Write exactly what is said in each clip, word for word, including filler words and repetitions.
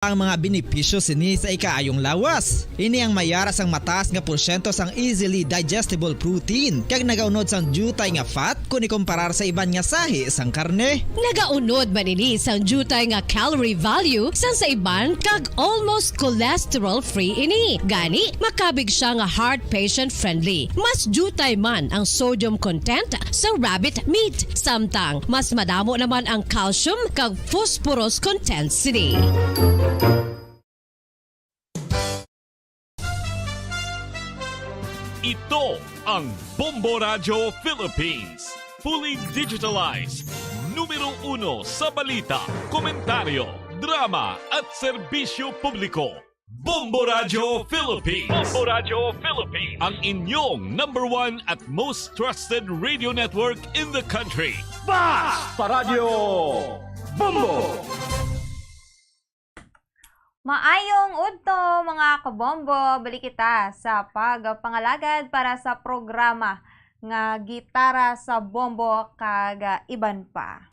ang mga benepisyo sini sa ikaayong lawas. Ini ang may ara sang mataas nga porsyento sang easily digestible protein, kag nagaunod sang diutay nga fat kon ikumparar sa iban nga sahi sang karne. Nagaunod man ini sang diutay nga calorie value sang sa iban, kag almost cholesterol-free ini. Gani, makabig siya nga heart patient-friendly. Mas diutay man ang sodium content sa rabbit meat, samtang mas madamo naman ang calcium kag phosphorus content sini. Ito ang Bombo Radyo Philippines. Fully digitalized. Numero uno sa balita, komentaryo, drama at serbisyo publiko. Bombo Radyo Philippines. Bombo Radyo Philippines. Ang inyong number one at most trusted radio network in the country. Basta Radyo Bombo! Maayong udto, mga kabombo. Balik kita sa pagpangalagad para sa programa nga Gitara sa Bombo kag, ah, iban pa.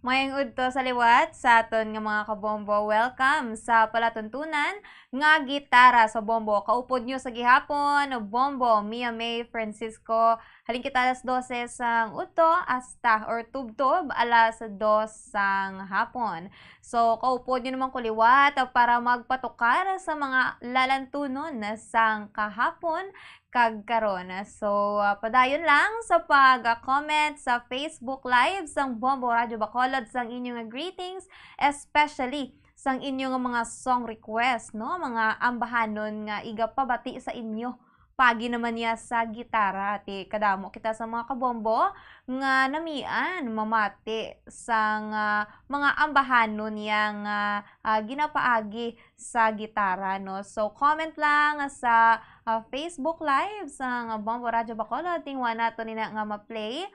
Mayong udto sa liwat sa aton nga mga kabombo. Welcome sa palatuntunan nga Gitara sa Bombo. Kaupod nyo sa gihapon, Bombo Mia May Francisco. Halin kita alas dose sang udto hasta or tubtob alas dos sang hapon. So, kaupod nyo naman ko liwat para magpatukar sa mga lalantunon sang kahapon kag karon. So, ah, padayon lang sa pag-comment sa Facebook Live sang Bombo Radyo Bacolod sang inyo nga greetings, especially sang inyo nga mga song request, no? Mga ambahanon nga igapabati sa inyo paagi naman niya sa gitara. Ti kadamo kita sa mga kabombo nga namian mamati sang, ah, mga ambahanon niya nga, ah, ginapaagi sa gitara, no? So, comment lang sa, ah, Facebook Live sang Bombo Radyo Bacolod, tingwa nato nina nga ma-play.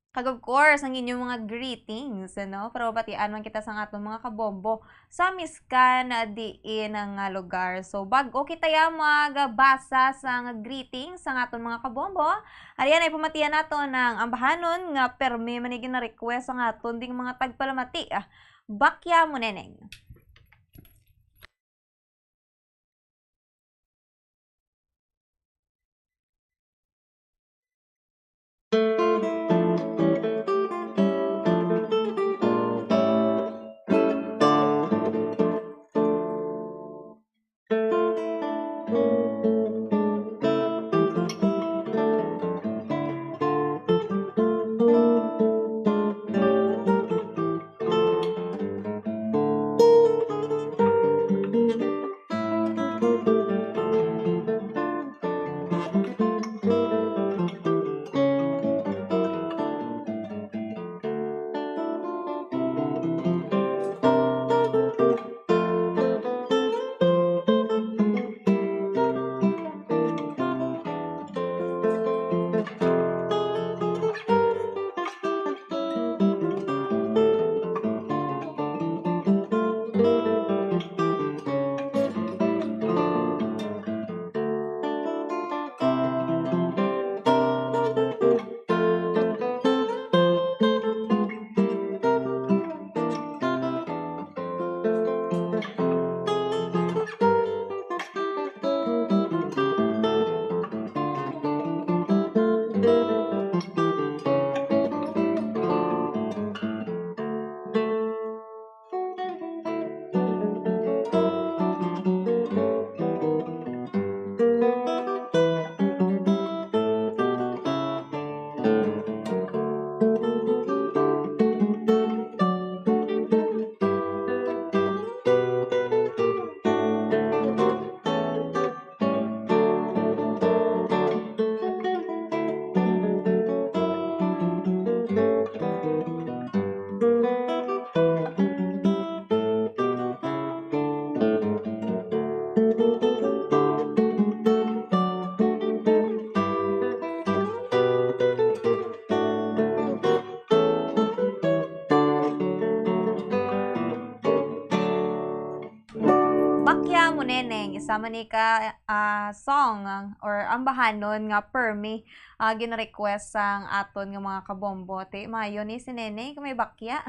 Kag of course, ang inyong mga greetings, ano? Para mabatian man kita sa aton mga kabombo sa miskan diin nga lugar. So, bag-o kita ya magbasa sa greetings sa aton mga kabombo, ari na ipamatian nato ang ambahanon nga permi man ni gina-request sa aton ding mga tagpalamati. Ah, Bakya mo, Neneng. Bakya mo, Neneng, isa man ni ka, ah, song, ah, or ambahanon nga permi, ah, gin-request sang aton nga mga kabombo. Ti, maayo ni si Neneng kung may bakya.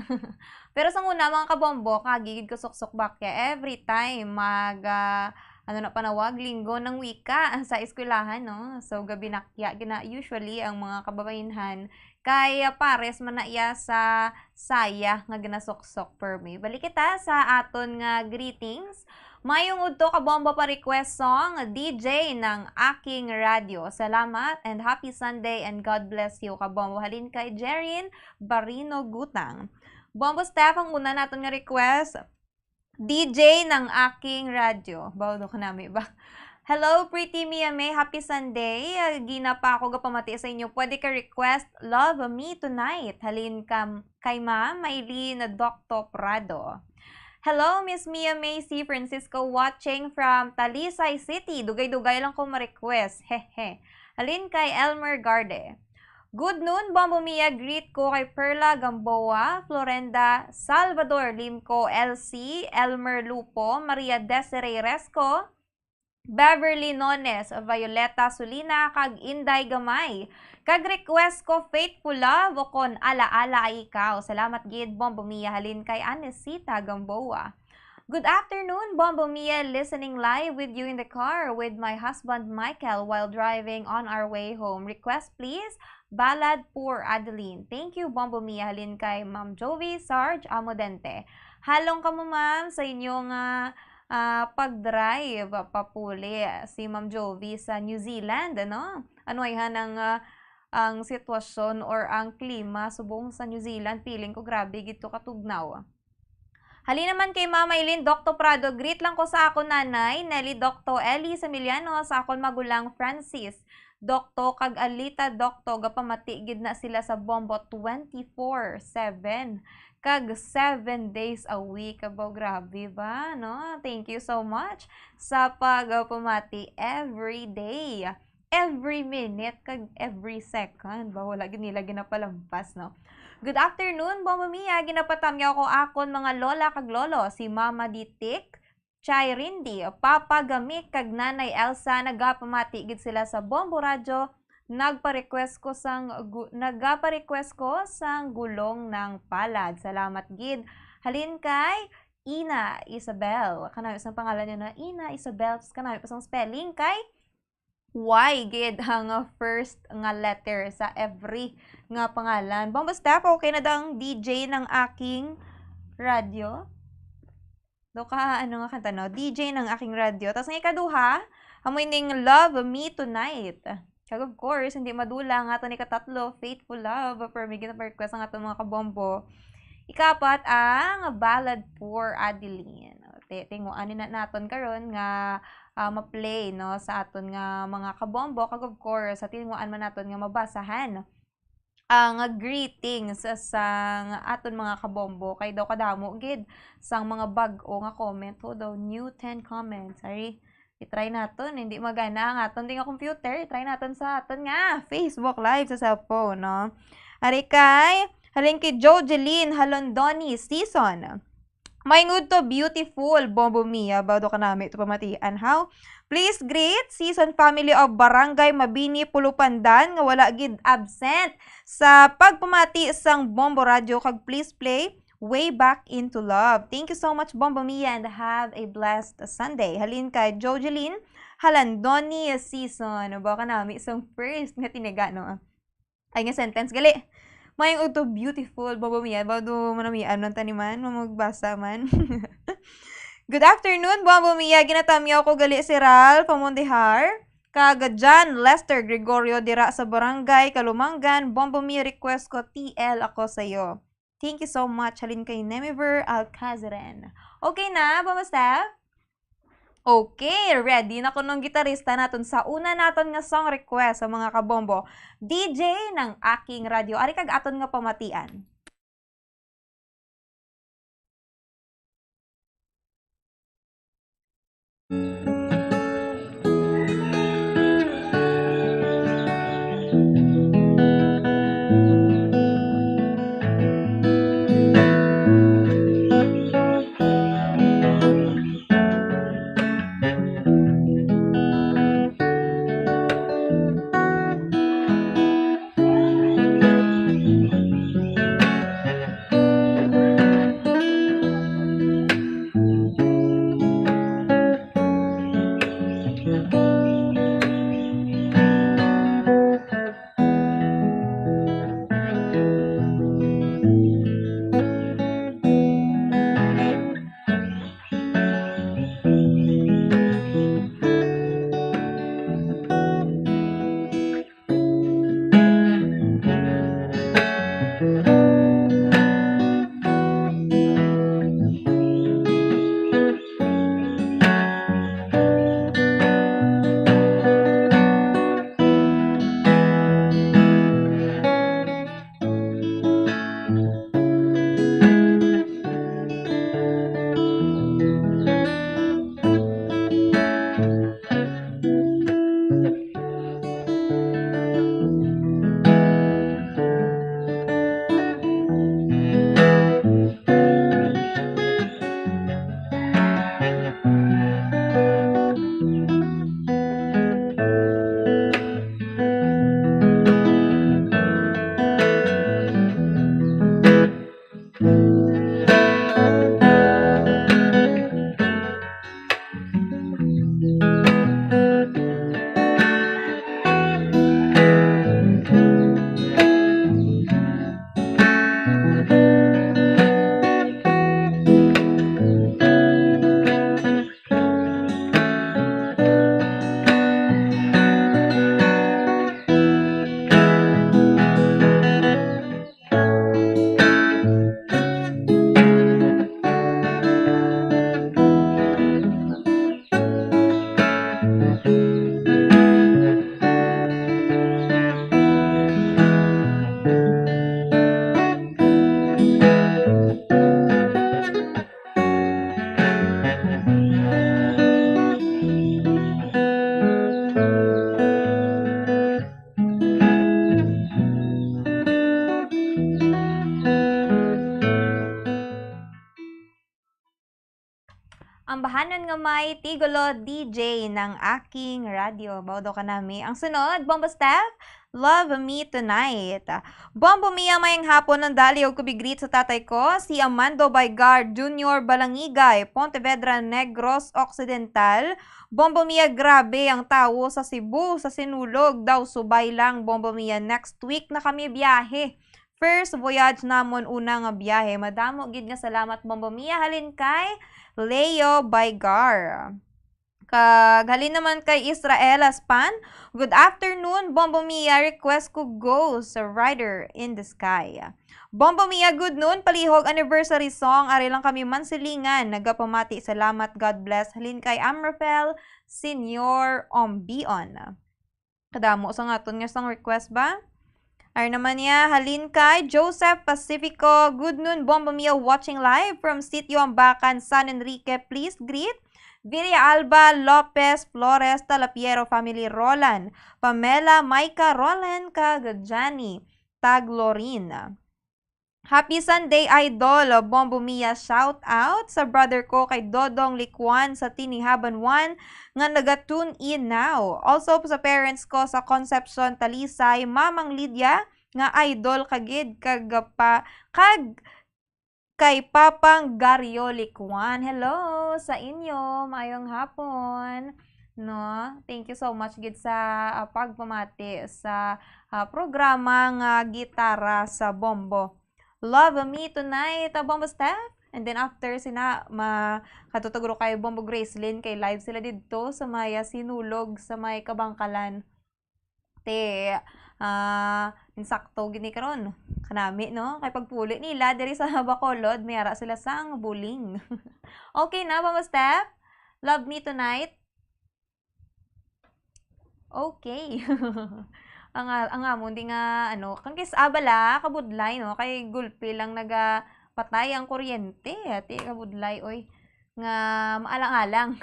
Pero sang una, mga kabombo, kagigid ko suksok bakya every time mag, ah, ano na panawag, Linggo ng Wika sa eskwelahan, no? So, gabi nakya, gina, usually, ang mga kababainhan kay, ah, pares man na iya sa saya nga ginasuksok permi. Balik kita sa aton nga greetings. Mayong udto, kabombo, pa request song, D J ng Aking Radyo. Salamat and happy Sunday and God bless you, kabombo. Halin kay Jerin Barino Gutang. Bombo Steph, ang una naton nga request, D J ng Aking Radyo. Bawdo ka nami ba? Hello, Pretty Mia May. Happy Sunday. Ah, gina pa ako gapamati sa inyo. Pwede ka request Love Me Tonight. Halin ka kay Ma'am Maylene Docto Prado. Hello, Miss Mia May C. Francisco watching from Talisay City. Dugay-dugay lang ko ma-request. Hehe. Halin kay Elmer Garde. Good noon, Bombo Mia. Greet ko kay Perla Gamboa, Florenda Salvador Limco, L C, Elmer Lupo, Maria Desiree Resco, Beverly Nones, Violeta Sulina, kag Inday Gamay. Kag request ko Faithful Love o kon Ala-ala Ay Ikaw. Salamat gid, Bombo Mia, halin kay Anesita Gamboa. Good afternoon, Bombo Mia, listening live with you in the car with my husband Michael while driving on our way home. Request please, Ballad Poor Adeline. Thank you, Bombo Mia, halin kay Ma'am Jovi Sarge Amodente. Halong kamo, ma'am, sa inyong, ah, ah, pag-drive papuli si Ma'am Jovi sa New Zealand, ano? Ano ayhan ang, ah, ang sitwasyon or ang klima subong sa New Zealand? Feeling ko grabe gid to katugnaw. Halin naman kay Mama Eileen Docto Prado, greet lang ko sa akon nanay, Nelly Docto, Ellie Samiliano, sa akon magulang Francis Docto, kag Alita Docto, gapamati gid na sila sa Bombo twenty-four seven, kag seven days a week. Abaw, grabe ba, no? Thank you so much sa pagpamati every day, every minute, kag every second. Ba, wala gid nila ginapalampas, no? Good afternoon, Bombo Mia. Ginapatamyaw ko akon mga lola kag lolo, si Mama Ditik, Chay Rindy, Papa Gamik, kag Nanay Elsa. Nagapamati gid sila sa Bombo Radyo. Nagpa-request ko sang gu-, nagapa-request ko sang Gulong ng Palad. Salamat gid. Halin kay Ina Isabel. Kanami sang pangalan niya na Ina Isabel. Tapos kanami pa sang spelling kay Y gid ang first nga letter sa every nga pangalan. Bombo Steph, okay na daw ang D J ng aking radyo? Do ka, ano nga kanta, no? D J ng aking radyo. Tapos ang ikaduha, amo ining Love Me Tonight. Kag of course, hindi madula nga aton ikatatlo, Faithful Love, pero may gina-request ang aton mga kabombo. Ikapat, ang Ballad for Adeline. Ti-, tinguan ni na naton karon nga, ah, ma-play, no, sa aton nga mga kabombo. Kag of course, sa tinguan man naton nga mabasahan ang greetings sang aton mga kabombo. Kay daw kadamo gid sang mga bag-o nga comment. Ho daw, new ten comments. Ari, i-try naton. Hindi magana ang aton di nga computer. I-try naton sa aton nga Facebook Live sa cellphone, no? Ari kay, halin kay Jojeline Halondoni Season. Maayong udto, beautiful Bombo Mia. Baw do kanami to pamatian, haw? Please greet Season family of Barangay Mabini, Pulupandan, nga wala gid absent sa pagpamati sang Bombo Radyo, kag please play Way Back Into Love. Thank you so much, Bombo Mia, and have a blessed Sunday. Halin kay Jojeline Halandoni Season. Baw kanami sang first nga tiniga, no? Ay nga sentence, gali. Maayong udto, beautiful Bombo Mia. Baw do manamian man tani man, magbasa man. Good afternoon, Bombo Mia. Ginatamyaw ko gali si Ralph Amondihar kag John Lester Gregorio dira sa Barangay Kalumangan. Bombo Mia, request ko, T L ako sayo. Thank you so much. Halin kay Nemiver Alcazaren. Okay na, Bombo Steph? Okay, ready na kunong gitarista naton sa una naton nga song request sa mga kabombo. D J ng aking radyo. Ari kag aton nga pamatian. Nga may tigulo, D J ng aking radyo. Bawdo ka nami. Ang sunod, Bombo Steph, Love Me Tonight. Bombo Mia, mayang hapon, ang dali og kubig greet sa tatay ko, si Amando Baygar Junior Balangigay, Pontevedra, Negros Occidental. Bombo Mia, grabe ang tawo sa Cebu, sa Sinulog daw, subay lang, Bombo Mia, next week na kami biyahe. First voyage namon, una nga biyahe. Madamo gid nga salamat, Bombo Mia, halin kay Leo Baygar. Kag halin naman kay Israel Aspan, "Good afternoon, Bombo Mia. Request ko Ghost Rider in the Sky." Bombo Mia, good noon. Palihog anniversary song. Ari lang kami Mansilingan. Nagapamati. Salamat. God bless. Halin kay Amrafel Senior Ombion. Kadamo sa nga aton nga song request ba? Ari naman niya, halin kay Joseph Pacifico. "Good noon, Bombo Mia, watching live from Sitio Ambacan, San Enrique. Please greet Villa Alba, Lopez, Flores, Talapiero family, Roland, Pamela, Micah, Roland, kag Johnny Taglorin." Happy Sunday, Idol Bombo Mia. Shout out sa brother ko kay Dodong Likwan sa Tinihaban one nga naga-tune in now. Also sa parents ko sa Concepcion, Talisay, Mamang Lydia, nga idol ka gid kag pa, kag kay Papang Gario Likwan. Hello sa inyo. Maayong hapon. No? Thank you so much gid sa, ah, pagpamati sa, ah, programa nga Gitara sa Bombo. Love Me Tonight, ah, Bombo Steph. And then after sina, ma-, katutugro kay Bombo Gracelyn, kay live sila didto sa may, ah, Sinulog, sa may Kabangkalan. Te, ah, insakto gini karon. Kanami, no? Kay pagpuli nila diri sa Bacolod, may ara sila sang buling. Okay na, Bombo Steph? Love Me Tonight? Okay. Ang, ah, ang amon di nga, ano, kang kis-, ah, bala, kabudlay, no? Kay gulpi lang nagapatay ang kuryente. Ati, kabudlay, oy. Nga maalang-alang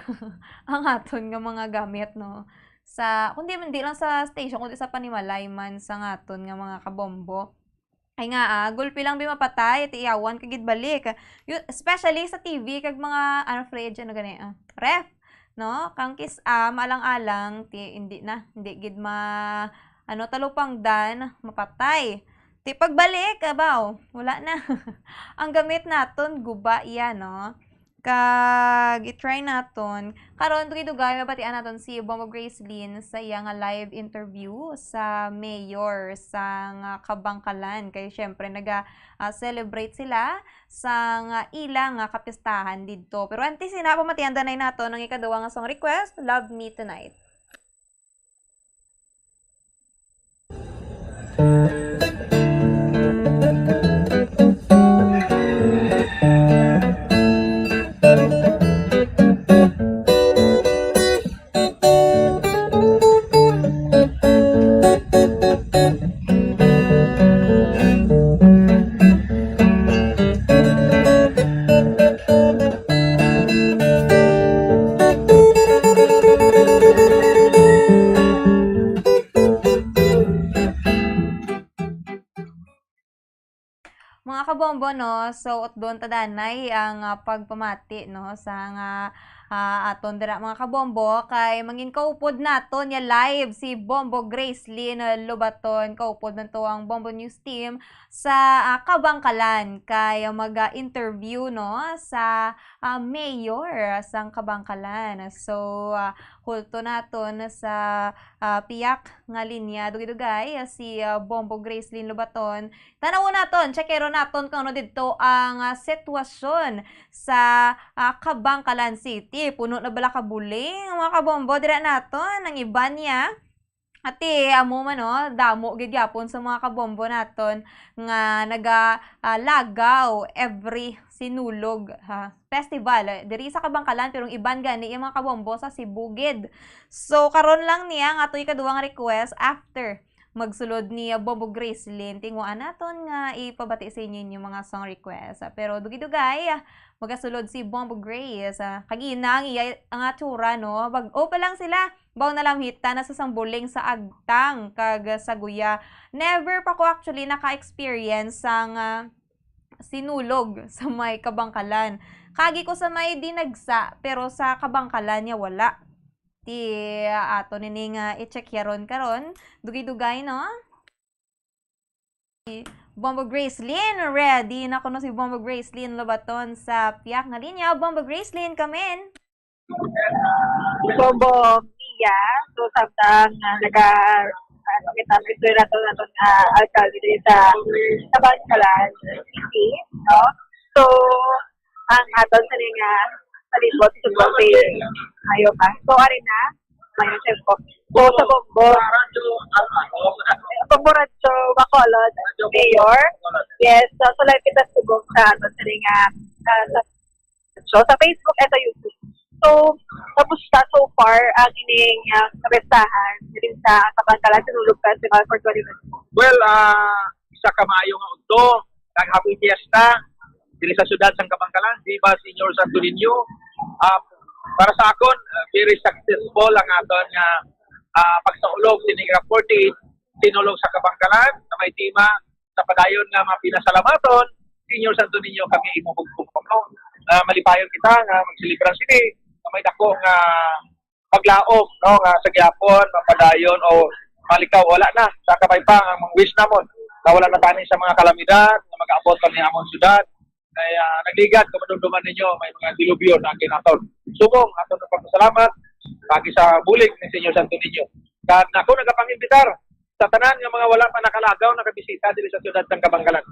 ang aton nga mga gamit, no? Sa, kundi man di lang sa station, kundi sa panimalay man sa nga aton nga mga kabombo. Ay nga, ah, gulpi lang bi mapatay, ti iyawan ka gid balik. Yu-, especially sa T V, kag mga, ano, fridge, ano gani, ah, ref, no? Kang kis-, ah, maalang-alang, ti, hindi na, hindi gid ma-, ano, talupangdan, mapatay. Ti pagbalik, abaw, wala na. Ang gamit naton, guba iya, no? Kag i-try naton. Karon, dugay-dugay, mabatian naton si Bombo Gracelyn sa iya nga live interview sa mayor sang, ah, Kabangkalan. Kay, syempre, naga, ah, celebrate sila sang, ah, ila nga kapistahan didto. Pero antes sina, pamatian danay naton ang ikaduha nga song request, Love Me Tonight. Mga kabombo, no? So, utdon ta danay ang, ah, pagpamati, no? Sa nga, ah, aton dira, mga kabombo, kay mangin kaupod naton ya live si Bombo Gracelyn, ah, Lobaton. Kaupod man to ang Bombo News Team sa, ah, Kabangkalan, kay mag, ah, interview, no? Sa, ah, mayor sang Kabangkalan. So, ah, hulto naton sa, ah, piyak nga linya, dugay-dugay, ah, si, ah, Bombo Gracelyn Lobaton. Tanawon naton, checkero naton kung ano didto ang, ah, sitwasyon sa, ah, Kabangkalan City. Puno na bala ka buling, mga kabombo, dira naton ang iban niya. Ati, amo man, no, damo gid gyapon sa mga kabombo naton nga naga, ah, lagaw every Sinulog, ha, festival, eh, diri sa Kabangkalan, pero ang iban gani yung mga kabombo sa Cebu gid. So, karon lang niya nga atoy ikaduhang request after magsulod ni Bombo Gracelyn. Tinguan naton nga ipabati sa inyo inyong mga song request. Pero dugay-dugay, ah, magasulod si Bombo Grace. Ah, kag ina ang iya, ang atsura, no? Bag-o pa lang sila. Baw nalamhita na sa sambuling sa agtang kag sa guya. Never pa ko actually naka-experience sang, ah, Sinulog sa may Kabangkalan. Kagi ko sa may Dinagsa, pero sa Kabangkalan niya wala. Ti ato nini nga i-check yaron karon. Dugay-dugay, no? Bombo Gracelyn, ready na kuno si Bombo Gracelyn Lobaton sa piyak nga linya. Bombo Gracelyn, come in. Bombo Mia, so samtang uh, naga ano kita, may istorya nato nato nga alkalde diri sa Kabangkalan City, no? So, ang aton sa nga palibot sa Bombo, ayo pa. So, ari na, mayo tempo. So, sa Bombo, Bombo Radyo Bacolod, Mayor. Yes, so, so live kita subong sa aton sa nga uh, sa so, sa Facebook and sa YouTube. So, kamusta so far ang ining uh, kapistahan diri sa Kabangkalan Sinulog Festival for twenty twenty-four? Well, uh, isa ka maayo nga udto, kag happy fiesta diri sa siyudad sang Kabangkalan, Viva Señor Santo Niño. Uh, para sa akon, uh, very successful ang aton nga uh, pagsaulog sini nga forty-eight Sinulog sa Kabangkalan na may tema sa padayon nga mga pinasalamaton, Señor Santo Niño, kami imo bugtong, no? Uh, malipayon kita nga magselebra sini nga may dako nga paglaom, no, nga sa gyapon mapadayon o malikaw wala na sa kamay pa ang mga wish namon na wala na tani sa mga kalamidad nga mag-abot pa ni among syudad. Kay uh, nagligad kung madumduman ninyo may mga dilubyo na kinaton. Subong ato na pagpasalamat pagi sa bulig ni Señor Santo Niño. Kag ako nagapangimbitar sa tanan nga mga wala pa nakalagaw nakabisita diri sa siyudad sang Kabangkalan.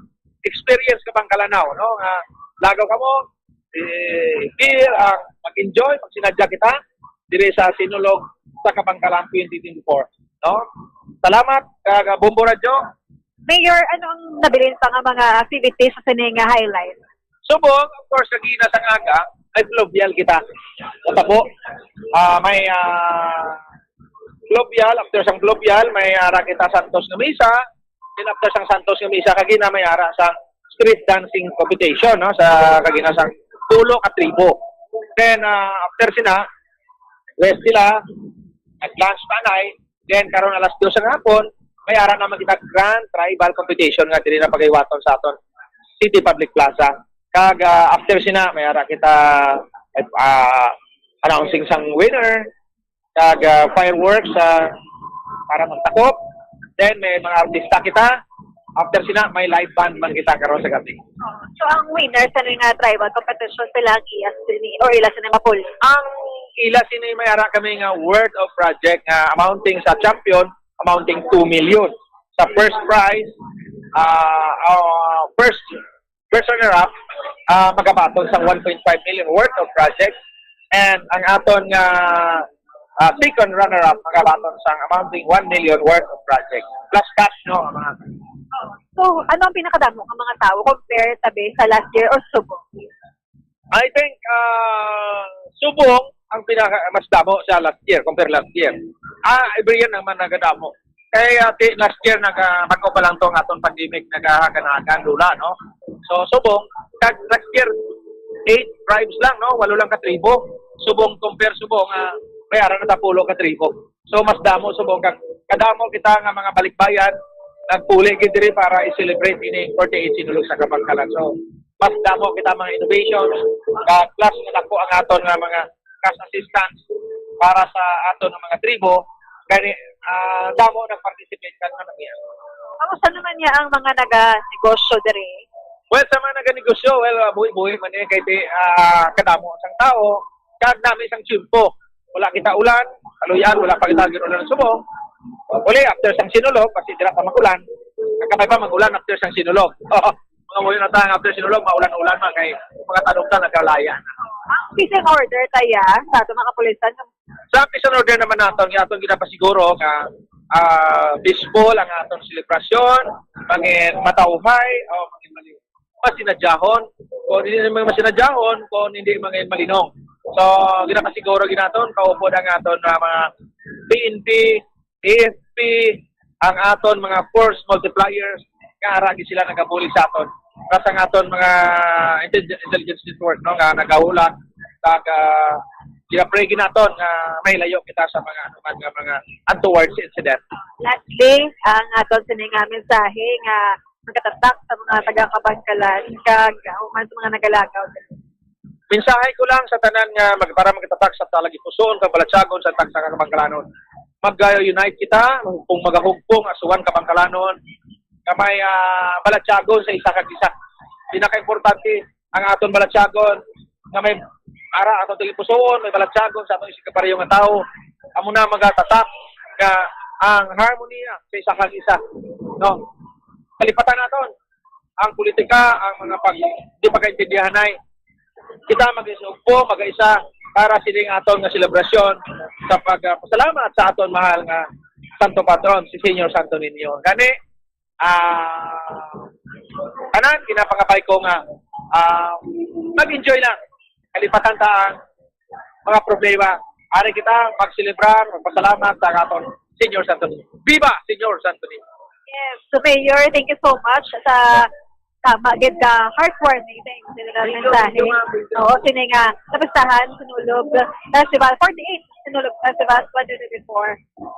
Experience Kabangkalan now, no? Nga lagaw kamo, eh, feel ang mag-enjoy, magsinadya kita diri sa Sinulog sa Kabangkalan twenty twenty-four, no? Salamat kag Bombo Radyo. Mayor, ano ang nabilin pa nga mga activities sa sini nga highlight? Subong, of course, kagina sa aga, may fluvial kita. Sa tabo, uh, may uh, fluvial, after sang fluvial, may ara kita Santos nga misa. Then after sang Santos nga misa, kagina may ara sang street dancing competition, no, sa kagina sang tulo ka tribo. Then uh, after sina, rest sila, nag-lunch pa na eh. Then karon alas dos sa hapon, may ara naman kita grand tribal competition nga diri na pagahiwaton sa aton City Public Plaza. Kag uh, after sina, may ara kita uh, announcing sang winner, kag uh, fireworks uh, para magtakop. Then may mga artista kita. After sina, may live band man kita karon sa gabi. So ang winner sa nga tribal competition sila ang iya sini or ila sini mapuli? Ang ila sini may ara kami nga worth of project nga amounting sa champion amounting two million. Sa first prize, uh, uh, first first runner-up, uh, magabaton sang one point five million worth of project. And ang aton nga uh, second runner-up, magabaton sang amounting one million worth of project. Plus cash, no? Mga... So, ano ang pinakadamo ng mga tao compare tabi sa last year or subong? I think uh, subong ang pinaka mas damo sa last year, compare last year. Ah, every year naman nagadamo. Kay ati last year naga bago pa lang to ang aton pandemic nagahaganagan lula, no? So subong kag last year eight tribes lang, no? Walo lang ka tribo. Subong compare subong uh, may ara na tapulo ka tribo. So mas damo subong kag kadamo kita nga mga balikbayan nagpuli gid diri para i-celebrate ini forty-eight Sinulog sa Kabangkalan. So mas damo kita mga innovations kag plus nga dako ang aton nga mga cash assistance para sa aton nga mga tribo kani uh, damo nag-participate kag ano niya. Kamusta naman niya ang mga naga-negosyo diri? Well, sa mga naga-negosyo, well, uh, buhi-buhi man eh, kay uh, kadamo sang tao, kag nami sang tiyempo. Wala kita ulan, kaluyan, wala pa kita ginulan ng subong. Uli, after sang Sinulog, kasi dira pa magulan. Ang kamay pa magulan after sang Sinulog. Mga wala na tayo after Sinulog, maulan-ulan man kay mga tanong na nagkalaya. Ang peace and order kaya sa ato mga kapulisan? Sa peace and order naman naton, nga atong ginapasiguro nga uh, peaceful ang atong selebrasyon, mangin matauhay, o mangin mali masinadyahon, kung hindi naman masinadyahon, kung hindi mangin malinong. So, ginapasiguro ginaton, kaupod ang aton uh, mga P N P, A F P, ang aton mga force multipliers nga ara gid sila nagabuli sa aton. Para sa aton mga intelligence network no nga nagahulat kag uh, ginapray gid naton nga may layo kita sa mga anuman nga mga untoward incident. Lastly, ang aton sini nga mensahe nga magatatak sa mga taga-Kabangkalan kag uh, sa mga nagalagaw. Mensahe ko lang sa tanan nga mag-, para magtatak sa talagipuson kag balatyagon sa tagsa ka Kabangkalanon. Mag-unite kita, kung magahugpong asuhan Kabangkalanon, nga may, ah, balatyagon sa isa kag isa. Pinakaimportante ang aton balatyagon nga may ara aton tagipusoon, may balatyagon sa aton isigkapareho nga tawo. Amo na magatatak nga ang harmonia sa isa kag isa, no? Kalipatan naton ang politika, ang mga pag-, di pagkaintindihanay. Kita mag-isugpo, mag-isa para sining aton nga selebrasyon sa pagpasalamat sa aton mahal nga Santo Patron, si Señor Santo Niño. Gani, ah, tanan, ginapangabay ko nga, ah, mag-enjoy lang. Kalipatan ta ang mga problema. Ari kita magselebrar, magpasalamat sa aton Señor Santo Niño. Viva Señor Santo Niño! Yes. So, Mayor, thank you so much sa tama gid ka heartwarming, thank you, nga mensahe. Oo, sini nga kapistahan, Sinulog Festival, forty-eight Sinulog Festival twenty twenty-four.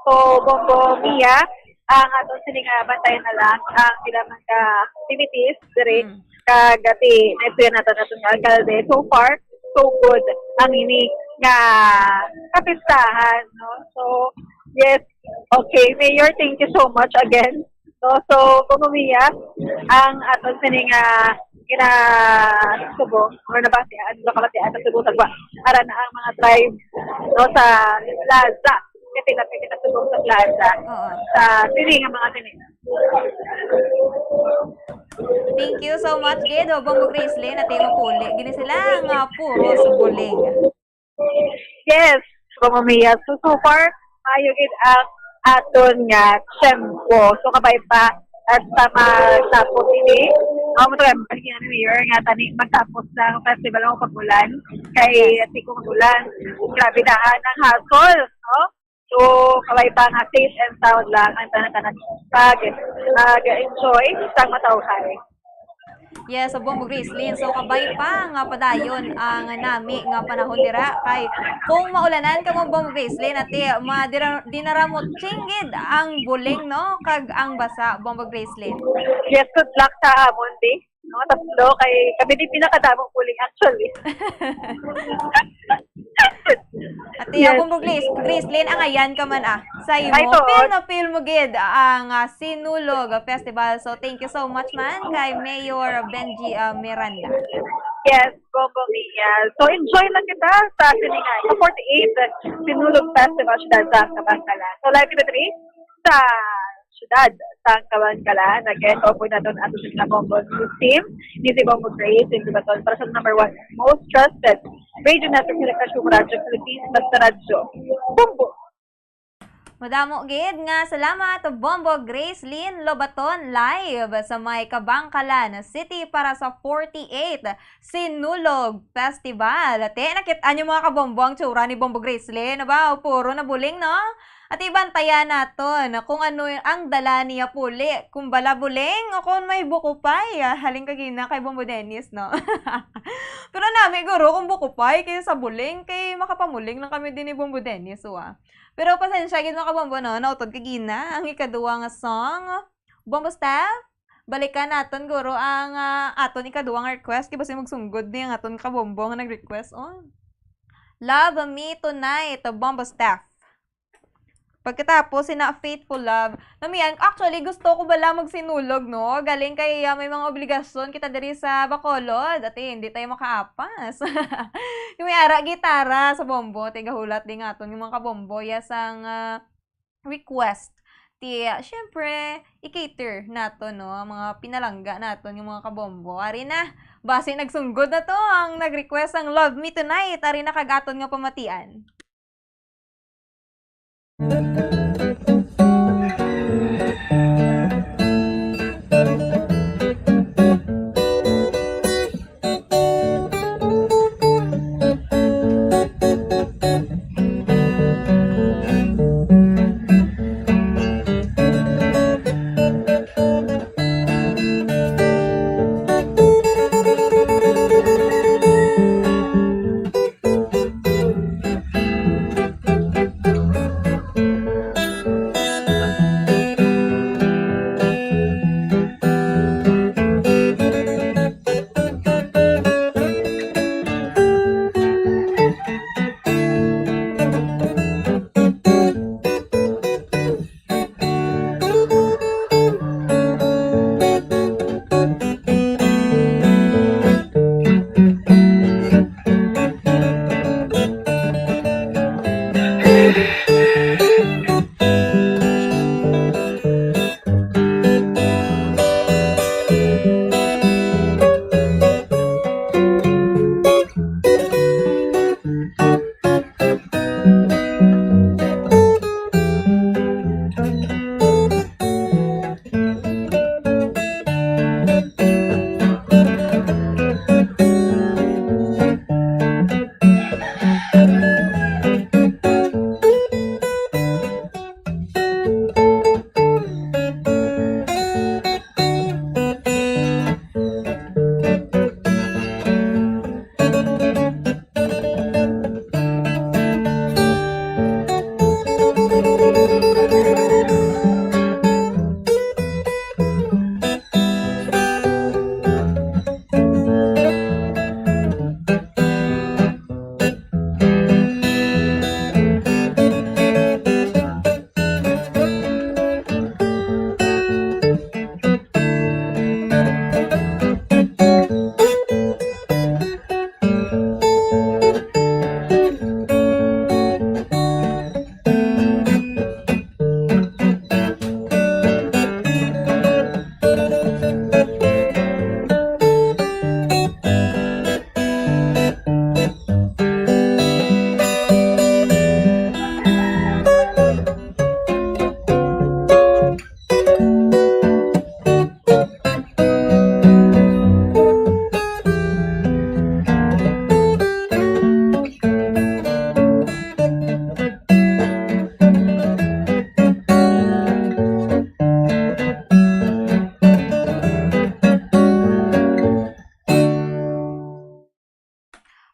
So, Bongo Mia, ang aton sini nga bantayan na lang ang pila man ka activities diri. Mm. Kag ati, naistorya nato naton nga alkalde. So far, so good ang ini nga kapistahan, no? So, yes. Okay, Mayor, thank you so much again. No? So, Bongo Mia, ang aton sini nga ginasubong or nabatian, nakabatian sa Cebu sa Gwa. Ara na ang mga tribe, no, sa plaza. Kasi na pwede na subong sa plaza. Oo. Sa sini nga mga sini. Thank you so much, gid, Bongo Gracelyn, at imo puli. Gini sila nga puro subuling. Yes, Bongo Mia. So, so far, maayo gid ang aton nga tempo. So, kabay pa, at sa magtapos ini, ang mga New Year nga tani magtapos sa festival o pag-ulan. Kay, yes, di ko mag-ulan. Grabe na ang hassle, no? So, kabay pa nga safe and sound lang ang tanan-tanan. Pag, mag-enjoy sa matawhay. Yes, so Bongo Gracelyn. So, kabay pa nga padayon ang nami nga panahon dira. Kay kung maulanan kamo, Bongo Gracelyn, ati, ma-, dira-, dinaramutsing gid ang buling, no? Kag ang basa, Bongo Gracelyn. Yes, good luck sa amon, di. No, tatlo kay kami di pinakadamo buling, actually. Ate, yes, ako mo, Grace, Gracelyn, angayan ka man, ah. Sa imo, ay, tuod, feel na feel mo gid ang, ah, Sinulog Festival. So, thank you so much man kay Mayor Benji, ah, Miranda. Yes, Bongo Mia. So, enjoy lang kita sa siningan. Sa forty-eight Sinulog Festival, Siyudad sa Kabankalan. So, live kita diri sa siyudad sa Kabankalan. Again, opo naton ato sa Bongo News Team. Ni si Bongo Grace, yung Baton, para sa number one most trusted radio network, Radyo Philippines, basta radyo. Bongo. Madamo gid nga salamat, Bombo Gracelyn Lobaton, live sa may Kabankalan City para sa forty-eight Sinulog Festival. Ate, nakit-an niyo, mga kabombo, ang tsura ni Bombo Gracelyn. Aba, puro na buling, no? Ate, bantayan naton kung ano ang dala niya puli. Kung bala buling o kung may buko pie. Ah, halin kagina kay Bombo Dennis, no? Pero nami, guro, kung buko pie kaysa buling, kay makapamuling lang kami din ni Bombo Dennis, wa. Pero pasensya gid, mga kabombo, no? Nautod kagina ang ikaduwa nga song. Bombo Staff, balikan naton, guro, ang, ah, aton ikaduwang request. Kay basi magsunggod ni ang aton kabombo nga nag-request, oh. Love Me Tonight, Bombo Staff. Pagkatapos, sina Faithful Love. Namian, actually, gusto ko bala magsinulog, no? Galing kay, ah, may mga obligasyon kita diri sa Bacolod. Ate, hindi tayo makaapas. Yung may ara gitara sa bombo, tigahulat din nga aton yung mga kabombo. Yes, ang, ah, request. Ti, ah, syempre, i-cater nato, no, ang mga pinalangga naton nga mga kabombo. Ari na, basi nagsunggod na to ang nag-request ang Love Me Tonight. Ari na kag aton nga pamatian.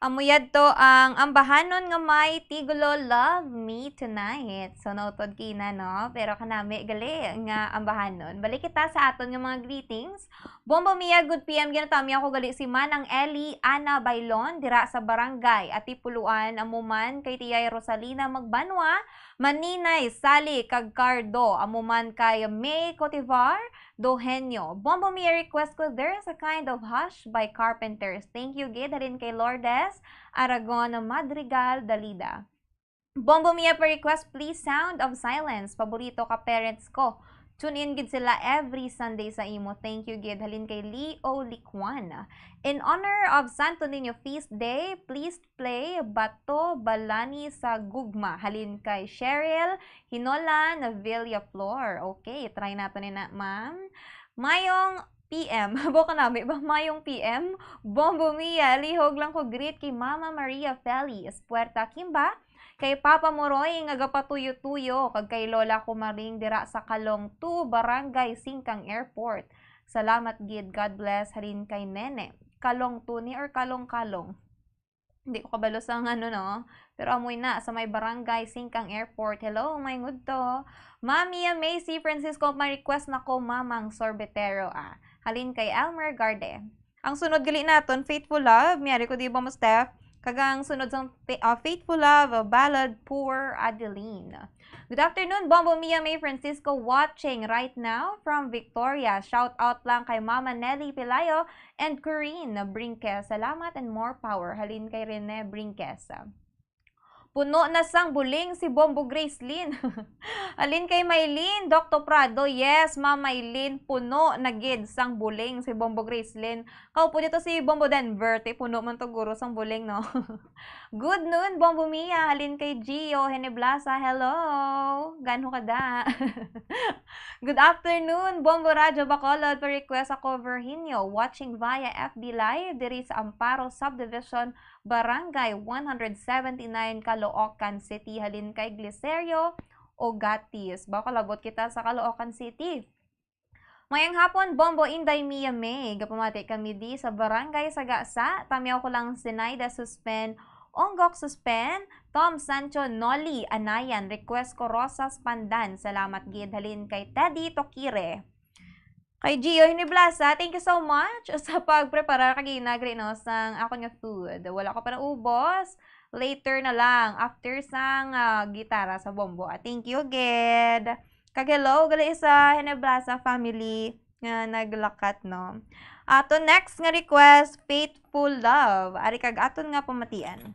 Amo yadto ang ambahanon nga may tigulo, "Love Me Tonight." So, nautod kina, no? Pero kanami gali nga ambahanon. Balik kita sa aton nga mga greetings. Bombo Mia, good P M, ginatamyaw ko gali si Manang Eli Ana Bailon, dira sa Barangay Atipuluan, amo man kay Tiyay Rosalina Magbanwa, Maninay Sally Cagcardo, amo man kay May Cotivar, Dohenyo. Bombo Mia request ko, "There's a Kind of Hush" by Carpenters. Thank you gid, halin kay Lourdes Aragon Madrigal Dalida. Bombo Mia pa request, "Please Sound of Silence." Paborito ka parents ko. Tune in gid sila every Sunday sa imo. Thank you gid, halin kay Leo Licuan. In honor of Santo Niño Feast Day, please play Bato Balani sa Gugma, halin kay Cheryl Hinolan Villaflor. Okay, try nato ni na, ma'am. Mayong P M. Buka nami ba? Mayong P M. Bombo Mia, lihog lang ko greet kay Mama Maria Feli Espuerta Kimba, kay Papa Moroy nga gapatuyo-tuyo, kag kay Lola ko Maring dira sa Kalong two, Barangay Singkang Airport. Salamat gid. God bless. Halin kay Nene. Kalong two ni or Kalong-Kalong? Hindi ko kabalo sa ano, no? Pero amoy na, sa may Barangay Singkang Airport. Hello, may ngudto. Mami Macy Francisco, may request na ko, Mamang Sorbetero, ah. Halin kay Elmer Garde. Ang sunod gali naton, Faithful Love. Miyari ko di ba mo, Steph? Kag ang sunod sang fa-, ah, Faithful Love, ah, ballad, Poor Adeline. Good afternoon, Bombo Mia May Francisco, watching right now from Victoria. Shout out lang kay Mama Nelly Pilayo and Corinne Brinquez. Salamat and more power. Halin kay Rene Brinquez. Puno na sang buling si Bombo Gracelyn. Halin kay Maylene, Doctor Prado. Yes, Ma'am Maylene, puno na gid sang buling si Bombo Gracelyn. Kaupo dito si Bombo Denver, ti puno man to guro sang buling, no? Good noon, Bombo Mia. Halin kay Gio Heneblasa. Hello. Ganho ka da. Good afternoon, Bombo Radyo Bacolod. Pa-request ako, Virginio. Watching via F B Live diri sa Amparo Subdivision, Barangay one hundred seventy-nine, Caloocan City. Halin kay Glicerio Ogatis. Ba, kalabot kita sa Caloocan City. Mayang hapon, Bombo Inday Mia May. Gapamati kami di sa Barangay Sagasa. Tamyaw ko lang Zinaida Suspen, Onggok Suspen, Tom Sancho, Nolly Anayan. Request ko Rosas Pandan. Salamat gid. Halin kay Teddy Tokire. Kay Gio Hiniblasa, thank you so much sa pagpreparar kag ginagri, no, sang akon nga food. Wala ko pa naubos. Later na lang, after sang, ah, gitara sa Bombo. Ah, thank you gid. Kag hello gali sa Heneblasa family nga naglakat, no? Ato next nga request, Faithful Love. Ari kag aton nga pamatian.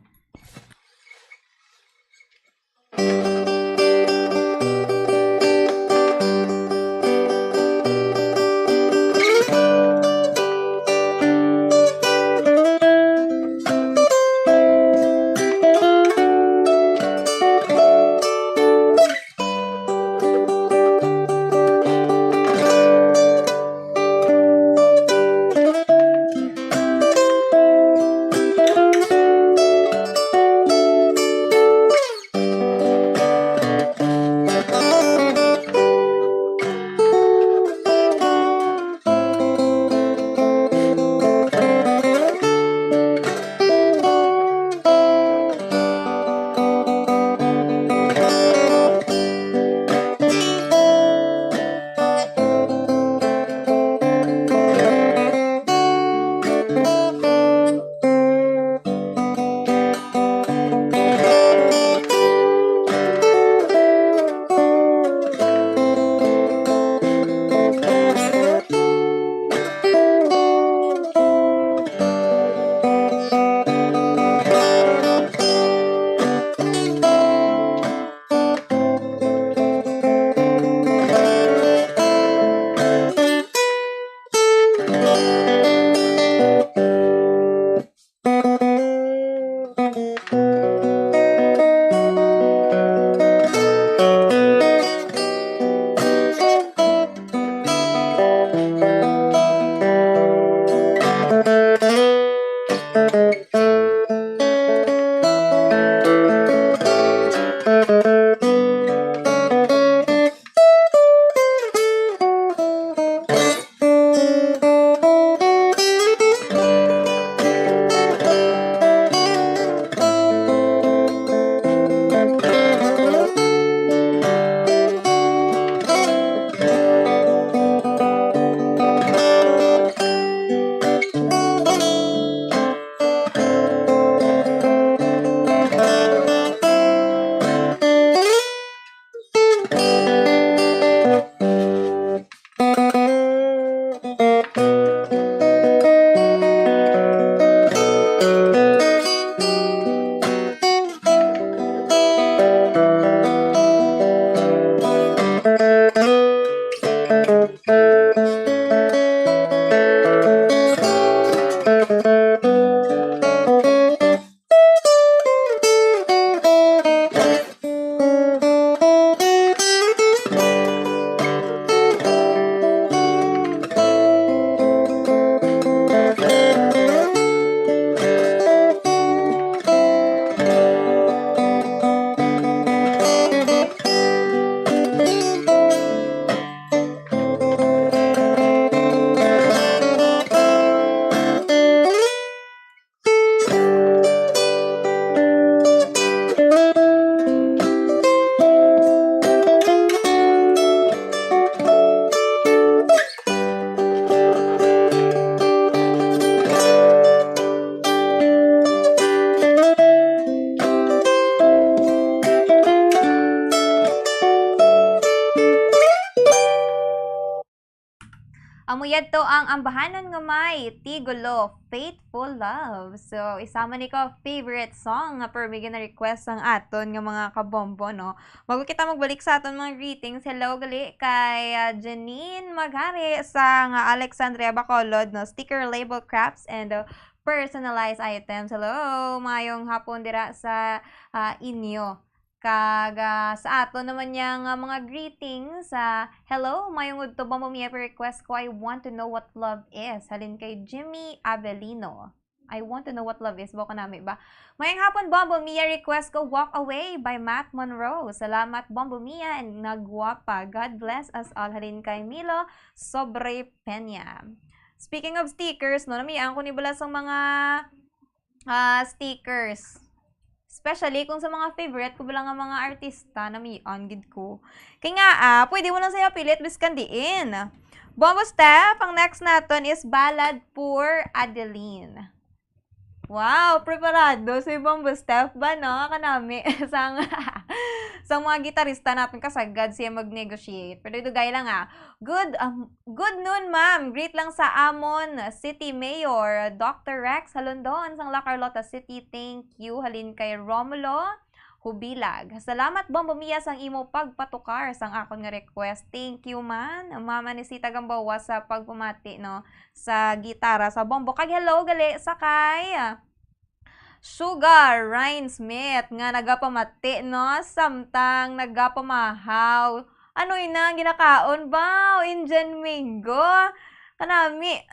Amo yadto ang ambahanon nga may titulo, Faithful Love. So, isa man ni ka favorite song nga permi gina-request sang aton nga mga kabombo, no? Bago kita magbalik sa aton mga greetings, hello gali kay, ah, Janine Maghari sang, ah, Alexandria Bacolod, no? Sticker, label, crafts, and, uh, personalized items. Hello, mayong hapon dira sa, ah, inyo. Kag, ah, sa aton naman niya nga mga greetings, ah, "Hello, mayong udto, Bombo Mia, request ko, I Want to Know What Love Is." Halin kay Jimmy Avelino. "I Want to Know What Love Is," ba, kanami ba? "Mayong hapon, Bombo Mia, request ko Walk Away by Matt Monro. Salamat, Bombo Mia, and nagwapa. God bless us all." Halin kay Milo Sobre Peña. Speaking of stickers, no, namian ko ni bala sang mga, ah, stickers. Especially kung sa mga favorite ko bala nga mga artista, namian gid ko. Kay nga, ah, pwede mo lang siya pilit biskan diin. Bombo Steph, ang next naton is Ballad for Adeline. Wow, preparado si Bombo Steph ba, no? Kanami, sang, sang mga gitarista natin, kasagad siya mag-negotiate. Pero dugay lang, ah. Good, um, good noon, ma'am. Greet lang sa amon, City Mayor, Doctor Rex Halondon, sang La Carlota City. Thank you. Halin kay Romulo Hubilag. "Salamat, Bombo Mia, sang imo pagpatukar sang akon nga request." Thank you, man. Mama ni Sita Gamboa sa pagpamati, no, sa gitara sa bombo. Kag hello gali sa kay Sugar Ryan Smith nga nagapamati, no, samtang nagapamahaw. Ano ina ang ginakaon ba? O Indian mango? Kanami.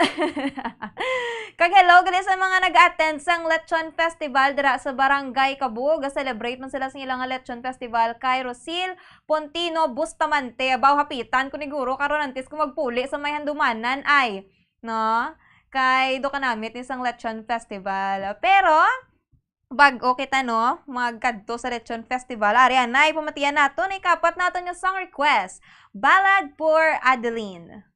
Kag hello gali sa mga nag-attend sang Lechon Festival dira sa Barangay Cabug. Ga-celebrate man sila sa ilang Lechon Festival kay Rosil Pontino Bustamante. Abaw, hapitan ko ni guro karon antes ko magpuli sa may handumanan ay, no? Kay do kanami ni sang Lechon Festival. Pero, bag-o kita, no, magkadto sa Lechon Festival, ari anay pamatian naton, ikapat naton nga song request, Ballad for Adeline.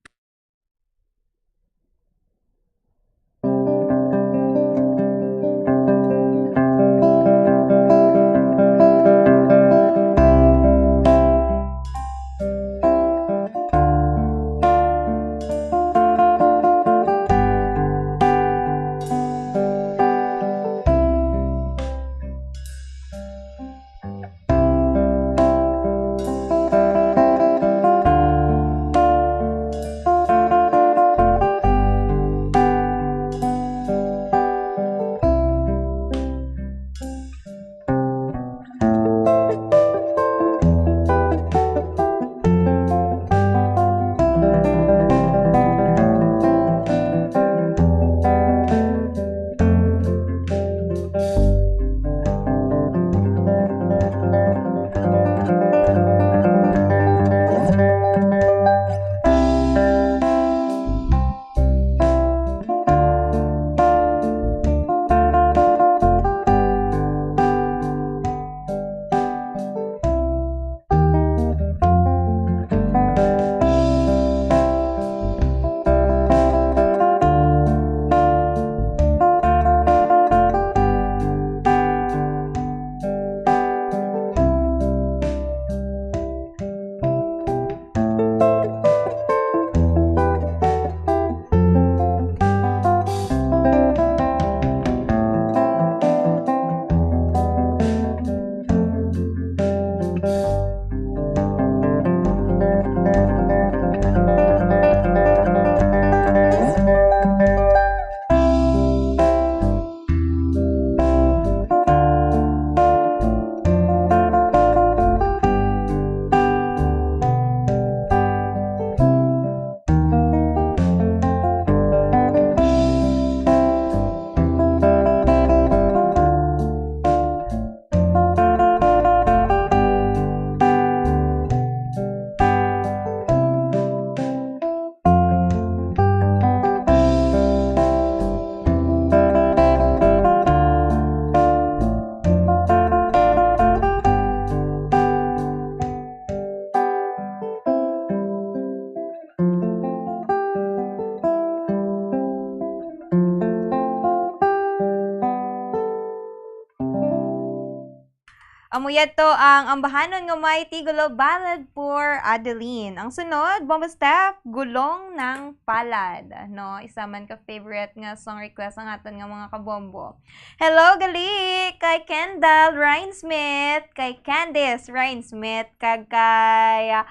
Amo yadto ang ambahanon nga may titulo Ballad for Adeline. Ang sunod, Bombo Steph, Gulong ng Palad. No? Isa man ka favorite nga song request ang aton nga mga kabombo. Hello, gali kay Kendall Ryan Smith, kay Candice Ryan Smith, kag kay, ah,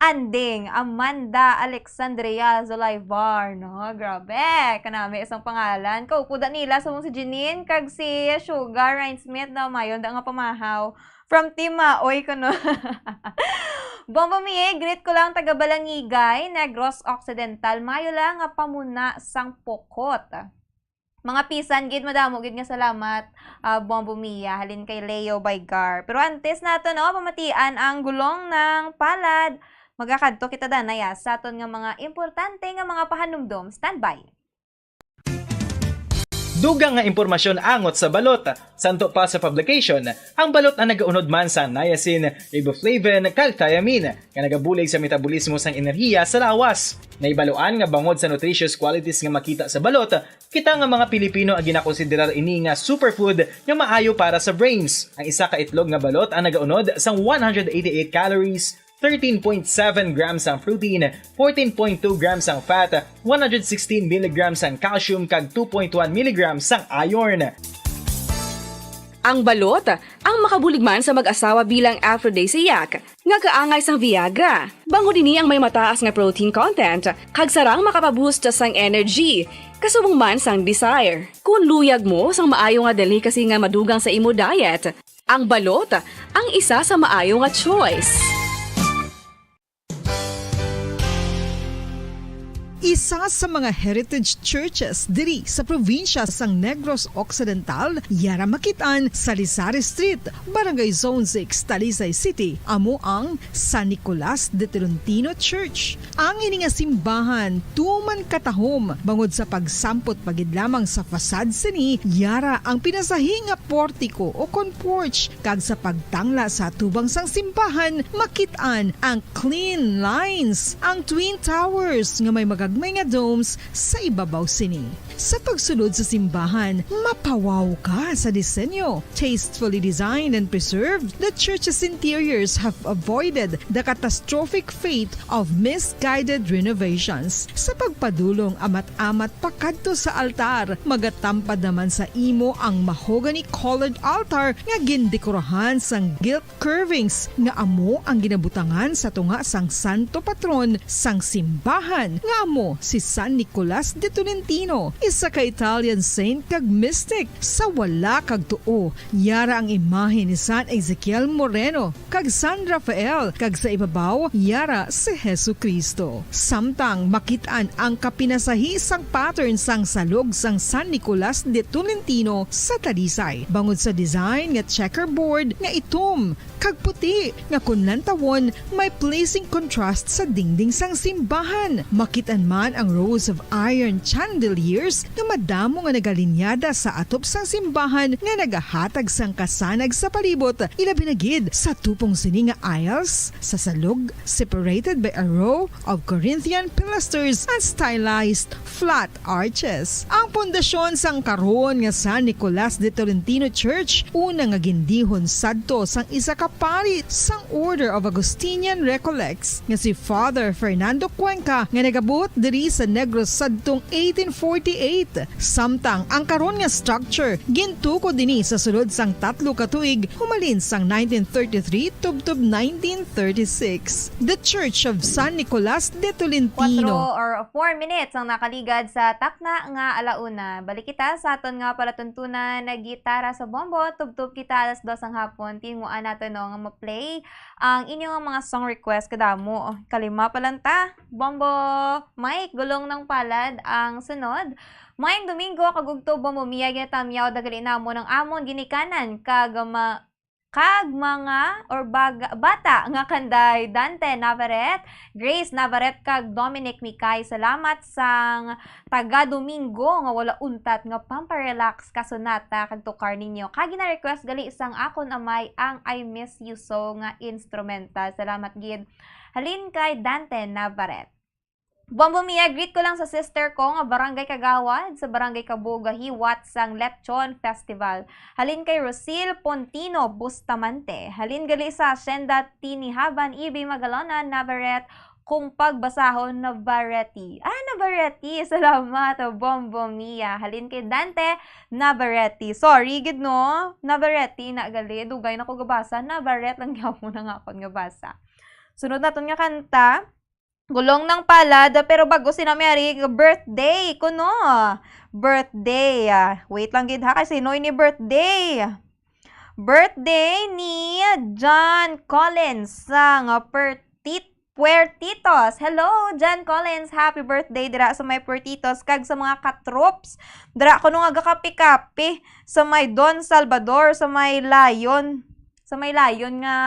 Anding Amanda Alexandria Zulaibar, no? Grabe, kanami isang pangalan. Kaupo da nila sa mong si Jeanine kag si Sugar Ryan Smith, no? Mayon da nga pamahaw. From Team Maoy ko, no? Bombo Mie, greet ko lang taga Balangigay, Negros Occidental. Mayo lang nga pamuna sang pukot. Mga pisan gid, madamo gid nga salamat, ah, Bombo Mia, halin kay Leo Baygar. Pero antes nato, no, pamatian ang Gulong ng Palad, magakadto kita danaya sa aton nga mga importante nga mga pahanumdom. Standby. Dugang nga impormasyon angot sa balot. Santo pa sa publication, ang balot ang nagaunod man sa niacin, riboflavin, kag thiamine, nga nagabulig sa metabolismo sang enerhiya sa lawas. Naibaluan nga bangod sa nutritious qualities nga makita sa balot, kita nga mga Pilipino ang ginakonsiderar ini nga superfood nga maayo para sa brains. Ang isa ka itlog nga balot ang nagaunod sang one hundred eighty-eight calories, thirteen point seven grams ang protein, fourteen point two grams ang fat, one hundred sixteen milligrams ang calcium, kag two point one milligrams ang iron. Ang balot, ang makabulig man sa mag-asawa bilang aphrodisiac, nga kaangay sang Viagra. Bangod ini ang may mataas nga protein content, kag sarang makapaboost sang energy, kasubong man sang desire. Kung luyag mo sang maayo nga delicacy nga madugang sa imo diet, ang balot ang isa sa maayo nga choice. Isa sa mga heritage churches diri sa probinsya sang Negros Occidental, yara makit-an sa Lisari Street, Barangay Zone six, Talisay City, amo ang San Nicolas de Tolentino Church. Ang ini nga simbahan tuman katahom bangod sa pagsampot pa gid lamang sa facade sini, yara ang pinasahi nga portico o kon porch, kag sa pagtangla sa atubang sang simbahan, makit-an ang clean lines, ang twin towers nga may magagmay nga domes sa ibabaw sini. Sa pagsulod sa simbahan, mapawaw ka sa disenyo. Tastefully designed and preserved, the church's interiors have avoided the catastrophic fate of misguided renovations. Sa pagpadulong amat-amat pakadto sa altar, magatampad naman sa imo ang mahogany-colored altar nga gindekorahan sang gilt curvings nga amo ang ginabutangan sa tunga sang santo patron sang simbahan, nga amo si San Nicolas de Tolentino, isa ka Italian saint kag mystic. Sa wala kag tuo, yara ang imahe ni San Ezekiel Moreno kag San Rafael, kag sa ibabaw, yara si Jesu-Cristo. Samtang makit-an ang kapinasahi sang pattern sang salog sang San Nicolas de Tolentino sa Talisay, bangod sa design nga checkerboard nga itom kag puti nga kon lantawon may pleasing contrast sa dingding sang simbahan. Makit-an man ang rows of iron chandeliers nga madamo nga nagalinyada sa atop sang simbahan nga nagahatag sang kasanag sa palibot, ilabi na gid sa tupong sini nga aisles sa salog, separated by a row of Corinthian pilasters and stylized flat arches. Ang pundasyon sang karon nga San Nicolas de Tolentino Church, una nga gindihon sadto sang isa ka pari sang Order of Augustinian Recollects nga si Father Fernando Cuenca, nga nagabuot diri sa Negros sadtong eighteen forty-eight. Samtang ang karon nga structure gintukod ini sa sulod sang tatlo ka tuig humalin sang nineteen thirty-three tubtob nineteen thirty-six. The Church of San Nicolas de Tolentino. Four minutes ang nakaligad sa takna nga alauna. Balik kita sa aton nga palatuntunan nga Gitara sa Bombo. Tubtob kita alas dos ang hapon. Tinguan nato, no, nga ma-play ang inyo nga mga song request. Kadamo. Oh, kalima pa lang ta. Bombo Mike, Gulong ng Palad ang sunod. Mayong Domingo, kag udto, Bombo Mia, ginatamyaw dagali namon ang amon ginikanan kag ma- kag mga or baga, bata nga kanday Dante Navarrete, Grace Navarrete, kag Dominic Mikay. Salamat sang taga Domingo nga wala untat nga pamparelax, kasunata, kag tukar ninyo. Kag gina-request gali sang akon amay ang I Miss You So nga instrumental. Salamat gid. Halin kay Dante Navarrete. Bombo Mia, greet ko lang sa sister ko nga Barangay Kagawad, sa Barangay Kabuga, hiwat sang Lechon Festival. Halin kay Rosil Pontino Bustamante. Halin gali sa Hacienda Tinihaban, Ibi Magalona, Navarrete, kung pagbasahon, Navarrete. Ah, Navarrete! Salamat, Bombo Mia. Halin kay Dante Navarrete. Sorry gid, no? Navarrete na gali. Dugay na ko gabasa. Navarrete lang gyapon ang akon nga basa. Sunod naton nga kanta, Gulong ng Palad, pero bago sina Mary, birthday kuno. Birthday. Ah, wait lang gid ha, kay sino ini birthday? Birthday ni John Collins sang Pertit Puertitos. Hello, John Collins. Happy birthday dira sa may Puertitos kag sa mga katrops dira kuno nga gakapi-kapi sa may Don Salvador, sa may Layon. Sa may Layon nga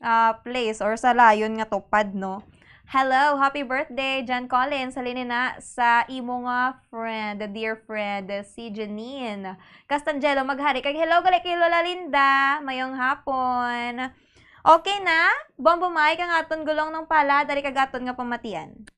ah, place or sa Layon nga tupad, no? Hello, happy birthday, John Collins. Halin na sa imo nga friend, the dear friend, si Janine Castangelo Maghari. Kag hello gali kay Lola Linda. Mayong hapon. Okay na? Bombo Mike ang aton Gulong ng Palad. Ari kag aton nga pamatian.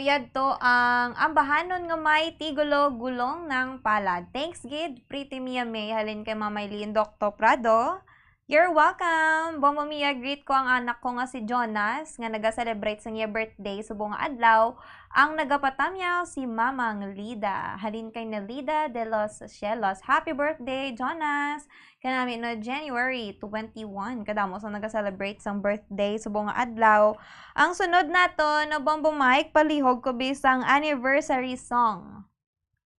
Yadto ang ambahanon nga may tigulo, Gulong ng Palad. Thanks gid, Pretty Mia May, halin kay Mamay Lynn Docto Prado. You're welcome! Bombo Mia, greet ko ang anak ko nga si Jonas, nga naga-celebrate sang iya birthday subong nga adlaw. Ang nagapatamyaw si Mamang Lida, halin kay Nelida de los Cielos. Happy birthday, Jonas! Kanami no January twenty-one. Kadamo sang naga-celebrate sang birthday subong nga adlaw. Ang sunod naton, no, Bombo Mike, palihog ko bisang anniversary song.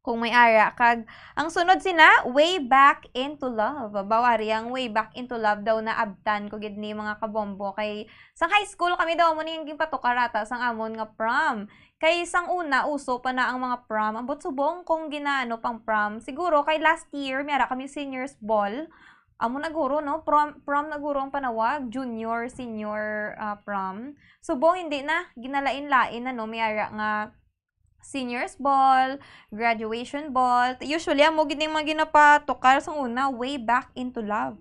Kung may ara, kag ang sunod sina, Way Back Into Love. Baw ari ang Way Back Into Love daw naabtan ko gid ni mga kabombo. Kay sang high school kami daw, amo ni ang ginpatukar ata sang amon nga prom. Kay sang una, uso pa na ang mga prom. Ambot subong kung ginaano pang prom. Siguro kay last year, may ara kami seniors ball. Amo na guro, no? Prom, prom na guro ang panawag. Junior, senior, ah, prom. Subong, hindi na. Ginalain-lain na, no? May ara nga seniors ball, graduation ball. Usually, amo gid yung mga ginapatukar sang una, Way Back Into Love.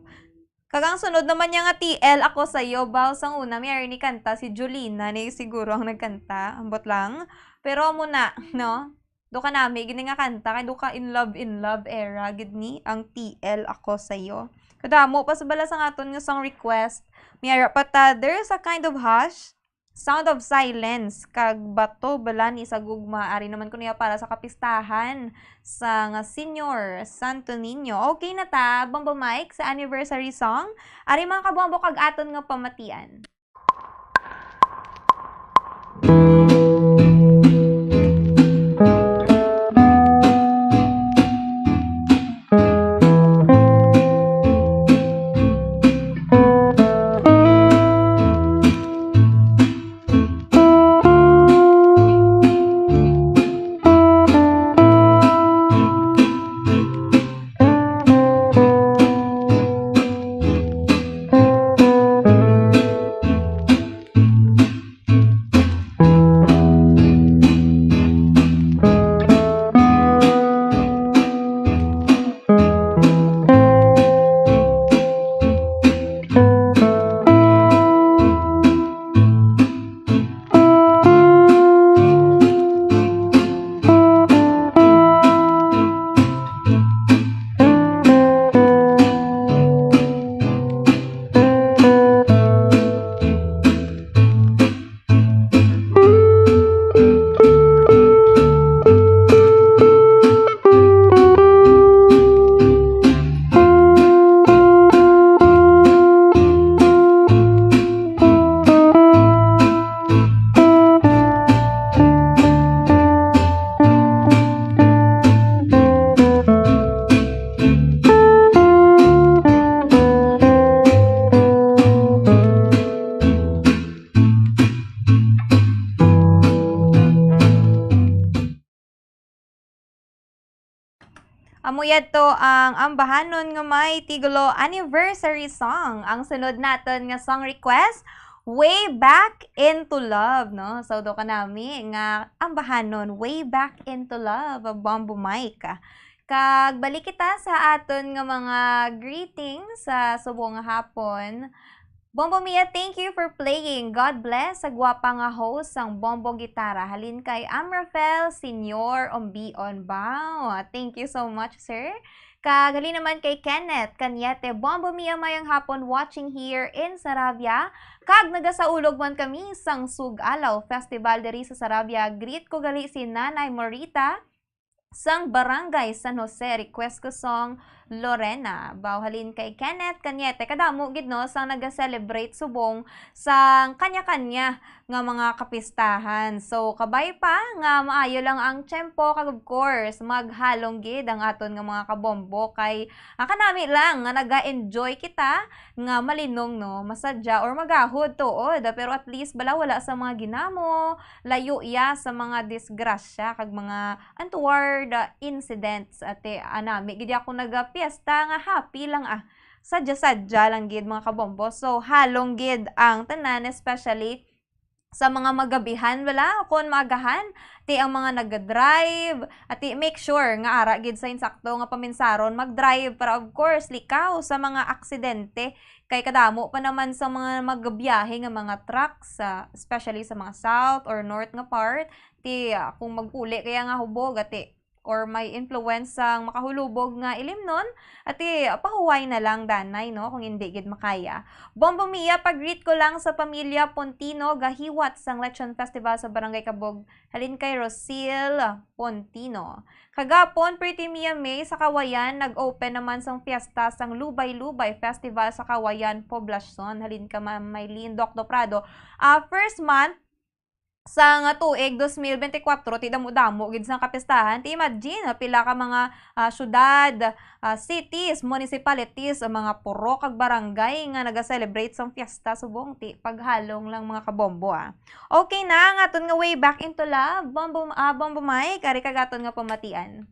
Kag ang sunod naman niya nga T L, Ako Sa'yo, baw sang una, may ari ni kanta, si Jolina ni siguro ang nagkanta, ambot lang. Pero amo na, no? Do ka nami, gini nga kanta, kay do ka in love, in love era, gid ni ang T L, Ako Sa'yo. Kadamo pa sa bala sang aton nga song request. May ara pa ta, There's a Kind of Hush, Sound of Silence, kag Bato Bala ni sa Gugma. Ari naman ko niya para sa kapistahan sa nga Senior Santo Niño. Okay na ta, Bombo Mike, sa anniversary song. Ari mga kabombo kag aton nga pamatian. Amo yadto ang ambahanon nga may tigulo anniversary song. Ang sunod naton nga song request, Way Back Into Love, no? So, do ka nami nga ambahanon, Way Back Into Love, Bombo Mike. Kag balik kita sa aton nga mga greetings sa subong nga hapon. Bombo Mia, thank you for playing. God bless sa gwapa nga host sang Bombo Gitara. Halin kay Amrafel Senior Ombion. Wow! Thank you so much, sir. Kag halin naman kay Kenneth Cañete. Bombo Mia, mayang hapon, watching here in Sarabia. Kag nagasaulog man kami sang Sug-Alaw Festival diri sa Sarabia. Greet ko gali si Nanay Morita sang Barangay San Jose, request ko song Lorena. Baw halin kay Kenneth Cañete, kadamo gid, no, sang naga-celebrate subong sang kanya-kanya nga mga kapistahan. So, kabay pa nga maayo lang ang tiyempo, kag of course, maghalong gid ang aton nga mga kabombo kay, ah, kanami lang nga naga-enjoy kita nga malinong, no, masadya or magahod tuod, pero at least bala wala sa mga ginamo, layo iya sa mga disgrasya kag mga untoward, ah, incidents. Ate, anami gid ako nagapiesta nga happy lang, ah. Sadya-sadya lang gid, mga kabombo. So, halong gid ang tanan, especially sa mga magabihan, wala, kon maagahan, ti ang mga nag-drive, ati make sure nga ara gid sa insakto nga paminsaron mag-drive para, of course, likaw sa mga aksidente. Kay kadamo pa naman sa mga magabiyahe nga mga trucks, sa, especially sa mga south or north nga part, ti, ah, kung magpuli kaya nga hubog, ati or may influence sang makahulubog nga ilimnon, ati pahuway na lang danay, no, kung hindi gid makaya. Bombo Mia, pag-greet ko lang sa pamilya Pontino, gahiwat sang Lechon Festival sa Barangay Kabog, halin kay Rosil Pontino. Kagapon, Pretty Mia May, sa Kawayan, nag-open naman sang fiesta sang Lubay-Lubay Festival sa Kawayan, Poblacion, halin ka Ma'am Maylene Doc Doprado. Ah, first month, sang tuig dos mil bente kwatro, ti damo-damo gid sang kapistahan. Ti imagine, ah, pila ka mga, ah, syudad, ah, cities, municipalities, ang mga purok kag barangay nga naga-celebrate sang fiesta subong ti paghalong lang, mga kabombo, ah. Okay na, ang aton nga Way Back into Love, Bombo, ah, Bombo Mike, ari kag aton nga pamatian.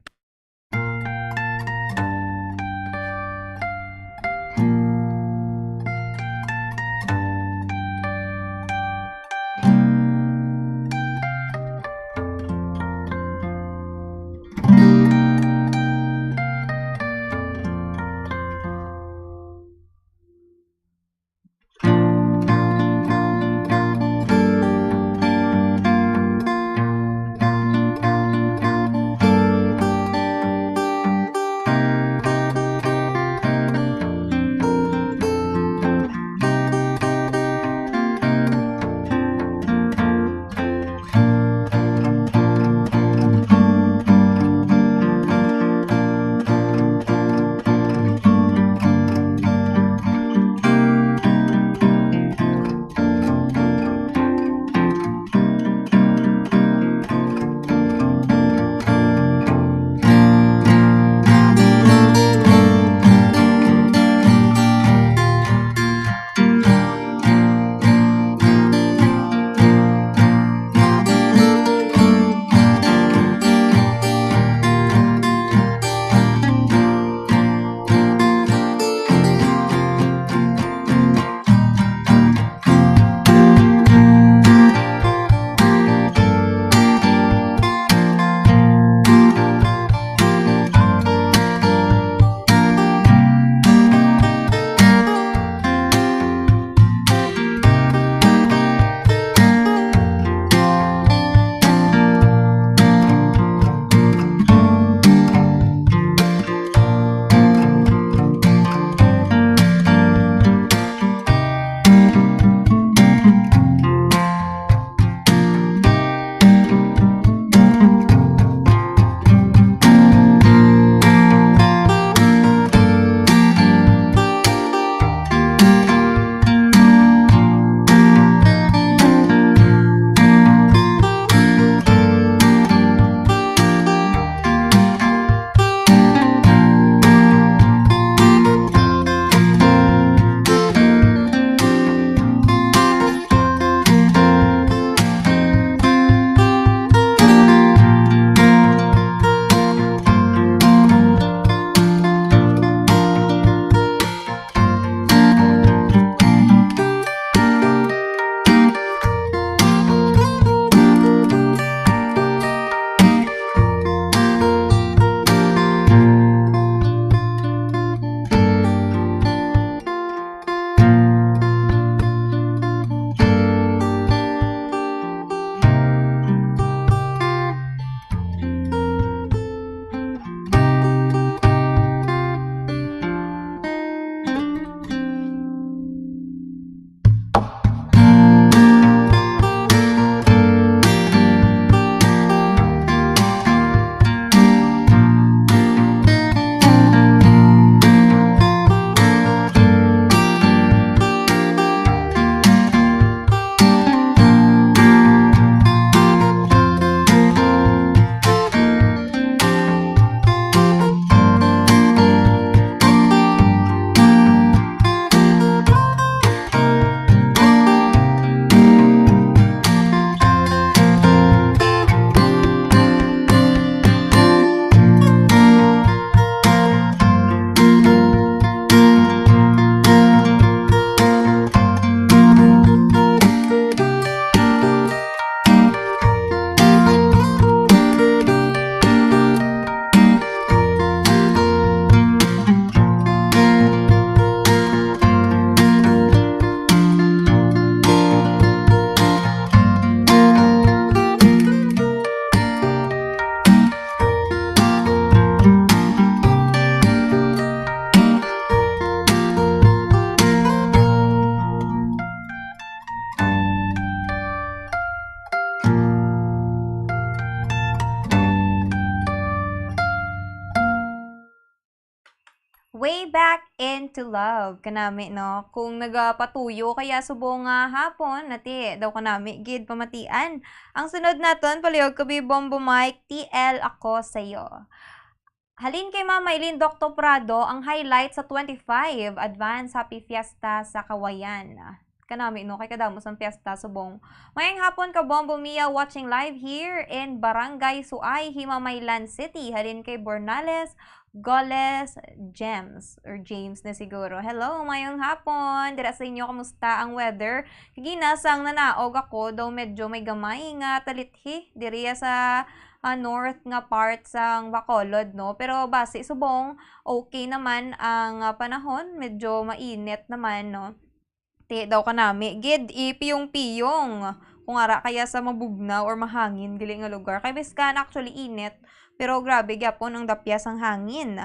Way Back Into Love, kanami, no? Kung nagapatuyo kaya subong nga hapon, nati daw kanami gid pamatian. Ang sunod naton, palihog ko bi Bombo Mike, T L Ako Sayo. Halin kay Mama Ilin, Doctor Prado, ang highlight sa twenty-five. Advance Happy Fiesta sa Kawayan. Kanami, no, kay kadamo sang fiesta subong. Mayang hapon ka Bombo Mia, watching live here in Barangay Suay, Himamaylan City. Halin kay Bornales, Goles, James, or James na siguro. Hello, mayong hapon. Dira sa inyo, kamusta ang weather? Kagina sang nanaog ako, daw medyo may gamay nga talithi diri sa, ah, north nga part sang Bacolod, no? Pero basi subong, okay naman ang, ah, panahon, medyo mainit naman, no? Ti daw kanami gid ipiyong-piyong kung ara kaya sa mabugnaw or mahangin gali nga lugar. Kay biskan actually init, pero grabe gyapon ang dapya sang hangin.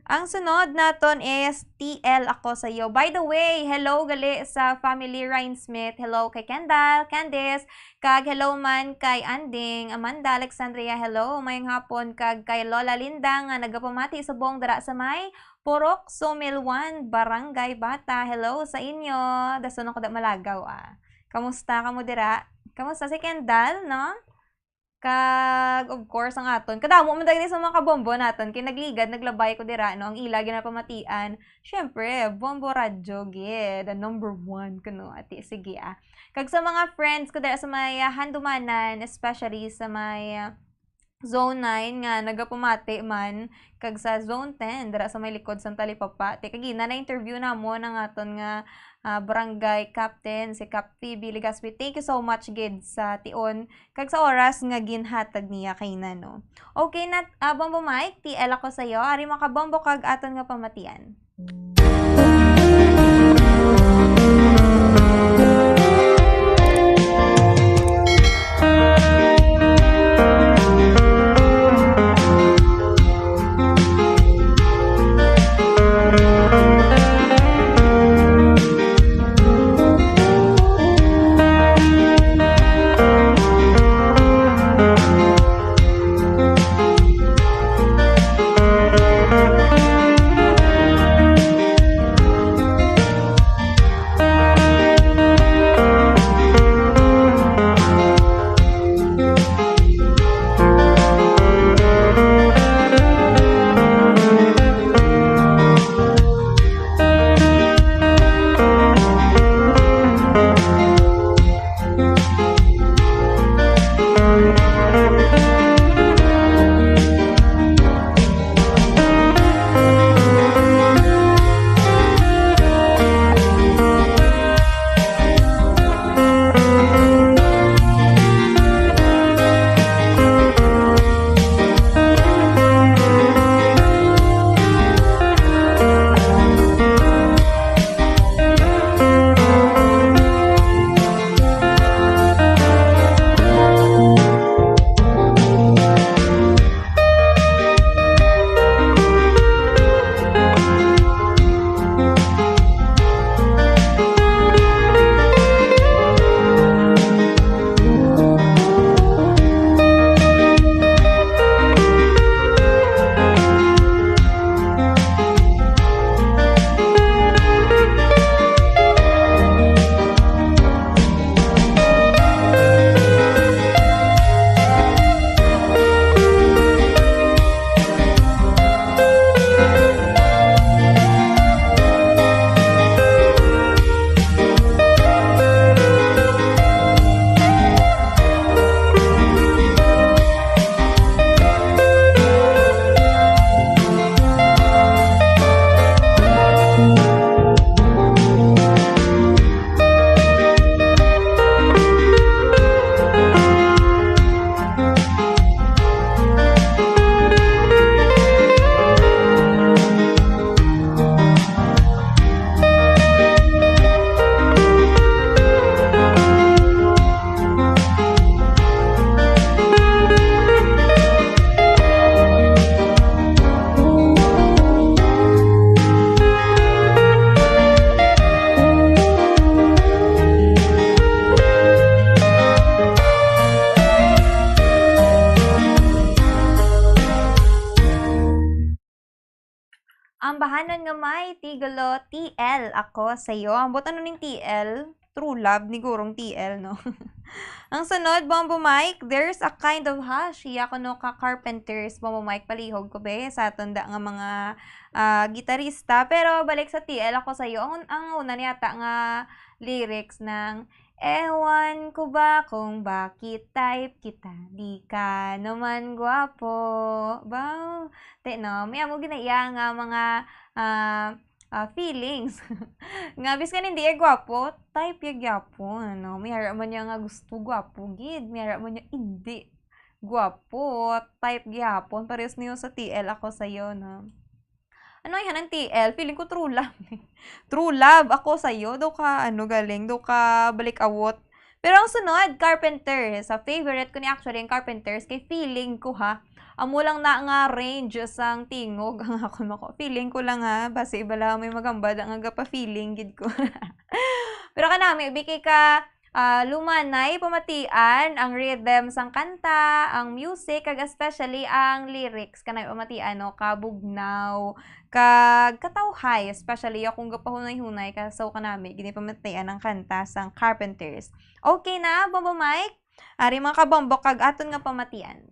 Ang sunod naton is T L Ako Sayo. By the way, hello gali sa family Ryan Smith. Hello kay Kendall, Candice, kag hello man kay Anding, Amanda, Alexandria. Hello, mayong hapon, kag kay Lola Linda nga nagapamati subong dira sa may Purok Sumilwan, Barangay Bata. Hello sa inyo. Dason ako da malagaw, ah. Kamusta kamo dira? Kamusta si Kendall, no? Kag, of course, ang aton. Kadamo man dagiti sa mga kabombo naton. Kay nagligad, naglabay ko dira, no? Ang ila ginapamatian. Siyempre, Bombo Radyo, gid. Ang number one, kuno. Ati, sige, ah. Kag sa mga friends ko dira sa may, ah, Handumanan, especially sa may, ah, Zone nine nga nagapamati man, kag sa Zone ten dira sa may likod sang talipapa. Ti kagina na-interview namon ang aton nga, ah, barangay captain, si Cap Phoebe Legaspi. Thank you so much gid sa tion kag sa oras nga ginhatag niya kay nano. Okay na, ah, Bombo Mike, T L Ako Sayo. Ari, mga kabombo, kag aton nga pamatian. Ambahanon nga may titulo, T L ako sayo. Ambot ano ning T L? True love ni gurong T L, no? Ang sunod, Bombo Mike, There's a Kind of Hush. Iya ko no ka Carpenters, Bombo Mike, palihog ko be sa tunda nga mga, ah, gitarista. Pero balik sa T L ako sayo. Ang, ang una niya ta nga lyrics ng, "Ewan ko ba kung bakit type kita, di ka naman gwapo." Ba? Te, no? May amo ginaiya nga mga, ah, ah, feelings. Nga, biskan hindi ya gwapo, type ya gyapon, ano? May ara man niya nga gusto gwapo gid, may ara man niya hindi gwapo, type gyapon. Parehas niyo sa T L, ako sayo, no? Ano ay hanang T L? Feeling ko true love. True love, ako sayo. Daw ka, ano, galing, daw ka balik awot. Pero ang sunod, Carpenters. Sa favorite ko ni actually ang Carpenters, kay feeling ko, ha, amo lang na nga range sang tingog ang ako mako. Feeling ko lang, ha, basi iba lang may magambad nga gapa-feeling gid ko. Pero kanami, biki ka, ah, lumanay, pamatian ang rhythm sang kanta, ang music, kag especially ang lyrics. Kanami pamatian, no, kabugnaw, kag katawhay, especially akong gapahunay-hunay, ka, so kanami, ginipamatian ang kanta sang Carpenters. Okay na, Bombo Mike? Ari, mga kabombo, kag aton nga pamatian.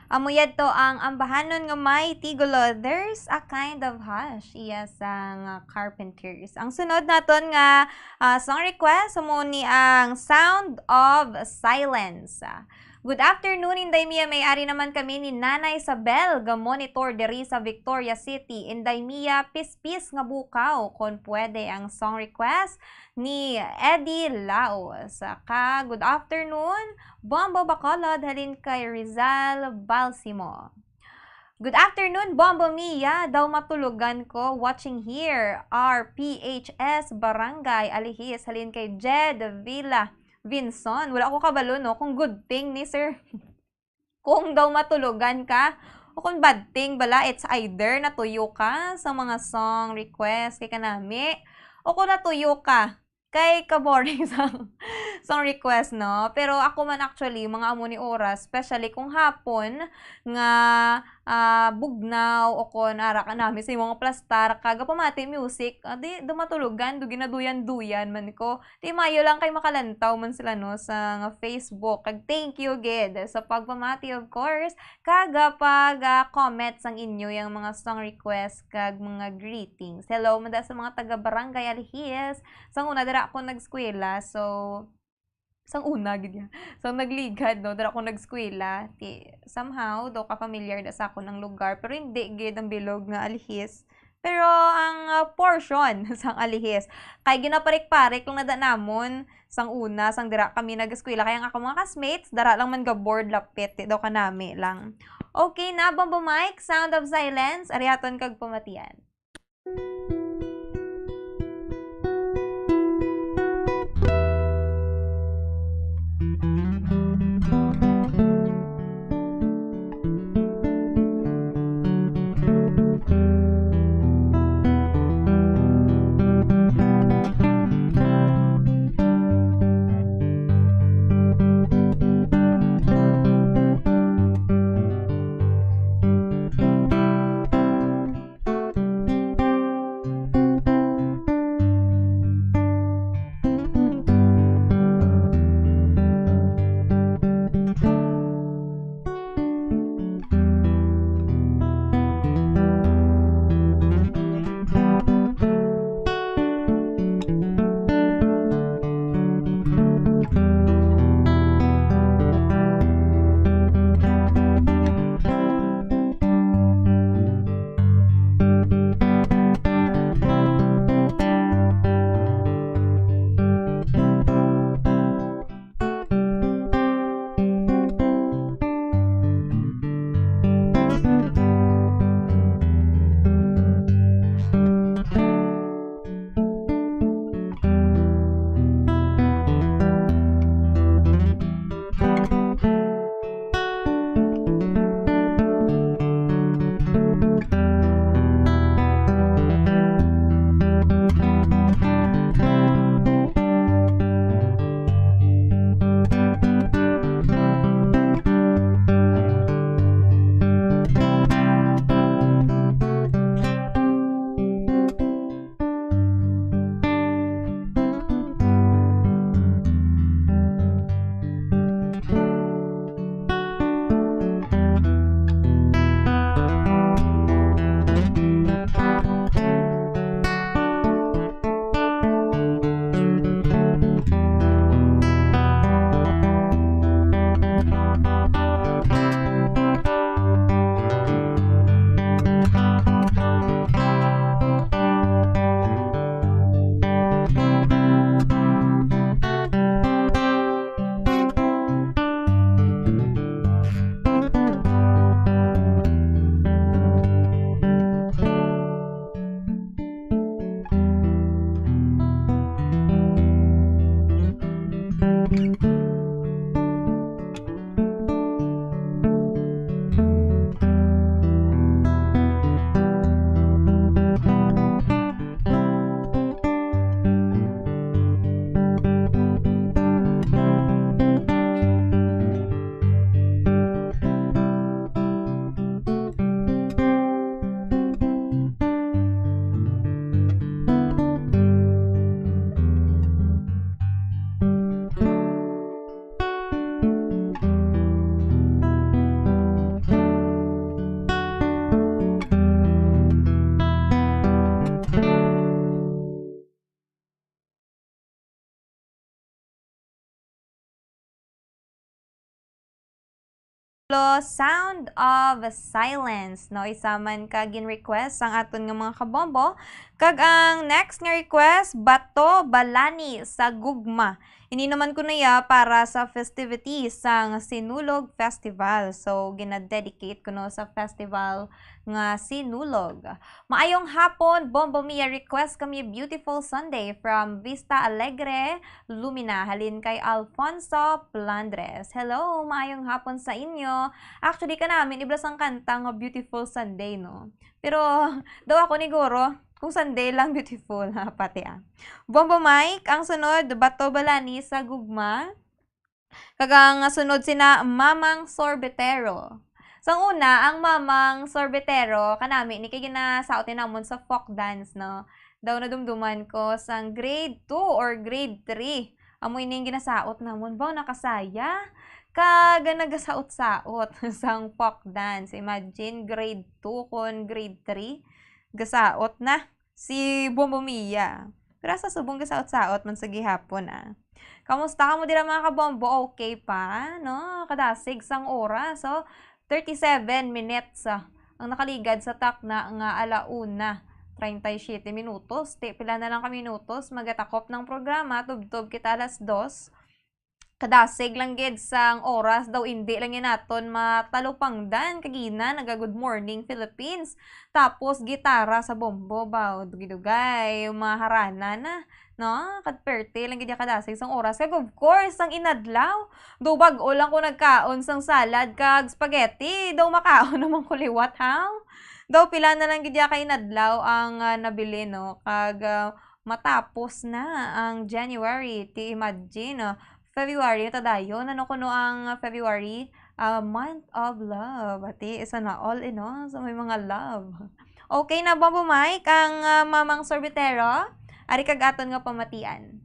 Amo yadto ang ambahanon nga may titulo, There's a Kind of Hush, iya sang Carpenters. Ang sunod naton nga, ah, song request, amo ni ang Sound of Silence. Ah, Good afternoon, Inday Mia. May ari naman kami ni Nanay Isabel, ga-monitor diri sa Victoria City. Inday Mia, pispis nga bukaw, kon pwede ang song request ni Eddie Laos. Ka, good afternoon, Bombo Bacolod, halin kay Rizal Balsimo. Good afternoon, Bombo Mia. Daw matulogan ko, watching here, R P H S Barangay Alihis, halin kay Jed Villa Vinson. Wala ko kabalo, no, kung good thing ni sir. Kung daw matulogan ka, o kung bad thing bala, it's either natuyo ka sa mga song request kay kanami, o kung natuyo ka kay ka-boring sang, sang request, no? Pero ako man actually, mga amo ni oras, especially kung hapon nga, ah, bugnaw o kon ara ka nami sa imong plastar, kag pamati music, ah, di, dumatulogan, do ginaduyan-duyan man ko. Di mayo lang kay makalantaw man sila, no, sa nga Facebook. Kag thank you gid sa pagpamati, of course, kag, ah, pag, ah, comment sang inyo yang mga song request kag mga greetings. Hello man da sa mga taga Barangay Alihis. Sang una dira ako nagskwela, so sang una gid ya. Sang nagligad, no, dira ako nagskwela. Ti, somehow daw ka familiar na sa akon ang lugar, pero hindi gid ang bilog nga Alihis. Pero ang, ah, portion sang Alihis kay ginaparik-parik lang na da namon sang una, sang dira kami nag-eskwela. Kay ang akong mga classmates, dara lang man ga-board lapit, di daw kanami lang. Okay na, Bombo Mike, Sound of Silence, arihaton kag pamatian. Lo, Sound of Silence, no? Isa man ka gin-request sang aton nga mga kabombo. Kag ang next nga request, Bato Balani sa Gugma. Ini naman kuno ya para sa festivities sang Sinulog Festival. So, gina-dedicate kuno sa festival nga Sinulog. Maayong hapon, Bombo Mia. Request kami Beautiful Sunday from Vista Alegre, Lumina, halin kay Alfonso Plandres. Hello, maayong hapon sa inyo. Actually, kanami ni Blas ang kanta nga Beautiful Sunday, no? Pero daw ako ni Goro, kung Sunday lang beautiful, ha, pati, ah. Bombo Mike, ang sunod, Bato Balani sa Gugma. Kag ang sunod sina Mamang Sorbetero. Sang una, ang Mamang Sorbetero, kanami ni kay ginasaot ni namon sa folk dance, no? Daw nadumduman ko sang grade two or grade three. Amo ini ang ginasaot namon. Baw, nakasaya. Kag nagasaot-saot sang folk dance. Imagine, grade two kon grade three, gasaot na si Bombo Mia. Pero sa subong gasaot-saot man sa gihapon, ah. Kamusta kamo dira, mga kabombo? Okay pa, no? Kadasig sang oras, so, thirty-seven minutes, ah, ang nakaligad sa takna nga ala-una, treinta y siete minutos. Ti, pila na lang ka minutos, magatakop ng programa, tubtob kita alas dos. Kadasig lang gid sang oras, daw indi lang gid naton matalupangdan. Kagina, naga-Good Morning Philippines. Tapos, gitara sa bombo, baw, dugay-dugay, maharana na, no? Kad perte lang gid ya kadasig sang oras. Kag, of course, sang inadlaw, daw bag-o lang ko nagkaon sang salad kag spaghetti, daw makaon naman ko liwat, ha? Daw pila na lang gid ya ka inadlaw ang, ah, nabilin, no? Kag, ah, matapos na ang January. Ti, imagine, ah, February na ta dayon. Ano kuno ang February? Ah, month of love. Ati, isa na all in all. So, may mga love. Okay na, Bombo Mike, ang, ah, Mamang Sorbetero? Ari kag aton nga pamatian.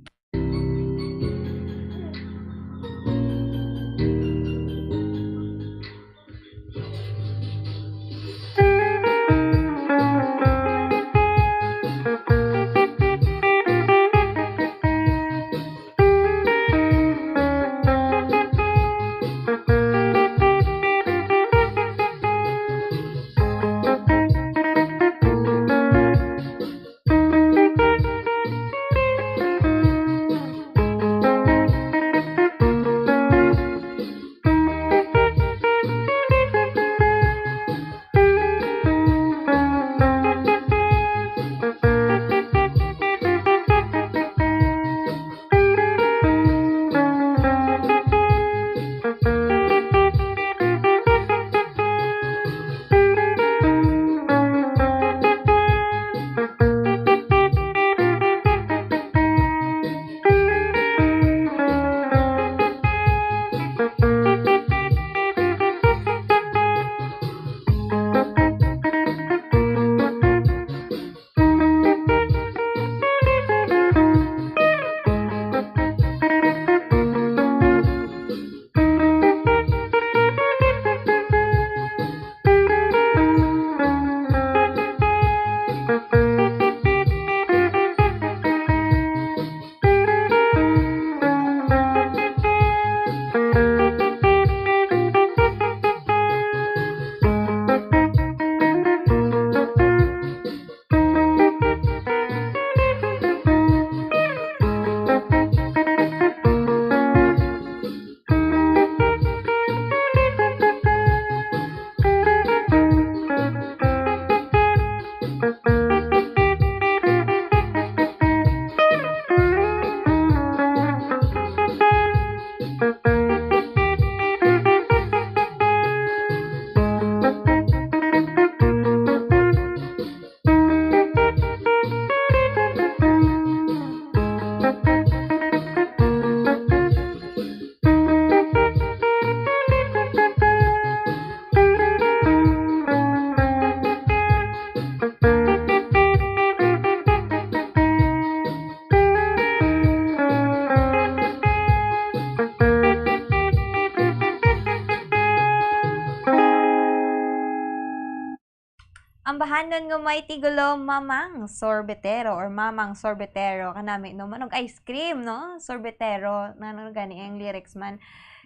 Ang bahanon nga may tigulo, Mamang Sorbetero or Mamang Sorbetero, kanami, no? Manog ice cream, no? Sorbetero, na, ano gani ang lyrics man.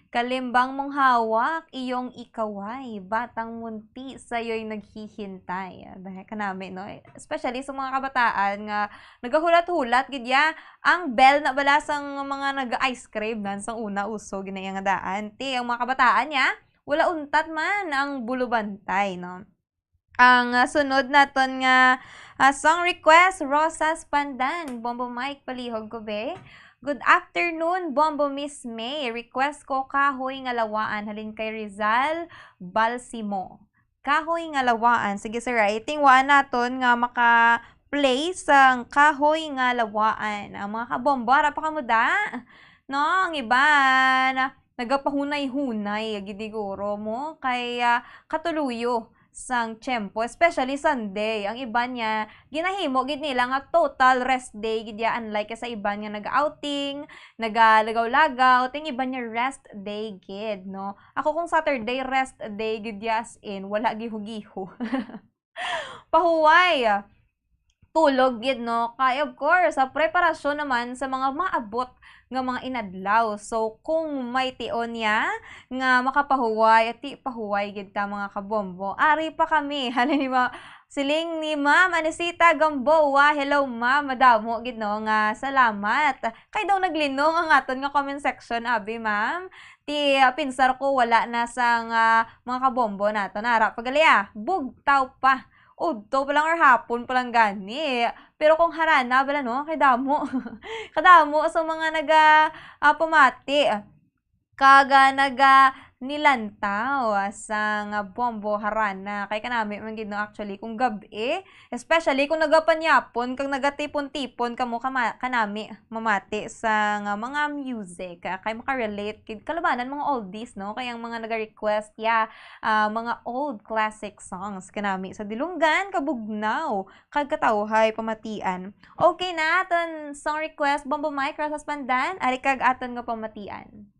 Kalimbang mong hawak, iyong ikaway, batang munti, sayo'y naghihintay. Dahil kanami, no? Especially sa mga kabataan nga nagahulat-hulat, gid ya, ang bell na bala sang mga nag-ice cream, nan sang una uso, ginaya nga daan. Ti, ang mga kabataan ya, wala untat man ang bulubantay, no? Ang, ah, sunod naton nga, ah, song request, Rosas Pandan, Bombo Mike, palihog ko, be. Good afternoon, Bombo Miss May. Request ko Kahoy nga Lawaan, halin kay Rizal Balsimo. Kahoy nga Lawaan. Sige, sir, ah, itingwaan naton nga maka-play sang Kahoy nga Lawaan. Ang mga kabombo, ara pa kamo da? No, ang iban, nagapahunay-hunay, gid siguro mo, kay, ah, katuluyo sang tiyempo, especially Sunday. Ang iban niya, ginahimo gid nila nga total rest day gid ya, unlike sa iban nga nag-outing, nagalagaw-lagaw, ting iban niya rest day gid, no? Ako kung Saturday, rest day gid ya, as in, wala giho-giho. Pahuway, tulog gid, no? Kay, of course, sa preparasyon naman sa mga maabot nga mga inadlaw. So, kung may tion niya nga makapahuway, ati pahuway gid ta, mga kabombo. Ari pa kami. Ano ni ma-, siling ni Ma'am Anisita Gamboa. Hello, Ma'am. Madamo gid, no, nga salamat. Kay daw naglinong ang aton nga comment section, abi, Ma'am. Ti, ah, pinsar ko wala na sang, ah, mga kabombo nato. Nara pa gali, ah. Bugtaw pa. Udto pa lang or hapon pa lang gani. Pero kung harana bala, no, kay damo. Kadamo sa mga naga, ah, pamati. Kag, ah, naga nilantaw, ah, sang, ah, bombo harana. Kay kanami man gid, no, actually, kung gab-i, especially kung nagapanyapon kag nagatipon-tipon kamo kama-, kanami mamati sang mga music, ah, kay makarelate gid. Kalabanan mga oldies, no? Kay ang mga naga-request, yeah, ah, mga old classic songs kanami sa Dilungan, Kabugnaw, kag Katawhay pamatian. Okay na aton song request, Bombo Mike, Rosas Pandan, ari kag aton nga pamatian.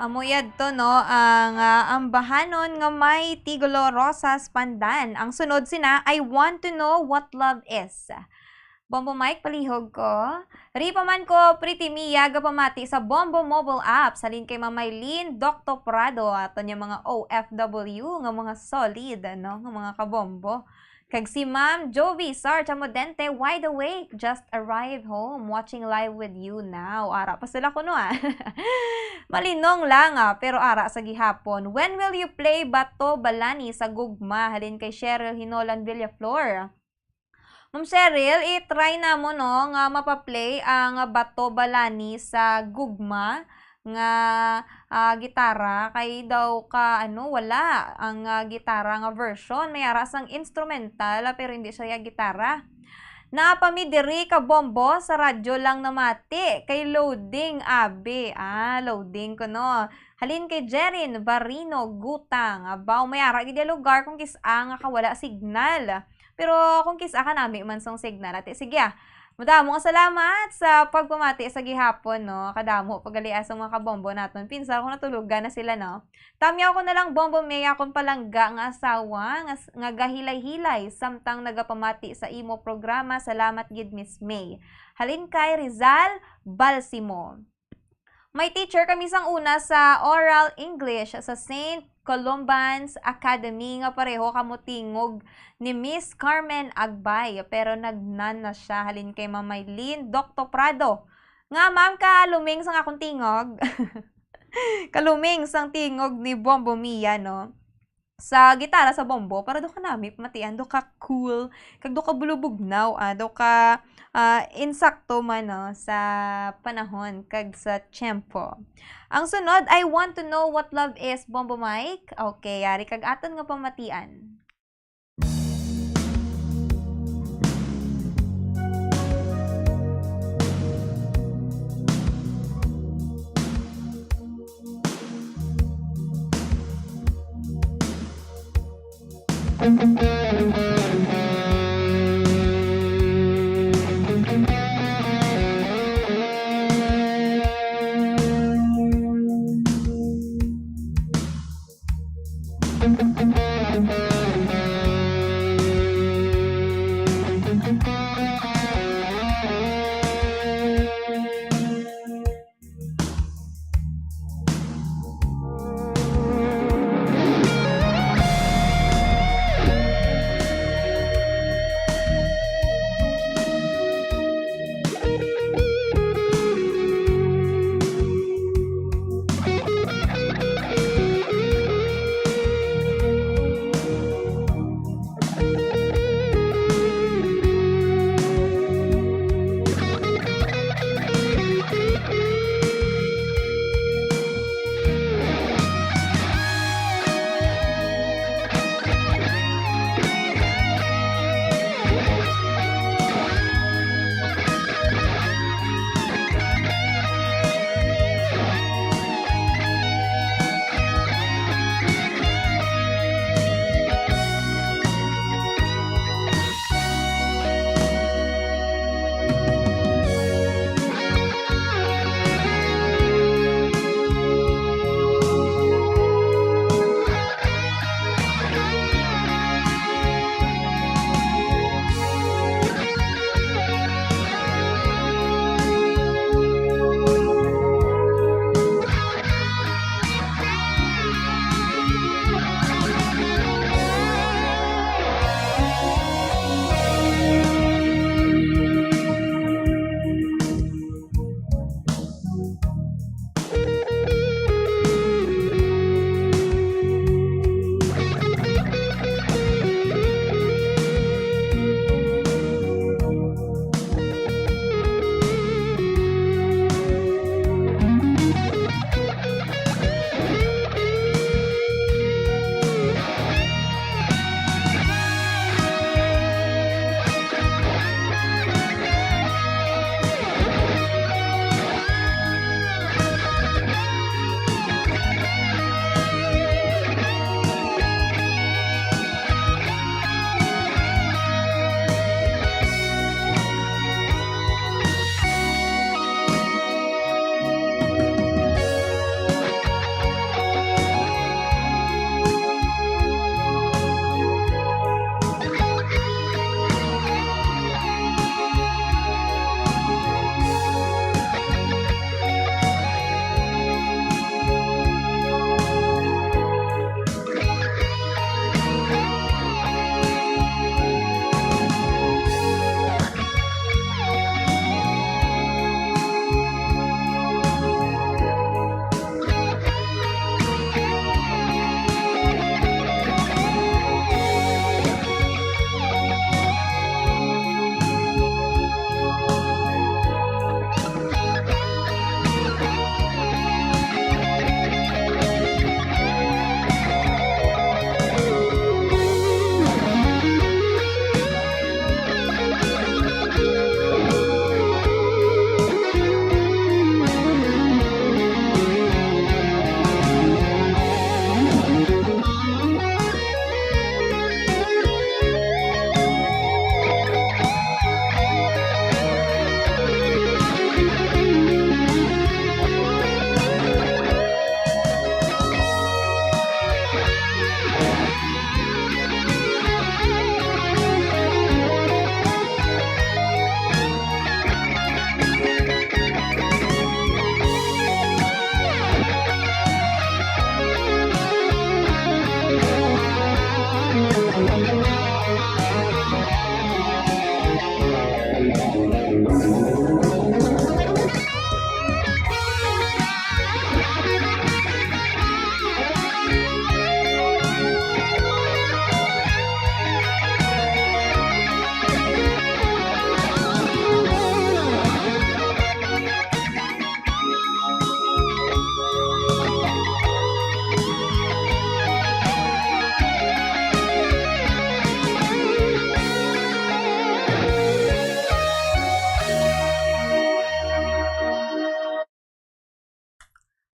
Amo yadto, no, ang, ah, ambahanon nga may tigulo Rosas Pandan. Ang sunod sina, "I Want to Know What Love Is." Bombo Mike, palihog ko. Ri pa man ko, Pretty Mia, gapamati sa Bombo Mobile App. Halin kay Ma'am Mylene Doctor Prado, aton niya mga O F W nga mga solid, no, nga mga kabombo. Kag si Ma'am Jovi Sar Chamodente, wide awake, just arrived home, watching live with you now. Ara pa sila kuno, ah. Malinong lang, ah, pero ara sa gihapon. When will you play Bato Balani sa Gugma? Halin kay Cheryl Hinolan Villaflor. Ma'am Cheryl, i-try namo, no, nga mapaplay ang Bato Balani sa Gugma nga, ah, gitara, kay daw ka, ano, wala ang, ah, gitara nga version. May ara sang instrumental, ah, pero hindi siya gitara. Naa pa mi diri ka bombo, sa radyo lang namati, kay loading, abi. Ah, loading kuno. Halin kay Jerin Barino Gutang. Abaw, may ara gid ya lugar kung kis-a nga kawala signal. Pero kung kis-a ka nami man sang signal, ate, sige, ah. Madamo nga salamat sa pagpamati sa gihapon, no? Kadamo pa gali sang mga kabombo naton. Pinsan ko natulugan na sila, no? Tamyaw ko na lang, Bombo May, akon palangga nga asawa, nga s-, nga gahilay-hilay, samtang nagapamati sa imo programa. Salamat gid, Miss May. Halin kay Rizal Balsimo. May teacher kami sang una sa Oral English sa Saint Columban's Academy nga pareho kamo tingog ni Miss Carmen Agbay, pero nagnan na siya. Halin kay Ma'am Mylene Doctor Prado. Nga, ma'am, kaluming sang akong tingog. Kaluming sang tingog ni Bombo Mia, no? Sa gitara, sa bombo, para daw ka nami pamatian, daw ka cool, kag daw ka bulubugnaw, ah, daw ka, ah, insakto man, no, sa panahon kag sa tiyempo. Ang sunod, "I Want to Know What Love Is," Bombo Mike. Okay, yari kag aton nga pamatian.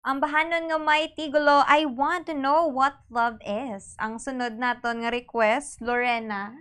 Ambahanon nga may tigulo, "I want to know what love is." Ang sunod naton nga request, Lorena.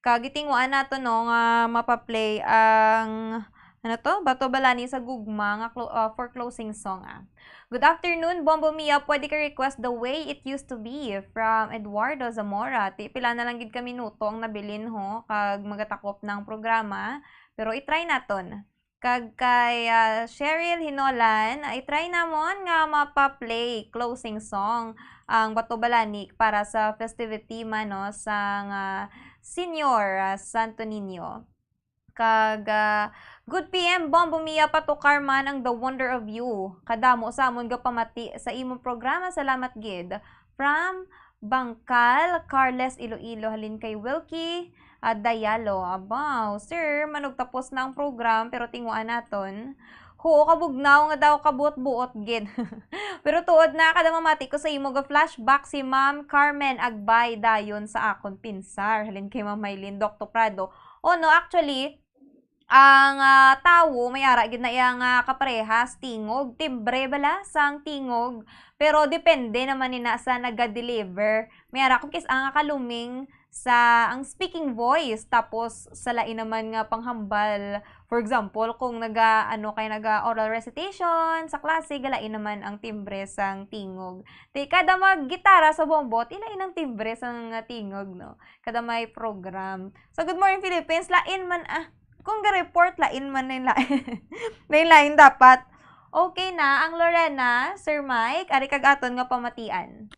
Kag gitinguan nato, no, nga mapaplay ang, ano to, Bato Balani sa Gugma nga clo-, ah, for closing song, ah. "Good afternoon, Bombo Mia. Pwede ka request The Way It Used to Be from Eduardo Zamora." Ti, pila na lang gid ka minuto ang nabilin, ho, kag magatakop na ang programa. Pero i-try naton. Kag kay, ah, Cheryl Hinolan, ah, i-try namon nga mapa-play closing song ang Bato Balani para sa festivity man, no, sang, ah, Senior, ah, Santo Niño. Kag, ah, "Good P M, Bombo Mia, patukar man ang The Wonder of You. Kadamo sa amon gapamati sa imong programa. Salamat gid." From Bangkal, Carles, Iloilo, halin kay Wilkie, ah, Dayalo. Abaw, sir, manugtapos na ang program, pero tinguan naton. Huo, kabugnaw nga daw kabuot-buot gid. Pero tuod na, kada mamati ko sa imo, ga-flashback si Ma'am Carmen Agbay dayon sa akon pinsar. Halin kay Ma'am Maylin Docto Prado. Oh, no, actually, ang, ah, tawo, may ara gid na iya nga kaparehas, tingog, timbre bala sang tingog, pero depende naman ni na sa naga-deliver. May ara kung kis-a nga kaluming sa ang speaking voice, tapos sa lain naman nga panghambal, for example, kung naga, ano, kay naga oral recitation sa klase, galain naman ang timbre sang tingog. Di kada mag-gitara sa bombot, ilain ang timbre sang tingog, no? Kada may program. So, Good Morning Philippines, lain man, ah, kung ga-report, lain man na yung lain. May lain dapat. Okay na, ang Lorena, Sir Mike, ari kag aton nga pamatian.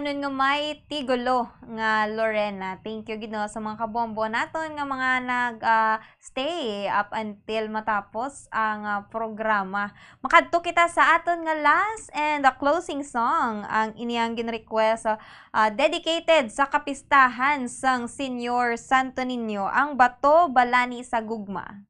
Nun nga may tigulo nga Lorena. Thank you gid, no, sa mga kabombo naton nga mga nag, ah, stay up until matapos ang, ah, programa. Makadto kita sa aton nga last and the closing song, ang iniyang gin-request, ah, dedicated sa kapistahan sang Señor Santo Niño, ang Bato Balani sa Gugma.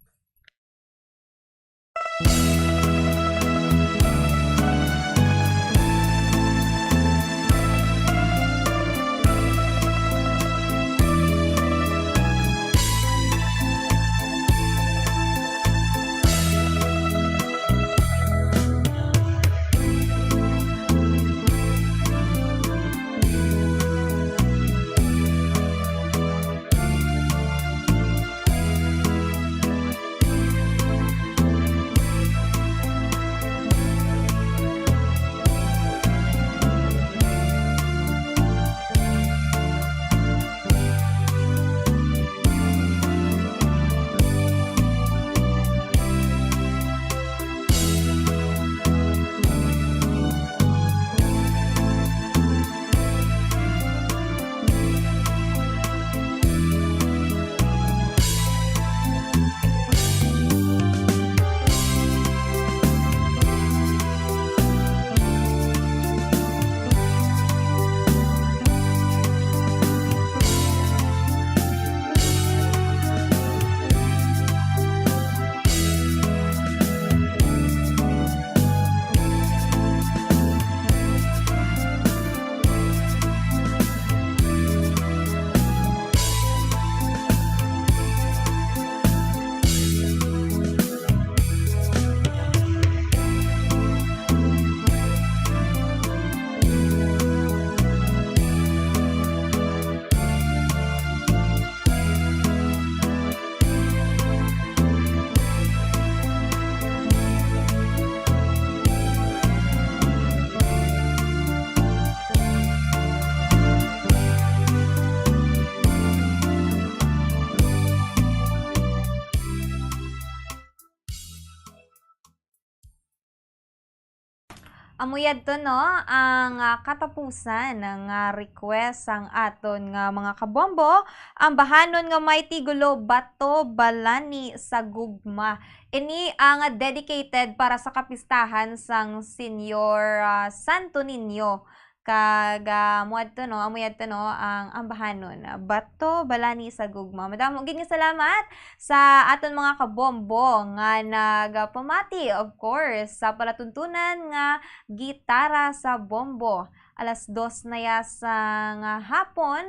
Amo yadto, no, ang, ah, katapusan nga request sang aton nga mga kabombo, ang bahanon nga may tigulo, Bato Balani sa Gugma. Ini ang dedicated para sa kapistahan sang Señor, ah, Santo Niño. Kag, ah, amo adto, no, amo yadto, no, ang ambahanon. Bato Balani sa Gugma. Madamo gid nga salamat sa aton mga kabombo nga nagapamati, of course, sa palatuntunan nga Gitara sa Bombo. Alas dos na ya sang hapon,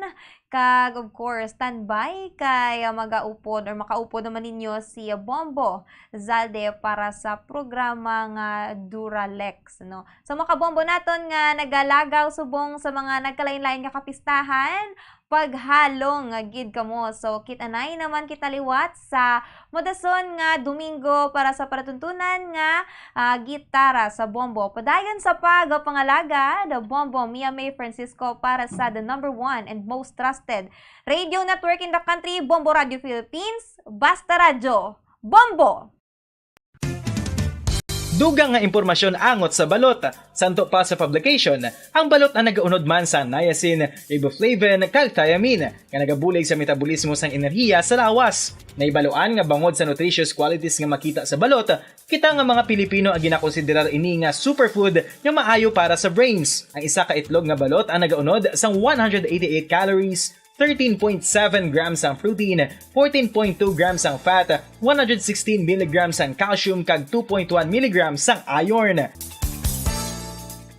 kag of course, standby kay, ah, magaupod or makaupod naman ninyo si Bombo Zalde para sa programa nga Duralex, no? So, mga kabombo naton nga nagalagaw subong sa mga nagkalain-lain nga kapistahan, paghalong nga gid kamo. So, kit-anay naman kita liwat sa madason nga Domingo para sa palatuntunan nga, ah, Gitara sa Bombo. Padayon sa pagpangalagad, Bombo Mia May Francisco para sa the number one and most trusted radio network in the country, Bombo Radio Philippines, Basta Radyo, Bombo! Dugang nga impormasyon angot sa balot. Santo pa sa publication, ang balot ang nagaunod man sa niacin, riboflavin, kag thiamine, nga nagabulig sa metabolismo sang enerhiya sa lawas. Nahibaluan nga bangod sa nutritious qualities nga makita sa balot, kita nga mga Pilipino ang ginakonsiderar ini nga superfood nga maayo para sa brains. Ang isa ka itlog nga balot ang nagaunod sang one hundred eighty-eight calories, thirteen point seven grams ang protein, fourteen point two grams ang fat, one hundred sixteen milligrams ang calcium, kag two point one milligrams ang iron.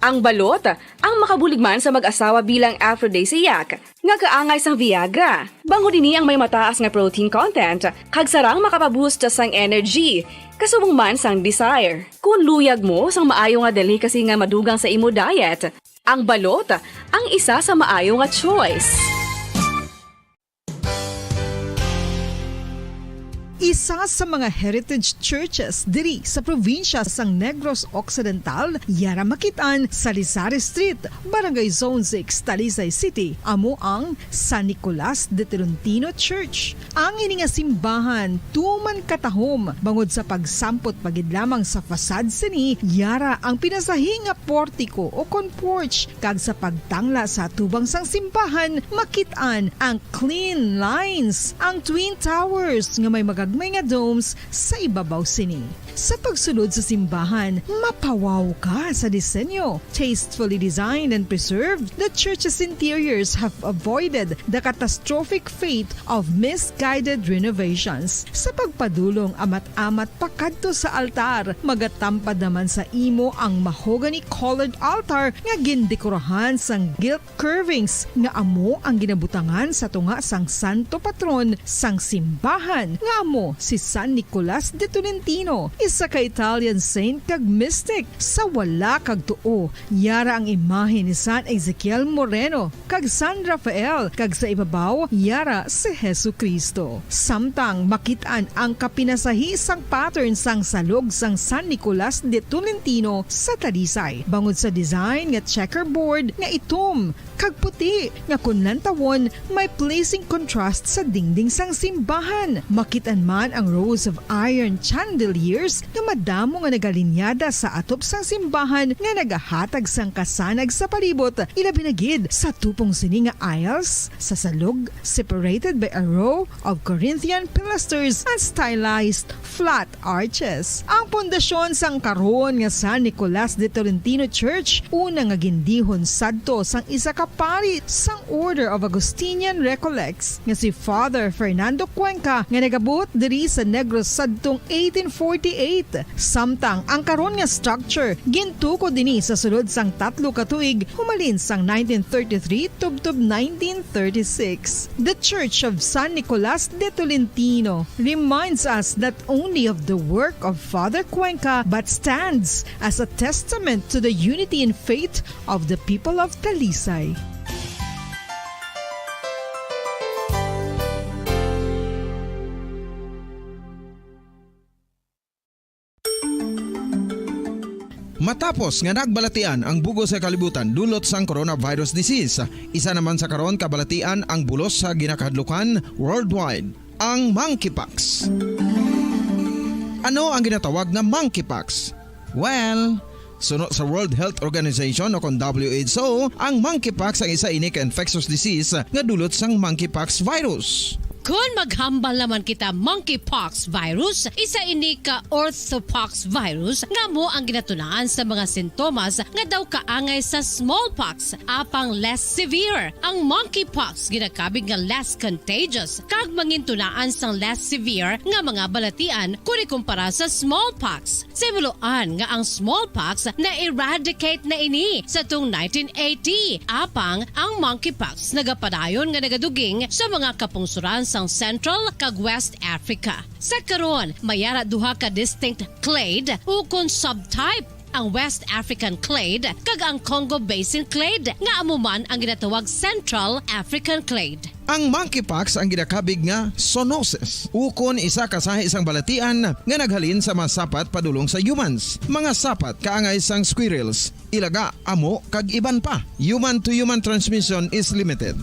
Ang balot, ang makabulig man sa mag-asawa bilang aphrodisiac, nga kaangay sang Viagra. Bangod ini ang may mataas nga protein content, kag sarang makapaboost sang energy, kasubong man sang desire. Kung luyag mo sang maayo nga delicacy nga madugang sa imo diet, ang balot ang isa sa maayo nga choice. Isa sa mga heritage churches diri sa probinsya sang Negros Occidental, yara makit-an sa Lisari Street, Barangay Zone six, Talisay City, amo ang San Nicolas de Tolentino Church. Ang ini nga simbahan tuman katahom bangod sa pagsampot pa gid lamang sa facade sini, yara ang pinasahi nga portiko o kon porch, kag sa pagtangla sa atubang sang simbahan, makit-an ang clean lines, ang twin towers nga may magagmay nga domes sa ibabaw sini. Sa pagsulod sa simbahan, mapawaw ka sa disenyo. Tastefully designed and preserved, the church's interiors have avoided the catastrophic fate of misguided renovations. Sa pagpadulong amat-amat pakadto sa altar, magatampad naman sa imo ang mahogany-colored altar nga gindekorahan sang gilt curvings nga amo ang ginabutangan sa tunga sang santo patron sang simbahan, nga amo si San Nicolas de Tolentino, isa ka Italian saint kag mystic. Sa wala kag tuo, yara ang imahe ni San Ezekiel Moreno kag San Rafael, kag sa ibabaw, yara si Jesu-Cristo. Samtang makit-an ang kapinasahi sang pattern sang salog sang San Nicolas de Tolentino sa Talisay, bangod sa design nga checkerboard nga itom kag puti, nga kon lantawon, may pleasing contrast sa dingding sang simbahan. Makit-an man ang rows of iron chandeliers nga madamo nga nagalinyada sa atop sang simbahan nga nagahatag sang kasanag sa palibot, ilabi na gid sa tupong sini nga aisles sa salog, separated by a row of Corinthian pilasters and stylized flat arches. Ang pundasyon sang karon nga San Nicolas de Tolentino Church, una nga gindihon sadto sang isa ka pari sang Order of Augustinian Recollects nga si Father Fernando Cuenca, nga nagabuot diri sa Negros sadtong eighteen forty-eight. Samtang ang karon nga structure gintukod ini sa sulod sang tatlo ka tuig, humalin sang nineteen thirty-three tubtob nineteen thirty-six. The Church of San Nicolas de Tolentino reminds us not only of the work of Father Cuenca, but stands as a testament to the unity in faith of the people of Talisay. Matapos nga nagbalatian ang bug-os nga kalibutan dulot sang coronavirus disease, isa naman sa karon kabalatian ang bulos sa ginakahadlukan worldwide, ang monkeypox. Ano ang ginatawag nga monkeypox? Well, suno sa World Health Organization o kon W H O, ang monkeypox ang isa ini ka infectious disease nga dulot sang monkeypox virus. Kon maghambal naman kita monkeypox virus, isa ini ka orthopox virus nga amo ang ginatunaan sa mga sintomas nga daw kaangay sa smallpox, apang less severe. Ang monkeypox ginakabig nga less contagious kag mangintunaan sang less severe nga mga balatian kon ikumpara sa smallpox. Sa himuloan nga ang smallpox na-eradicate na ini sa tung nineteen eighty, apang ang monkeypox nagapadayon nga nagaduging sa mga kapungsoran sang Central kag West Africa. Sa karon, may ara duha ka distinct clade ukon subtype, ang West African clade kag ang Congo Basin clade, nga amo man ang ginatawag Central African clade. Ang monkeypox ang ginakabig nga zoonosis, ukon isa ka sahi sang balatian nga naghalin sa mga sapat padulong sa humans. Mga sapat kaangay sang squirrels, ilaga, amo, kag iban pa. Human to human transmission is limited.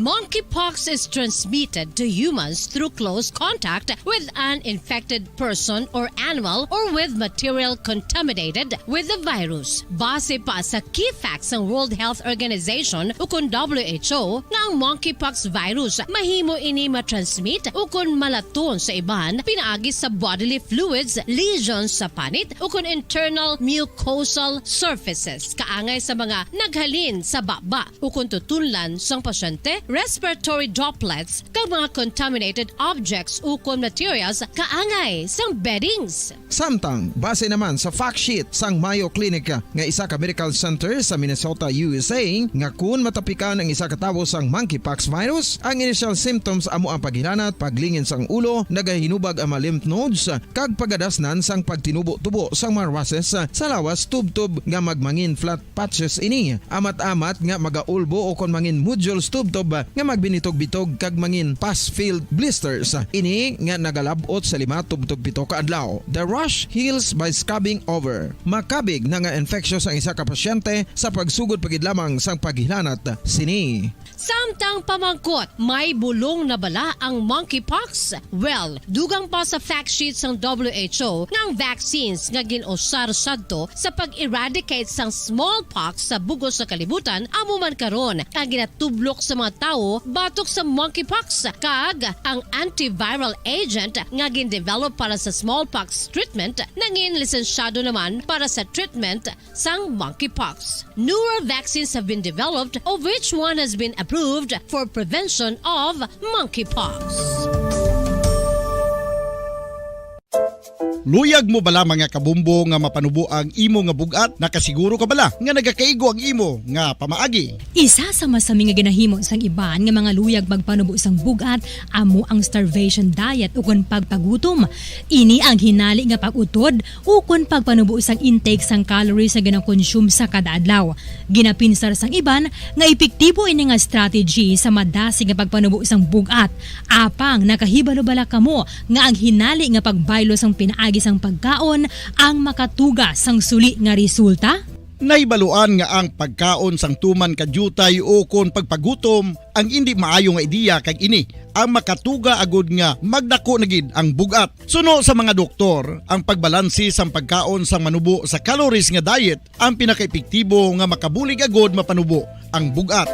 Monkeypox is transmitted to humans through close contact with an infected person or animal or with material contaminated with the virus. Base pa sa key facts sang World Health Organization ukon W H O nga ang monkeypox virus mahimo ini matransmit ukon malaton sa iban pinaagi sa bodily fluids, lesions sa panit ukon internal mucosal surfaces kaangay sa mga naghalin sa baba ukon tutunlan sang pasyente, respiratory droplets, kag mga contaminated objects ukon materials kaangay sang beddings. Samtang, base naman sa fact sheet sang Mayo Clinic nga isa ka medical center sa Minnesota, U S A, nga kun matapikan ang isa ka tawo sang monkeypox virus, ang initial symptoms amo ang paghilanat, paglingin sang ulo, nagahinubag ang mga lymph nodes, kag pagadasnan sang pagtinubo-tubo sang mga rushes sa lawas tubtob nga magmangin flat patches ini. Amat-amat nga magaulbo o kon mangin nodules tubtob nga magbinitog-bitog kag mangin pus-filled blisters. Ini nga nagalab-ot sa lima tubtob pito ka adlaw. The rash heals by scrubbing over. Makabig na nga infectious ang isa ka pasyente sa pagsugod pa gid lamang sang paghilanat sini. Samtang pamangkot, may bulong na bala ang monkeypox? Well, dugang pa sa fact sheet sang W H O nga ang vaccines nga gin-usar sadto sa pag-eradicate sang smallpox sa bug-os nga kalibutan amo man karon ang ginatublok sa mga tawo batok sa monkeypox, kag ang antiviral agent nga gin-develop para sa smallpox treatment nangin lisensyado naman para sa treatment sang monkeypox. Newer vaccines have been developed, of which one has been approved for prevention of monkeypox. Luyag mo bala, mga kabombo, nga mapanubo ang imo nga bug-at? Nakasiguro ka bala nga nagakaigo ang imo nga pamaagi? Isa sa masami nga ginahimo sang iban nga mga luyag magpanubo sang bug-at amo ang starvation diet ukon pagpagutom. Ini ang hinali nga pag-utod ukon pagpanubo sang intake sang calories nga ginakonsume sa kada adlaw. Ginapinsar sang iban nga epektibo ini nga strategy sa madasig nga pagpanubo sang bug-at. Apang nakahibalo bala kamo nga ang hinali nga pagbaylo sang pinaagi sang pagkaon ang makatuga sang suli nga resulta? Nahibaluan nga ang pagkaon sang tuman ka diutay ukon pagpagutom ang indi maayo nga ideya, kag ini ang makatuga agud nga magdako na gid ang bug-at. Suno sa mga doktor, ang pagbalanse sang pagkaon sang manubo sa calories nga diet ang pinakaepektibo nga makabulig agud mapanubo ang bug-at.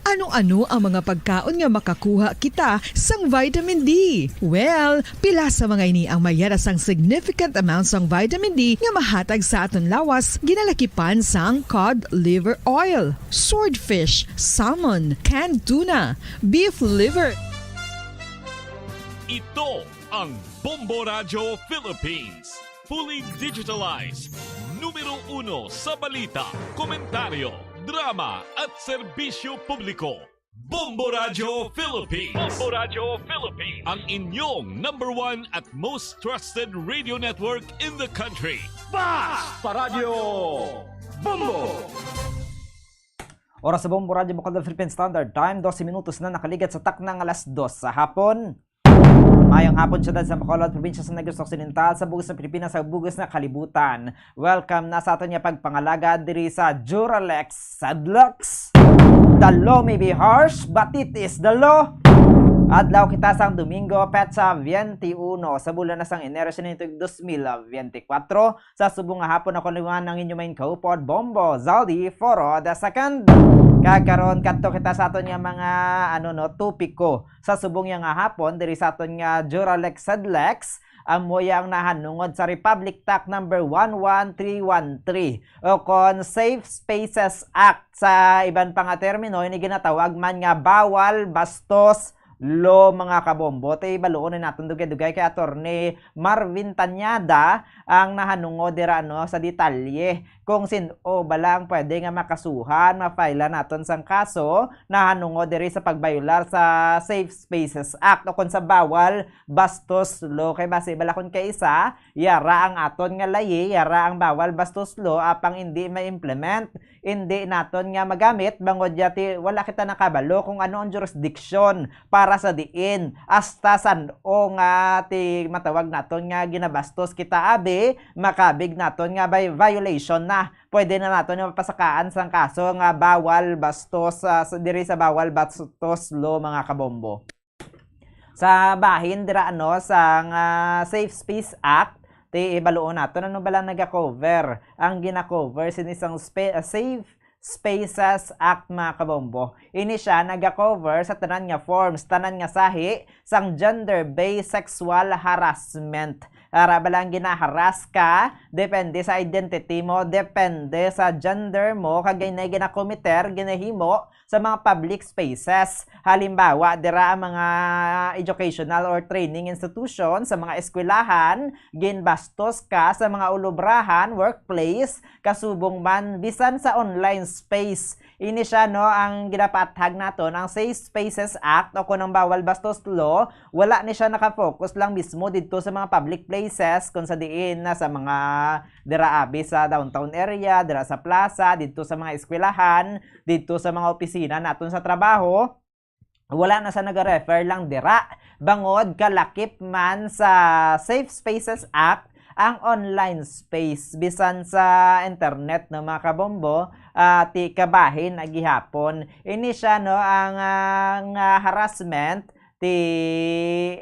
Ano-ano ang mga pagkaon nga makakuha kita sang vitamin D? Well, pila sa mga ini ang may yara sang significant amount sang vitamin D nga mahatag sa aton lawas, ginalakipan sang cod liver oil, swordfish, salmon, canned tuna, beef liver. Ito ang Bombo Radyo Philippines. Fully digitalized. Numero uno sa balita, komentaryo, drama, at serbisyo publiko. Bombo Radyo Philippines. Bombo Radyo Philippines. Ang inyong number one at most trusted radio network in the country. Basta Radyo Bombo! Oras sa Bombo Radyo Bacolod Philippine Standard Time, dose minutos na nakaligad sa takna nga alas dos sa hapon. Mayong hapon, siyudad sa Bacolod, probinsya sa Negros Occidental, sa bug-os sa Pilipinas, sa bug-os nga kalibutan. Welcome na sa aton nga pagpangalagad diri sa Duralex Sedlex. The law may be harsh, but it is the law. Adlaw kita sang Domingo, petsa twenty-one, sa bulan na sang Enero, sining tuig dos mil bente kwatro. Sa subong nga hapon, ako naman ang inyo main kaupod, Bombo Zaldi Foro the second. Kag karon, kadto kita sa aton nga mga, ano, no, topiko. Sa subong ya nga hapon, diri sa aton nga Duralex Sedlex, amo ya ang nahanungod sa Republic Tax number one one three one three, o kon Safe Spaces Act. Sa iban pa nga termino, ini ginatawag man nga bawal bastos law, mga kabombo. Ti baluon na naton dugay-dugay kay Attorney Marvin Tañada ang nahanungod dira, no, sa detalye kung sin-o bala ang pwede nga makasuhan, ma-file naton sang kaso nahanungod diri sa pagbayolar sa Safe Spaces Act o kon sa bawal bastos law. Kay basi bala kon kaisa, yara ang aton nga layi, yara ang bawal bastos law, apang indi ma-implement, indi naton nga magamit, bangod ya ti wala kita nakabalo kung ano ang jurisdiction para sa diin, hasta san-o nga ti matawag naton nga ginabastos kita, abi, makabig naton nga vi-, violation na. Pwede na naton nga mapasakaan sang kaso nga bawal bastos, ah, sa, diri sa bawal bastos law, mga kabombo. Sa bahin dira, ano, sang, ah, Safe Space Act, ti ibaluon naton ano bala naga-cover. Ang gina-cover sini sang spa-, ah, Safe Spaces Act, mga kabombo. Ini sia naga-cover sa tanan nga forms, tanan nga sahi sang gender-based sexual harassment. Ara bala ang ginaharas ka, depende sa identity mo, depende sa gender mo, kag inay ginakomiter, ginahimo sa mga public spaces. Halimbawa, dira ang mga educational or training institution, sa mga eskwelahan, ginbastos ka sa mga ulubrahan, workplace, kasubong man bisan sa online space. Ini siya, no, ang ginapaathag naton, ang Safe Spaces Act o kon ang Bawal Bastos Law. Wala ni siya naka-focus lang mismo didto sa mga public places, kung sa diin na sa mga dira abi sa downtown area, dira sa plaza, didto sa mga eskwelahan, didto sa mga opisina naton sa trabaho. Wala na sa naga-refer lang dira. Bangod kalakip man sa Safe Spaces Act ang online space, bisan sa internet, no, mga kabombo, ah, ti kabahin na gihapon. Ini siya, no, ang, ah, nga harassment, ti,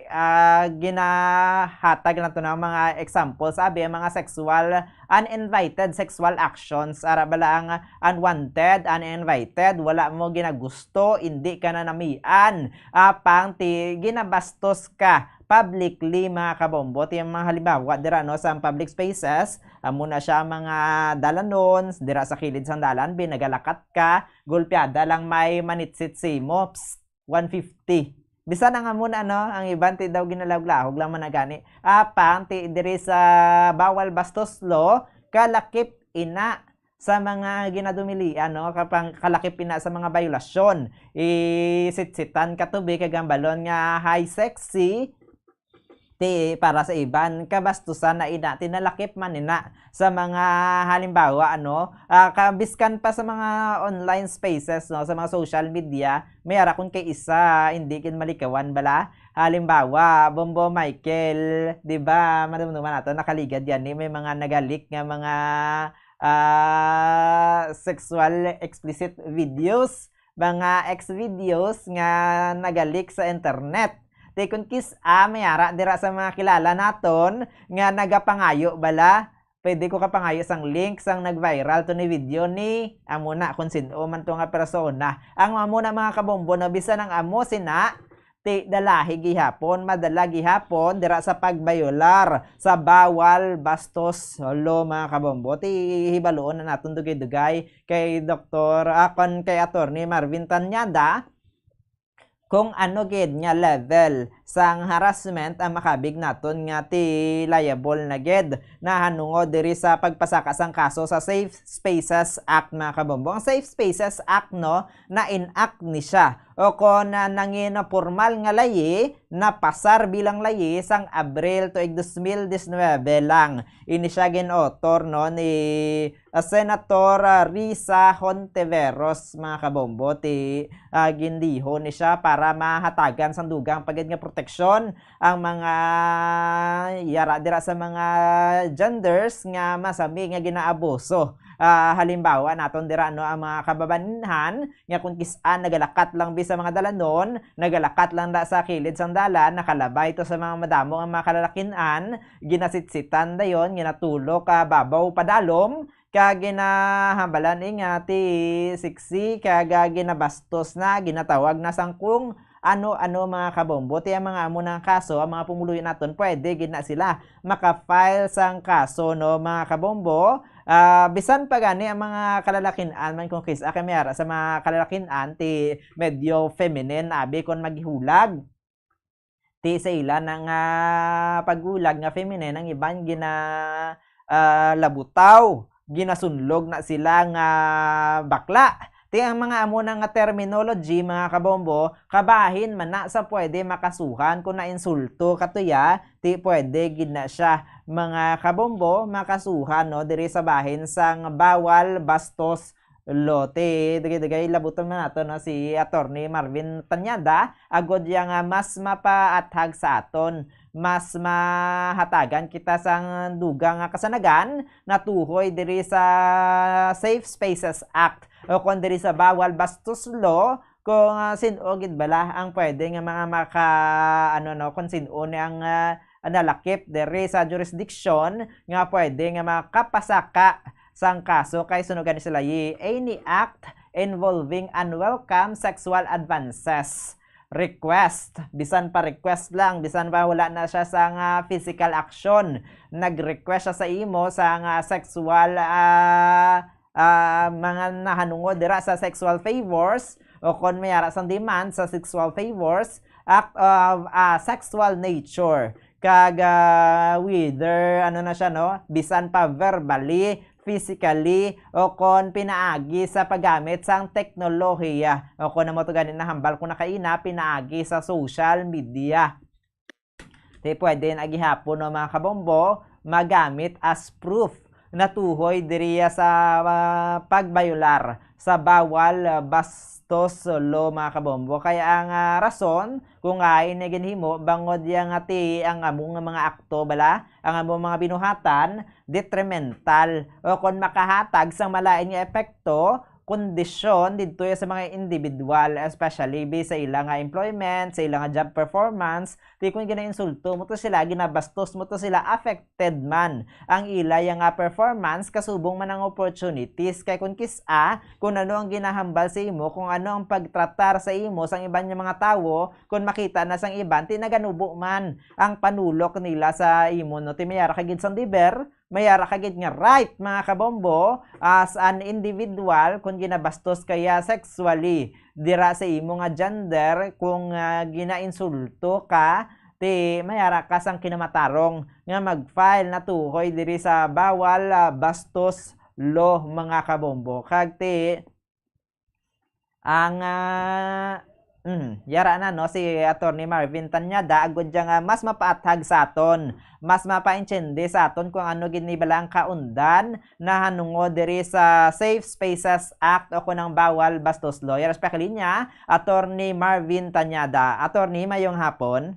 ah, ginahatag nato ng mga examples, abi, ang mga sexual, uninvited sexual actions, ara bala ang unwanted, uninvited, wala mo ginagusto, hindi ka na namian, apang ti ginabastos ka publicly, mga kabombo. Ti ang mga halimbawa dira, no, sa public spaces, amo na siya ang mga dalanon, dira sa kilid sang dalan, bi, nagalakat ka, gulpiada lang may manitsit sa imo, psst, one fifty. Bisan ang amo na, no, ang iban ti daw ginalahog-lahog lang man na gani. Apang ti diri sa Bawal Bastos Law, kalakip ina sa mga ginadumilian, no, kapang kalakip ina sa mga bayolasyon. Isitsitan ka tubi kag hambalon nga, "Hi, sexy." Ti para sa iban, kabastusan na ina, ti nalakip man ina sa mga halimbawa, ano, ah, ka, biskan pa sa mga online spaces, no, sa mga social media, may ara kun kay isa, hindi gid malikawan bala. Halimbawa, Bombo Michael, di ba, madumduman nato, nakaligad yan, ni may mga nagalik nga mga, ah, sexual explicit videos, mga X videos nga nagalik sa internet. Ti kun kis-a may ara dira sa mga kilala naton nga nagapangayo bala, pwede ko kapangayo sang link sang nag-viral to ni video ni, amo na, kung sin-o man to nga persona. Ang amo na, mga kabombo, no, bisan ang amo sina, ti dalahi gihapon, madala gihapon dira sa pagbayolar sa Bawal Bastos Law, mga kabombo. Ti hibaluon na naton dugay-dugay kay Doktor, ah, kon kay Attorney Marvin Tañada, kung ano gid nga level sang harassment ang makabig naton nga ti liable na gid nahanungod diri sa pagpasaka sang kaso sa Safe Spaces Act, mga kabombo. Ang Safe Spaces Act, no, na-enact ni siya o kon, ah, nangin formal nga layi, napasar bilang layi sang Abril tuig dos mil diecinuebe lang. Ini siya gin-author, no, ni, ah, Senator, ah, Risa Hontiveros, mga kabombo. Ti, ah, gindiho ni siya para mahatagan sang dugang pa gid nga proteksyon ang mga yara dira sa mga genders nga masami nga ginaabuso. Ah, halimbawa naton dira, no, ang mga kababainhan nga kung kis-an nagalakat lang bi sa mga dalanon, nagalakat lang da sa kilid sang dalan, nakalabay to sa mga madamo nga mga kalalakin-an, ginasitsitan dayon, ginatulok, ah, babaw padalom, kag ginahambalan, eh, nga ti siksi, kag, ah, ginabastos na, ginatawag na sang kung ano-ano, mga kabombo. Ti ang mga amo nang kaso, ang mga pumuluyo naton, pwede gid na sila maka-file sang kaso, no, mga kabombo. Ah, bisan pa gani ang mga kalalakin-an man kung kis-a kay may ara sa mga kalalakin-an ti medyo feminine abi kon maghulag. Ti sa ila na nga paghulag nga feminine, ang iban gina, ah, labutaw, ginasunlog na sila nga bakla. Ti ang mga amo na nga terminology, mga kabombo, kabahin man na sa pwede makasuhan kung nainsulto ka tuya, ti pwede gid na siya, mga kabombo, makasuhan, no, diri sa bahin sang bawal bastos lote. Dugay-dugay labuton man nato, no, si Attorney Marvin Tañada, agod ya nga mas mapaathag sa aton, mas mahatagan kita sang dugang nga kasanagan natuhoy diri sa Safe Spaces Act o kon diri sa Bawal Bastos Law, kung, ah, sin-o gid bala ang pwede nga mga maka, ano, no, kung sin-o ni ang, ah, nalakip diri sa jurisdiction nga pwede nga makapasaka sang kaso kay sunugan ni sila, any act involving unwelcome sexual advances. Request, bisan pa request lang, bisan pa wala na siya sa nga physical action, nag-request siya sa imo sa nga sexual, ah, ah, mga nahanungod dira sa sexual favors, o kon may ara sang demand sa sexual favors, act of a sexual nature, kag, ah, whether, ano na siya, no, bisan pa verbally, physically o kon pinaagi sa paggamit sang teknolohiya o kon amo to gani nahambal ko na kaina pinaagi sa social media. Ti pwede na gihapon, no, mga kabombo, magamit as proof natuhoy diriya sa, ah, pagbayolar sa bawal, ah, bastos law, mga kabombo. Kay ang, ah, rason kung ay ni ginhimo bangod ya nga ti ang among mga akto bala, ang among mga binuhatan detrimental o kon makahatag sang malain nga epekto, kondisyon didto ya sa mga individual, especially based sa ila nga employment, sa ila nga job performance, ti kon ginainsulto mo to sila, ginabastos mo to sila, affected man ang ila ya nga performance, kasubong man ang opportunities. Kay kung kis-a, kung ano ang ginahambal sa imo, kung ano ang pagtratar sa imo sang iban nga mga tawo, kung makita na sang iban, ti naganubo man ang panulok nila sa imo, no? Ti mayara ka gid sang deber, mayara ka gid nga right, mga kabombo, as an individual, kung ginabastos ka ya sexually dira sa imo nga gender, kung, ah, ginainsulto ka, ti mayara ka sang kinamatarong nga mag-file natuhoy diri sa bawal, ah, bastos law, mga kabombo. Kag ti ang, ah, mm, yara na, no, si Attorney Marvin Tañada, agud dya nga mas mapaathag sa aton, mas mapaintindi sa aton kung ano gid ni bala ang kaundan nahanungod diri sa Safe Spaces Act o kon ang bawal bastos law. Yara sa pakalinya, Attorney Marvin Tañada. Attorney, mayong hapon.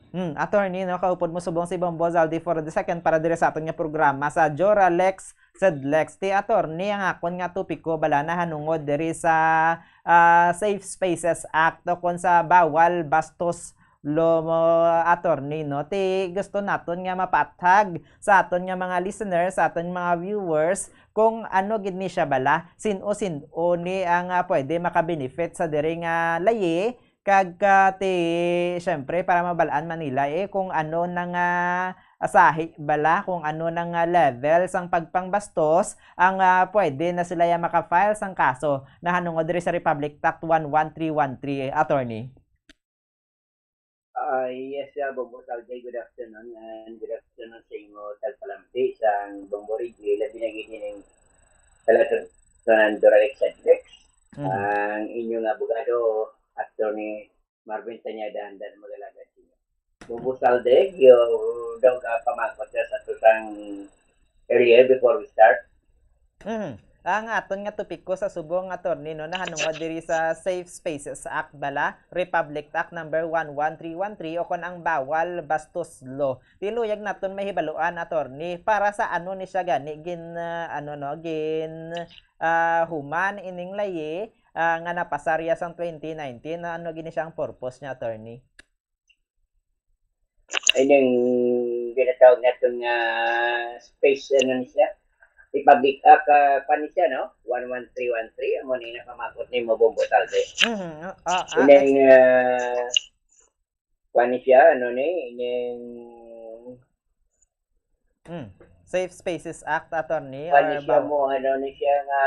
Hmm, attorney, no, kaupod mo subong si Bombo Zaldi for the second para diri sa aton nga programa sa Jora Lex Sed Lex. Ti attorney, ang akon nga topiko bala nahanungod diri sa, ah, Safe Spaces Act o kon sa bawal bastos law, attorney, no. Ti gusto naton nga mapaathag sa aton nga mga listeners, sa aton mga viewers, kung ano gid ni siya bala, sin-o-sin-o ni ang, ah, pwede makabenefit sa diri nga layi, kag, ah, ti, siyempre, para mabal-an man nila, eh, kung ano na nga asahi bala, kung ano na nga level sang pagpangbastos ang, ah, pwede na sila ya maka-file sang kaso nahanungod diri sa Republic Act one one three one three, attorney. Ah, yes, ah, Bombo Saldi, good afternoon, and good afternoon sa imo tagpalamti sang Bombo Radio, labi na gid ining talagsanan Doralex Adlex, Mhm. ang inyong abogado, Attorney Marvin Tañada, handa na mag-alagad sa inyo. Bombo Saldi, yo daw ka pamangkot ka sa ato sang earlier before we start. Mhm. Ang aton nga topiko sa subong, attorney, no, nahanungod diri sa Safe Spaces Act bala, Republic Act number one one three one three, o kon ang bawal bastos law. Ti luyag naton mahibaluan, attorney, para sa ano ni siya gani gin, ah, ano, no, gin, ah, human ining layi, ah, nga napasar ya sang twenty nineteen, ano gini siya ang purpose niya, attorney? Ining ginatawag naton nga space, ano ni siya? Republic Act, ah, pa ni siya, no? One one three one three, amo ni napamakot ni mo, Bombo Saldi. Mhm. Ah, ah, Ining, ah, pa ni siya, ano ni? Ining Mm. Safe Spaces Act, attorney, pa ni or siya baw- mo, ano ni siya nga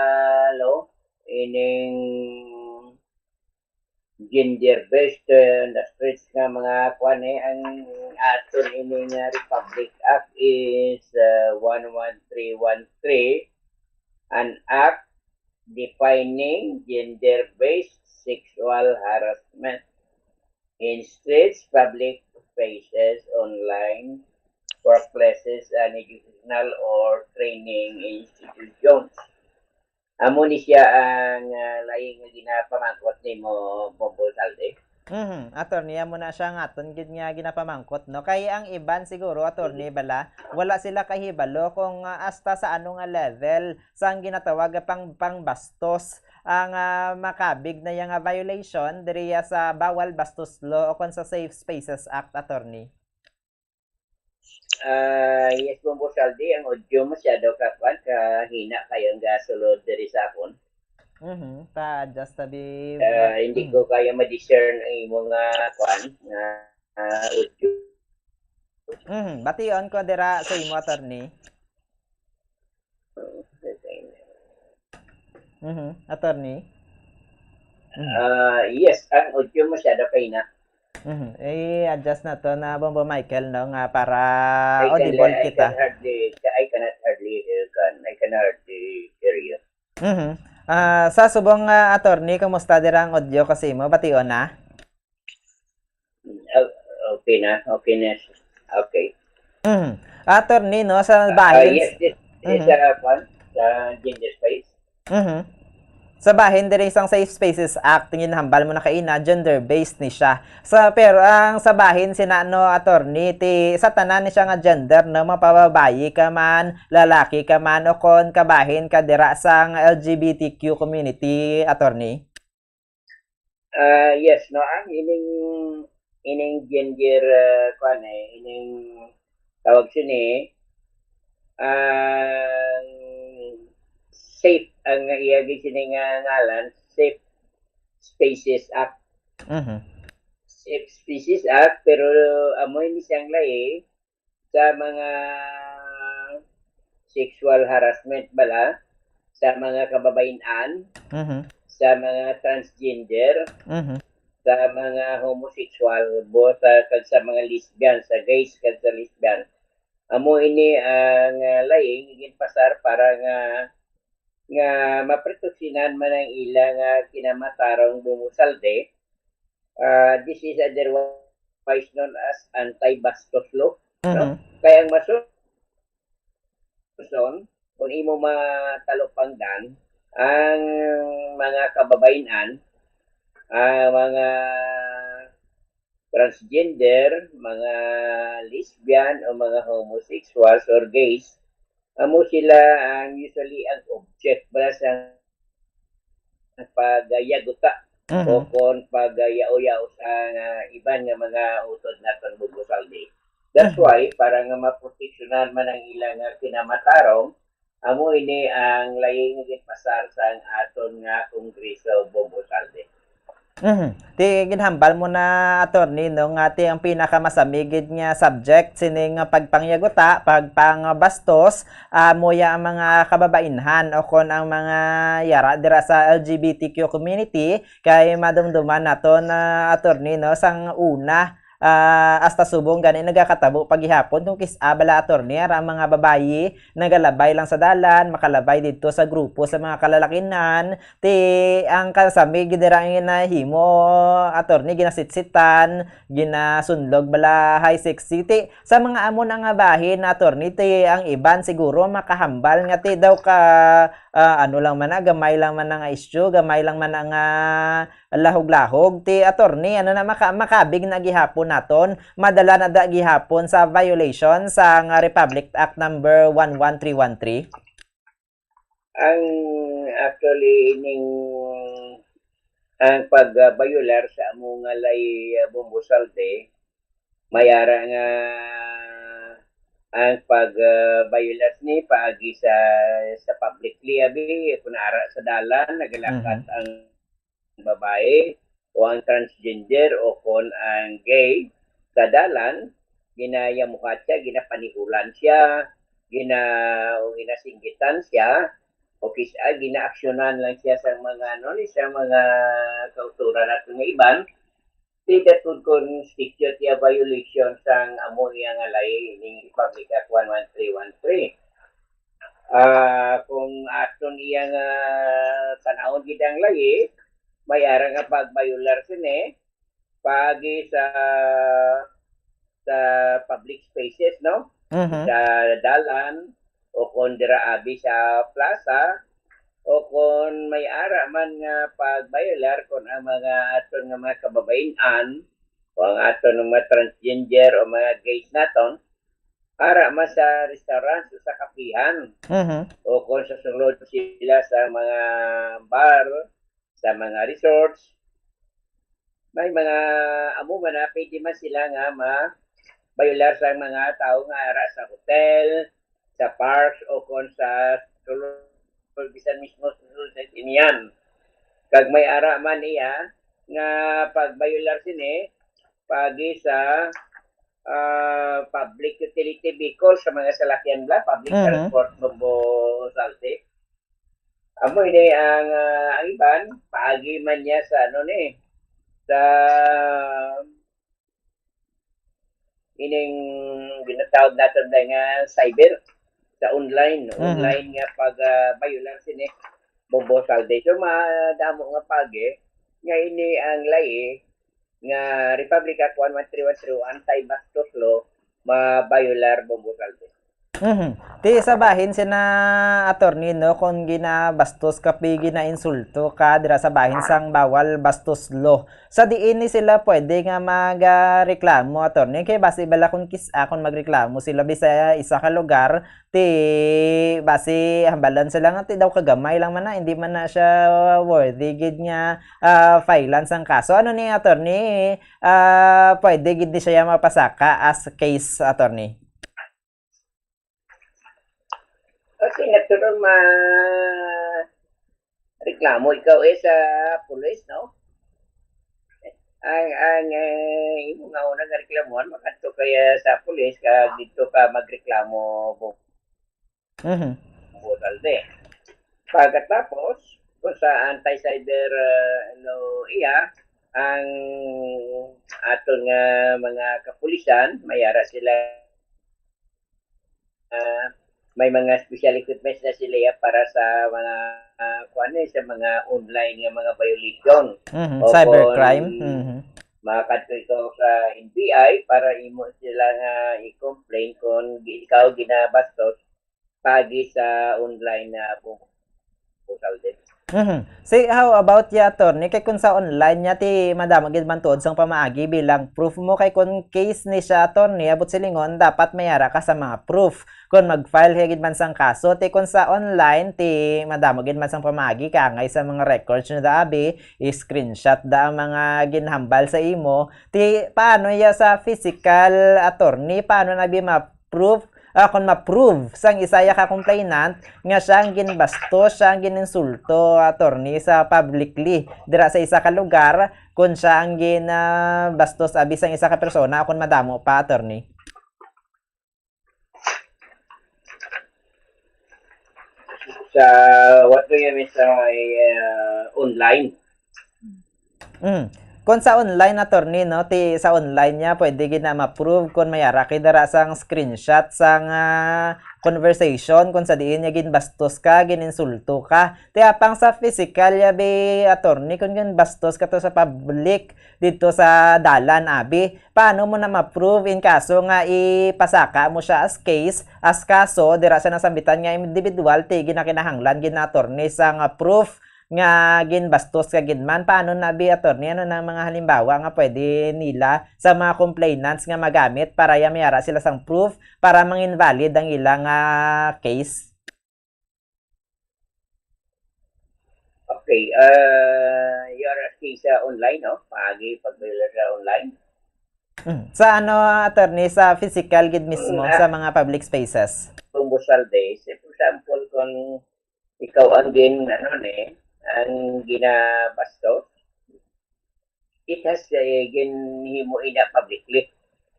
law? Ining gender-based, eh, na streets nga mga kwan, eh, ang aton ini nga Republic Act is, uh, one one three one three, an act defining gender-based sexual harassment in streets, public spaces, online, workplaces, and educational or training institutions. Amo ni siya ang, ah, layi nga ginapamangkot nimo, Bombo Saldi. Mhm, attorney, amo na siya nga aton gid nga ginapamangkot, no? Kay ang iban siguro, attorney, bala, wala sila kahibalo kung, ah, hasta sa ano nga level sang ginatawag nga pang, pangbastos ang, ah, makabig na iya nga violation diriya sa Bawal Bastos Law o kon sa Safe Spaces Act, attorney. Ah, yes, Bombo Saldi, ang audio masyado ka, kwan, kahina kayo ang gasulod diri sa akon. Mhm. Pa-adjust tabi. Ah, hindi Mm. ko kaya ma-discern ang imo nga, kwan, nga, ah, audio. Mhm. Bation ko dira sa imo, attorney. Mhm. Attorney. Mhm. Ah, yes, ang audio masyado kahina. Mhm. I-adjust naton, Bombo Michael, no, nga para I can, audible I kita. Can hardly, I cannot hardly hear, kan, I can hardly hear you. Mhm. Ah, sa subong nga attorney, kumusta dira ang audio ko sa imo? Bation na? Uh, okay na, okay na. Okay. Mhm. Attorney, no, sa Uh, bahin. yes, this is Mhm. uh, kwan, sa gender space. Mhm. Sa bahin diri sang Safe Spaces Act, ginhambal mo na kaina, gender-based ni siya. Sa, pero ang sa bahin sina, no, attorney, ti sa tanan ni siya nga gender, no, mapababayi ka man, lalaki ka man, o kon kabahin ka dira sang L G B T Q community, attorney? Ah, yes, no, ang ining, ining gender, uh, kwan eh, ining tawag sini, ang safe, ang iya gid sini nga ngalan, Safe Spaces Act. Mhm. Safe Spaces Act, pero amo ini siyang lahi sa mga sexual harassment bala sa mga kababayin-an, Mhm. sa mga transgender, Mhm. sa mga homosexual, both uh, kag sa mga lesbian, sa gays kag sa lesbian. Amo ini ang uh, laing ginpasar para nga nga maproteksinan man ang ila nga kinamatarong bumusalde. Uh, this is otherwise known as anti-bastos law. No? Mhm. Kaya ang masunod, kung imo matalupangdan, ang mga kababayan-an, ang mga transgender, mga lesbian o mga homosexuals or gays, amo sila ang usually ang object para sa pagyaguta Mhm. o kon pagyaw-yaw sa uh, iban nga mga utod naton bumusaldi. That's Mhm. why, para nga maproteksyonan man ang ilang uh, kinamatarong, amo ini ang laing ginpasar sang aton nga Kongreso bumusaldi. Mhm. Ti ginhambal mo na, attorney, no, nga ti ang pinakamasamigid nga subject sining pagpangyaguta, pagpangbastos, amo ya ang mga kababainhan o kon ang mga yara dira sa L G B T Q community, kay madumduman naton, attorney, no, sang una, ah, hasta subong gani nagakatabo pa gihapon kung kis-a bala, attorney, ara ang mga babayi nagalabay lang sa dalan, makalabay didto sa grupo sa mga kalalakinan, ti ang kasami gid dira ang ginahimo, attorney, ginasitsitan, ginasunlog bala, high sexy. Ti sa mga amo na nga bahin, attorney, ti ang iban siguro makahambal nga ti daw ka, ah, ano lang man na, gamay lang man na nga issue, gamay lang man na nga lahog-lahog. Ti attorney, ano na, maka-, makabig na gihapon naton, madala na da gihapon sa violation sang Republic Act number one one three one three? Ang actually ining ang pagbayolar sa amo nga lay uh, bumusalde, may ara nga ang pagbayolar ni paagi sa sa publicly abi kun ara sa dalan nagalakat Mhm. ang babae o ang transgender o kon ang gay sa dalan, ginayamuhat siya, ginapanihulan siya, gina o ginasinggitan siya, o kis-a ginaaksyonan lang siya sa mga ano ni sa mga kauturan nato nga iban, ti that would constitute a violation sang amo iya nga lahi ning Republic Act one one three one three. Ah, kung aton iya nga tanawon gid ang lahi, may ara nga pagbayular sini paagi sa sa public spaces, no? Mhm. Sa dalan o kon dira abi sa plaza o kon may ara man nga pagbayular kon ang mga aton nga mga kababayin-an o ang aton nga mga transgender o mga gays naton ara man sa restaurants o sa kapihan Mhm. o kon sa sulod sila sa mga bar, sa mga resorts, may mga amo man na pwede man sila nga ma bayular sa mga tawo nga ara sa hotel, sa parks o kon sa sulod bisan mismo sa sulod sa sinihan. Kag may ara man iya nga pagbayular sini paagi sa ah, public utility vehicle sa mga salakyan bala, public Mhm. transport bumbo salti. Amo ini ang ah, ang iban paagi man niya sa ano ni sa ning ginatawag naton na nga cyber, sa online, Mhm. online nga pag, ah, bayular sini, Bombo Salde. So, madamo nga pagi nga ini ang layi nga Republic Act one one three one three anti-bastos law mabayular, Bombo Salde. Mhm. Ti sa bahin sina attorney, no, kung ginabastos ka, pi-, ginainsulto ka dira sa bahin sang bawal bastos law. Sa diin ni sila pwede nga mag, ah, reklamo, attorney? Kay basi bala kung kis-, ah, kung magreklamo sila bisaya isa ka lugar, ti basi hambalan sila nga ti daw kagamay lang man na, hindi man na siya worthy gid nga, ah, filean sang kaso. Ano ni, attorney? Ah, pwede gid ni siya mapasaka as case, attorney? Okay, natural ma-, reklamo ikaw, eh, sa pulis, no? Ang, ang, eh, imo nga una nga reklamuhan, makadto kaya sa pulis, kag dito ka magreklamo, bu-, Mhm. butal, de. Pagkatapos, kung sa anti-cyber, uh, ano, iya, ang aton nga mga kapulisan, may ara sila, ah, may mga special equipments na sila ya para sa mga, ah, kuwan, eh, sa mga online nga mga violation. Mhm, O cybercrime. kung Mhm. makadto ikaw sa N B I para imo sila nga i-complain kung gi-, ikaw ginabastos pagi sa online na bu-, butal din. Mhm. Say, how about ya, attorney? Kay kung sa online niya, ti madamo gid man tuod sang pamaagi bilang proof mo. Kay kung case ni siya, attorney, abot silingon, dapat may ara ka sa mga proof. Kung mag-file ka gid man sang kaso, ti kung sa online, ti madamo gid man sang pamaagi, kay angay sa mga records nyo da abi, i-screenshot da ang mga ginhambal sa imo. Ti paano ya sa physical, attorney? Paano na bi ma-proof, ah, kung ma-prove sang isa ya ka complainant nga siya ang ginbastos, siya ang gininsulto, attorney, sa publicly dira sa isa ka lugar, kung siya ang ginbastos abi sang isa ka persona, o kung madamo pa, attorney? Sa, what do you mean sa, uh, online? Mm. Kung sa online, attorney, no, ti sa online niya, pwede gid na ma-prove kung may ara kay dara sang screenshot sang, ah, conversation, kung sa diin niya ginbastos ka, gininsulto ka. Ti apang sa physical, ya bi, attorney, kung ginbastos ka to sa public, dito sa dalan, abi, paano mo na ma-prove in kaso nga ipasaka mo siya as case, as kaso, dira sa nasambitan nga individual, ti ginakinahanglan gid na, attorney, sang proof nga ginbastos ka gid man? Paano na, bi, attorney? Ano na ang mga halimbawa nga pwede nila sa mga complainants nga magamit para ya may ara sila sang proof para mang-invalid ang ilang, ah, case? Okay, ah, you are asking sa online, no? Paagi pag-violate sa online? Mm. Sa ano, attorney, sa physical gid mismo, Mm, ah. sa mga public spaces? Kung busal day, say, for example, kung ikaw ang gin-, ano ni, ang ginabastos, it has, eh, ginhimo ina publicly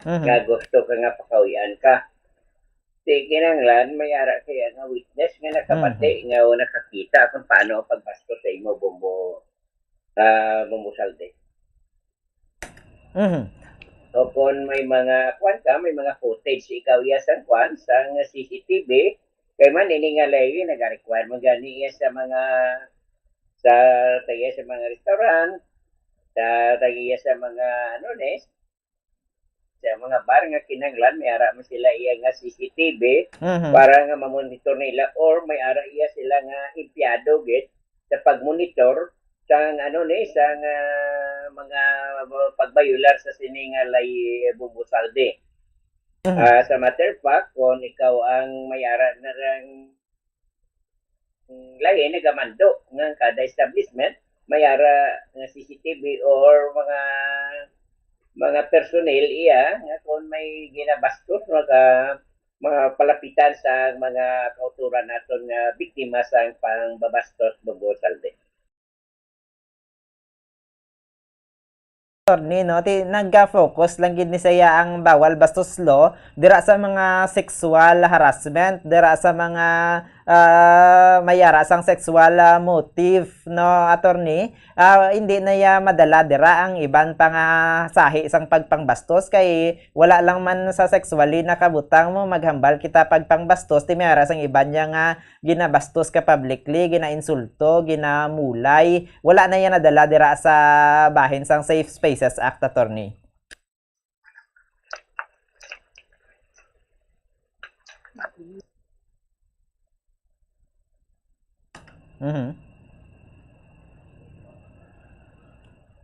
Mhm. nga gusto ka nga pakawian ka. Di kinahanglan may ara kaya nga witness nga nakabati Mhm. nga o nakakita kung paano ang pagbastos sa imo, Bombo, ah, Bombo Salde. Mhm. O kung may mga, kuwan ka, may mga footage ikaw iya sang, kuwan, sang C C T V, kay man ini nga layo, nag-require man gani iya sa mga, sa tagiya sa mga restaurant, sa tagiya sa mga, ano ni, sa mga bar nga kinahanglan, may ara man sila iya nga C C T V Mhm. para nga mamonitor nila, or may ara iya sila nga empleyado gid sa pagmonitor sang, ano ni, sang, ah, mga pagbayular sa sini nga lay, Bombo Salde. Mhm. Ah, sa matter of fact, kung ikaw ang may ara na rang lahi nagamando nga kada establishment may ara nga C C T V or mga, mga personnel iya nga kung may ginabastos, maka-, mapalapitan sa mga kauturan naton nga biktima sa pangbabastos, Bombo Salde. Attorney, no? Ti, nagka-focus lang gid ni siya ang bawal bastos law dira sa mga sexual harassment, dira sa mga, ah, may ara sang sexual, ah, motive, no, attorney? Ah, hindi na iya madala dira ang iban pa nga sahi sang pagpangbastos, kay wala lang man sa sexually nakabutang mo maghambal kita pagpangbastos, ti may ara sang iban niya nga ginabastos ka publicly, ginainsulto, ginamulay. Wala na iya nadala dira sa bahin sang Safe Spaces Act, attorney. Mhm.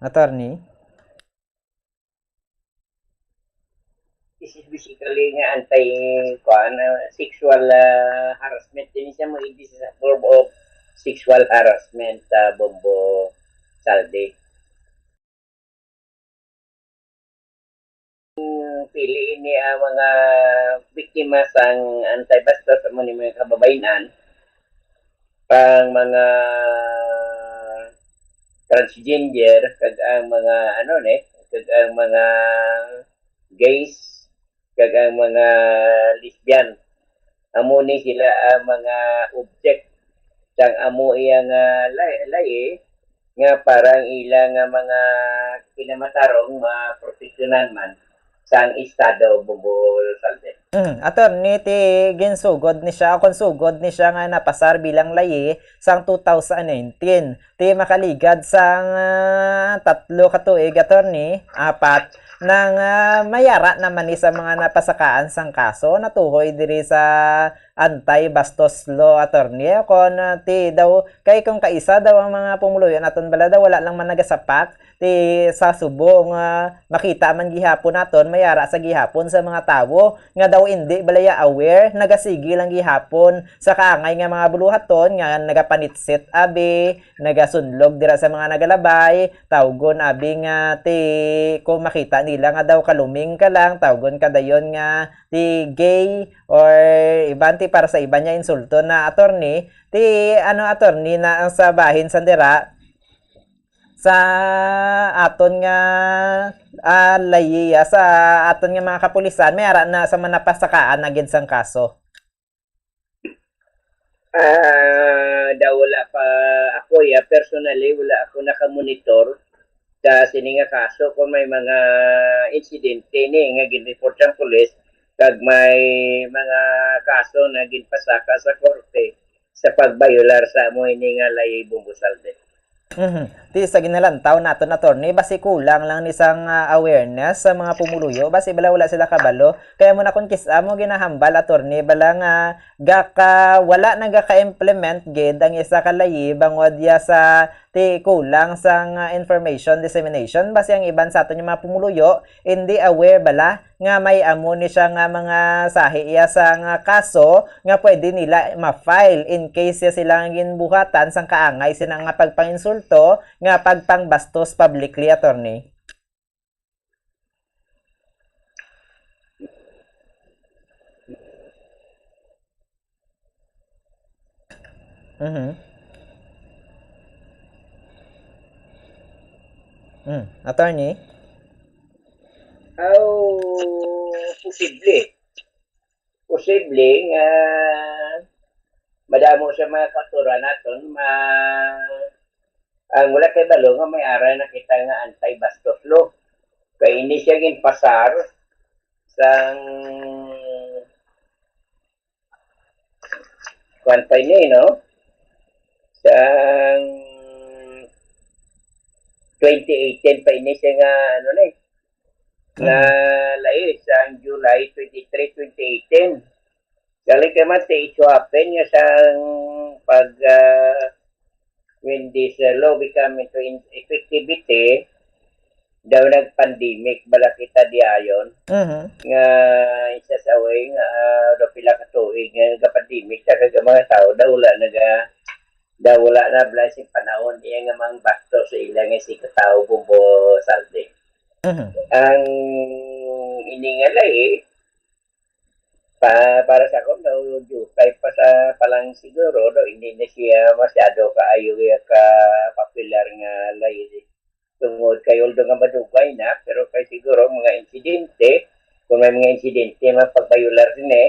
Attorney? This is basically nga anti, kuan, ah, sexual, ah, harassment. Din siya mo, it is a form of sexual harassment, ah, Bombo Saldi. Pili ini ang mga biktima sang anti-bastos, amo ni mga kababayen-an, ang mga transgender, kag ang mga, ano ni, kag ang mga gays, kag ang mga lesbian. Amo ni sila ang mga object sang amo iya nga lay-, layi, nga parang ila nga mga kinamatarong maproteksyonan man sang Estado, Bombo Saldi. Mm, attorney, ti ginsugod ni siya, o kon sugod ni siya nga napasar bilang layi sang two thousand nineteen. Ti makaligad sang, ah, tatlo ka tuig, attorney, apat, nang, ah, mayara naman ni sa mga napasakaan sang kaso natuhoy diri sa anti-bastos law, attorney. Kon, ah, ti daw, kay kung kaisa daw ang mga pumuluyo naton bala daw, wala lang man nagasapak, ti sa subong, ah, makita man gihapon naton, mayara sa gihapon sa mga tawo nga daw indi bala ya aware, nagasigi lang gihapon sa kaangay nga mga buluhaton nga nagapanitsit abi, nagasunlog dira sa mga nagalabay, tawgon abi nga ti kung makita nila nga daw kaluming ka lang, tawgon ka dayon nga ti gay or iban ti para sa iban niya insulto na, attorney. Ti ano, attorney, na ang sa bahin sa dira sa aton nga, ah, layiya, sa aton nga mga kapulisan, may ara na sa manapasakaan na gid sang kaso. Ah, daw wala pa ako, ya, personally, wala ako nakamonitor sa sini nga kaso kung may mga insidente ni nga gin-report sang pulis kag may mga kaso na ginpasaka sa korte sa pagbayular sa amo ini nga layi, Bombo Saldi. Mhm. Ti sa ginalantaw naton, attorney, basi kulang lang ni sang, ah, awareness sa mga pumuluyo, basi bala wala sila kabalo. Kaya mo na kung kis-, amo ginahambal, attorney, bala nga gaka-, wala na gaka-implement gid ang isa ka layi bangod ya sa ti kulang sang, ah, information dissemination. Basi ang iban sa aton nga mga pumuluyo, hindi aware bala nga may amo ni siya nga mga sahi iya sang kaso nga pwede nila ma-file in case ya sila nga ginbuhatan sang kaangay sina nga pagpanginsulto nga pagpangbastos publicly, attorney. Mhm. Mm, attorney? Aw, posible. Posible nga madamo sa mga kautoran naton ma-, ang wala kay balo nga may aral na kita nga anti-bastos law. Kay ini siya ginpasar sang kuwan pa ini, no? Sang twenty eighteen pa ini siya nga, ano ni, nga Mm. lahi, sang July twenty-three, twenty eighteen. Galing kay man, it so happen nga sang pag, ah, when this, uh, law become into in-, effectivity, daw nag-pandemic bala kita diayon. Mhm. Nga isa sa way nga, ah, daw pila ka tuig nga nagka-pandemic, sa kag ang mga tao daw wala naga-, daw wala na bala sing panahon iya nga mangbastos sa ila nga si katao, Bombo Saldi. Mhm. Ang ini nga lahi, Pa-, para sa akon daw, due time pa sa, pa lang siguro, daw hindi na siya masyado kaayo iya ka popular nga layi. Tungod kay, although nga madugay na, pero kay siguro mga insidente, kung may mga insidente man pagbayular sini,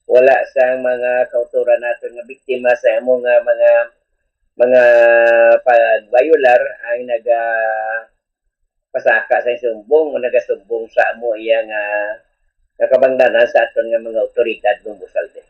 wala sang mga kautoran naton nga biktima sa amo nga mga, mga pagbayolar ang naga pasaka sa sumbong o nagasumbong sa amo iya nga, nga kabangdanan sa aton nga mga awtoridad, Bombo Saldi.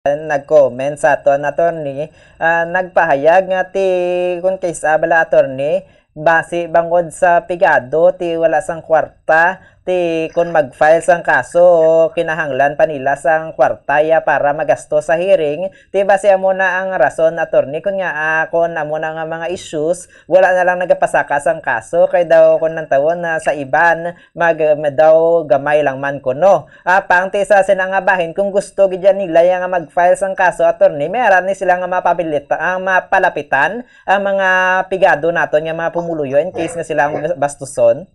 Nag-comment sa aton, attorney, ah, nagpahayag nga ti, kun kaysa bala, attorney, basi bangod sa pigado ti wala sang kwarta, ti kun mag-file sang kaso, kinahanglan pa nila sang kwarta ya para magasto sa hearing, ti basi amo na ang rason, attorney, kun nga, ah, kun amo na nga mga issues, wala na lang nagapasaka sang kaso, kay daw kun nantawon na sa iban, mag, daw gamay lang man kuno. Apang ti sa sina nga bahin, kung gusto gid yan nila ya nga mag-file sang kaso, attorney, may ara ni sila nga mapabilita, ang mapalapitan ang mga pigado naton nga mga pumuluyo in case nga sila ang bastuson.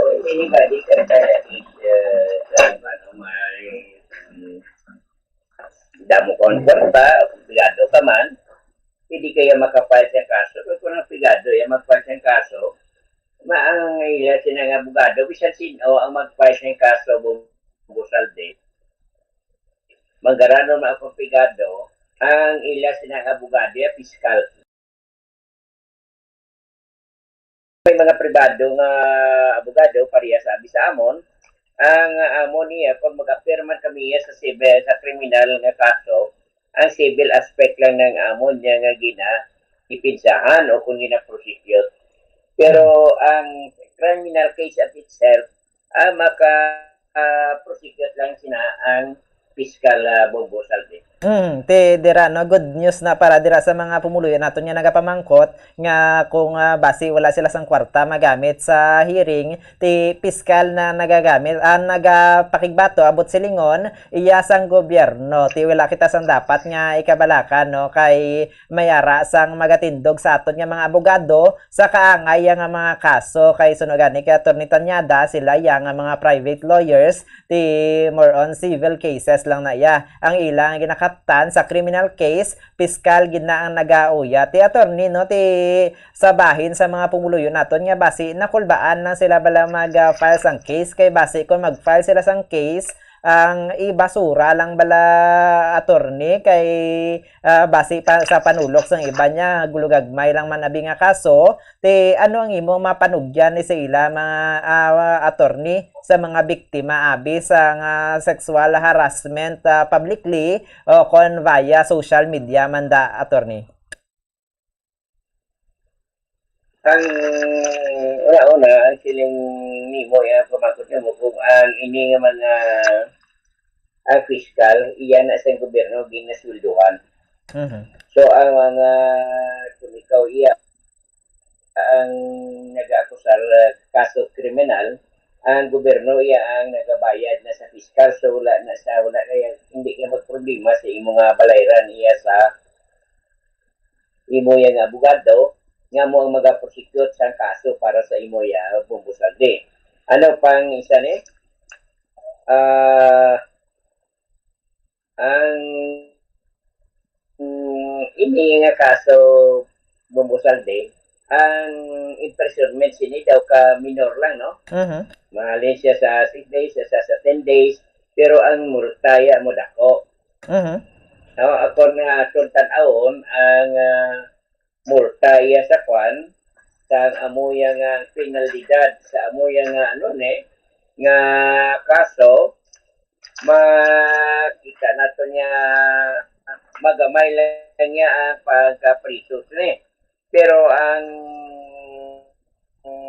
Oh, anybody can file it, uh, ano, may, mm, damo ka ang kwarta, obligado ka man, pwede kaya maka-file siyang kaso. Kung ang pigado ya mag-file siyang kaso, ma-, ang ila sina nga abogado, bisan sin-o ang mag-file siyang kaso, Bombo Saldi, magaranon man akong pigado, ang ila sina nga abogado ya piskal. May mga pribado nga abogado, pareha sa abi sa amon, ang amon niya, kung mag-appear man kami iya sa civil, sa kriminal nga kaso, ang civil aspect lang ng amon niya nga gina, ipinsahan o kung gina-prosecute. Pero ang criminal case at itself, ah, maka, ah, prosecute lang sina ang piskal, ah, Bombo Saldi. Mm, ti dira, no, good news na para dira sa mga pumuluyo naton nga nagapamangkot nga kung, ah, basi wala sila sang kwarta magamit sa hearing, ti piskal na nagagamit, ah, nagapakigbato abot silingon iya sang gobyerno. Ti wala kita sang dapat nga ikabalaka, no, kay may ara sang magatindog sa aton nga mga abogado sa kaangay ya nga mga kaso, kay suno gani kay Attorney Tañada, sila ya nga mga private lawyers, ti more on civil cases lang na iya ang ilang ginakaptan. Sa criminal case, piskal gid na ang nagauya. Ti attorney, no, ti sa bahin sa mga pumuluyo naton nga basi nakulbaan lang sila bala mag, ah, file sang case, kay basi kung mag-file sila sang case, ang ibasura lang bala, attorney, kay, ah, basi pa sa panulok sang iban niya, gulugagmay lang man abi nga kaso. Ti ano ang imo mapanugyan ni sa ila, mga, ah, attorney, sa mga biktima abi sa nga sexual harassment, ah, publicly o kon via social media man da, attorney? Ang una-una, ang siling nimo, ya, pamangkot nimo kung ang ini nga mga, ang fiscal, iya na sa gobyerno ginasweldohan. Mhm. So, ang mga, kung ikaw iya ang nag-akusar, uh, kaso kriminal, ang gobyerno iya ang nagabayad na sa fiscal, so wala na sa, wala kaya, hindi kaya magproblema sa imo nga balayran iya sa imo ya nga abogado nga mo ang magaprosecute sang kaso para sa imo ya, Bombo Saldi. Ano pang isa ni? Ah, ang, mm, ini nga kaso, Bombo Saldi, ang imprisonment sini daw ka minor lang, no? Mhm. Mahalin siya sa six days, sa, sa ten days, pero ang multa ya mo dako. Mhm. No, ako na atong tan-awon ang, ah, multa iya sa kwan, sa amo iya nga penalidad, sa amo iya nga ano ni, nga kaso, makita nato niya magamay lang niya ang pagkapriso ni. Pero ang, ang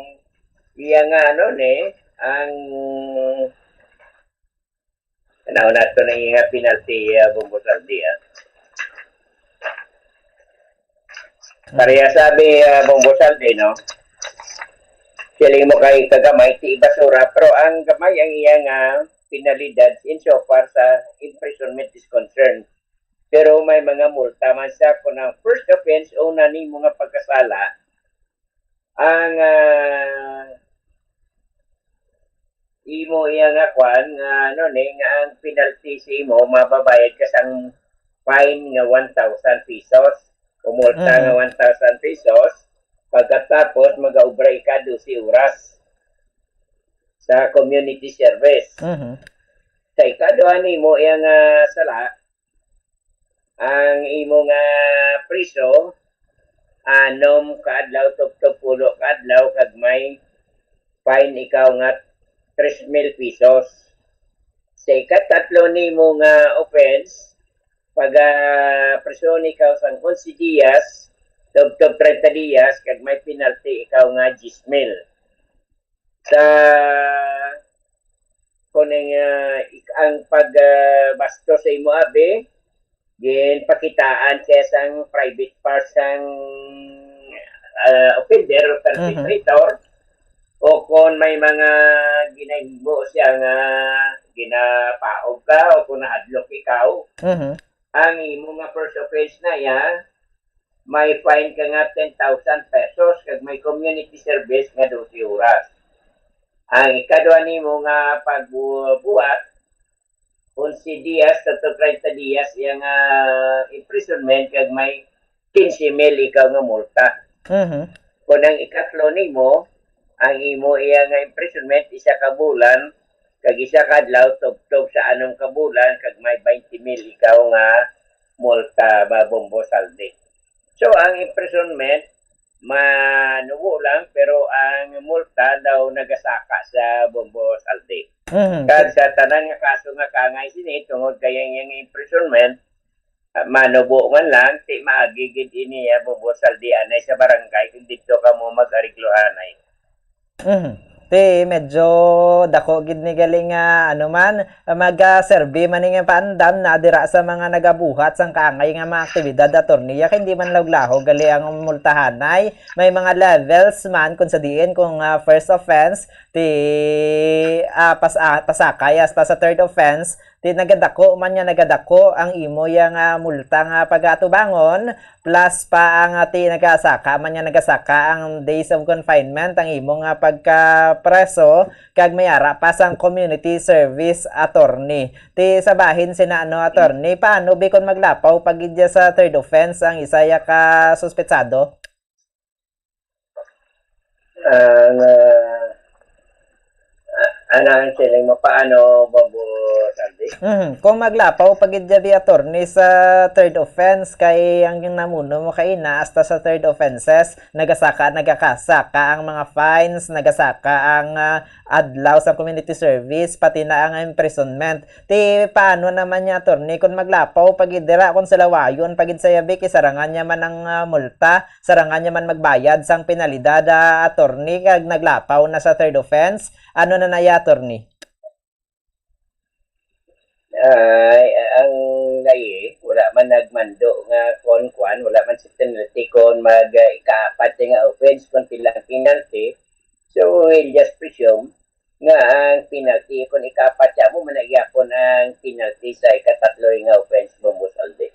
iya nga ano ni, ang Tanaw nato na iya penalty, ah, Bombo Saldi, ah. Pareha sabi, ah, Bombo Saldi, no? Siling mo kay kagamay, ti ibasura, pero ang gamay ang iya nga penalidad insofar sa imprisonment is concerned. Pero may mga multa man siya kung ang first offense o na nimo nga pagkasala, ang, ah, imo iya nga kwan, nga ano ni, nga ang penalty sa imo, mababayad ka sang fine nga one thousand pesos, o multa nga Mhm. one thousand pesos, pagkatapos mag-aobra ka dose oras. sa community service. Mhm. Sa ikaduha nimo iya nga sala, ang imo nga priso, anom ka adlaw tubtob pulo ka adlaw, kag may fine ikaw nga tres mil pesos. Sa ikatatlo nimo nga offense, pag, ah, prison ikaw sang onse dias, tubtob treinta dias, kag may penalty ikaw nga diyes mil. Sa kuning, ah, ik-, ang pag, ah, bastos sa imo abi, ginpakitaan kaya sang private part sang, ah, offender or Mhm. perpetrator, o kung may mga ginahimo siya nga ginapaog ka o kung nahadlok ikaw, Mhm. ang imo nga first offense na iya, may fine ka nga ten thousand pesos kag may community service nga dose oras. Ang ikaduha nimo nga pagbuhat, onse dias to treinta dias iya nga imprisonment kag may quince mil ikaw nga multa. Mhm. Kung ang ikatlo nimo, ang imo iya nga imprisonment, isa ka bulan, kag isa ka adlaw, tubtob sa anom ka bulan, kag may twenty mil ikaw nga multa, ba, Bombo Saldi. So, ang imprisonment, manubo lang, pero ang multa daw nagasaka sa Bombo Saldi. Mhm. Kag sa tanan nga kaso nga kaangay sini, tungod kay ang iyang imprisonment, ah, manubo man lang, ti maagi gid ini, ah, Bombo Saldi, anay sa barangay, kung dito ka mo mag-ariglo anay. Mhm. Ti medyo dako gid ni gali nga, ano man, mag, ah, serbi man ni nga paandam na dira sa mga nagabuhat sang kaangay nga mga aktibidad, attorney, ya kay hindi man laog-laog gali ang multahanay. May mga levels man kung sa diin, kung, ah, first offense, ti, ah, pas-, ah, pasakay hasta sa third offense, ti nagadako man nga nagadako ang imo ya nga multa nga pagatubangon, plus pa ang, ah, ti nagasaka man nga nagasaka ang days of confinement ang imo nga pagkapreso, kag may ara pa sang community service, attorney. Ti sa bahin sina, ano, attorney, paano bi kon maglapaw pa gid ya sa third offense ang isa ya ka suspetsado? Ang, ah, ah, ano ang siling mo, paano, Bobo Saldi? Mhm. Kung maglapaw pa gid ya bi, attorney, sa third offense, kay ang namuno mo kaina, hasta sa third offenses, nagasaka, nagakasaka ang mga fines, nagasaka ang, ah, adlaw sa community service, pati na ang imprisonment. Ti paano naman niya, attorney, kung maglapaw pa gid dira, kung salawayon pa gid sa yabi, kay sarangan niya man ang, ah, multa, sarangan niya man magbayad sang penalidad, ah, attorney, kag naglapaw na sa third offense? Ano na na iya, attorney? Ay, ang layi, wala man nagmando nga kon kuan, wala man si penalty kon mag, ah, ikaapat nga offense, kon pila ang penalty. So, we'll just presume nga ang penalty, kon ikaapat siya, mo man na gyapon ang penalty sa ikatatlo nga offense, Bombo Saldi.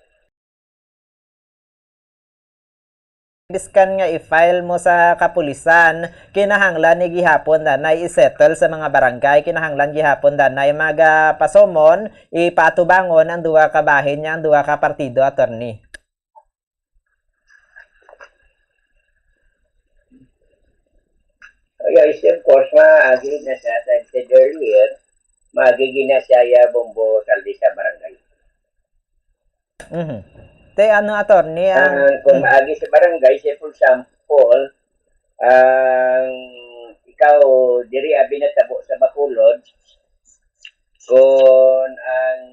Biskan nga i-file mo sa kapulisan, kinahanglan ni gihapon danay i-settle sa mga barangay, kinahanglan gihapon danay magapasomon, ipaatubangon ang duha ka bahin niya, ang duha ka partido, attorney. Yes, of course, maagi na siya, as I said earlier, maagi gid na siya, ya, Bombo Saldi, sa barangay. Mhm. Te, ano, attorney, ang Ah, kung Mm. maagi sa barangay, say, for example, ang ikaw, diri abi natabo sa Bacolod, kung ang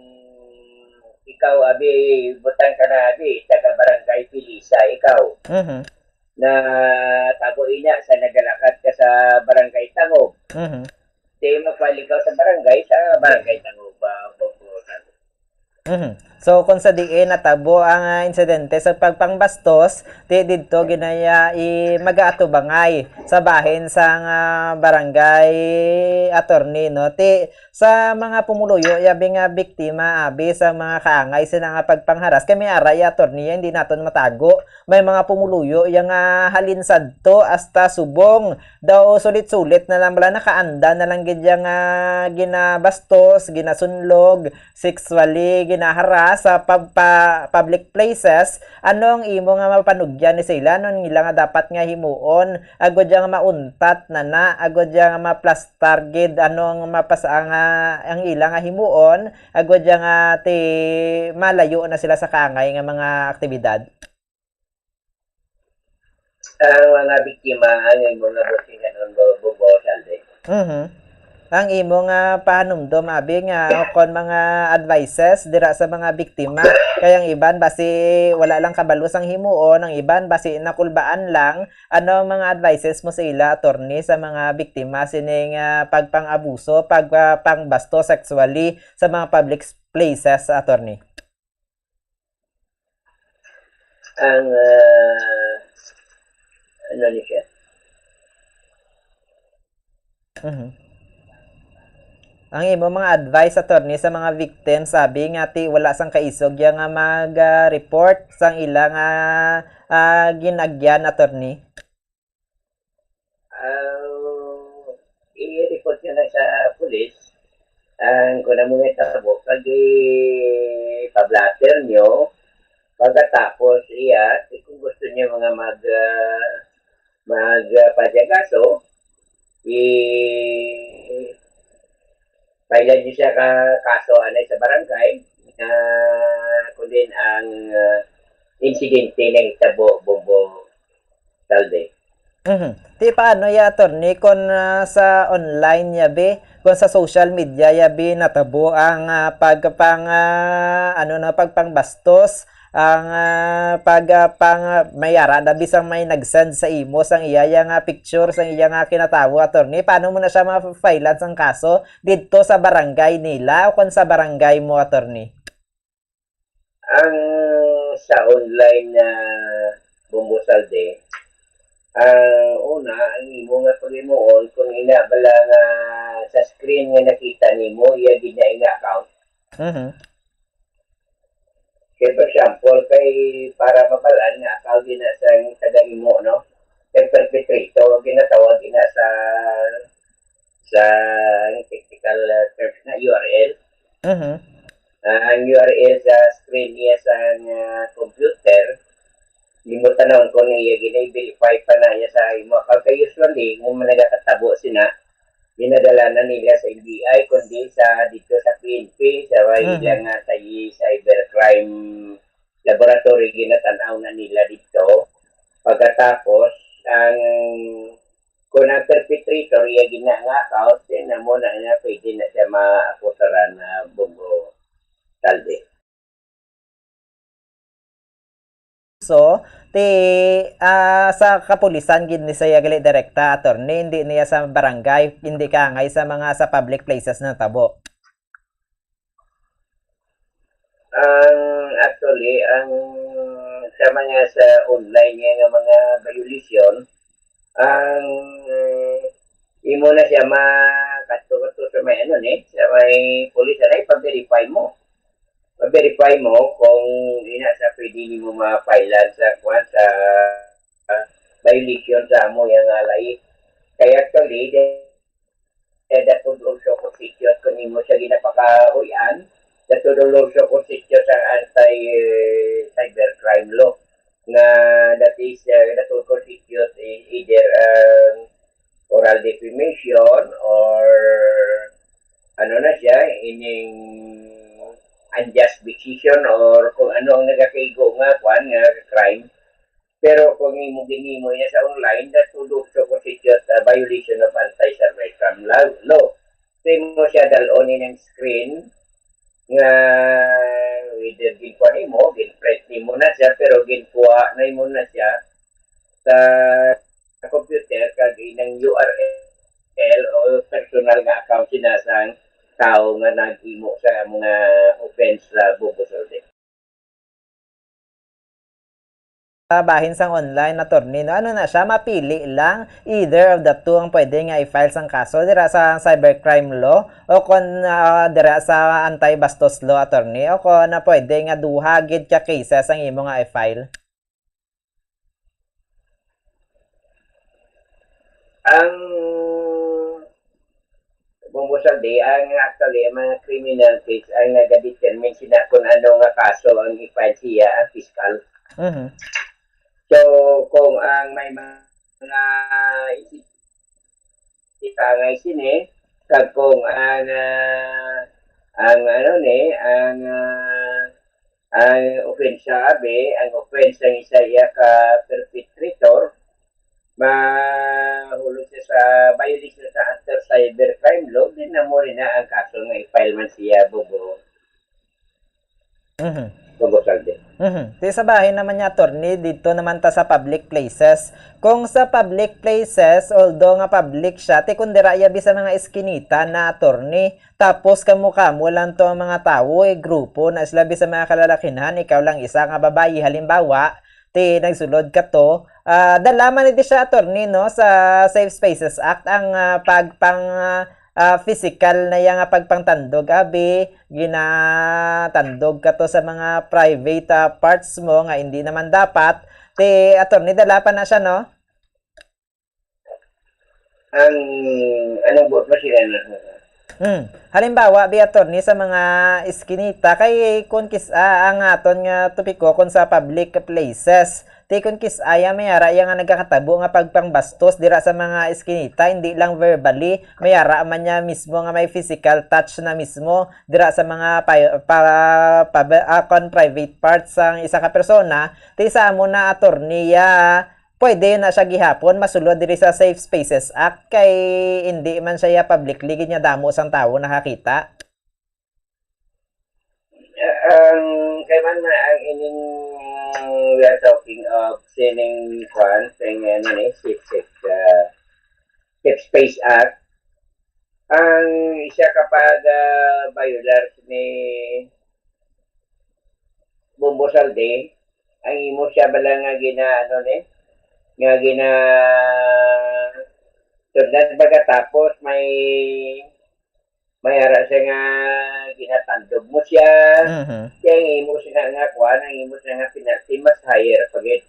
ikaw abi, butang ka na abi, taga barangay Pilisa ikaw. Mhm. Na tabo ina sa nagalakad ka sa barangay Tangub. Mhm. Di mo file ikaw sa barangay, sa barangay Tangub, ah, Bobo. Mhm. So, kung sa diin natabo ang, ah, insidente sa pagpangbastos, ti didto ginaya i-, mag-aatubangay sa bahin sang, ah, barangay attorney, no? Ti Sa mga pumuluyo, yabi nga biktima, abi, sa mga kaangay sina nga pagpangharas, kay may ara, ya, attorney, hindi naton matago. May mga pumuluyo, ya, nga halin sadto hasta subong. Daw sulit-sulit na lang, wala, nakaanda na lang gid ya nga ginabastos, ginasunlog, sexually ginaharas sa pub-, pa-, public places. Ano ang imo nga mapanugyan ni sila? Ano ang ila nga dapat nga himuon? Agod ya nga mauntat na na, agod ya nga maplastar gid, ano ang mapasa-, nga, ang ila nga himuon, agod ya nga ti malayo na sila sa kaangay nga mga aktibidad? Ang mga biktima, ang imo nga bosinganon, bo-, bo-, bo-, Saldi. Mhm. Ang imo nga pahanumdom, abi, nga kon mga advices dira sa mga biktima, kay ang iban basi wala lang kabalo sang himuon, ang iban basi nakulbaan lang. Ano ang mga advices mo sa ila, attorney, sa mga biktima sining, ah, pagpang-abuso, pag, ah, pangbasto sexually sa mga public s-, places, attorney? Ang, ah, ano ni siya? Mhm. Ang imo mga advice, attorney, sa mga victims, sabi nga ti wala sang kaisog ya nga mag, ah, report sang ila nga, ah, ginagyan, attorney? Ah, i-report nyo na sa pulis ang kung ano mga tabo, kag i-pablatter nyo. Pagkatapos, iya, kung gusto nyo mga mag, ah, mag, ah, padyagaso, i-, file nyo siya ka kaso anay sa barangay, ah, kung din ang, ah, insidente na hitabo, Bombo Saldi. Mhm. Ti paano ya, attorney, kung, ah, sa online ya, be? Kung sa social media ya, be, natabo ang, ah, pagpang, ah, ano na, pagpangbastos, ang, ah, pag, ah, pang, ah, may ara na bisang may nag-send sa imo sang iya ya nga picture, sang iya nga kinatawo, attorney, paano mo na siya ma-file-an sang kaso didto sa barangay nila o kung sa barangay mo, attorney? Ang sa online na Bombo Saldi, ang una, ang imo nga paghimuon, kung ina bala nga sa screen nga nakita nimo, iya gid na ing account. Mhm. Kay, for example, kay para mabalaan nga account din na sa tagahimo, no? Kay perpetrator, ginatawag ina sa, sa technical, uh, terms na U R L. Mhm. Ah, ang U R L sa screen niya sa, uh, computer, imo tanawon kung iya gina-verify pa na iya sa imo account. Kay usually, kung nagakatabo sina, ginadala na nila sa N B I, kundi sa, dito sa P N P, sa, mhm, ilang, ah, sa i-, cybercrime laboratory, ginatan-aw na nila dito. Pagkatapos, ang, kung ang perpetrator, iya gina nga account, then amo na nga pwede na siya maakusaran na Bombo Saldi. So, ti, ah, sa kapulisan gid ni siya gali direkta, attorney, hindi niya sa barangay, hindi kaangay sa mga sa public places na tabo. Ang, actually, ang sa mga sa online nga, nga mga violation, ang imo na siya makadto-kadto sa may ano ni, sa may pulis, anay, pa-verify mo. Pa-verify mo kung ina sa pwede nimo ma-file-an sa, kuwan, sa, ah, violation sa amo yang alay. Kaya actually, the, the, the code also constitute kung imo siya ginapakahuy-an, the code also constitute sa anti, eh, cybercrime law. Nga that is, uh, that will constitute e-, either, um, oral defamation or ano na siya, ining unjust vexation or kung ano ang nagakaigo nga kwan nga crime. Pero kung imo ginimo niya sa online, that would also constitute a violation of anti-cybercrime law. So, imo siya dalon ining screen nga whether ginkuha nimo, ginprint nimo na siya, pero ginkuha na imo na siya sa computer kag inang U R L o personal nga account sina sang tawo nga nag-imo sa mga offense sa Bombo Saldi. bahin sang online, attorney, no? Ano na siya, mapili lang, either of the two ang pwede nga i-file sang kaso dira sa cybercrime law o kon, ah, dira sa anti-bastos law, attorney, o kon na pwede nga duha gid ka cases ang imo nga i-file? Ang Bumbo Saldi, ang actually, ang mga criminal case ang nagadetermine sila kung ano nga kaso ang i-file siya ang fiscal. Mhm. So, kung ang may mga isip-, itangay sini, kag kung ang, ah, ang ano ni, ang, ah, ang opensa, abi, ang opensa ni sa iya ka perpetrator, mahulog siya sa violation sa under cybercrime law, then amo rin na ang kaso nga i-file man siya, Bumbo. Mhm. Bumbo Saldi. Mhm. Ti sa bahin naman niya, attorney, dito naman ta sa public places. Kung sa public places, although nga public siya, ti kung dira yabi sa mga eskinita na, attorney, tapos kamo-kamo lang to ang mga tawo, eh, grupo na sila bisan mga kalalakihan, ikaw lang isa nga babayi, halimbawa, ti nagsulod ka to, ah, dala man ni siya, attorney, no, sa Safe Spaces Act ang, ah, pagpang, ah, ah, physical na iya nga pagpangtandog, abi, ginatandog ka to sa mga private, ah, parts mo nga hindi naman dapat. Ti, attorney, dala pa na siya, no? Ang, anong buot ba sila na? Hmm. Halimbawa, bi, attorney, sa mga eskinita, kay kun kis-, ah, ang aton nga topiko kun sa public places, ti kun kis-, aya may ara iya nga nagakatabo nga pagpangbastos dira sa mga eskinita, hindi lang verbally, may ara man niya mismo nga may physical touch na mismo dira sa mga pa, pa, pa, ah, kon private parts sang isa ka persona, ti sa amo na, attorney, ya, pwede na siya gihapon masulod diri sa Safe Spaces Act kay indi man siya ya publicly gid nga damo sang tawo nakakita. Ah, ang kay man na ang ining we are talking of sining kwan, sing ano ni, safe, safe, ah, Safe Space Act. Ang siya kapag, ah, violar ni Bumbo Saldi, ang imo siya bala nga gina, ano ni, nga gina, sundad baga tapos may, may ara siya nga ginatandog mo siya. Mhm. Kaya ang imo siya nga kuan, ang imo siya nga penalty mas higher pa gid.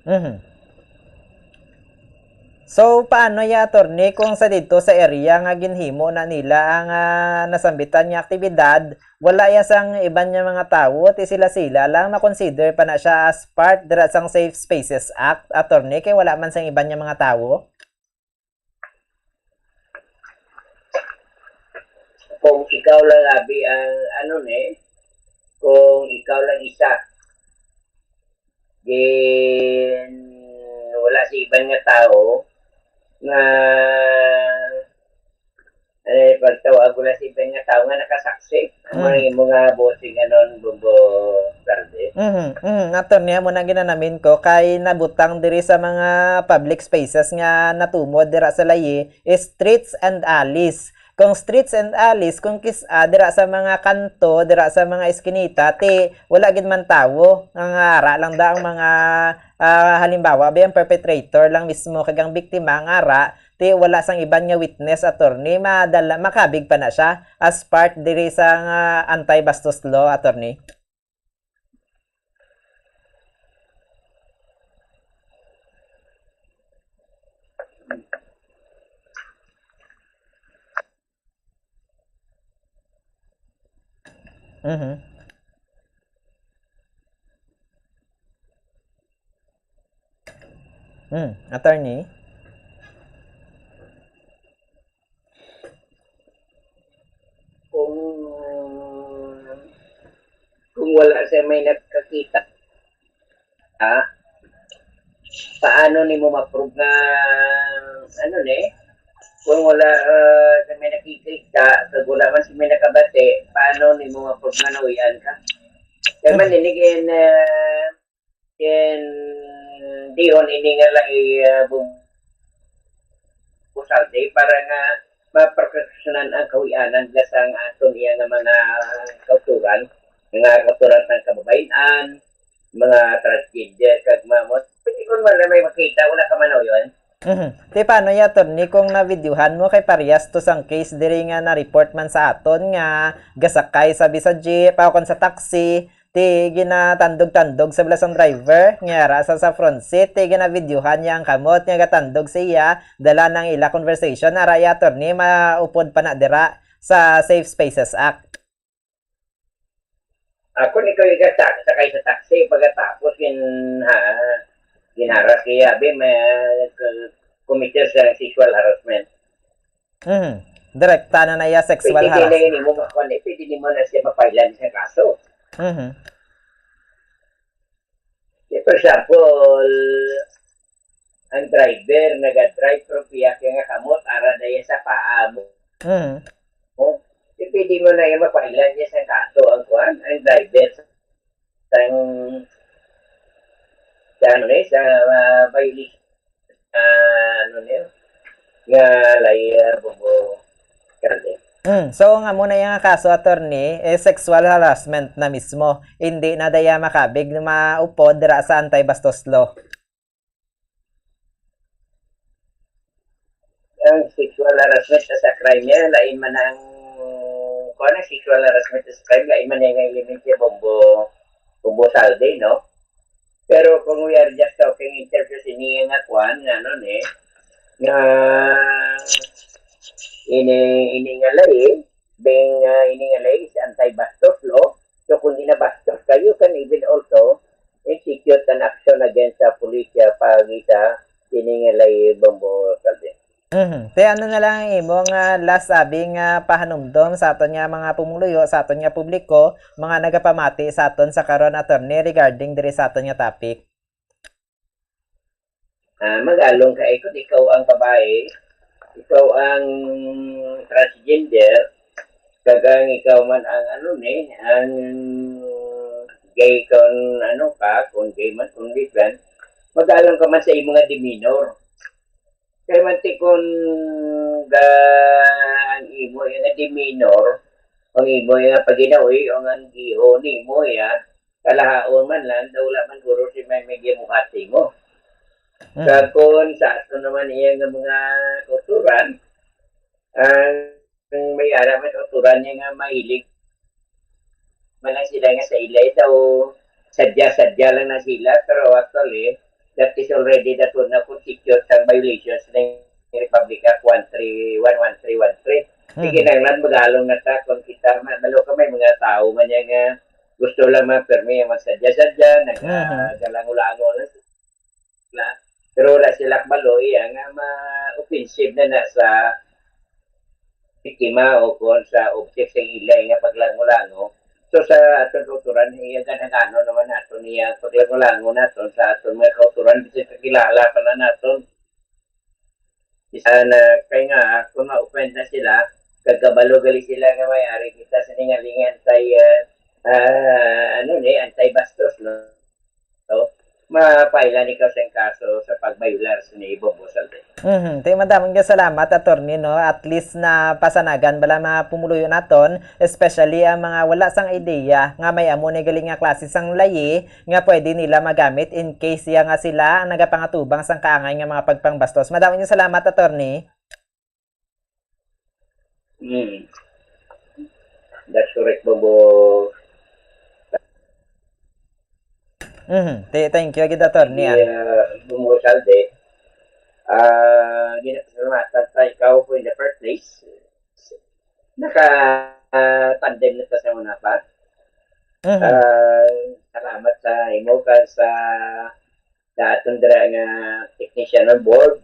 Mhm. So, paano ya, attorney, kung sa didto sa area nga ginhimo na nila ang, ah, nasambitan nga aktibidad, wala ya sang iban nga mga tawo, ti sila-sila lang makonsider pa na siya as part dira sang Safe Spaces Act, attorney, kay wala man sang iban nga mga tawo? Kung ikaw lang, abi, ang ano ni, kung ikaw lang isa, then wala sa iban nga tawo nga, ano, pagtawag, wala sa iban nga tawo nga nakasaksi. Ang mga Mm. imo nga bossing, anon, Bumbo Saldi. Mhm, mhm. Attorney, amo na ginanamin ko kay nabutang diri sa mga public spaces nga natumod dira sa Laie is streets and alleys. Kung streets and alleys, kung kis-, ah, dira sa mga kanto, dira sa mga eskinita, ti wala gid man tawo. Ang ara lang da ang mga, ah, halimbawa, bi, ang perpetrator lang mismo kag ang biktima ang ara, ti wala sang iban nga witness, attorney, madala, makabig pa na siya as part diri sa nga anti-bastos law, attorney. Mhm. Hmm, attorney? Kung, kung wala siya may nagkakita, ah, paano nimo ma-prove nga, ano ni? Kung wala, ah, siya may nakikita, kag wala man siya may nakabati, paano nimo ma-prove nga nahuy-an ka? Kaya man, Hmm. ini gin, ah, gin, dihon ini nga lang i, ah, bu-, busaldi para nga maproteksyonan ang kahuy-anan nga sang aton iya nga mga kauturan, nga kauturan sang kababayin-an, mga transgender kag mga mo. Pwede ko man na may makita, wala ka man yun. Mhm. Ti paano ya, attorney, kung navideohan mo kay parehas to sang case diri nga na-report man sa aton nga gasakay sa bisa jeep o kon sa taxi, ti ginatandog-tandog sa bala sang driver nga ara sa, sa front seat, ti ginavideohan niya ang kamot nga gatandog sa iya, dala nang ila conversation, ara ya, attorney, maupod pa na dira sa Safe Spaces Act. Ako ni ko iga sa sakay sa taxi pagkatapos gin ha, ginharas siya abi may uh, committee sa sexual harassment. Mhm. Direkta na na iya sexual Pwede din na harassment. Yun mo makuha eh. Pwede din mo na siya mapailan sa kaso. Mhm. Eh, for example, ang driver naga-drive pero piyak nga kamot ara na iya sa paa mo. Mhm. Oh, eh, pwede mo na yung mapailan niya sa kaso ang kuan, ang driver sang sa ano ni sa uh, violation uh, ano niya nga lay uh, bubo kande. Mm, so nga mo na yung kaso, attorney, eh, sexual harassment na mismo. Hindi na daya makabig maupod dira sa anti-bastos law. Ang sexual harassment sa crime niya, lain man ang kuan ang sexual harassment sa crime, lain man ang element niya bombo bombo salde, no? Pero kung we are just talking in terms of ini nga kuan nga ano ni nga ini ini nga lain, being uh, ini nga lain is anti-bastos law. So kung ginabastos ka, you can even also execute an action against the police uh, pag isa ini nga lain bombo salde. Mhm. Te, ano na lang ang imo nga last sabi nga pahanumdom sa aton nga mga pumuluyo, sa aton nga publiko, mga nagapamati sa aton sa karon, attorney, regarding diri sa aton nga topic? Ah, mag-along ka ikot ikaw ang babae, ikaw ang transgender, kag ang ikaw man ang ano ni, ang gay kon ano ka, kung gay man, kung lesbian, mag-along ka man sa imo nga demeanor. Kay man ti kun ga ang imo nga demeanor, ang imo nga paginawi, ang ang giho nimo ya, kalahaon man lang, daw wala man guro si may may gimuhat nimo. Mm. Kag kun sa ato naman iya nga mga kulturan, ang may ara man kulturan niya nga mahilig man lang sila nga sa ila daw sadya-sadya lang na sila, pero actually that is already that one na constitute sang violations ng Republic Act one three one one three one three. Sige, nang lang magalong na ta kung kita ma- malo ka may mga tao man niya nga gusto lang man permi ang magsadya-sadya, nag Mhm. galango-lango lang na. Pero wala sila kabalo iya nga ma-offensive na na sa biktima o kon sa object sa ila nga paglango-lango. So sa aton kauturan, iya ganhagano naman nato niya paglango-lango naton sa aton mga kauturan bisan kakilala pa na naton. Isa na kay nga kung ma-offend na sila, kagabalo gali sila nga may ari kita sa ningalingan kay uh, uh, ano ni anti-bastos, no? So, mapaila ni ka sa kaso sa pagbayular sa ni Bobo Salde. Mhm. Tay madamon nga salamat, attorney, no? At least na pasanagan bala mga pumuluyo naton, especially ang mga wala sang ideya nga may amo ni galing nga klase sang layi nga pwede nila magamit in case ya nga sila ang nagapangatubang sang kaangay nga mga pagpangbastos. Madamon nga salamat, attorney. Hmm. That's correct, Bobo. Mhm. Ti- Thank you, gid, attorney. Ah. Yeah, Bobo Salde. Ah, ginapasalamatan sa ikaw po in the first place. Naka ah, tandem na ta sa una pa. Mhm. Ah, salamat sa imo ka sa sa aton dira nga technician on board,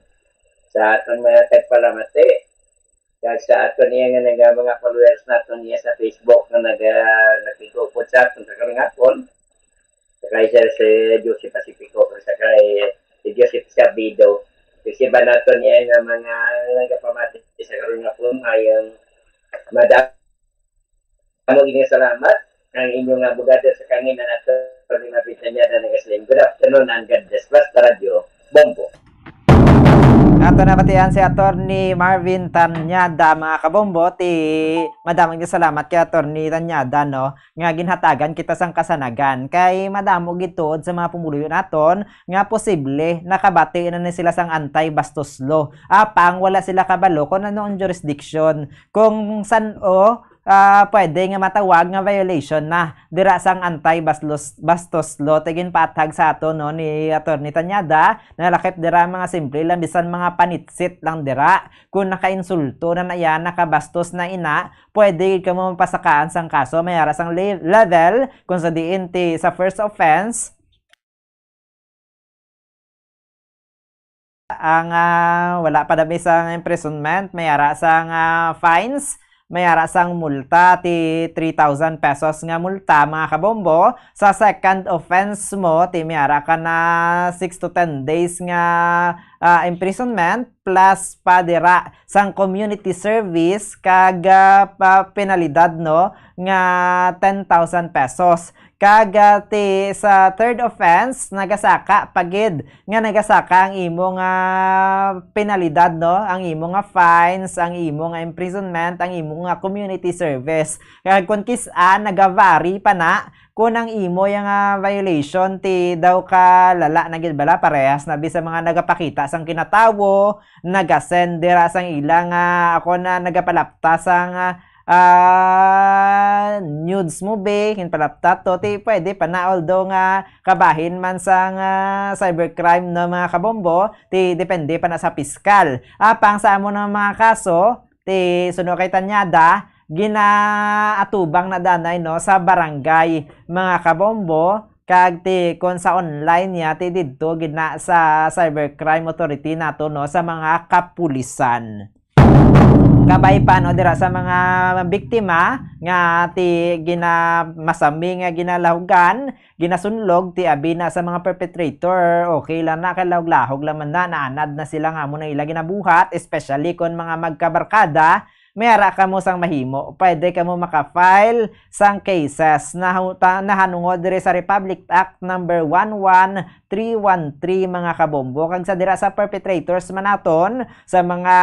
sa aton mga tagpalamati, kag sa aton niya nga naga mga followers naton niya sa Facebook nga naga nagtiguupod sa aton sa karong hapon. Sa kay Sir si Joseph Pacifico, sa kay si Joseph Sabido. Kasi ba naton niya nga mga nagapamati sa karong hapon ay ang madam Amo gid nga salamat ang inyong abogado sa kangin na nato ni Mabitanyada nagasaling. Good afternoon and God bless. Basta Radyo, Bombo. Ato na batian si Attorney Marvin Tañada, mga kabombo. Ti, madaming salamat kay Attorney Tañada, no, nga ginhatagan kita sang kasanagan. Kay madamo gid tuod sa mga pumuluyo naton nga posible nakabati na ni sila sang anti-bastos law. Apang wala sila kabalo kung ano ang jurisdiction, kung san-o, ah, pwede nga matawag nga violation na dira sang anti-bastos, bastos law. Ti ginpaathag sa aton, no, ni Attorney Tañada, nalakip dira mga simple lang, bisan mga panitsit lang dira. Kung nakainsulto na na iya, nakabastos na ina, pwede gid kamo mapasakaan sang kaso. May ara sang le-, level, kung sa diin ti sa first offense, ang, ah, wala pa daw sang imprisonment, may ara sang, ah, fines, may ara sang multa, ti three thousand pesos nga multa, mga kabombo. Sa second offense mo, ti may ara ka na six to ten days nga, ah, imprisonment, plus pa dira sang community service kag, ah, pa penalidad, no, nga ten thousand pesos. Kag, ah, ti sa third offense, nagasaka pa gid nga nagasaka ang imo nga penalidad, no? Ang imo nga fines, ang imo nga imprisonment, ang imo nga community service. Kag kung kis-a, nagavary pa na kung ang imo yang, ah, violation ti daw ka lala na gid bala, parehas na bi sa mga nagapakita sang kinatawo, nagasend dira sang ila nga ako na nagapalapta sang, ah, ah, nudes mo, be, ginpalapta to, ti pwede pa na, although nga kabahin man sang, ah, cybercrime, no, mga kabombo, ti depende pa na sa piskal. Apang sa amo nga mga kaso, ti suno kay Tañada, ginaatubang na danay, no, sa barangay, mga kabombo, kag ti kon sa online niya, ti didto gid na sa cybercrime authority nato, no, sa mga kapulisan. Kabay pa, no, dira sa mga biktima nga ti gina-, masami nga ginalahugan, ginasunlog, ti abi na sa mga perpetrator, okay lang na, kay lahog-lahog lang man na, naanad na sila nga amo na ila ginabuhat, especially kon mga magkabarkada, may ara kamo sang mahimo. Pwede kamo maka-file sang cases na hu-, ta-, nahanungod diri sa Republic Act number one one three one three, mga kabombo. Kag sa dira sa perpetrators man naton, sa mga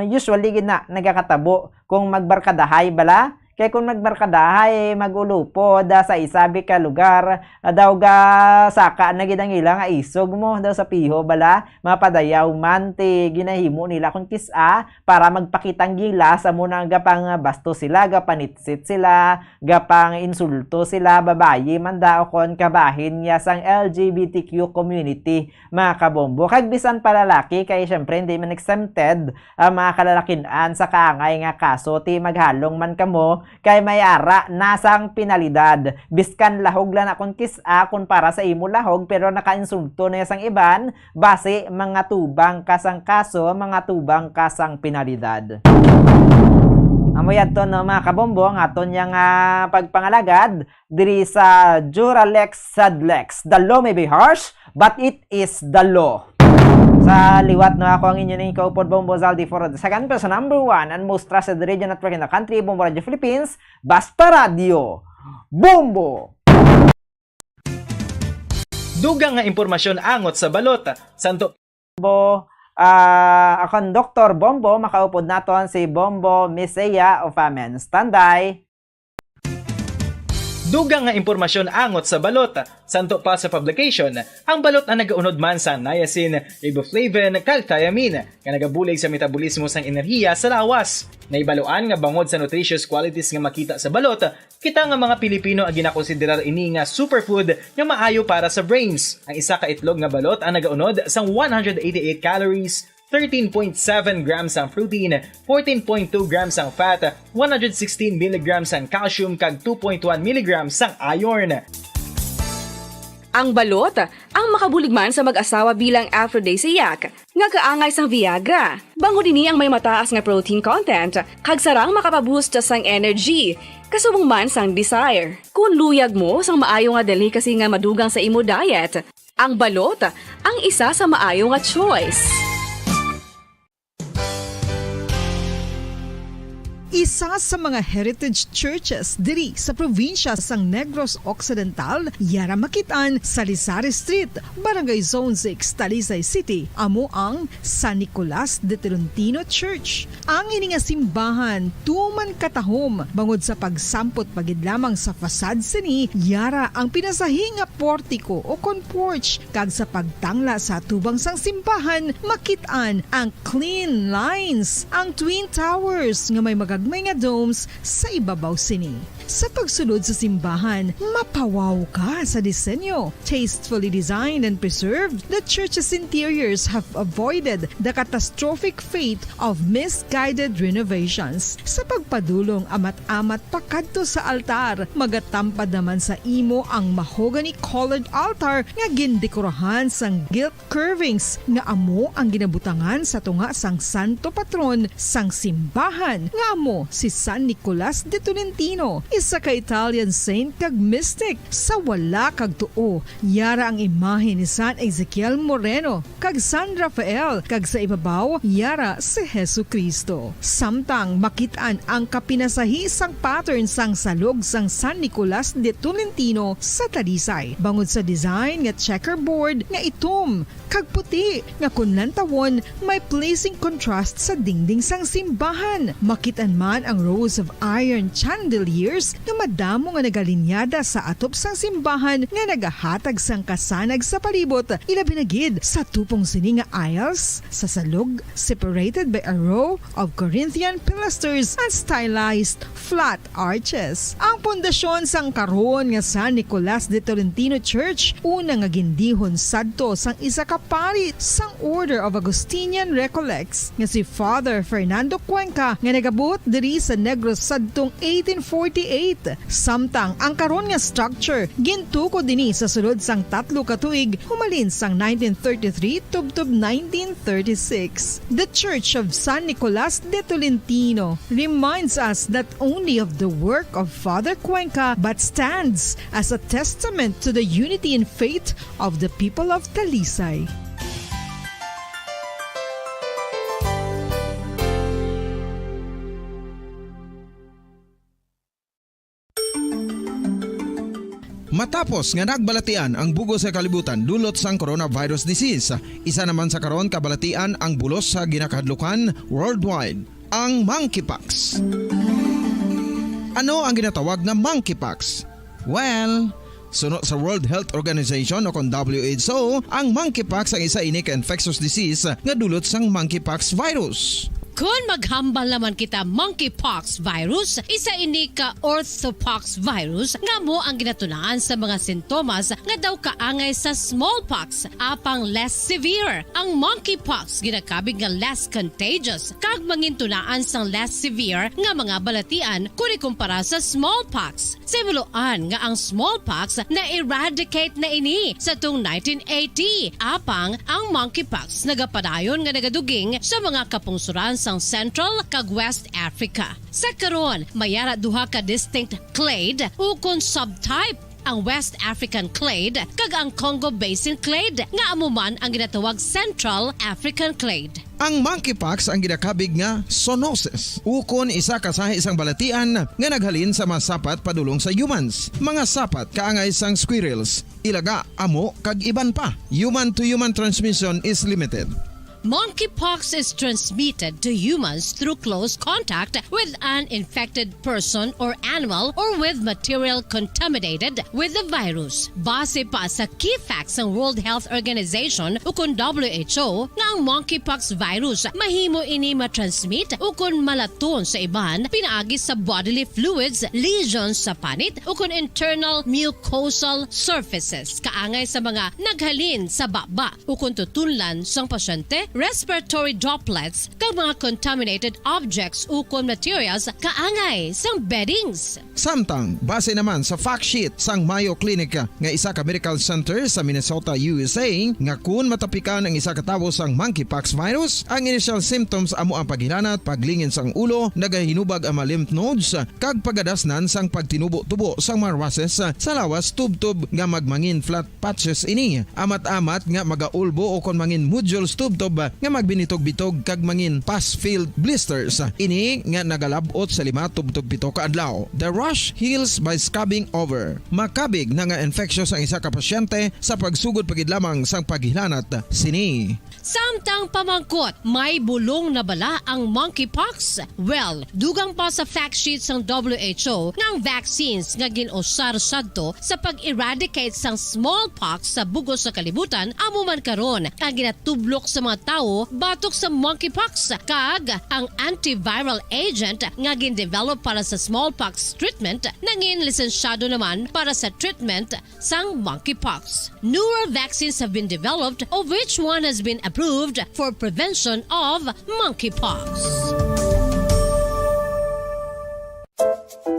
usually gid na nagakatabo kung magbarkadahay bala. Kay kung magbarkadahay, mag-ulupod, ah, sa isa bi ka lugar, ah, daw ga saka na gid ang ila nga isog mo daw sa piho bala, mapadayaw man ti ginahimo nila kung kis-a para magpakitang gilas, amo na nga gapangbasto sila, gapanitsit sila, gapang-insulto sila, babayi man daw kon kabahin niya sang L G B T Q community, mga kabombo. Kag bisan pa lalaki, kay syempre hindi man exempted ang mga kalalakin-an sa kaangay nga kaso, ti maghalong man kamo, kay may ara na sang penalidad. Biskan lahog lang na kon kis-a, kon para sa imo lahog, pero nakainsulto na sang iban, basi mangatubang ka sang kaso, mangatubang ka sang penalidad. Amo yadto, no, mga kabombo, ang aton yang, ah, pagpangalagad diri sa Juralex Sadlex. The law may be harsh, but it is the law. Sa liwat, no, ako ang inyo ning kaupod, Bombo Zaldi for the second, pero sa number one and most trusted radio network in the country, Bombo Radio Philippines, Basta Radio, Bombo! Dugang nga impormasyon angot sa balot. Santo Bo, ah, akon Doktor Bombo, makaupod naton si Bombo Misaya of Amen. Standby. Dugang nga impormasyon angot sa balot. Santo pa sa publication, ang balot ang nagaunod man sa niacin, riboflavin, kag thiamine, nga nagabulig sa metabolismo sang enerhiya sa lawas. Nahibaluan nga bangod sa nutritious qualities nga makita sa balot, kita nga mga Pilipino ang ginakonsiderar ini nga superfood nga maayo para sa brains. Ang isa ka itlog nga balot ang nagaunod sang one hundred eighty-eight calories, thirteen point seven grams ang protein, fourteen point two grams ang fat, one hundred sixteen milligrams ang calcium, kag two point one milligrams ang iron. Ang balot, ang makabulig man sa mag-asawa bilang aphrodisiac, nga kaangay sang Viagra. Bangod ini ang may mataas nga protein content, kag sarang makapaboost sang energy, kasubong man sang desire. Kung luyag mo sang maayo nga delicacy nga madugang sa imo diet, ang balot ang isa sa maayo nga choice. Isa sa mga heritage churches diri sa probinsya sang Negros Occidental, yara makit-an sa Lisari Street, Barangay Zone six, Talisay City, amo ang San Nicolas de Tolentino Church. Ang ini nga simbahan tuman katahom bangod sa pagsampot pa gid lamang sa facade sini, yara ang pinasahi nga portiko o kon porch, kag sa pagtangla sa atubang sang simbahan, makit-an ang clean lines, ang twin towers nga may magagmay nga domes sa ibabaw sini. Sa pagsulod sa simbahan, mapawaw ka sa disenyo. Tastefully designed and preserved, the church's interiors have avoided the catastrophic fate of misguided renovations. Sa pagpadulong amat-amat pakadto sa altar, magatampad naman sa imo ang mahogany-colored altar nga gindekorahan sang gilt curvings nga amo ang ginabutangan sa tunga sang santo patron sang simbahan, nga amo si San Nicolas de Tolentino, isa ka Italian saint kag mystic. Sa wala kag tuo, yara ang imahe ni San Ezekiel Moreno kag San Rafael, kag sa ibabaw, yara si Jesu-Cristo. Samtang makit-an ang kapinasahi sang pattern sang salog sang San Nicolas de Tolentino sa Talisay, bangod sa design nga checkerboard nga itom kag puti, nga kon lantawon, may pleasing contrast sa dingding sang simbahan. Makit-an man ang rows of iron chandeliers nga madamo nga nagalinyada sa atop sang simbahan nga nagahatag sang kasanag sa palibot, ilabi na gid sa tupong sini nga aisles sa salog, separated by a row of Corinthian pilasters and stylized flat arches. Ang pundasyon sang karon nga San Nicolas de Tolentino Church, una nga gindihon sadto sang isa ka pari sang Order of Augustinian Recollects nga si Father Fernando Cuenca, nga nagabuot diri sa Negros sadtong eighteen forty-eight. Samtang ang karon nga structure gintukod ini sa sulod sang tatlo ka tuig, humalin sang nineteen thirty-three tubtob nineteen thirty-six. The Church of San Nicolas de Tolentino reminds us not only of the work of Father Cuenca, but stands as a testament to the unity in faith of the people of Talisay. Matapos nga nagbalatian ang bug-os nga kalibutan dulot sang coronavirus disease, isa naman sa karon kabalatian ang bulos sa ginakahadlukan worldwide, ang monkeypox. Ano ang ginatawag nga monkeypox? Well, suno sa World Health Organization o kon W H O, ang monkeypox ang isa ini ka infectious disease nga dulot sang monkeypox virus. Kon maghambal naman kita monkeypox virus, isa ini ka orthopox virus nga amo ang ginatunaan sa mga sintomas nga daw kaangay sa smallpox, apang less severe. Ang monkeypox ginakabig nga less contagious kag mangintunaan sang less severe nga mga balatian kon ikumpara sa smallpox. Sa himuloan nga ang smallpox na-eradicate na ini sa tung nineteen eighty, apang ang monkeypox nagapadayon nga nagaduging sa mga kapungsoran sang Central kag West Africa. Sa karon, may ara duha ka distinct clade ukon subtype, ang West African clade kag ang Congo Basin clade, nga amo man ang ginatawag Central African clade. Ang monkeypox ang ginakabig nga zoonosis, ukon isa ka sahi sang balatian nga naghalin sa mga sapat padulong sa humans. Mga sapat kaangay sang squirrels, ilaga, amo, kag iban pa. Human to human transmission is limited. Monkeypox is transmitted to humans through close contact with an infected person or animal or with material contaminated with the virus. Base pa sa key facts sang World Health Organization ukon W H O nga ang monkeypox virus mahimo ini matransmit ukon malaton sa iban pinaagi sa bodily fluids, lesions sa panit ukon internal mucosal surfaces kaangay sa mga naghalin sa baba ukon tutunlan sang pasyente, respiratory droplets, kag mga contaminated objects ukon materials kaangay sang beddings. Samtang, base naman sa fact sheet sang Mayo Clinic nga isa ka medical center sa Minnesota, U S A, nga kun matapikan ang isa ka tawo sang monkeypox virus, ang initial symptoms amo ang paghilanat, paglingin sang ulo, nagahinubag ang mga lymph nodes, kag pagadasnan sang pagtinubo-tubo sang mga rushes sa lawas tubtob nga magmangin flat patches ini. Amat-amat nga magaulbo o kon mangin nodules tubtob nga magbinitog-bitog kag mangin pus-filled blisters. Ini nga nagalab-ot sa lima tubtob pito ka adlaw. The rash heals by scrubbing over. Makabig na nga infectious ang isa ka pasyente sa pagsugod pa gid lamang sang paghilanat sini. Samtang pamangkot, may bulong na bala ang monkeypox? Well, dugang pa sa fact sheet sang W H O nga ang vaccines nga gin-usar sadto sa pag-eradicate sang smallpox sa bug-os nga kalibutan amo man karon ang ginatublok sa mga tawo batok sa monkeypox, kag ang antiviral agent nga gin-develop para sa smallpox treatment nangin lisensyado naman para sa treatment sang monkeypox. Newer vaccines have been developed, of which one has been approved for prevention of monkeypox.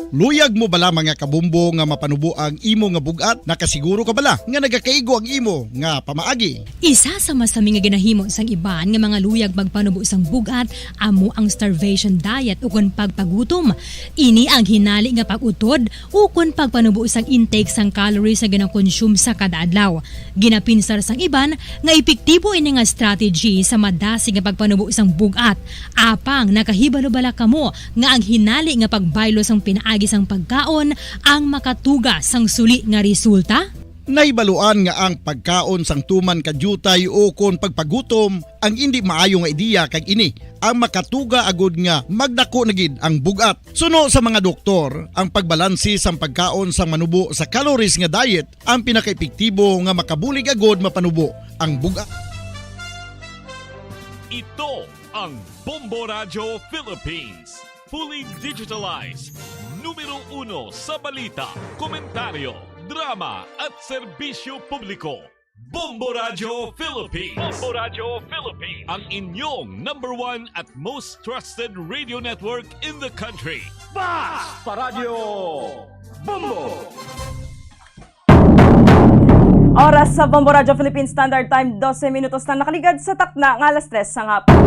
Luyag mo bala, mga kabombo, nga mapanubo ang imo nga bug-at? Nakasiguro ka bala nga nagakaigo ang imo nga pamaagi? Isa sa masami nga ginahimo sang iban nga mga luyag magpanubo sang bug-at amo ang starvation diet ukon pagpagutom. Ini ang hinali nga pag-utod ukon pagpanubo sang intake sang calories nga gina-consume sa kada adlaw. Ginapinsar sang iban nga epektibo ini nga strategy sa madasig nga pagpanubo sang bug-at. Apang nakahibalo bala kamo nga ang hinali nga pagbaylo sang pinaagi sang pagkaon ang makatuga sang suli nga resulta? Nahibaluan nga ang pagkaon sang tuman ka diutay ukon pagpagutom ang indi maayo nga ideya, kag ini ang makatuga agud nga magdako na gid ang bug-at. Suno sa mga doktor, ang pagbalanse sang pagkaon sang manubo sa calories nga diet ang pinakaepektibo nga makabulig agud mapanubo ang bug-at. Ito ang Bombo Radyo Philippines, fully digitalized, numero uno sa balita, komentaryo, drama at serbisyo publiko. Bombo Radyo Philippines. Bombo Radyo Philippines. Ang inyong number one at most trusted radio network in the country. Basta Radyo Bombo! Oras sa Bombo Radyo Philippine Standard Time, dose minutos na nakaligad sa takna nga alas tres sang hapon.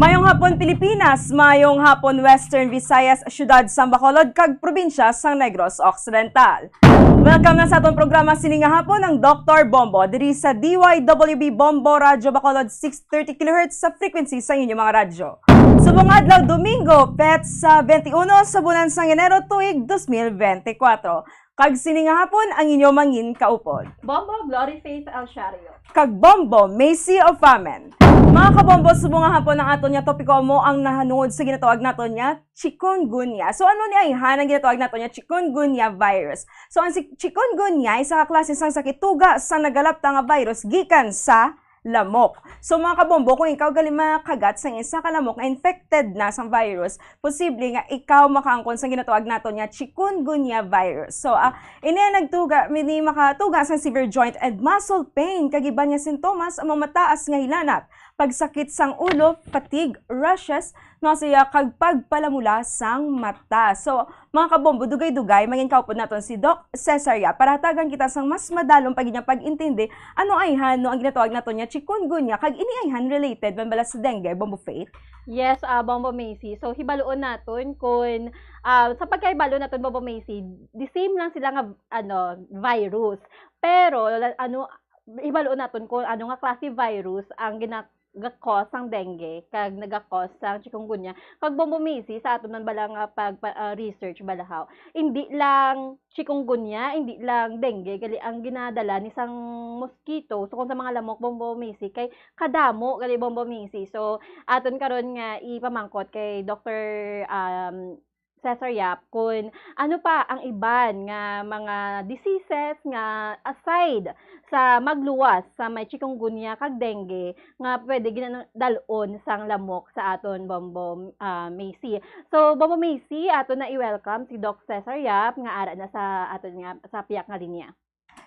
Mayong hapon, Pilipinas. Mayong hapon, Western Visayas, siyudad sang Bacolod, kag probinsya sang Negros Occidental. Welcome na sa aton programa sining nga hapon, ang Doktor Bombo, diri sa D Y W B Bombo Radyo Bacolod, six thirty kilohertz sa frequency sa inyo mga radyo. Subong adlaw, Domingo, petsa twenty-one sa bulan sang Enero, tuig dos mil bente kwatro. Kag sini nga hapon ang inyo mangin kaupod, Bombo Glory Faith Alciario. Kag Bombo Macy of Amen. Mga kabombo, subong nga hapon ang aton nga topiko amo ang nahanungod sa ginatawag naton nga chikungunya. So ano ni ayhan ang ginatawag naton nga chikungunya virus? So ang si-, chikungunya isa ka klase sang sakit tuga sa nagalapta nga virus gikan sa lamok. So, mga kabombo, kung ikaw gali makagat sang isa ka lamok nga infected na sang virus, posible nga ikaw makaangkon sang ginatawag naton nga chikungunya virus. So, ah, ini ang nagtuga, ini makatuga sang severe joint and muscle pain, kag iban nga sintomas ang mataas nga hilanat, pagsakit sang ulo, fatigue, rashes, nausea, kag pagpalamula sang mata. So, mga kabombo, dugay-dugay, mangin kaupod naton si Doc Cesar Yap para hatagan kita sang mas madalom pa gid nga pag-intindi ano ayhan, no, ang ginatawag naton nga chikungunya, kag ini ayhan related man bala sa dengue, Bombo Faith? Yes, ah, Bombo Macy. So, hibaluon naton kung, ah, sa pagkahibalo naton, Bombo Macy, the same lang sila nga, ano, virus. Pero, la-, ano, hibaluon naton kung ano nga klase virus ang gina-, ga-cause sang dengue kag naga-cause sang chikungunya. Kag Bombo Macy, sa aton man bala nga pag, pa-, ah, research bala haw, indi lang chikungunya, indi lang dengue gali ang ginadala ni sang mosquito. So, kung sa mga lamok, Bombo Macy, kay kadamo gali, Bombo Macy. So, aton karon nga ipamangkot kay Doktor, um, Cesar Yap, kun ano pa ang iban nga mga diseases nga aside sa magluwas sa may chikungunya kag dengue nga pwede ginadal-on sang lamok sa aton, Bombo, ah, Macy. So, Bombo Macy, ato na i-welcome si Doc Cesar Yap nga ara na sa aton nga, sa piyak nga linya.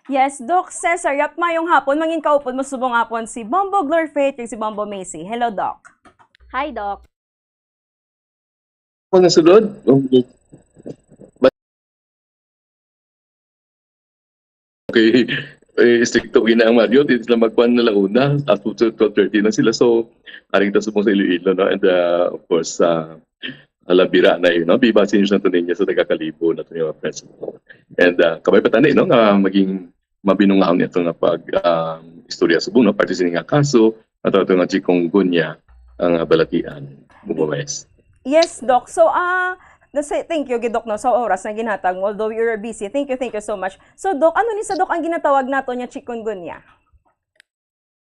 Yes, Doc Cesar Yap, mayong hapon. Mangin kaupod mo subong hapon si Bombo Glory Faith kag si Bombo Macy. Hello, Doc. Hi, Doc. Ako na sulod. Okay. Eh, stricto gina ang Mario, di sila magkuhan na la una, as of twelve thirty na sila. So, aring ta subong sa Iloilo, no? And, uh, of course, uh, alabira na yun, no? Viva Senior Santo Niño sa taga Kalibo na ito yung president. And, uh, kabay pa tani, no? Nga maging mabinungaon ito nga pag, um, istorya subong, no? Parte sini nga kaso, ato, ato nga chikungunya ang, ah, balatian, Bubuwes. Yes, Doc. So, ah, nasa-, thank you, gid, Doc, no, sa oras na ginhatag mo, although you're busy. Thank you, thank you so much. So, Doc, ano ni sa, Doc, ang ginatawag nato nga chikungunya?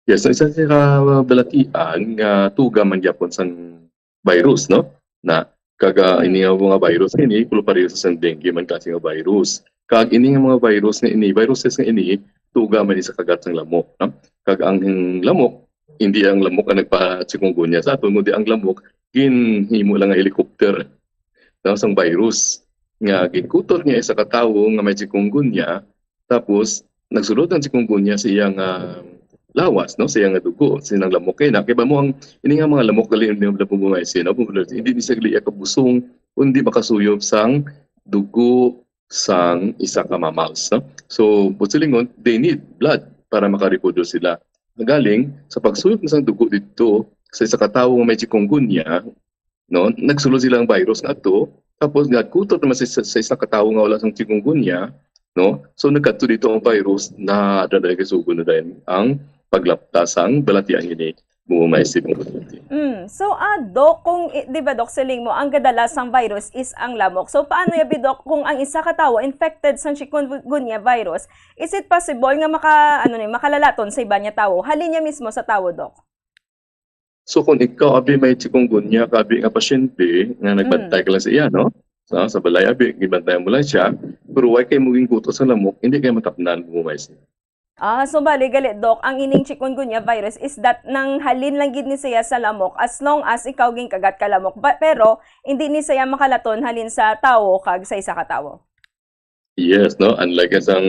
Yes, so isa sa kabalatian nga tuga man gyapon sang virus, no? Na, kag, ah, Mm. ini nga mga virus ini, pulo pareho sa sang dengue man klase nga virus. Kag ini nga mga virus nga ini, viruses nga ini, tuga man sa kagat sang lamok, no? Kag ang lamok, hindi ang lamok ang nagpa-chikungunya sa aton, kundi ang lamok, ginhimo lang nga helicopter, no, sang virus. Nga, ginkutor niya isa ka tawo nga may chikungunya, tapos, nagsulod ang chikungunya sa iyang, ah, lawas, no, sa iyang dugo, sa iyang lamok. Kay na, kay ba mo ang, ini nga mga lamok, gali, hindi mo, hindi mo, hindi mo, hindi ni siya gali kabusong, kundi makasuyop sang dugo sang isa ka mammals, no? So, buot silingon, they need blood para makareproduce sila. Galing, sa pagsuyop na sang dugo dito, sa isa ka tawo nga may chikungunya, no? Nagsulod sila ang virus nga ato, tapos nagkutot naman sa, sa, sa isa ka tawo nga wala sang chikungunya, no? So, nagkadto dito ang virus, na, na, na, kasugo na din ang paglapta sang balatian ini, mo may sipon. Mm. So, ah, Doc, kung, i-, di ba, Doc, siling mo, ang kadalasang virus is ang lamok. So, paano ya, bi, Doc, kung ang isa ka tawo infected sa chikungunya virus, is it possible nga maka-, ano ni, makalalaton sa iban nga tawo? Halin niya mismo sa tawo, Doc? So, kung ikaw, abi, may chikungunya ka, abi, nga pasyente, nga nagbantay Mm. ka lang sa iya, no? Sa, sa balay, abi, gibantayan mo lang siya, pero wala kay mo ginkuto sa lamok, hindi kay matapnan mo may siya. Ah, so bali, gali, Doc, ang ining chikungunya virus is that nang halin lang gid ni siya sa lamok as long as ikaw ginkagat ka lamok. Ba-, pero, hindi ni siya makalaton halin sa tawo kag sa isa ka tawo. Yes, no? Unlike sang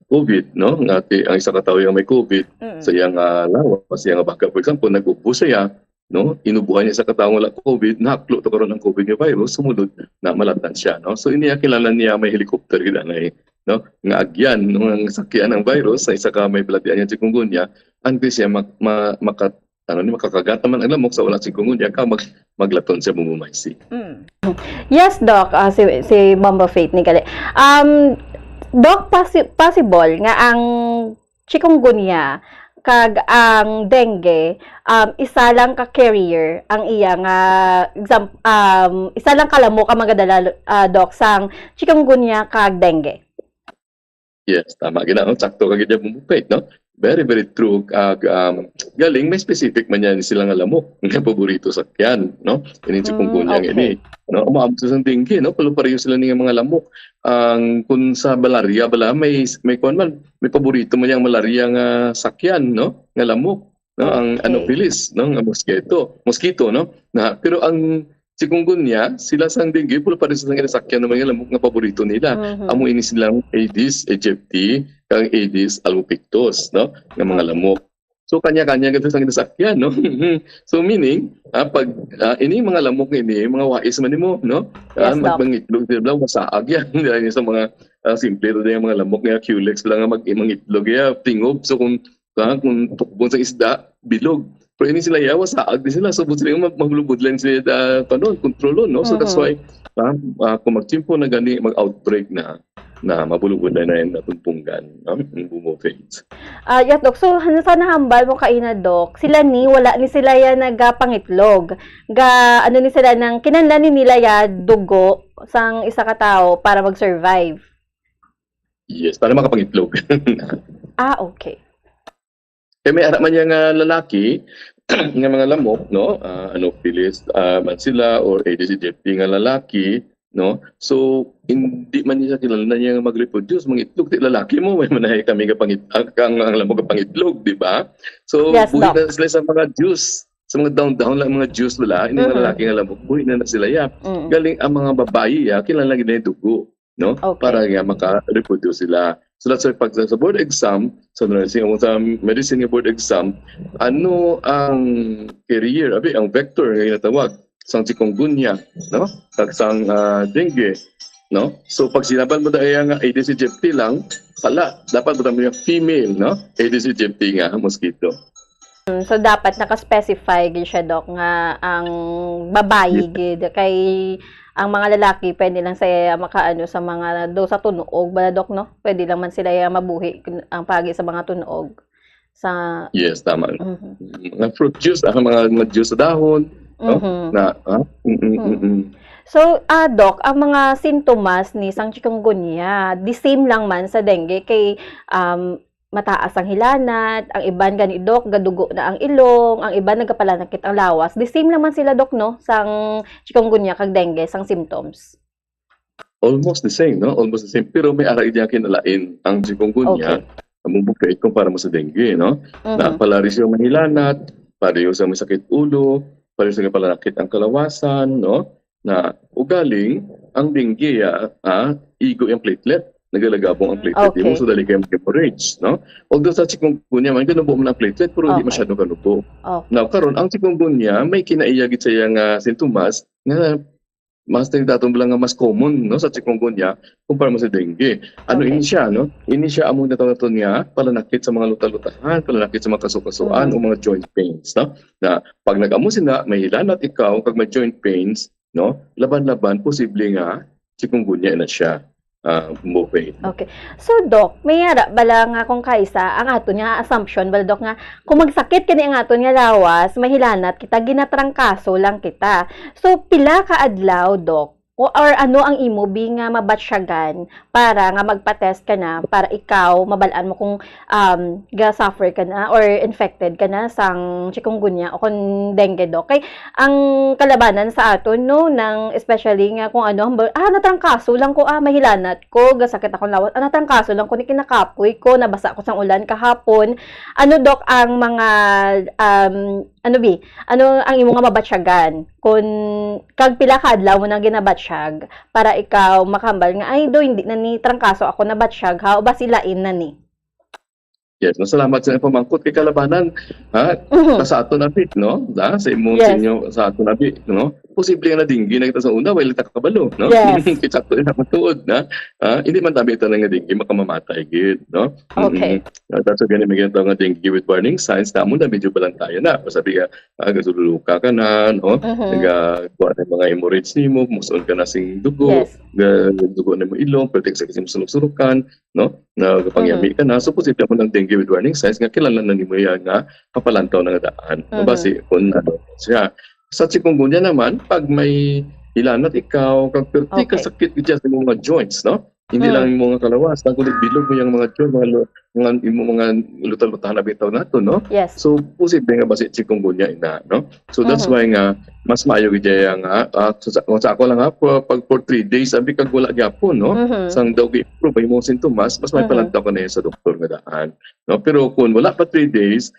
COVID, no? Nga ti-, ang isa ka tawo yung may COVID, Mm. sa iyang, ah, lawas, sa iyang baga, for example, nag-ubo siya, no? Inubuhan niya sa ka tawo nga wala COVID, nahaklo to karon ang COVID nga virus, sumulod na malatan siya, no? So, ini ang kinahanglan niya may helicopter gid anay, no? Nga agyan, no? Ang sakyan ang virus sa isa ka may balatian nga chikungunya, antes siya mak-, ma-, maka-, ano ni, makakagat naman ang lamok sa wala chikungunya, ka mag-, maglaton siya, Bubumaysi. Mm. Yes, Doc. Ah, si, si Bombo Faith ni gali. Um, Doc, possi-, possible nga ang chikungunya kag ang dengue, um, isa lang ka carrier ang iya nga exam-, um, isa lang ka lamok ang magadala, ah, Doc, sang chikungunya kag dengue. Yes, tama gid, no? Sakto ka gid, Bombo Faith, no? Very, very true. Kag, um, galing, may specific man yan sila nga lamok nga paborito sakyan, no? Ining Mm, chikungunya nga okay. ini, no? Amo, amo sa dengue, no? Pero pareho sila ni nga mga lamok. Ang, kung sa malaria bala, may, may kuwan man, may paborito man yang malaria nga sakyan, no? Nga lamok, no? Ang Okay. Anopheles, no? Nga mosquito, mosquito, no? Na, pero ang chikungunya, sila sang dengue, pero pareho sa nga sakyan naman nga lamok nga paborito nila. Mhm. Amo ini silang Aedes aegypti, kag Aedes albopictus, no? Nga mga Okay. lamok. So, kanya-kanya gid sang ginasakyan, no? So, meaning, ah, pag, ah, ini mga lamok ini, mga wais man nimo, no? Ah, Yes, Doc. mag-, mangitlog sila, masaag yan. Dahil sa mga, ah, simple to yung mga lamok nga Culex lang nga mag-, mangitlog, ya, tingob. So, kung, ah, kung tukbon sa isda, bilog. Pero ini sila, ya, masaag din sila. So, buot sila mag-, magbulubudlan sila, ah, kanon, kontrolon, no? So, that's Mhm. why, ah, ah, kung magtiyempo na gani, mag-outbreak na, na mabulubudlan na yung natong punggan, no? Ang Bombo Faith. Ah, yes, Doc. So, han-, sa nahambal mo kaina, Doc, sila ni, wala ni sila ya nagapangitlog. Ga, ano ni sila nang, kinahanglan ni nila ya dugo sang isa ka tawo para mag-survive? Yes, para makapangitlog. Ah, okay. Eh, may ara man niya nga lalaki, nga mga lamok, no? Ah, Anopheles, ah, man sila, or Aedes aegypti nga lalaki, no? So, hindi man niya kinahanglan niya nga mag-reproduce, mangitlog, ti lalaki mo, may manahay kami nga pangit-, ang, ang, ang lamok nga pangitlog, di ba? So, Yes, buhi Doc. na sila sa mga juice, sa mga down-down lang mga juice wala, hindi Mhm. mga lalaki nga lamok, buhi na na sila, ya. Mm. Galing ang mga babayi, ya, kinahanglan gid na yung dugo, no? Okay. Para nga maka-reproduce sila. So, that's why pag sa, sa board exam, sa nursing o sa medicine nga board exam, ano ang carrier, abi, ang vector nga ginatawag? Sang chikungunya, no? Kag sang, ah, dengue, no? So, pag sinaban mo dahil nga Aedes aegypti lang, wala. Dapat mo yung female, no? Aedes aegypti nga mosquito. Mm, so, dapat naka-specify gid siya, Doc, nga ang babayi Yes. gid. Kay ang mga lalaki, pwede lang sila makaano sa mga do sa tunuog, bala, Doc, no? Pwede lang man sila ya mabuhi kun-, ang pagi sa mga tunuog. Sa Yes, tama. Mhm. Mga fruit juice, ah, mga, mga juice sa dahon, no? Mhm. Na, ah? Mm, mm, Mm. mm. So, ah, Doc, ang mga sintomas ni sang chikungunya, the same lang man sa dengue kay, um, mataas ang hilanat, ang iban gani, Doc, gadugo na ang ilong, ang iban nagapalanakit ang lawas. The same lang man sila, Doc, no? Sang chikungunya kag dengue, sang symptoms. Almost the same, no? Almost the same. Pero may ara gid kinalain ang chikungunya, Okay. ang bubuke kumpara mo sa dengue, no? Na Mhm. pareho sila mahilanat, pareho sa may sakit ulo, pareho sa palanakit ang kalawasan, no? Na ugaling ang dengue, ah, ah, igo yung platelet, nagalagabong ang platelet Okay. mo, so dali kayo mag-hemorrhage, no? Although sa chikungunya man, ganubo man ang platelet, pero hindi Okay. masyado ganubo. Okay. Now, karon ang chikungunya, may kinaiya gid sa iya nga sintomas nga mas daton lang nga mas common, no, sa chikungunya kumpara mo sa dengue. Ano Okay. ini siya, no? Ini siya among natawag naton nga palanakit sa mga luta-lutahan, palanakit sa mga kasukasuan Mhm. o mga joint pains, no? Na pag nag-amo sina, may hilanat ikaw kag may joint pains, no? Laban-laban posible nga chikungunya na siya. Ah, mo pain. Okay. So, Doc, may ara bala nga kung kaisa ang aton nga assumption bala, Doc, nga kung magsakit kani ang aton nga lawas, mahilanat kita, ginatrangkaso lang kita. So, pila ka adlaw, Doc? O, or ano ang imo bi nga mabatsyagan para nga magpa-test ka na para ikaw mabal-an mo kung, um, ga-suffer ka na or infected ka na sang chikungunya o kung dengue, Doc? Kay ang kalabanan sa aton, no, nang especially nga kung ano, ang ba-, ah, natrangkaso lang ko, ah, mahilanat ko, gasakit akong lawas, ah, natrangkaso lang ko, ni kinakapoy ko, nabasa ko sang ulan kahapon. Ano, Doc, ang mga, um, ano bi, ano ang imo nga mabatyagan? Kung kag pila ka adlaw mo nang ginabatyag para ikaw makambal nga, "Ay, do, hindi na ni trangkaso ako nabatyag, ha? O ba si lain na ni?" Yes, masalamat sa pamangkot kay kalabanan, ha? Mhm. Ta sa aton abi, no? Ha? Sa imo, Yes. sa inyo, sa aton abi, no? Posible nga na dengue na kita sa una, wala ta kabalo, no? Yes. Kita to na matuod, na, ha? Hindi man tabi ito nga dengue, makamamatay gid, no? Okay. Mm-mm. Ah, that's why gani may ginatawag nga dengue with warning signs, na mo na medyo balantayan na. Masabi ka, ah, gasululuka ka na, no? Mhm. Nagakuha na mga hemorrhage nimo, musuon ka na sing dugo, Yes. ga-, dugo na mo ilong, pwede sa kasi masulok-sulokan, no? Nagapangyami Mhm. ka na. So, posible mo ng dengue with warning signs nga kilala na nimo yan nga kapalantaw na nga daan. No? Mhm. Basi, kung ano siya. Sa chikungunya naman, pag may hilanat ikaw, kag perti ka Okay. sakit gid sa mga joints, no? Hindi Mm. lang yung mga kalawasan, kundi bilog mo yung mga joints, mga lo-, mga, yung mga luta-lutahan na bitaw nato, no? Yes. So, posible nga basi chikungunya ina, no? So, that's Mhm. why nga, mas maayo gid iya nga, ah, sa, sa, sa ako lang ha, pag, pag for three days, abi kag wala gyapon, no? Mhm. Sang daw gi-improve ang imong sintomas, mas may Mhm. palantaw ka na yun sa doktor nga daan, no? Pero kung wala pa three days,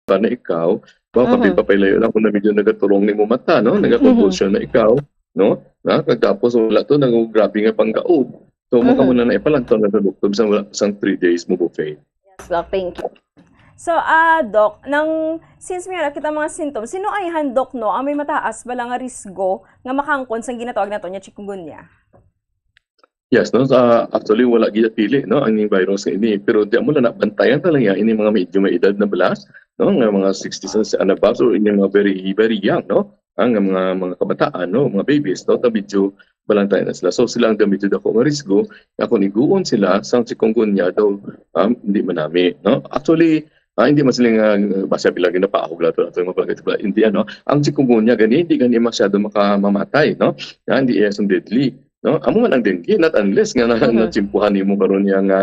pa na ikaw, ba, Mhm. kapil pa pailayo lang kung na medyo nagaturong nimo mata, no? Nagakonvulsyon na ikaw, no? Na, kagapos wala to, nang grabe nga panggaob. So, maka Mhm. mo na naipalantaw na sa doktor sa wala sang three days mo buffet. Yes, Doc. Thank you. So, ah, Doc, nang, since may ara kita mga symptoms, sino ayhan, Doc, no, ang may mataas bala nga risgo nga makangkon sang ginatawag nato nga chikungunya? Yes, no? Sa, actually, wala gid pili, no, ang ning virus nga ini. Pero di mo na nabantayan talaga ini mga medyo may edad na bala, no, nga mga sixty and above, or ini mga very, very young, no, ang mga, mga kabataan, no, mga babies, no, na medyo balantayan na sila. So, sila ang medyo dako nga risgo nga kung iguon sila sang chikungunya daw, um, hindi manami, no? Actually, ah, hindi man sila nga, basta bilang ginapaahog lang to, ato yung mga palagay, hindi, ano, ang chikungunya gani, hindi gani masyado makamamatay, no? Nga, hindi iya sang deadly, no? Amo man ang dengue, not unless nga na, Mhm. natsimpuhan nimo karon niya nga,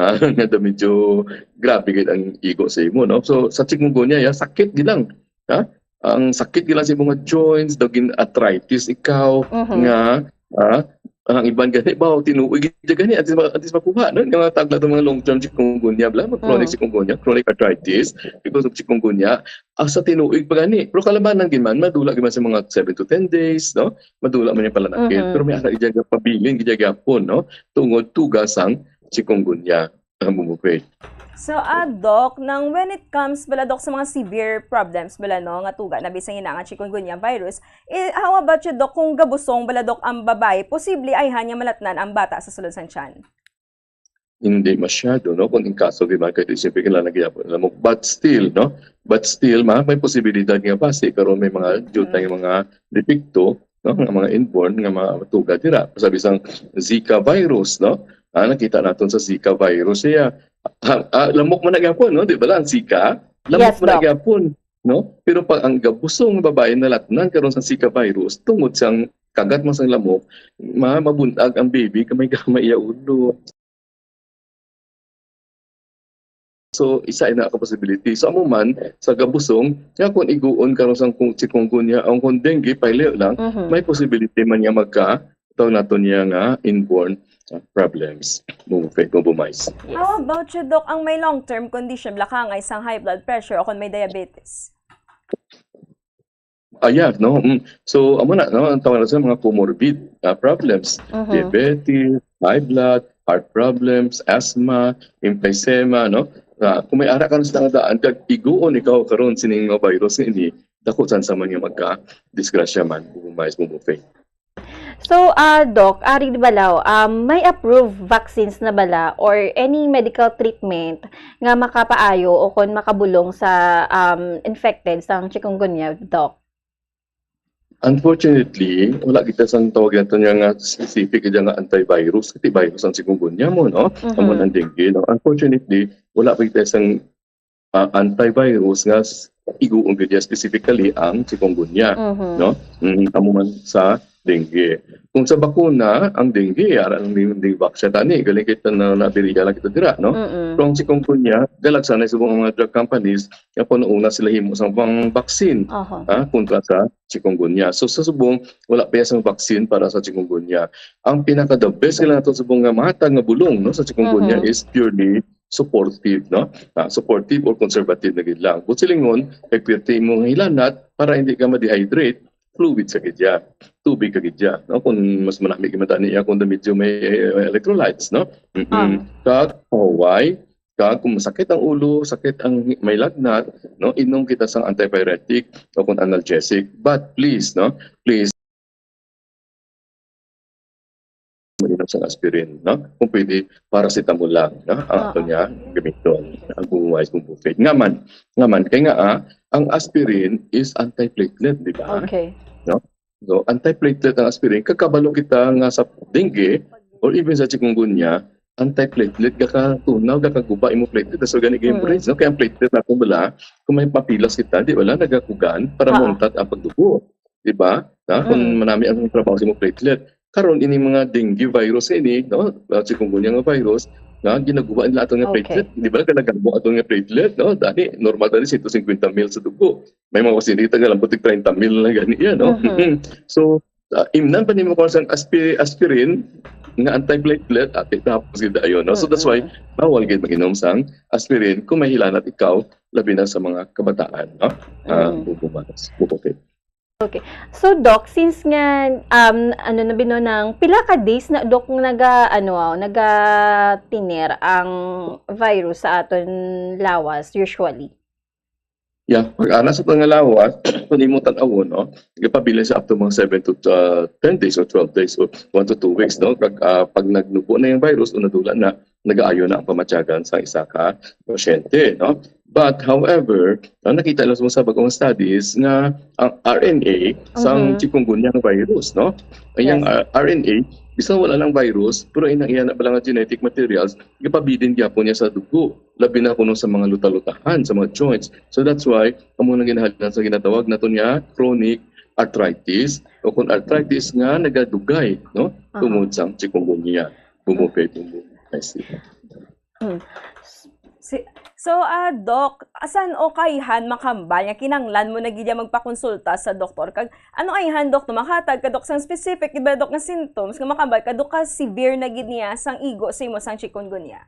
ah, nga daw medyo grabe gid ang igo sa imo, no? So, sa chikungunya, ya, sakit gid lang, ha? Ang sakit gid lang sa imong mga joints, daw gin arthritis ikaw, Mhm. nga, ah, ang iban gani, ba, tinuoy gid gani, antes ma-, antes makuha, no? Nga mga tagla itong mga long-term chikungunya, bala, mga chronic Mm. chikungunya, chronic arthritis, because of chikungunya, ah, sa tinuoy pa gani. Pero kalabanan gid man, madula gid man sa mga seven to ten days, no? Madula man yung palanakit. Mhm. Pero may ara gid pabilin, gid gyapon, no? Tungod tuga sang chikungunya. Ang bumukwi. So, ah, Doc, nang when it comes bala, Doc, sa mga severe problems bala, no, nga tuga na bisan ina nga chikungunya virus, eh, how about you, Doc, kung gabusong bala, Doc, ang babae, posible ayhan nga malatnan ang bata sa sulod sang tiyan? Hindi masyado, no? Kung in kaso, di ba, kahit isipin ka lang nagyapon, alam mo, but still, no? But still, ma, may posibilidad nga basi, karon may mga jutang yung mga depekto, no? Nga mga inborn, nga mga tuga dira. Sabi sang Zika virus, no? Ah, nakita naton sa Zika virus siya. Ah, ah, lamok man na gyapon, no? Di ba lang, Zika? Lamok Yes, man na Doc. gyapon, no? Pero pag ang gabusong nga babae nalatnan karon sa Zika virus, tungod sang kagat man sang lamok, ma-, mabuntag ang baby, kamay-kamay iya ulo. So, isa ina ka possibility. So, amo man, sa gabusong, nga kung iguon karon sang kung chikungunya, ang kung dengue, pailiw lang, Mhm. may possibility man nga magka, tawag nato niya nga inborn, uh, problems. Mo, mo, mo, mais. Yes. How about you, Doc? Ang may long-term condition, bala ka nga isang high blood pressure o kung may diabetes? Ah, yeah, no? Mm. So, amo na, no? Ang tawag na sa mga comorbid, ah, problems. Mhm. Diabetes, high blood, heart problems, asthma, emphysema, no? Ah, kung may ara ka na sa daan, kag iguon ikaw karon sining mga virus nga ini, dako chance man nga magka-disgrasya man, bumais, bumufay. So, ah, Doc, ari di balaw, um, may approved vaccines na bala or any medical treatment nga makapaayo o kon makabulong sa, um, infected sang chikungunya, Doc? Unfortunately, wala kita sang tawag nato niya nga specific, kaya nga antivirus, antivirus ang chikungunya mo, no? Mhm. Amo ang dengue, no? Unfortunately, wala pa kita sang, ah, antivirus nga s-, iguon gid niya specifically ang chikungunya, Mhm. no? Mm, amo man sa dengue. Kung sa bakuna, ang dengue, ara ang dengue, dengue vaccine tani, galing kita na, nabiriya lang kita dira, no? Mm-mm. Pero ang chikungunya, galagsanay subong ang mga drug companies, nga puno una sila himo sa pang vaccine, Aha. ah, kontra sa chikungunya. So, sa subong, wala pa sang vaccine para sa chikungunya. Ang pinaka the best nga nato subong nga matag nga bulong, no, sa chikungunya Mhm. is purely supportive, no? Ah, supportive or conservative na gid lang. But silingon, kay pirti mo nga hilanat para hindi ka ma-dehydrate, fluid sa gid ya. Tubig ka gid ya, no? Kung mas manami ka matani ya, kung medyo may, eh, electrolytes, no? Mm-mm. Ah. Kag, pahuway, kag kung masakit ang ulo, sakit ang may lagnat, no? Inom kita sang antipyretic o kung analgesic. But please, no? Please, mainom sang aspirin, no? Kung pwede, paracetamol lang, no? Ang ato Oo. niya gamiton, ang bumuwais kung buffet. Nga man, nga man, kay nga, ah, ang aspirin is antiplatelet, di ba? Okay. No? So, antiplatelet ang aspirin. Kakabalo kita nga sa dengue or even sa chikungunya, antiplatelet, gakatunaw, gakaguba imo platelet, so gani Mm. raise, no? Kaya ang platelet natin wala, kung may papilas kita, di wala, nagakugan para Ah. mauntat ang pagdugo. Di ba? Na, kung Mm. manami ang trabaho sa imong platelet. Karon, ini mga dengue virus ini, no? Ah, chikungunya nga virus, na ginaguba nila ato nga Okay. platelet. Di ba, ganagambo ato nga platelet, no? Dani, normal dani, siyento singkwenta mil sa dugo. May mga pasyente nga lang, putik treinta mil na gani yan, no? Mhm. So, ah, imnan pa nimo kung sang aspi-, aspirin nga antiplatelet, ati tapos gid ayo, no? So, that's why, Mm-mm. bawal gid mag-inom sang aspirin kung may hilanat ikaw, labi na sa mga kabataan, no? Ah, Mm. bubumas, bubukid. Okay. So, Doc, since nga, um, ano na bino nang, pila ka days na, Doc, naga, ano, nagatiner ang virus sa aton lawas usually? Yeah, pag ana sa aton nga lawas, kung imo tan-awon, no, gapabilin sa up to mga seven to, uh, ten days or twelve days or one to two weeks, no? Kag, ah, pag nagnubo na yung virus o nadula na, nagaayo na ang pamatyagan sa isa ka pasyente, no? But, however, ang nakita lang sa mga bagong studies nga ang R N A sang Mhm. chikungunya nga virus, no? Ang iyang, Yes. ah, R N A, bisan wala lang virus, pero inang iya na pala nga genetic materials, gapabilin gyapon niya sa dugo, labi na kuno sa mga luta-lutahan, sa mga joints. So that's why, amo nang ginahalinan sa ginatawag nato niya chronic arthritis, o kung arthritis nga nagadugay, no? Aha. Tungod sang chikungunya, bumupay, bumupay. Mm. Si, so, ah, Doc, asan o kaihan makambal nga kinanglan mo na gid ya magpakonsulta sa doktor? Kag ano ayhan, Doc, no, makahatag ka, Doc, sang specific, di ba, Doc, nga symptoms nga makambal ka, Doc, ka severe na gid niya sang igo sa imo sang chikungunya?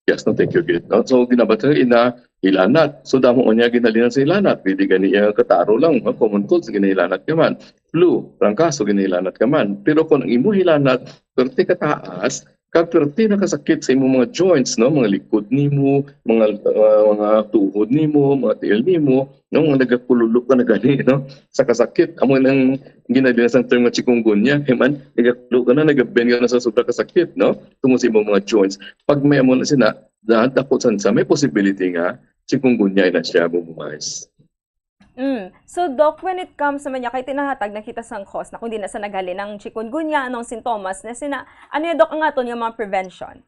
Yes, no, thank you gid, no? So, ginabatay ina, hilanat. So, damo niya ginalinan sa hilanat. Pwede gani iya kataro lang, no? Common cold, sa ginahilanat ka man. Flu, trangkaso, ginahilanat ka man. Pero kung ang imo hilanat, perti ka taas, kag perti nakasakit sa imo mga joints, no? Mga likod nimo, mga, ah, mga tuhod nimo, mga tiil nimo, no? Mga nagakululok ka na gani, no? Sa kasakit, amo nang ginadila sa term nga chikungunya, kay man, nagakululok ka na, nagaben ka na sa sobra kasakit, no? Tungod sa imong mga joints. Pag may amo na sina, dako chance, may possibility nga chikungunya na siya, bumais. Mm. So, Doc, when it comes naman niya, kay tinahatag na kita sang cause na kung di na sa naghalin ang chikungunya, anong sintomas na sina, ano yung, Doc, ang aton nga mga prevention?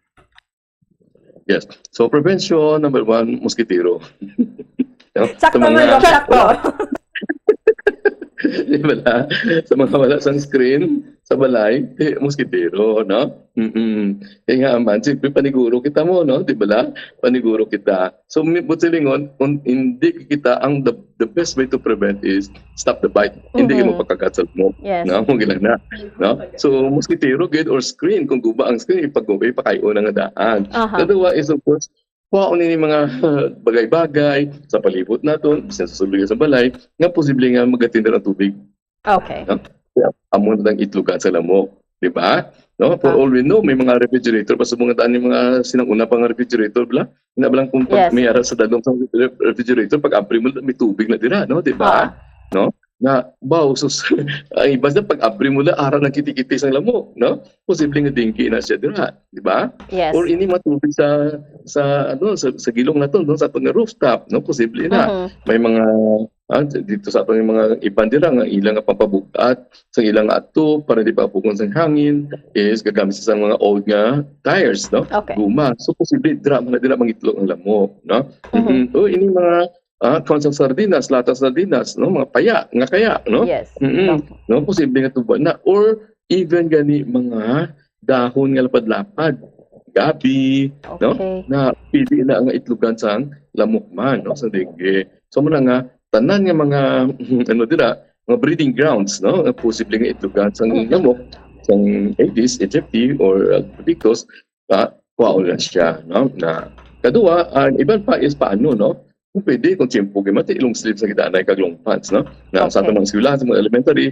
Yes. So, prevention, number one, mosquitero. No? Sakto man, Doc, sakto. Di ba na? Sa mga wala sunscreen, sa balay, eh, mosquitero, no? Mm-mm. Kaya nga man, siyempre, paniguro kita mo, no? Di ba na? Paniguro kita. So, mi- buti lingon, kung hindi kita, ang the, the best way to prevent is stop the bite. Hindi Mhm. Mo pagkagat sa mo. Yes. No? Mo gila na. No? So, mosquitero gid or screen, kung guba ang screen, ipag ipakayo na nga daan. Aha. Kaduwa is, of course, kuhaon ini mga uh, bagay-bagay sa palibot naton, bisan sa sulod sa balay, nga posible nga magatinder ang tubig. Okay. Amo na ang itlogan sa lamok, di ba? No? For Ah. all we know, may mga refrigerator pa sa mga daan yung mga sinang una pa nga refrigerator, bla? Ina ba lang kung pag Yes. may ara sa dalom sa ref- refrigerator, pag abri mo, may tubig na dira, no? Di ba? Ah. No? Na, wow, sus, ang iba sa pag abri mo na, ara ng kiti-kiti sa lamok, no? Posible nga dengue na siya dira, di ba? Yes. Or ini matubig sa sa ano sa, sa gilong nato, no, sa atong rooftop, no, posible na. Mhm. May mga ah, dito sa atong mga iban dira nga ilang nga pampabugat sa ilang ato para di papugon sa hangin is gagamit sa mga old nga tires, no? Okay. Guma. So posible dira man dira mangitlog ang lamok, no? Mhm. Mhm. O ini mga ah, kuwan sa sardinas, lata sa sardinas, no? Mga paya, nga kaya, no? Yes. Mm-mm. Doc. No, posible nga tubo na. Or even gani mga dahon nga lapad-lapad, gabi, no? Okay. Na pwede na nga itlogan sang lamok man, no? Sa dengue. So, muna nga, tanan nga mga, ano dira, mga breeding grounds, no? Nga posible nga itlogan sang Mhm. lamok, sang Aedes aegypti or uh, Pictus, ah, kuhaon na siya, no? Na, kaduwa, ang iban pa is paano, no? Kung pwede, kung tiyempo, kay mati, long sleeve sa kita anay kag long pants, no? Na sa Okay. atong mga eskwelahan, sa mga elementary,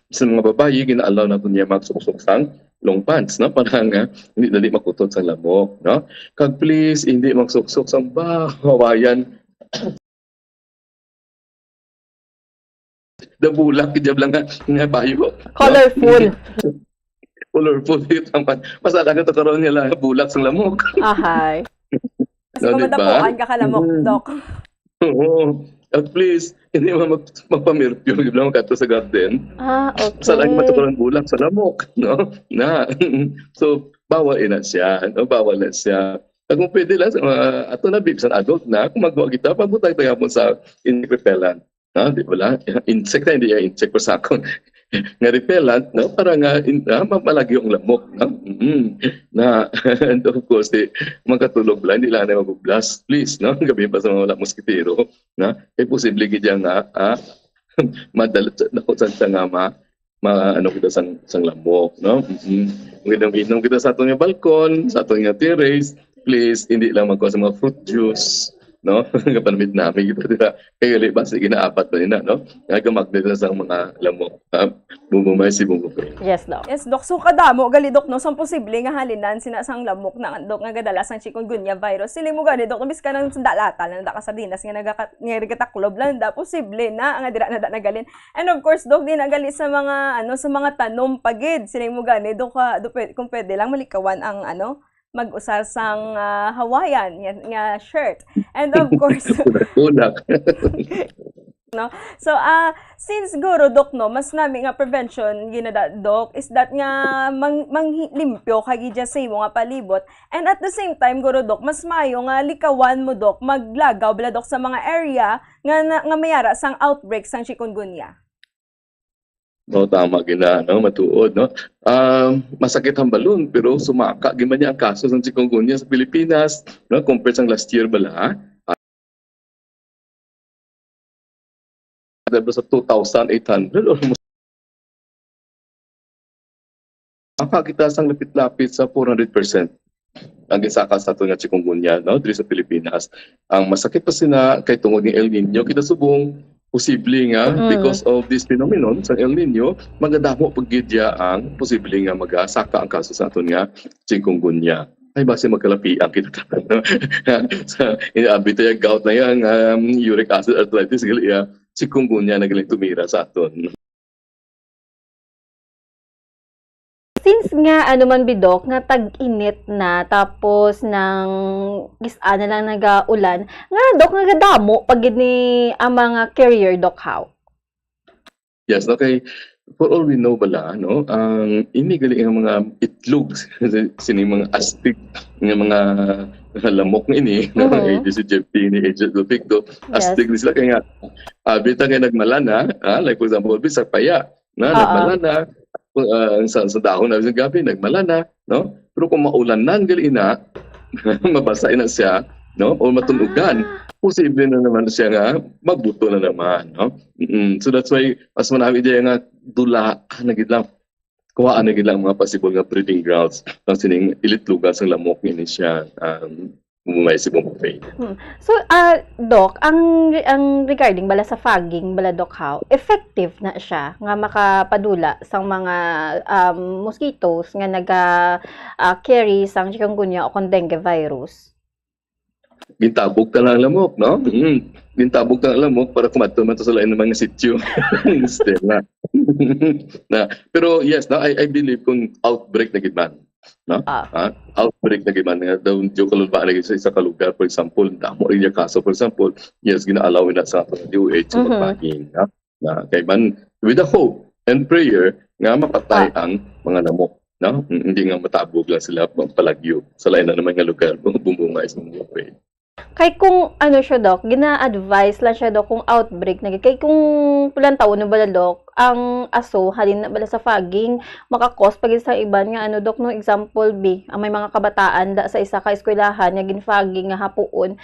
sa mga babayi, gina-allow nato niya magsuksok sang long pants, no? Para nga hindi dali makutot sa lamok, no? Kag please, hindi magsuksok sang ba Hawaiian. The bulak, kidya lang nga, nga bayo. Colorful. Colorful, yun ang pa-, masala ka to karon nga lang, bulak sang lamok. Ahay. Kasi No, kung di ba? madapuan ka kalamok, Mm. Doc. Oo. At please, hindi mo mag magpa-mercury lang kadto sa garden. Ah, okay. Sa lang matukuran bulak sa lamok, no? Na. So, bawal ina siya, no? Bawal na siya. At kung pwede lang, sa mga, ato na, bisan adult na, kung magwa kita, pabutang tayo mo sa insect repellent. Ha? Di ba lang? Insect na, hindi yung insect ko sa akon. Nga repellent, no? Para nga, in, ah, ma- malagyo ang lamok, no? Mm. Na, and of course, di, magkatulog lang, hindi lang na mag-blast. Please, no? Gabi pa sa mga wala moskitero, no? Eh, posible gid yan nga, ah, madala, dako sa, sa nga ma, ma, ano kita sang, sang lamok, no? Mm. Kung inom, inom kita sa aton nga balkon, sa aton nga terrace, please, hindi lang magkuha sa mga fruit juice, no? Kapanamit namin kita, di ba? Kaya gali ba, sige na, apat pa nila, no? Nga gamag nila sa mga lamok, ha? Bumumay si bumumay. Yes, Doc. Yes, Doc. So, kadamo, gali, Doc, no? Sang posible nga halinan sina sang lamok na, Doc, nga gadala sang chikungunya virus. Sila mo gani, Doc, no? Bisan ang dalatan, ang daka sardinas nga nagaka-, nga nagataklob lang, da, posible na, nga dira na da nagalin. And of course, Doc, di na gali sa mga, ano, sa mga tanom pa gid. Sila mo gani, Doc, ah, do, pwe-, kung pwede lang, malikawan ang, ano, mag-usa sang, ah, Hawaiian nga, nga shirt. And of course, Tulak. So, ah, since guro, Doc, no, mas nami nga prevention ginada, Doc, is that nga mang, manglimpyo ka gid sa imo nga palibot. And at the same time, guro, Doc, mas mayo nga likawan mo, Doc, maglagaw bala, Doc, sa mga area nga na, nga mayara sang outbreak sang chikungunya. No, tama gina, no, matuod, no. Um, masakit hambalon, pero sumaka gid man niya ang kaso sang chikungunya sa Pilipinas, no, compared sang last year bala. Dapat sa two thousand eight hundred, almost. Ang kita sang lapit-lapit sa four hundred percent ang gisaka sa aton nga chikungunya, no, diri sa Pilipinas. Ang masakit pa sina kay tungod ni El Nino, kita subong posible nga Mm. because of this phenomenon sa El Nino, magadamo pag gid ya ang posible nga magasaka ang kaso sa aton nga chikungunya. Ay, basi magkalapian kita tanan, no? Sa, inaabit ya gout na yan, um, uric acid arthritis, gali ya, chikungunya na galing tumira sa aton. Since nga, ano man, bi, Doc, nga tag-init na, tapos nang gis-a na lang nagaulan, nga, Doc, nga gadamo pa gid ni ang mga carrier, Doc, how? Yes, okay. For all we know bala, no, ang ini gali ang mga itlog sining mga astig nga mga lamok nga ini, no, Mhm. Aedes aegypti ni Aedes albopicto, Yes. astig ni sila kay nga abi ta kay nagmalana, ah, like for example, bisag paya, na Oo. nagmalana, ah, sa, sa dahon na sa gabi, nagmalana, no? Pero kung maulanan gali ina, mabasa ina siya, no? O matunugan, Ah. posible na naman siya nga magbuto na naman, no? Mm. So that's why mas manawi diya nga dula na gid lang. Kuhaan na gid lang ang mga possible nga breeding grounds ang sining ilitlugan sang lamok nga ini siya, um, umumay si Bong Pei. Hmm. So, ah, Doc, ang ang regarding bala sa fogging, bala, Doc, how effective na siya nga makapadula sang mga, um, mosquitoes nga naga, ah, carry sang chikungunya o kon dengue virus? Gintabog ta lang lamok, no? Mm. Gintabog ta lang lamok para kumadto man to sa lain nga mga sityo. Stella. Na, pero yes, no, I, I believe kung outbreak na gid man, no? Ah. Ah, outbreak na gid man nga daw medyo kalulba na gid sa isa ka lugar, for example, damo rin yung kaso, for example, yes, gina-allow na sa D O H sa Mhm. magpaging, no? Na kay man, with the hope and prayer nga mapatay Ah. ang mga lamok, no? Mm, hindi nga matabog lang sila palagyo sa lain na naman nga lugar, bumbungay sa mga pwede. Kay kung ano siya, Doc, gina-advise lang siya, Doc, kung outbreak na gid. Kay kung pulan taon na bala, Doc, ang aso, halin na bala sa fogging, maka-cause pa gid sa iban nga, ano, Doc, no, example, bi, ang may mga kabataan da sa isa ka eskwelahan nga gin-fogging nga hapuon.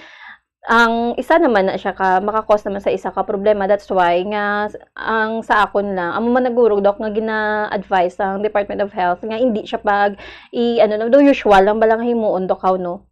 Ang isa naman na siya ka, maka-cause naman sa isa ka problema. That's why nga s-, ang sa akon lang, amo man nagurog, Doc, nga gina-advise ang Department of Health nga hindi siya pag i-, ano, no, daw usual lang bala nga himuon, Doc, how, no?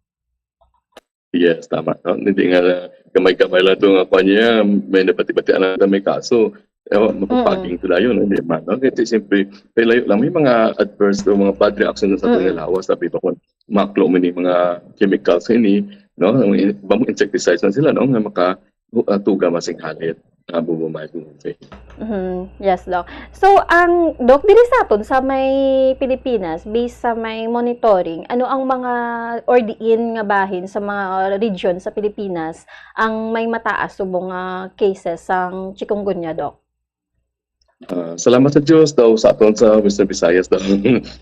Yes, tama, no? Hindi nga, gamay-gamay lang to nga kuwan niya, may nabati-batian na may kaso. Eh, mapapaging to dayon, hindi man, no? Kasi siyempre, may layo lang, may mga adverse o mga bad reaction sa aton Mm. nga lawas, sabi ba kung maklo mo ni mga chemicals ini, no? Ang in-, ba mo insecticides na sila, no? Nga maka, uh, tuga masing halit, uh, bubumay, bubumay. Mhm. Yes, Doc. So, ang, Doc, diri sa aton sa may Pilipinas, based sa may monitoring, ano ang mga or diin nga bahin sa mga region sa Pilipinas ang may mataas subong nga cases sang chikungunya, Doc? Ah, salamat sa Diyos daw sa aton sa Western Visayas daw.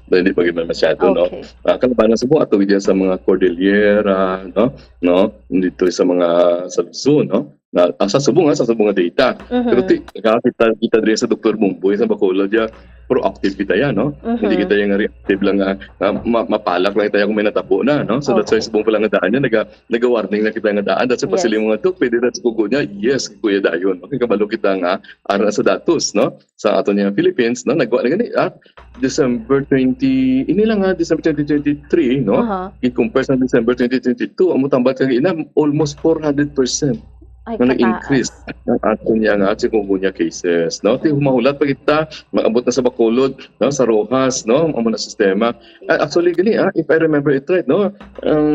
Daw hindi pa gid man masyado, no? Okay. Ah, kalabanan sa buong ato diyan sa mga Cordillera, no? No? Dito sa mga sa Luzon, no? Na, ah, sa subong, ah, sa subong nga data. Pero Mhm. ti, ka-, kita, kita diri sa Doktor Bumboy sa Bacolod, ya, proactive kita yan, no? Hindi Mhm. kita yung reactive lang, ah, ah, ma-, mapalak lang kita yung may natabo na, no? So that's why Okay. subong pala nga daan yan, naga-, naga-warning na kita nga daan. That's why Yes. pasiling mga, "Dok, pwede na sa kugo niya." Yes, kuya dayon. Makikabalo kita nga, ara sa datos, no? Sa ato niya Philippines, no? Nagwa na gani, ah, December twenty, ini lang nga, December twenty twenty-three, no? Aha. I-compare sa December twenty twenty-two, ang mutambal kag ina, almost four hundred percent Ay, na nag-increase kataas. ang ato niya nga chikungunya cases, no? Ti humahulat pa kita, maabot na sa Bacolod, no? Sa Roxas, no? Ang mga sistema. Ah, actually, gani, ah, if I remember it right, no? Ang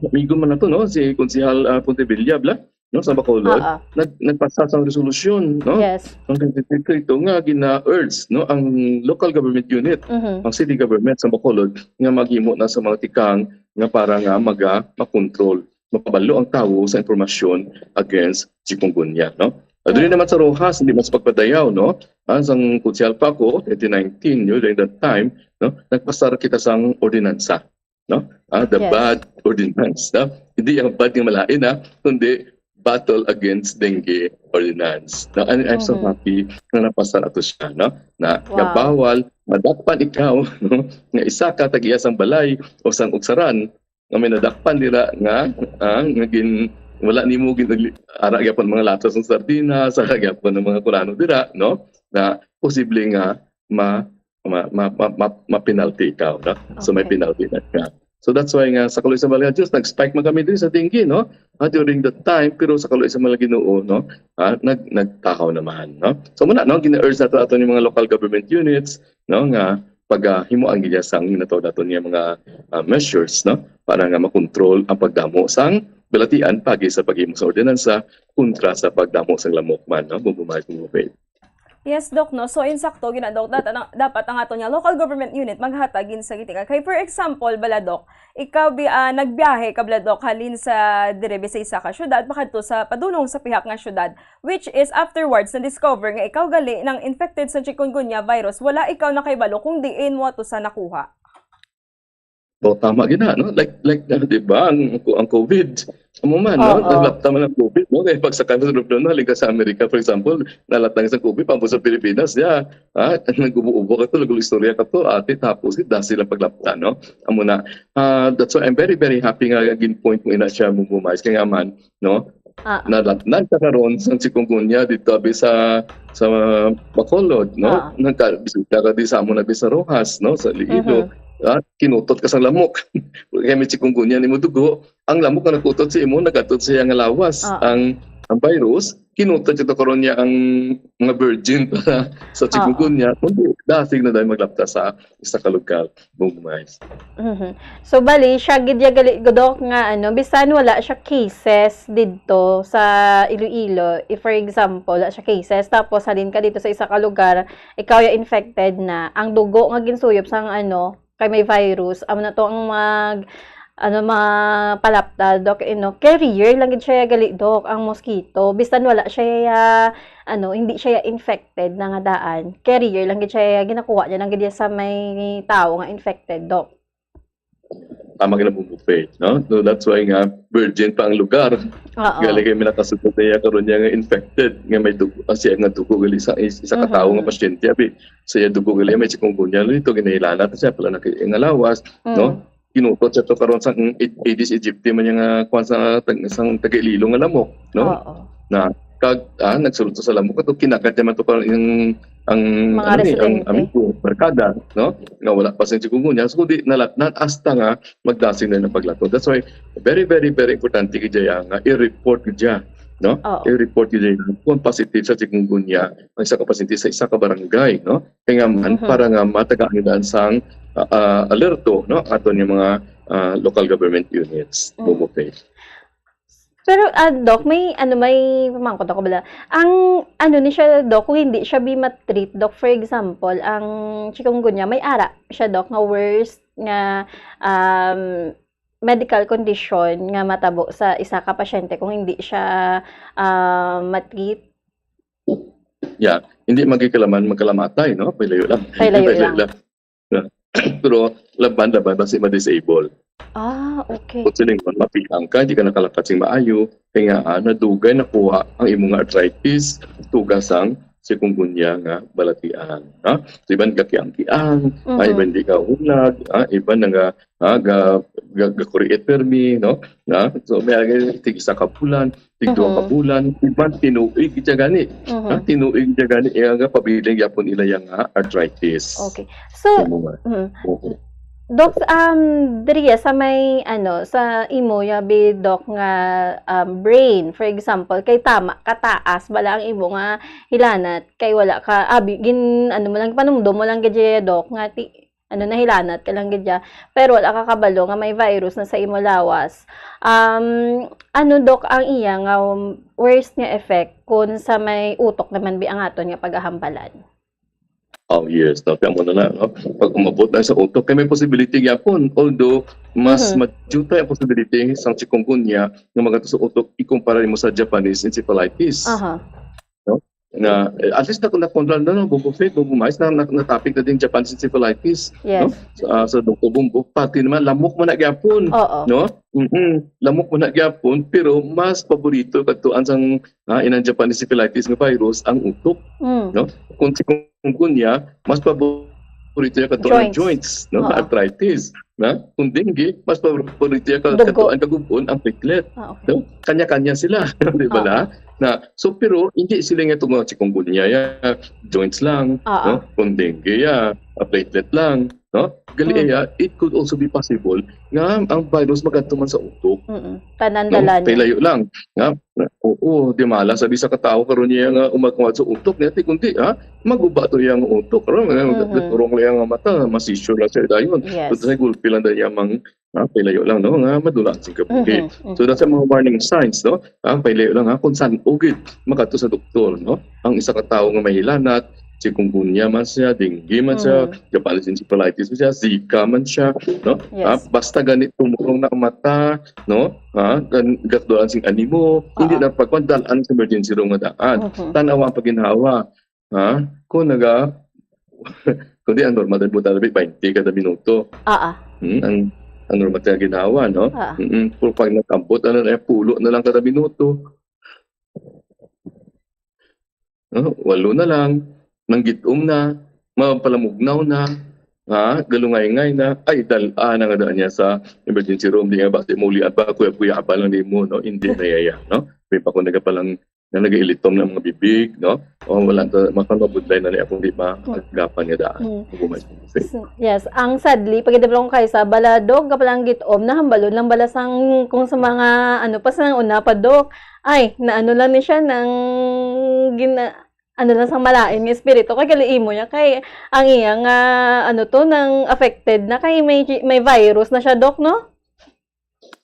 amigo man nato, no? Si Konsehal, ah, Pontevilla, bla? No? Sa Bacolod, Oo. nag-, nagpasa sang resolusyon, no? Yes. Ang twenty twenty-three ito nga gina-urge, no? Ang local government unit, Mhm. ang city government sa Bacolod, nga maghimo na sa mga tikang nga para nga maga-, makontrol, makabalo ang tawo sa impormasyon against chikungunya, no? At dili Mm. naman sa Roxas, hindi man sa Pagpadayaw, no? Ah, sang Konsehal pa ako, twenty nineteen, yun, during that time, no? Nagpasar kita sang ordinansa, no? Ah, the Yes. bad ordinance, no? Hindi ang bad nga malain, ha? Kundi battle against dengue ordinance. No? And I'm so Mhm. happy na napasar ato siya, no? Na, nga Wow. bawal, madakpan ikaw, no? Nga isa ka tagiya sang balay o sang uksaran, nga may nadakpan dira nga, ah, nga gin-, wala nimo gin-, ara gyapon mga latas ng sardinas, ara gyapon ng mga kurano dira, no? Na posible nga ma-, ma-, ma-, ma-, ma-, ma-penalty ikaw, no? So, may Okay. penalty na ka. So, that's why nga sa kaluoy sa mga Diyos, nag-spike man kami din sa dengue, no? Ah, during that time, pero sa kaluoy sa mga Ginoo, no? Ah, nag-, nagtahaw naman, no? So, muna, no? Gina-urge nato ato ni mga local government units, no? Nga pag, ah, himuan gid sang ginatawag nato niya mga, ah, measures, no? Para nga makontrol ang pagdamo sang balatian pagi sa paghimo sa ordinansa kontra sa pagdamo sang lamok man, no? Bumbumahay, bumbumahay. Yes, Doc, no? So, insakto, gina, Doc, dat-, dapat ang aton nga local government unit maghatag gid sa gitika. Kay, for example, bala, Doc, ikaw, bi-, ah, nagbiyahe ka, bala, Doc, halin sa dire, bi, sa isa ka syudad, pakadto sa padulong sa pihak nga syudad, which is afterwards na-discover nga ikaw gali nang infected sa chikungunya virus, wala ikaw nakahibalo kung diin mo ato sa nakuha. O, tama gid na, no? Like, like, ah, di ba, ang, ang COVID, amo man, no? Oo. Nalapta man ang COVID, no? Kaya pag sa kanila, no, halin ka sa Amerika, for example, nalapta ka sa COVID, pabot sa Pilipinas, ya, ha? Nag-ubo-ubo ka to, nag-istorya ka to, ate, tapos, eh, dahil sila paglapta, no? Amo na. Ah, that's why I'm very, very happy nga gin-point mo ina siya, Bumbo Mais, kaya man, no? Ah. Nalatnan ka karon sa chikungunya dito, abi, sa, sa Bacolod, no? Ah. Nagkabisita ka di sa amo na, abi, sa Roxas, no? Sa Iloilo. Mhm. Ah, kinutot ka sa lamok. Kaya may chikungunya nimo dugo. Ang lamok nga nagkutot sa imo, nagkadto sa iya nga lawas. Ah. Ang, ang virus, kinutot ito karon niya ang mga virgin para sa chikungunya. Kundi, dasig na dahil maglapta sa isa ka lugar, Bumbo Mais. Mhm. So, bali, siya gid ya gali, Doc, nga, ano, bisan wala siya cases didto sa Iloilo, if, for example, wala siya cases, tapos halin ka dito sa isa ka lugar, ikaw ya infected na, ang dugo nga ginsuyop sang, ano, kay may virus, amo na to ang mag, ano, mapalapta, Doc, you know, carrier lang gid siya ya gali, Doc, ang mosquito. Bisan wala siya ya, ano, hindi siya ya infected na nga daan. Carrier lang gid siya ya, ginakuha niya lang gid ya sa may tao nga infected, Doc. Tama ka na, Bumbo Faith, no? So, that's why nga virgin pa ang lugar. Oo. Gali kay may nakasugot na iya karon niya nga infected, nga may dugo, ah, siya nga dugo gali sa is-, isa ka tawo nga Mhm. pasyente, abi. Sa iya dugo gali, may chikungunya, ito, ginahilanat siya, pala na kay nga lawas, no? Mm. Kinutot siya to karon sa, mm, Aedes aegypti man niya nga, kwan sa, tag-, sang taga Iloilo nga lamok, no? Oo. Na, kag, ah, nagsulod sa lamok ato, kinagat niya man to karon yung, ang, Mga ano ni, ang residente. amigo, barkada, no? Nga wala pa sing chikungunya, so di nalatnan hasta nga magdasig na ng paglato. That's why, very, very, very importante gid ya nga i-report gid ya, no? Oo. I-report gid ya kung positive sa chikungunya ang isa ka pasyente sa isa ka barangay, no? Kaya nga man, Mhm. para nga matagaan sang, ah, ah, alerto, no? Ato ni mga, ah, local government units, Mm. Bumbo Faith. Pero, ah, Doc, may, ano, may pamangkot ako bala. Ang, ano ni siya, Doc, kung hindi siya bi ma-treat, Doc, for example, ang chikungunya, may ara siya, Doc, nga worse nga, um, medical condition nga matabo sa isa ka pasyente kung hindi siya, ah, ma-treat? Yeah, hindi magikalaman, magkalamatay, no? Pailayo lang. Pailayo lang. Yeah. Pero laban, laban, basi ma-disable. Ah, okay. Kung sining man, mapiang ka, di ka nakalakat sing maayo, kaya nga, ah, nadugay nakuha ang imo nga arthritis, tuga sang chikungunya nga balatian. Ha? So, iban gakiang-kiang, Mhm. ah, iban di ka hulag, ah, iban nga, ah, ga, ga, ga-create permi, no? Na? So, may agay, tig isa ka bulan, tig duha ka Mhm. bulan, iban tinuig siya gani. Mhm. Ah, tinuig siya gani, iya nga pabiling yapon ila yang, ah, arthritis. Okay. So, Ano nga? mm. Oo. Doc, um, diriya sa may, ano, sa imo ya bi, Doc, nga, um, brain, for example, kay tama kataas bala ang imo nga hilanat, kay wala ka, abi, gin, ano mo lang, panumdom mo lang gid ya, Doc, nga ti, ano, nahilanat ka lang gid ya, pero wala ka kabalo nga may virus na sa imo lawas. Um, ano, Doc, ang iya nga, um, worst nga effect kung sa may utok naman bi ang aton nga pagahambalan? Oh, yes. No? Kaya mo na lang, no? Pag umabot na sa utok, kaya may possibility gyapon. Although, mas Mhm. madyutay ang possibility sa chikungunya nga magkadto sa utok ikumpara mo sa Japanese encephalitis. Aha. Na, eh, at least na kung nakontrol na, no? Bumbo Faith, Bumbo Mais, na, na, na-topic na din Japanese encephalitis. Yes. No? Sa, sa Doktor Bumbo, pati naman, lamok man na gyapon. Oo. No? Mm-mm. Lamok man na gyapon, pero mas paborito kadtuan sang, ah, inang Japanese encephalitis nga virus ang utok. Mm. No? Kung chikungunya, mas paborito niya kadtuan ang Joints. Joints, no? Oo. Arthritis, na? Kung dengue, mas paborito niya ka- Dugo. kadtuan kag ug-on ang platelet. Ah, okay. No? Kanya-kanya sila, di ba Oo. la? Na, so, pero hindi sila nga itong mga chikungunya, ya, joints lang, Oo. no? Kung dengue, ya, a platelet lang, no? Gali Mm. iya, it could also be possible nga ang virus magadto man sa utok. Mm-mm. Tanan No? dala niya. Pailayo lang. Nga, oo, di mala sabi sa katawo karon niya nga umakuha sa utok niya, ti kundi, ha? Maguba to iyang utok. Karon, nga, Mhm. turong lang ang mata, masisyo lang siya dayon. Yes. Kung sa gulpi lang dayon niya mang, ha? Pailayo lang, no? Nga madula ang singkabuhi. Mhm, mhm. So, that's ang mga warning signs, no? Ha? Pailayo lang, ha? Kung saan ugid, makato sa doktor, no? Ang isa ka tawo nga mahilanat, chikungunya man siya, dengue man siya, Mhm. Japanese encephalitis man siya, Zika man siya, no? Yes. Ha? Basta ganit tumurong na ang mata, no? Ha? Gan gakduan sing animo, hindi Oo. na pagpandalan sa emergency room nga daan. Mhm. Tanawa ang paginhawa. Ha? Kung naga, kundi ang normal din po talaga, twenty kada minuto. Ah, ah. Hmm? Ang, ang normal nga ginhawa, no? Ah. Mm-mm. Pero pag nag-ambot, ano na, pulo na lang kada minuto. No? Walo na lang, nanggitom na, mapalamugnaw na, ha? Galungay-ngay na, ay, dal-a na nga daan niya sa emergency room, di nga ba, di muli, ba, kuya-kuya, ba lang di mo, no? Hindi na yaya, no? May pa kung nagapalang, na nagailitom ng mga bibig, no? O wala ta, makamabudlay na ni akong di ba, Mm. agapan nga daan. Mm. Human. S-, yes, ang sadly, pag idablo ko kay sa baladog, kapalanggit-om, nahambalon lang bala sang, kung sa mga, ano pa, sa una pa, Dok. Ay, na ano lang ni siya, nang gina-, ano lang sang malain nga espiritu, kay gali imo niya, kay ang iya nga, ano to, nang affected na, kay may, may virus na siya, Dok, no?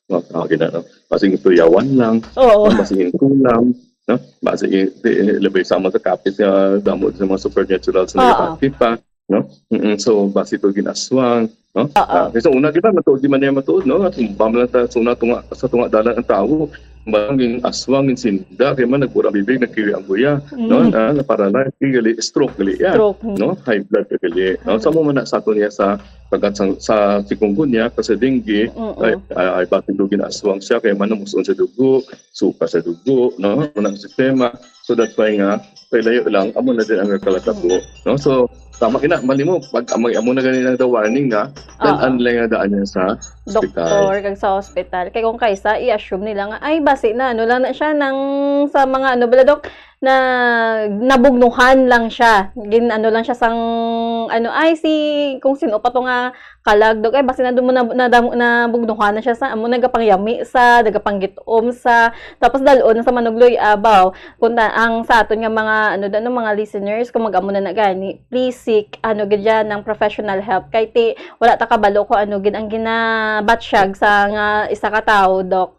No, okay na, no? Basing tuyawan lang, Oo. no? Basing kulam, no? Basing, di, labi sa mga kapit nga damo sa mga supernatural sa Oo. nagapakita, no? Mm-mm. So, basi to ginaswang, no? Oo. Ah, kasi una, di ba, matuod, di man niya matuod, no? At bam lang ta, sa una, tunga, sa tunga dalan ang tawo, bang yung aswang, yung sinda, kaya man, nagbura bibig, nagkiwi ang guya, no? Mm. Ah, naparalyze, gali, stroke, gali, yan. Stroke. No? High blood ka gali, no? Mm. Sa mo man na sa ato niya sa pagkat sa, sa chikungunya, kasi dengue, Mm-mm. ay, ay, ay, bakit do ginaswang siya, kaya man namuson sa dugo, suka sa dugo, no? Unang sistema. So that's why nga, pailayo lang, amo na din ang nagkalatabo, no? So, tama gina, mali mo, pag amo, amo na ganun ang the warning na, then Oo. unlay nga daan niya sa Doktor, hospital. Kag sa hospital. Kay kung kaysa, i-assume nila nga, ay, basi na, ano lang na siya, nang, sa mga, ano, bala, Dok, na nabugnuhan lang siya. Gin, ano lang siya, sang, ano, ay, si, kung sino pa to nga kalag, Dok, ay, basi na, dun mo na, na, nabugnuhan na siya sa, amo, nagapangyami sa, nagapanggitom sa, tapos dalon na sa manugloy, abaw. Kung ta, ang sa aton nga mga, ano, ano, mga listeners, kung mag-amo na na gani, please seek, ano, gid dyan, ng professional help. Kay ti, wala ta kabalo kung ano gid ang ginabatsyag sa nga isa ka tawo, Doc.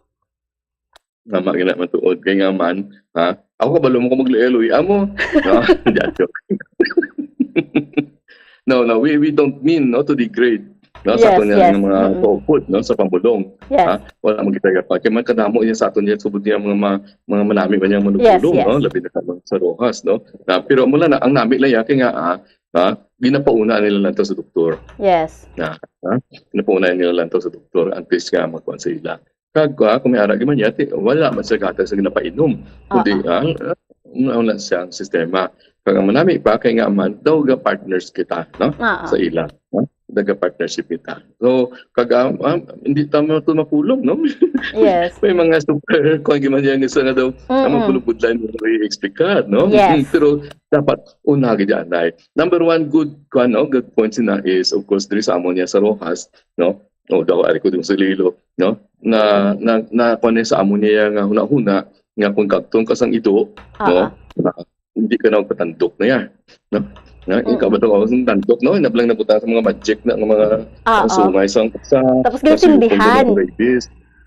Tama gina, matuod kay nga man, ha? Ako kabalo mo ko magluya-luya mo. No? Di, joke. No, no, we, we don't mean, no, to degrade, no, sa Yes, aton nga yes. mga Mm-mm. kaupod, no, sa pamulong. Yes. Ha? Wala man kita pa. Kay man kadamo niya sa aton niya subod niya mga ma-, mga manami man yang Yes, manugulong, yes. no, labi na sa mga sa Roxas, no. Na, pero mula na ang nami lang yan kay nga, ah, ha? Ginapauna nila lang to sa doktor. Yes. Ginapauna nila lang to sa doktor antes nga magkuan sa ila. Kag, ah, kung may ara gyud man niya, ti-, wala man sa gatas sa ginapainom. Kundi, Oo. ah, ah, wala siya ang sistema. Kag ang manami pa, kay nga man, daw ga partners kita, no? Oo. Sa ila, no? Daw ga partnership kita. So, kag, ah, ah, hindi tama to mapulong, no? Yes. May mga super, kung gyud man niya, isa nga daw, ang Mm-mm. mga bulubudlan mo explicar, no? Yes. Mm, pero dapat una gid yan, ay. Number one, good, kuan, no? Good point sina is, of course, diri sa amo niya sa Roxas, no? O daw, ari ko dun sa Iloilo, no? Na, na, na, kuan niya sa amo niya nga huna-huna, nga kung kagtong ka sang ido, no? Oo. Na, hindi ka na magpatandok na yan, no? Na, Mm. ikaw ba daw ang tandok, no? Nablang na buta sa mga magic na, nga mga Oo. ang sungay sa, sa, Tapos sa suyukan gintindihan. ng rabies.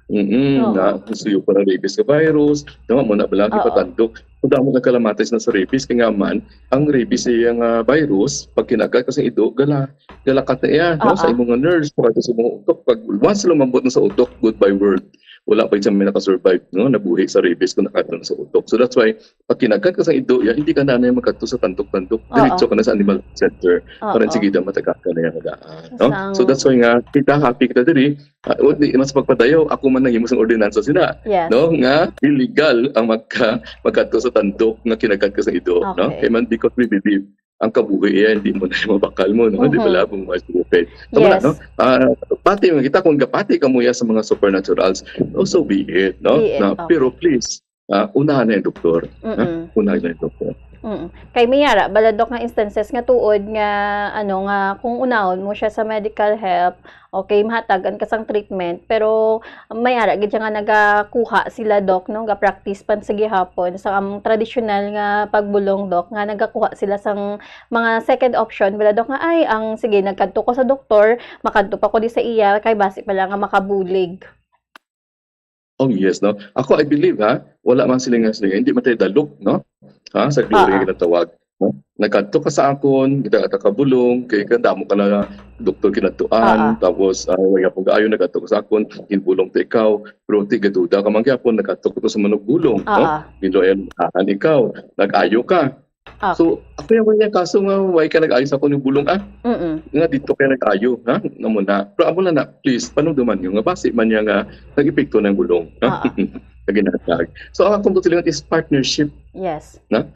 Mm-mm, Oo. Na, suyukan ng rabies ka virus, no? Muna ba lang Oo. ipatandok? Kung damo nagkalamatis na sa rabies, kaya nga man, ang rabies ay ang, ah, virus, pag kinagat ka sa ido, gala, galakat na iya, no? Sa Oo. imong nga nerves, pag sa imong utok, pag once lumambot na sa utok, goodbye world. Wala pa siya may nakasurvive, no? Nabuhi sa rabies kung nakagat na sa utok. So that's why, pag kinagat ka sa ido, ya, hindi ka na na magkadto sa tandok-tandok. Oo. Diretso ka na sa animal center. Oo. Para sige daw matagaan ka na yung daan, no? Sang- So that's why nga, kita, happy kita diri. Ah, o, di, mas pagpadayaw, ako man nang himo sang ordinansa sina, Yes. no? Nga illegal ang magka-, magkadto sa tandok nga kinagat ka sa ido, no? Okay. Kay man, because we believe, ang kabuhi iya, hindi mo na mabakal mo, no? Di Mhm. ba, labong mas stupid. So, wala, Yes. no? Ah, pati, kita kung gapati ka mo ya sa mga supernaturals, oh, so be it, no? Be it, Na, okay. Pero please, ah, unahan na yung doktor. Mm-mm. Unahan na yung doktor. Mm. Kay may ara bala, Doc, nga instances nga tuod nga, ano, nga kung unahon mo siya sa medical help, okay, mahatagan ka sang treatment, pero may ara gid siya nga nagakuha sila, Doc, no, ga-practice pan sa gihapon sa, um, tradisyonal nga pagbulong, Doc, nga nagakuha sila sang mga second option bala, Doc, nga, "Ay, ang, sige, nagkadto ko sa doktor, makadto pa ko di sa iya, kay basi pa lang nga makabulig." Oh, yes, no? Ako, I believe, ha, wala man sila nga sila, hindi man tayo dalok, no? Ha, sa glory Ah, ah. nga tawag, no? Nagkadto ka sa akon, kita ka bulong, kay kadamo ka na doktor kinadtuan, Ah, ah. tapos, ah, wala pag ayo nagkadto ka sa akon, ginbulong ta ikaw, pero ti gaduda ka man gyapon, nagkadto ka to sa manugbulong, Ah, no? ah. Ginloyan ikahan ikaw, nag-ayo ka. Okay. So, ako yung mga kaso nga, why ka nag-ayo sa akon yung bulong, ah? Mm-mm. Nga dito kayo nag-ayo, ha? Nga muna. Pero amo na na, please, panumduman nyo nga basi man niya nga nag-epekto ng bulong, ha? Ah, ah. Sa ginatag. So, ang akong tutulingan is partnership, Yes. na?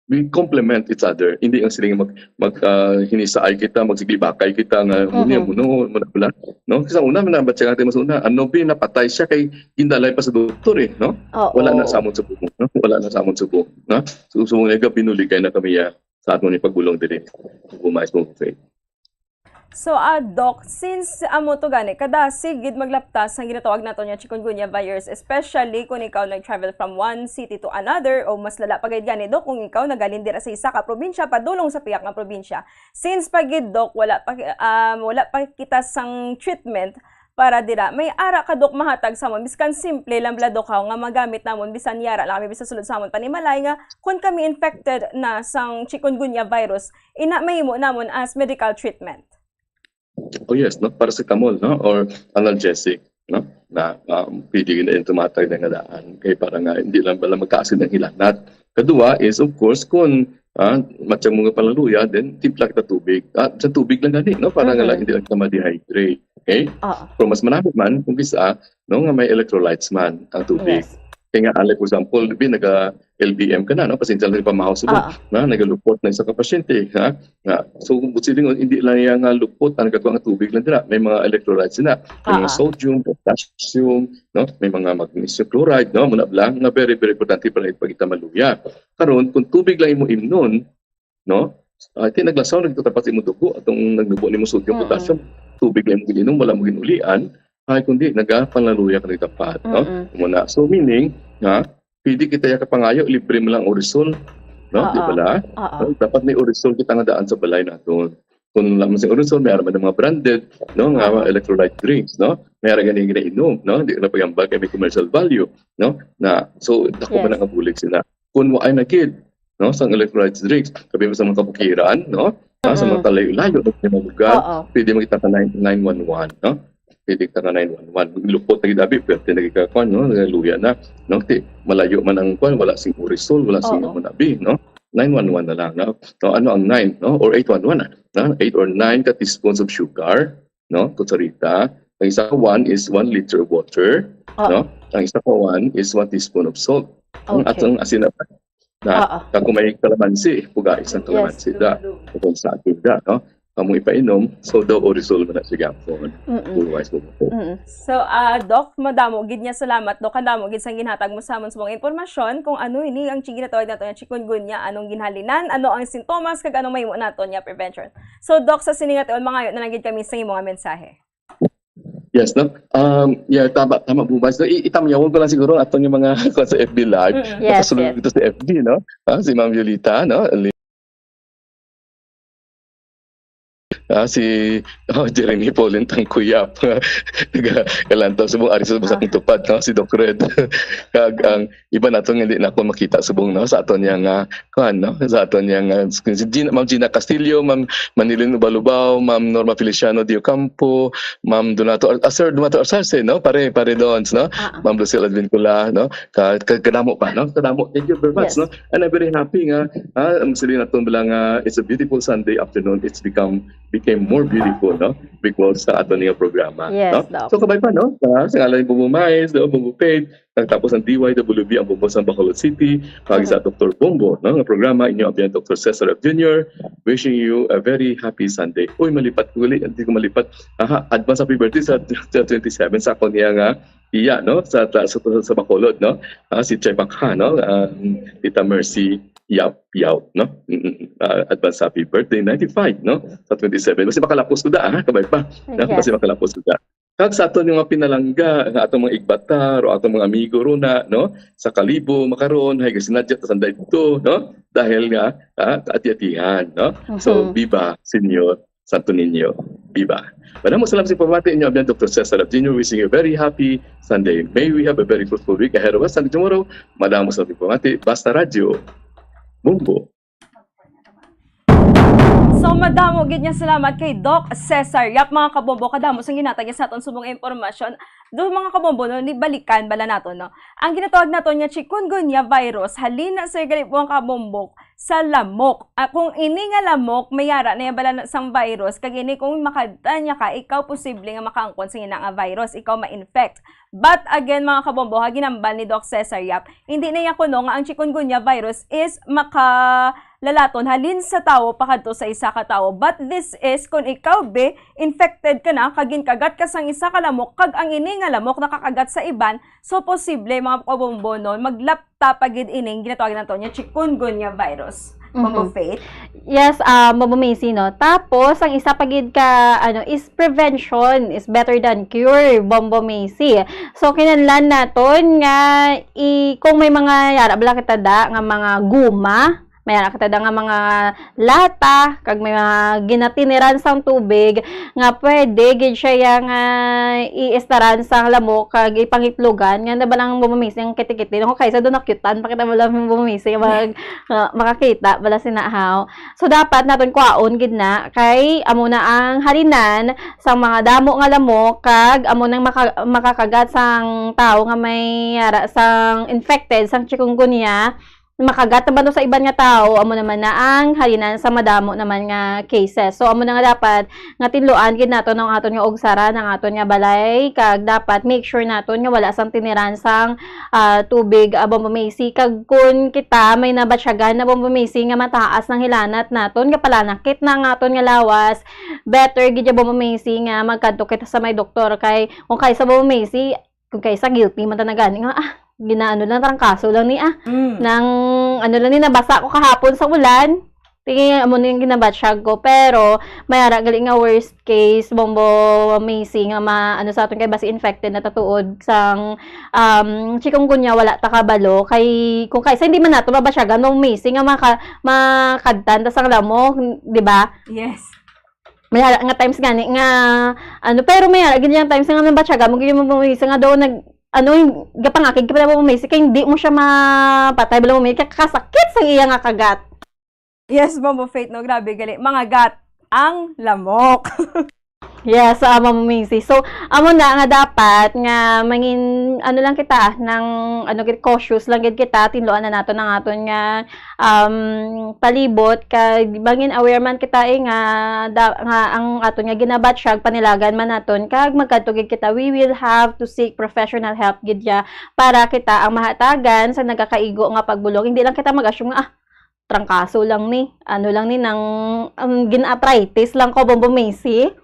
We complement each other. Hindi ang siling mag, mag ah, hinisaay kita, magsigibakay kita nga muna, Mhm. muna, muna, muna. No? Kasi una, manabat siya natin mas una. Ano ba napatay siya kay gindalay pa sa doktor eh, no? Oo. Wala na sa amon subong, no? Wala na sa amon subong, no? So, so nga binuligay na kami ya sa aton ni pagbulong diri. Bumais mo, Faith. So, ah, Doc, since amo to gani, kadasig gid maglaptas ang ginatawag nato nga chikungunya virus, especially kung ikaw nag-travel from one city to another, o mas lala pa gid gani, Doc, kung ikaw naghalin dira sa isa ka probinsya, padulong sa pihak nga probinsya. Since pa gid, Doc, wala pa, um, wala pa kita sang treatment para dira, may ara ka, Doc, mahatag sa amon, biskan simple lang bala, Doc, ha, nga magamit namon, bisan yara lang kami, bisan sulod sa amon panimalay, nga kung kami infected na sang chikungunya virus, ina mahimo namon as medical treatment. Oh yes, no? Paracetamol, no? Or analgesic, no? Na um, pwede na yung tumatay na nga daan. Kaya para nga hindi lang pala magkaasin ang hilanat. Kadua is, of course, kung ah, matyang mga palaluya, then timpla kita tubig. Ah, sa tubig lang gani, no? Para nga Mhm. lang hindi lang kita ma-dehydrate. Okay? Oo. Pero mas marami man, kung bisa, no, nga may electrolytes man ang tubig. Yes. Kaya nga, like, for example, di ba, naga-L B M ka na, no? Pasensya lang pamahaw subong, Oo. na nagalupot na isa ka pasyente, ha? Nga. So, kung siling, hindi lang yan nga lupot ang nagkatuwa nga tubig lang dira. May mga electrolytes na. May mga Oo. sodium, potassium, no? May mga magnesium chloride, no? Muna lang, nga very, very importante para ipagita maluya. Karon, kung tubig lang imo imnon, no? Ay, ti naglasaw, nagtatapat sa imong dugo, atong nagnubo nimo sodium, Mm-mm. potassium, tubig lang imo ginom, wala mo ginulian, ay, kundi nagapalaluya ka nagtapat, no? Mm-mm. Muna. So, meaning, ha, pwede kita ya kapangayo, libre mo lang Orisol, no? Di Oo. bala? Oo. No? Dapat may Orisol kita nga daan sa balay naton. Kung wala man sa Orisol, may araman ng mga branded, no? Nga Oo. electrolyte drinks, no? May araman ganing ginainom, no? Di na pagambal kay may commercial value, no? Na, so, dako man Yes. ang kabulig sila. Kung waay na gid, no? Sang electrolyte drinks, kabi mo sa mga kabukiran, no? Ah, sa mga Mm-mm. kalayo-layo, no? Sa mga lugar, Oo. pwede magkita ka nine, nine one one, no? Pwede kita ka nine one one. Lupot na gid abi, pwerte na gid ka, kwan, no? Nagaluya na, no? Ti, malayo man ang kwan, wala sing Orisol, wala sing Oo. Munabi, no? Nine one one na lang, no? No, ano ang nine, no? Or eight one one, ah, no? Eight or nine ka teaspoons of sugar, no? Kutsarita. Ang isa ka one is one liter of water, Oo. no? Ang isa ka one is one teaspoon of salt. Ang Okay. atong asin na, na, Oo. kung may kalamansi, puga isang Yes. kalamansi da. Kung sa atin da, no? Kamo ipainom, so daw Orisol man na siya gapon. Mm-mm. Otherwise, mo po. Mm-mm. So, ah, Doc, madamo gid nga salamat, Doc. Kadamo gid sang ginhatag mo sa amon sa mga impormasyon kung ano ini ang chi-, ginatawag nato nga chikungunya, anong ginhalinan, ano ang sintomas, kag anong mahimo nato nga prevention. So, Doc, sa sini nga tion, mangayo na lang gid kami sa imo nga mensahe. Yes, no? Um, yeah, tama, tama po, Vice. No, i- itamyawon ko lang siguro aton yung mga kuwan sa F B Live. Mm-mm. Yes, Kasunod yes. dito sa F B, no? Ah, si Ma'am Violeta, no? Li- Ah, si oh, Jeremy Pauline Tangkuyap. Taga Kalantaw, subong ari sa Ah. Busakong Tupad, no? Si Doc Red. Kag ang iba nato nga hindi na ako makita subong, no? Sa aton niya nga, kuwan, no? Sa aton niya nga, si Gina, Ma'am Gina Castillo, Ma'am Manilyn Ubalubao, Ma'am Norma Feliciano de Ocampo, Ma'am Donato, Ar- ah, Sir Donato Arsalse, no? Pare, Pare Dons, no? Ah, ah. Ma'am Lucille Advincula, no? Ka, ka, kadamo pa, no? Kadamo. Thank you very much, Yes. no? And I'm very happy nga, ah, ang sila naton bala nga, it's a beautiful Sunday afternoon. It's become, became more beautiful, no? Because sa aton nga programa, Yes, no? Doc. So, kabay pa, no? Ah, sa ngalan ni Bubu Mais, no? Bubu Faith, Tapos ang D Y W B, ang Bombo sa Bacolod City, kag sa Doctor Bombo, no, nga programa, inyo abyan Doctor Cesar F Junior, wishing you a very happy Sunday. Uy, malipat ko gali, hindi ko malipat. Aha, advance happy birthday sa, sa twenty-seven, sa akon niya nga iya, no, sa, sa, sa, sa Bacolod, no, ah, si Che Bakha, no, ah, Tita Mercy Yap Yap, no. Mm, mm, ah, advance happy birthday, ninety-five, no, sa twenty-seven. Basi makalapos ko da, ha, kabay pa. No? Yes. Basi makalapos ko da. Kag sa aton nga mga pinalangga, nga atong mga igbatar o atong mga amigo runa, no? Sa Kalibo, makaron, hay, kasi nadya ta sanday dito, no? Dahil nga, ah, kaati-atihan, no? So, Mhm. Viva, Senyor Santo Niño, viva. Madamo salamat sa pamati inyo, abyan Doctor Cesar Abdinho, wishing you a very happy Sunday. May we have a very fruitful week ahead of us. Until tomorrow, madamo salamat sa pamati. Basta Radyo, Bombo. So, madamo gid nga salamat kay Doc Cesar Yap, mga kabombo, kadamo sang ginhatag niya sa aton subong nga impormasyon. Do, mga kabombo, no, ni balikan bala naton, no. Ang ginatawag naton nga chikungunya virus, halin na, sir, gali po, mga kabombo, sa lamok. Ah, kung ini nga lamok, may ara na yan bala na sang virus, kag ini kung makadta niya ka, ikaw posible nga makaangkon sa ina nga virus, ikaw ma-infect. But again, mga kabombo, ha, ginambal ni Doc Cesar Yap, hindi na niya kuno nga ang chikungunya virus is makalalaton halin sa tawo pakadto sa isa ka tawo. But this is kung ikaw, be, infected ka na, kag ginkagat ka sang isa ka lamok, kag ang ini nga lamok nakakagat sa iban, so posible, mga kabombo, no, maglapta pa gid ining ginatawag nato niya chikungunya virus. Bombo Mhm. Faith? Yes, ah, Bombo Macy, no? Tapos, ang isa pa gid ka, ano, is prevention is better than cure, Bombo Macy. So, kinahanglan naton nga i-, kung may mga yara bala kita da nga mga guma, may yara kita da nga mga lata, kag may mga ginatiniran sang tubig, nga pwede gid siya yang, ah, iistaran sang lamok kag ipangitlogan, nga na ba lang Bombo Macy ang kitikiti. Kung kaysa doon nakyutan pa kita, wala Bombo Macy, mag-, ah, makakita, wala sinahaw. So, dapat naton kwaon gid na, kay amo na ang halinan sang mga damo nga lamok, kag amo nang maka-, makakagat sang tawo nga may ara sang infected sang chikungunya, makagat naman to sa iban nga tawo, amo naman na ang halinan sa madamo naman nga cases. So, amo na nga dapat nga tinluan gid naton ang aton nga ugsaran, ang aton nga balay, kag dapat make sure naton nga wala sang tiniran sang, ah, tubig, ah, Bombo Macy. Kag kun kita may nabatyagan na Bombo Macy nga mataas nang hilanat naton, nga palanakit na ang aton nga lawas, better gid ya Bombo Macy nga magkadto kita sa may doktor, kay kung kaysa Bombo Macy, kung kaysa guilty man ta na gani nga, ah, ginaano lang, trangkaso lang ni, ah. Mm. Nang, ano lang ni, nabasa ko kahapon sa ulan. Tingin, amo na yung ginabatsyag ko. Pero, may ara gali nga worst case, Bombo Macy, nga ma-, ano sa aton kay basi infected na tatuod sang, um, chikungunya, wala ta kabalo. Kay, kung kaysa, hindi man nato mabatyagan, Bombo Macy, nga maka-, makadtan ta sang lamok, di ba? Yes. May ara nga times gani nga, ano, pero may ara gid yang times nga nabatyagan mo gid yung Bombo Macy nga daw nag-, ano, yung gapangakig ka pala Bombo Macy, kay hindi mo siya mapatay, bala Bombo Macy, kay kasakit sa iya nga kagat. Yes, Bombo Faith, no, grabe gali. Mangagat ang lamok. Yes, ah, Bombo Macy. So, amo na nga dapat nga mangin, ano lang kita, nang, ano gid, cautious lang gid kita, tinluan na naton ang aton nga um, palibot, kag bangin aware man kita, eh, nga, da-, nga ang aton nga ginabatsyag, panilagan man naton, kag magkadto gid kita, we will have to seek professional help gid ya para kita ang mahatagan sa nagakaigo nga pagbulong. Hindi lang kita mag-assume nga, "Ah, trangkaso lang ni, ano lang ni, nang, um, gin-arthritis lang ko, Bombo Macy."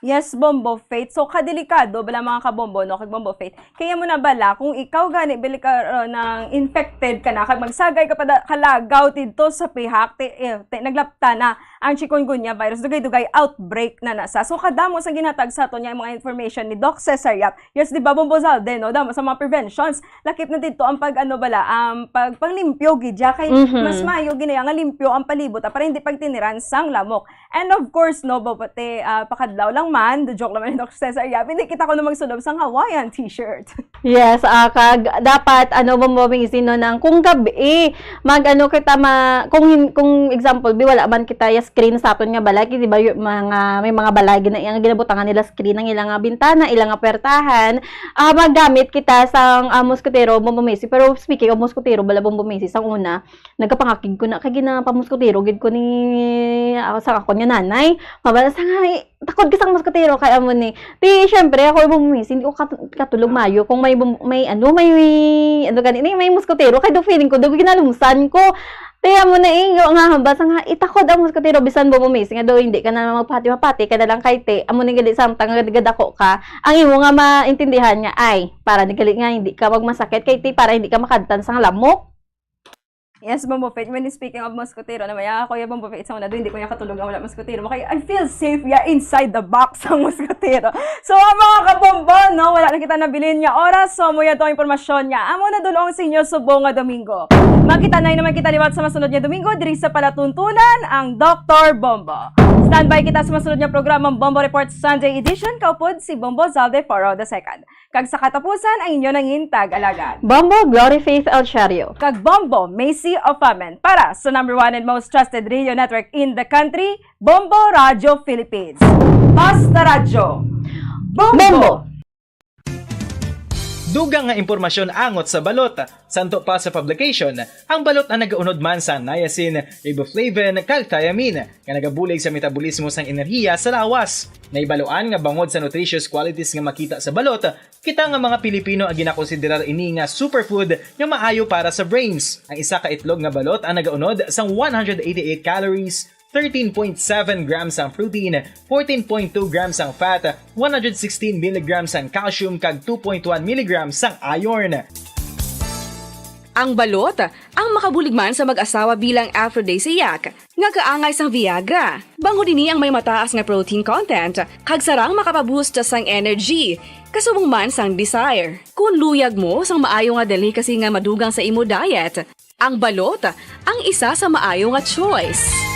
Yes, Bombo Faith. So, kadelikado bala, mga kabombo, no, kag Bombo Faith. Kaya mo na bala, kung ikaw gani, bili ka, uh, nang infected ka na, kag magsagay ka pa da-, kalagaw dito sa pihak, ti, eh, ti, naglapta na ang chikungunya virus, dugay-dugay outbreak na nasa. So, kadamo sa ginatag sa aton niya mga information ni Doc Cesar Yap. Yes, di ba, Bombo Zalde, no? Damo sa mga preventions. Lakip na dito ang pag, ano bala, ang pag, panglimpyo, gidya. Kay Mhm. mas mayo, ginaya nga limpyo ang palibot, ah, para hindi pagtiniran sang lamok. And of course, no, Bobote, ah, pakadlaw lang man, the joke naman ni Doc Cesar Yap, hindi kita ko na magsulob sang Hawaiian t-shirt. Yes, ah, kag dapat, ano, Bombo Macy, no, nang kung gabi, mag, ano, kita ma-, kung hin-, kung example, bi, wala man kita ya screen sa aton nga balay, di ba, yung mga, may mga balay, gina-, yung ginabutangan nila screen ang ilang nga bintana, ilang nga puwertahan, ah, magamit kita sang, ah, mosquitero, Bombo Macy. Pero speaking of mosquitero, bala, Bombo Macy, sang una, nagapangakig ko na, kay ginapamuskutiro gid ko ni, ah, sa akon nga nanay. Mabala sa nga, eh, takod ka sang muskotero kay amo ni. Ti, syempre, ako yung bumising, hindi ko kat-, katulog mayo. Kung may bum-, may ano, may, may, ano gani, may, may muskotero, kay do feeling ko, do ginalumsan ko. Ti, amo na eh, nga, nga, basta nga, itakod ang muskotero, bisan mo bumising, nga do, hindi ka na magpati-mapati, kaya na lang kay ti, amo ni gali samtang, nga gadako ka, ang imo nga maintindihan nga, ay, para ni gali nga, hindi ka magmasakit, kay ti, para hindi ka makadtan sang lamok. Yes, Bombo Fit. When speaking of mosquitero, na maya ako yung Bombo Fit, isang nado, hindi ko niya katulog ang wala mosquitero. Makay, I feel safe ya inside the box ang mosquitero. So, ang mga kabombo, no, wala na kita nabilin nga oras. So, mo yan to ang impormasyon nga amo na dulong sa inyo subong nga Domingo. Magkita na naman kita liwat sa masunod nga Domingo, diri sa palatuntunan ang Doktor Bombo. Standby kita sa masunod nga programa, Bombo Report Sunday Edition. Kaupod si Bombo Zalde Foro the second. Kag sa katapusan, ang inyo nangin tag-alagad, Bombo Glory Faith Alchario. Kag Bombo Macy Ofamen para sa number one and most trusted radio network in the country, Bombo Radio Philippines. Basta Radyo. Bombo! Bombo! Dugang nga impormasyon angot sa balot. Santo pa sa publication, ang balot ang nagaunod man sang niacin, riboflavin, kag thiamine, nga nagabulig sa metabolismo sang enerhiya sa lawas. Naibaluan nga bangod sa nutritious qualities nga makita sa balot, kita nga mga Pilipino ang ginakonsiderar ini nga superfood nga maayo para sa brains. Ang isa ka itlog nga balot ang nagaunod sang one hundred eighty-eight calories, thirteen point seven grams ang protein, fourteen point two grams ang fat, one hundred sixteen milligrams ang calcium, kag two point one milligrams ang iron. Ang balot, ang makabulig man sa mag-asawa bilang aphrodisiac, nga kaangay sang Viagra. Bangod ini ang may mataas nga protein content, kag sarang makapaboost sang energy, kasubong man sang desire. Kung luyag mo sang maayo nga delicacy nga madugang sa imo diet, ang balot, ang isa sa maayo nga choice.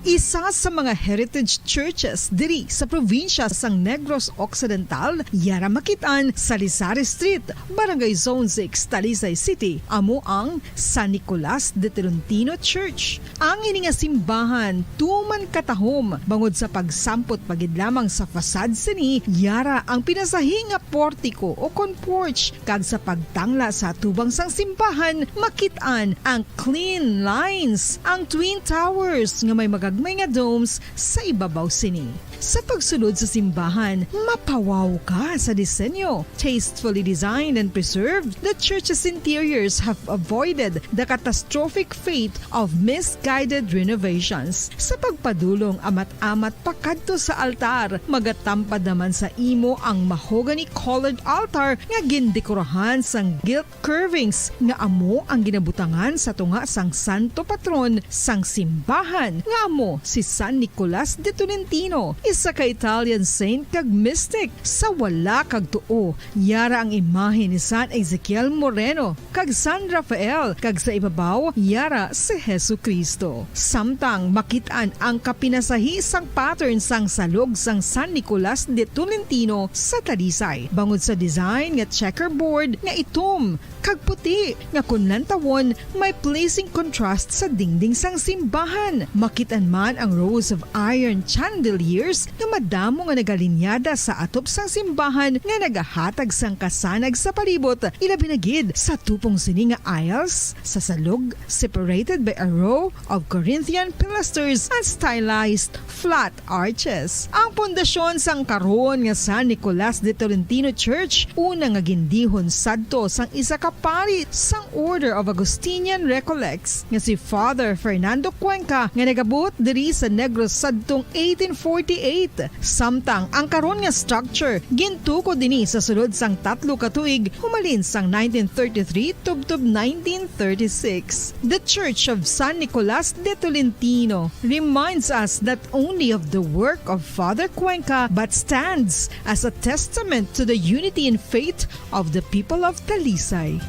Isa sa mga heritage churches diri sa probinsya sang Negros Occidental, yara makit-an sa Lisari Street, Barangay Zone six, Talisay City, amo ang San Nicolas de Tolentino Church. Ang ini nga simbahan tuman katahom bangod sa pagsampot pa gid lamang sa facade sini, yara ang pinasahi nga portiko o kon porch, kag sa pagtangla sa atubang sang simbahan, makit-an ang clean lines, ang twin towers nga may magagmay nga domes sa ibabaw sini. Sa pagsulod sa simbahan, mapawaw ka sa disenyo. Tastefully designed and preserved, the church's interiors have avoided the catastrophic fate of misguided renovations. Sa pagpadulong amat-amat pakadto sa altar, magatampad naman sa imo ang mahogany-colored altar nga gindekorahan sang gilt curvings nga amo ang ginabutangan sa tunga sang santo patron sang simbahan, nga amo si San Nicolas de Tolentino, isa ka Italian saint kag mystic. Sa wala kag tuo, yara ang imahe ni San Ezekiel Moreno kag San Rafael, kag sa ibabaw, yara si Jesu-Cristo. Samtang makit-an ang kapinasahi sang pattern sang salog sang San Nicolas de Tolentino sa Talisay, bangod sa design nga checkerboard nga itom kag puti, nga kon lantawon, may pleasing contrast sa dingding sang simbahan. Makit-an man ang rows of iron chandeliers nga madamo nga nagalinyada sa atop sang simbahan nga nagahatag sang kasanag sa palibot, ilabi na gid sa tupong sini nga aisles sa salog, separated by a row of Corinthian pilasters and stylized flat arches. Ang pundasyon sang karon nga San Nicolas de Tolentino Church, una nga gindihon sadto sang isa ka pari sang Order of Augustinian Recollects nga si Father Fernando Cuenca, nga nagabuot diri sa Negros sadtong eighteen forty-eight. Samtang ang karon nga structure gintukod ini sa sulod sang tatlo ka tuig, humalin sang nineteen thirty-three tubtob nineteen thirty-six. The Church of San Nicolas de Tolentino reminds us not only of the work of Father Cuenca, but stands as a testament to the unity in faith of the people of Talisay.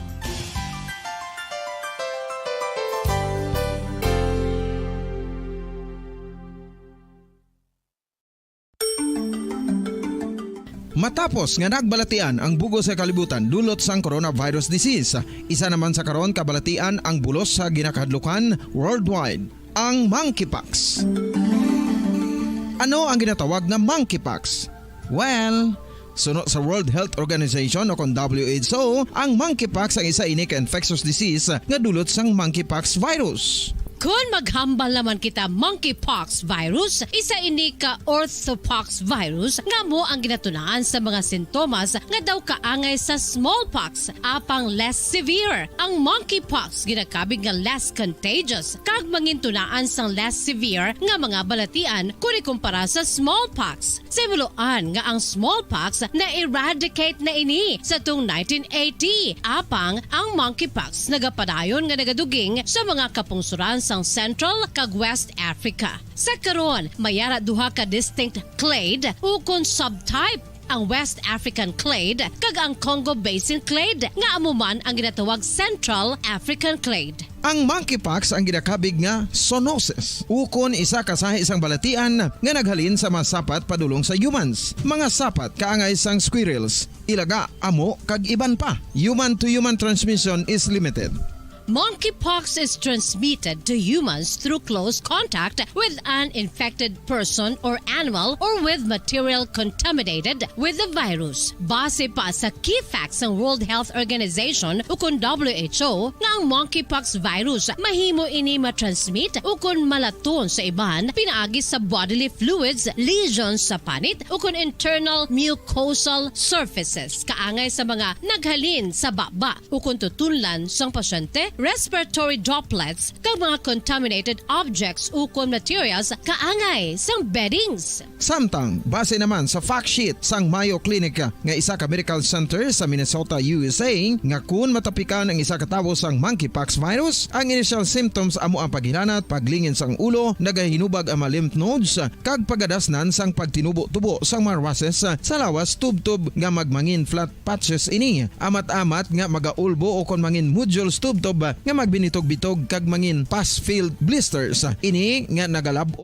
Matapos nga nagbalatian ang bug-os nga kalibutan dulot sang coronavirus disease, isa naman sa karon kabalatian ang bulos sa ginakahadlukan worldwide, ang monkeypox. Ano ang ginatawag nga monkeypox? Well, suno sa World Health Organization o kon W H O, ang monkeypox ang isa ini ka infectious disease nga dulot sang monkeypox virus. Kon maghambal naman kita monkeypox virus, isa ini ka orthopox virus nga amo ang ginatunaan sa mga sintomas nga daw kaangay sa smallpox, apang less severe. Ang monkeypox ginakabig nga less contagious kag mangintunaan sang less severe nga mga balatian kon ikumpara sa smallpox. Sa himuloan nga ang smallpox na-eradicate na ini sa tung nineteen eighty, apang ang monkeypox nagapadayon nga nagaduging sa mga kapungsuran sang Central kag West Africa. Sa karon, may ara duha ka distinct clade ukon subtype, ang West African clade kag ang Congo Basin clade, nga amo man ang ginatawag Central African clade. Ang monkeypox ang ginakabig nga zoonosis, ukon isa ka sahi sang balatian nga naghalin sa mga sapat padulong sa humans, mga sapat kaangay sang squirrels, ilaga, amo, kag iban pa. Human-to-human transmission is limited. Monkeypox is transmitted to humans through close contact with an infected person or animal or with material contaminated with the virus. Base pa sa key facts sang World Health Organization ukon W H O, nga ang monkeypox virus mahimo ini matransmit ukon malaton sa iban pinaagi sa bodily fluids, lesions sa panit, ukon internal mucosal surfaces, kaangay sa mga naghalin sa baba ukon tutunlan sang pasyente, respiratory droplets, kag mga contaminated objects ukon materials kaangay sang beddings. Samtang, base naman sa fact sheet sang Mayo Clinic nga isa ka medical center sa Minnesota, U S A, nga kun matapikan ang isa ka tawo sang monkeypox virus, ang initial symptoms amo ang paghilanat, paglingin sang ulo, nagahinubag ang mga lymph nodes, kag pagadasnan sang pagtinubo-tubo sang mga rashes sa lawas, tubtob nga magmangin flat patches ini, amat-amat nga magaulbo ukon mangin nodules, tubtob nga magbinitog-bitog kag mangin pus-filled blisters ini nga nagalab-.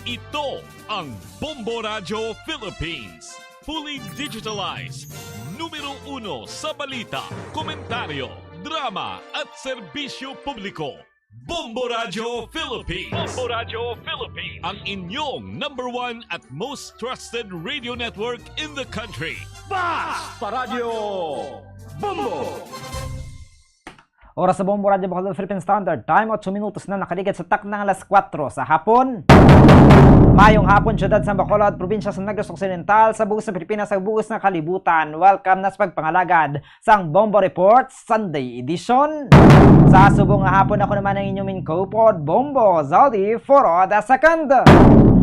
Ito ang Bombo Radyo Philippines, fully digitalized, numero uno sa balita, komentaryo, drama at serbisyo publiko. Bombo Radyo Philippines. Bombo Radyo Philippines. Ang inyong number one at most trusted radio network in the country. Basta Radyo Bombo! Oras sa Bombo Radyo Bacolod Philippine Standard Time, otso minutos na nakaligad sa taknang alas kuwatro sa hapon. Mayong hapon, siyudad sa Bacolod, probinsya sa Negros Occidental, sa bug-os sa Pilipinas, sa bug-os nga kalibutan. Welcome na sa pagpangalagad sang Bombo Report Sunday Edition. Sa subong nga hapon, ako naman ang inyong main co-pod, Bombo Zaldi Foro the second.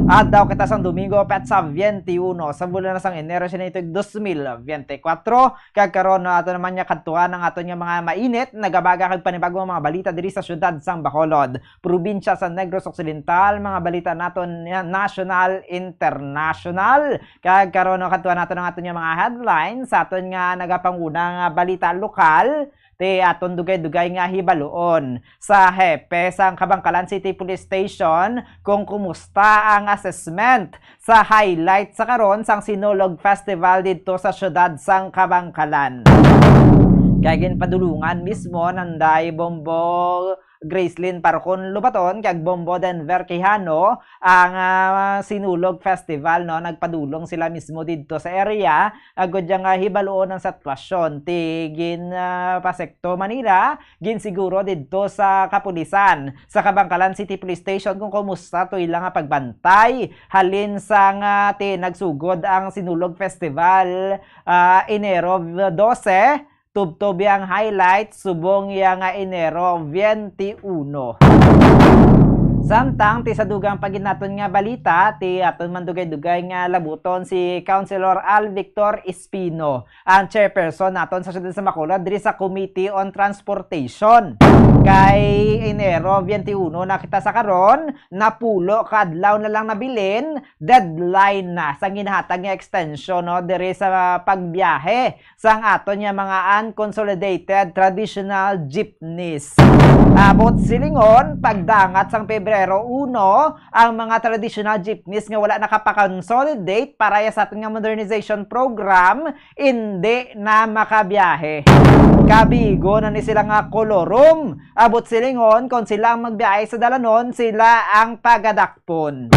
Adlaw kita sang Domingo, petsa twenty-uno sa bulan na sang Enero, sini ito dos mil veinticuatro. Kag karon, no, ato naman nga kadtuan ang aton nga mga mainit, nagabaga kag panibago nga mga balita diri sa siyudad sang Bacolod, probinsya sa Negros Occidental, mga balita naton nga national, international. Kag karon, no, kadtuan naton ang aton nga mga headlines sa aton nga nagapanguna nga balita lokal. Ti aton dugay-dugay nga hibaluon sa hepe sang Kabankalan City Police Station kung kumusta ang assessment sa highlight sa karon sang Sinulog Festival didto sa siyudad sang Kabankalan. Kay ginpadulungan mismo nanday Bombo Gracelyn Parcon Lobaton kag Bombo Denver Quijano ang, ah, Sinulog Festival, no? Nagpadulong sila mismo didto sa area, agud nga hibaluon ang sitwasyon. Ti gin, ah, pasekto man nila, ginsiguro didto sa kapulisan sa Kabankalan City Police Station kung kumusta to ila nga pagbantay halin sang, ah, ti nagsugod ang Sinulog Festival, ah, Enero dose, tubtob iya ang highlight subong iya nga Enero twenty-uno. Samtang ti sa dugang pa gid naton nga balita, ti aton man dugay-dugay nga labuton si Councilor Al Victor Espino, ang chairperson naton sa siyudad sa Bacolod diri sa Committee on Transportation. Kay Enero twenty-uno na kita sa karon, napulo ka adlaw na lang nabilin, deadline na sa ginhatag nga extension, no, diri sa pagbiyahe sang aton nga mga unconsolidated traditional jeepneys. Abot silingon, pagdangat sang Pebrero uno, ang mga traditional jeepneys nga wala nakapakonsolidate para ya sa aton nga modernization program, indi na makabiyahe. Kabigo na ni sila nga kolorum. Abot silingon, kon sila ang magbiyahe sa dalanon, sila ang pagadakpon.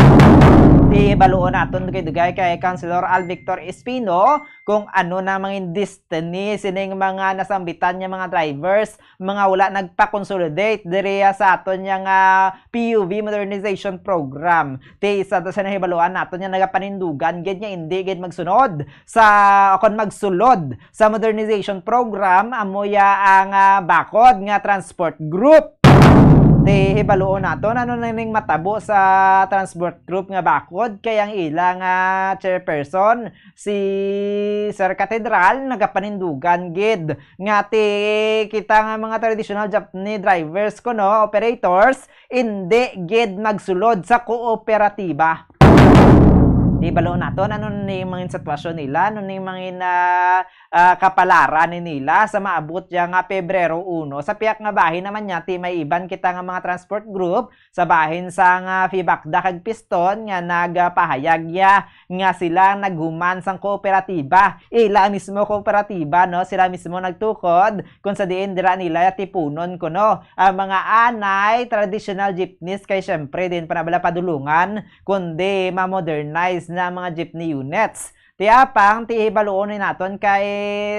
Ibaluon naton dugay-dugay kay Councilor Al Victor Espino kung ano na mangin destiny sining mga nasambitan nga mga drivers, mga wala nagpa-consolidate diri, ah, sa aton nga, ah, P U V modernization program. Ti isa to sa nahibaluan naton nga nagapanindugan gid nga indi gid magsunod sa, o kon magsulod sa modernization program, amo ya ang, ah, bakod nga transport group. Ti hibaluon naton ano na ning matabo sa transport group nga bakod, kay ang ila nga chairperson, si Sir Catedral, nagapanindugan gid nga ti kita nga mga traditional jeepney drivers kuno, operators, indi gid magsulod sa kooperatiba. Di balo naton ano ni mga sitwasyon nila, ano ni mga ah, ah, kapalaran ni nila sa maabot ya nga Pebrero uno. Sa piyak nga bahin naman niya, ti may iban kita nga mga transport group sa bahin sang, ah, Fibacda kag Piston nga nagapahayag ya nga sila naghuman sang kooperatiba. Ila mismo kooperatiba, no? Sila mismo nagtukod kung sa diin dira nila tipunon kuno ang mga anay traditional jeepneys, kay syempre din pa na bala padulungan kundi ma-modernize na ang mga jeepney units. Ti apang ti hibaluon ni naton kay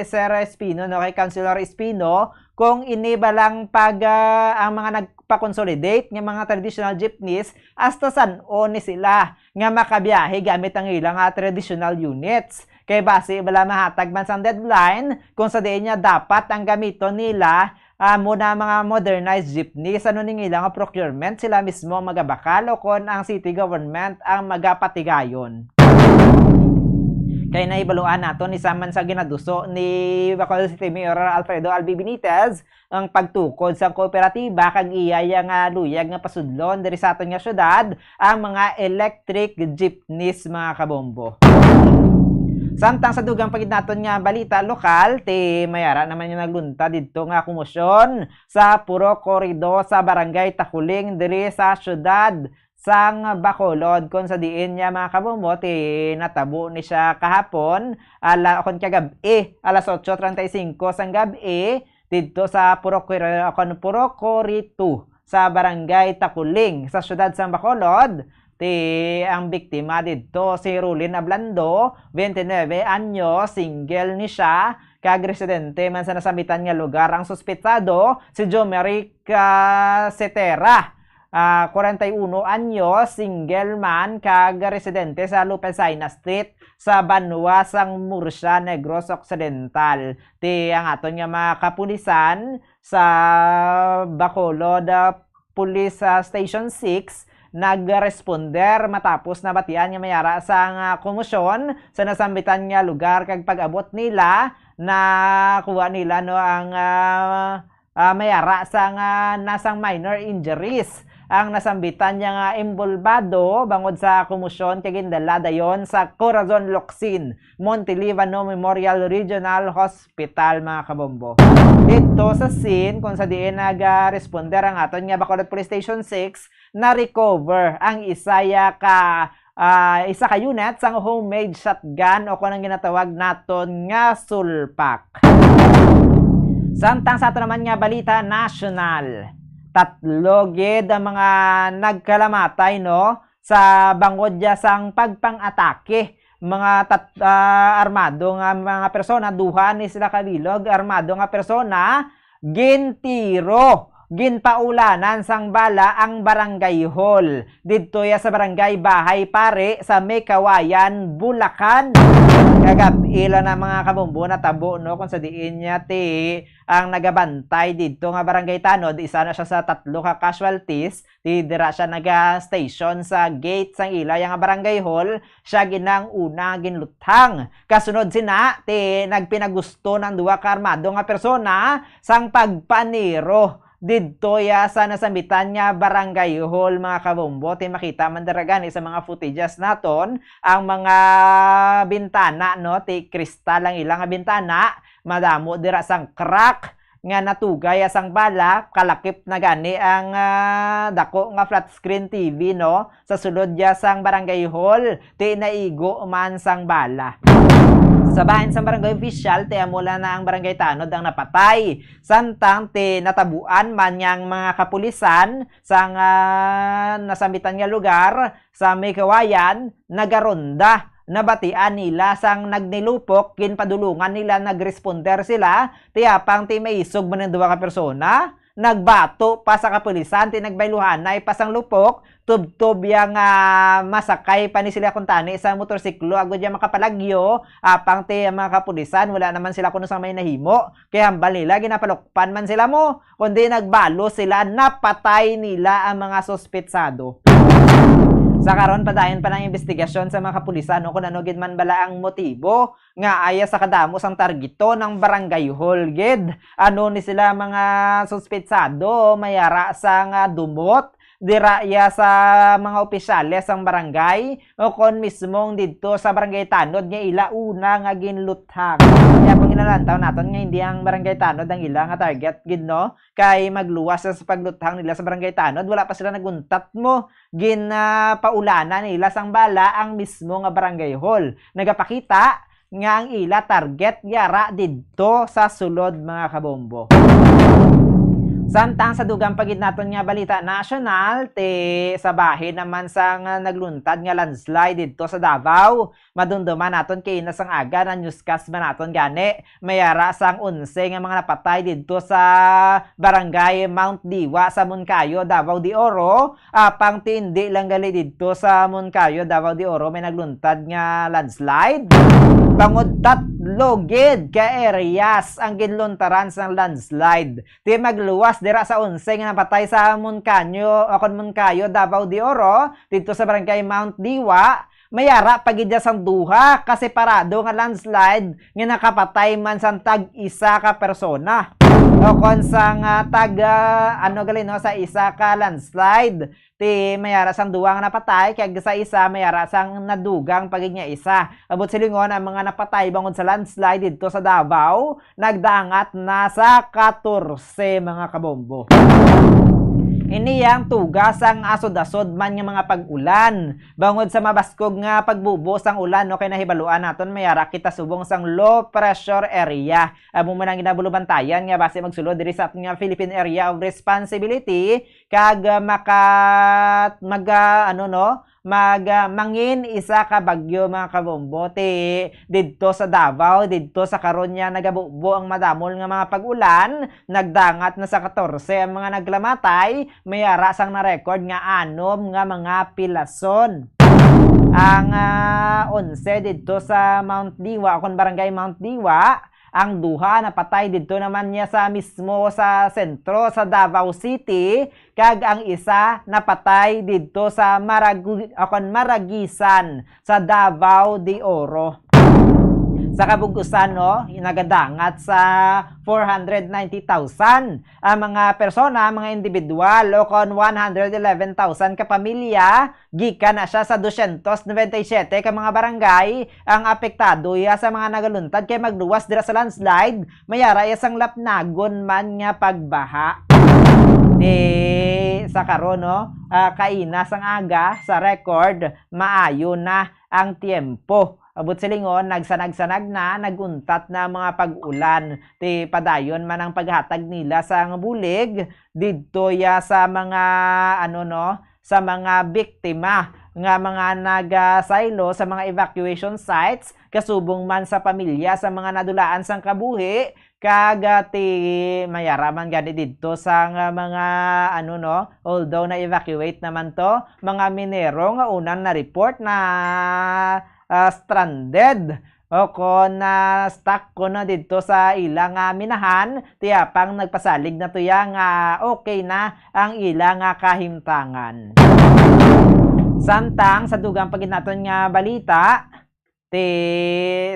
Sir Espino, no, kay Councilor Espino, kung ini ba lang pag, ah, ang mga nagpa-consolidate nga mga traditional jeepneys, hasta san-o ni sila nga makabiyahe gamit ang ilang, ah, traditional units. Kay basi bala mahatag man sang deadline kung sa diin niya dapat ang gamiton nila, ah, mo na mga modernized jeepney. Sa nuning ilang procurement, sila mismo ang magabakal o kon ang city government ang magapatigayon. Kay nahibaluan naton, isa man sa ginaduso ni Bacolod City Mayor Alfredo Albi Benitez ang pagtukod sang kooperatiba kag iya ya nga luyag nga pasudlon diri sa aton nga syudad ang mga electric jeepneys, mga kabombo. Samtang sa dugang pa gid naton nga balita lokal, ti mayara naman nga naglunta didto nga komosyon sa Purok Corridor sa Barangay Taculing diri sa syudad sang Bacolod, kung sa diin niya, mga kabombo, ti natabo ni siya kahapon, ala, kon kagab-i, alas otso treinta y cinco sang gab-i, didto sa Purok Quir-, kon Purok Corridor sa Barangay Taculing sa syudad sang Bacolod. Ti ang biktima didto si Rulin Ablando, twenty-nine anyos, single ni siya, kag residente man sa nasambitan nga lugar. Ang suspetsado si Jomeric, ah, Cetera, ah, kwarenta y uno anyos, single man, kag residente sa Lupesina Street sa banwa sang Murcia, Negros Occidental. Ti ang aton nga mga kapulisan sa Bacolod, ah, Police, ah, Station six nagresponder matapos nabatian nga mayara sang, ah, komosyon sa nasambitan nga lugar, kag pag-abot nila, nakuha nila, no, ang, ah, ah, mayara sang, ah, nasang minor injuries ang nasambitan niya nga imbolbado bangod sa komosyon, kay gindala dayon sa Corazon Locsin Montelibano Memorial Regional Hospital, mga kabombo. Didto sa scene kung sa diin nagaresponder ang aton nga Bacolod Police Station six, na-recover ang isa ya ka, ah, isa ka unit sang homemade shotgun o kon ang ginatawag naton nga sulpak. Samtang sa ato naman nga balita nasyonal, tatlo gid ang mga nagkalamatay, no, sa bangod ya sang pagpang-atake. Mga tat-, ah, armado nga mga persona, duha ni sila kabilog, armado nga persona, gintiro, ginpaulanan sang bala ang barangay hall. Didto ya sa barangay Bahay Pare sa May Kawayan, Bulacan. Kagab-i lang na, mga kabombo, natabo, no, kung sa diin niya ti ang nagabantay didto nga barangay tanod, isa na siya sa tatlo ka casualties. Ti dira siya naga-station sa gate sang ila ya nga barangay hall, siya gid na ang una nga ginluthang. Kasunod sina, ti nagpinagusto ang duha ka armado nga persona sang pagpaniro didto ya sa nasambitan nga barangay hall, mga kabombo. Ti makita man dira gani sa mga footages naton ang mga bintana, no? Ti kristal ang ila nga bintana, madamo dira sang crack nga natugay sang bala, kalakip na gani ang, ah, dako nga flat screen T V, no, sa sulod ya sang barangay hall, ti naigo man sang bala. Sa bahin sang barangay official, ti amo lang na ang barangay tanod ang napatay. Samtang ti natabuan man nga ang mga kapulisan sang, ah, nasambitan nga lugar sa may Kawayan, nagaronda. Nabatian nila sang nagnilupok, ginpadulungan nila, nagresponder sila. Ti apang ti maisog man ang duha ka persona, nagbato pa sa kapulisan, ti nagbayluhanay pa sang lupok, tubtob ya nga masakay pa ni sila kuntani sa motorsiklo agod ya makapalagyo, apang ti ang mga kapulisan, wala naman sila kuno sang may nahimo, kay hambal nila ginapalukpan man sila mo, kundi nagbalos sila, napatay nila ang mga suspetsado. Sa karon, padayon pa ang investigasyon sa mga kapulisan, no, kung ano gid man bala ang motibo nga aya sa kadamo sang targeto ng barangay hall gid. Ano ni sila mga suspetsado, may ara sang dumot dira ya sa mga opisyales sang barangay o kon mismong didto sa barangay tanod nga ila una nga ginluthang. Kaya pag inalantaw naton nga hindi ang barangay tanod ang ila nga target gid, no? Kay magluwas sa pagluthang nila sa barangay tanod, wala pa sila naguntat mo. Ginapaulanan nila sang bala ang mismo nga barangay hall. Nagapakita nga ang ila target yara didto sa sulod, mga kabombo. Samtang sa dugang pa gid naton nga balita nasyonal, ti sa bahin naman sang nagluntad nga landslide didto sa Davao, madumduman naton kay ina sang aga na newscast man naton gani. May ara sang onse nga mga napatay didto sa barangay Mount Diwa sa Monkayo, Davao de Oro, apang ti indi lang gali didto sa Monkayo, Davao de Oro may nagluntad nga landslide. Bangod tatlo gid ka areas ang ginluntaran sang landslide. Ti magluwas dira sa onse nga napatay sa Monkayo, o kon Monkayo, Davao de Oro, didto sa barangay Mount Diwa, may ara pa gid sang duha ka separado nga landslide nga nakapatay man sang tag-isa ka persona. O kon sang, ah, tag, ah, ano gali, no, sa isa ka landslide, ti may ara sang duha nga napatay, kag sa isa may ara sang nadugang pa gid nga isa. Abot silingon, ang mga napatay bangod sa landslide didto sa Davao, nagdangat na sa katorse, mga kabombo. Ini ang tuga sang asod-asod man nga mga pag-ulan. Bangod sa mabaskog nga pagbubo sang ulan, no, kay nahibaluan naton may ara kita subong sang low pressure area. Amo man ang ginabulubantayan nga basi magsulod diri sa aton nga Philippine Area of Responsibility, kag, ah, maka-, maga-, ano, no, mag-, ah, mangin isa ka bagyo, mga kabombo. Ti didto sa Davao, didto sa karon niya nagabubo ang madamol nga mga pag-ulan, nagdangat na sa katorse ang mga naglamatay, may ara sang na-record nga anom nga mga pilason. Ang, ah, onse didto sa Mount Diwa, o kon Barangay Mount Diwa, ang duha napatay didto naman niya sa mismo sa sentro sa Davao City, kag ang isa napatay didto sa Maragu-, o kon Maragisan sa Davao de Oro. Sa kabug-usan, no, nagadangat sa four hundred ninety thousand ang mga persona, mga individual, o kon one hundred eleven thousand ka pamilya. Gikan na siya sa dosyentos nobenta y siyete ka mga barangay ang apektado ya sa mga nagaluntad kay magluwas dira sa landslide, may ara ya sang lapnagon man nga pagbaha. Ti sa karon, no, ah, kaina sang aga sa record, maayo na ang tiempo. Abot silingon, nagsanag-sanag na, nag-untat na ang mga pag-ulan. Ti padayon man ang paghatag nila sang bulig didto ya sa mga, ano, no, sa mga biktima nga mga nagasaylo sa mga evacuation sites, kasubong man sa pamilya sa mga nadulaan sang kabuhi, kag, ah, ti may ara man gani didto sang, ah, mga, ano, no, although na-evacuate naman to, mga minero nga unang na-report na, ah, stranded o kon na-stuck kuno didto sa ila nga minahan, ti apang nagpasalig na to ya nga okay na ang ila nga kahimtangan. Samtang sa dugang pa gid naton nga balita, ti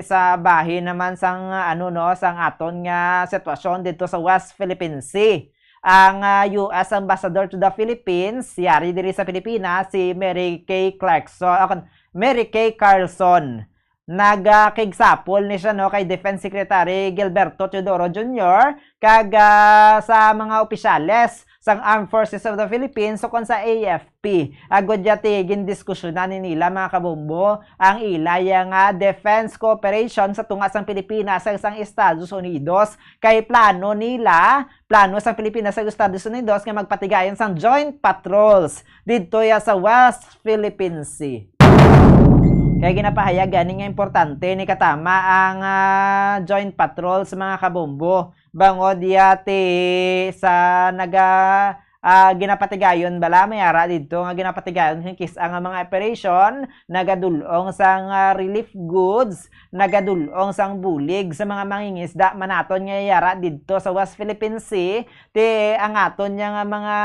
sa bahin naman sang, ano, no, sang aton nga sitwasyon didto sa West Philippine Sea, ang, ah, U S Ambassador to the Philippines, yari diri sa Pilipinas, si Mary Kay Clarkson, o kon Mary Kay Carlson. nagakigsapol ni siya, no, kay Defense Secretary Gilberto Teodoro Junior kag, ah, sa mga opisyales sang Armed Forces of the Philippines o kon sa A F P. Agod ya ti gindiskusyonan ni nila, mga kabombo, ang ila ya nga defense cooperation sa tunga sang Pilipinas kag sang Estados Unidos, kay plano nila, plano sang Pilipinas kag Estados Unidos nga magpatigayon sang joint patrols didto ya sa West Philippine Sea. Kay ginapahayag gani nga importante ni katama ang, ah, joint patrol sa mga kabombo. Bangod ya ti sa naga, ah, ginapatigayon bala may ara didto nga ginapatigayon kis-a nga mga operation, nagadul-ong sang, ah, relief goods, nagadul-ong sang bulig sa mga mangingisda man naton nga yara didto sa West Philippine Sea, ti ang aton niya nga mga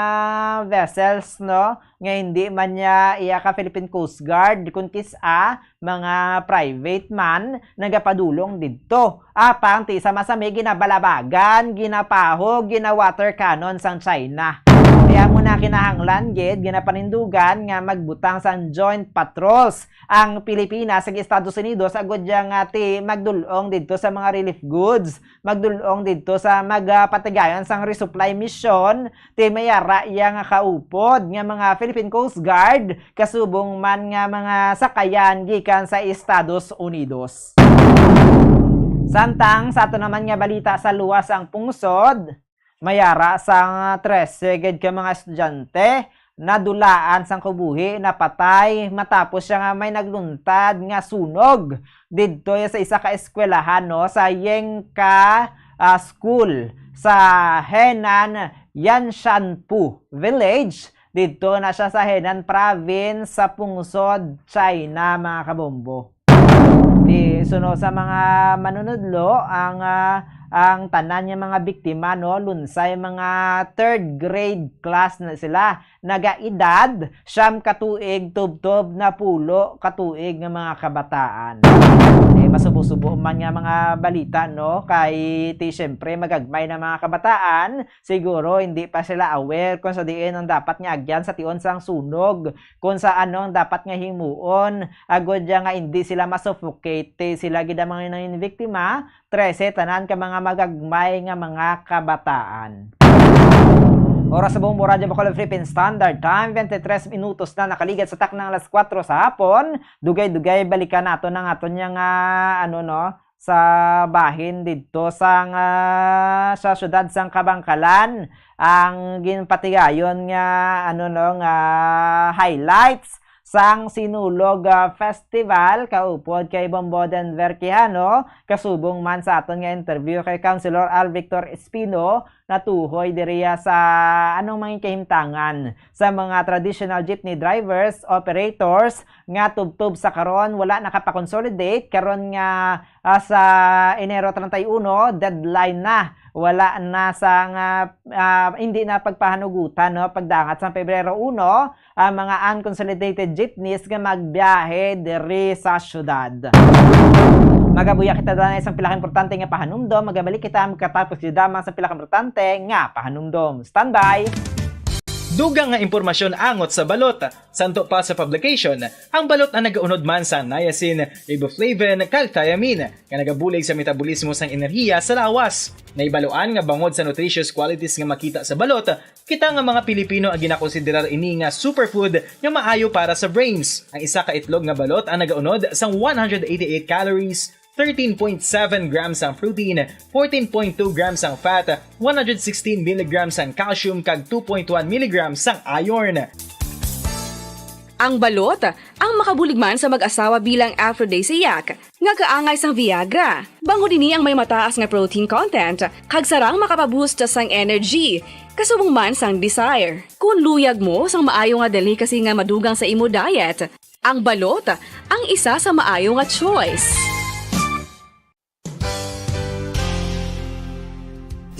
vessels, no, nga hindi man niya iya ka Philippine Coast Guard, kun kis-a mga private man nagapadulong didto. Apang ti sa masami ginabalabagan, ginapahog, gina-water cannon sang China. Kaya mo na kinahanglan gid, ginapanindugan nga magbutang sang joint patrols ang Pilipinas kag Estados Unidos agud ya nga ti magdul-ong didto sa mga relief goods, magdul-ong didto sa magapatigayon sang resupply mission, ti may ara iya nga kaupod nga mga Philippine Coast Guard, kasubong man nga mga sakayan gikan sa Estados Unidos. Samtang sa ato naman nga balita sa luwas ang pungsod, may ara sang trese gid ka mga estudyante nadulaan sang kabuhi, napatay matapos siya nga may nagluntad nga sunog didto sa isa ka eskwelahan, no, sa Yengka, ah, School sa Henan Yanshanpu Village. Didto na siya sa Henan Province sa pungsod China, mga kabombo. Di suno sa mga manunudlo, ang, ah, ang tanan nga mga biktima, no, lunsay mga third grade class na sila, nagaedad siyam ka tuig tubtob napulo ka tuig nga mga kabataan. Eh, masubo-subo man nga mga balita, no, kay ti siyempre magagmay na mga kabataan, siguro hindi pa sila aware kung sa diin ang dapat nga agyan sa tion sang sunog, kung sa ano ang dapat nga himuon, agod ya nga hindi sila masuffocate. Sila gid ang mga nangin biktima, trese tanan ka mga magagmay nga mga kabataan. Oras sa buong Radyo Bacolod Philippine Standard Time, twenty-three minutos na nakaligat sa taknang alas kuwatro sa hapon. Dugay-dugay balikan nato ang aton yang, ah, ano, no, sa bahin didto sang, ah, sa siyudad sang Kabankalan ang ginpatigayon nga, ano, no, nga highlights sang Sinulog, ah, Festival, kaupod kay Bombo Denver Quijano, kasubong man sa aton nga interview kay Councilor Al Victor Espino, natuhoy diriya sa anong mga kahimtangan sa mga traditional jeepney drivers, operators nga tubtob sa karon wala nakapakonsolidate, karon nga, ah, sa Enero treinta y uno, deadline na. Wala na sa nga, ah, hindi na pagpahanugutan, no, pagdangat sa Pebrero uno, ang mga unconsolidated jeepneys nga magbiyahe diri sa syudad. Magabuya kita danay sang pila ka importante nga pahanumdom. Magabalik kita magkatapos gid lamang sa pila ka importante nga pahanumdom. Standby! Dugang nga impormasyon angot sa balot. Santo pa sa publication, ang balot ang nagaunod man sa niacin, riboflavin, kag thiamine, nga nagabulig sa metabolismo sang enerhiya sa lawas. Naibaluan nga bangod sa nutritious qualities nga makita sa balot, kita nga mga Pilipino ang ginakonsiderar ini nga superfood nga maayo para sa brains. Ang isa ka itlog nga balot ang nagaunod sang one hundred eighty-eight calories, thirteen point seven grams ang protein, fourteen point two grams ang fat, one hundred sixteen milligrams ang calcium, kag two point one milligrams ang iron. Ang balot, ang makabulig man sa mag-asawa bilang aphrodisiac, nga kaangay sang Viagra. Bangod ini ang may mataas nga protein content, kag sarang makapaboost sang energy, kasubong man sang desire. Kung luyag mo sang maayo nga delicacy nga madugang sa imo diet, ang balot ang isa sa maayo nga choice.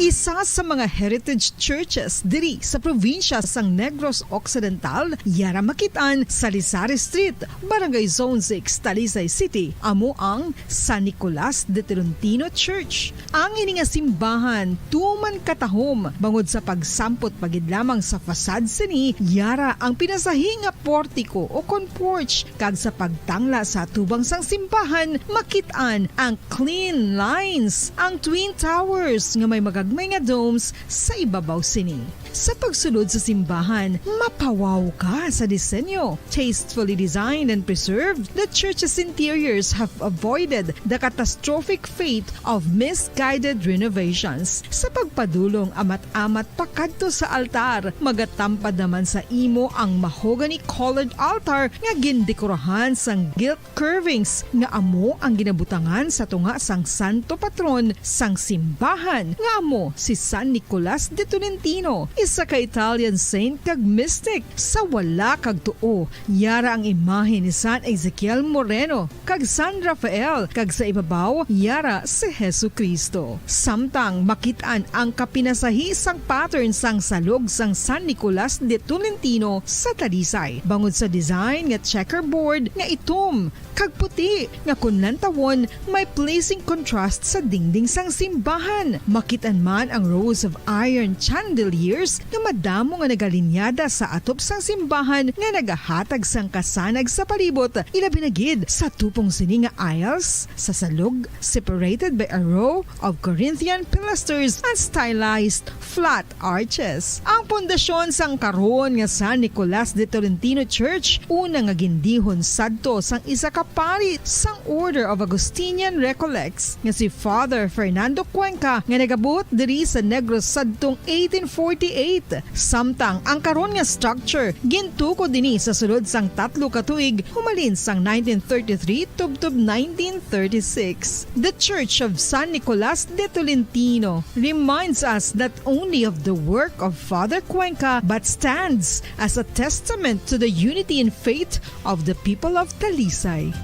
Isa sa mga heritage churches diri sa probinsya sang Negros Occidental, yara makit-an sa Lisari Street, Barangay Zone six, Talisay City, amo ang San Nicolas de Tolentino Church. Ang ini nga simbahan tuman katahom bangod sa pagsampot pa gid lamang sa facade sini, yara ang pinasahi nga portiko o kon porch, kag sa pagtangla sa atubang sang simbahan, makit-an ang clean lines, ang twin towers nga may magagmay nga domes sa ibabaw sini. Sa pagsulod sa simbahan, mapawaw ka sa disenyo. Tastefully designed and preserved, the church's interiors have avoided the catastrophic fate of misguided renovations. Sa pagpadulong amat-amat pakadto sa altar, magatampad naman sa imo ang mahogany-colored altar nga gindekorahan sang gilt curvings nga amo ang ginabutangan sa tunga sang santo patron sang simbahan, nga amo si San Nicolas de Tolentino, isa ka Italian saint kag mystic. Sa wala kag tuo, yara ang imahe ni San Ezekiel Moreno kag San Rafael, kag sa ibabaw, yara si Jesu-Cristo. Samtang makit-an ang kapinasahi sang pattern sang salog sang San Nicolas de Tolentino sa Talisay, bangod sa design nga checkerboard nga itom kag puti, nga kon lantawon, may pleasing contrast sa dingding sang simbahan. Makit-an man ang rows of iron chandeliers nga madamo nga nagalinyada sa atop sang simbahan nga nagahatag sang kasanag sa palibot, ilabi na gid sa tupong sini nga aisles sa salog, separated by a row of Corinthian pilasters and stylized flat arches. Ang pundasyon sang karon nga San Nicolas de Tolentino Church, una nga gindihon sadto sang isa ka pari sang Order of Augustinian Recollects nga si Father Fernando Cuenca, nga nagabuot diri sa Negros sadtong eighteen forty-eight. Samtang ang karon nga structure gintukod ini sa sulod sang tatlo ka tuig, humalin sang nineteen thirty-three tubtob nineteen thirty-six. The Church of San Nicolas de Tolentino reminds us not only of the work of Father Cuenca, but stands as a testament to the unity in faith of the people of Talisay.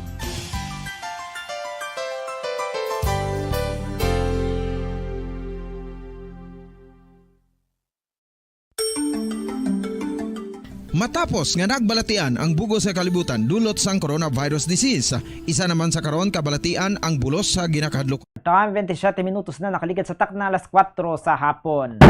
Matapos nga nagbalatian ang bug-os nga kalibutan dulot sang coronavirus disease, isa naman sa karon kabalatian ang bulos sa ginakahadlok. Time, twenty-seven minutos na nakaligad sa takna alas kuwatro sa hapon.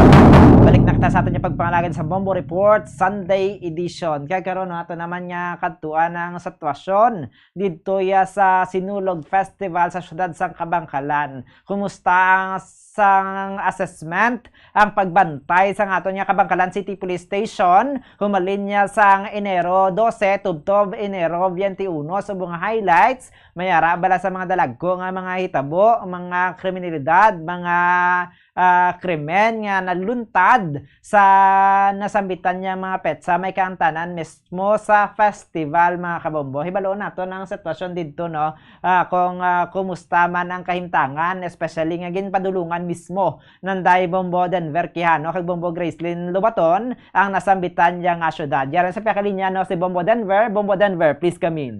Balik na kita sa aton nga pagpangalagan sa Bombo Report Sunday Edition. Kaya karon, ato naman nga kadtuan ang sitwasyon didto ya sa Sinulog Festival sa siyudad sang Kabankalan. Kumusta ang sang assessment, ang pagbantay sang aton nga Kabankalan City Police Station, humalin niya sang Enero dose tubtob Enero twenty-one, subong nga highlights, may ara bala sa mga dalagko nga mga hitabo, mga kriminalidad, mga, ah, krimen nga naluntad sa nasambitan niya mga petsa, may kaangtanan mismo sa festival, mga kabombo. Hibaloon naton ang sitwasyon didto, no? Ah, kung, ah, kumusta man ang kahimtangan, especially nga ginpadulungan mismo nanday Bombo Denver Quijano kag Bombo Gracelyn Lobaton ang nasambitan niya nga syudad. Yara sa pihak linya, no, si Bombo Denver. Bombo Denver, please come in.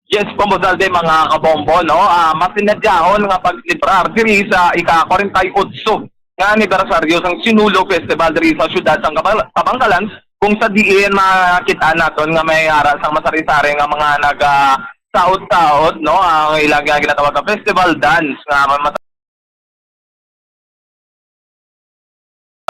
Yes, Bombo Zalde, mga kabombo, no? Ah, masinadyaon nga pagselebrar diri sa ika-kwarenta y otso nga anibersaryo sang Sinulog Festival diri sa siyudad sang Kabang-, Kabankalan, kung sa diin makit-an naton nga may ara sang masari-sari nga mga naga-saod-saod, no? Ang ila nga ginatawag nga festival dance nga may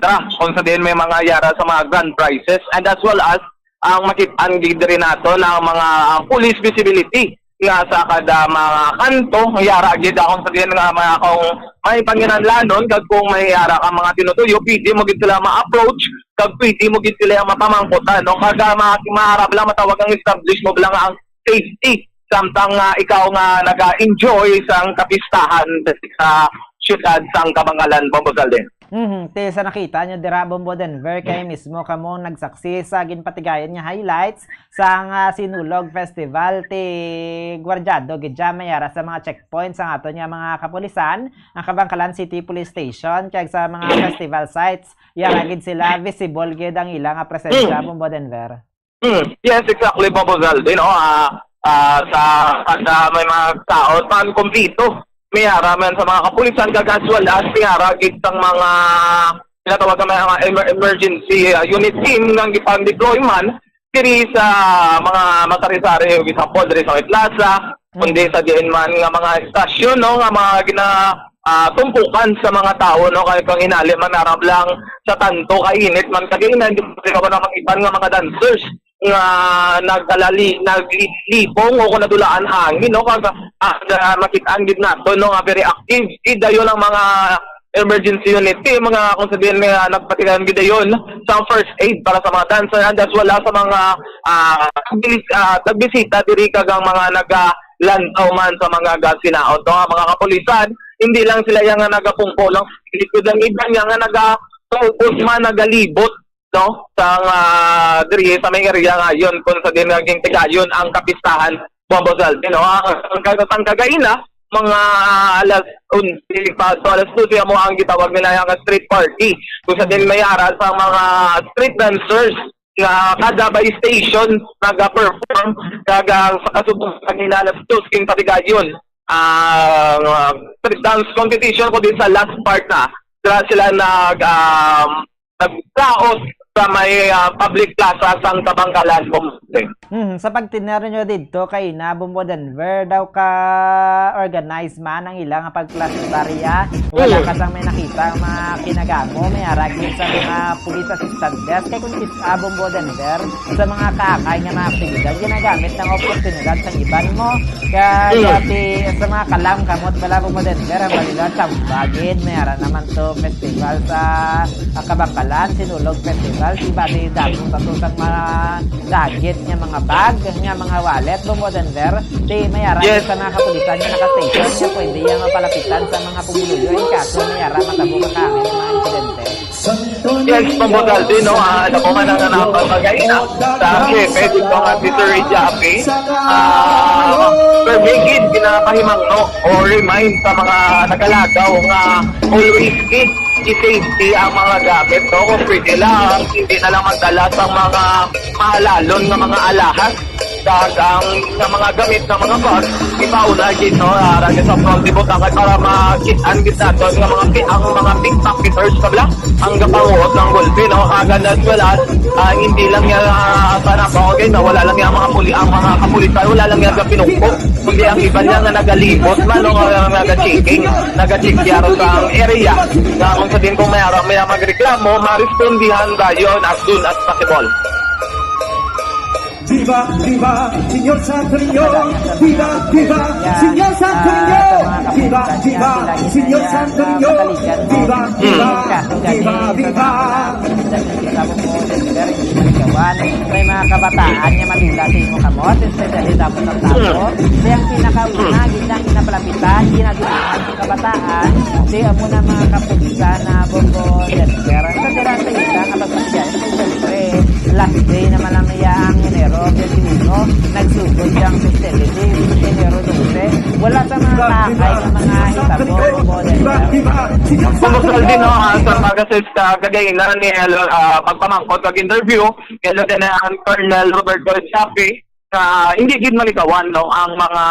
Tra, kung sa diin may mga yara sa mga grand prizes, and as well as ang makit-an gid diri nato na ang mga, ah, police visibility nga sa kada mga kanto, yara gid, ah, kung sa diin nga mga, kung may panginahanglanon kag kung may yara ka mga tinutuyo, pwede mo gid sila ma-approach kag pwede mo gid sila mapamangkutan, no? Kag, ah, ma-, maharap lang matawag ang establish mo lang ang safety samtang, ah, ikaw nga naga-enjoy sang kapistahan sa siyudad sang Kabangalan, Bombo Zalde. Mhm, ti sa nakita nyo dira, Bombo Denver, kay mismo kamo nagsaksi sa ginpatigayon nga highlights sang, ah, Sinulog Festival, ti gwardyado gid dya, may ara sa mga checkpoints ang aton nga mga kapulisan, ang Kabankalan City Police Station, kag sa mga festival sites, yara gid sila, visible gid ang ila nga presensya, Bombo Denver. Hmm, yes, exactly, Bombo Zalde, no? Ah, ah, sa, sa may mga tao, pan kumpleto may ara man sa mga kapulisan, kag as well as may ara gid sang mga ginatawag nga mga emer-, emergency, ah, unit team nga gipang-deploy man diri sa mga masari-sari, example, diri sa may plaza, kundi sa diin man nga mga estasyon, no, nga mga gina-, ah, tumpukan sa mga tawo, no, kay panginali man arab lang sa tanto kainit man kagina, hindi mo na makita nga mga dancers nga nagkalali-, naglibong o kung nadulaan hangin, no, kag, ah, na-, makita gid nato, no, nga very active gid dayon ang mga emergency unit team, mga kung sabihin nga nagpatigayon gid dayon sa first aid para sa mga dancer and as well as sa mga, ah, nagbilis-, ah, nagbisita diri kag ang mga nagalantaw man sa mga gasinaot, no? Ang mga kapulisan, hindi lang sila yang nga nagapungko lang sa kilid, ang iban yang nga nagatugot man, nagalibot, no? Sa, ah, diri sa may area nga yun, kung sa din naging tigayon ang kapistahan, Bombo Salvi, no? Ang, ang, ang kagaina, mga alas onse pa, so alas dose amo ang gitawag nila nga street party. Kung sa din may ara sa mga street dancers nga kada by station naga-perform, kag ang sa kasubong kanina alas dos king patigayon ang, ah, street dance competition, kundi sa last part na sila, sila nag, um, naglaos sa may, ah, public plaza sang Kabangkalan, Bombo Salvi. Hmm, sa pagtener nyo didto kay na, Bombo Denver, daw ka organize man ang ila nga pagplastar, ya? Wala ka sang may nakita nga mga kinagamo, may ara gid sa mga police assistant desk? Kay kung kita, Bombo Denver, sa mga kaakay nga mga aktibidad, ginagamit ang oportunidad sang iban mo. Kaya, Mm. dati, sa mga kalam kamot bala, Bombo Denver, ang balila, tambagid, may ara naman to festival sa, ah, Kabangkalan, Sinulog Festival, di ba, di damo sa to sang mga dagit nga mga bag, nga mga wallet, Bombo Denver, di may ara Yes. sa mga kapulisan nga naka-station nga pwede yung mapalapitan sa mga pumuluyo in kaso may ara matabo ka kami ng mga insidente. Yes, Bombo Salvi, no? Ah, ano ko man ang nanapag magaina sa hepe dito nga si Sir Jappy. Ah, permi gid ginapahimangno o remind sa mga nagalagaw nga always keep i-safety ang mga gamit, no? Kung pwede lang, hindi na lang magdala sa mga mahalalon nga mga alahas. Kag ang sa mga gamit nga mga bag, ipauna gid, no, ah, ra gid sa front di butangay para makit-an gid naton nga mga pi-, ang mga pickpocketers kabla ang gapanguot ng gulpi, no, kag as well as, ah, hindi lang niya, ah, sa napangugay, no, wala lang niya ang mga puli-, ang mga kapulisan, wala lang niya gapinungko, kundi ang iba niya nga nagalibot man, no, nga naga-checking, naga-check yaro sa ang area, nga kung sa din kung may ara-, may magreklamo, marespondihan dayon as soon as possible. Viva, viva, Señor Santo Niño. Viva, viva, Señor Santo Niño. Viva, viva, Señor Santo Niño. Viva, viva, viva, viva. May mga kabataan nga madula sa imo kamot, especially dapat ang tao. Kaya ang pinakauna, gid ang ginapalapitan, ginadulungan sa kabataan, di amo na mga kapulisan na Bombo Denver. Sa dira sa ila nga pagpasya, siyempre, last day naman ang iya ang Enero twenty-one, nagsugod siya ang festivity, Enero dose. Wala sa mga takay nga mga hitabo, Bombo Denver. Kung gusto din, no, ah, sa pag-assist ka, kagainan ni, ah, pagpamangkot, pag-interview, kay Lieutenant Colonel Roberto Chapi, nga hindi gid malikawan, no, ang mga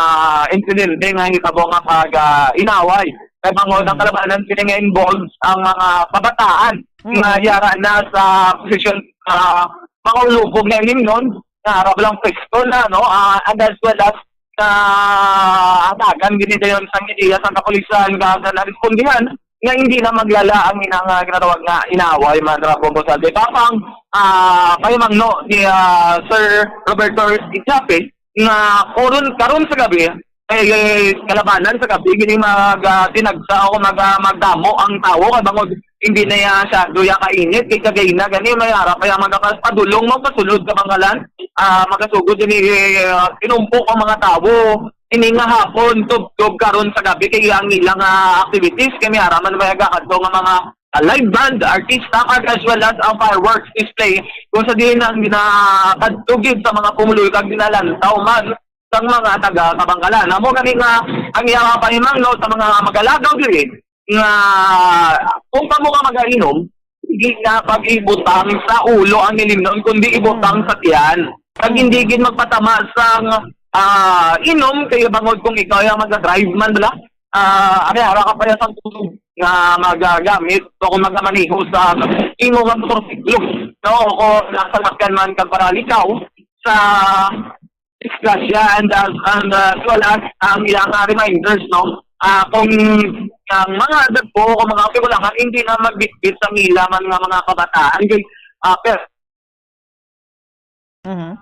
insidente nga hitabo nga pag, ah, inaway. Kay bangod ang Mm. kalabanan sini nga involved ang mga kabataan Mm. nga yara na sa posisyon sa mga ulubog nga ilimnon, nga arab lang pwesto na, no, ah, and as well as na hatagan gid dayon sang ideya sang kapulisan nga, nga narespondihan nga hindi na maglala ang ina nga ginatawag nga inaway man ra, Bombo Salvi. Tapang, ah, pahimangno ni, ah, Sir Roberto Ichape nga karon, karon sa gabi, eh, kalabanan sa gabi, gini mag, ah, dinagsa o mag, ah, magdamo ang tawo kay bangod hindi na ya siya duya kainit, kay kagay na gani, may harap kaya magapas padulong, magpasulod sa Bangkalan, ah, magasugod ini, ah, tinumpok ang mga tawo. Ini nga hapon, tubtob karon sa gabi, kay ang ilang, ah, activities, kay may ara man may agakadto nga mga, ah, live band, artista, kag as well as ang fireworks display, kung sa diin ang ginakadto gid sa mga pumuluyo kag ginalantaw man sang mga taga Kabangkalan. Amo gani nga ang iya nga pahimangno sa mga magalagaw diri nga kung kamo ka magainom, hindi na pag-ibutang sa ulo ang ilimnon, kundi ibutang sa tiyan. Kag hindi gid magpatama sang, ah, inom, kay bangod kung ikaw ang maga-drive man bala, ah, ari, ara ka pareha sang tulog nga magagamit o kung magamaneho sa imo nga motorsiklo, no? O kung nasa sakyan man kag paralikaw sa disgrasya and, uh, and, uh, as well as ang ilang, uh, reminders, no? Ah, kung ang mga dagko o mga kapigulahan hindi na magbitbit sa ila man nga mga kabataan, kay, ah, per- Mhm.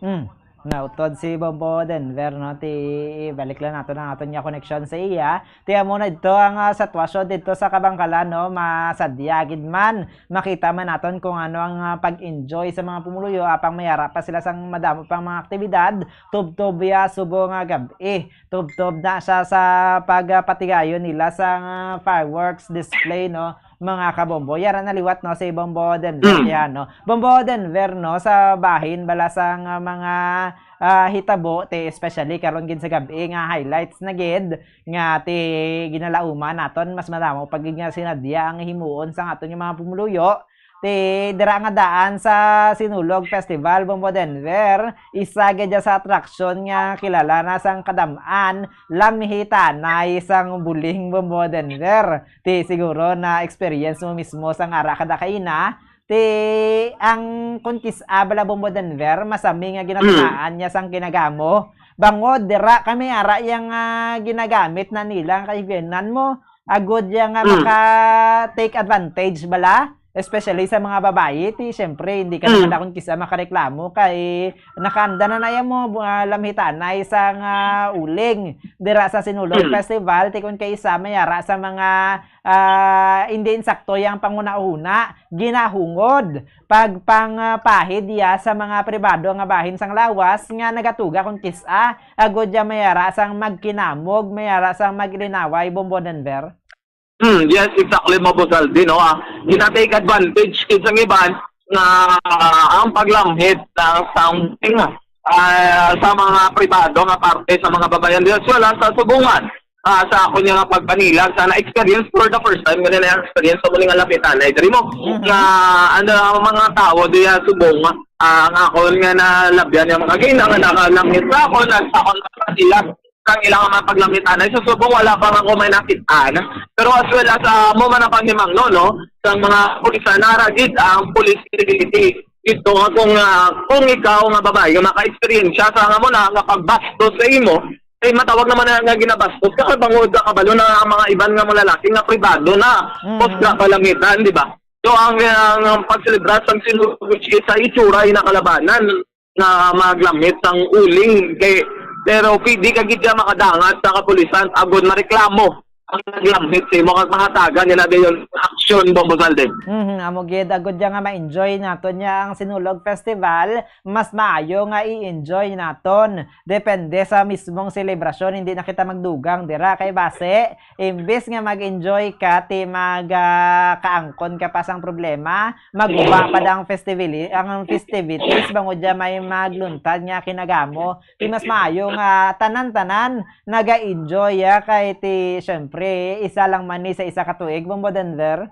Mm. Nautod si Bombo Denver, no? Ti, balik lang nato ang aton nga koneksyon sa iya. Ti amo na dito ang, ah, sitwasyon dito sa Kabangkalan, no? Masadya gid man. Makita man naton kung ano ang, ah, pag-enjoy sa mga pumuluyo. Apang may ara pa sila sang madamo pang mga aktibidad. Tubtob ya subong nga gab-i. Tubtob na siya sa pagpatigayon nila sang, ah, fireworks display, no? Mga kabombo. Yara na liwat, no, si Bombo Denver, mm, yan, no? Bombo Denver, no, sa bahin bala sang, ah, mga, ah, hitabo, ti, especially karon gid sa gab-i nga highlights na gid nga ti ginalauman naton, mas madamo pa gid nga sinadya ang himuon sang aton nga mga pumuluyo. Ti dira nga daan sa Sinulog Festival, Bombo Denver, isa gid sa atraksyon nga kilala na sang kadam-an, lamhitanay sang buling, Bombo Denver. Ti siguro na experience mo mismo sang ara kada kaina. Ti ang kunkis-a bala, Bombo Denver, masami nga ginatunaan niya sang kinagamo. Bangod dira kami ara yang, ah, ginagamit na nila kay ginan mo. Agod ya nga, mm, maka take advantage bala, especially sa mga babayi. Ti syempre hindi ka, mm, naman akong kisa makareklamo kay nakaanda na na ya mo, ah, lamhitanay sang, ah, uling dira sa Sinulog, mm, Festival. Ti kung kay isa may ara sa mga, ah, hindi insakto yang panghunahuna, ginahungod pagpangpahid ya sa mga pribado nga bahin sang lawas nga nagatuga kon kis-a agod ya may ara sang magkinamog, may ara sang maglinaway, Bombo Denver. Hmm, yes, exactly, Mabos Aldi, no? Ah, gina-take advantage gid sang iban nga, ah, ang paglamhit ng something, ah, sa mga pribado nga parte sa mga babayan, as well as sa subungan, ah, sa akon nga pagpanilag sa na-experience for the first time, ganun na yung experience sa muli nga lapitan ay diri mo, mhm, nga ang mga tao diya subong, ah, ang akon nga nalabyan yung mga gina nga nakalamhit sa akon, nagsakon sa kanila sang ilang mga paglangitan ay sa subong wala pa nga ko may nakit-an. Pero as well as, ah, mo man ang panghimangno, no, sang mga pulisan, nara gid ang police credibility. Ito nga kung, ah, kung ikaw nga babae nga maka-experience sa nga mo na nga pagbastos sa imo, ay matawag naman na nga ginabastos ka kay bangod ka kabalo na ang mga iban nga mga lalaki nga pribado na, mm, post na kalangitan, di ba? So ang, ang, ang pagselebrar sang Sinulog, which is sa itsura ay nakalabanan, nga maglamit sang uling kay, pero pwede ka gid ka makadangat sa kapulisan agod mareklamo ang naglamit sa imo kag mahatagan niya na dayon aksyon, Bombo Salden. Mhm, amo gid, agod ya nga ma-enjoy naton ya ang Sinulog Festival, mas maayo nga i-enjoy naton. Depende sa mismong selebrasyon, hindi na kita magdugang dira kay base imbis nga mag-enjoy ka, ti mag, ah, kaangkon ka pa sang problema, maguba pa daw ang festivili-, ang festivities, bangod ya may magluntad nga kinagamo. Ti mas maayo nga tanan-tanan naga-enjoy, ah, kay ti, syempre, isa lang man ni sa isa ka tuig, Bombo Denver.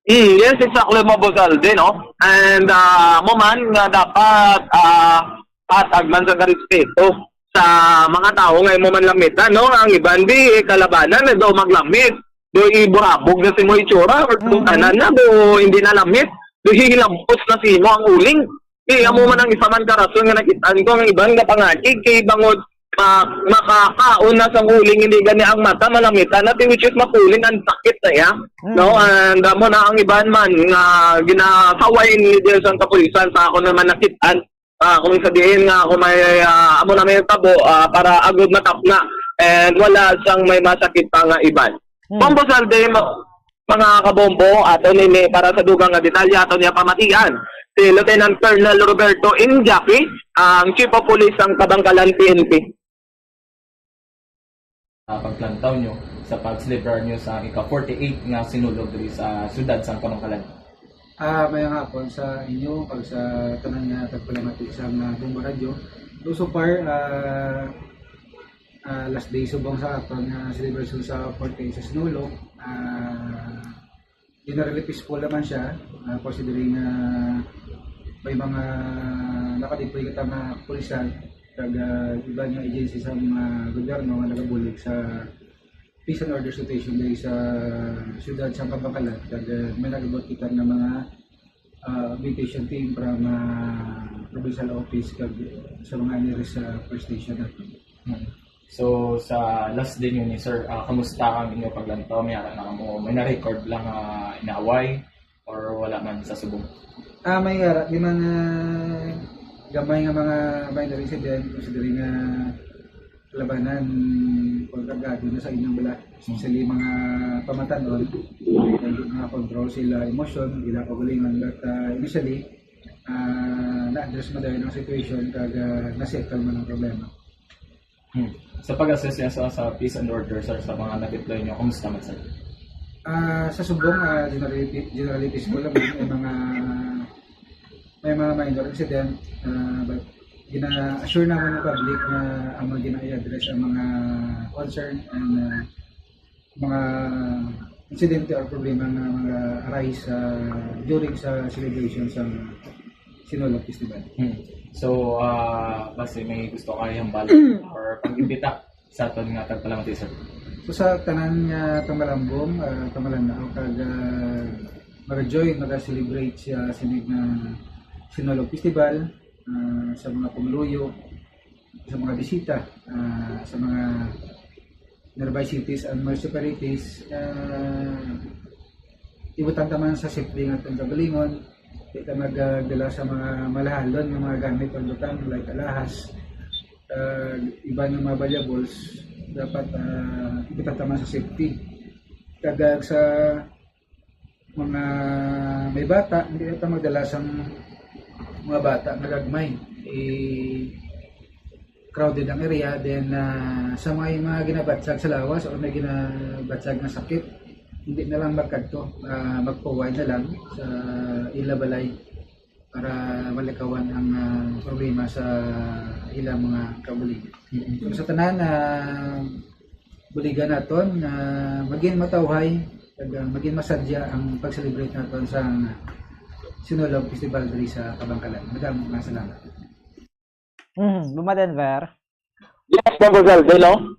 Mm, yes, exactly, Bombo Salden, no? And, ah, mo man nga dapat, ah, patag man sa karespeto sa mga tawo nga imo man lamitan, no? Ang iban, di, eh, kalabanan, eh, daw maglamit. Do iburabog na si mo itsura, or mhm, tanan na, do hindi na lamit. Do hihilampos na si mo ang uling. Di, amo man ang isa man ka rason nga nakit-an ko ang iban nga pangakig kay bangod ma-, makakaon na sang uling, hindi gani ang mata malamitan na, which is mapuling ang sakit na iya. Mm. No, and amo na ang iban man nga ginasaway ni Dios ang kapulisan sa ako naman nakit-an. Ah, kung sabihin nga ako may, ah, amo na may tabo, ah, para agud matapna and wala sang may masakit pa nga iban. Hmm. Bombo Salde, ma-, mga kabombo, ato nini para sa dugang nga detalye ato niya pamatian si Lieutenant Colonel Roberto Injapi, ang Chief of Police sang Kabangkalan P N P. Ah, paglantaw nyo sa pag-celebrar nyo sa ika forty-eight nga Sinulog diri sa siyudad sang Kabangkalan. Ah, mayong hapon sa inyo kag sa tanan nga tagpalamati sa mga Bombo Radyo. So, so far, ah, ah, last day subong sa aton nga celebration sa forty-eight sa Sinulog. Ah, generally peaceful naman siya, ah, considering, ah, may mga nakadeploy kita mga pulisan. kag, ah, iban nga agency sa mga gobyerno nga nagabulig sa peace and order situation diri sa siyudad sa Kabangkalan, kag, ah, may nagabot kita nga mga, ah, augmentation team from, ah, provincial office kag sa mga nearest, ah, police station nato. So, sa last din yun, sir, ah, kamusta ang inyo paglantaw? May ara na mo, may na-record lang nga inaway or wala man sa subong? Ah, may ara, di man, ah, gamay nga mga minor incident, considering nga labanan kung kargado na sa inyong bala. Especially mga pamatanon, hindi mga control sila emosyon, ila kaugalingon. But, ah, initially, ah, na-address mo dahil ang situation kag, ah, na-settle man ang problema. Hmm. Sa pag-assess niya sa, sa peace and order, sir, sa mga na-deploy nyo, kumusta man, sir? Ah, sa subong, ah, generally, generally peaceful lang. May mga, may mga minor incident, ah, but gina-assure naman ng public na ang mga gina-address ang mga concern and, ah, mga insidente or problema na mga arise, ah, during sa celebration sa Sinulog Festival. Hmm. So, ah, base may gusto kayo hambal or pag-imbita sa aton nga tagpalamati, sir? So, sa tanan nga tamalambong, ah, tamalanao, kag, ah, mag-join, mag-celebrate siya sinig nga Sinulog Festival, ah, sa mga pumuluyo, sa mga bisita, ah, sa mga nearby cities and municipalities, ah, ibutang ta man sa safety nga atong kaugalingon, di ta magdala sa mga malahalon nga mga gamit o butang like alahas, ah, iban nga mga valuables, dapat, ah, ibutang ta man sa safety. Kag, ah, sa mga may bata, hindi ta magdala sang mga bata nga gagmay. Eh, crowded ang area, then, ah, sa mga, mga ginabatsag sa lawas o may ginabatsag nga sakit, hindi na lang magkadto, ah, magpaway na lang sa ila balay para malikawan ang, ah, problema sa ilang mga kaugalingon. So, sa tanan, ah, buligan naton nga maging matawhay kag, ah, maging masadya ang pag-celebrate naton sa Sinulog Festival diri sa Kabangkalan. Madamo nga salamat. Mhm, Buma Denver. Yes, Congressal, no?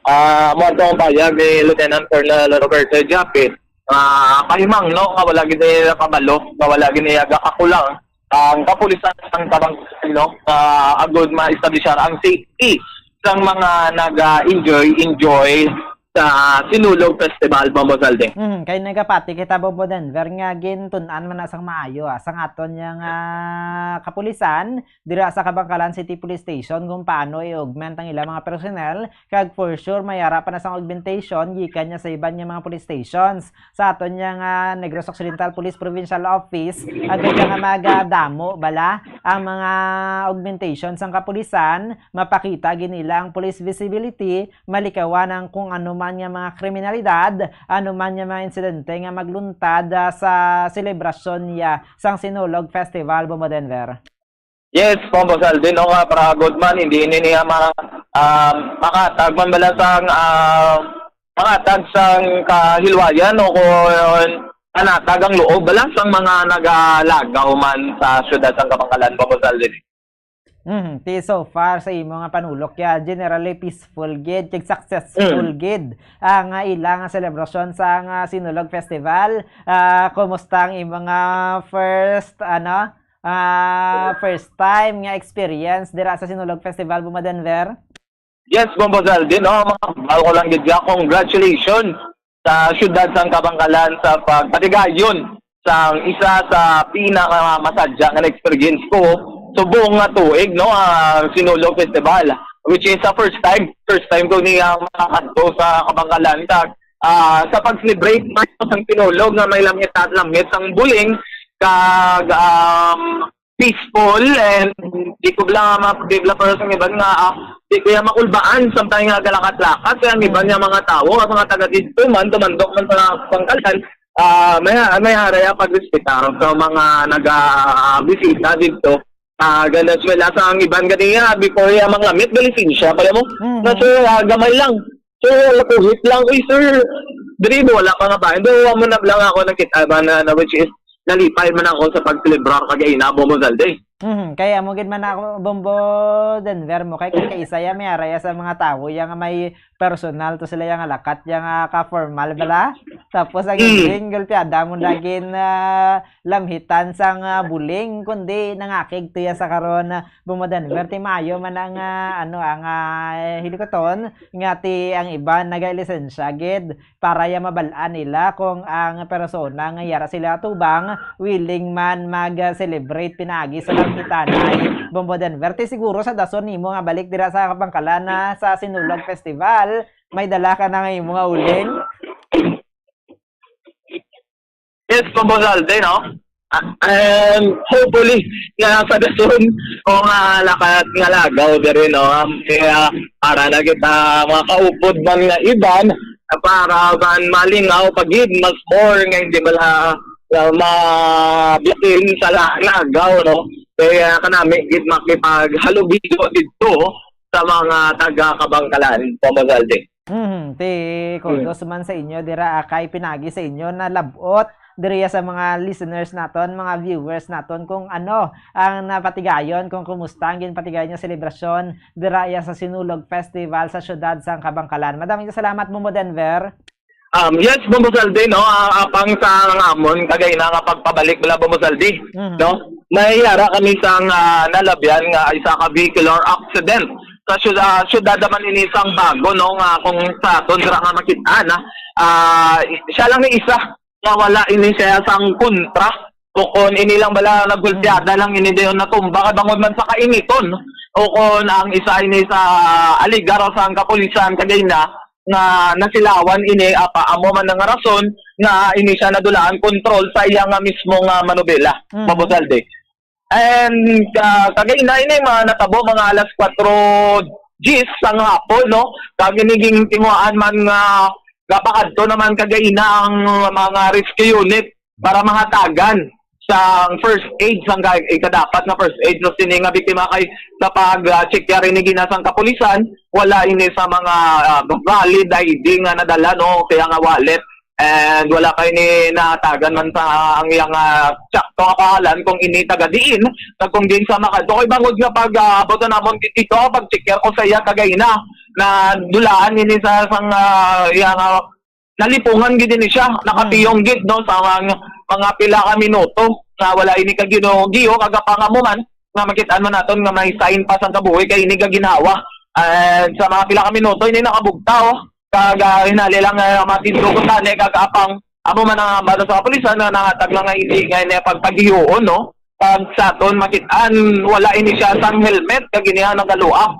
Ah, mo ang payag ni Lieutenant Colonel Roberto Japit. Ah, kahimang, no, nga wala gid nila kabalo, nga wala gid nila gakakulang ang kapulisan sang Kabangkalan, no, nga agud ma-establishar ang safety sang mga nag-enjoy, enjoy sa Sinulog Festival, Bombo Saldi. Hmm, kay nagapati kita, Bombo Denver, nga gintun-an man na sang maayo, ah, sang aton yang, ah, kapulisan dira sa Kabangkalan City Police Station kung paano i-augment ang ilang mga personnel, kag for sure may ara pa na sang augmentation gikan niya sa iban nga mga police stations. Sa aton niya nga Negros Occidental Police Provincial Office, agud nga magadamo bala ang mga augmentation sang kapulisan, mapakita gid nila ang police visibility, malikawan ang kung ano man nga mga kriminalidad, ano man nga mga insidente nga magluntad, ah, sa selebrasyon niya sang Sinulog Festival, Bombo Denver. Yes, Bombo Saldi, no, nga para good man, hindi ini niya ma, um, makatag man bala sang, um, makatag sang kahilwayan o kung panatag ang loob bala sang mga nagalagaw man sa syudad sang Kabangkalan, Bombo Saldi. Mm, ti so far sa imo nga panulok ya, generally peaceful gid, kag successful Mm. gid ang, ah, ila nga selebrasyon sa nga Sinulog Festival. Ah, kumusta ang imo nga first, ano, ah, first time nga experience dira sa Sinulog Festival, Buma Denver? Yes, Bombo Saldi, no, mga bago ko lang gid ya, congratulations sa syudad sang Kabangkalan sa pagpatigayon sang isa sa pinakamasadya nga na-experience ko subong nga tuig, no, ang Sinulog Festival, which is the first time, first time ko niya makakadto sa Kabangkalan. Kag, ah, sa pag-celebrate man sang Sinulog nga may lamit at lamit sang buling kag, um, peaceful and di ko lang ma-developer sa iban nga, ah, di ko yan makulbaan samtang nga galakat-lakat kaya ang iban nga mga tawo, ang mga taga dito man, tumandok man sa Kabangkalan, ah, may, may haray ang pagrespetar sa mga naga-bisita dito. Ah, ganda as well as ang iban ganiya, before yung mga lamit, gali siya, pala mo, Mhm. na sir, ah, gamay lang. Sir, nakuhit lang. Uy, sir, diri mo, wala pa nga ba? Hindi, wala mo na lang ako nakita ba na, na which is, nalipay man ako sa pag-celebrar kag ina, Bombo Saldi. Mhm, kay amo gid man ako, Bombo Denver, mo kay kay kaisa ya may ara ya sa mga tawo ya nga may personal to sila ya nga lakat ya nga ka-formal bala. Tapos ang Mm. Ending, gulpiada mo nagin ah, lamhitan sang ah, buling, kundi nangakig to ya sa karon, ah, Bombo Denver, ti maayo man ang ah, ano ang ah, hilikoton nga ti ang iban nagalisensya gid para ya mabal-an nila kung ang persona nga yara sila atubang willing man mag-celebrate pinaagi sa lamhitanay. Bombo Denver, ti siguro sa dason nimo nga balik dira sa Kabangkalan na sa Sinulog Festival, may dala ka na nga imo nga uling? Yes, Bombo Zalde, no? Ah, and hopefully, nga sa dason, o nga lakat nga lagaw diri, no? Kaya para na kita mga kaupod man nga iban, para man malingaw pagid mas more nga hindi bala nga mabitin sa la- lagaw, no? Kaya kanami gid makipaghalubilo dito sa mga taga Kabangkalan, Bombo Zalde. Mhm, ti kudos man sa inyo dira, ah, kay pinagi sa inyo na lab-ot diriya sa mga listeners naton, mga viewers naton, kung ano ang napatigayon, kung kumusta ang ginpatigayon nga selebrasyon dira iya sa Sinulog Festival sa siyudad sang Kabangkalan. Madaming salamat, Bombo Denver. Um, yes, Bombo Saldi, no? Ah, apang sa nga amon kagay na nga pagpabalik bala, Bombo Saldi, Mhm. no? May yara kami sang ah, nalabyan nga isa ka vehicular accident sa syud- ah, syudad naman ini sang Bago, no? Nga kung sa aton dira nga makit-an, ah, ah, siya lang ni isa nga wala ini siya sang kontra. Bukon ini lang bala nagultiada lang ini dayon natumba kay bangod man sa kainiton. O kon ang isa ini sa aligar sang kapulisan kagay na nga nasilawan ini apa amo man nga rason nga ini siya nadulaan kontrol sa iya nga mismo nga manubela, Mhm. Bombo Saldi. And ah, kagay na ini mga natabo mga alas kwatro diyes sang hapon, no? Kag ini gintinguhaan man nga gapakadto naman kagay na ang mga rescue unit para mahatagan sa first aid sang ga- ikadapat nga first aid sa sini nga biktima kay sa pag ah, check yari ni ginasang kapulisan wala ini sa mga ah, valid I D nga nadala, no, kaya nga wallet. And wala kay ni natagan man sa ang iyang ah, sakto nga pangalan kung ini taga diin kag kung diin sa makadto kay bangod nga pag ah, abot na namon dito pag checker ko sa iya kagay na na dulaan ini sa sang ah, iyang ah, nalipungan gid ini siya, nakapiyong gid, no, sa mga, mga pila ka minuto nga wala ini ka ginugiyo kag apang amo man nga makit-an man naton nga may sign pa sang kabuhi kay ini ka ginhawa. And sa mga pila ka minuto ini nakabugtaw kag ah, hinali lang nga matindog ko tani kag apang amo man ang balo sa kapulisan nga nangatag lang nga hindi nga ini pagpagiyoon, no, pag sa aton makit-an wala ini siya sang helmet kag ini ang nagaluab.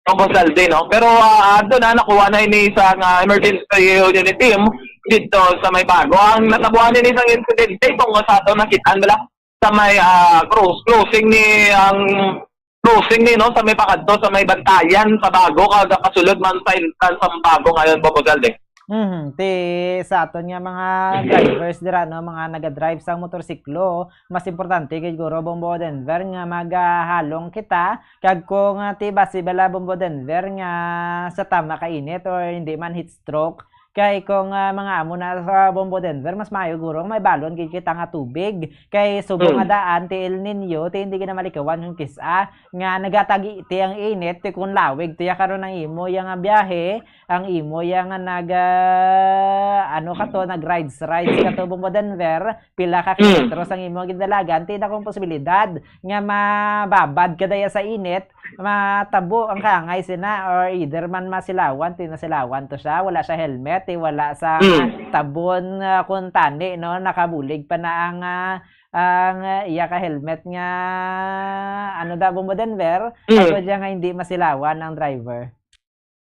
Bombo Saldi, no? Pero ah, adto na nakuha na ini sa nga emergency unit team dito sa may Bago. Ang natabuan ini sa insidente kung sa ato nakit-an bala sa may ah, cross closing ni ang closing ni, no, sa may pakadto sa may Bantayan sa Bago kag kasulod man sa entrance sa Bago ngayon, Bombo Saldi. Mhm. Ti sa aton nga mga drivers dira, no, mga nagadrive sang motorsiklo, mas importante gid guro, Bombo Denver, nga magahalong kita kag kung ah, ti basi bala, Bombo Denver, nga sa tama ka init or hindi man heat stroke. Kay kung ah, mga amo na sa Bombo Denver, mas maayo guro nga may balon gid kita nga tubig. Kay subong nga Mm. daan ti El Niño, ti hindi gid na malikawan yung kis-a nga nagatagi ti ang init, ti kung lawig ti ya karon ang imo ya nga biyahe, ang imo ya nga nag ah, ano ka to, nag rides rides ka to, Bombo Denver, pila ka Mm. kilometros ang imo gidalagan, ti dakong posibilidad nga mababad ka daya sa init, matabo ang kangay sina, or either man masilawan, ti nasilawan to siya, wala siya helmet, ti wala sa Mm. tabon ah, kung tani, no, nakabulig pa na ang ah, ang ah, iya ka helmet nga ano da, Bombo Denver, Mm. Agod siya nga hindi masilawan ang driver.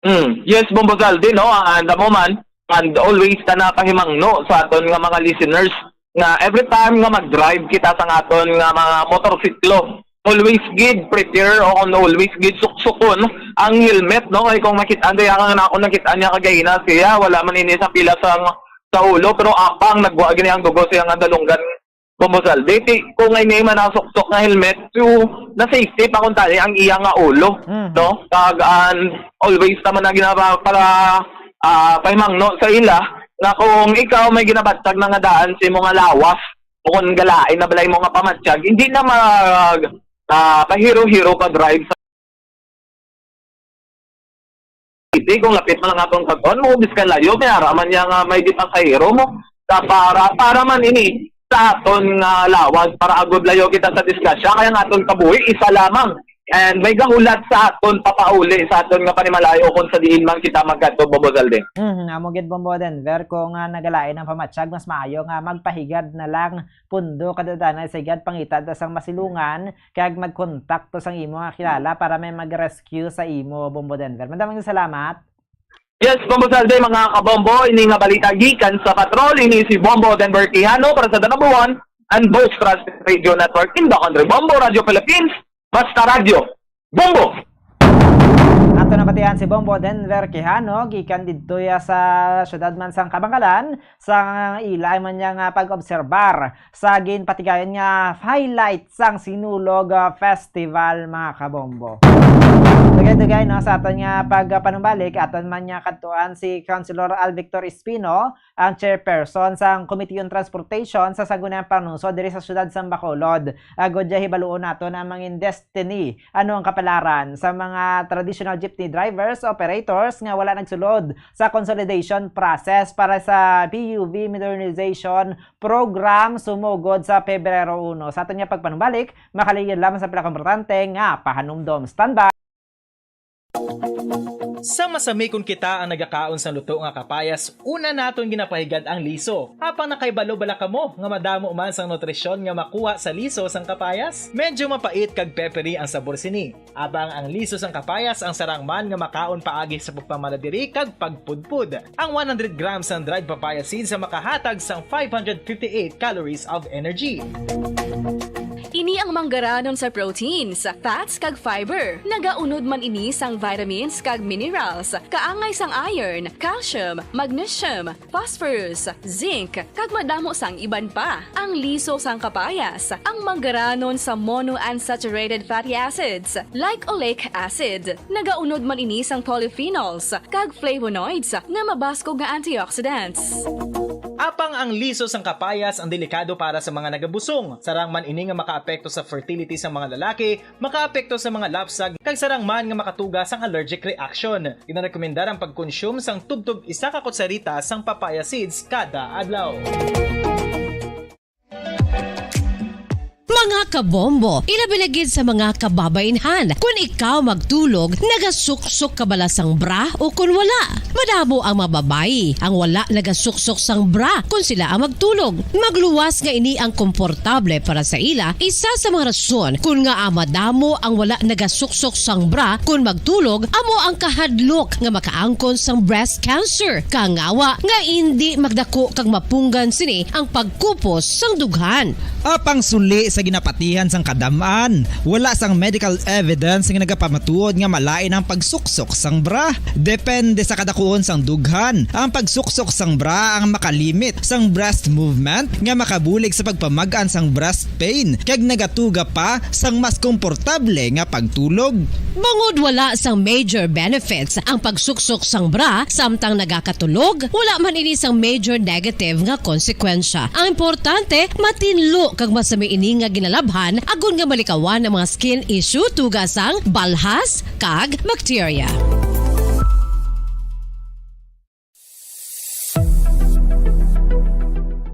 Mm. Yes, Bombo Saldi, no? And amo man, and always ta na pahimangno sa aton nga mga listeners nga every time nga mag-drive kita sa aton nga mga motorsiklo, always gid prepare o kung always gid suksukon ang helmet, no? Kay kung makit-an kaya nga ako nakit-an niya kagahina siya, wala man ini sa pila sa sa ulo, pero apang nagwa gini ang dugo siya nga dalunggan Bombo Saldi. Ti, kung ngay ni man ang suksok nga helmet, so, na safety pa kung tali ang iya nga ulo, Mhm. no? Kag, an, always naman na ginaba para ah, pahimangno sa ila nga kung ikaw may ginabatag na nga daan sa imo nga lawas o kung galain na balay mo nga pamatyag, hindi na mag ah, pahiro-hiro pa drive sa city. Kung lapit man lang aton kag-on mo, bisan layo, may ara man niya nga may di pasahero mo. Sa para, para man ini sa aton nga lawas, para agod layo kita sa disgrasya, kay ang aton kabuhi isa lamang. And may gahulat sa aton papauli sa aton nga panimalay kung sa diin man kita magkadto, Bombo Zalde. Mhm, amo gid, Bombo Denver, kung, ah, nagalain ang pamatyag, mas maayo nga magpahigad na lang pundo kada danay sa higad, pangita ta sang masilungan, kag magkontakto sang imo nga kilala para may mag-rescue sa imo, Bombo Denver. Madaming salamat. Yes, Bombo Salde, mga kabombo, ini nga balita gikan sa Patrol, ini si Bombo Denver Quijano para sa The Number One and Most Trusted Radio Network in the Country, Bombo Radio Philippines, basta radyo, Bombo! Ato nabatian si Bombo Denver Quijano, gikan didto ya sa siyudad man sang Kabangalan, sa ila man niya nga pag-obserbar sa ginpatigayon nga highlight sang Sinulog, ah, Festival, mga kabombo. Dugay-dugay, no, sa aton nga pagpanumbalik, aton man nga kadtuan si Councilor Alvictor Espino, ang chairperson sang Committee on Transportation sa Sangguniang Panlungsod diri sa siyudad sang Bacolod. Agod ya hibaluon naton ang mga destiny, ano ang kapalaran sa mga traditional jeepney drivers, operators nga wala nagsulod sa consolidation process para sa P U V modernization program sumugod sa Pebrero uno. Sa aton nga pagpanumbalik, makaligid lamang sa pila ka importante nga pahanumdom. Standby! Sa masamikon kita ang nagakaon sang luto nga kapayas, una naton ginapahigad ang liso. Apang nakahibalo bala kamo nga madamo man sang nutrisyon nga makuha sa liso sang kapayas? Medyo mapait kag peppery ang sabor sini. Apang ang liso sang kapayas ang sarang man nga makaon paagi sa pagpamala diri kag pagpudpod. Ang one hundred grams sang dried papaya seeds ang makahatag sang five hundred fifty-eight calories of energy. Ini ang manggaranon sa proteins, fats, kag fiber. Nagaunod man ini sang vitamins kag minerals, kaangay sang iron, calcium, magnesium, phosphorus, zinc, kag madamo sang iban pa. Ang liso sang kapayas, ang manggaranon sa monounsaturated fatty acids, like oleic acid. Nagaunod man ini sang polyphenols kag flavonoids nga mabaskog nga antioxidants. Apang ang liso sang kapayas ang delikado para sa mga nagabusong. Sarang man ini nga makaapekto sa fertility sa mga lalaki, makaapekto sa mga lapsag, kag sarang man nga makatuga sang allergic reaction. Ginarekomendar ang pagkonsume sang tubtob isa ka kutsarita sang papaya seeds kada adlaw. Mga kabombo, ilabi na gid sa mga kababainhan, kun ikaw magtulog, nagasuksok ka bala sang bra o kun wala? Madamo ang mga babayi ang wala nagasuksok sang bra kun sila ang magtulog. Magluwas nga ini ang komportable para sa ila, isa sa mga rason kun ngaa madamo ang wala nagasuksok sang bra kun magtulog amo ang kahadlok nga makaangkon sang breast cancer. Kangawa nga indi magdako kag mapunggan sini ang pagkupos sang dughan. Apang suli sa ginapatihan sang kadam-an, wala sang medical evidence nga nagapamatuod nga malain ang pagsuksok sang bra. Depende sa kadakuon sang dughan, ang pagsuksok sang bra ang makalimit sang breast movement nga makabulig sa pagpamag-an sang breast pain kag nagatuga pa sang mas komportable nga pagtulog. Bangod wala sang major benefits ang pagsuksok sang bra samtang nagakatulog, wala man ini sang major negative nga konsekwensya. Ang importante, matinlo kag masami ini nga ginalabhan agod nga malikawan ang mga skin issue tuga sang balhas kag bakterya.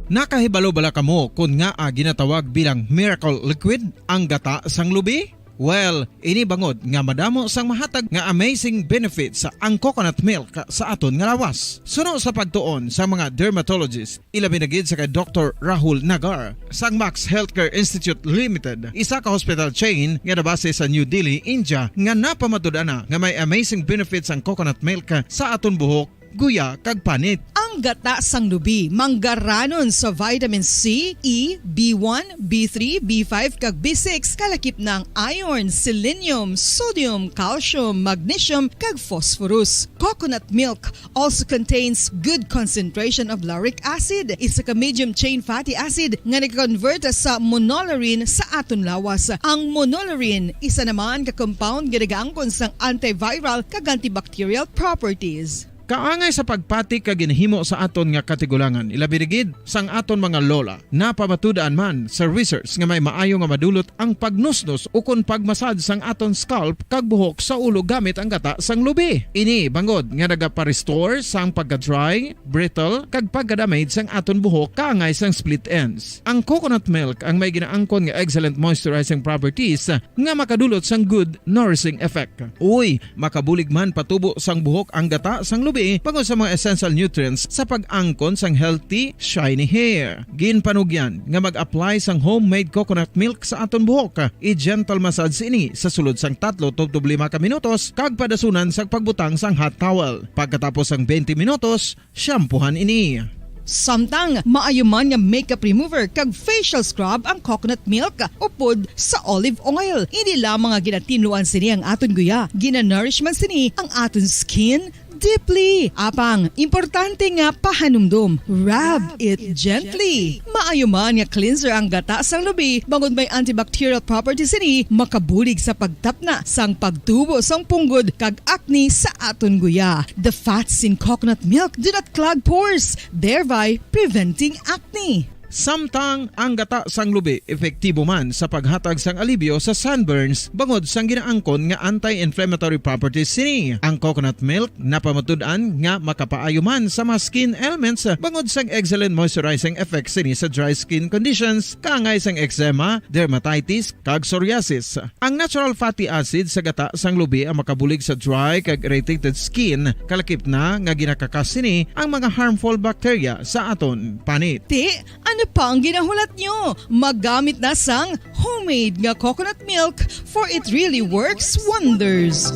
Nakahibalo bala kamo kon ngaa ginatawag bilang miracle liquid ang gata sang lubi? Well, ini bangod nga madamo sang mahatag nga amazing benefits ang coconut milk sa aton nga lawas. Suno sa pagtuon sa mga dermatologist, ilabi na gid sa kay Doktor Rahul Nagar sang Max Healthcare Institute Limited, isa ka hospital chain nga nabase sa New Delhi, India, nga napamatud-an na nga may amazing benefits ang coconut milk sa aton buhok, guya, kag panit. Ang gata sang lubi manggaranon sa vitamin C, E, B one, B three, B five, kag B six, kalakip na ang iron, selenium, sodium, calcium, magnesium, kag phosphorus. Coconut milk also contains good concentration of lauric acid, isa ka medium chain fatty acid nga nag-convert sa monolaurin sa aton lawas. Ang monolaurin, isa naman ka compound nga nagaangkon sang antiviral kag antibacterial properties. kaangay sa pagpati kag ginhimo sa aton nga katigulangan, ilabi na gid sang aton mga lola. Napamatud-an man sa research nga may maayo nga madulot ang pagnusnos ukon pagmasad sang aton scalp kag buhok sa ulo gamit ang gata sang lubi. Ini bangod nga nagaparestore sang pagka-dry, brittle, kag pagka-damage sang aton buhok kaangay sang split ends. Ang coconut milk ang may ginaangkon nga excellent moisturizing properties nga makadulot sang good nourishing effect. Uy, makabulig man patubo sang buhok ang gata sang lubi bangod sa mga essential nutrients sa pag-angkon sang healthy, shiny hair. Ginpanugyan nga mag-apply sang homemade coconut milk sa aton buhok. I-gentle massage ini sa sulod sang tatlo tubtob lima ka minutos kag padasunan sang pagbutang sang hot towel. Pagkatapos sang twenty minutos, shampoohan ini. Samtang maayo man nga makeup remover kag facial scrub ang coconut milk upod sa olive oil. Hindi lamang nga ginatinluan sini ang aton guya, ginanourish man sini ang aton skin deeply. Apang, importante nga pahanumdom, rub it gently. Maayo man nga cleanser ang gata sang lubi, bangod may antibacterial properties sini, makabulig sa pagtapna sang pagtubo sang punggod kag acne sa aton guya. The fats in coconut milk do not clog pores, thereby preventing acne. Samtang ang gata sang lubi epektibo man sa paghatag sang alibyo sa sunburns bangod sang ginaangkon nga anti-inflammatory properties sini. Ang coconut milk napamatud-an nga makapaayo man sa mga skin ailments bangod sang excellent moisturizing effects sini sa dry skin conditions, kaangay sang eczema, dermatitis, kag psoriasis. Ang natural fatty acid sa gata sang lubi ang makabulig sa dry kag irritated skin, kalakip na nga ginakakas sini ang mga harmful bacteria sa aton panit. Ti, ano pa ang ginahulat nyo? Maggamit na sang homemade nga coconut milk, for it really works wonders.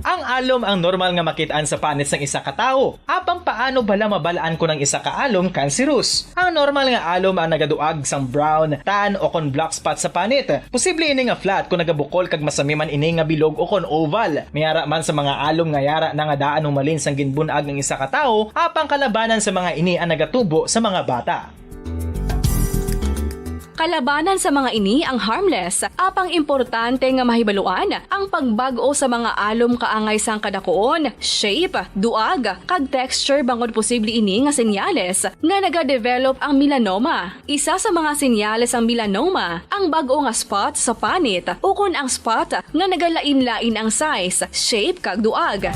Ang alom ang normal nga makit-an sa panit sang isa ka tawo. Apang paano bala mabal-an kon ang isa ka alom cancerous? Ang normal nga alom ang nagaduag sang brown, tan, o kon black spot sa panit. Posible ini nga flat kon nagabukol kag masami man ini nga bilog o kon oval. May ara man sa mga alom nga yara na nga daan humalin sang ginbun-ag ang isa ka tawo, apang kalabanan sa mga ini ang nagatubo sa mga bata. Kalabanan sa mga ini ang harmless, apang importante nga mahibaluan ang pagbag-o sa mga alom kaangay sang kadakuon, shape, duag, kag texture bangod posible ini nga senyales nga nagadevelop ang melanoma. Isa sa mga senyales sang melanoma ang bag-o nga spot sa panit ukon ang spot nga nagalain-lain ang size, shape, kag duag.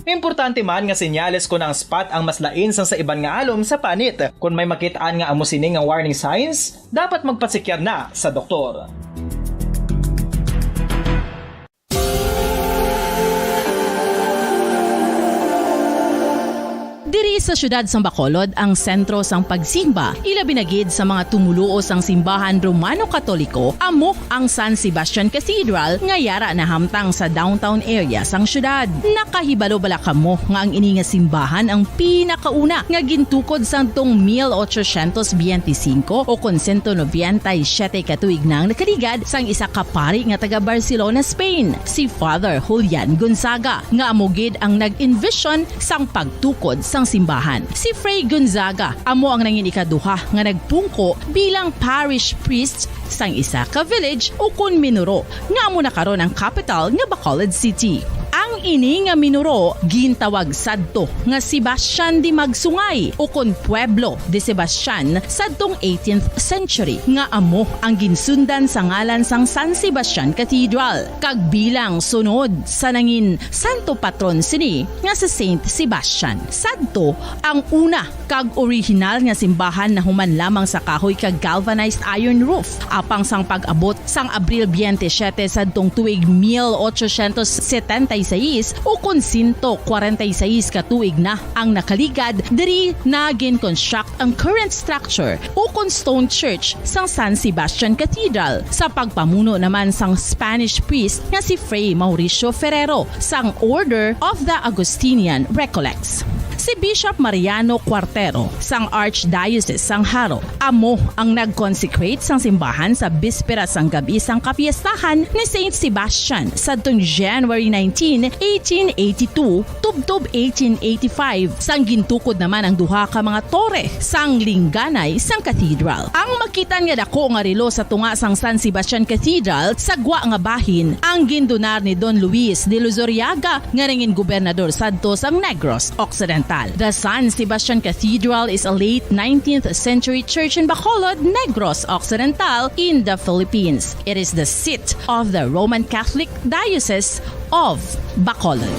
Importante man nga senyales kon ang spot ang mas lain sang sa iban nga alom sa panit. Kon may makit-an nga amo sini nga warning signs, dapat magpasikyar na sa doktor. Diri sa siyudad sang Bacolod ang sentro sang pagsimba, ilabi na gid sa mga tumoluo sang simbahan Romano Katoliko, amo ang San Sebastian Cathedral nga yara nahamtang sa downtown area sang siyudad. Nakahibalo bala kamo nga ang ini nga simbahan ang pinakauna nga gintukod sadtong mil ochocientos biyente singko o kon sento nobenta y siyete ka tuig na ang nakaligad sang isa ka pari nga taga Barcelona, Spain, si Father Julian Gonzaga, nga amo gid ang nag-envision sang pagtukod sang simbahan. Si Fray Gonzaga amo ang nangin ikaduha nga nagpungko bilang parish priest sang isa ka village ukon minuro nga amo na karon ang kapital nga Bacolod City. Ang ini nga minuro gintawag sadto nga Sebastian de Magsungay ukon Pueblo de Sebastian sadtong eighteenth century, nga amo ang ginsundan sa ngalan sang San Sebastian Cathedral, kag bilang sunod sa nangin santo patron sini nga si Saint Sebastian. Sadto ang una kag orihinal nga simbahan nahuman lamang sa kahoy kag galvanized iron roof. Apang sang pag-abot sang Abril biyente siyete sadtong tuig mil ochocientos setenta y seis, ukon sento kwarenta y seis ka tuig na ang nakaligad, diri na gin-construct ang current structure ukon stone church sang San Sebastian Cathedral, sa pagpamuno naman sang Spanish priest nga si Fray Mauricio Ferrero sang Order of the Augustinian Recollects. Si Bishop Mariano Cuartero sang Archdiocese sang Jaro amo ang nag-consecrate sang simbahan sa bispera sang gab-i sang kapiestahan ni Saint Sebastian sadtong January nineteen, eighteen eighty-two, tubtob eighteen eighty-five, sang gintukod naman ang duha ka mga tore sang lingganay sang cathedral. Ang makitan nga dako nga relo sa tunga sang San Sebastian Cathedral sa gwa nga bahin ang gindunar ni Don Luis de Luzuriaga nga nangin gobernador sadto sang Negros Occidental. The San Sebastian Cathedral is a late nineteenth century church in Bacolod, Negros Occidental, in the Philippines. It is the seat of the Roman Catholic Diocese of Bacolod.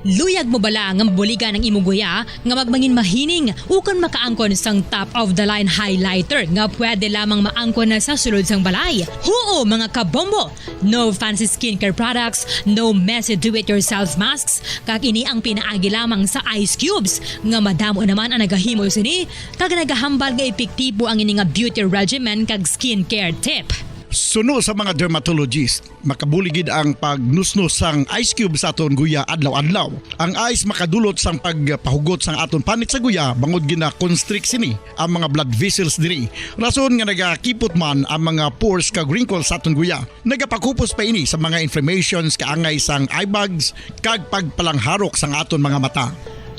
Luyag mo bala nga mabuligan ang imo guya nga magmangin mahining ukon makaangkon sang top of the line highlighter nga pwede lamang maangkon na sa sulod sang balay? Huo, mga kabombo! No fancy skincare products, no messy do-it-yourself masks, kag ini ang pinaagi lamang sa ice cubes nga madamo naman ang nagahimo sini kag nagahambal nga epektibo ang ini nga beauty regimen kag skincare tip. Suno sa mga dermatologist, makabulig gid ang pagnusnos sang ice cube sa aton guya adlaw-adlaw. Ang ice makadulot sang pagpahugot sang aton panit sa guya bangod gina-constrict sini ang mga blood vessels diri. Rason nga nagakipot man ang mga pores kag wrinkles sa aton guya. Nagapakupos pa ini sa mga inflammations kaangay sang eye bags kag pagpalangharok sang aton mga mata.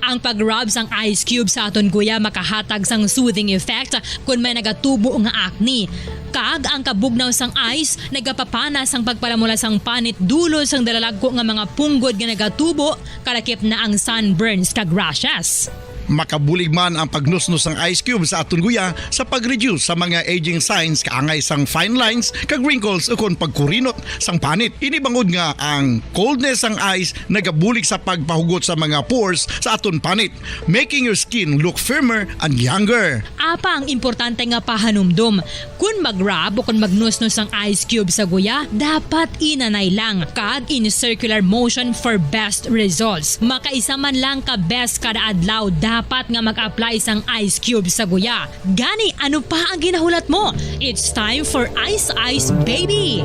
Ang pag-rub sang ice cube sa aton guya makahatag sang soothing effect kon may nagatubo nga acne. Kag ang kabugnaw sang ice nagapapana sang pagpalamula sang panit dulot sang dalalagko nga mga punggod nga nagatubo, kalakip na ang sunburns kag rashes. Makabulig man ang pagnusnos sang ice cube sa aton guya sa pag-reduce sa mga aging signs kaangay sang fine lines kag wrinkles ukon pagkurinot sang panit. Ini bangod nga ang coldness sang ice nagabulig sa pagpahugot sa mga pores sa aton panit, making your skin look firmer and younger. Apa ang importante nga pahanumdom, kon mag-rub o kon magnusnos sang ice cube sa guya, dapat inanay lang kag in circular motion for best results. Makaisa man lang ka beses kada adlaw dapat nga mag-apply sang ice cube sa guya. Gani, ano pa ang ginahulat mo? It's time for Ice Ice Baby!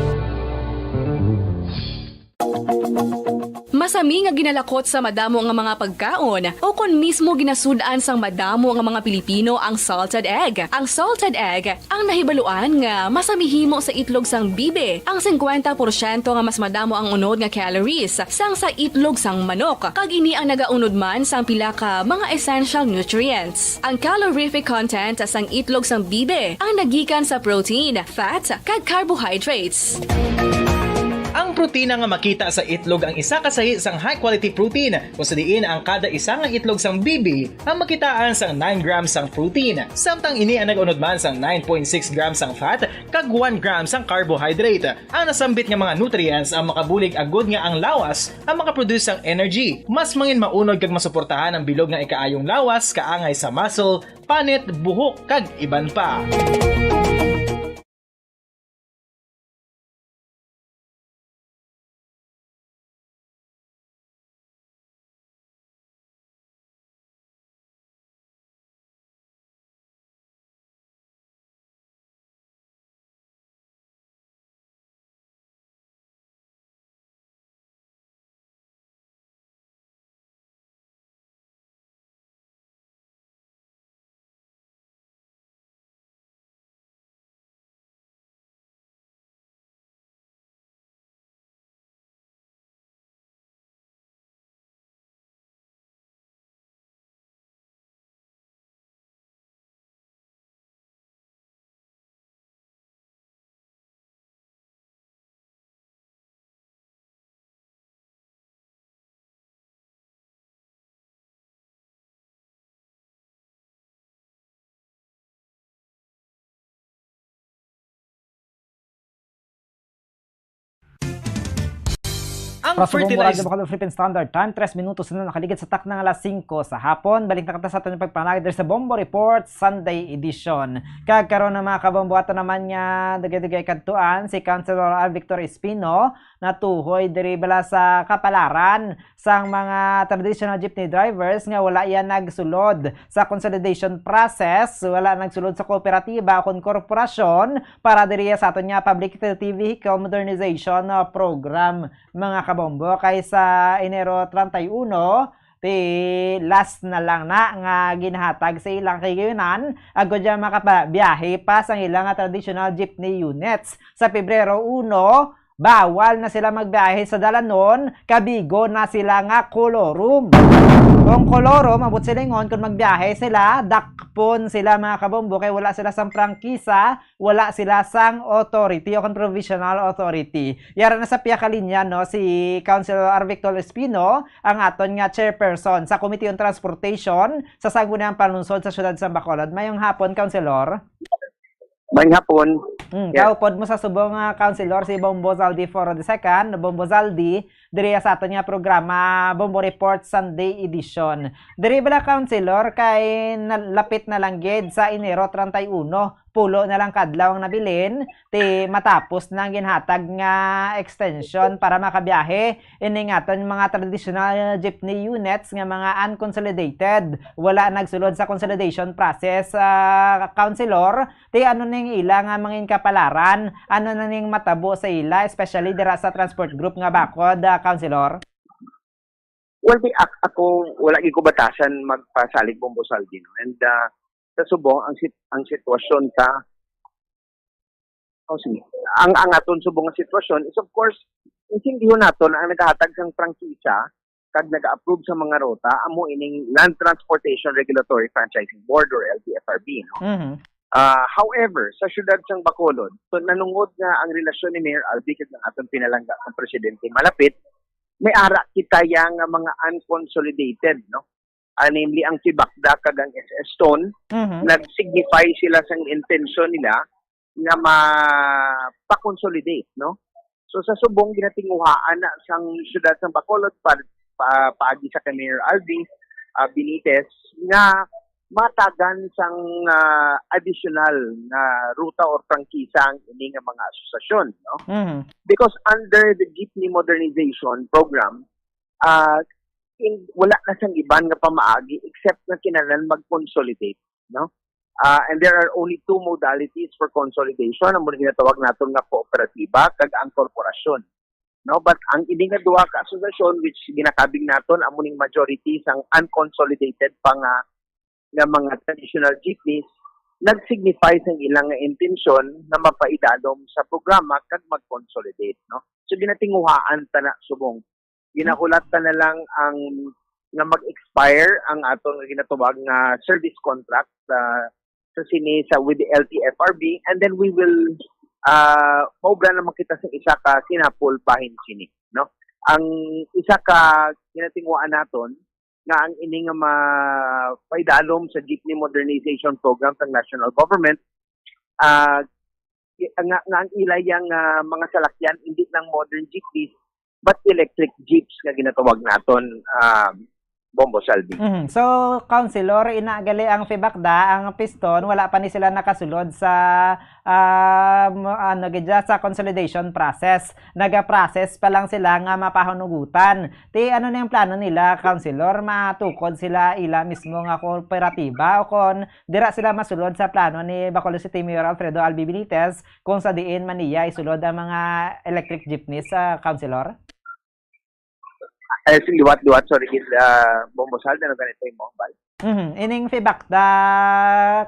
Masami nga ginalakot sa madamo nga mga pagkaon o kon mismo ginasud-an sang madamo nga mga Pilipino ang salted egg. Ang salted egg ang nahibaluan nga masami himo sa itlog sang bibi. Ang singkwenta porsyento nga mas madamo ang unod nga calories sang sa itlog sang manok, kag ini ang nagaunod man sang pila ka mga essential nutrients. Ang calorific content sang itlog sang bibi ang nagikan sa protein, fat, kag carbohydrates. Ang protina nga makita sa itlog ang isa ka sahi sang high-quality protein, kung sa diin ang kada isa nga itlog sang bibi ang makitaan sang nine grams sang protein, samtang ini ang nag-unod man sang nine point six grams sang fat kag one gram sang carbohydrate. Ang nasambit nga mga nutrients ang makabulig agud nga ang lawas ang makaproduce sang energy, mas mangin maunod kag masuportahan ang bilog nga ikaayong lawas kaangay sa muscle, panit, buhok, kag iban pa. Para sa Bombo Radyo Bacolod Philippine Standard Time, tres minutos na nakaligid sa takna nga alas singko sa hapon. Balik na kita sa aton pagpanagad diri sa Bombo Report Sunday Edition. Kag karon na, mga kabombo, ato naman nga dugay-dugay kadtuan si Councilor Victor Espino, natuhoy diri bala sa kapalaran sang mga traditional jeepney drivers nga wala iya nagsulod sa consolidation process, wala nagsulod sa kooperatiba o kon korporasyon para diri sa aton nga Public Utility Vehicle Modernization, uh, Program, mga kabombo. Kay sa Enero treinta y uno, ti last na lang na nga ginahatag sa ilang kagayunan, agod siya makabiyahe pa sang ilang nga traditional jeepney units. Sa Pebrero uno, bawal na sila magbiyahe sa dalanon, kabigo na sila nga kolorum. Kung kolorum, ang butsilingon, kung magbiyahe sila, dakpon sila, mga kabombo, kay wala sila sang prangkisa, wala sila sang authority o kon provisional authority. Yara na sa pihak linya, no, si Councilor Victor Espino, ang aton nga chairperson sa Committee on Transportation sa Sangguniang Panlungsod sa Siyudad sa Bacolod. Mayong hapon, Councilor. Mayong hapon. Mm, yes. Kaupod mo sa subong nga Councilor si Bombo Zaldi Foro the second, Bombo Zaldi, diri sa aton nga programa, Bombo Report Sunday Edition. Diri bala, Councilor, kay na-, lapit na lang gid sa Enero treinta y uno, pulo na lang kadlaw ang nabilin, ti matapos na ang ginhatag nga extension para makabiyahe ining aton mga traditional jeepney units nga mga unconsolidated, wala nagsulod sa consolidation process, ah, Councilor. Ti ano ning ila nga mangin kapalaran? Ano na ning matabo sa ila, especially dira sa transport group nga bakod, ah, Councilor? Well, di, ak-, ako, wala gyud ko batasan magpasalig, Bombo Zaldi, no? And, ah, sa subong, ang sit-, ang sitwasyon sa, oh, sige. Ang, ang aton subong nga sitwasyon is, of course, intindihon naton ang nagahatag sang prangkisa kag nag-approve sa mga ruta, amo ining Land Transportation Regulatory Franchising Board or L T F R B, no? Mhm. Ah, however, sa siyudad sang Bacolod, so, nanungod nga ang relasyon ni Mayor Albi kag ang aton pinalangga nga presidente malapit, may ara kita ya nga mga unconsolidated, no? Ah, namely ang Fibacda kag ang S S Stone, Mhm. nag-signify sila sang intensyon nila nga ma-, pa-consolidate, no? So, sa subong, ginatinguhaan na sang siyudad sang Bacolod pa, pa, paagi sa kay Mayor Albi, ah, Benitez, nga matagan sang, ah, additional nga ruta or prangkisa ang ini nga mga asosasyon, no? Mhm. Because under the Jeepney Modernization Program, ah, in, wala na sang iban nga pamaagi except nga kinahanglan mag-consolidate, no? Ah, and there are only two modalities for consolidation, amo ni ginatawag naton nga kooperatiba kag ang korporasyon, no? But ang ini nga duha ka asosasyon, which ginakabig naton, amo ning majority sang unconsolidated pa nga, nga mga traditional jeepneys, nag-signify sang ilang nga intensyon na mapaidalom sa programa kag mag-consolidate, no? So, ginatinguhaan ta na subong. Ginahulat ta na lang ang, nga mag-expire ang aton nga ginatawag nga service contract sa, sa sini sa with the L T F R B, and then we will, ah, maubra naman kita sa isa ka sinapol bahin sini, no? Ang isa ka ginatinguhaan naton nga ang ini nga mapaidalom sa Jeepney Modernization Program sa national government, ah, nga, nga ang ila yang, ah, mga salakyan hindi lang modern jeepneys but electric jeeps nga ginatawag naton, ah, Bombo Salvi. Mhm. So, Councilor, ina gali ang Fibacda, ang piston, wala pa ni sila nakasulod sa, ah, mo-, ano gid dya, sa consolidation process. Naga-process pa lang sila nga mapahanugutan. Ti, ano na yung plano nila, Councilor? Matukod sila ila mismo nga kooperatiba o kon dira sila masulod sa plano ni Bacolod City Mayor Alfredo Albi Benitez kung sa diin man niya isulod ang mga electric jeepneys, ah, Councilor? Eh, sige, liwat-liwat, sorry, gid, ah, Bombo Saldi, ano ganito yung mobile? Mhm. Ining Fibacda,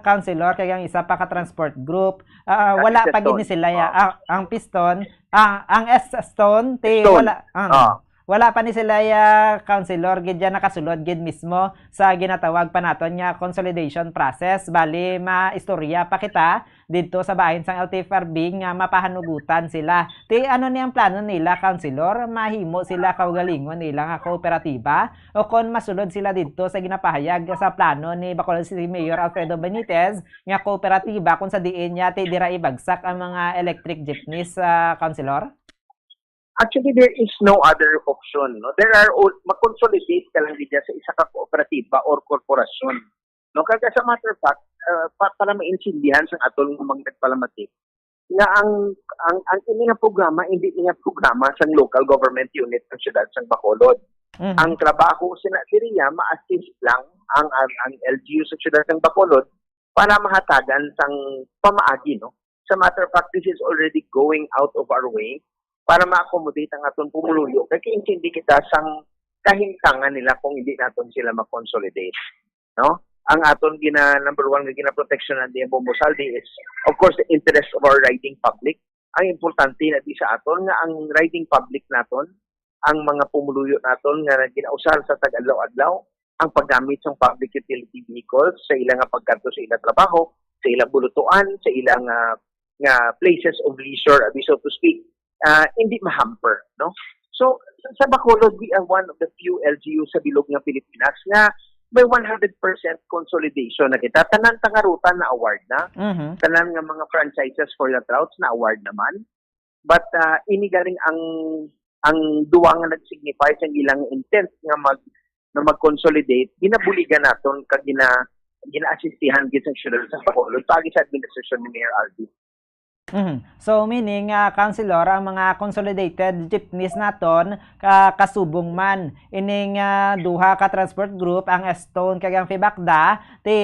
Councilor, kay ang isa pa ka transport group, ah, Ang wala pa gid ni Stone. Sila ya-, Oh. ah, ang Piston, ah, ang S Stone, ti Stone. Wala, ah, Oh. Wala pa ni sila ya, Councilor, gid ya nakasulod gid mismo sa ginatawag pa naton nga consolidation process. Bali, maistorya pa kita didto sa bahin sang L T F R B nga mapahanugutan sila. Ti, ano ni ang plano nila, Councilor? Mahimo sila kaugalingon nila nga kooperatiba? O kon masulod sila didto sa ginapahayag sa plano ni Bacolod City Mayor Alfredo Benitez nga kooperatiba kung sa diin niya ti dira ibagsak ang mga electric jeepneys, ah, Councilor? Actually, there is no other option, no? There are all, makonsolidate ka lang gid sa isa ka kooperatiba or korporasyon, no? Kag as a matter of fact, uh, pa, para maintindihan sang aton nga mga nagpalamatik, nga ang, ang, ang ini nga programa, hindi niya programa sang local government unit ng siyudad sang Bacolod. Mhm. Ang trabaho sina diriya, ma-assist lang ang, ang, ang L G U sa siyudad sang Bacolod para mahatagan sang pamaagi, no? Sa matter of fact, this is already going out of our way para ma-accommodate ang aton pumuluyo. Kay kaintindi kita sang kahimtangan nila kung hindi naton sila ma-consolidate, no? Ang aton gina, number one nga ginaproteksyonan diyan, Bombo Saldi, is, of course, the interest of our riding public. Ang importante na di sa aton nga ang riding public naton, ang mga pumuluyo naton nga ginausar sa tag-adlaw-adlaw, ang paggamit sang public utility vehicles sa ila nga pagkadto sa ila trabaho, sa ila bulutuan, sa ila nga, nga places of leisure, abi, so to speak, ah, hindi ma-hamper, no? So, sa Bacolod, we are one of the few L G U sa bilog nga Pilipinas nga may one hundred percent consolidation na kita. Tanan ta nga ruta na-award na. Mhm. Tanan nga mga franchises for the routes na-award naman. But, ah, ini galing ang, ang duwa nga nag-signify sa ilang intent nga mag, nga mag-consolidate, ginabuligan naton kag gina-, gina-assistihan gid sa siyudad sa Bacolod paagi sa administrasyon ni Mayor Alvin. Mhm. So, meaning, ah, Councilor, ang mga consolidated jeepneys naton ka-, kasubong man ining, ah, duha ka transport group, ang Stone kag ang Fibacda, ti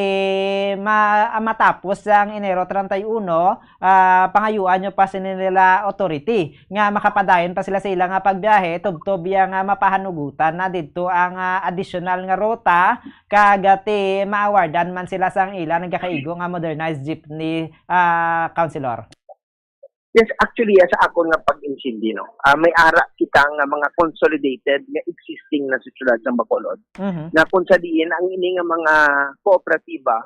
ma-, ah, matapos sang Enero treinta y uno, ah, pangayuan nyo pa sini nila authority nga makapadayon pa sila sa ila nga pagbiyahe, tubtob iya nga mapahanugutan na didto ang, ah, additional nga ruta, kag, ah, ti maawardan man sila sang ila nagakaigo nga modernized jeepney, ah, Councilor. Yes, actually, ah, sa akon nga pag-intindi, no, ah, may ara kita nga mga consolidated nga existing na sa siyudad sang Bacolod, Mhm. nga kung sa diin ang ini nga mga kooperatiba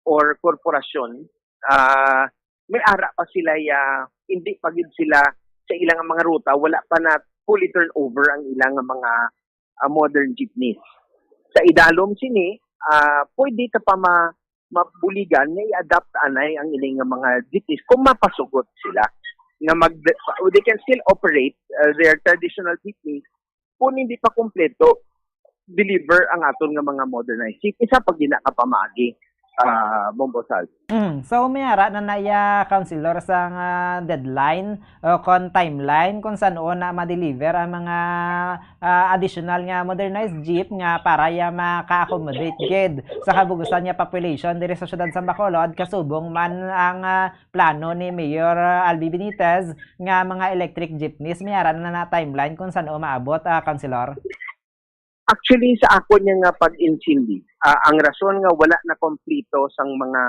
or korporasyon, ah, may ara pa sila ya, hindi pa gid sila sa ilang mga ruta, wala pa na fully turnover ang ilang mga, ah, modern jeepneys. Sa idalom sini, ah, pwede ta pa ma-, mabuligan nga i-adapt anay ang ining nga mga jeepneys kung mapasugot sila nga mag-, they can still operate, uh, their traditional jeepneys kung hindi pa kompleto deliver ang aton nga mga modernized jeep. Isa pa gina ka pamaagi, ah, Bombo Sal. Mm. So, may ara na na iya, Councilor, sa nga deadline o kon timeline kung san-o na ma-deliver ang mga, ah, additional nga modernized jeep nga para ya maka-accommodate gid sa kabugusan nga population diri sa siyudad sa Bacolod, kasubong man ang, ah, plano ni Mayor, ah, Albi Benitez nga mga electric jeepneys. May ara na na timeline kung san-o maabot, ah, Councilor? Actually, sa akon niya nga pag-intindi, ah, ang rason nga wala na kompleto sang mga,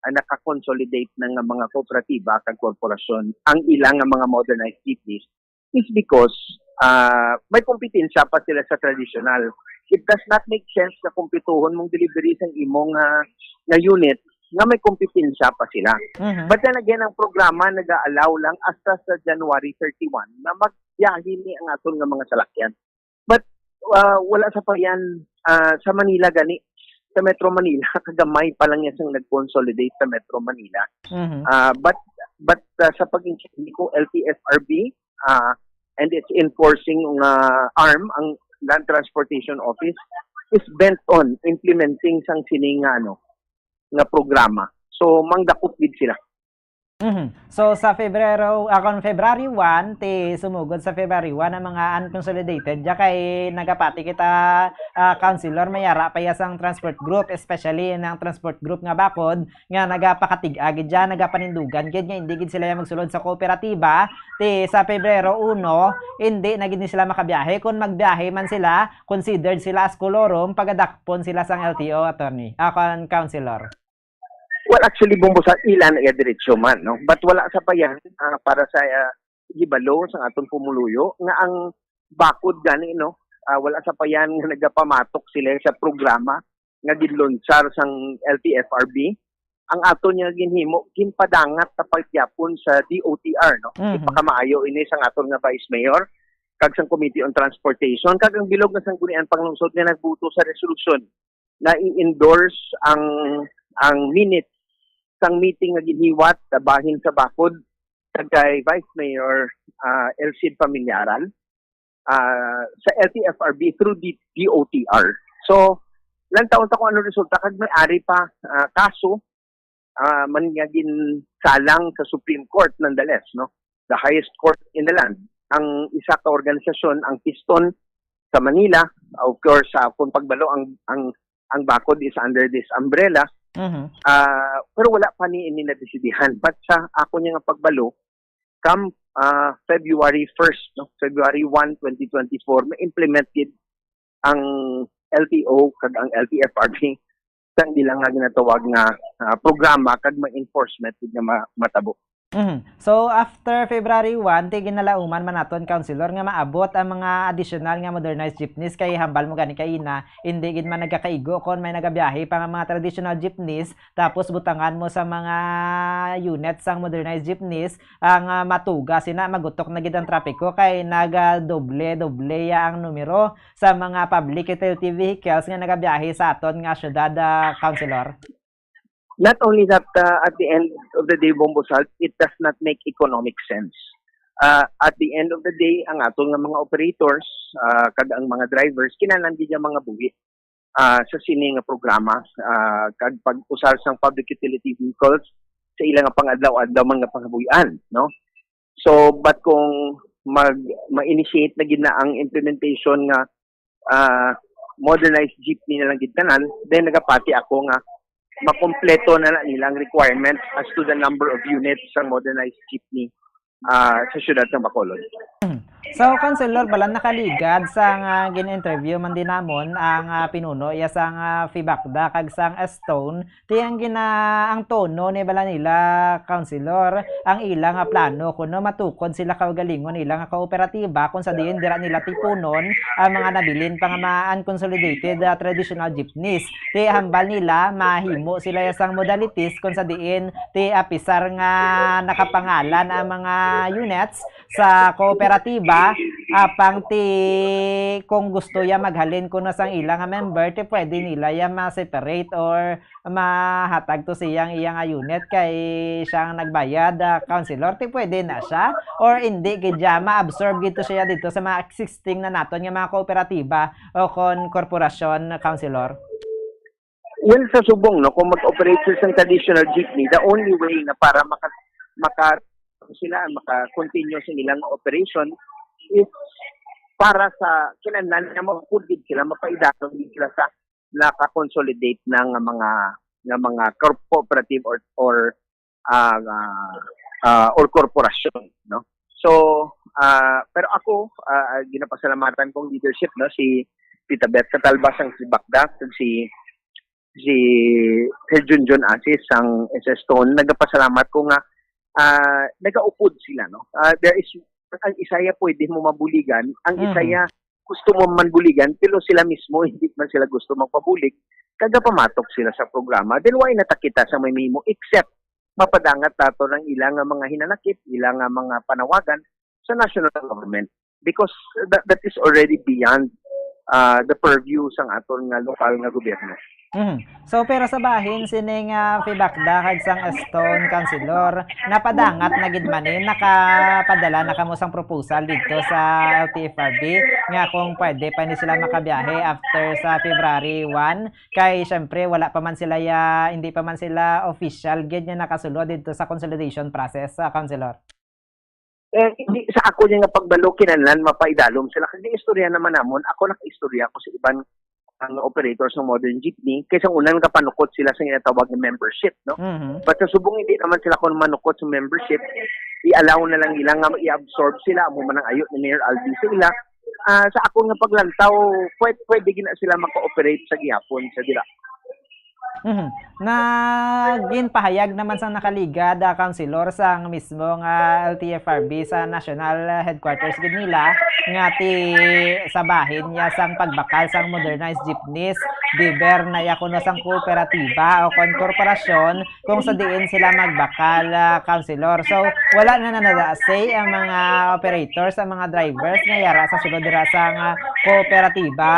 ah, naka-consolidate na nga mga kooperatiba kag korporasyon ang ilang nga mga modernized jeepneys is because, ah, may kompetensya pa sila sa traditional. It does not make sense na kumpletuhon mong delivery sang imong, ah, nga unit nga may kompetensya pa sila. Mhm. But then again, ang programa nag-a-allow lang hasta sa January thirty-one na magbiyahe ni ang aton nga mga salakyan. But, ah, wala sa pa yan, ah, sa Manila gani, sa Metro Manila, kagamay pa lang yan sang nag-consolidate sa Metro Manila. Mhm. Ah, but, but, ah, sa pag-intindi ko, L T F R B, ah, and its enforcing nga arm, ang Land Transportation Office, is bent on implementing sang sining nga, ano, nga programa. So, mangdakop gid sila. Mhm. So, sa Febrero, ah, kon February one, ti sumugod sa February one ang mga unconsolidated, ya kay nagapati kita, ah, Councilor, may ara pa ya sang transport group, especially nang transport group nga bakod, nga nagapakatig-a gid ya, nagapanindugan gid nga hindi gid sila ya magsulod sa kooperatiba. Ti sa Pebrero uno, hindi na gid ni sila makabiyahe. Kon magbiyahe man sila, considered sila as colorum, pagadakpon sila sang L T O, attorney, ah, kon councilor. Well, actually, Bombo, sa ila na iya diretsyo man, no? But wala sa pa yan, ah, para sa, ah, gibalo sang aton pumuluyo nga ang bakod gani, no? Ah, wala sa pa yan nga nagapamatok sila sa programa nga ginlunsar sang L T F R B. Ang aton nga ginhimo, ginpadangat ta pagyapon sa D O T R, no? Mhm. Ipakamaayo ini sang aton nga Vice Mayor kag sang Committee on Transportation kag ang bilog nga sanggunian panglungsod nga nagbuto sa resolusyon na i-endorse ang, ang minutes sang meeting nga ginhiwat sa bahin sa bakod kag kay Vice Mayor, ah, Elcid Paminyaran, ah, sa L T F R B through D-, D O T R. So, lantaw ta kung ano resulta, kag may ari pa, ah, kaso, ah, man nga ginsalang sa Supreme Court, nonetheless, no? The highest court in the land. Ang isa ka organisasyon, ang Piston sa Manila, of course, sa akon pagbalo, ang, ang, ang bakod is under this umbrella. Mhm. Ah, pero wala pa ni ini nadesidihan. But sa ako niya nga pagbalo, come, ah, February first, no? February one, twenty twenty-four, ma-implement gid ang L T O kag ang L T F R B sang ilang nga ginatawag nga, ah, programa kag may enforcement gid nga ma-, matabo. Mhm. So, after February one, ti ginalauman man naton, Councilor, nga maabot ang mga additional nga modernized jeepneys kay hambal mo gani kaina, hindi gid man nagakaigo kon may nagabiyahe pa nga mga traditional jeepneys, tapos butangan mo sa mga unit sang modernized jeepneys, ang, ah, matuga sina, magutok na gid ang trapiko kay nagadoble-doble ya ang numero sa mga public utility vehicles nga nagabiyahe sa aton nga syudad, ah, Councilor. Not only that, uh, at the end of the day, Bombo Salt, it does not make economic sense. Uh, at the end of the day, ang aton nga mga operators, uh, kag ang mga drivers, kinahanglan gid nga mga buhi, uh, sa sini nga programa, uh, kag pag-usar sang public utility vehicles sa ilang nga pang-adlaw-adlaw man nga pangabuhian, no? So, but kung mag-, ma-initiate na gid na ang implementation nga, ah, modernized jeepney na lang gid tanan, then nagapati ako nga makompleto na na nila ang requirements as to the number of units sa modernized jeepney, ah, sa siyudad ng Bacolod. So, Councilor, balan nakaligad sa nga gin-interview man din namon ang, ah, pinuno iya sang, ah, Fibacda kag sang Stone, ti ang gina-, ang tono ni bala nila, Councilor, ang ila nga plano kuno matukod sila kaugalingon ila nga kooperatiba kung sa diin dira nila tipunon ang mga nabilin pa nga ma-, unconsolidated, ah, traditional jeepneys. Ti hambal nila mahimo sila ya sang modalities kung sa diin ti apisar nga nakapangalan ang mga units sa kooperatiba, apang ti kung gusto ya maghalin kuno sang ila nga member, ti pwede nila ya ma-separate or mahatag to siya ang iya nga unit kay siya ang nagbayad, ah, Councilor, ti pwede na siya or hindi gid siya ma-absorb gid to siya dito sa mga existing na naton nga mga kooperatiba o kon korporasyon, Councilor? Well, sa subong, no, kung mag-operate sila sa traditional jeepney, the only way na para maka-, maka-, sila maka-continue sa ilang operation is para sa kinahanglan nga mapugid sila, mapaidalom gid sila sa naka-consolidate na nga mga, nga mga corp-, cooperative or, or, ah, ah, ah, or korporasyon, no? So, ah, pero ako, ah, ginapasalamatan kong leadership, no, si Tita Beth Catalba sang Fibacda, kag si, si Sir Junjun Asis sang S S Stone. Nagapasalamat ko nga, ah, nagaupod sila, no? Ah, there is, ang isa ya pwede mo mabuligan, ang isa Mhm. ya gusto mo man buligan, pero sila mismo hindi man sila gusto magpabulig, kagapamatok sila sa programa. Then why na ta kita sa may mahimo, except mapadangat nato ang ila nga mga hinanakit, ila nga mga panawagan sa national government, because that, that is already beyond, ah, the purview sang aton nga lokal nga gobyerno. Mhm. So, pero sa bahin sini nga Fibacda kag sang Stone, Councilor, napadangat na gid man ni, nakapadala na kamo sang proposal didto sa L T F R B nga kung pwede pa ni sila makabiyahe after sa February one, kay syempre wala pa man sila ya, hindi pa man sila official gid nga nakasulod didto sa consolidation process, ah, Councilor. Eh, hindi, sa ako niya nga pagbalo, kinahanglan mapaidalom sila. Kag istorya naman namon, ako nakaistorya ko sa iban ang operator sa modern jeepney, kay sang una nagapanukot sila sa ginatawag nga membership, no? Mhm. But sa subong hindi naman sila kon manukot sa membership, i-allow na lang nila nga i-absorb sila, amo man ang ayo ni Mayor Albi sa ila. Ah, sa akon nga paglantaw, pwede, pwede gina sila maka-operate sa gihapon sa dira. Mhm. Na ginpahayag naman sang nakaligad, ah, Councilor, sang mismo nga L T F R B sa national headquarters gid nila nga ti sa bahin niya sang pagbakal sang modernized jeepneys, diber na ya kuno sang kooperatiba o kon korporasyon kung sa diin sila magbakal, ah, Councilor. So, wala na na say ang mga operators, ang mga drivers nga yara sa sulod dira sang kooperatiba,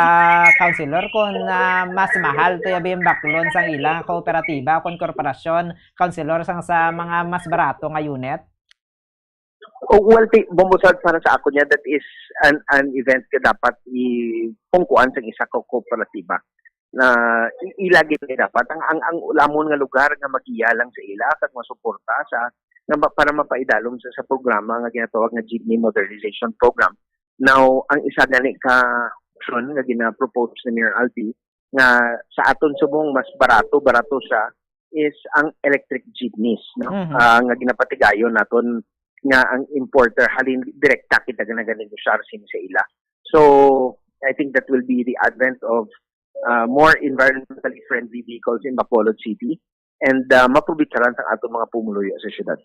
Councilor, kung, ah, mas mahal to abi ang baklon sang ilang kooperatiba o kon korporasyon, Councilor, sang sa mga mas barato nga unit? Oh, well, ti-, Bombo Sal, para sa ako niya, that is an, an event nga dapat i-, pungkuan sang isa ka kooperatiba na i-, ilagi na dapat. Ang, ang, ang ulamon nga lugar nga magiya lang sa ila kag masuporta sa, nga ma-, para mapaidalom sa, sa programa nga ginatawag nga Jeepney Modernization Program. Now, ang isa gani ka option nga gina-propose ni Mayor Alfie nga sa aton subong mas barato, barato siya, is ang electric jeepneys, no? Mhm. Ah, nga ginapatigayon naton nga ang importer halin direkta kita nga naganegosyar sini sa ila. So, I think that will be the advent of, ah, more environmentally friendly vehicles in Bacolod City, and, ah, maprobitsaran sang aton mga pumuluyo sa syudad.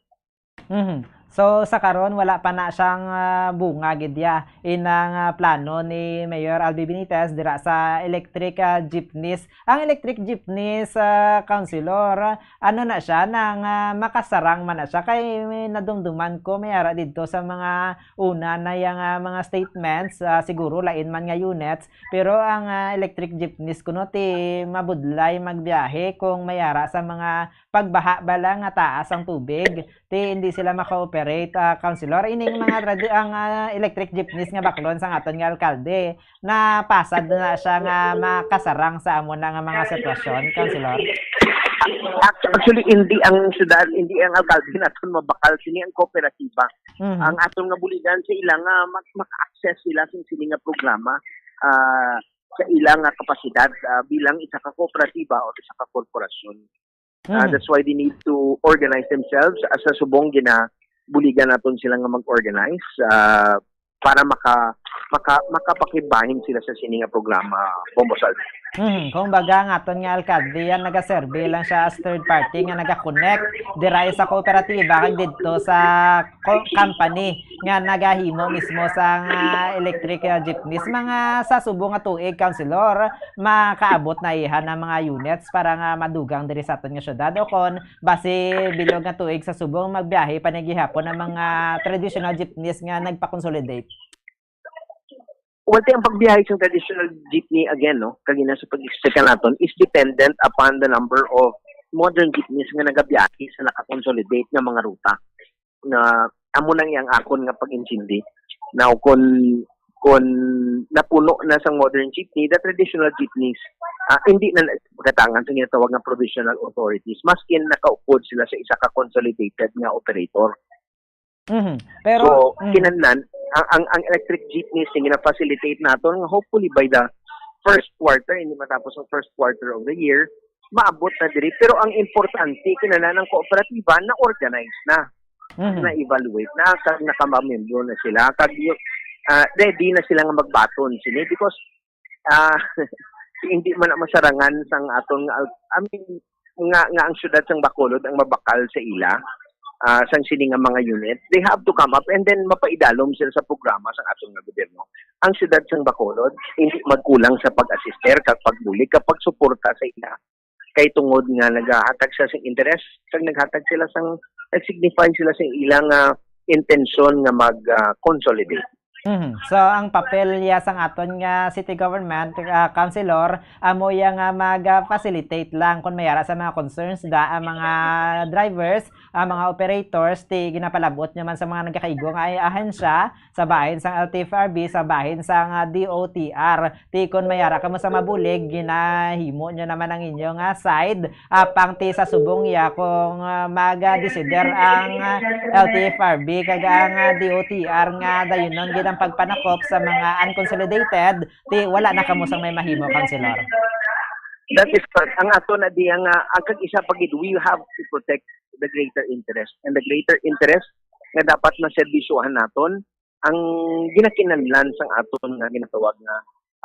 Mhm. So, sa karon, wala pa na siyang, ah, bunga gid ya inang, ah, plano ni Mayor Albi Benitez dira sa electric, ah, jeepneys. Ang electric jeepneys, ah, Councilor, ano na siya, nang, ah, makasarang man na siya? Kay may nadumduman ko, may ara didto sa mga una na yang, ah, mga statements, ah, siguro lain man nga units, pero ang, ah, electric jeepneys kuno ti mabudlay magbiyahe kung may ara sa mga pagbaha bala nga taas ang tubig, ti hindi sila maka-operate, ah, Councilor. Ining mga tradi-, ang, ah, electric jeepneys nga baklon sang aton nga alkalde, napasad na siya nga makasarang sa amo na nga mga sitwasyon, Councilor? Act-, actually, hindi ang syudad, hindi ang alkalde naton mabakal, sini ang kooperatiba. Mhm. Ang aton nga buligan sa ila nga mag-, maka-access sila sa sini nga programa, ah, sa ila nga kapasidad, ah, bilang isa ka kooperatiba o isa ka korporasyon. Ah, Mm. That's why they need to organize themselves. As sa subong, ginabuligan naton sila nga mag-organize, ah, para maka-, maka-, makapakibahin sila sa sini nga programa, Bombo Sal. Hmm, kumbaga, ang aton nga alkalde yan, nagaserve lang siya as third party nga naga-connect dira sa kooperatiba kag didto sa co-, company nga nagahimo mismo sang, ah, electric, ah, jeepneys. Mga sa subong nga tuig, Councilor, makaabot na iya ang mga units para nga madugang diri sa aton nga syudad, o kon basi bilog nga tuig sa subong magbiyahe pa ni gihapon ang mga traditional jeepneys nga nagpa-consolidate? Well, ti ang pagbiyahe sa traditional jeepney, again, no, kagina sa pag-explain naton, is dependent upon the number of modern jeepneys nga nagabiyahe sa naka-consolidate nga mga ruta. Na amo nang iyang akon nga pag-intindi. Now, kung, kung napuno na sang modern jeepney, the traditional jeepneys, ah, hindi na nagpagatangan sa ginatawag nga provisional authorities, maskin nakaupod sila sa isa ka consolidated nga operator. Mhm. Pero, So, mhm. kinahanglan, ang, ang, ang electric jeepneys nga gina-facilitate naton, nga hopefully by the first quarter, hindi matapos ang first quarter of the year, maabot na diri. Pero ang importante, kinahanglan ang kooperatiba na organized na, Mhm. na-evaluate na, kag nakamamembro na sila, kag y-, ah, ready na sila nga magbaton sini, because, ah, hindi man na masarangan sang aton nga, I mean, nga, nga ang syudad sang Bacolod ang mabakal sa ila, ah, sang sini nga mga unit. They have to come up and then mapaidalom sila sa programa sang aton nga gobyerno. Ang syudad sang Bacolod hindi magkulang sa pag-assister kag pagbulig kag pagsuporta sa ila. Kay tungod nga nagahatag sila sing interes, kag naghatag sila sang, nag-signify sila sa ilang, ah, intensyon nga mag, ah, consolidate. Mhm. So, ang papel ya sang aton nga city government, ah, councilor, amo ya nga mag, ah, facilitate lang kung may ara sa mga concerns da ang mga drivers, ang mga operators, ti ginapalabot niya man sa mga nagakaigo nga ay ahensya, sa bahin sang L T F R B, sa bahin sang, ah, D O T R. Ti kon may ara kamo sa mabulig, ginahimo nyo naman ang inyo nga side. Apang ti sa subong ya, kung, ah, mag-, ah, desider ang, ah, L T F R B kag ang, ah, D O T R nga dayunon gid ang pagpanakop sa mga unconsolidated, ti wala na kamo sang may mahimo, Councilor. That is correct. Ang ato na diya nga, ang kag isa pa gid, we have to protect the greater interest. And the greater interest nga dapat maserbisyohan naton ang ginakinahanglan sang aton nga ginatawag nga,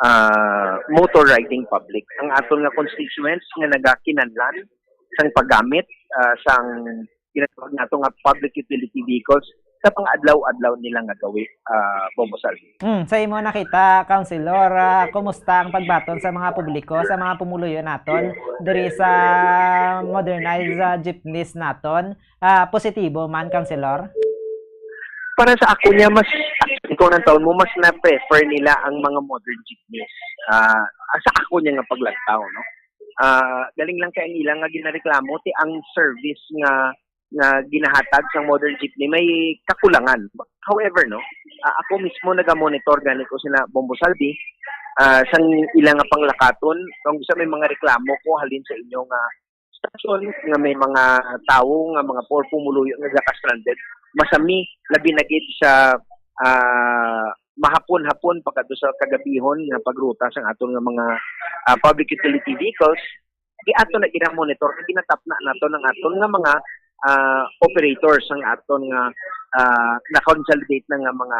ah, motor riding public. Ang aton nga constituents nga nagakinahanglan sang paggamit, ah, sang ginatawag nato nga public utility vehicles sa pang-adlaw-adlaw nila nga gawi, ah, Bombo Salvi. Hmm, sa imo nakita, Councilor, ah, kumusta ang pagbaton sa mga publiko, sa mga pumuluyo naton diri sa modernized, ah, jeepneys naton? Ah, positibo man, Councilor? Para sa ako niya, mas, kung ang taon mo, mas na-prefer nila ang mga modern jeepneys. Ah, sa ako niya nga paglagtaw, no? Ah, galing lang kay ang ilang nga ginareklamo, ti ang service nga, nga ginahatag sa modern jeepney may kakulangan. However, no, ah, ako mismo naga-monitor gani ko sila, Bombo Salvi, ah, sang ila nga panglakaton, kung sa may mga reklamo ko halin sa inyo nga stasyon nga may mga tawo nga mga poor pumuluyo nga nagaka-stranded, masami labi na gid sa, ah, mahapon-hapon pagkadto sa kagabihon nga pagruta sang aton nga mga, ah, public utility vehicles, di ato na gina-monitor, ginatapna nato ng aton nga mga, ah, operators, ang aton nga, ah, na-consolidate na nga mga,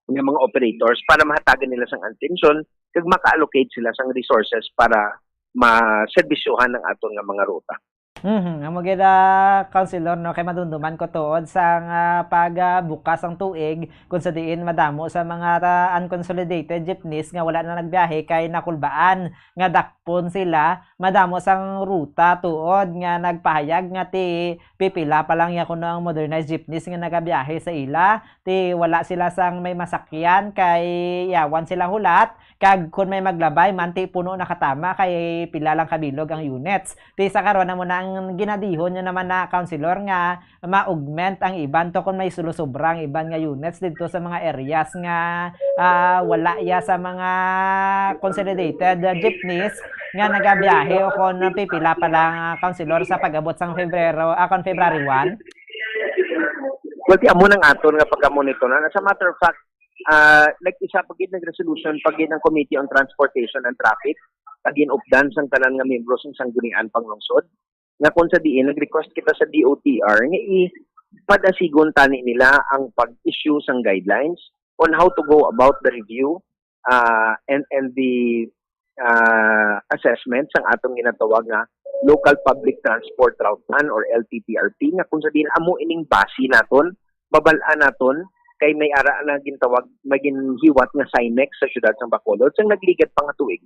nga mga operators para mahatagan nila sang atensyon kag maka-allocate sila sang resources para maserbisyohan ang aton nga mga ruta. Mhm, amo gid, ah, Councilor, no, kay madumduman ko tuod sang, ah, pag, ah, bukas ang tuig, kung sa diin madamo sa mga, ah, unconsolidated jeepneys nga wala na nagbiyahe kay nakulbaan nga dakpon sila, madamo sang ruta tuod nga nagpahayag nga ti pipila pa lang ya kuno ang modernized jeepneys nga nagabiyahe sa ila, ti wala sila sang may masakyan kay yawan sila hulat, kag kun may maglabay man ti puno nakatama kay pila lang kabilog ang units. Ti sa karon amo na ang ginadihon nyo naman na, Councilor, nga ma-augment ang iban to kung may sulusobra ang iban nga units didto sa mga areas nga, ah, wala ya sa mga consolidated, ah, jeepneys nga nagabiyahe o kung pipila pa lang, ah, Councilor, sa pag-abot sang Febrero, ah, kung February one? Well, ti amo nang aton nga pagkamonitoran. As a matter of fact, ah, nag-isa pa gid, nag-resolution pa gid ang Committee on Transportation and Traffic, pag-inupdan sang tanan nga miyembro sang Sangguniang Panglungsod, nga kung sa diin nag-request kita sa D O T R nga i-, padasigon tani nila ang pag-issue sang guidelines on how to go about the review, ah, and, and the, ah, assessment sang atong ginatawag nga Local Public Transport Route Plan or L P T R P, nga kung sa diin amo ining base naton, mabal-an naton, kay may ara na gintawag, may ginhiwat nga SIMEX sa siyudad sang Bacolod sang nagligad pa nga tuig.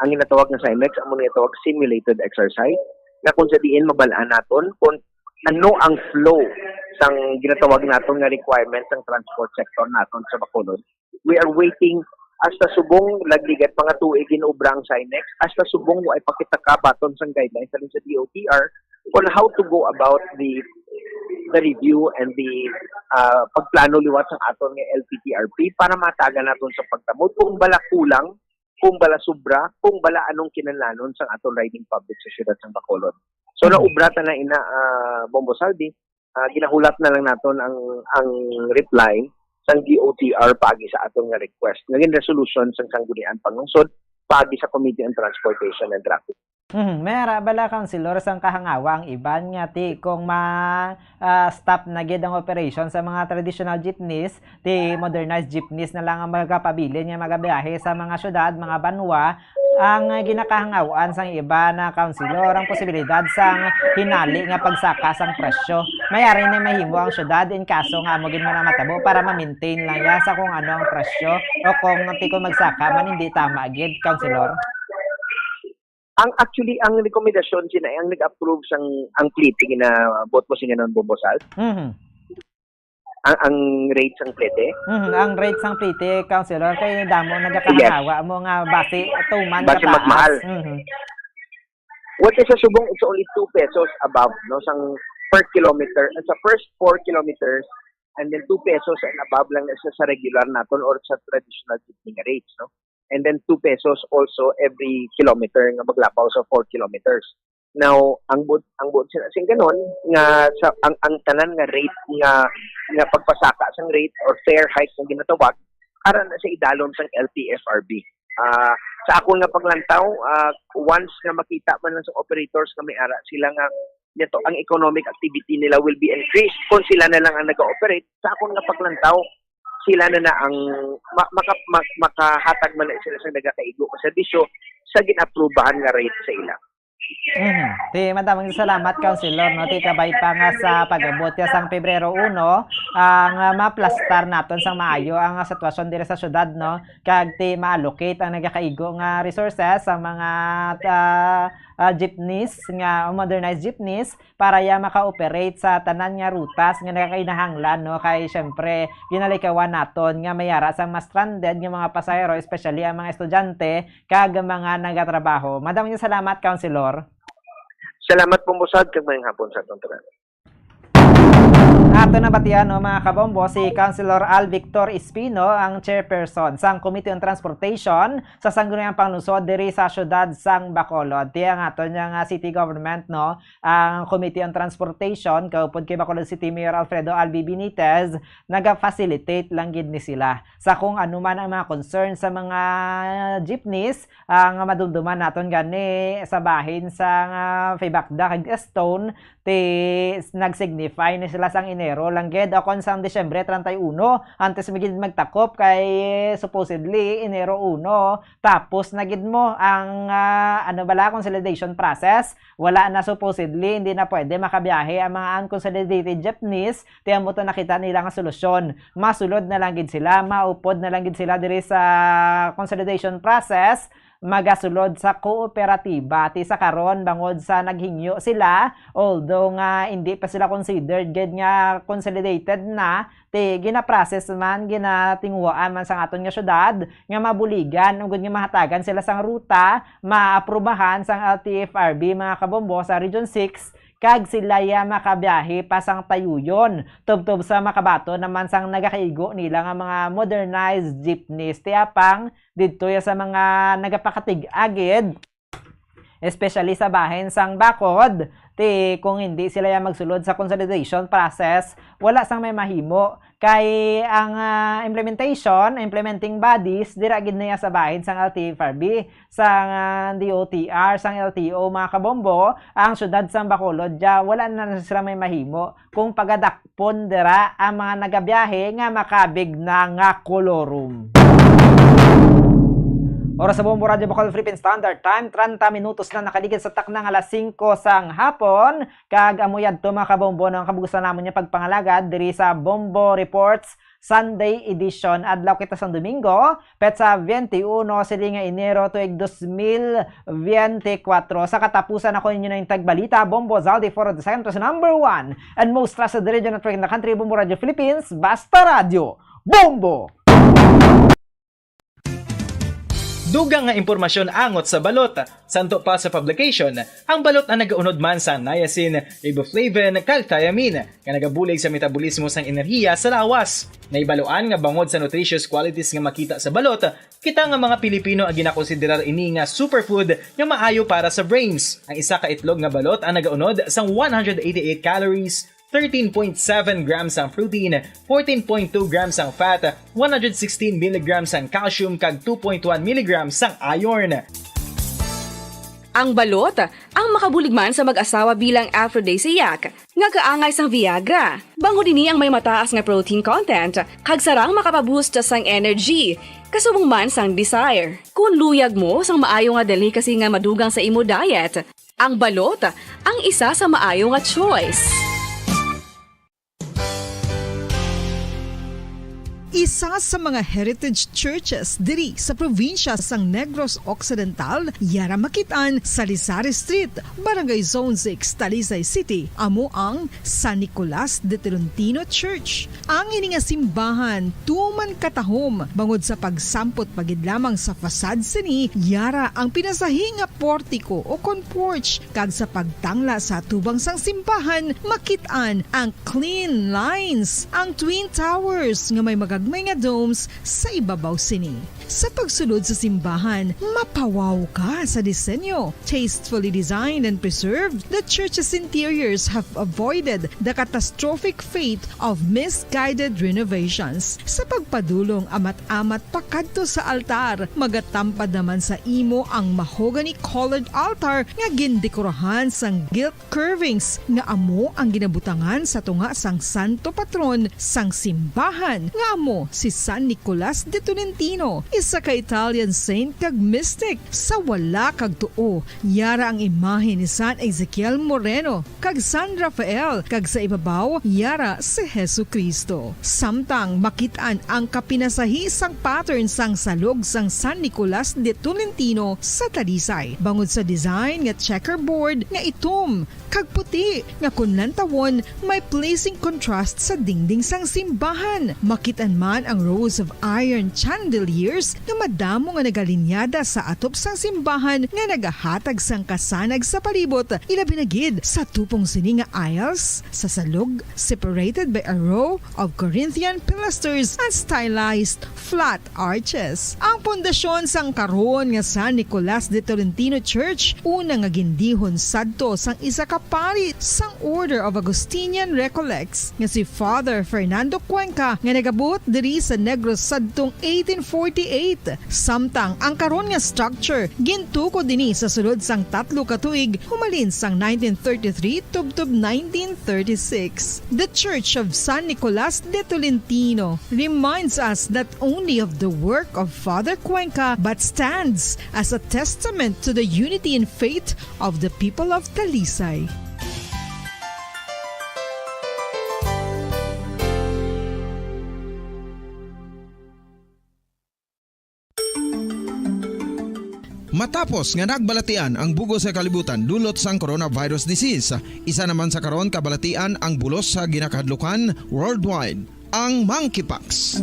Ang ginatawag nga SIMEX amo ginatawag simulated exercise, nga kung sa diin mabal-an naton kung ano ang flow sang ginatawag naton nga requirements sang transport sector naton sa Bacolod. We are waiting hasta subong nagligad pa nga tuig ginobra ang SIMEX, hasta subong wa ay pakita ka baton sang guidelines sa D O T R on how to go about the the review and the, ah, pagplano liwat sang aton nga L P T R P para matagan naton sa pagtamod kung bala kulang, kung bala sobra, kung bala anong kinahanglanon sang aton riding public sa siyudad sang Bacolod. So, mhm, naubra ta na ina, ah, Bombo Salvi, ah, ginahulat na lang naton ang, ang reply sang D O T R paagi sa aton nga request. Naging resolution sang Sangguniang Panglungsod paagi sa Committee on Transportation and Traffic. Mhm. May ara bala, Councilor, sang kahangawa ang iban nga ti kung ma, ah, stop na gid ang operation sa mga traditional jeepneys, ti modernized jeepneys na lang ang magapabilin nga magabiyahe sa mga syudad, mga banwa, ang ginakahangawaan sang iban na councilor ang posibilidad sang hinali nga pagsaka sang presyo. May ari na mahimo ang syudad in kaso nga amo gid man ang matabo para ma-maintain lang ya sa kung ano ang presyo o kung ti kung magsaka man hindi tama gid, Councilor. Ang, actually, ang rekomendasyon sina, ang nag-approve sang, ang plite nga ginabuot mo sa ingon, Bombo Sal, mhm, ang, ang rate sang plite? Mhm, ang rate sang plite, Councilor, kay damo nagakahangawa mo nga basi tuman basi kataas. Magmahal. Mhm. What is sa subong, it's only two pesos above, no, sang per kilometer, sa first four kilometers, and then two pesos and above lang na siya sa regular naton or sa traditional jeepney nga rates, no? And then two pesos also every kilometer nga maglapaw sa four kilometers. Now, ang buot, ang buot sina sing ganon nga sa, ang, ang tanan nga rate nga, nga pagpasaka sang rate or fare hike nga ginatawag, ara na sa idalom sang L T F R B. Ah, sa akon nga paglantaw, ah, once nga makita man lang sa operators nga may ara sila nga nito, ang economic activity nila will be increased kung sila na lang ang nag-ooperate. Sa akon nga paglantaw, sila na na ang ma-, maka-, ma-, makahatag man na sila sa nagakaigo nga serbisyo sa gin-aprubahan nga rate sa ila. Mhm. Ti madamong salamat, Councilor, no? Ti kabay pa nga sa pag-abot ya sang Pebrero uno, ang, ah, maplastar naton sang maayo ang, ah, sitwasyon diri sa syudad, no? Kag ti ma-allocate ang nagakaigo nga resources sa mga, ah, ah, jeepneys nga, modernized jeepneys para ya maka-operate sa tanan nga rutas nga nagakainahanglan, no? Kay, syempre, ginalikawan naton nga may ara sang ma-stranded nga mga pasahero, especially ang mga estudyante kag mga nagatrabaho. Madamong salamat, Councilor. Salamat, Bombo Sal, kag maayong hapon sa atong tanan. Ato na batian, no, mga kabombo, si Councilor Al Victor Espino, ang chairperson sang Committee on Transportation sa Sangguniang Panglungsod diri sa siyudad sang Bacolod. Ti ang aton nga city government, no, ang Committee on Transportation, kaupod kay Bacolod City Mayor Alfredo Albi Benitez, naga-facilitate lang gid ni sila sa kung ano man ang mga concern sa mga jeepneys, ang madumduman naton gani sa bahin sa nga Fibacda kag Stone, ti nag-signify ni sila sang Enero lang gid o kon sang Disyembre treinta y uno, antes mi gid magtakop kay supposedly Enero uno, tapos na gid mo ang, ah, ano bala, consolidation process. Wala na, supposedly hindi na pwede makabiyahe ang mga unconsolidated jeepneys, ti amo to nakita nila nga solusyon. Masulod na lang gid sila, maupod na lang gid sila diri sa consolidation process, magasulod sa kooperatiba. Ti sa karon, bangod sa naghingyo sila, although nga hindi pa sila considered gid nga consolidated na, ti ginaprocess man, ginatinguhaan man sang aton nga syudad nga mabuligan, ugod nga mahatagan sila sang ruta, maaprubahan sang L T F R B, mga kabombo, sa Region six, kag sila ya makabiyahe pa sang Tayuyon, tubtob sa makabaton naman sang nagakaigo nila nga mga modernized jeepneys. Ti apang didto ya sa mga nagapakatig-a gid, especially sa bahin sang Bacod, ti kung hindi sila ya magsulod sa consolidation process, wala sang may mahimo. Kay ang, ah, implementation, implementing bodies, dira gid na ya sa bahin sang L T F R B, sang, ah, D O T R, sang L T O, mga kabombo, ang syudad sang Bacolod, ya, wala na sila may mahimo kung pagadakpon dira ang mga nagabiyahe nga makabig na nga kolorum. Oras sa Bombo Radyo Bacolod Philippine Standard Time, treinta minutos na nakaligid sa takna nga alas singko sang hapon. Kag amo yadto, mga kabombo, ang kabugusan namon nga pagpangalagad diri sa Bombo Reports Sunday Edition. Adlaw kita sang Domingo, petsa twenty-uno sini nga Enero, tuig dos mil veinticuatro. Sa katapusan, ako inyo na yung tagbalita, Bombo Zaldi for the Centro's number one and most trusted radio network in the country, Bombo Radio Philippines, Basta Radio, Bombo! Dugang nga impormasyon angot sa balot. Santo pa sa publication, ang balot ang nagaunod man sa niacin, riboflavin, kag thiamine, nga nagabulig sa metabolismo sang enerhiya sa lawas. Nahibaluan nga bangod sa nutritious qualities nga makita sa balot, kita nga mga Pilipino ang ginakonsiderar ini nga superfood nga maayo para sa brains. Ang isa ka itlog nga balot ang nagaunod sang one hundred eighty-eight calories, thirteen point seven grams ang protein, fourteen point two grams ang fat, one hundred sixteen milligrams ang calcium, kag two point one milligrams ang iron. Ang balot, ang makabulig man sa mag-asawa bilang aphrodisiac, nga kaangay sang Viagra. Bangod ini ang may mataas nga protein content, kag sarang makapaboost sang energy, kasubong man sang desire. Kung luyag mo sang maayo nga delicacy nga madugang sa imo diet, ang balot ang isa sa maayo nga choice. Isa sa mga heritage churches diri sa probinsya sang Negros Occidental, yara makit-an sa Sari Street, Barangay Zone six, Talisay City, amo ang San Nicolas de Tolentino Church. Ang ini nga simbahan tuman katahom bangod sa pagsampot pa gid lamang sa facade sini, yara ang pinasahi nga portiko o kon porch, kag sa pagtangla sa atubang sang simbahan makit-an ang clean lines, ang twin towers nga may magagmay nga domes sa ibabaw sini. Sa pagsulod sa simbahan, mapawaw ka sa disenyo. Tastefully designed and preserved, the church's interiors have avoided the catastrophic fate of misguided renovations. Sa pagpadulong amat-amat pakadto sa altar, magatampad naman sa imo ang mahogany-colored altar nga gindekorahan sang gilt curvings nga amo ang ginabutangan sa tunga sang santo patron sang simbahan, nga amo si San Nicolas de Tolentino, isa ka Italian saint kag mystic. Sa wala kag tuo, yara ang imahe ni San Ezekiel Moreno kag San Rafael, kag sa ibabaw yara si Jesu-Cristo. Samtang makit-an ang kapinasahi sang pattern sang salog sang San Nicolas de Tolentino sa Talisay, bangod sa design nga checkerboard nga itom kag puti nga kon lantawon may pleasing contrast sa dingding sang simbahan. Makit-an man ang rows of iron chandeliers nga madamo nga nagalinyada sa atop sang simbahan nga nagahatag sang kasanag sa palibot, ilabi na gid sa tupong sini nga aisles sa salog, separated by a row of Corinthian pilasters and stylized flat arches. Ang pundasyon sang karon nga San Nicolas de Tolentino Church, una nga gindihon sadto sang isa ka pari sang Order of Augustinian Recollects nga si Father Fernando Cuenca, nga nagabuot diri sa Negros sadtong eighteen forty-eight. Samtang ang karon nga structure gintukod ini sa sulod sang tatlo ka tuig, humalin sang nineteen thirty-three tubtob nineteen thirty-six. The Church of San Nicolas de Tolentino reminds us not only of the work of Father Cuenca, but stands as a testament to the unity in faith of the people of Talisay. Matapos nga nagbalatian ang bug-os nga kalibutan dulot sang coronavirus disease, isa naman sa karon kabalatian ang bulos sa ginakahadlukan worldwide, ang monkeypox.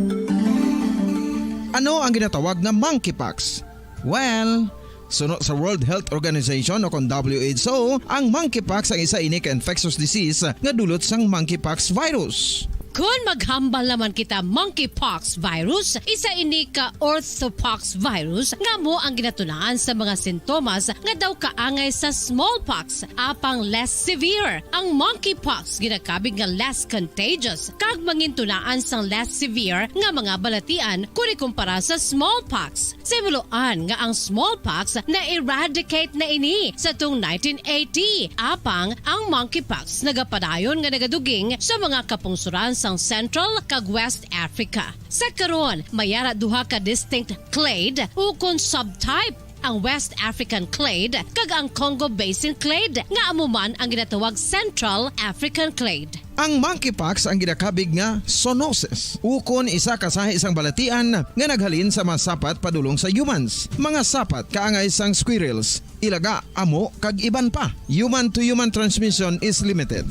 Ano ang ginatawag nga monkeypox? Well, suno sa World Health Organization o kon W H O, ang monkeypox ang isa ini ka infectious disease nga dulot sang monkeypox virus. Kon maghambal naman kita, monkeypox virus, isa ini ka orthopox virus nga amo ang ginatunaan sa mga sintomas nga daw kaangay sa smallpox, apang less severe. Ang monkeypox ginakabig nga less contagious kag mangintunaan sang less severe nga mga balatian kon ikumpara sa smallpox. Sa himuloan nga ang smallpox na-eradicate na ini sa tong nineteen eighty, apang ang monkeypox nagapadayon nga nagaduging sa mga kapungsoran sang Central kag West Africa. Sa karon, may ara duha ka distinct clade ukon subtype, ang West African clade kag ang Congo Basin clade, nga amo man ang ginatawag Central African clade. Ang monkeypox ang ginakabig nga zoonosis, ukon isa ka sahi sang balatian nga naghalin sa mga sapat padulong sa humans, mga sapat kaangay sang squirrels, ilaga, amo, kag iban pa. Human-to-human transmission is limited.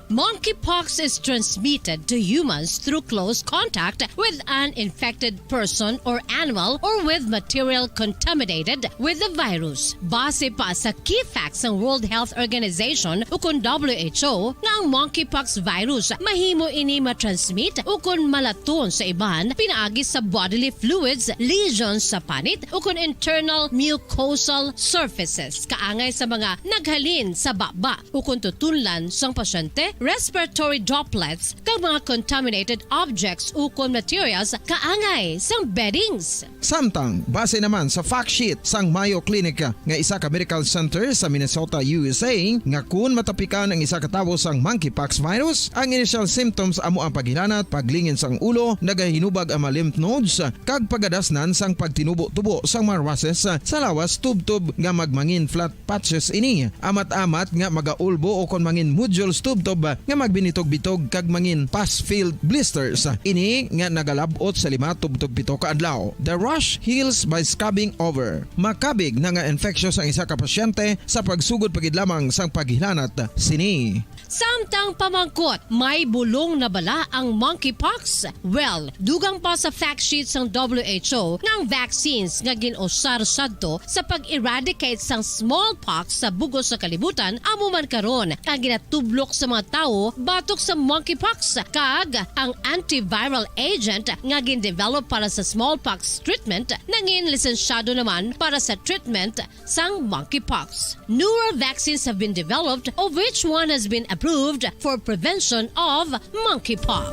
Monkeypox is transmitted to humans through close contact with an infected person or animal or with material contaminated with the virus. Base pa sa key facts sang World Health Organization ukon W H O, nga ang monkeypox virus mahimo ini matransmit ukon malaton sa iban pinaagi sa bodily fluids, lesions sa panit, ukon internal mucosal surfaces, kaangay sa mga naghalin sa baba ukon tutunlan sang pasyente, respiratory droplets, kag mga contaminated objects ukon materials kaangay sang beddings. Samtang, base naman sa fact sheet sang Mayo Clinic nga isa ka medical center sa Minnesota, U S A, nga kun matapikan ang isa ka tawo sang monkeypox virus, ang initial symptoms amo ang paghilanat, paglingin sang ulo, nagahinubag ang mga lymph nodes, kag pagadasnan sang pagtinubo-tubo sang mga rushes sa lawas tubtob nga magmangin flat patches ini. Amat-amat nga magaulbo ukon mangin nodules tubtob nga magbinitog-bitog kag mangin pus-filled blisters. Ini nga nagalab-ot sa lima tubtob pito ka adlaw. The rash heals by scabbing over. Makabig na nga infectious ang isa ka pasyente sa pagsugod pa gid lamang sang paghilanat sini. Samtang pamangkot, may bulong na bala ang monkeypox? Well, dugang pa sa fact sheet sang W H O nga ang vaccines nga gin-usar sadto sa pag-eradicate sang smallpox sa bug-os nga kalibutan amo man karon ang ginatublok sa mga tawo batok sa monkeypox, kag ang antiviral agent nga gin-develop para sa smallpox treatment nangin lisensyado naman para sa treatment sang monkeypox. Newer vaccines have been developed, of which one has been approved for prevention of monkeypox.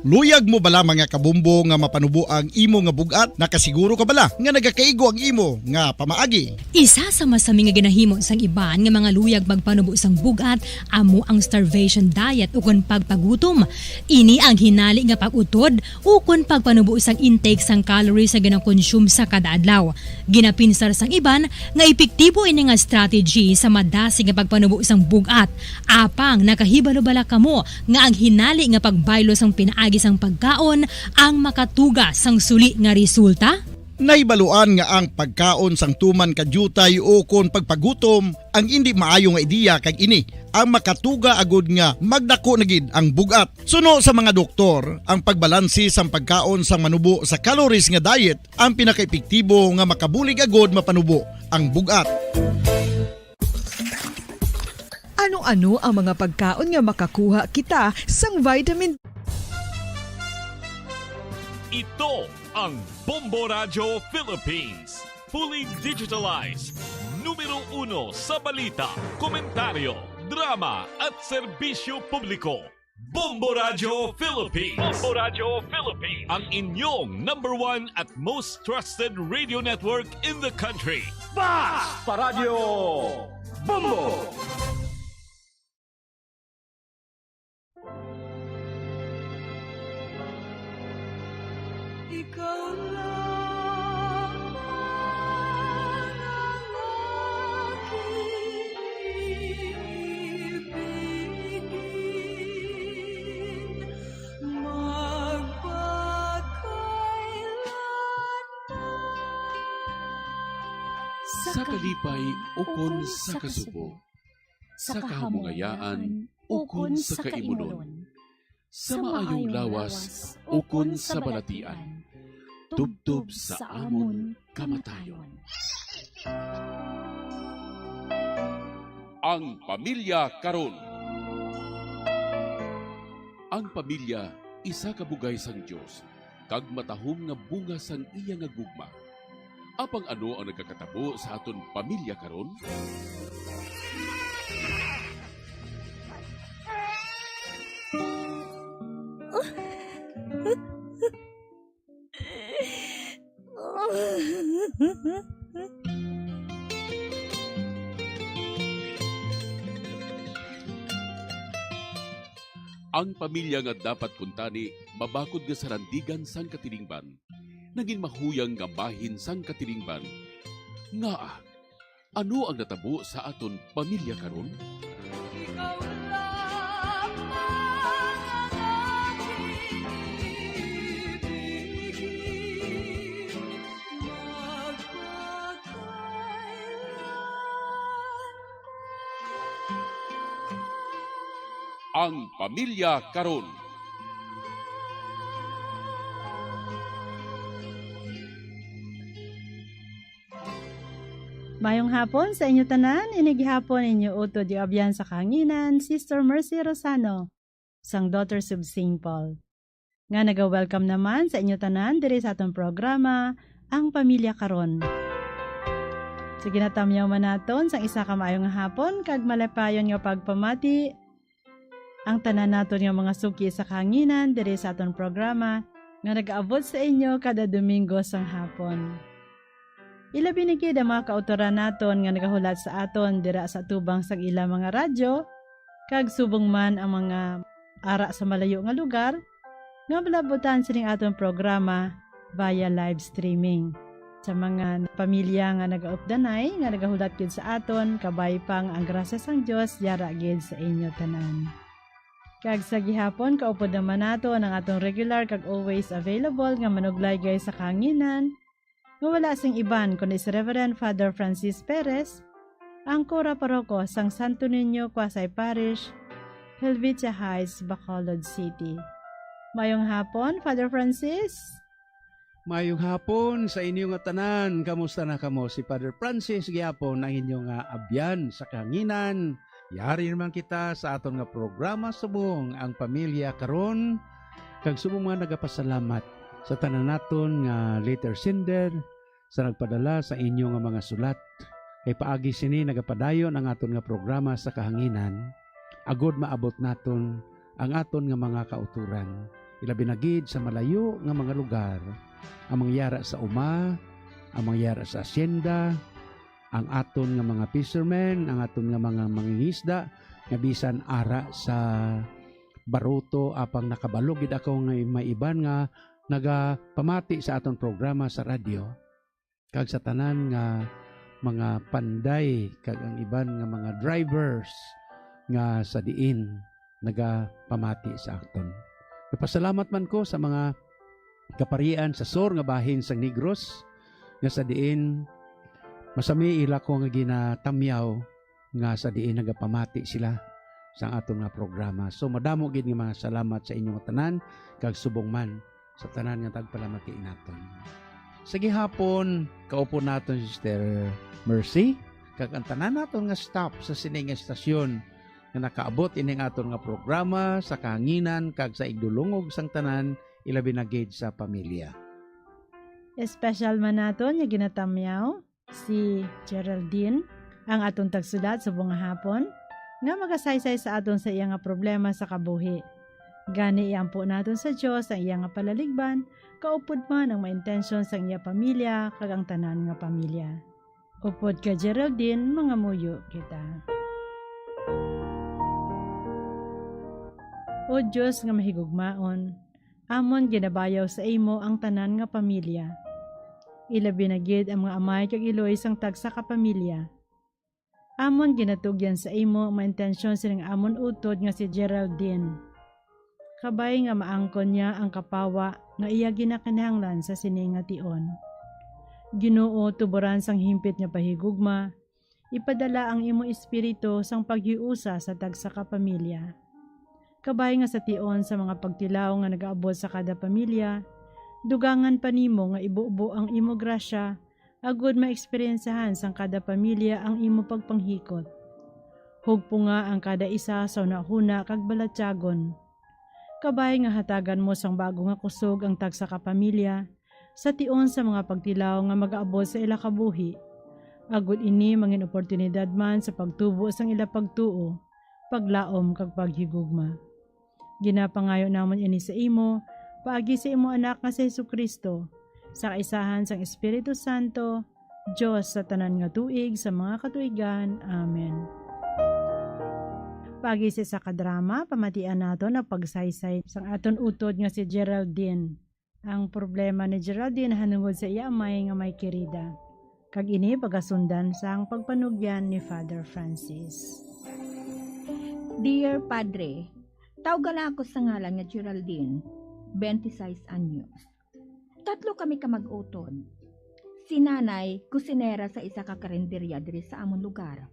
Luyag mo bala, mga kabombo, nga mapanubo ang imo nga bug-at? Nakasiguro ka bala nga nagakaigo ang imo nga pamaagi? Isa sa masami nga ginahimo sang iban nga mga luyag magpanubo sang bug-at amo ang starvation diet ukon pagpagutom. Ini ang hinali nga pag-utod ukon pagpanubo sang intake sang calories nga ginakonsume sa kada adlaw. Ginapinsar sang iban nga epektibo ini nga strategy sa madasig nga pagpanubo sang bug-at. Apang nakahibalo bala kamo nga ang hinali nga pagbaylo sang pinaagi sang pagkaon ang makatuga sang suli nga resulta? Nahibaluan nga ang pagkaon sang tuman ka diutay ukon pagpagutom ang indi maayo nga ideya, kag ini ang makatuga agud nga magdako na gid ang bug-at. Suno sa mga doktor, ang pagbalanse sang pagkaon sang manubo sa calories nga diet ang pinakaepektibo nga makabulig agud mapanubo ang bug-at. Ano-ano ang mga pagkaon nga makakuha kita sang vitamin? Ito ang Bombo Radyo Philippines, fully digitalized, numero uno sa balita, komentaryo, drama at serbisyo publiko. Bombo Radyo Philippines. Bombo Radyo Philippines. Ang inyong number one at most trusted radio network in the country. Basta Radyo Bombo. Ikaw lamang ang aking ibigin, magpakailanman. Sa kalipay ukon sa kasubo, sa kahamungayaan ukon sa kaimunon, sa maayong lawas ukon sa balatian, tubtob sa amon kamatayon. Ang pamilya karon. Ang pamilya isa ka bugay sang Dios, kag matahom nga bunga sang iya nga gugma. Apang ano ang nagakatabo sa aton pamilya karon? Ang pamilya nga dapat kuntani mabakod nga sarandigan sang katilingban, nagin mahuyang nga bahin sang katilingban. Ngaa? Ano ang natabo sa aton pamilya karon? Ikaw lamang ang aking ibigin, magpakailanman. Ang pamilya karon. Mayong hapon sa inyo tanan. Ini gihapon inyo utod, yung abyan sa kahanginan, Sister Mercy Rosano, sang Daughters of Saint Paul, nga naga-welcome naman sa inyo tanan diri sa aton programa, Ang Pamilya Karon. Sige, natamyaw man naton sang isa ka maayo nga hapon kag malipayon nga pagpamati ang tanan naton nga mga suki sa kahanginan diri sa aton programa nga nagaabot sa inyo kada Domingo sang hapon. Ilabi na gid ang mga kautoran naton nga nagahulat sa aton dira sa atubang sang ila mga radyo, kag subong man ang mga ara sa malayo nga lugar nga malabutan sining aton programa via live streaming. Sa mga pamilya nga nagaupdanay, nga nagahulat gid sa aton, kabay pa nga ang grasya sang Dios yara gid sa inyo tanan. Kag sa gihapon, kaupod naman naton ang atong regular kag always available nga manuglaygay sa kahanginan, nga wala sing iban kundi si Reverend Father Francis Perez, ang Kura Paroko sang Santo Niño Quasi Parish, Helvetia Heights, Bacolod City. Mayong hapon, Father Francis. Mayong hapon sa inyo nga tanan. Kamusta na kamo? Si Father Francis gihapon ang inyo nga abyan sa kahanginan. Yari naman kita sa aton nga programa subong ang pamilya karon, kag subong nga nagapasalamat sa tanan naton nga letter sender sa nagpadala sa inyo nga mga sulat. Kay paagi sini nagapadayon ang aton nga programa sa kahanginan, agod maabot naton ang aton nga mga kauturan, ilabi na gid sa malayo nga mga lugar, ang mangyara sa uma, ang mangyara sa asyenda, ang aton nga mga fishermen, ang aton nga mga mangingisda nga bisan ara sa baruto, apang nakabalo gid ako nga may iban nga nagapamati sa aton programa sa radyo, kag sa tanan nga mga panday kag ang iban nga mga drivers nga sa diin nagapamati sa aton. Nagpasalamat man ko sa mga kaparian sa sur nga bahin sang Negros, nga sa diin masami ila ko nga ginatamyaw nga sa diin nagapamati sila sa aton nga programa. So, madamo gid nga mga salamat sa inyo nga tanan, kag subong man sa tanan nga tagpalamati naton. Sa gihapon, kaupod naton si Sister Mercy, kag ang tanan naton nga staff sa sini nga estasyon nga nakaabot ining aton nga programa sa kahanginan kag sa igdulungog sang tanan, ilabi na gid sa pamilya. Espesyal man naton nga ginatamyaw si Geraldine, ang aton tagsulat subong nga hapon, nga magasaysay sa aton sa iya nga problema sa kabuhi. Gani, iampo naton sa Dios ang iya nga palaligban, kaupod man ang mga intensyon sang iya pamilya kag ang tanan nga pamilya. Upod kay Geraldine, mangamuyo kita. O Dios nga mahigugmaon, amon ginabayaw sa imo ang tanan nga pamilya. Ilabi na gid ang mga amay kag iloy sang tagsa ka pamilya. Amon ginatugyan sa imo ang mga intensyon sining amon utod nga si Geraldine. Kabay nga maangkon niya ang kapawa nga iya ginakinahanglan sa sini nga tion. Ginoo, tuboran sang himpit nga pahigugma, ipadala ang imo Espiritu sang paghiusa sa tagsa ka pamilya. Kabay nga sa tion sa mga pagtilaw nga nagaabot sa kada pamilya, dugangan pa nimo nga ibubo ang imo grasya agud maeksperiensiyahan sang kada pamilya ang imo pagpanghikot. Hugpunga ang kada isa sa hunahuna kag balatyagon. Kabay nga hatagan mo sang bago nga kusog ang tagsa ka pamilya, sa tion sa mga pagtilaw nga magaabot sa ila kabuhi, agud ini mangin oportunidad man sa pagtubo sang ila pagtuo, paglaom kag paghigugma. Ginapangayo namon ini sa imo, paagi sa imo Anak nga si Jesu-Cristo, sa kaisahan sang Espiritu Santo, Dios sa tanan nga tuig sa mga katuigan. Amen. Paagi sa isa ka drama, pamatian naton ang pagsaysay sang aton utod nga si Geraldine. Ang problema ni Geraldine nahanungod sa iya amay nga may kirida. Kag ini pagasundan sang pagpanugyan ni Father Francis. Dear Padre, tawga lang ako sa ngalan nga Geraldine, twenty-six anyos. Tatlo kami ka mag-utod. Si Nanay, kusinera sa isa ka karinderya diri sa amon lugar.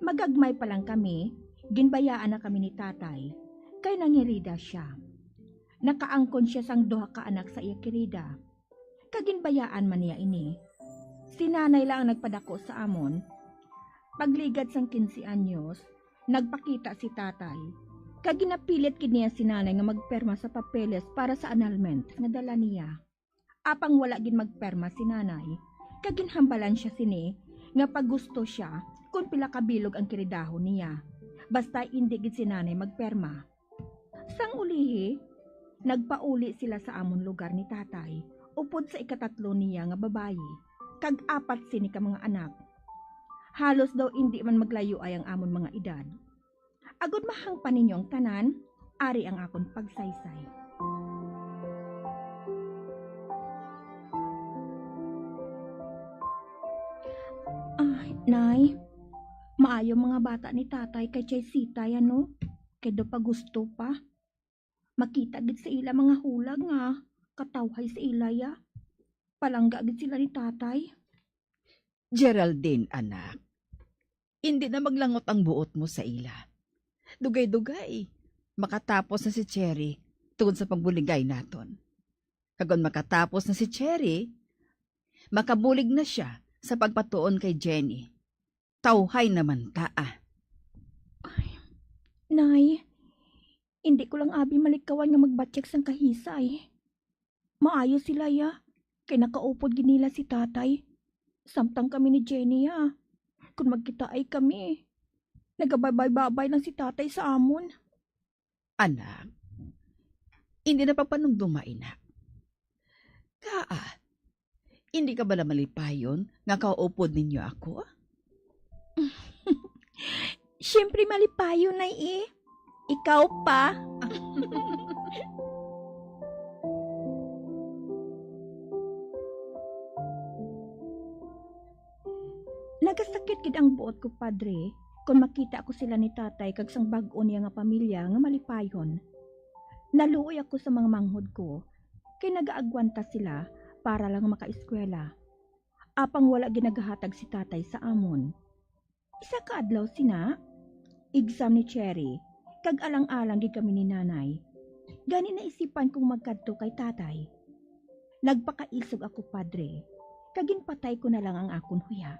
Magagmay pa lang kami, ginbayaan na kami ni Tatay, kay nangirida sia. Nakaangkon sia sang duha ka anak sa iya kirida, kag ginbayaan man niya ini. Si Nanay lang ang nagpadako sa amon. Pagligad sang quince anyos, nagpakita si Tatay, kag ginapilit gid niya si Nanay nga magperma sa papeles para sa annulment nga dala niya. Apang wala gid magperma si Nanay, kag ginhambalan sia sini nga pagusto sia kon pila ka bilog ang kiridahon niya, basta indi gid si Nanay magperma. Sang ulihi, nagpauli sila sa amon lugar ni Tatay, upod sa ikatatlo niya nga babayi, kag apat sini ka mga anak. Halos daw indi man maglayuay ang amon mga edad. Agod mahangpan ninyo ang tanan, ari ang akon pagsaysay. Ay, Nay, maayo mga bata ni Tatay kay Chay Sitay, ano? Kay daw pagusto pa. Makita gid sa ila mga hulag nga katawhay sa ila, ya. Palangga gid sila ni Tatay. Geraldine, anak, indi na maglangot ang buot mo sa ila. Dugay-dugay, makatapos na si Cherry tungod sa pagbuligay naton. Kag kon makatapos na si Cherry, makabulig na sia sa pagpatuon kay Jenny. Tawhay naman ta, ah. Ay, Nay, indi ko lang abi malikawan nga magbatyag sang kahisay. Maayo sila, ya, kay nakaupod gid nila si Tatay. Samtang kami ni Jenny, ya, kon magkitaay kami, nagabaybay-babay lang si Tatay sa amon. Anak, indi na pagpanumduma ina. Kaa, indi ka bala malipayon nga kaupod ninyo ako? Siyempre malipayon, Nay, eh. Ikaw pa. Nagasakit gid ang buot ko, Padre, kon makita ko sila ni Tatay kag sang bag-o niya nga pamilya nga malipayon. Naluoy ako sa mga manghod ko, kay nagaagwanta sila para lang makaeskwela. Apang wala ginagahatag si tatay sa amon. Isa ka adlaw sina, exam ni Cherry, kag alang-alang gid kami ni nanay. Gani naisipan kong magkadto kay tatay. Nagpakaisog ako, Padre, kag ginpatay ko na lang ang akon huya.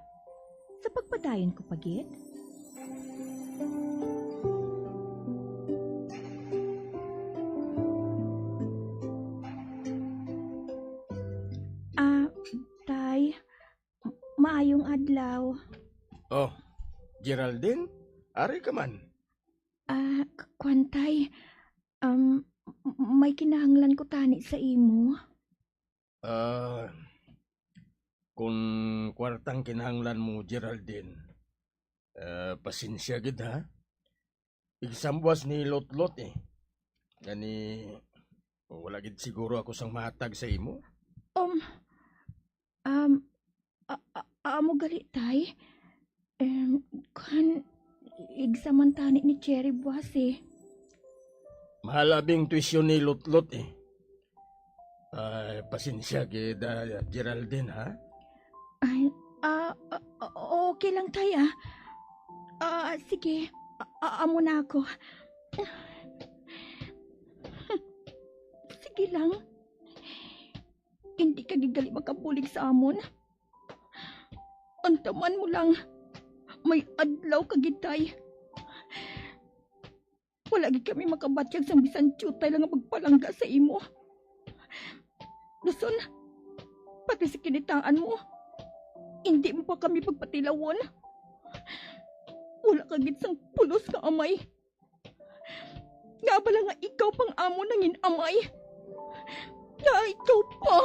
Sa pagpadayon ko pa gid? Ah, Tay, maayong adlaw. Oh, Geraldine, ari ka man. Ah, k- kwan, Tay. Um, m- may kinahanglan ko tani sa imo. Ah, kung kwartang kinahanglan mo, Geraldine, ah, pasensya gid, ha? Exam buwas ni Lotlot, eh. Gani, wala gid siguro ako sang mahatag sa imo. Um, um, a- a- amo gali, Tay. Em, kan, exam man tani ni Cherry buwas, eh. Mahal abi ang tuition ni Lotlot, eh. Ay, pasensya gid, ah, Geraldine, ha? Ay, ah, ah, okay lang, Tay, ah. Ah, sige. Ah, ah, amo na ako. Sige lang. Hindi ka gid gali makabulig sa amon. Antaman mo lang, may adlaw ka gid, Tay. Wala gid kami makabatyag sang bisan diutay lang nga magpalangga sa imo. Dason, pati sa kinitaan mo, indi mo pa kami pagpatilawon. Wala ka gid sang pulos nga amay. Nga bala nga ikaw pang amo nangin amay. Nga ikaw pa.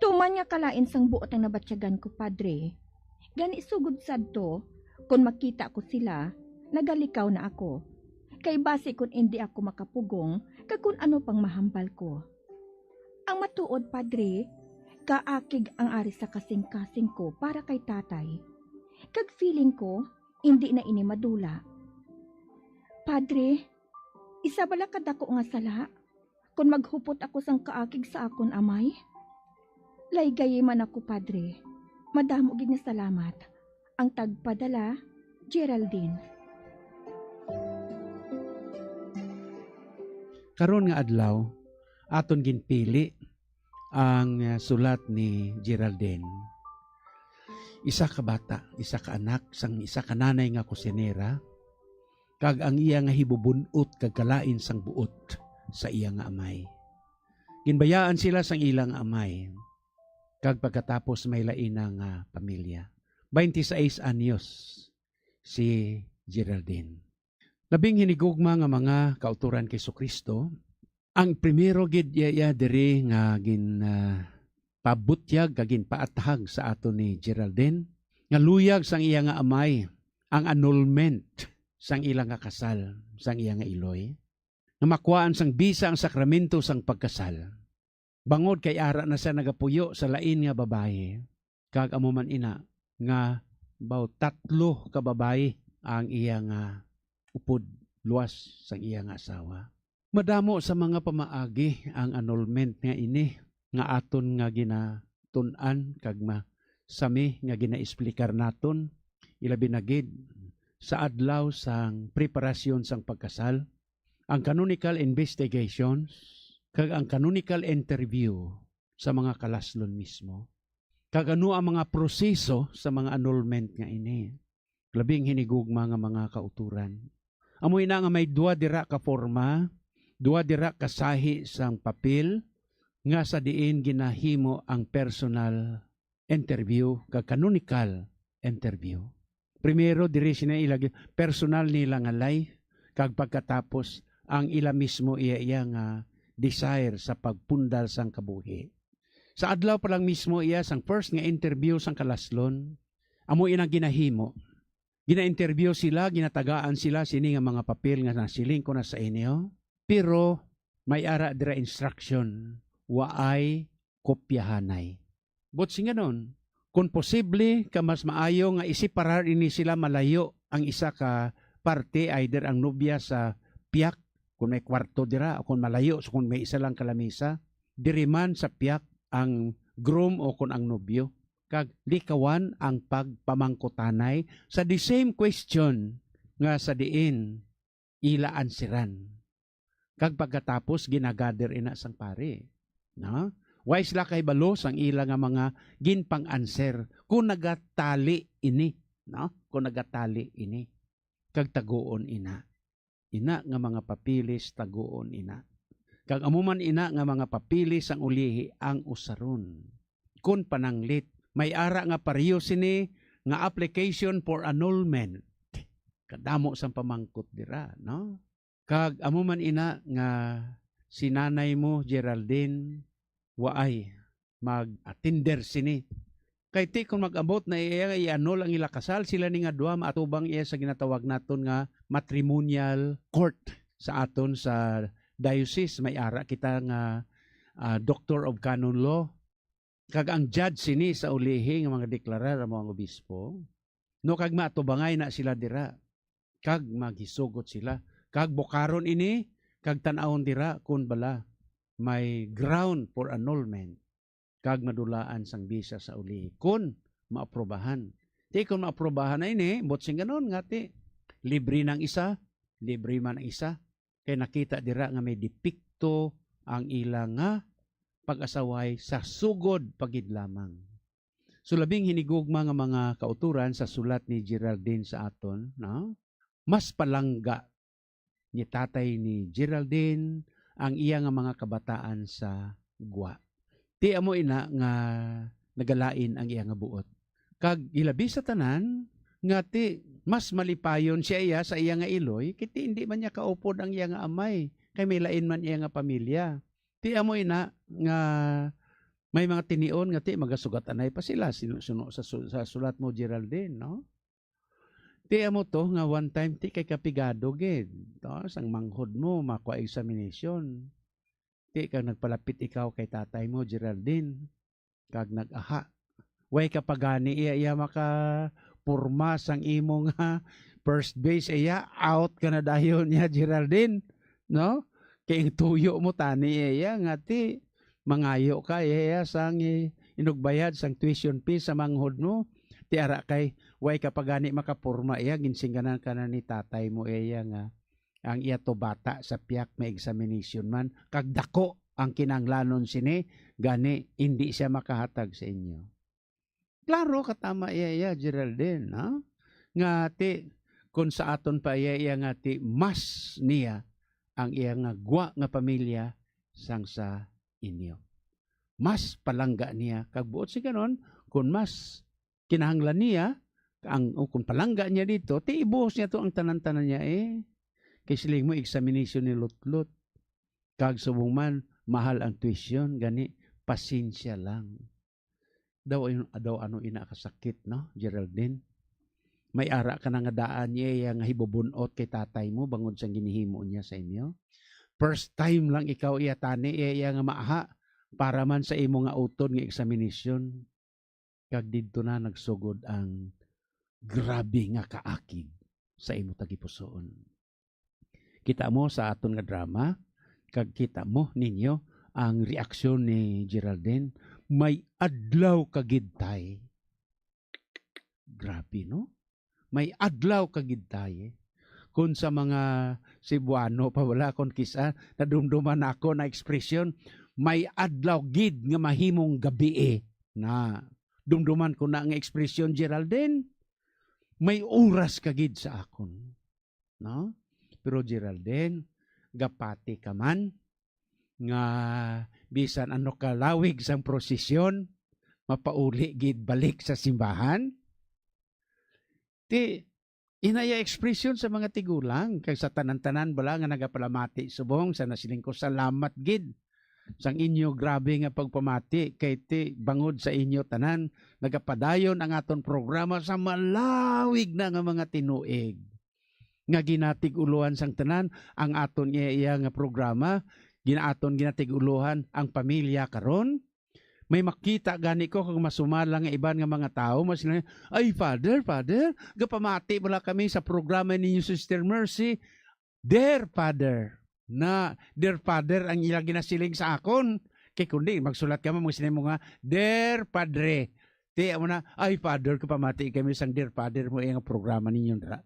Tuman nga kalain sang buot ang nabatyagan ko, Padre. Gani sugod sadto, kon makita ko sila, nagalikaw na ako. Kay basi kon indi ako makapugong, kag kon ano pang mahambal ko. Ang matuod, Padre, kaakig ang ari sa kasing-kasing ko para kay Tatay. Kag feeling ko, indi na ini madula. Padre, isa bala ka dako nga sala kon maghupot ako sang kaakig sa akon amay? Laygayi man ako, Padre. Madamo gid nga salamat. Ang tagpadala, Geraldine. Karon nga adlaw, aton ginpili ang, ah, sulat ni Geraldine. Isa ka bata, isa ka anak sang isa ka nanay nga kusinera, kag ang iya nga hibubun-ot kag kalain sang buot sa iya nga amay. Ginbayaan sila sang ila nga amay, kag pagkatapos may lain na nga pamilya. Twenty-six anyos si Geraldine. Labing hinigugma nga mga kauturan kay Jesu-Cristo, ang primero gid iya, iya diri nga gin, ah, pabutyag kag ginpaathag sa aton ni Geraldine, nga luyag sang iya nga amay ang annulment sang ila nga kasal, sang iya nga iloy, nga makuhaan sang bisa ang sakramento sang pagkasal. Bangod kay ara na sia nagapuyo sa lain nga babayi, kag amo man ina nga baw tatlo ka babayi ang iya nga upod luwas sang iya nga asawa. Madamo sa mga pamaagi ang annulment nga ini nga aton nga ginatun-an kag ma-, sami nga ginaesplikar naton, ilabi na gid sa adlaw sang preparasyon sang pagkasal, ang canonical investigations, kag ang canonical interview sa mga kalaslon mismo, kag ano ang mga proseso sa mga annulment nga ini. Labing hinigugma nga mga kauturan. Amo ina nga may duha dira ka forma, duha dira ka sahi sang papel, nga sa diin ginahimo ang personal interview kag canonical interview. Primero, diri sina ila gi-, personal nila nga life, kag pagkatapos, ang ila mismo iya, iya nga desire sa pagpundal sang kabuhi. Sa adlaw pa lang mismo iya sang first nga interview sang kalaslon, amo ina ginahimo. Gina-interview sila, ginatagaan sila sini nga mga papel nga nasiling ko na sa inyo. Pero may ara dira instruction, waay kopyahanay. But singanon, Kung posible, ka mas maayo nga isiparar ini sila malayo ang isa ka parte, either ang nobya sa piyak, kung may kwarto dira, o kung malayo, so kung may isa lang ka lamisa, diri man sa piyak ang groom o kung ang nobyo, kag likawan ang pagpamangkutanay sa the same question nga sa diin ila ansiran. Kag pagkatapos, ginagather ina sang pari. No? Wala sila kahibalo sang ila nga mga ginpang-answer kung nagatali ini, no? Kung nagatali ini. Kag taguon ina. Ina nga mga papeles, taguon ina. Kag amo man ina nga mga papeles sang ulihi ang usaron. Kon pananglit, may ara nga pareho sini nga application for annulment. Kadamo sang pamangkot dira, no? Kag amo man ina nga si nanay mo, Geraldine, waay mag-attender sini. Kay ti kon mag-abot na iya nga i-annul ang ila kasal, sila ni nga duha maatubang iya sa ginatawag naton nga matrimonial court sa aton sa diocese. May ara kita nga, ah, Doctor of Canon Law. Kag ang judge sini sa ulihi nga mga deklarar amo ang obispo, no, kag maatubangay na sila dira, kag maghisugot sila, kag bukaron ini, kag tan-awon dira kon bala may ground for annulment, kag madulaan sang bisa sa ulihi kon maaprobahan. Ti kon maaprobahan na ini, buot silingon nga ti libre nang isa, libre man ang isa, kay nakita dira nga may depekto ang ila nga pag-asaway sa sugod pa gid lamang. So, labing hinigugma nga mga kautoran sa sulat ni Geraldine sa aton, no? Mas palangga ni tatay ni Geraldine ang iya nga mga kabataan sa gwa. Ti amo ina nga nagalain ang iya nga buot. Kag ilabi sa tanan, nga ti mas malipayon siya iya sa iya nga iloy, kay ti indi man niya kaupod ang iya nga amay, kay may lain man iya nga pamilya. Ti amo ina nga may mga tinion nga ti magasugatanay pa sila, sino-, suno sa su-, sa sulat mo, Geraldine, no? Ti amo to nga one time ti kay kapigado gid, no? Sang manghod mo, makuha examination. Ti kag nagpalapit ikaw kay tatay mo, Geraldine, kag nag-aha. Way ka pa gani iya, iya makaporma sang imo nga first base, iya, out ka na dayon niya, Geraldine, no? Kay ang tuyo mo tani iya, iya nga ti mangayo ka iya, iya sang i-, inugbayad sang tuition fee sa manghod mo. Ti ara kay way ka pa gani makaporma iya, ginsingganan ka na ni tatay mo iya, iya nga ang iya to bata sa piyak may examination man, kag dako ang kinahanglanon sini, gani indi siya makahatag sa inyo. Klaro ka tama iya, iya, Geraldine, ha? Nga ti, kung sa aton pa iya, iya nga ti, mas niya ang iya nga gwa nga pamilya sang sa inyo. Mas palangga niya, kag buot silingon, kung mas kinahanglan niya, ang, o kung palangga niya dito, ti ibuhos niya to ang tanan-tanan niya, eh. Kay siling mo, examination ni Lutlot. Kag subong man, mahal ang tuition, gani, pasensya lang. Daw, daw ano ina kasakit, no, Geraldine? May ara ka na nga daan niya iya nga hibubun-ot kay tatay mo bangod sang ginhimo niya sa inyo. First time lang ikaw iya tani iya, iya nga maaha para man sa imo nga utod nga examination. Kag didto na nagsugod ang grabe nga kaakig sa imo tagipusoon. Kita mo sa aton nga drama, kag kita mo ninyo ang reaksyon ni Geraldine. May adlaw ka gid, tay. Grabe, no? May adlaw ka gid, tay. Kung sa mga Cebuano pa wala, kung kisa nadumduman nako na ekspresyon, "May adlaw gid nga mahimong gabii na." Dumduman ko na nga ekspresyon, Geraldine, "May oras ka gid sa akon." No? Pero Geraldine, gapati ka man nga bisan ano ka lawig sang prosesyon, mapauli gid balik sa simbahan? Ti, inaya ekspresyon sa mga tigulang, kag sa tanan-tanan bala nga nagapalamati subong sa nasiling ko, salamat gid sang inyo grabe nga pagpamati, kay ti bangod sa inyo tanan, nagapadayon ang aton programa sa malawig na nga mga tinuig nga ginatig-ulohan sang tanan ang aton iya, iya nga programa, gina-, aton ginatig-ulohan ang pamilya karon. May makita gani ko kag masumala nga iban nga mga tawo, mas sila, "Ay, Father, Father, gapamati bala kami sa programa ninyo, Sister Mercy." "Dear Father." Na, "Dear Father," ang ila ginasiling sa akon. Kay kundi, magsulat ka mo, magsiling mo nga, "Dear Padre." Ti, amo na, "Ay, Father, gapamati kami sang Dear Father mo, iya nga programa ninyo, dira."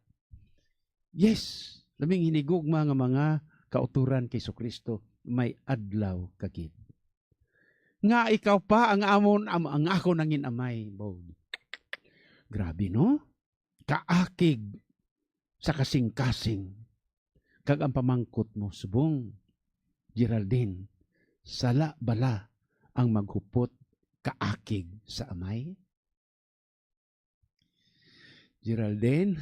Yes, labing hinigugma nga mga kauturan kay Jesu-Cristo, may adlaw ka gid. Nga ikaw pa ang amon, am-, ang akon nangin amay. Bo. Grabe, no? Kaakig sa kasing-kasing. Kag ang pamangkot mo, subong, Geraldine, sala bala ang maghupot kaakig sa amay? Geraldine,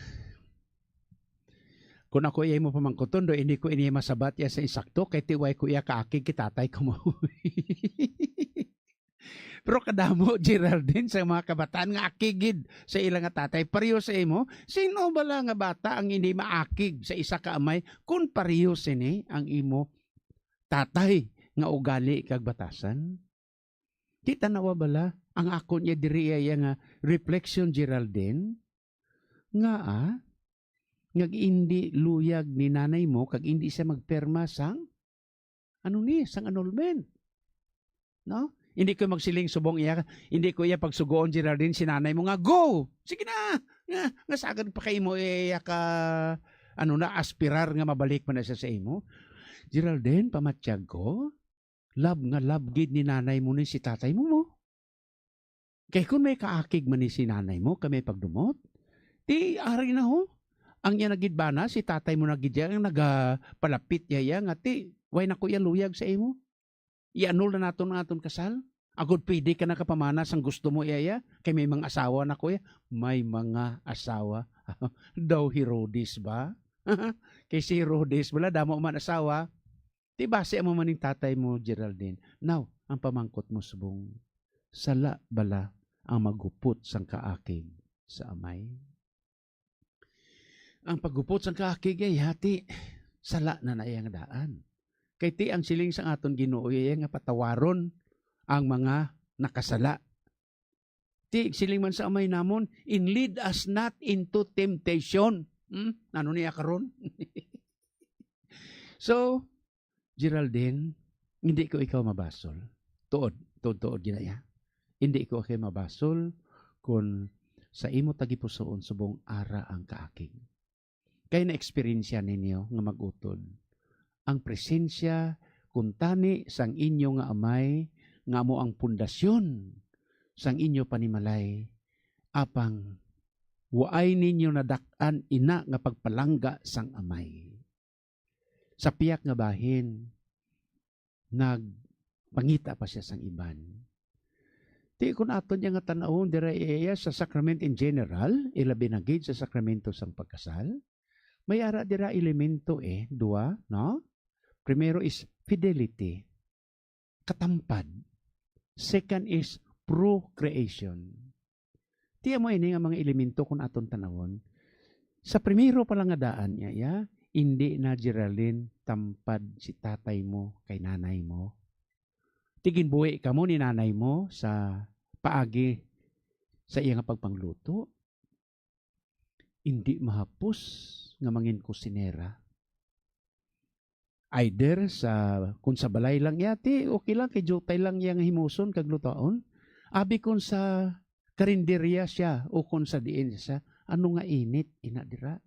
kung ako iya imo pamangkuton, do hindi ko ini masabat iya sa insakto, kay ti way ko iya kaakig kay tatay ko mo. Pero kadamo, Geraldine, sa mga kabataan nga akigid sa ila nga tatay. Pareho sa imo, sino bala nga bata ang hindi maakig sa isa ka amay kung pareho sini ang imo tatay nga ugali kag batasan? Di tanawa bala ang akon iya diri iya nga reflection, Geraldine, nga, ah, nga indi luyag ni nanay mo kag indi siya magpirma sang, ano ni, sang annulment. No? Hindi ko magsiling subong iya, hindi ko iya pagsugoon, Geraldine, si nanay mo nga, "Go! Sige na! Nga, nga sagad pa kay mo, eh, iya ka, ano na, aspirar nga mabalik man na siya sa imo." Geraldine, pamatyag ko, love nga love gid ni nanay mo ni si tatay mo, mo. Kay kung may kaakig man ni si nanay mo, kay may pagdumot, ti ari na ho. Ang iya na gid bana, si tatay mo na gid iya ang nagapalapit iya, iya nga ti, way na ko iya luyag sa imo. I-annul na naton ang aton kasal. Agod pwede ka na kapamana sang gusto mo iya, iya. Kay may mga asawa na ko iya. May mga asawa. Daw Herodes ba? Kay si Herodes, wala, damo man asawa. Ti basi amo man ning tatay mo, Geraldine. Now, ang pamangkot mo subong, sala bala ang maghupot sang kaakig sa amay? Ang paghupot sang kaakig ay hati, sala na na iya nga daan. Kay ti ang siling sang aton Ginoo iya nga patawaron ang mga nakasala. Ti siling man sa amay namon, "And lead us not into temptation." Hmm? Ano niya karon? So, Geraldine, hindi ko ikaw mabasol. Tuod, tuod, tuod ginaya. Hindi ko kayo mabasol kung sa imo tagipusoon subong ara ang kaakig. Kay na-eksperyensya ninyo nga mag-utod ang presensya kuntani sang inyo nga amay nga amo ang pundasyon sang inyo panimalay, apang waay ninyo nadak-an ina nga pagpalangga sang amay. Sa piyak nga bahin, nagpangita pa sia sang iban. Ti kun aton niya nga tan-awon dira iya sa sacrament in general, ilabi na gid sa sakramento sang pagkasal, may ara dira elemento, eh, dua, no? Primero is fidelity, katampad. Second is procreation. Ti amo ini nga mga elemento kun aton tanawon. Sa primero pa lang nga daan niya, ya, hindi na, Geraldine, tampad si tatay mo kay nanay mo. Ti ginbuhi kamo ni nanay mo sa paagi sa iya nga pagpangluto. Hindi mahapos nga mangin kusinera. Either sa, kung sa balay lang iya, ti okay lang, kay diutay lang iya nga himuson kag lutaon. Abi kung sa karinderya siya o kung sa diin siya, ano nga init ina dira?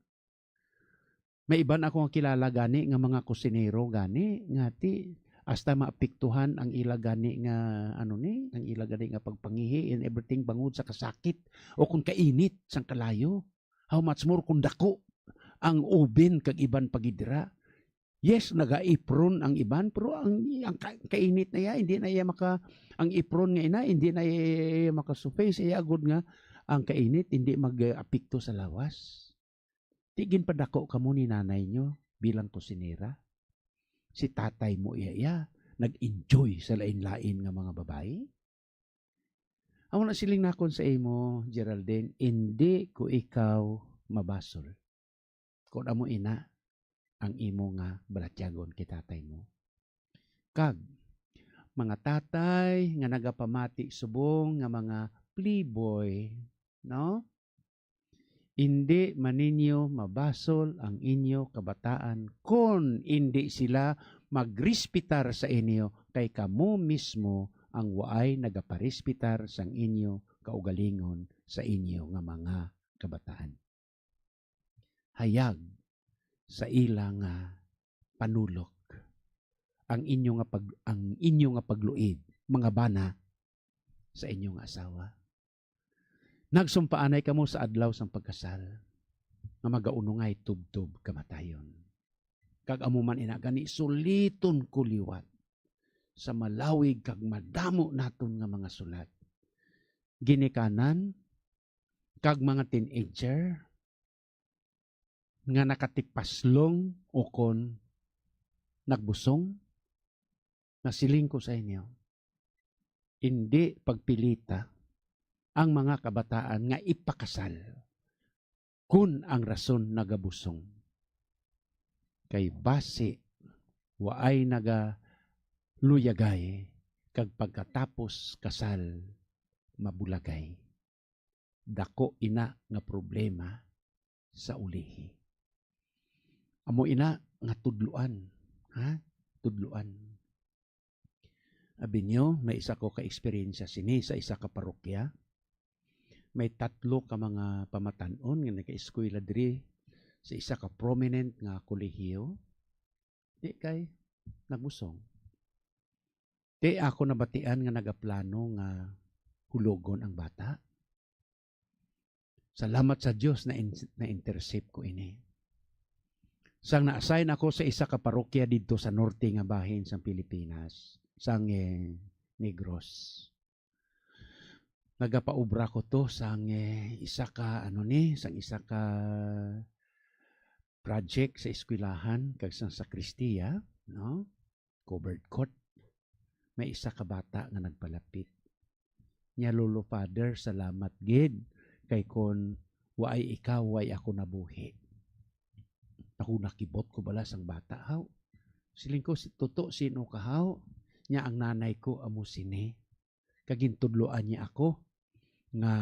May iban ako nga kilala gani nga mga kusinero gani nga ti hasta maapektuhan ang ila gani nga, ano ni, ang ila gani nga pagpangihi and everything bangod sa kasakit o kung kainit sang kalayo. How much more kung dako ang oven kag iban pa gid dira. Yes, naga-apron ang iban, pero ang, ang ka-, kainit na iya, hindi na iya maka-, ang apron nga ina, hindi na iya makasufe sa iya agod nga ang kainit hindi mag-apekto sa lawas. Ti ginpadako kamo ni nanay nyo bilang kusinera? Si tatay mo iya, iya nag-enjoy sa lain-lain nga mga babayi? Amo na siling nakon sa imo, Geraldine, indi ko ikaw mabasol. Kon amo ina ang imo nga balatyagon kay tatay mo. Kag, mga tatay nga nagapamati subong nga mga playboy, no? Indi man ninyo mabasol ang inyo kabataan kon indi sila magrespetar sa inyo, kay kamo mismo ang waay nagaparespetar sang inyo kaugalingon sa inyo nga mga kabataan. Hayag sa ila nga panulok ang inyo nga pag-, ang inyo nga pagluid, mga bana, sa inyo nga asawa. Nagsumpaanay kamo sa adlaw sang pagkasal, nga magaunongay tubtob kamatayon. Kag amo man ina gani, suliton ko liwat sa malawig kag madamo naton nga mga sulat, ginikanan kag mga teenager nga nakatipaslong ukon nagbusong, nga siling ko sa inyo, indi pagpilita ang mga kabataan nga ipakasal kun ang rason nagabusong. Kay basi waay nagaluyagay, kag pagkatapos kasal mabulagay. Dako ina nga problema sa ulihi. Amo ina nga tudloan, ha? Tudloan. Abi niyo, may isa ko ka eksperyensya sini sa isa ka parokya. May tatlo ka mga pamatan-on nga nagaeskwela diri sa isa ka prominent nga kolehiyo. Di kay nagbusong. Di ako nabatian nga nagaplano nga hulogon ang bata. Salamat sa Dios na in-, na-intercept ko ini. Sang na-assign ako sa isa ka parokya didto sa norte nga bahin sang Pilipinas, sang, eh, Negros. Nagapaubra ko to sang, eh, isa ka, ano ni, sang isa ka project sa eskwelahan kag sang sakristiya, no? Covered court. May isa ka bata nga nagpalapit. Niya, "Lolo Father, salamat gid, kay kon waay ikaw, way ako nabuhi." Ako, nakibot ko bala sang bata, haw. Siling ko, "Si-, tuto, sino ka, haw?" Niya, "Ang nanay ko amo sini." Kag gintudloan niya ako nga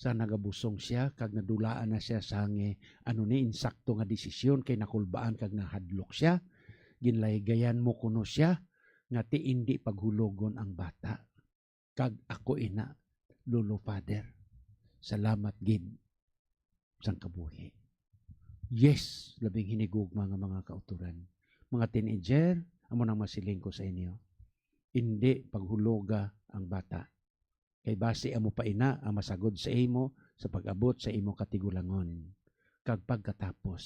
sa nagabusong siya kag nadulaan na siya sang, eh, ano ni, insakto nga desisyon, kay nakulbaan kag nahadlok siya. Ginlaygayan mo kuno siya nga ti indi paghulogon ang bata. Kag ako ina, Lolo Father. Salamat gid sang kabuhi. Yes, labing hinigugma nga mga kautoran. Mga teenager, amo nang masiling ko sa inyo. Indi paghuloga ang bata. Kay basi amo pa ina ang masagod sa imo sa pag-abot sa imo katigulangon. Kag pagkatapos,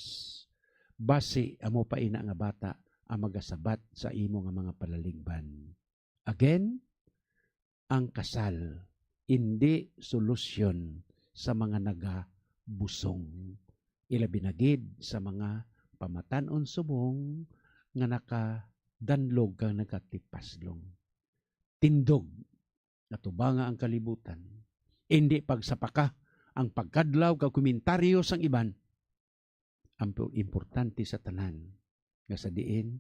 basi amo pa ina nga bata ang magasabat sa imo nga mga palaligban. Again, ang kasal indi solusyon sa mga nagabusong, ilabi na gid sa mga pamatan-on subong nga nakadanlog kag nagatipaslong. Tindog, atubanga ang kalibutan, indi pagsapaka ang pagkadlaw kag komentaryo sang iban. Ang pu-, importante sa tanan nga sa diin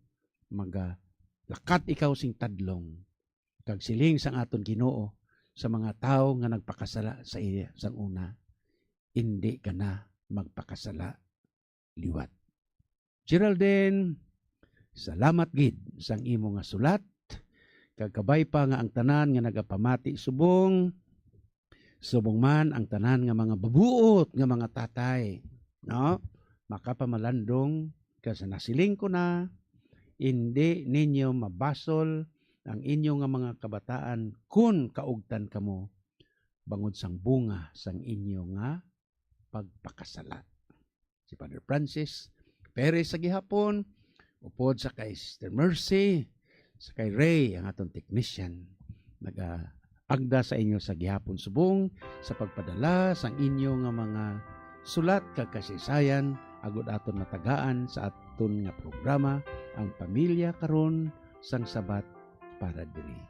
magalakat ikaw sing tadlong kag siling sang aton Ginoo sa mga tawo nga nagpakasala sa iya sang una, indi ka na magpakasala liwat. Geraldine, salamat gid sang imo nga sulat, kag kabay pa nga ang tanan nga nagapamati subong, subong man ang tanan nga mga babuot nga mga tatay, no? Makapamalandong ka sa nasiling ko na, indi ninyo mabasol ang inyo nga mga kabataan kun kaugtan kamo bangod sang bunga sang inyo nga pagpakasala. Si Father Francis Perez sa gihapon, upod sa kay Sister Mercy, sa kay Ray, ang aton technician. Nagaagda sa inyo sa gihapon subong sa pagpadala sang inyo nga mga sulat kag kasaysayan, agud aton matagaan sa aton nga programa, Ang Pamilya Karon sang Sabat para Diri.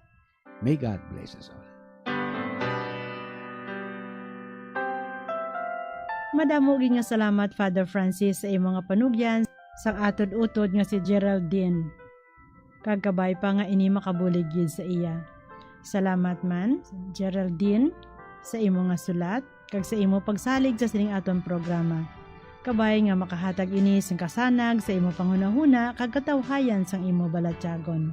May God bless us all. Madamo gid nga salamat, Father Francis, sa imo nga panugyan sang aton utod nga si Geraldine. kag kabay pa nga ini makabulig gid sa iya. Salamat man, Geraldine, sa imo nga sulat, kag sa imo pagsalig sa sining aton programa. Kabay nga makahatag ini sing kasanag sa imo panghunahuna kag katawhayan sang imo balatyagon.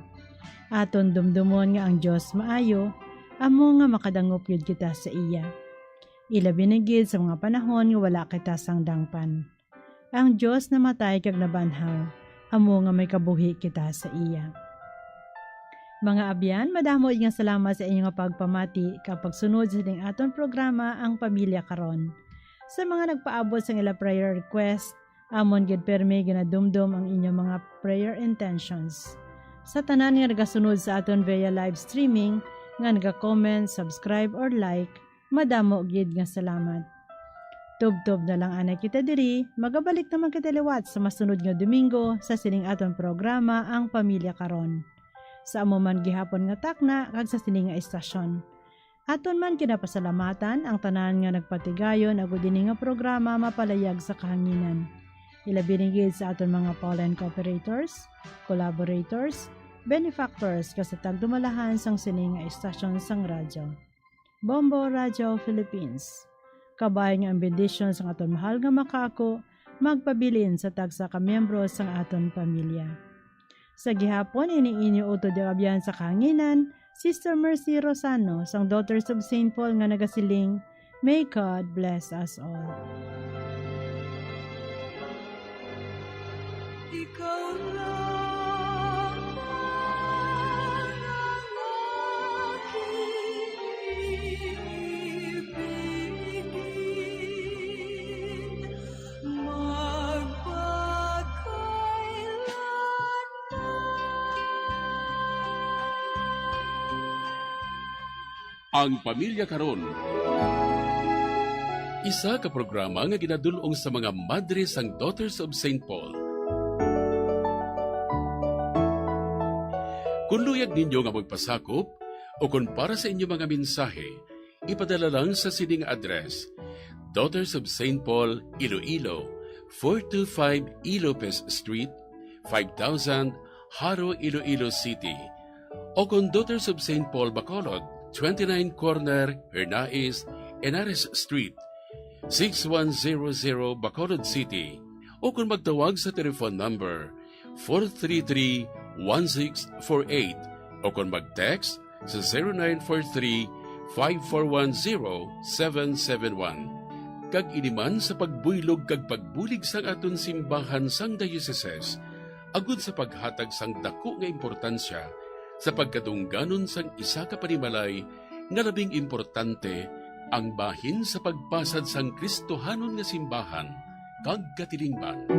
Aton dumdumon nga ang Dios maayo, amo nga makadangop gid kita sa iya. Ilabi na gid sa mga panahon nga wala kita sang dangpan. Ang Dios namatay kag nabanhaw, amo nga may kabuhi kita sa iya. Mga abyan, madamo nga salamat sa inyo nga pagpamati kag pagsunod sa sining aton programa, Ang Pamilya Karon. Sa mga nagpaabot sang ila prayer request, amon gid pirmi ginadumdom ang inyo mga prayer intentions. Sa tanan nga nagasunod sa aton via live streaming, nga naga-comment, subscribe, or like, madamo gid nga salamat. Tubtob na lang anay kita diri, magabalik naman kita liwat sa masunod nga Domingo sa sining aton programa, Ang Pamilya Karon. Sa amo man gihapon nga takna kag sa sini nga istasyon. Aton man ginapasalamatan ang tanan nga nagpatigayon agud ini nga programa mapalayag sa kahanginan. Ilabi na gid sa aton mga call-in cooperators, collaborators, benefactors, kag sa tagdumalahan sang sini nga istasyon sang radyo. Bombo Radio Philippines. Kabay nga ang bendisyon sang aton mahal nga makaako magpabilin sa tagsa ka miyembro sang aton pamilya. Sa gihapon, ini inyo utod nga abyan sa kahanginan, Sister Mercy Rosano sang Daughters of Saint Paul nga nagasiling, "May God bless us all." Ikaw lang ang aking ibigin, magpakailanman. Ang Pamilya Karon. Isa ka programa nga ginadul-ong sa mga madre sang Daughters of Saint Paul. Kung luyag ninyo nga magpasakop o kung para sa inyo mga mensahe, ipadala lang sa sining address: Daughters of Saint Paul, Iloilo, four two five Ilopez Street, five thousand, Jaro, Iloilo City. O kon Daughters of Saint Paul, Bacolod, twenty-nine Corner Hernais, Henares Street, six one zero zero, Bacolod City. O kon magtawag sa telephone number four three three, one six four eight. O kon mag-text sa zero nine four three, five four one, zero seven seven one. Kag ini man sa pagbuylog kag pagbulig sang aton simbahan sang dioceses, agud sa paghatag sang daku nga importansya sa pagkadungganon sang isa ka panimalay nga labing importante, ang bahin sa pagpasad sang Kristohanon nga simbahan kag katilingban.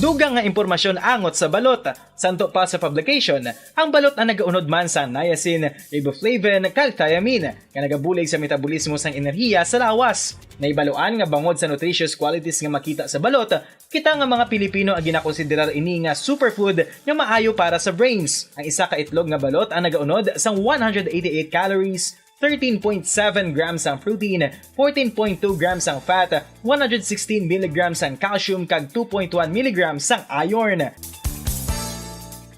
Dugang nga impormasyon angot sa balot. Santo pa sa publication, ang balot ang nagaunod man sa niacin, riboflavin, kag thiamine, nga nagabulig sa metabolismo sang enerhiya sa lawas. Nahibaluan nga bangod sa nutritious qualities nga makita sa balot, kita nga mga Pilipino ang ginakonsiderar ini nga superfood nga maayo para sa brains. Ang isa ka itlog nga balot ang nagaunod sang one hundred eighty-eight calories, thirteen point seven grams ang protein, fourteen point two grams ang fat, one hundred sixteen milligrams ang calcium, kag two point one milligrams ang iron.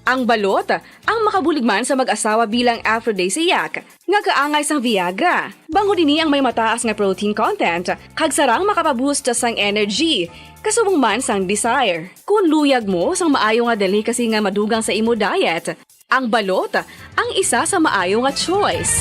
Ang balot, ang makabulig man sa mag-asawa bilang aphrodisiac, nga kaangay sang Viagra. Bangod ini ang may mataas nga protein content, kag sarang makapaboost sang energy, kasubong man sang desire. Kung luyag mo sang maayo nga delicacy nga madugang sa imo diet, ang balot ang isa sa maayo nga choice.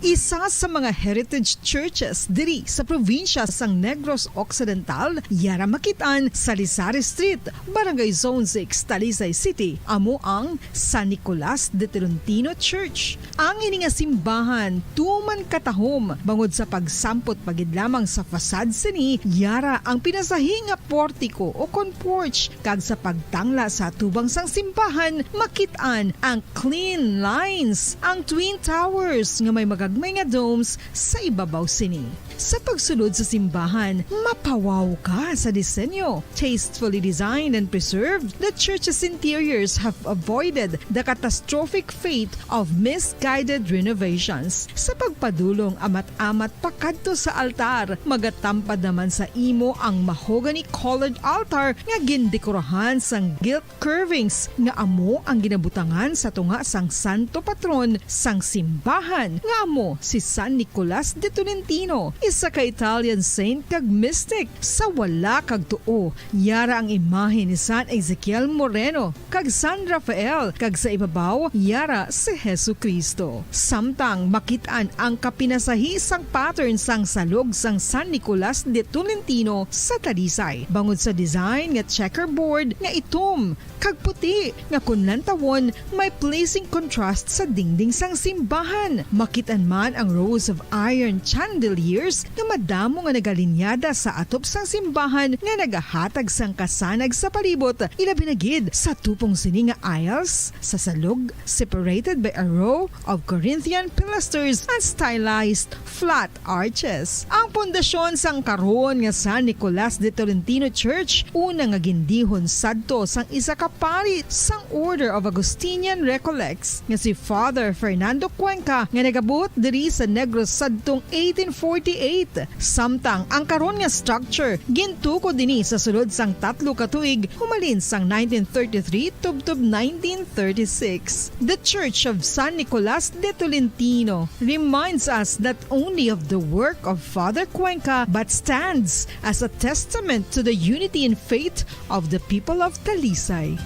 Isa sa mga heritage churches diri sa probinsya sang Negros Occidental, yara makit-an sa Lisari Street, Barangay Zone six, Talisay City, amo ang San Nicolas de Tolentino Church. Ang ini nga simbahan tuman katahom bangod sa pagsampot pa gid lamang sa facade sini, yara ang pinasahi nga portiko o kon porch, kag sa pagtangla sa atubang sang simbahan, makit-an ang clean lines, ang Twin Towers nga may magagmay nga domes sa ibabaw sini. Sa pagsulod sa simbahan, mapawaw ka sa disenyo. Tastefully designed and preserved, the church's interiors have avoided the catastrophic fate of misguided renovations. Sa pagpadulong amat-amat pakadto sa altar, magatampad naman sa imo ang mahogany-colored altar nga gindekorahan sang gilt curvings nga amo ang ginabutangan sa tunga sang santo patron sang simbahan, nga amo si San Nicolas de Tolentino, isa ka Italian saint kag mystic. Sa wala kag tuo, yara ang imahe ni San Ezekiel Moreno kag San Rafael, kag sa ibabaw, yara si Jesu-Cristo. Samtang makit-an ang kapinasahi sang pattern sang salog sang San Nicolas de Tolentino sa Talisay, bangod sa design nga checkerboard nga itom kag puti, nga kon lantawon, may pleasing contrast sa dingding sang simbahan. Makit-an man ang rows of iron chandeliers nga madamo nga nagalinyada sa atop sang simbahan nga nagahatag sang kasanag sa palibot, ilabi na gid sa tupong sini nga aisles sa salog, separated by a row of Corinthian pilasters and stylized flat arches. Ang pundasyon sang karon nga San Nicolas de Tolentino Church, una nga gindihon sadto sang isa ka pari sang Order of Augustinian Recollects nga si Father Fernando Cuenca, nga nagabuot diri sa Negros sadtong eighteen forty-eight. Samtang ang karon nga structure gintukod ini sa sulod sang tatlo ka tuig, humalin sang nineteen thirty-three tubtob nineteen thirty-six. The Church of San Nicolas de Tolentino reminds us not only of the work of Father Cuenca, but stands as a testament to the unity in faith of the people of Talisay.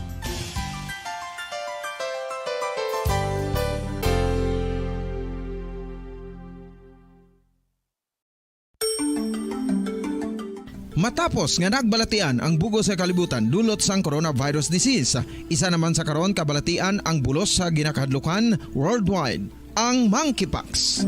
Matapos nga nagbalatian ang bug-os nga kalibutan dulot sang coronavirus disease, isa naman sa karon kabalatian ang bulos sa ginakahadlukan worldwide, ang monkeypox.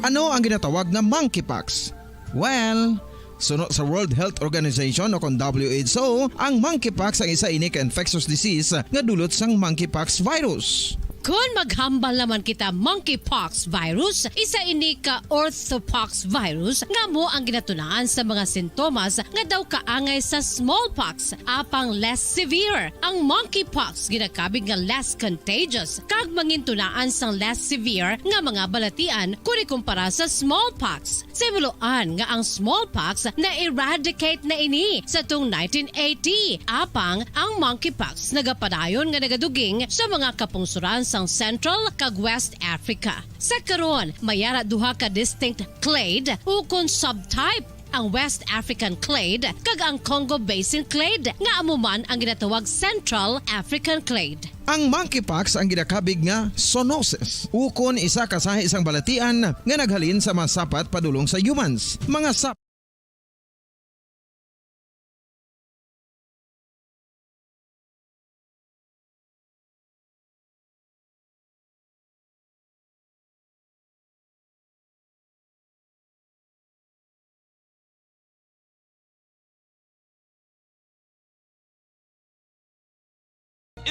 Ano ang ginatawag nga monkeypox? Well, suno sa World Health Organization o kon W H O, ang monkeypox ang isa ini ka infectious disease nga dulot sang monkeypox virus. Kon maghambal naman kita, monkeypox virus, isa ini ka orthopox virus nga amo ang ginatunaan sa mga sintomas nga daw kaangay sa smallpox, apang less severe. Ang monkeypox ginakabig nga less contagious kag mangintunaan sang less severe nga mga balatian kon ikumpara sa smallpox. Sa himuloan nga ang smallpox na-eradicate na ini sa tong nineteen eighty, apang ang monkeypox nagapadayon nga nagaduging sa mga kapungsoran sang Central kag West Africa. Sa karon, may ara duha ka distinct clade ukon subtype, ang West African clade kag ang Congo Basin clade, nga amo man ang ginatawag Central African clade. Ang monkeypox ang ginakabig nga zoonosis, ukon isa ka sahi sang balatian nga naghalin sa mga sapat padulong sa humans. Mga sap-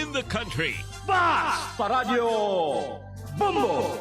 In the country. Bas! Paradyo Bombo!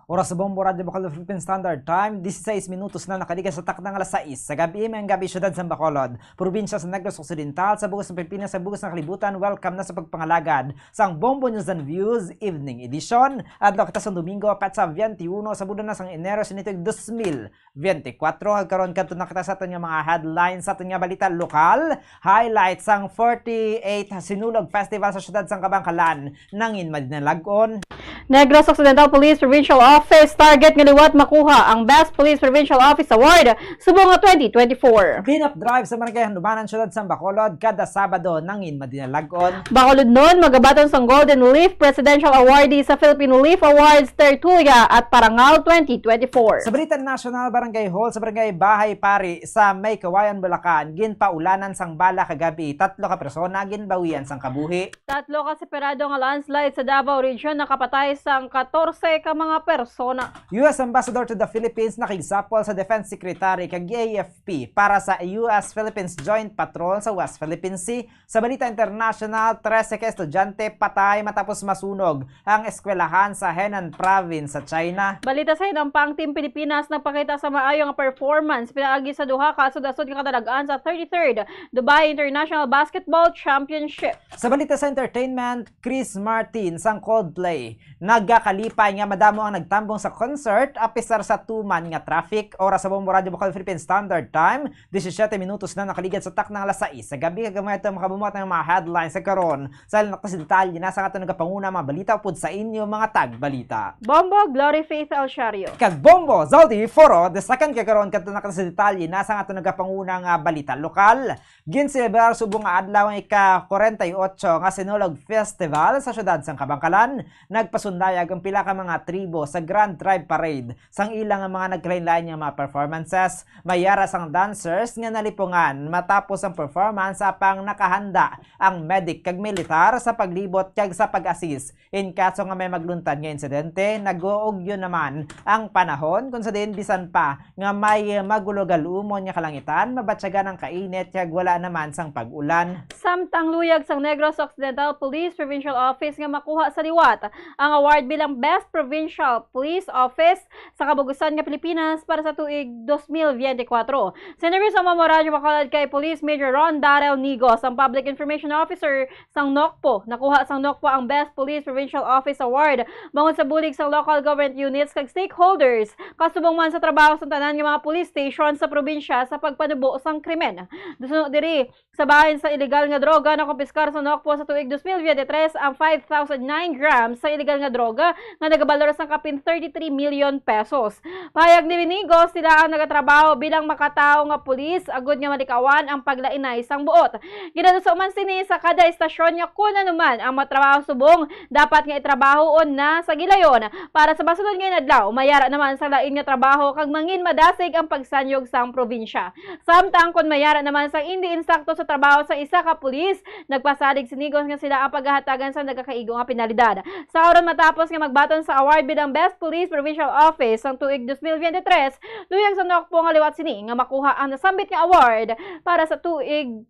Oras sa Bombo Radyo Bacolod Philippine Standard Time, disisais minutos na nakaligas sa takna nga alas sais sa gab-i, maayong gab-i, siyudad sang Bacolod, probinsya sa Negros Occidental, sa bug-os nga Pilipinas, sa bug-os nga kalibutan. Welcome na sa pagpangalagad sang Bombo News and Views Evening Edition. Adlaw kita sang Domingo, petsa twenty-one, sa bulan na sang Enero, sini tuig dos mil twenty-four. Kag karon, kadto na kita sa aton nga mga headlines sa aton nga balita lokal. Highlight sang forty-eighth Sinulog Festival sa siyudad sang Kabankalan nangin madinalag-on. Negros Occidental Police Provincial Office target nga liwat makuha ang Best Police Provincial Office Award subong nga twenty twenty-four. Clean-up drive sa Barangay Handumanan, siyudad sang Bacolod, kada Sabado nangin madinalag-on. Bacolodnon magabaton sang Golden Leaf Presidential Awardee sa Filipino Leaf Awards Tertulia at Parangal twenty twenty-four. Sa balita nasyonal, Barangay Hall sa Barangay Bahay Pari sa May Kawayan, Bulacan, ginpaulanan sang bala kagab-i, tatlo ka persona ginbawian sang kabuhi. Tatlo ka separado nga landslide sa Davao Region nakapatay sang katorse ka mga persona. persona. U S Ambassador to the Philippines nakigsapol sa Defense Secretary kag A F P para sa U S Philippines Joint Patrol sa West Philippine Sea. Sa balita international, trese ka estudyante patay matapos masunog ang eskwelahan sa Henan Province sa China. Balita sa hinampang, Team Pilipinas nagpakita sa maayo nga performance pinaagi sa duha ka asod-asod nga kadalag-an sa thirty-third Dubai International Basketball Championship. Sa balita sa entertainment, Chris Martin sang Coldplay nagkakalipay nga madamo ang nagtambong sa concert apisar sa tuman nga traffic. Oras sa Bombo Radyo Bacol Philippine Standard Time, disisiete minutos na nakaligad sa takna nga alas sais sa gabi. Kag gamay ito makabumot ng mga headlines sa karon. Sa ilang naktas detalye na sa aton nagapanguna mga balita upod sa inyo mga tagbalita. Bombo, Glory Faith Alciario. Kag Bombo, Zaldi Foro the second. Kag karon kadto na sa detalye na sa aton nagapanguna nga balita lokal. Ginselebrar subong nga adlaw ang ika-forty-eight nga Sinulog Festival sa siyudad sang Kabankalan. Nagpasundayag ang pila ka mga tribo sa Grand Tribe Parade sang ila nga mga nagkalainlain nga mga performances. May ara sang dancers nga nalipungan matapos ang performance, apang nakahanda ang medic kag militar sa paglibot kag sa pag-assist. In kaso nga may magluntad nga insidente, nag-uugyo naman ang panahon, kung sa diin bisan pa nga may magulogalumon nga kalangitan, mabatyagan ang kainit kag wala naman sang pag-ulan. Samtang luyag sang Negros Occidental Police Provincial Office nga makuha sa liwat ang award bilang Best Provincial Police Office sa kabug-usan nga Pilipinas para sa tuig dos mil biyente kwatro. Sa interview sa Mamo Radyo Bacolod kay Police Major Ron Darrell Nigos, ang Public Information Officer sang NOCPO. Nakuha sang NOCPO ang Best Police Provincial Office Award bangod sa bulig sang local government units kag stakeholders, kasubong man sa trabaho sang tanan nga mga police station sa probinsya sa pagpanubo sang krimen. Dusuno diri, sa bahin sa iligal nga droga, nakumpiskar sa NOCPO sa tuig dos mil biyente tres ang five thousand nine grams sa iligal nga droga nga nagabalor sang kapin thirty-three million pesos. Pahayag ni Nigos, sila ang nagatrabaho bilang makatawo nga pulis agud nga malikawan ang paglainay sang buot. Ginaduso man sini sa kada estasyon nga kun ano man ang matrabaho subong, dapat nga itrabahoon na sa gilayon para sa masunod nga inadlaw mayara naman sa lain nga trabaho kag mangin madasig ang pagsanyog sang probinsya. Samtang kon mayara naman sang indi insakto sa trabaho sa isa ka pulis, nagpasalig si Nigos nga sila ang paghahatagan sa nagakaigo nga penalidad. Sa oras matapos nga magbaton sa award bilang Best Police Provincial Office sang tuig dos mil biyente tres, luyag sa NOCPO nga liwat sini nga makuha ang nasambit nga award para sa tuig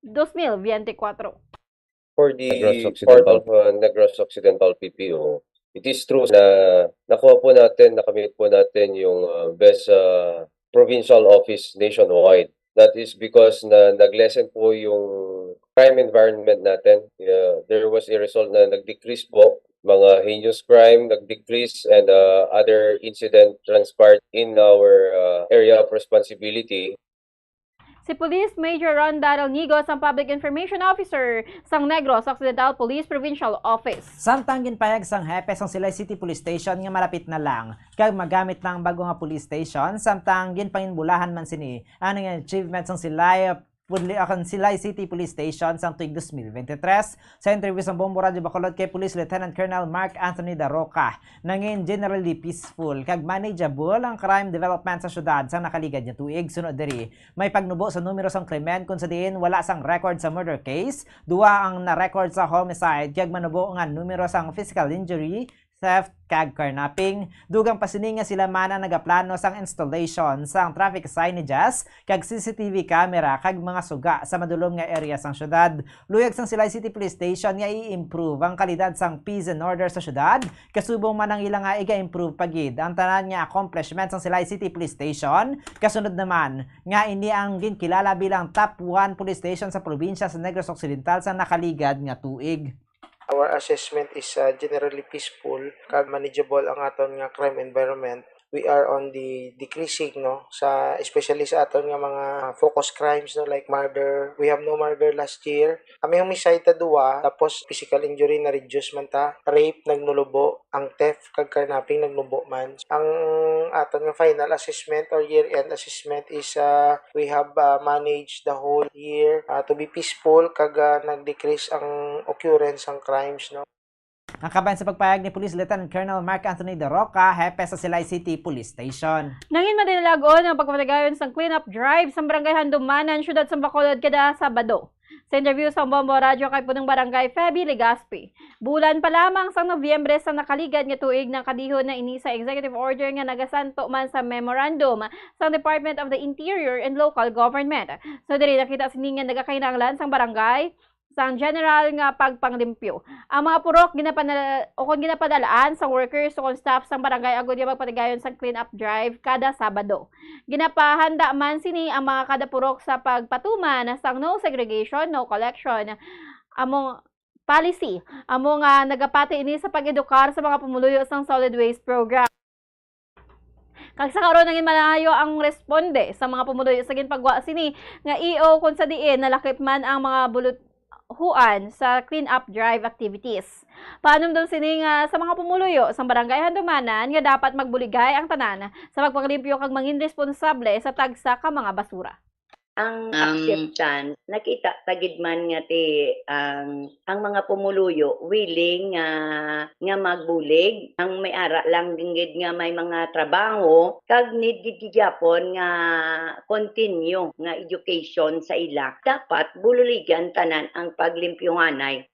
dos mil biyente kwatro. For the Negros Occidental. Part of, uh, Negros Occidental P P O, it is true na nakuha po natin, nakamit po natin yung, uh, best, uh, provincial office nationwide. That is because na nag-lessen po yung crime environment natin. Uh, there was a result na nag-decrease po mga heinous crime, nag-decrease, and, uh, other incident transpired in our, uh, area of responsibility. Si Police Major Ron Darrell Nigos ang Public Information Officer sang Negros Occidental Police Provincial Office. Samtang ginpahayag sang hepe sang Silay City Police Station nga malapit na lang kag magamit na ang bag-o nga police station, samtang ginpanginbulahan man sini ang nangin achievement sang Silay Puli-, akon Silay City Police Station sang tuig dos mil bente tres. Sa interview sang Bombo Radyo Bacolod kay Police Lieutenant Colonel Mark Anthony Daroca, nangin generally peaceful kag manageable ang crime development sa syudad sa nakaligad nga tuig. Sunod diri, may pagnubo sa numero sang krimen, kung sa diin wala sang record sa murder case, duha ang na-record sa homicide, kag manubo nga numero sang physical injury, theft, kag carnapping. Dugang pa sini nga sila man ang nagaplano sang installation sang traffic signages kag C C T V camera kag mga suga sa madulom nga area sang syudad. Luyag sang Silay City Police Station nga i-improve ang kalidad sang peace and order sa syudad, kasubong man ang ila nga iga-improve pa gid ang tanan nga accomplishment sang Silay City Police Station. Kasunod naman nga ini ang ginkilala bilang top one police station sa probinsya sa Negros Occidental sa nakaligad nga tuig. Our assessment is, uh, generally peaceful kag manageable ang aton nga crime environment. We are on the decreasing, no, sa, especially sa aton nga mga focus crimes, no, like murder. We have no murder last year. Kami homicide ta duwa, tapos physical injury na-reduce man ta. Rape nagnubo, ang theft kag carnapping nagnubo man. Ang aton nga final assessment or year-end assessment is, uh, we have, uh, managed the whole year, uh, to be peaceful kag, uh, nag-decrease ang occurrence sang crimes, no? Ang kabahin sa pagpahayag ni Police Lieutenant Colonel Mark Anthony Daroca, hepe sa Silay City Police Station. Nangin madinalag-on ang pagpatigayon sang clean-up drive sa Barangay Handumanan, Siyudad sang Bacolod, kada Sabado. Sa interview sa Bombo Radyo kay Punong Barangay Feby Legaspi, bulan pa lamang sang Nobyembre sa nakaligad nga tuig, nakadihon na ini sa executive order nga nagasanto man sa memorandum sang Department of the Interior and Local Government. So diri nakita sini nga nagakinahanglan sang barangay sang general nga pagpanglimpyo. Ang mga purok ginapanal-, o kon ginapadalaan sa workers o kon staff sang barangay agod nga magpatigayon sang clean-up drive kada Sabado. Ginapahanda man sini ang mga kada purok sa pagpatuman sang no segregation, no collection, amo policy, amo nga nagapati ini sa pag-edukar sa mga pumuluyo sang solid waste program. Kag sa karon, nangin malayo ang responde sa mga pumuluyo sa ginpagwa sini nga E O, kung sa diin nalakip man ang mga buluthuan sa clean-up drive activities. Panumdom sini nga sa mga pumuluyo sang Barangay Handumanan nga dapat magbuligay ang tanan sa pagpanglimpyo kag mangin responsable sa tagsa ka mga basura. Ang Ang acceptance, nakita ta gid man nga ti ang, ang mga pumuluyo willing nga, nga magbulig. Ang may ara lang din gid nga may mga trabaho, kag need gid gyapon nga continue nga education sa ila. Dapat bululigan tanan ang paglimpyuhanay.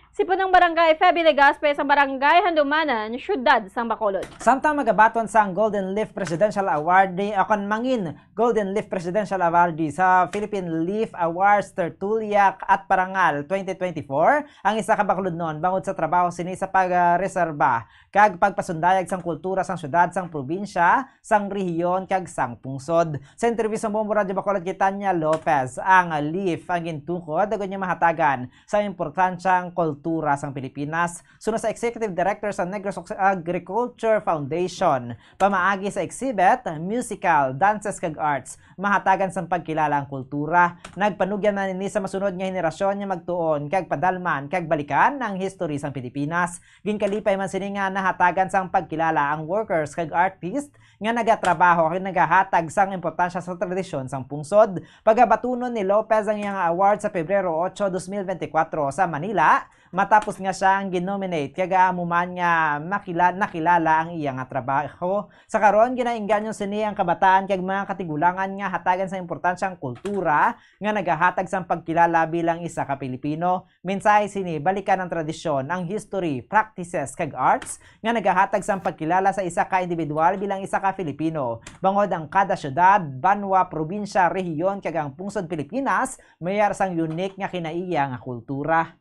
Si Punong Barangay Feby Legaspi sa Barangay Handumanan, Siyudad sang Bacolod. Samtang magabaton sang Golden Leaf Presidential Awardee, o kon mangin Golden Leaf Presidential Awardee sa Philippine Leaf Awards Tertulia at Parangal twenty twenty-four, ang isa ka Bacolodnon bangod sa trabaho sini sa pagreserba kag pagpasundayag sang kultura sang siyudad, sang probinsya, sang rehiyon, kag sang pungsod. Sa interview sa Bombo Radyo Bacolod kay Tanya Lopez, ang Leaf ang gintukod agud nga mahatagan sa importansyang kultura sang Pilipinas. Suno sa Executive Director sa Negros Oc-, Agriculture Foundation, pamaagi sa exhibit, musical, dances kag arts, mahatagan sang pagkilala ang kultura. Nagpanugyan man ini sa masunod nga henerasyon nga magtuon kag padalman kag balikan ang history sang Pilipinas. Ginkalipay man sini nga nahatagan sang pagkilala ang workers kag artist nga nagatrabaho kag nagahatag sang importansya sa tradisyon sang pungsod. Pagabatunon ni Lopez ang iyang award sa Pebrero ocho, dos mil bente kwatro sa Manila, matapos nga siya ang ginominate kag amo man nga makila-, nakilala ang iya nga trabaho. Sa karon, ginainganyo sini ang kabataan kag mga katigulangan nga hatagan sa importansya ang kultura nga nagahatag sang pagkilala bilang isa ka Pilipino. Mensahe sini, balikan ang tradisyon, ang history, practices, kag arts nga nagahatag sang pagkilala sa isa ka individual bilang isa ka Filipino. Bangod ang kada syudad, banwa, probinsya, rehiyon, kag ang pungsod Pilipinas, may ara sang unique nga kinaiya nga kultura.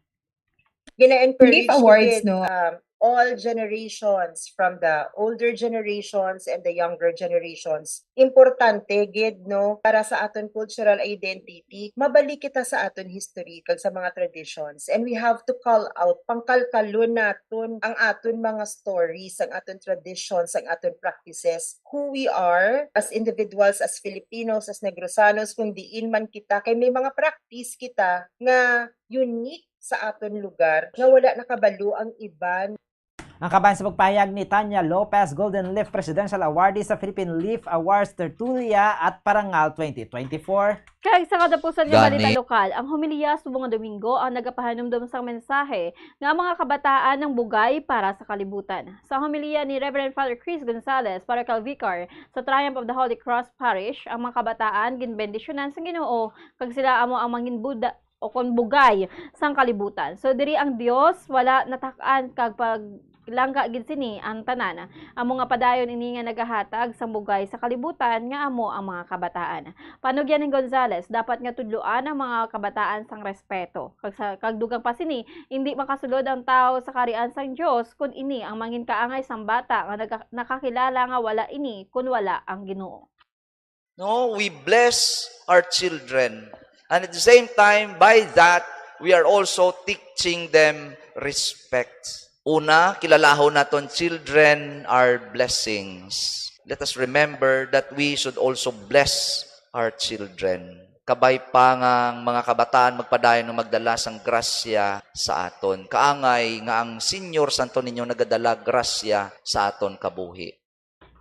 Gina-encourage Leaf Awards, gid, no? Um, all generations, from the older generations and the younger generations, importante gid, no, para sa aton cultural identity. Mabalik kita sa aton history kag sa mga traditions, and we have to call out, pangkalkalon naton ang aton mga stories, ang aton traditions, ang aton practices, who we are as individuals, as Filipinos, as Negrosanos, kung diin man kita, kay may mga practice kita nga unique sa aton lugar nga wala nakabalo ang iban. Ang kabahin sa pagpahayag ni Tanya Lopez, Golden Leaf Presidential Awardee sa Philippine Leaf Awards Tertulia at Parangal twenty twenty-four. Kag sa katapusan nga Gani. balita lokal, ang homilya subong nga Domingo ang nagapahanumdom sang mensahe nga ang mga kabataan ang bugay para sa kalibutan. Sa homilya ni Reverend Father Chris Gonzalez, Parochial Vicar sa Triumph of the Holy Cross Parish, ang mga kabataan ginbendisyonan sang Ginoo, kag sila amo ang mangin buda-, o kon bugay sang kalibutan. So, diri ang Dios wala natak-an kag paglangga gid sini ang tanan. Amo nga padayon ini nga nagahatag sang bugay sa kalibutan nga amo ang mga kabataan. Panugyan ni Gonzalez, dapat nga tudloan ang mga kabataan sang respeto. Kag sa, kag dugang pa sini, indi makasulod ang tawo sa kaharian sang Dios kun ini ang mangin kaangay sang bata nga naga-, nakakilala nga wala ini kun wala ang Ginoo. No, we bless our children. And at the same time, by that, we are also teaching them respect. Una, kilalahon naton, children are blessings. Let us remember that we should also bless our children. Kabay pa nga ang mga kabataan magpadayon nga magdala sang grasya sa aton. Kaangay nga ang Señor Santo Niño nagadala grasya sa aton kabuhi.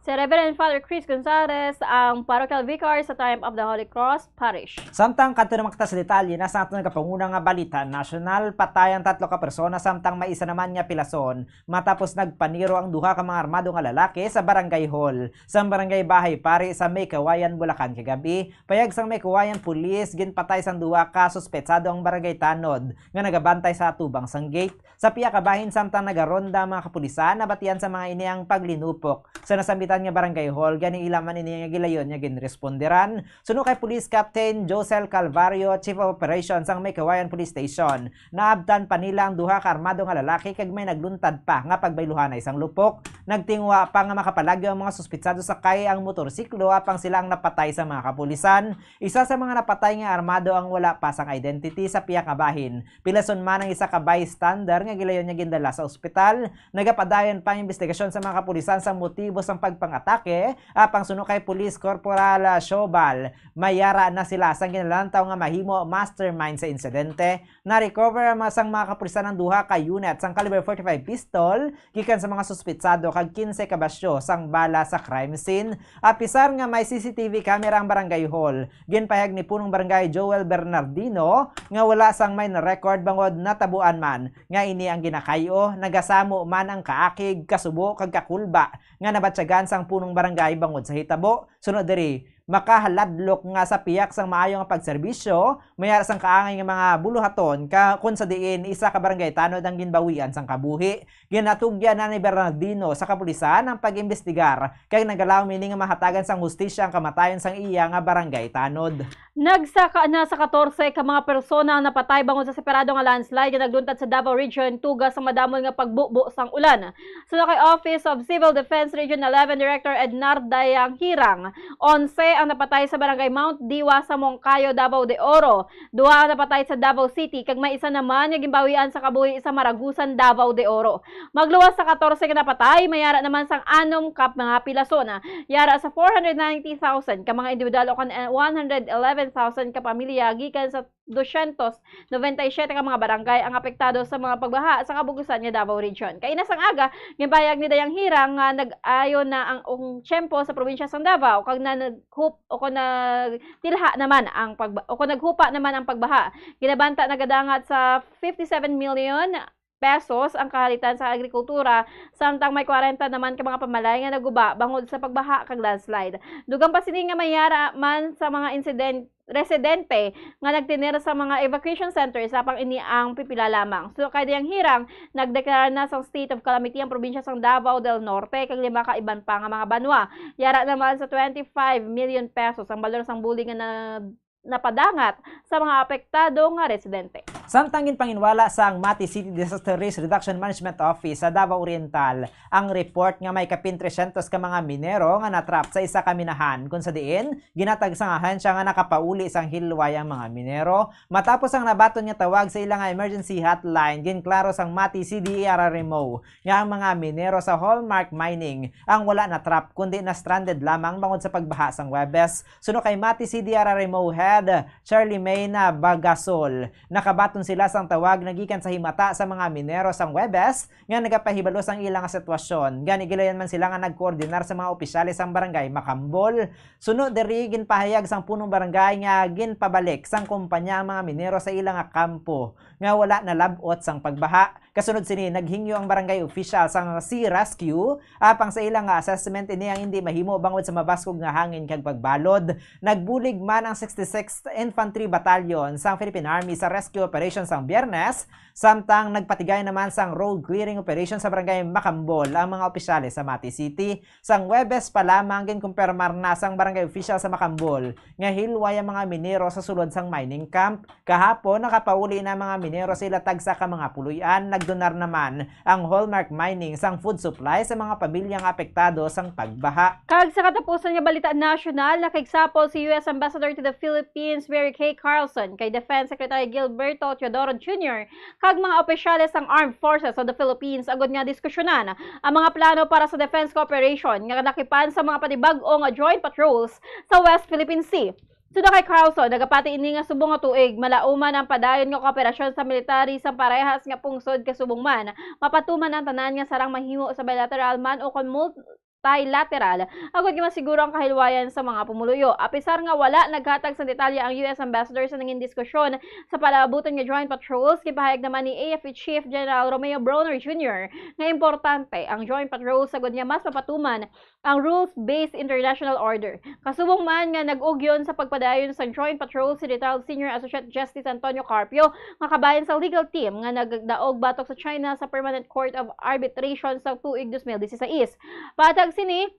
Si Reverend Father Chris Gonzalez ang parochial vicar sa Triumph of the Holy Cross Parish. Samtang kadto naman kita sa detalye na sa aton nagapanguna nga balita nasyonal, patay ang tatlo ka persona samtang may isa naman nga pilason matapos nagpaniro ang duha ka mga armado nga lalaki sa barangay hall sang barangay Bahay Pari sa May Kawayan, Bulacan kagab-i. Payag sang May Kawayan Police, ginpatay sang duha ka suspetsado ang barangay tanod nga nagabantay sa atubang sang gate. Sa pihak ka bahin, samtang nagaronda ang mga kapulisan, nabatian sa mga ini ang paglinupok sa nasambitan nga barangay hall, gani ila man ini nga gilayon nga ginresponderan. Suno kay Police Captain Josel Calvario, Chief of Operations sang May Kawayan Police Station, naabtan pa nila ang duha ka armado nga lalaki kag may nagluntad pa nga pagbayluhanay sang lupok. Nagtinguha pa nga makapalagyo ang mga suspitsado sakay ang motorsiklo apang sila ang napatay sa mga kapulisan. Isa sa mga napatay nga armado ang wala pa sang identity sa pihak nga bahin. Pilason man ang isa ka bystander nga gilayon niya gindala sa ospital. Nagapadayon pa ang imbestigasyon sa mga kapulisan sa motibo sang pagpang-atake, apang suno kay Police Corporal, ah, Shobal, may yara na sila sang ginalantaw nga mahimo mastermind sa insidente. Na-recover ang mga sang mga kapulisan ang duha ka unit sang caliber forty-five pistol gikan sa mga suspitsado kag kinse ka basyo sang bala sa crime scene. Apisar nga may C C T V camera ang barangay hall, ginpahayag ni Punong Barangay Joel Bernardino nga wala sang may na-record bangod natabuan man nga ini ang ginakay-o. Nagasamo man ang kaakig, kasubo kag kakulba nga nabatyagan sang Punong Barangay bangod sa hitabo. Sunod diri, makahaladlok nga sa pihak sang maayo nga pagserbisyo, may ara sang kaangay nga mga buluhaton ka, kun sa diin isa ka barangay tanod ang ginbawian sang kabuhi. Ginatugyan na ni Bernardino sa kapulisan ang pag-imbestigar, kag nagalaom ini nga mahatagan sang hustisya ang kamatayon sang iya nga barangay tanod. Nagsaka na sa katorse ka mga persona ang napatay bangod sa separado nga landslide nga nagluntad sa Davao Region, tuga sang madamol nga pagbubo sang ulan. Suno kay Office of Civil Defense Region eleven Director Ednar Dayang Hirang, onse ang napatay sa Barangay Mount Diwa sa Monkayo, Davao de Oro, duha ang napatay sa Davao City, kag may isa naman nga ginbawian sa kabuhi sa Maragusan, Davao de Oro. Magluwas sa katorse ka napatay, may ara naman sang anom ka mga pilason. Yara sa four hundred ninety thousand ka mga individual o kan, eh, one hundred eleven thousand ka pamilya gikan sa dosyentos noventa y siyete ka mga barangay ang apektado sa mga pagbaha sa kabug-usan nga Davao Region. Kaina sang aga, ginpahayag ni Dayang Hirang nga nag-ayo na ang, ang tiyempo sa probinsya sang Davao kag na naghup-, o kon nagtilha naman ang pagba-, o kon naghupa naman ang pagbaha. Ginabanta nagadangat sa fifty-seven million pesos ang kahalitan sa agrikultura, samtang may kwarenta naman ka mga pamalay nga naguba bangod sa pagbaha kag landslide. Dugang pa sini nga may yara man sa mga insident-, residente nga nagtener sa mga evacuation centers, apang ini ang pipila lamang. Suno kay Dayang Hirang, nagdeklara na sang state of calamity ang probinsya sang Davao del Norte kag lima ka iban pa nga mga banwa. Yara naman sa twenty-five million pesos ang balor sang bulig nga na napadangat sa mga apektado nga residente. Samtang ginpanginwala sang Mati City Disaster Risk Reduction Management Office sa Davao Oriental ang report nga may kapin tresyentos ka mga minero nga natrap sa isa ka minahan, kun sa diin ginatag sang ahensya nga nakapauli sang hilway ang mga minero. Matapos ang nabaton nga tawag sa ila nga emergency hotline, ginklaro sang Mati C D E R R M O nga ang mga minero sa Hallmark Mining ang wala natrap kundi na-stranded lamang bangod sa pagbaha sang Huwebes. Suno kay Mati C D R R M O Head Charlemagne Bagasol, nakabaton sila sang tawag nagikan sa himata sa mga minero sang Huwebes nga nagapahibalo sang ila nga sitwasyon. Gani, gilayon man sila nga nagkoordinar sa mga opisyales sang Barangay Macambol. Suno diri, ginpahayag sang punong barangay nga ginpabalik sang kumpanya ang mga minero sa ila nga kampo nga wala nalab-ot sang pagbaha. Kasunod sini, naghingyo ang barangay official sang Sea Rescue. Apang sa ila nga assessment, ini ang indi mahimo bangod sa mabaskog nga hangin kag pagbalod. Nagbulig man ang sixty-sixth Infantry Battalion sang Philippine Army sa rescue operation sang Biyernes, samtang nagpatigay naman sang road clearing operation sa Barangay Macambol ang mga opisyales sa Mati City. Sang Huwebes pa lamang, ginkumpirmar na sang barangay official sa Macambol nga hilway ang mga minero sa sulod sang mining camp. Kahapon, nakapauli na ang mga minero sa ila tagsa ka mga puloy-an. Nagdonar naman ang Hallmark Mining sang food supply sa mga pamilya nga apektado sang pagbaha. Kag sa katapusan nga balita nasyonal, nakigsapol si U S Ambassador to the Philippines, Mary Kay Carlson, kay Defense Secretary Gilberto Teodoro Junior kag mga opisyales sang Armed Forces of the Philippines agud nga diskusyonan ang mga plano para sa defense cooperation nga nalakipan sa mga panibag-o nga joint patrols sa West Philippine Sea. Suno kay Carlson, nagapati ini nga subong nga tuig, malauman ang padayon nga kooperasyon sa military sa parehas nga pungsod, kag subong man mapatuman ang tanan nga sarang mahimo sa bilateral man o kon mul-, trilateral, agod nga masiguro ang kahilwayan sa mga pumuluyo. Apisar nga wala naghatag sa detalye ang U S ambassador sa nangin diskusyon sa palaabuton nga joint patrols, gipahayag naman ni A F P Chief General Romeo Brawner Junior nga importante ang joint patrols agod nga mas mapatuman ang rules-based international order. Kasubong man nga nag-ugyon sa pagpadayon sa joint patrol si Retired Senior Associate Justice Antonio Carpio nga kabahin sa legal team nga nagdaog batok sa China sa Permanent Court of Arbitration sa tuig dos mil disisais. Patag sini,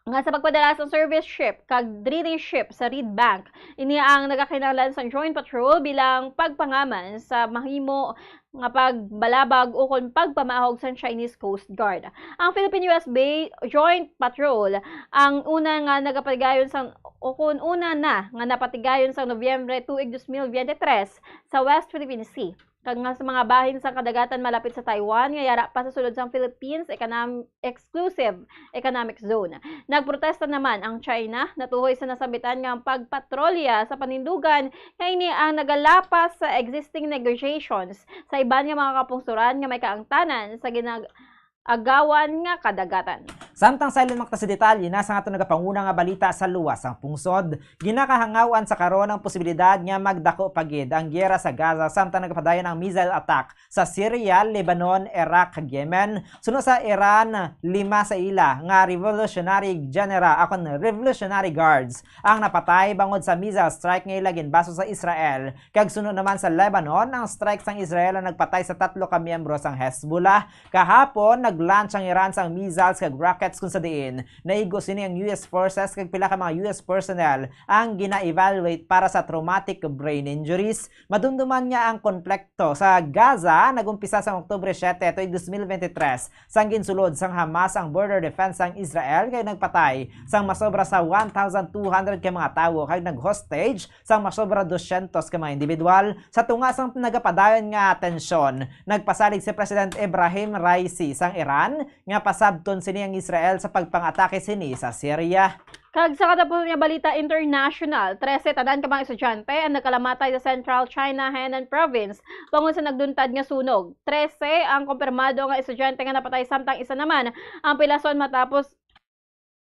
nga sa pagpadala sa service ship kag drilling ship sa Reed Bank, ini ang nagakinahanglan sa joint patrol bilang pagpangaman sa mahimo nga pagbalabag ukon pagpamahog sa Chinese Coast Guard. Ang Philippine U S Bay Joint Patrol ang una nga nagapatigayon sang ukon una na nga napatigayon sa Nobyembre tuig dos mil biyente tres sa West Philippine Sea, kag nga sa mga bahin sang kadagatan malapit sa Taiwan nga yara pa sa sulod sang Philippines Econom-, Exclusive Economic Zone. Nagprotesta naman ang China natuhoy sa nasambitan nga pagpatrolya sa panindugan nga ini ang nagalapas sa existing negotiations sa iban nga mga kapungsoran nga may kaangtanan sa ginag-agawan nga kadagatan. Samtang silent makta sa detalye na sang aton nagapanguna nga balita sa luwas sang pungsod, ginakahangawan sa karon ang posibilidad nga magdako pa gid ang giyera sa Gaza samtang nagapadayon ang missile attack sa Syria, Lebanon, Iraq, kag Yemen. Suno sa Iran, lima sa ila nga revolutionary general, akon, revolutionary guards ang napatay bangod sa missile strike nga ila ginbaso sa Israel. Kag suno naman sa Lebanon, ang strike sang Israel ang nagpatay sa tatlo ka miyembro sang Hezbollah. Kahapon, nag-launch ang Iran sang missiles kag rockets, kung sa diin naigo sini ang U S forces kag pila ka mga U S personnel ang gina-evaluate para sa traumatic brain injuries. Madumduman nga ang konplekto sa Gaza nag-umpisa sa Oktubre siete tuig dos mil bente tres, sang ginsulod sang Hamas ang border defense sang Israel kay nagpatay sang masobra sa one thousand two hundred ka mga tawo kag nag-hostage sang masobra dosyentos ka mga individual. Sa tunga sang nagapadayon nga tensyon, nagpasalig si President Ibrahim Raisi sang Iran nga pasabton sini ang Israel sa pagpangatake sini sa Syria. Kag sa katapos nga balita international, trese tanan ka mga estudyante ang nagkalamatay sa Central China Henan Province tungod sa nagduntad nga sunog. Trese ang kumpirmado nga estudyante nga napatay, samtang isa naman ang pilason matapos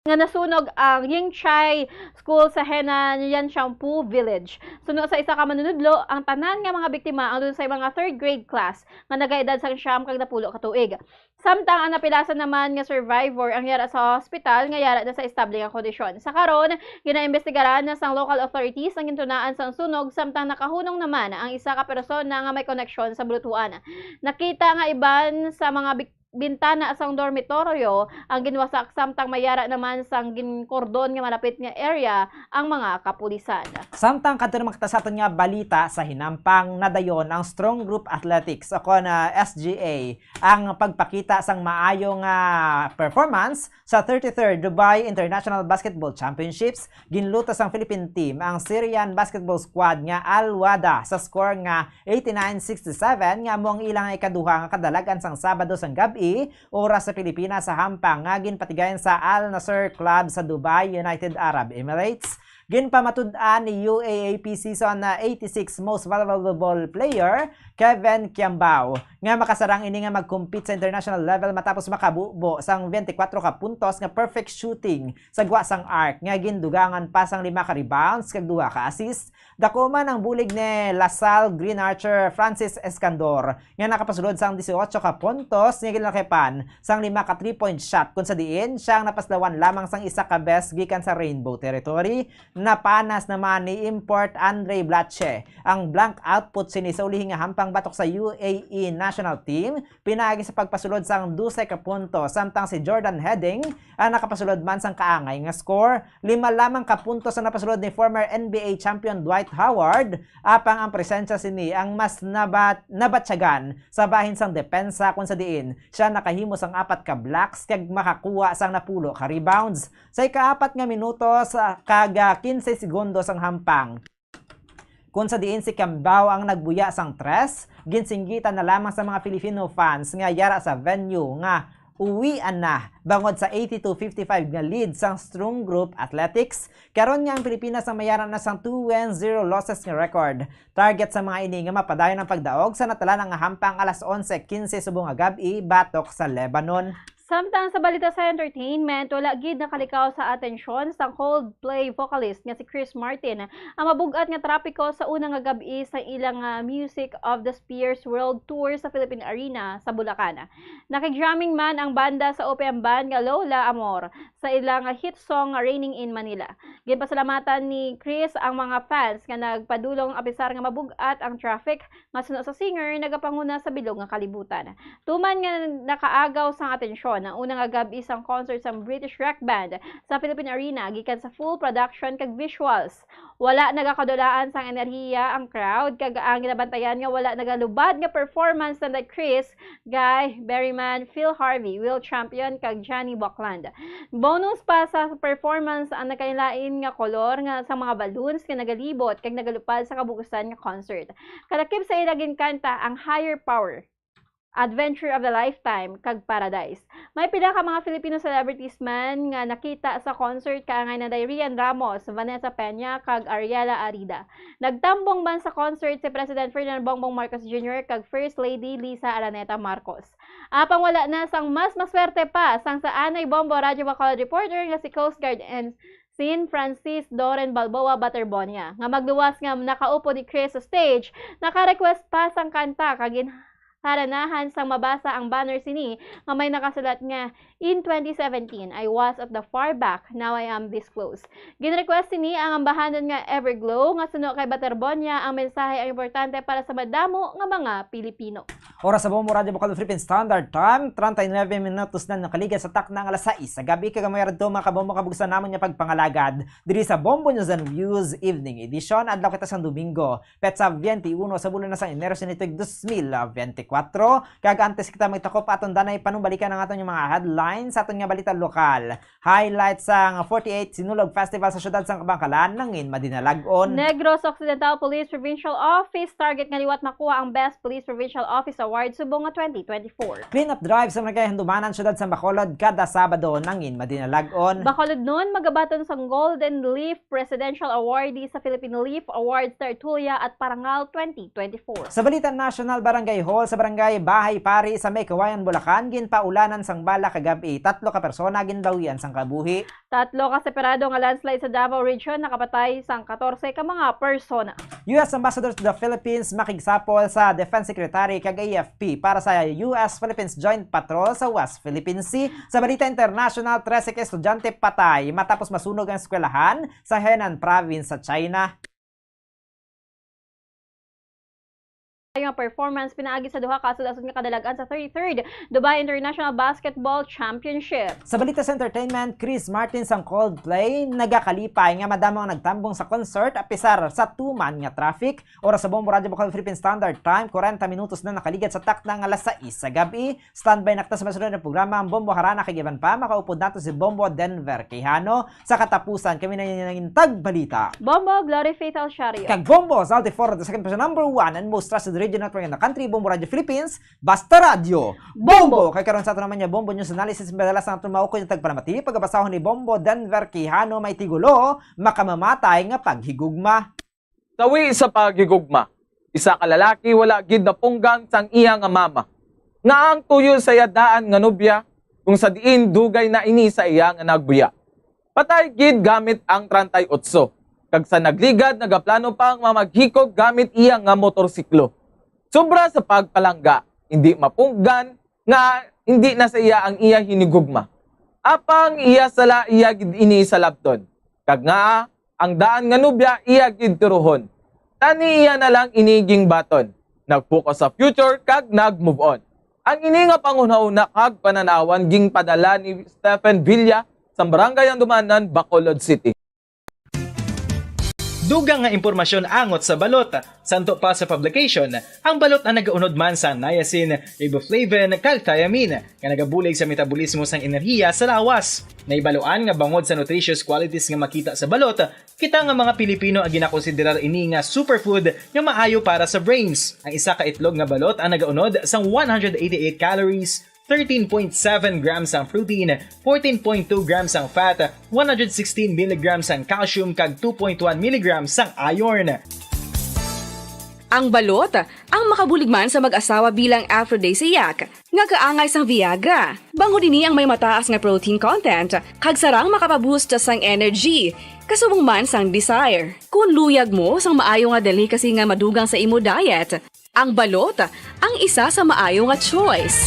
nga nasunog ang Yingchai School sa Henan, Yanchangpu Village. Suno sa isa ka manunudlo, ang tanan nga mga biktima ang lunsay mga third grade class nga nagaedad sang siyam kag napulo ka tuig. Samtang ang napilasan naman nga survivor ang yara sa hospital nga yara na sa estable nga kondisyon. Sa karon, ginaimbestigaran na sang local authorities ang gintunaan sang sunog, samtang nakahunong naman ang isa ka persona nga may koneksyon sa bulutuan. Nakita nga iban sa mga bik-, bintana sang dormitoryo ang ginwasak, samtang may yara naman sang ginkordon nga malapit nga area ang mga kapulisan. Samtang kadto naman kita sa aton nga balita sa hinampang, nadayon ang Strong Group Athletics o kon, ah, S G A ang pagpakita sang maayo nga performance sa thirty-third Dubai International Basketball Championships. Ginlutas sang Philippine team ang Syrian basketball squad nga Al Wada sa score nga eighty-nine sixty-seven, nga amo ang ilang ikaduha nga kadalag-an sang Sabado sang gab-i, oras sa Pilipinas, sa hampang nga ginpatigayon sa Al Nassr Club sa Dubai, United Arab Emirates. Ginpamatud-an ni U A A P Season, ah, eighty-six Most Valuable Player, Kevin Kiambao, nga makasarang ini nga mag-compete sa international level matapos makabubo sang twenty-four ka puntos nga perfect shooting sa gwa sang arc, nga gindugangan pa sang lima ka rebounds kag duha ka assist. Dako man ang bulig ni La Salle Green Archer Francis Escandor, nga nakapasulod sang dieciocho ka puntos nga ginlakipan sang lima ka three-point shot, kung sa diin siya ang napaslawan lamang sang isa ka best gikan sa Rainbow Territory. Napanas naman ni import Andre Blache ang blank output sini sa ulihi nga hampang batok sa U A E national team, pinaagi sa pagpasulod sang dose ka puntos, samtang si Jordan Heading ang nakapasulod man sang kaangay nga score. Lima lamang ka puntos ang napasulod ni former N B A champion Dwight Howard, apang ang presensya sini ang mas nabat-, nabatyagan sa bahin sang depensa, kung sa diin siya nakahimo sang apat ka blocks kag makakuha sang napulo ka rebounds. Sa ikaapat nga minuto sa kag, ah, quince segundos ang hampang, kung sa diin si Kiambao ang nagbuya sang tres, ginsinggitan na lamang sa mga Filipino fans nga yara sa venue nga uwian na bangod sa eighty-two fifty-five nga lead sang Strong Group Athletics. Karon nga ang Pilipinas ang mayara na sang two wins, zero losses nga record. Target sa mga ini nga mapadayon ang pagdaog sa natalan-an nga hampang alas onse quince subong nga gab-i batok sa Lebanon. Samtang sa balita sa entertainment, wala gid nakalikaw sa atensyon sang Coldplay vocalist nga si Chris Martin ang mabug-at nga trapiko sa una nga gab-i sa ilang, ah, Music of the Spheres World Tour sa Philippine Arena sa Bulacan. Nakig-jamming man ang banda sa O P M band nga Lola Amor sa ilang hit song nga Raining in Manila. Ginpasalamatan ni Chris ang mga fans nga nagpadulong apisar nga mabug-at ang traffic nga suno sa singer nagapanguna sa bilog nga kalibutan. Tuman nga nakaagaw sang atensyon ang una nga gab-i sang concert sang British rock band sa Philippine Arena gikan sa full production kag visuals. Wala nagakadulaan sang enerhiya ang crowd, kag ang ginabantayan nga wala nagalubad nga performance nanda Chris, Guy Berryman, Phil Harvey, Will Champion, kag Johnny Buckland. Bonus pa sa performance ang nagkalain-lain nga kolor nga sa mga balloons nga nagalibot kag nagalupad sa kabug-usan nga concert. Kalakip sa ila ginkanta ang Higher Power, Adventure of the Lifetime, kag Paradise. May pila ka mga Filipino celebrities man nga nakita sa concert, kaangay na day Rian Ramos, Vanessa Peña, kag Ariela Arida. Nagtambong man sa concert si President Ferdinand Bongbong Marcos Junior kag First Lady Liza Araneta Marcos. Apang wala na sang mas maswerte pa sang sa anay Bombo Radyo Bacolod reporter nga si Coast Guard Ensign Francis Doren Balboa Baterbonia, nga magluwas nga nakaupod ni Chris sa stage, naka-request pa sang kanta kag ginharanahan sang mabasa ang banner sini nga may nakasulat nga, "In twenty seventeen, I was at the far back, now I am this close." Gin-request sini ang ambahanon nga Everglow, nga suno kay Baterbonia ang mensahe ang importante para sa madamo nga mga Pilipino. Oras sa Bombo Radyo Bukal Philippine Standard Time, treinta y nueve minutos na nakaligad sa takna nga alas sais sa gabi. Kag amo ra to, mga kabombo, kabugsan namon nga pagpangalagad diri sa Bombo News and Views Evening Edition. Adlaw kita sang Domingo, petsa twenty-uno sa bulan na sang Enero sini tuig dos mil veinticuatro. Kag antes kita magtakop, aton danay panumbalikan ang aton nga mga headlines sa aton nga balita lokal. Highlight sang forty-eight Sinulog Festival sa siyudad sang Kabankalan nangin madinalag-on. Negros Occidental Police Provincial Office target nga liwat makuha ang Best Police Provincial Office Award subong nga twenty twenty-four. Clean-up drive sa Barangay Handumanan, siyudad sang Bacolod, kada Sabado nangin madinalag-on. Bacolodnon magabaton sang Golden Leaf Presidential Awardee sa Philippine Leaf Awards Tertulia at Parangal twenty twenty-four. Sa balita national, Barangay Hall sa Barangay Bahay Pari sa may Kawayan, Bulacan, ginpaulanan sang bala kagab-i, tatlo ka persona ginbawian sang kabuhi. Tatlo ka separado nga landslide sa Davao Region, nakapatay sang katorse ka mga persona. U S Ambassador to the Philippines makigsapol sa Defense Secretary kag A F P para sa U S Philippines Joint Patrol sa West Philippine Sea. Sa balita international, trese ka estudyante patay matapos masunog ang eskwelahan sa Henan Province sa China. Nga performance pinaagi sa duha ka asod-asod nga kadalag-an sa thirty-third Dubai International Basketball Championship. Sa balita sa entertainment, Chris Martin sang Coldplay nagakalipay nga madamo ang nagtambong sa concert apisar sa tuman nga traffic. Oras sa Bombo Radyo Bukal Philippine Standard Time, kwarenta minutos na nakaligad sa takna nga alas sais sa gabi. Standby na kita sa masunod nga programa, ang Bombo Harana kag iban pa. Makaupod nato si Bombo Denver Quijano. Sa katapusan, kami na nangin tagbalita. Bombo Glory Faith Alciario. Kag Bombo Zaldi Foro, the second person, number one and most trusted radio network in the country, Bombo Radio Philippines, basta radyo. Bombo! Bombo! Kay karon sa ato naman nga Bombo News Analysis, madalas ang aton maukoy nga tagpalamati, pagabasahon ni Bombo Denver Quijano, may tigulo, makamamatay nga paghigugma. Tawi sa paghigugma, isa ka lalaki wala gid napunggan sang iya nga mama, nga ang tuyo sa iya daan nga nobya, kung sa diin dugay na ini sa iya nga nagbuya. Patay gid gamit ang treinta y ocho, kag sa nagligad nagaplano pa nga maghikog gamit iya nga motorsiklo. Sobra sa pagpalangga, hindi mapunggan nga hindi na sa iya ang iya hinigugma. Apang iya sala iya gid ini salabton, kag ngaa ang daan nga nobya iya gid turuhon. Tani iya na lang ini gingbaton, nag-focus sa future kag nag-move on. Ang ini nga panghunahuna kag panan-awan ginpadala ni Stephen Villa sa Barangay Handumanan, Bacolod City. Dugang nga impormasyon angot sa balot. Santo pa sa publication, ang balot ang nagaunod man sa niacin, riboflavin, kag thiamine, nga nagabulig sa metabolismo sang enerhiya sa lawas. Naibaluan nga bangod sa nutritious qualities nga makita sa balot, kita nga mga Pilipino ang ginakonsiderar ini nga superfood nga maayo para sa brains. Ang isa ka itlog nga balot ang nagaunod sang one hundred eighty-eight calories, thirteen point seven grams ang protein, fourteen point two grams ang fat, one hundred sixteen milligrams ang calcium, kag two point one milligrams ang iron. Ang balot, ang makabulig man sa mag-asawa bilang aphrodisiac. nga kaangay sang Viagra. Bangod ini ang may mataas nga protein content, kag sarang makapaboost sang energy, kasubong man sang desire. Kon luyag mo sang maayo nga delicacy nga madugang sa imo diet, ang balot ang isa sa maayo nga choice.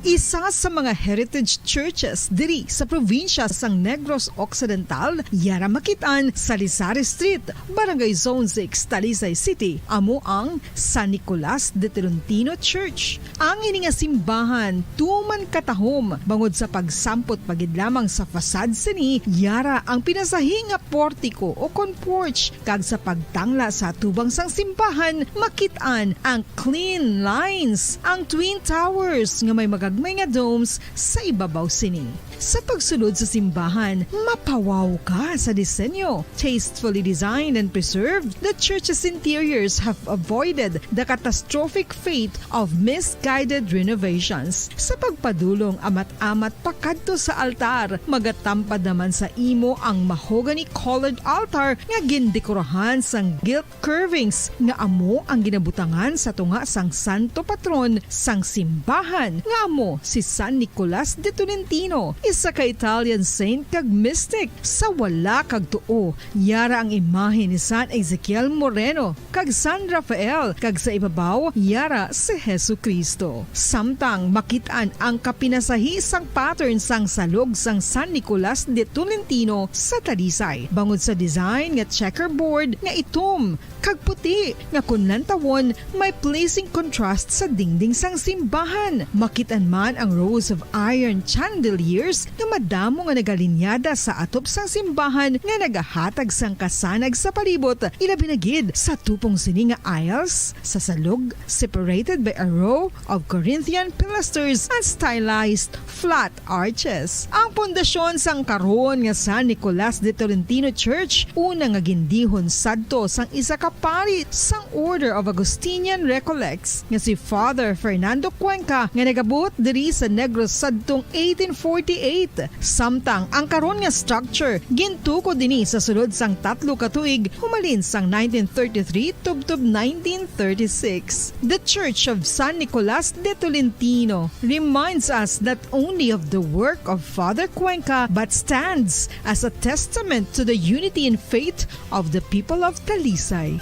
Isa sa mga heritage churches diri sa probinsya sang Negros Occidental, yara makit-an sa Lizares Street, Barangay Zone six, Talisay City, amo ang San Nicolas de Tolentino Church. Ang ini nga simbahan tuman katahom bangod sa pagsampot pa gid lamang sa facade sini, yara ang pinasahi nga portiko o kon porch, kag sa pagtangla sa atubang sang simbahan, makit-an ang clean lines, ang twin towers nga may magagmay nga domes sa ibabaw sini. Sa pagsulod sa simbahan, mapawaw ka sa disenyo. Tastefully designed and preserved, the church's interiors have avoided the catastrophic fate of misguided renovations. Sa pagpadulong amat-amat pakadto sa altar, magatampad naman sa imo ang mahogany-colored altar nga gindekorahan sang gilt curvings nga amo ang ginabutangan sa tunga sang santo patron sang simbahan, nga amo si San Nicolas de Tolentino, isa ka Italian saint kag mystic. Sa wala kag tuo, yara ang imahe ni San Ezekiel Moreno kag San Rafael, kag sa ibabaw, yara si Jesu-Cristo. Samtang makit-an ang kapinasahi sang pattern sang salog sang San Nicolas de Tolentino sa Talisay, bangod sa design nga checkerboard nga itom kag puti, nga kon lantawon, may pleasing contrast sa dingding sang simbahan. Makit-an man ang rows of iron chandeliers nga madamo nga nagalinyada sa atop sang simbahan nga nagahatag sang kasanag sa palibot, ilabi na gid sa tupong sini nga aisles sa salog, separated by a row of Corinthian pilasters and stylized flat arches. Ang pundasyon sang karon nga San Nicolas de Tolentino Church, una nga gindihon sadto sang isa ka pari sang Order of Augustinian Recollects nga si Father Fernando Cuenca, nga nagabuot diri sa Negros sadtong eighteen forty-eight. Samtang ang karon nga structure gintukod ini sa sulod sang tatlo ka tuig, humalin sang nineteen thirty-three tubtob nineteen thirty-six. The Church of San Nicolas de Tolentino reminds us not only of the work of Father Cuenca, but stands as a testament to the unity in faith of the people of Talisay.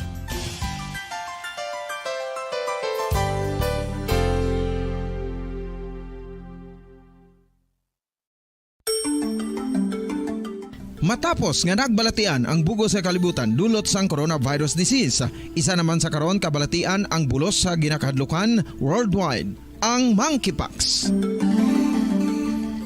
Matapos nga nagbalatian ang bug-os nga kalibutan dulot sang coronavirus disease, isa naman sa karon kabalatian ang bulos sa ginakahadlukan worldwide, ang monkeypox.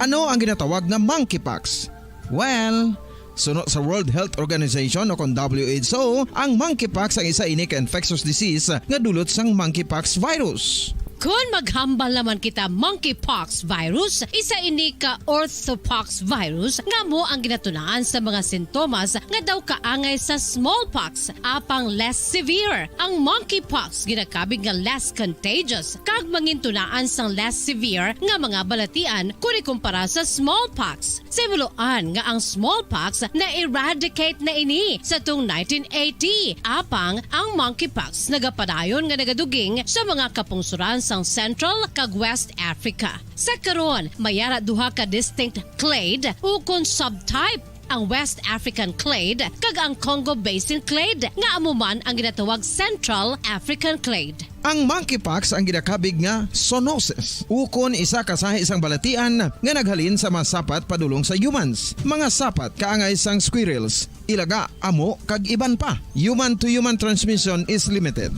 Ano ang ginatawag nga monkeypox? Well, suno sa World Health Organization o kon W H O, ang monkeypox ang isa ini ka infectious disease nga dulot sang monkeypox virus. Kon maghambal naman kita monkeypox virus, isa ini ka orthopox virus nga amo ang ginatunaan sa mga sintomas nga daw kaangay sa smallpox, apang less severe. Ang monkeypox ginakabig nga less contagious kag mangintunaan sang less severe nga mga balatian kon ikumpara sa smallpox. Sa himuloan nga ang smallpox na-eradicate na ini sa tung nineteen eighty, apang ang monkeypox nagapadayon nga nagaduging sa mga kapungsoran sang Central kag West Africa. Sa karon, may ara duha ka distinct clade ukon subtype, ang West African clade kag ang Congo Basin clade, nga amo man ang ginatawag Central African clade. Ang monkeypox ang ginakabig nga zoonosis, ukon isa ka sahi sang balatian nga naghalin sa mga sapat padulong sa humans, mga sapat kaangay sang squirrels, ilaga, amo, kag iban pa. Human-to-human transmission is limited.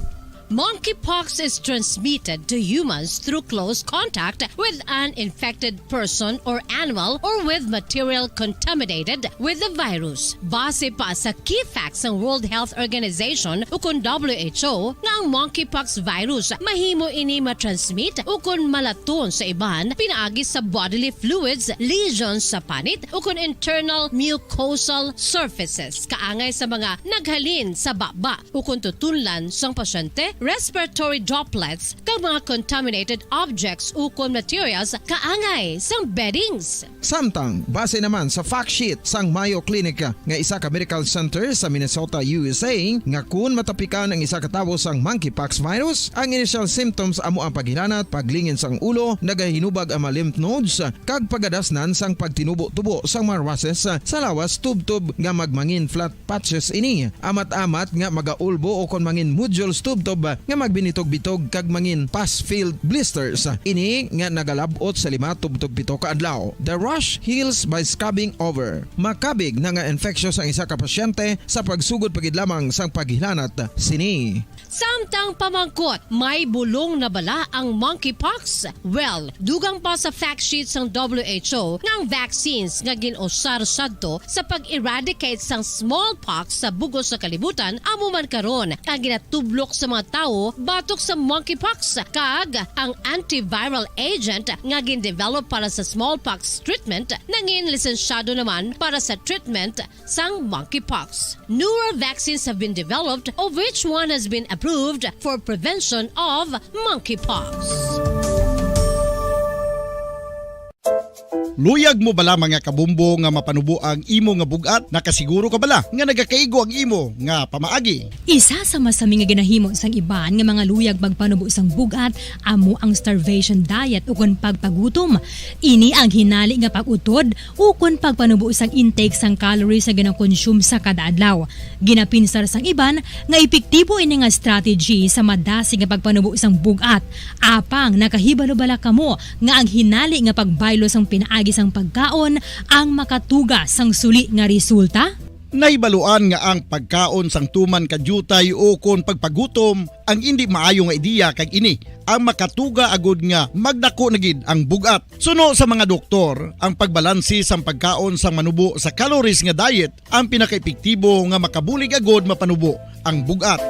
Monkeypox is transmitted to humans through close contact with an infected person or animal or with material contaminated with the virus. Base pa sa key facts sang World Health Organization ukon W H O, nga ang monkeypox virus mahimo ini matransmit ukon malaton sa iban pinaagi sa bodily fluids, lesions sa panit, ukon internal mucosal surfaces kaangay sa mga naghalin sa baba ukon tutunlan sang pasyente respiratory droplets, kag mga contaminated objects ukon materials kaangay sang beddings. Samtang, base naman sa fact sheet sang Mayo Clinic nga isa ka medical center sa Minnesota, U S A, nga kun matapikan ang isa ka tawo sang monkeypox virus, ang initial symptoms amo ang paghilanat, paglingin sang ulo, nagahinubag ang mga lymph nodes, kag pagadasnan sang pagtinubo-tubo sang mga rushes sa lawas tubtob nga magmangin flat patches ini, amat-amat nga magaulbo o kon mangin nodules tubtob nga magbinitog-bitog kag mangin pus-filled blisters ini nga nagalab-ot sa lima tubtob pito ka adlaw. The rash heals by scabbing over. Makabig na nga infectious ang isa ka pasyente sa pagsugod pa gid lamang sang paghilanat sini. Samtang pamangkot, may bulong na bala ang monkeypox? Well, dugang pa sa fact sheet sang W H O nga ang vaccines nga gin-usar sadto sa pag-eradicate sang smallpox sa bug-os nga kalibutan amo man karon ang ginatublok sa mga tawo batok sa monkeypox, kag ang antiviral agent nga gin-develop para sa smallpox treatment nangin lisensyado naman para sa treatment sang monkeypox. Newer vaccines have been developed, of which one has been approved for prevention of monkeypox. Luyag mo bala, mga kabombo, nga mapanubo ang imo nga bug-at? Nakasiguro ka bala nga nagakaigo ang imo nga pamaagi? Isa sa masami nga ginahimo sang iban nga mga luyag magpanubo sang bug-at amo ang starvation diet ukon pagpagutom. Ini ang hinali nga pag-utod ukon pagpanubo sang intake sang calories nga ginakonsume sa kada adlaw. Ginapinsar sang iban nga epektibo ini nga strategy sa madasig nga pagpanubo sang bug-at. Apang nakahibalo bala kamo nga ang hinali nga pagbaylo sang pinaagi sang pagkaon ang makatuga sang suli nga resulta? Nahibaluan nga ang pagkaon sang tuman ka diutay ukon pagpagutom ang indi maayo nga ideya, kag ini ang makatuga agud nga magdako na gid ang bug-at. Suno sa mga doktor, ang pagbalanse sang pagkaon sang manubo sa calories nga diet ang pinakaepektibo nga makabulig agud mapanubo ang bug-at.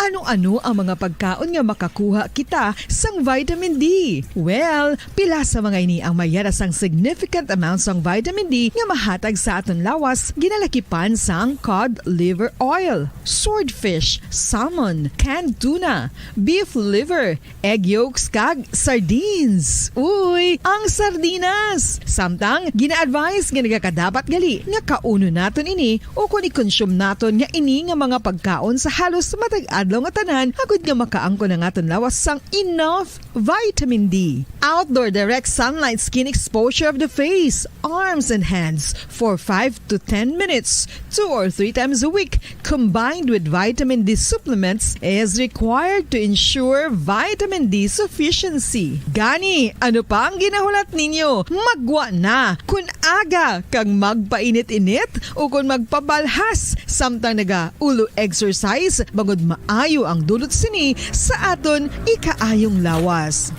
Ano-ano ang mga pagkaon nga makakuha kita sang vitamin D? Well, pila sa mga ini ang mayara sang significant amount sang vitamin D nga mahatag sa aton lawas, ginalakipan sang cod liver oil, swordfish, salmon, canned tuna, beef liver, egg yolks, kag sardines. Uy, ang sardinas! Samtang, gina-advise nga nagakadapat gali nga kaunon naton ini ukon i-consume naton nga ini nga mga pagkaon sa halos matag adlaw nga tanan, agud nga makaangkon ang aton lawas sang enough vitamin D. Outdoor direct sunlight skin exposure of the face, arms, and hands for five to ten minutes, two or three times a week, combined with vitamin D supplements, is required to ensure vitamin D sufficiency. Gani, ano pa ang ginahulat ninyo? Maggwa na! Kun aga kag magpainit-init ukon magpabalhas samtang naga-ulo exercise, bangod maayo ang dulot sini sa aton ikaayong lawas.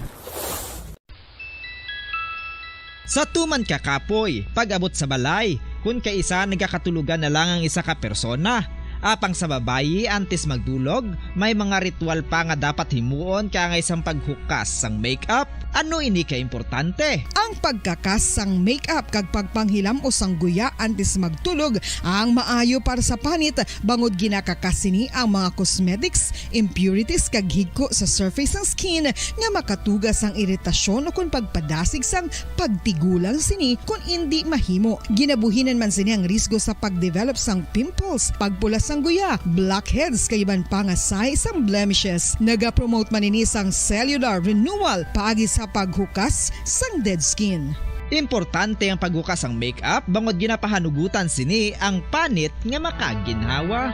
Sa tuman ka kapoy, pag-abot sa balay, kun kaisa nagakatulogan na lang ang isa ka persona. Apang sa babayi, antes magdulog, may mga ritual pa nga dapat himuon kaangay sang paghukas sang makeup. Ano ini ka importante? Ang pagkakas sang makeup kag pagpanghilam-os sang guya antes magtulog ang maayo para sa panit, bangod ginakakas sini ang mga cosmetics, impurities, kag higko sa surface sang skin nga makatuga sang iritasyon ukon pagpadasig sang pagtigulang sini kon indi mahimo. Ginabuhinan man sini ang risgo sa pagdevelop sang pimples, pagpula sang guya, blackheads, kag iban pa nga sahi sang blemishes. Nagapromote man ini sang cellular renewal paagi sa paghukas sang dead skin. Importante ang paghukas sang makeup bangod ginapahanugutan sini ang panit nga makaginhawa.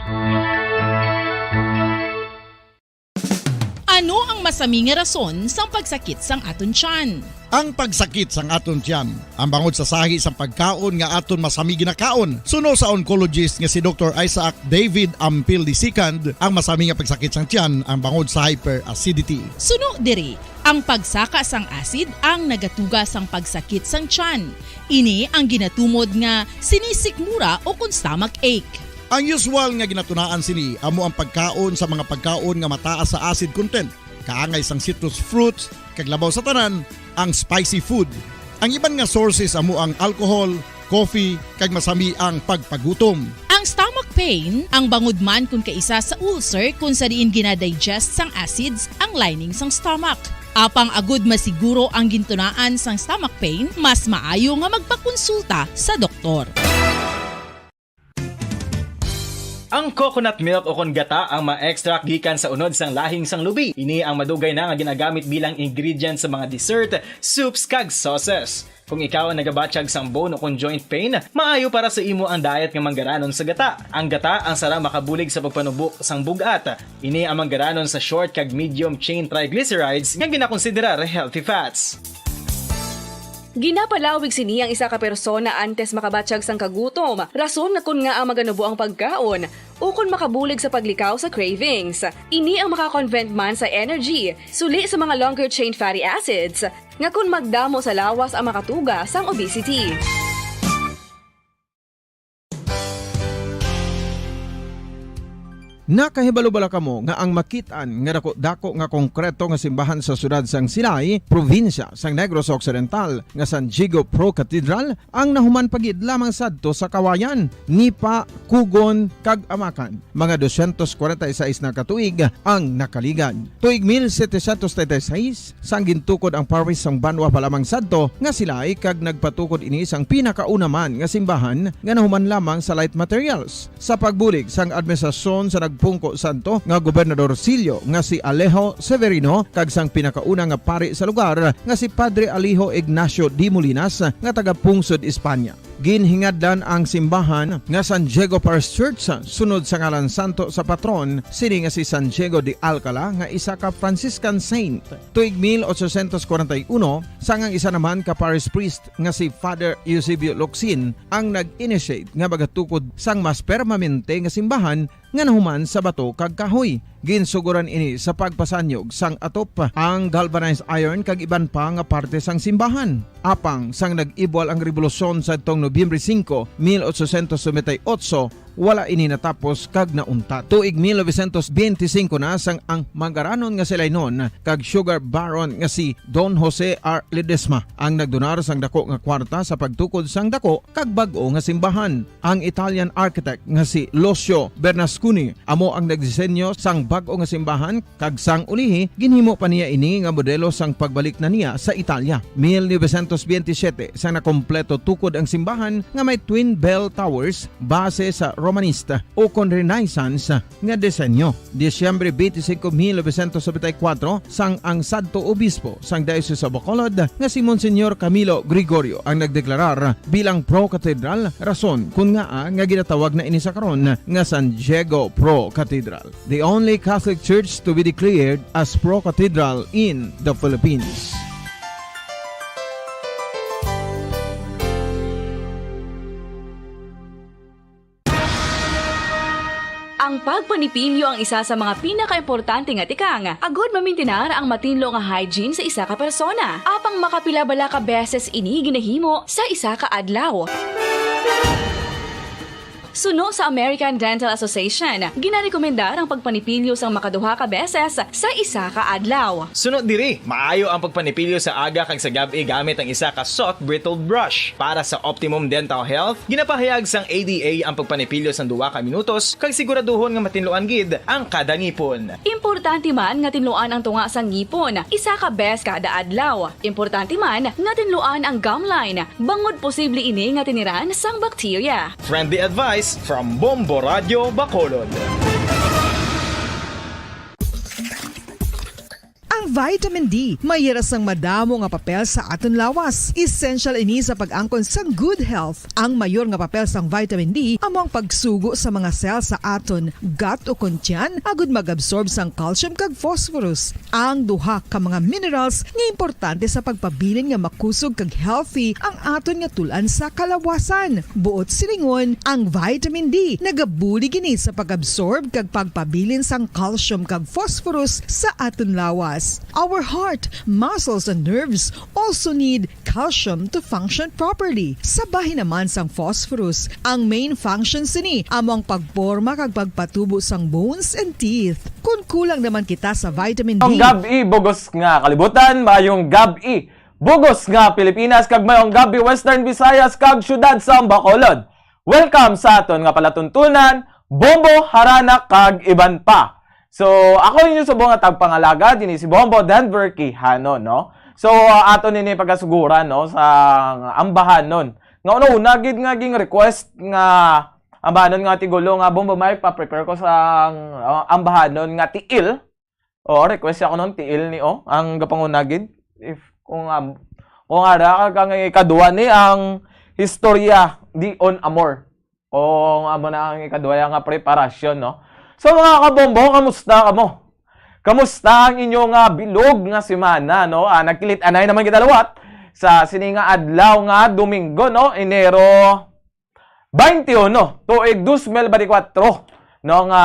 Ano ang masami nga rason sang pagsakit sang aton tiyan? Ang pagsakit sang aton tiyan ang bangod sa sahi sang pagkaon nga aton masami ginakaon. Suno sa oncologist nga si Doktor Isaac David Ampil the second, ang masami nga pagsakit sang tiyan ang bangod sa hyperacidity. Suno diri, ang pagsaka sang acid ang nagatuga sang pagsakit sang tiyan. Ini ang ginatumod nga sinisikmura o kon stomach ache. Ang usual nga ginatunaan sini amo ang pagkaon sa mga pagkaon nga mataas sa acid content, kaangay sang citrus fruits, kag labaw sa tanan, ang spicy food. Ang iban nga sources amo ang alcohol, coffee, kag masami ang pagpagutom. Ang stomach pain ang bangod man kon kaisa sa ulcer, kon sa diin ginadigest sang acids ang lining sang stomach. Apang agud masiguro ang gintunaan sang stomach pain, mas maayo nga magpakonsulta sa doktor. Ang coconut milk o kon gata ang ma-extract gikan sa unod sang lahing sang lubi. Ini ang madugay na nga ginagamit bilang ingredient sa mga dessert, soups, kag sauces. Kung ikaw ang nagabatyag sang bone o kon joint pain, maayo para sa imo ang diet nga manggaranon sa gata. Ang gata ang sara makabulig sa pagpanubo sang bug-at. Ini ang manggaranon sa short kag medium chain triglycerides nga ginakonsiderar healthy fats. Ginapalawig sini ang isa ka persona antes makabatyag sang kagutom, rason na kon ngaa maganubo ang pagkaon, ukon makabulig sa paglikaw sa cravings. Ini ang makakonvert man sa energy, suli sa mga longer chain fatty acids, nga kon magdamo sa lawas ang makatuga sang obesity. Nakahibalo bala kamo nga ang makit-an nga dako-dako nga konkreto nga simbahan sa siyudad sang Silay, probinsya sang Negros Occidental, nga San Diego Pro Cathedral, ang nahuman pa gid lamang sadto sa kawayan, nipa, kugon, kag amakan? Mga dosyentos kwarenta y seis na ka tuig ang nakaligad. Tuig mil setecientos treinta y seis, sang gintukod ang parish sang banwa pa lamang sadto nga Silay, kag nagpatukod ini sang pinakauna man nga simbahan nga nahuman lamang sa light materials. Sa pagbulig sang administrasyon sa nagpungko sadto nga Gobernador Silio nga si Alejo Severino kag sang pinakauna nga pari sa lugar nga si Padre Alejo Ignacio de Molinas nga taga-pungsod Espanya. Ginhingadlan ang simbahan nga San Diego Parish Church sunod sa ngalan santo sa patron sini nga si San Diego de Alcala nga isa ka Franciscan saint. Tuig mil ochocientos kwarenta y uno, sang ang isa naman ka parish priest nga si Father Eusebio Locsin ang nag-initiate nga magatukod sang mas permanente nga simbahan nga nahuman sa bato kag kahoy. Ginsugoran ini sa pagpasanyog sang atop, ang galvanized iron kag iban pa nga parte sang simbahan. Apang sang nag-ibwal ang rebolusyon sadtong Nobyembre singko, mil ochocientos noventa y ocho, wala ini natapos kag nauntat. Tuig mil novecientos benti singko na sang ang manggaranon nga Silaynon kag sugar baron nga si Don Jose R. Ledesma ang nagdonar sang dako nga kwarta sa pagtukod sang dako kag bag-o nga simbahan. Ang Italian architect nga si Lucio Bernasconi amo ang nagdisenyo sang bag-o nga simbahan, kag sang ulihi, ginhimo pa niya ini nga modelo sang pagbalik na niya sa Italia. Mil novecientos benti siyete, sang nakompleto tukod ang simbahan nga may twin bell towers base sa Romanista o kon Renaissance nga disenyo. Disyembre benti singko, mil novecientos nobenta y kuwatro, sang ang sadto obispo sang Diocese of Bacolod nga si Monsignor Camilo Gregorio ang nagdeklarar bilang pro-cathedral, rason kon ngaa nga ginatawag na ini sa karon nga San Diego Pro Cathedral, the only Catholic Church to be declared as pro-cathedral in the Philippines. Ang pagpanipilyo ang isa sa mga pinakaimportante nga tikang agud mamintinar ang matinlo nga hygiene sa isa ka persona. Apang makapila bala ka beses ini ginahimo sa isa ka adlaw? Suno sa American Dental Association, ginarekomendar ang pagpanipilyo sang makaduha ka beses sa isa ka adlaw. Suno diri, maayo ang pagpanipilyo sa aga kag sa gab-i gamit ang isa ka soft bristled brush. Para sa optimum dental health, ginapahayag sang A D A ang pagpanipilyo sang duha ka minutos kag siguraduhon nga matinluan gid ang kada ngipon. Importante man nga tinluan ang tunga sang ngipon isa ka bes kada adlaw. Importante man nga tinluan ang gum line, bangod posible ini nga tiniran sang bakterya. Friendly advice from Bombo Radio Bacolod. Ang vitamin D may hira sang madamo nga papel sa aton lawas. Essential ini sa pag-angkon sang good health. Ang mayor nga papel sang vitamin D amo ang pagsugo sa mga cell sa aton gut o kon tiyan agud mag-absorb sang calcium kag phosphorus, ang duha ka mga minerals nga importante sa pagpabilin nga makusog kag healthy ang aton nga tul-an sa kalawasan. Buot silingon, ang vitamin D nagabulig ini sa pag-absorb kag pagpabilin sang calcium kag phosphorus sa aton lawas. Our heart, muscles, and nerves also need calcium to function properly. Sa bahin naman sang phosphorus, ang main function sini amo ang pagporma kag pagpatubo sang bones and teeth. Kon kulang naman kita sa vitamin D, Mayong gab-i, bugos nga kalibutan, mayong gab-i, bugos nga Pilipinas, kag mayong gab-i, Western Visayas, kag siyudad sa Bacolod. Welcome sa aton nga palatuntunan, Bombo, Harana, kag iban pa. So, ako inyo subong nga tagpangalaga, dinhi si Bombo Denver Quijano, no? So, ato nini pagkasuguran, no, sa ambahanon. Nga una-una gid nga ging request nga ambahanon nga tigulo nga, "Bombo Mike, pa-prepare ko sa, uh, ambahanon nga tiil." Oo, request ako ng tiil ni, oh, ang gapanguna gid. If, kung, um, kung ara ka nga ikadua ni ang Historia de un Amor. Kung amo na ang ikadua nga preparasyon, no? So, mga kabombo, kamusta kamo? Kamusta ang inyo nga bilog nga semana, no? Ah, nagkilit-anay naman kita liwat sa sini nga adlaw nga Domingo, no? Enero twenty-one, tuig dos mil bati kuwatro, no, nga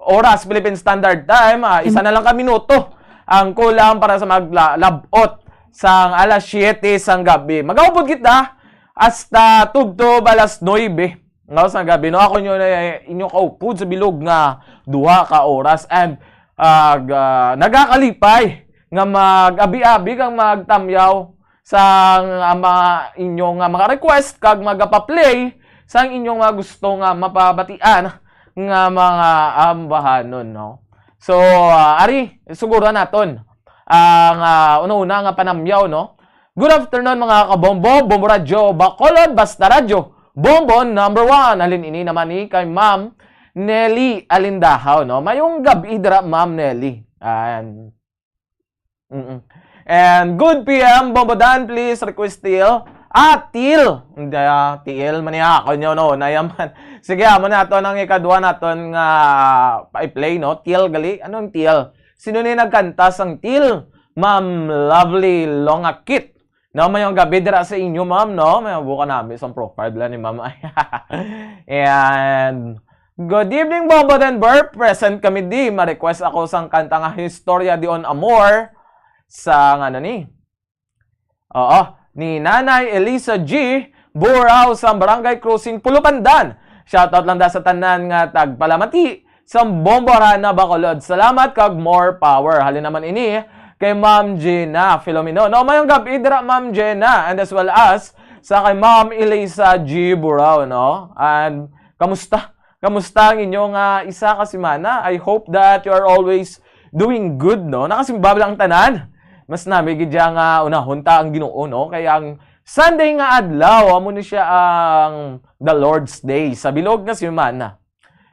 oras, Philippine Standard Time, ah, isa na lang ka minuto ang kulang para sa maglabot sang alas siyete sang gabi. Magaupod kita hasta tubtob alas nuebe, no, sang gabi, no? Ako inyo na, inyo kaupod sa bilog nga duha ka oras, and, ah, ga-, nagakalipay nga mag-abi-abi kang magtamyaw sang, ah, mga inyo nga mga request kag magapaplay sang inyong mga gusto nga mapabatian nga mga ambahanon, no? So, ah, ari, suguran naton ang, ah, una-una nga panamyaw, no? Good afternoon, mga kabombo, Bombo Radyo Bacolod, Basta Radyo, Bombo number one. Halin ini naman ni kay Ma'am Nelly Alindahaw, no? Mayong gabi dira, Ma'am Nelly. And Mm-mm. And good P M, Bombo Dan, please request tiil. Ah, tiil. Hindi, ah, tiil man niya ako nyo, no? Nayaman. Sige, amo na to nang ikadwa naton nga pa-play, no? Tiil gali. Anong tiil? Sino ni nagkanta sang tiil? Ma'am Lovely Longakit. No, mayong gabi dira sa inyo, ma'am, no? May buka nami sang profile dira ni ma'am. And good evening, Bombo Denver. Present kami di. Ma-request ako sang kanta nga Historia de un Amor sa, ano ni? Oo, ni Nanay Elisa G Burao sa Barangay Crossing, Pulupandan. Shoutout lang da sa tanan nga tagpalamati sa Bombo Harana Bacolod. Salamat kag more power. Halin naman ini kay Ma'am Gina Filomeno. No, mayong gabi dira, Ma'am Gina, and as well as sa kay Ma'am Elisa G Burao, no? And kamusta? Kamusta ang inyo nga isa ka semana? I hope that you are always doing good, no? Nakasimba ba ang tanan? Mas nami gid siya nga unahon ta ang Ginoo, no? Kay ang Sunday nga adlaw, amo ni siya ang the Lord's Day sa bilog nga semana,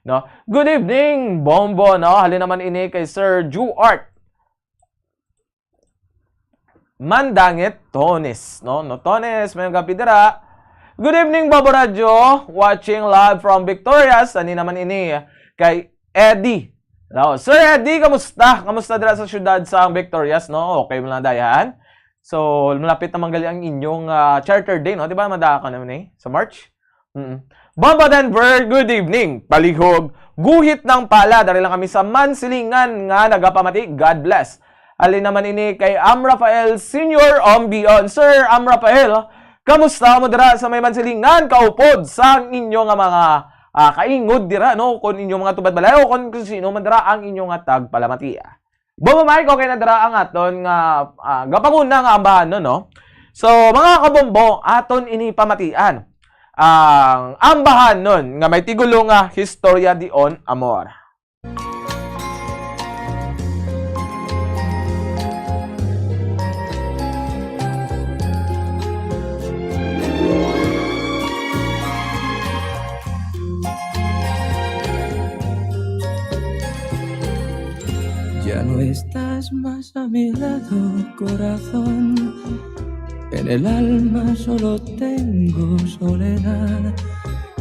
no? Good evening, Bombo, no? Halin naman ini kay Sir Juart Mandangit Tones, no? No, Tones, mayong gabi dira. Good evening, Bombo Radyo. Watching live from Victorias. Ani naman ini kay Eddie. No, Sir Eddie, kamusta? Kamusta dira sa syudad sa Victorias, no? Okay mo lang dayan? So, malapit naman gali ang inyong, ah, Charter Day, no? Di ba, madaka naman eh, sa March? Mm. Bombo Denver, good evening. Palihog, guhit ng pala, dari lang kami sa Mansilingan nga nagapamati. God bless. Halin naman ini kay Am Rafael Senior Ombion. Sir Am Rafael, kamusta mo dira sa may Mansilingan? Kaupod sang inyo nga mga, ah, kaingod dira, no? Kung inyo mga tubad balay o kung, kung sino man dira ang inyo nga tagpalamati. Bombo Mike, okay na dira ang aton nga, ah, gapanguna nga ambahanon, no? So, mga kabombo, aton ini pamatian ang ambahanon nga may tigulo nga Historia de un Amor. Ya no estás más a mi lado, corazón. En el alma solo tengo soledad.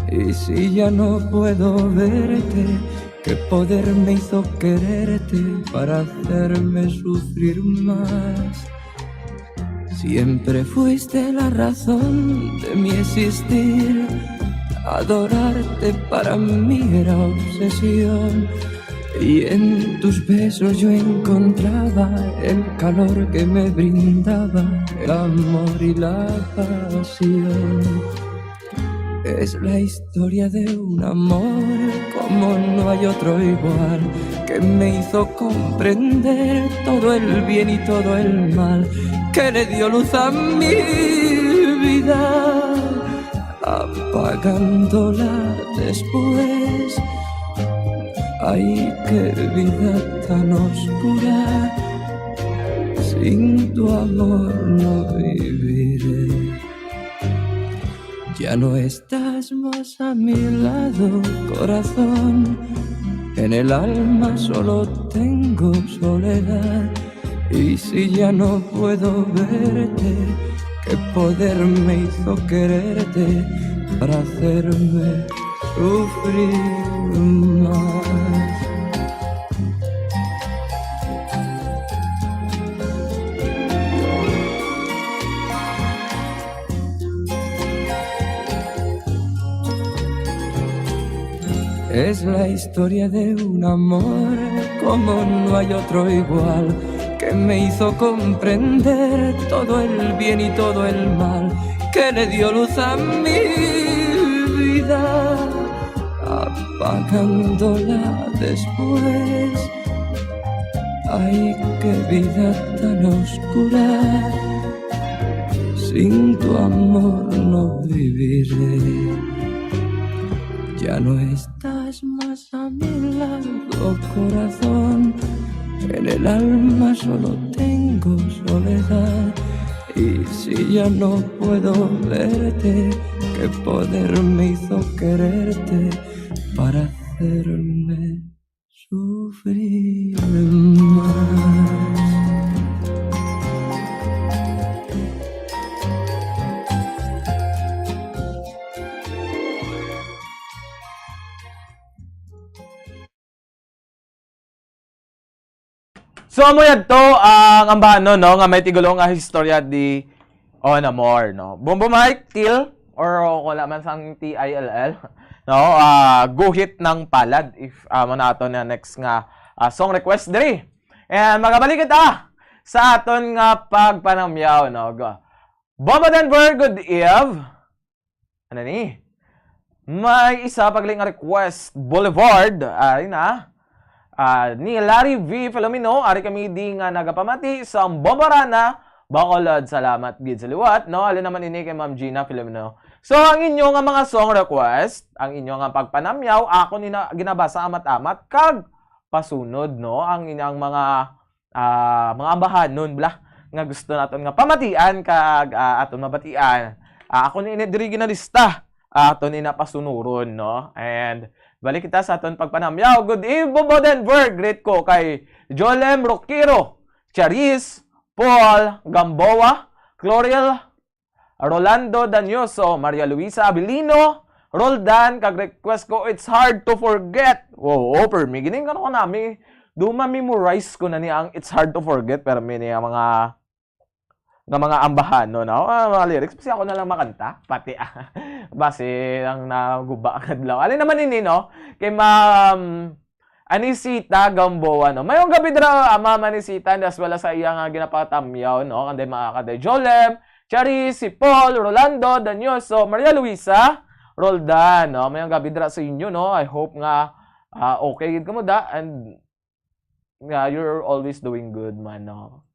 Y si ya no puedo verte, ¿qué poder me hizo quererte para hacerme sufrir más? Siempre fuiste la razón de mi existir. Adorarte para mí era obsesión. Y en tus besos yo encontraba el calor que me brindaba el amor y la pasión. Es la historia de un amor como no hay otro igual, que me hizo comprender todo el bien y todo el mal, que le dio luz a mi vida, a Pagándola después. Ay, qué vida tan oscura, sin tu amor no viviré. Ya no estás más a mi lado, corazón. En el alma solo tengo soledad. Y si ya no puedo verte, ¿qué poder me hizo quererte para hacerme sufrir más? Es la historia de un amor como no hay otro igual, que me hizo comprender todo el bien y todo el mal, que le dio luz a mi vida, apagándola después. Ay, qué vida tan oscura, sin tu amor no viviré. Ya no estás más a mi lado, corazón. En el alma solo tengo soledad. Y si ya no puedo verte, ¿qué poder me hizo quererte para hacerme sufrir más? So, amo yadto ang ambahanon, no, nga may tigulo nga istorya di On Amor, no? Bombo Mike, Til, or wala man sang T I L L, no? Ah, Guhit ng Palad, if, ah, mo na ato na next nga, ah, song request diri. And magabalik kita sa aton nga pagpanamyaw, no? Go. Bombo Denver, good eve. Ano ni? May isa pa gali nga request, Boulevard, ari na. Ah, ni Larry V Filomeno, ari kami di nga nagapamati sa Bomborana, Bacolod. Salamat gid sa liwat, no? Halin naman ini kay Ma'am Gina Filomeno. So, ang inyo nga mga song request, ang inyo nga pagpanamyaw, ako ni na ginabasa amat-amat kag pasunod, no? Ang inyang mga, ah, mga ambahanon bala nga gusto naton nga pamatian kag, ah, aton mabatian. Ah, ako ni ini diri ginalista, ah, aton ina pasunuron, no? And balik kita sa aton pagpanamyaw. Good eve, Bombo Denver. Greet ko kay Jolem Roquero, Charis, Paul Gamboa, Cloril, Rolando Danioso, Maria Luisa Abilino, Roldan, kag request ko, It's Hard to Forget. Wow, oh, permi. Gining ano ko nami, do ma-memorize ko na ni ang It's Hard to Forget, pero may niya mga, nga mga ambahanon, no? Ah, mga lyrics, basi ako na lang makanta, pati, ah, basi ang naguba ang adlaw. Alin naman ini, no? Kay Ma'am Anisita Gamboa, no? Mayong gabi dira, ah, Ma'am Anisita, and as well as sa iya nga ginapatamyaw, no? Kanday mga kanday Jolem, Charis, si Paul, Rolando, Danioso, Maria Luisa, Roldan, no? Mayong gabi dira sa inyo, no? I hope nga, ah, okay gid kamo da, and nga you're always doing good man, no?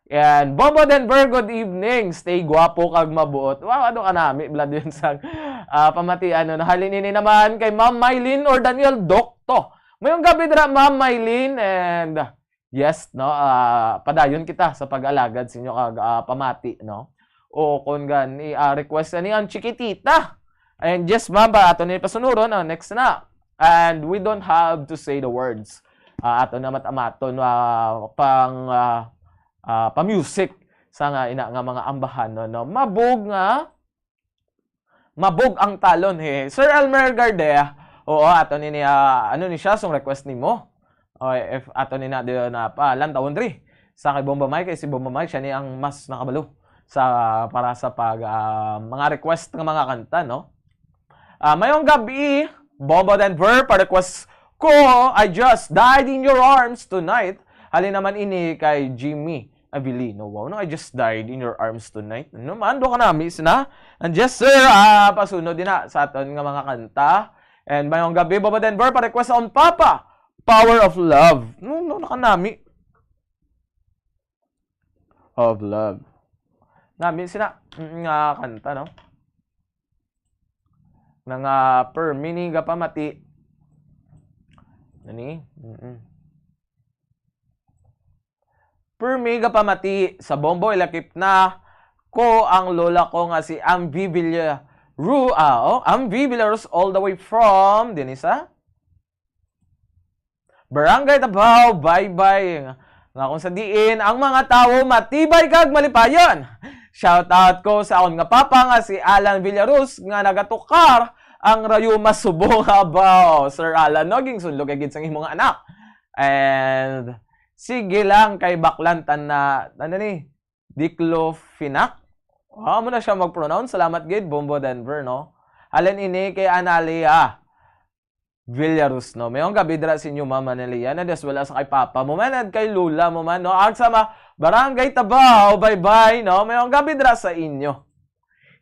And Bombo Denver, good evening. Stay guwapo kag mabuot. Wow, ano ka nami, blood yun sang, ah, pamatian, no? Halin ini naman kay Ma'am Mylene or Daniel Docto. Mayong gabi dira, Ma'am Mylene, and yes, no, ah, padayon kita sa pag-alagad sa inyo kag, ah, pamati, no? O kung gani, ah, request ani ang Chiquitita. And yes, ma'am, pa ato ni pasunuron ang next na. And we don't have to say the words. Ah, ato na mat-amaton, ah, pang, ah, ah, pa-music sa nga ina nga mga ambahan, no, no? Mabog nga, mabog ang talon, he. Sir Elmer Gardea, oo, ato ni niya, ano ni siya, song request nimo. O, if ato ni na, di na pa, lantawon diri. Sa kay Bomba Mike, kay si Bomba Mike, siya ni ang mas nakabalo sa, para sa pag, ah, mga request nga mga kanta, no? Ah, mayong gabi, Bombo Denver, pa-request ko, I Just Died in Your Arms Tonight. Halin naman ini kay Jimmy Avelino. Wow, no, I Just Died in Your Arms Tonight. Ano man, do ka na, miss na. And yes, sir, ah, pasunod din na sa aton nga mga kanta. And mayong gabi, Bombo Denver, pa-request on Papa, Power of Love. No, no, nakanami. Of Love. Nami sina, mm, nga kanta, no? Nga per mini gapamati. Nani? Mm-mm. Per mi gapamati sa Bombo Ilakip na ko ang lola ko nga si Amvi Villaru, ah, oh, Amvi Villarus all the way from, dinhi sa Barangay Tabaw, Baybay. Nga kung sa diin, ang mga tawo matibay kag malipayon. Shout out ko sa akon nga papa nga si Alan Villarus nga nagatukar ang rayuma subong habaw. Sir Alan, no, ginsunlog kay gid sang imong anak. And sige lang kay baklan tan na, ano ni, diclofenac. Amo na siya mag-pronounce. Salamat gid, Bombo Denver, no? Halin ini kay Analia Villarus, no? Mayong gabi dira sa inyo, Ma'am Analia, and as well as kay Papa mo man, and kay Lola mo man, no? Ag sa ma-, Barangay Tabaw, bye-bye, no? Mayong gabi dira sa inyo.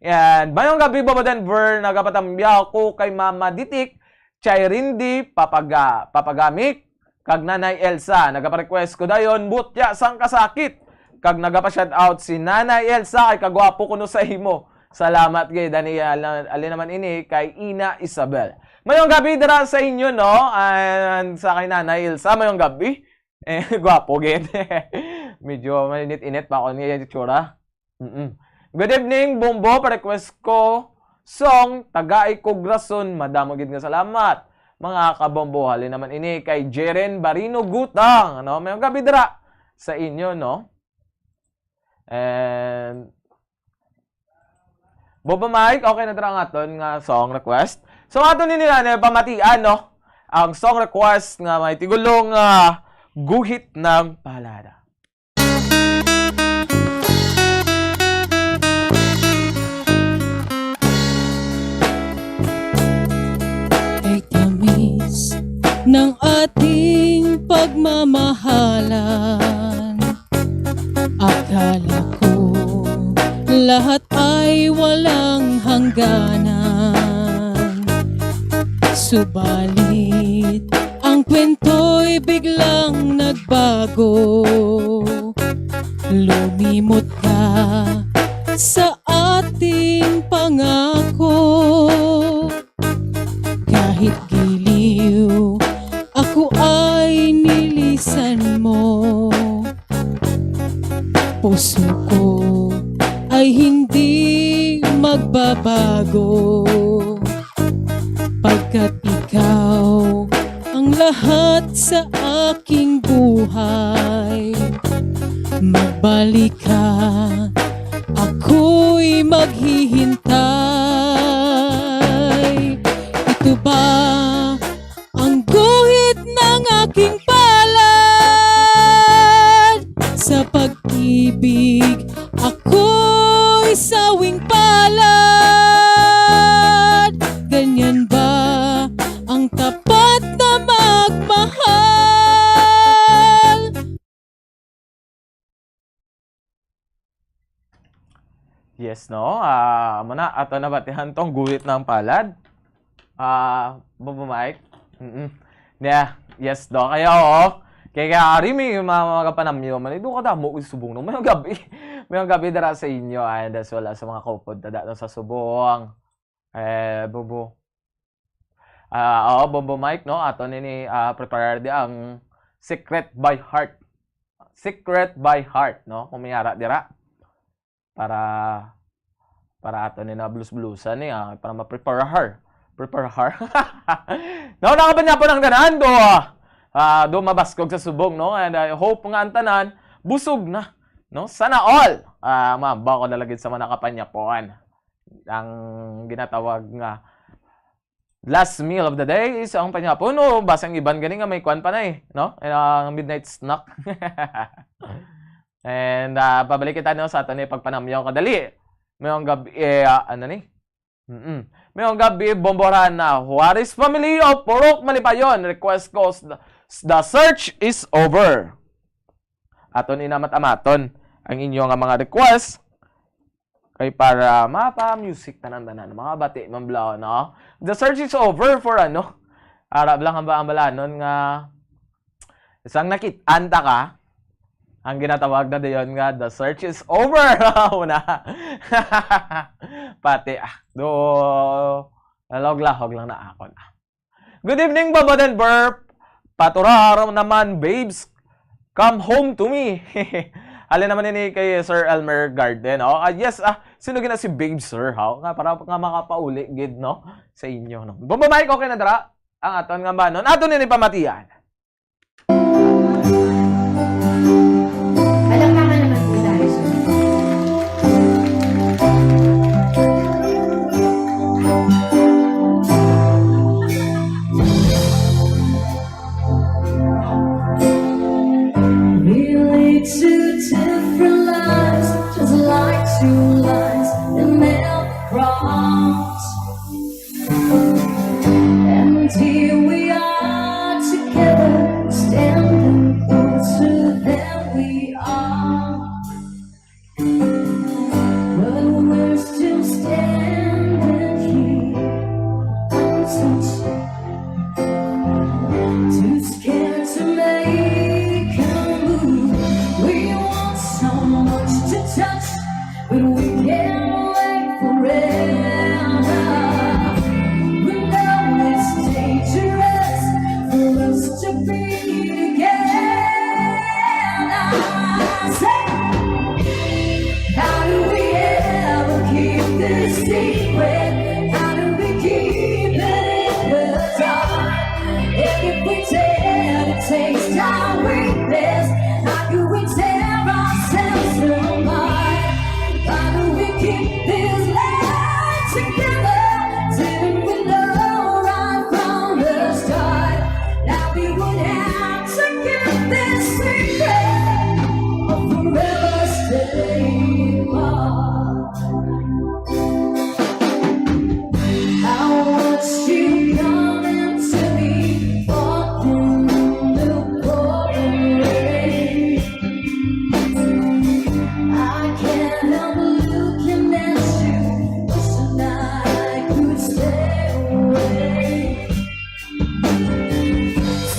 And mayong gabi, Bombo Denver, nagapatambiaw ko kay Mama Ditik, Chay Rindy, Papaga-, Papagamik, kag Nanay Elsa. Nagapa-request ko dayon, Butya sang Kasakit. Kag nagapa-shoutout si Nanay Elsa, kay kagwapo kuno sa imo. Salamat gid, ani, ala-, ali naman ini kay Ina Isabel. Mayong gabi dira sa inyo, no? And sa kay Nanay Elsa, mayong gabi. Eh, gwapo gid. Medyo mainit-init pa ako niya yung itsura. Mm-mm. Good evening, Bombo. Pa-request ko song Tagai Kog Rason. Madamo gid nga salamat. Mga kabombo, halin naman ini kay Jeren Barino Gutang. Ano? Mayong gabi dira sa inyo, no? And Bombo Mike, okay na dira ang aton nga song request. So, ato ni nila na pamatian, no? Ang song request nga may tigulo nga Guhit ng Palad. Kay tamis ng ating pagmamahalan, akala ko lahat ay walang hangganan. Subalit, ang kwento'y biglang nagbago. Lumimot ka sa ating pangako. Kahit giliw, ako ay nilisan mo. Puso ko ay hindi magbabago, pagkat ikaw ang lahat sa aking buhay. Magbalik ka, ako'y maghihintay. Ito ba ang guhit ng aking palad? Sa pag-ibig, ako'y sawing palad. Ganyan ba ang tapat na magmahal? Yes, no? Ah, amo na, ato na batihan tong guhit ng palad. Ah, Bombo Mike? Mm-mm. Yeah, yes, do. Kaya, oo. Kaya, kaya, ari, may mga, mga panamyo man. Ito ka damo, subong, no? Mayong gabi. Mayong gabi dira sa inyo. And as well as sa mga kaupod, tada, no, sa subong. Eh, Bombo. Ah, oo, Bombo Mike, no? Ato nini, ah, prepare di ang Secret by Heart. Secret by Heart, no? Kung may ara dira. Para, para ato ni na blues-bluesan ni, ah, para ma-prepare her. Prepare her. No, nakapanyapo ng tanan, do, ah, do mabaskog sa subong, no? And I hope nga ang tanan, busog na, no? Sana all. Ah, mamba ko na lagi sa mga nakapanyapuan. Ang ginatawag nga last meal of the day is ang panyapo. No, basta ang iban gani nga may kwan pa na eh, no? And ang midnight snack. And, ah, pabalik kita, no, sa aton ni pagpanamyaw kadali. Mayong gabi, eh, ah, ano ni? Mm-mm. Mayong gabi, Bomboran na Juarez family of Purok Malipayon. Request ko, s-, s-, The Search is Over. Aton inamat-amaton ang inyo nga mga request. Kay para mapa-music tanan-tanan, mga bati man bala, no? The search is over for ano? Ara lang ang ba-, ang balanon nga isang nakit-an ta ka, ang ginatawag na dayon nga, "The search is over." Una. Pati, ah, do, Nalahog-lahog lang na ako na. Good evening, Bombot and Burp. Paturar naman, babes. Come home to me. Halin naman ini kay Sir Elmer Garden. Oh, ah, yes, ah, sino gina si babes, sir? Ha? Nga para nga makapauli gid, no? Sa inyo, no? Bombo Mike, okay na dira? Ang aton nga banon. Aton ini pamatian. Palakpakan naman po tayo, sir. We lead two different lives, just like two lines that never cross. And here we are together, standing closer than we are. But we're still standing here, untouched, too scared to make a move. We want so much to touch, but we can't wait forever. We know it's dangerous for us to be together. Say, how do we ever keep this secret? How do we keep it in the dark? And if we dare to taste our weakness, how do we tear ourselves apart? How do we keep this life together? Didn't we know right from the start that we would have to keep this secret or forever stay apart? I watched you coming to me, walking in the pouring rain. I can't help looking at you, wishing I could stay away.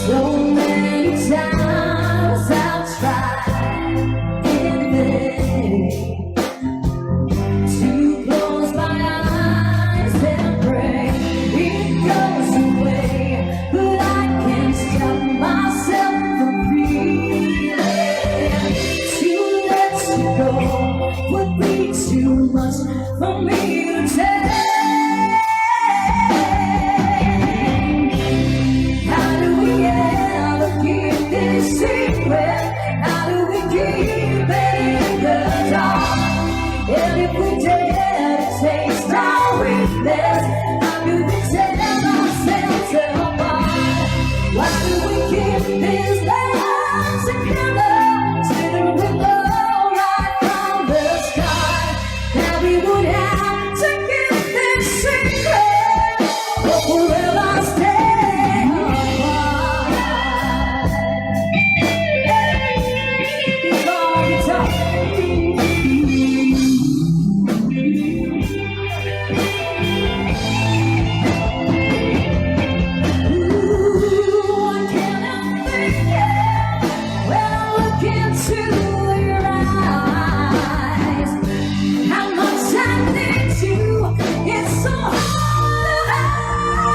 So many times I've tried in vain to close my eyes and pray it goes away, but I can't stop myself from feeling. To let you go would be too much for me to take. How do we ever keep this secret? How do we keep it in the dark? And if we dare to taste our weakness, how do we tear ourselves apart? Why do we keep this love together? Didn't we know right from the start that we would have to keep this secret or forever stay apart? Hey, guitar, guitar. Ooh, I cannot think it when I look into your eyes. How much I need you, it's so hard to hide.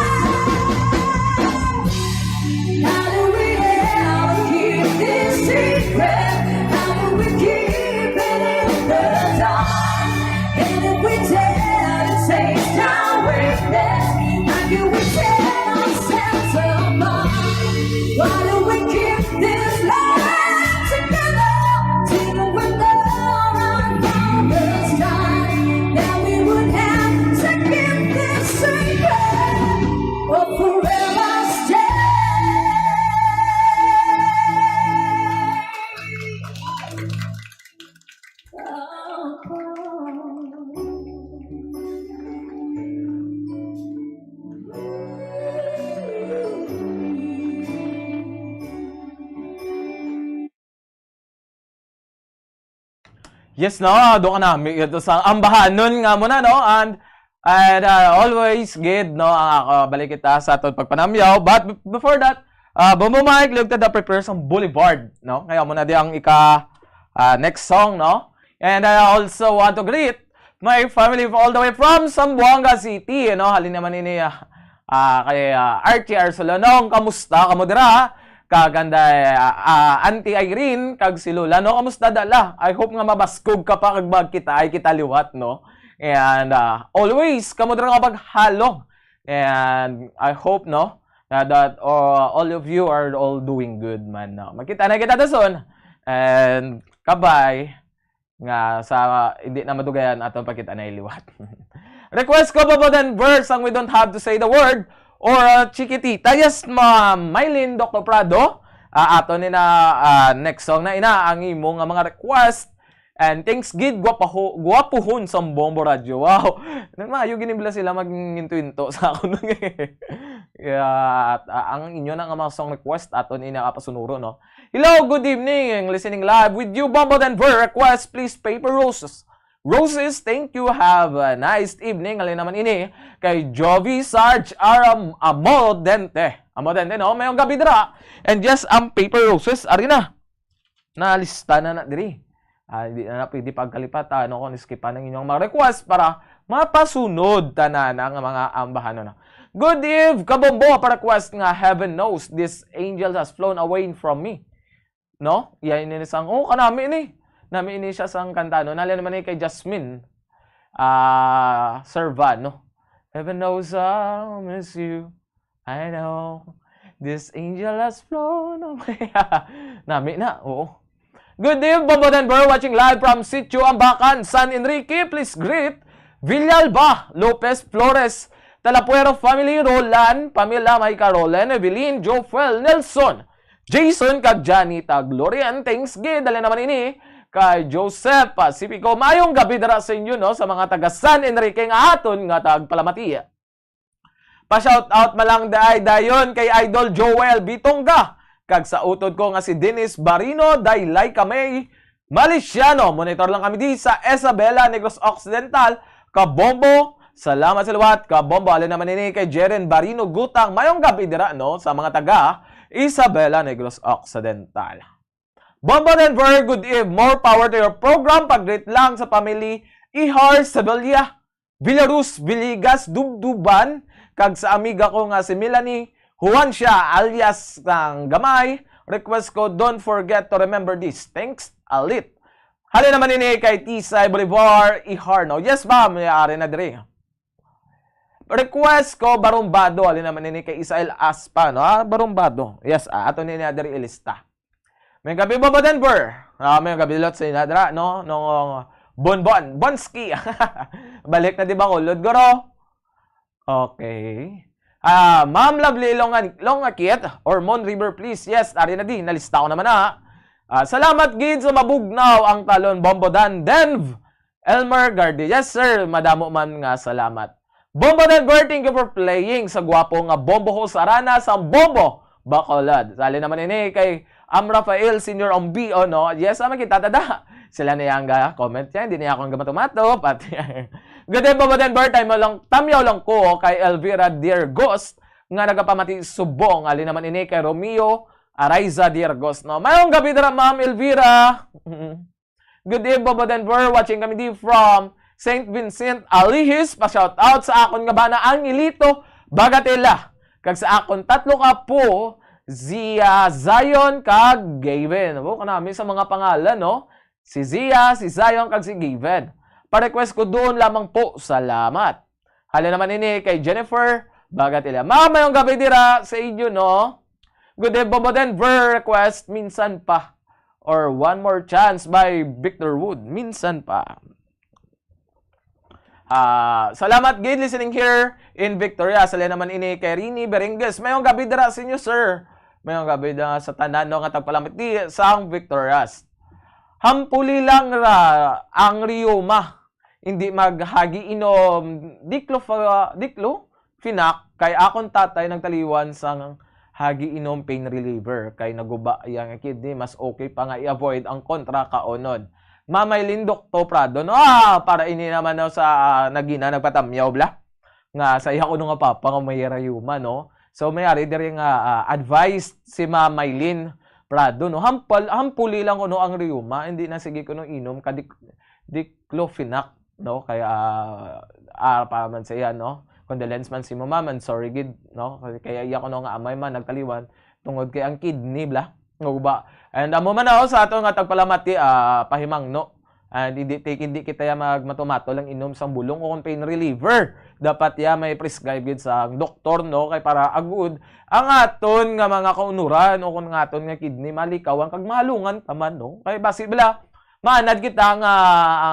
How do we ever keep this secret? How do we keep it in the dark? And if we dare to taste our weakness, how do we tear ourselves apart? Why do we keep this life together? Didn't we know right from the start that we would have to keep this secret or forever stay apart? Yes, no, doon ka na. May ito sa ambahanon nga mo na, no? And, and uh, always, gid, no, ang ako, balik kita sa aton pagpanamyaw. But b- before that, uh, Bombo Mike, liog ta da prepare sang Boulevard, no? Kaya mo na di ang ika uh, next song, no? And I also want to greet My family all the way from Zamboanga City, you know, halin naman ini, ah, ah, kay, ah, Archie Arsolonong. Kamusta kamo dira? Kaganda, ah, ah, Auntie Irene, kag si Lola, no? Kamusta, Dala? I hope nga mabaskog ka pa kag magkita ay kita liwat, no? And, ah, always, kamo dira nga paghalong. And I hope, no, na that, uh, all of you are all doing good man, no? Magkita na kita dason. And kabay nga sa hindi na madugayan aton pagkita na liwat. Request ko, Bobo Denver, sang We Don't Have to Say the Word or, uh, Chiquitita. Yes, ma Mylene, Doctor Prado. Ah, ato ni na, ah, next song na ina ang imo nga mga request. And thanks gid, gwapaho-, gwapuhon sa Bombo Radyo. Wow. Nang maayo gini bila sila maginto-into sa ako nung yeah, at, ah, ang inyo na nga mga song request aton ini nga pasunuro, no? Hello, good evening. Listening live with you, Bombo Denver. Request, please, Paper Roses. Roses, thank you. Have a nice evening. Halin naman ini kay Jovi Sarge Aram Amodente. Amodente, no? Mayong gabi dira. And yes, ang Paper Roses, ari na. Nalista na na diri. Ah, di na, na pwede pagkalipatan, no, kung iskipan ang inyong mga request para mapasunod tanan ang mga ambahanon. Good eve, Kabombo, pa request nga Heaven Knows This Angel Has Flown Away From Me. No? Iya ini sang, oh, kanami ni. Nami ini siya sang kanta, no? Nalin naman ni kay Jasmine, ah, Servano. Heaven knows I'll miss you. I know. This angel has flown away. Nami na, oo. Good eve, Bombo Denver, watching live from Sitio Ambacan, San Enrique. Please greet Villalba, Lopez, Flores, Talapuero family, Roland, Pamela, May Carolen, Evelyn, Jofuel, Nelson, Jason, kag Janita Glorian. Thanks gid. Dali naman ini kay Joseph Pacifico. Mayong gabi dira sa inyo, no, sa mga taga San Enrique nga aton nga tagpalamati. Pa-shout out man lang diay dayon kay Idol Joel Bitonga, kag sa utod ko nga si Dennis Barino, Daylay Kamay Maliciano. Monitor lang kami di sa Isabela, Negros Occidental. Kabombo, salamat sa liwat. Kabombo, alin naman ini kay Jeren Barino Gutang. Mayong gabi dira, no, sa mga taga Isabela, Negros Occidental. Bombo Denver, good eve. More power to your program. Pag-greet lang sa family Ihar Sevilla, Villarus, Villegas, Dubduban, kag sa amiga ko nga si Melanie Juancia, alias ang Gamay. Request ko, don't forget to remember this. Thanks, Alit. Halin naman ini kay Tisay Bolivar Ihar, no? Yes, ma'am. May ari na diri. Request ko, Barumbado. Halin naman ini kay Isael Aspa, no? Ah, Barumbado. Yes, ah, ato ni niya diri ilista. May gabi, Bobo Denver. Ah, may gabi, Lot, sa inadra, no? No, Bonbon, Bonski. Balik na, di ba, kulod, guro? Okay. Ah, Ma'am Lovely Longan-, Longakit or Mon River, please. Yes, ari na di. Nalista ko naman na. Ah, salamat gid sa mabugnaw ang talon, Bombo Dan Denv. Elmer Gardi. Yes, sir. Madamo man nga salamat. Bombo Denver, thank you for playing sa gwapo nga Bombo Host Arana sa Bombo Bacolod. Sali naman ini kay Am Rafael Senior Ombio, no? Yes, ah, makita ta da. Sila na yang ga comment yan. Hindi niya akong gamatumato. Pati Good day, Bombo Denver. Tamyaw lang, tamyaw lang ko kay Elvira Dear Ghost nga nagapamati subong. Ali naman ini kay Romeo Araiza Dear Ghost, no? Mayong gabi dira, Ma'am Elvira. Good eve, Bobo Denver. Watching kami di from Saint Vincent, Alihis. Pa-shout out sa akon nga bana, Angelito Bagatela. Kag sa akon tatlo ka apo, Zia, Zion, kag Gaven. Oh, kanami sa mga pangalan, no? Si Zia, si Zion, kag si Gaven. Pa-request ko doon lamang po. Salamat. Hala naman ini kay Jennifer Bagatela. Ma'am, mayong gabi dira sa inyo, no? Good day, Bobo Denver. Request, minsan pa. Or One More Chance by Victor Wood. Minsan pa. Ah, salamat gid listening here in Victoria. Sali naman ini kay Rini Berengues. Mayong gabi dira sa inyo, sir. Mayong gabi na sa tanan, no, nga tagpalamati sang Victorias. Hampuli lang ra ang riyuma. Hindi maghagi inom diclofa-, diclo-, Finak, kay akon tatay nagtaliwan sang hagi inom pain reliever, kay naguba iya nga kidney, mas okay pa nga i-avoid ang kontra kaonon. Mamay Lindok to Prado, no? Ah, para ini naman, no, sa, ah, nagina nagpatamyaw, bla? Nga sa iya kuno nga papa nga may rayuma, no? So, may ari diri nga, ah, advice si Mamay Lin Prado, no? Hampal-, hampuli lang kuno ang rayuma, hindi na sige kuno inom ka dic-, diclofenac. no? Kaya, ah, ah, para man sa iya, no? Condolence man sa imo, ma'am, and sorry gid, no? Kaya, kaya iya kuno nga amay man nagtaliwan tungod kay ang kidney, bala. Nga guba. And amo man, oh, sa ato nga tagpalamati, ah, pahimangno. And hindi, ti-, hindi kita ya magmato-mato lang inom sang bulong o kung pain reliever. Dapat ya may prescribe gid sa doktor, no? Kay para agud ang aton nga mga kaunuran o kung ang aton nga kidney malikawan kag mahalungan ta man, no? Kay basi bala, maanad kita nga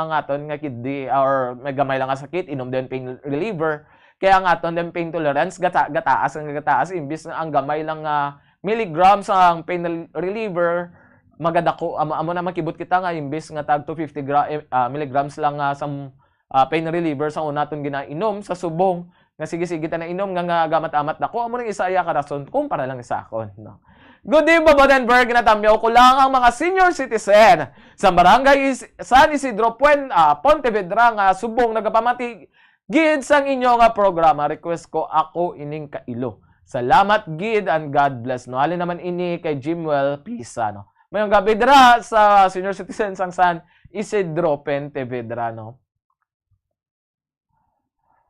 ang aton nga kidney or may gamay lang nga sakit, inom din pain reliever. Kaya ang aton din pain tolerance, gata-, gataas ang gataas, imbis nga ang gamay lang nga milligrams ang pain rel-, reliever, magadako, amo, amo na makibot kita nga imbis nga tag two fifty gra-, eh, ah, milligrams lang nga sa, ah, pain reliever sa una aton ginainom, sa subong nga sige-sige ta na inom nga, nga gamat-amat dako, amo nang isa iya ka rason kumpara lang sa akon, no? Good day, Bobo Denver. Ginatamyaw ko lang ang mga senior citizen sa Barangay Is-, San Isidro Puen-, ah, Pontevedra nga subong nagapamati gid sang inyo nga programa. Request ko ako ining kailo. Salamat gid and God bless, no? Halin naman ini kay Jimwell Pisa, no? Mayong gabi dira sa senior citizen sang San Isidro Pontevedra, no?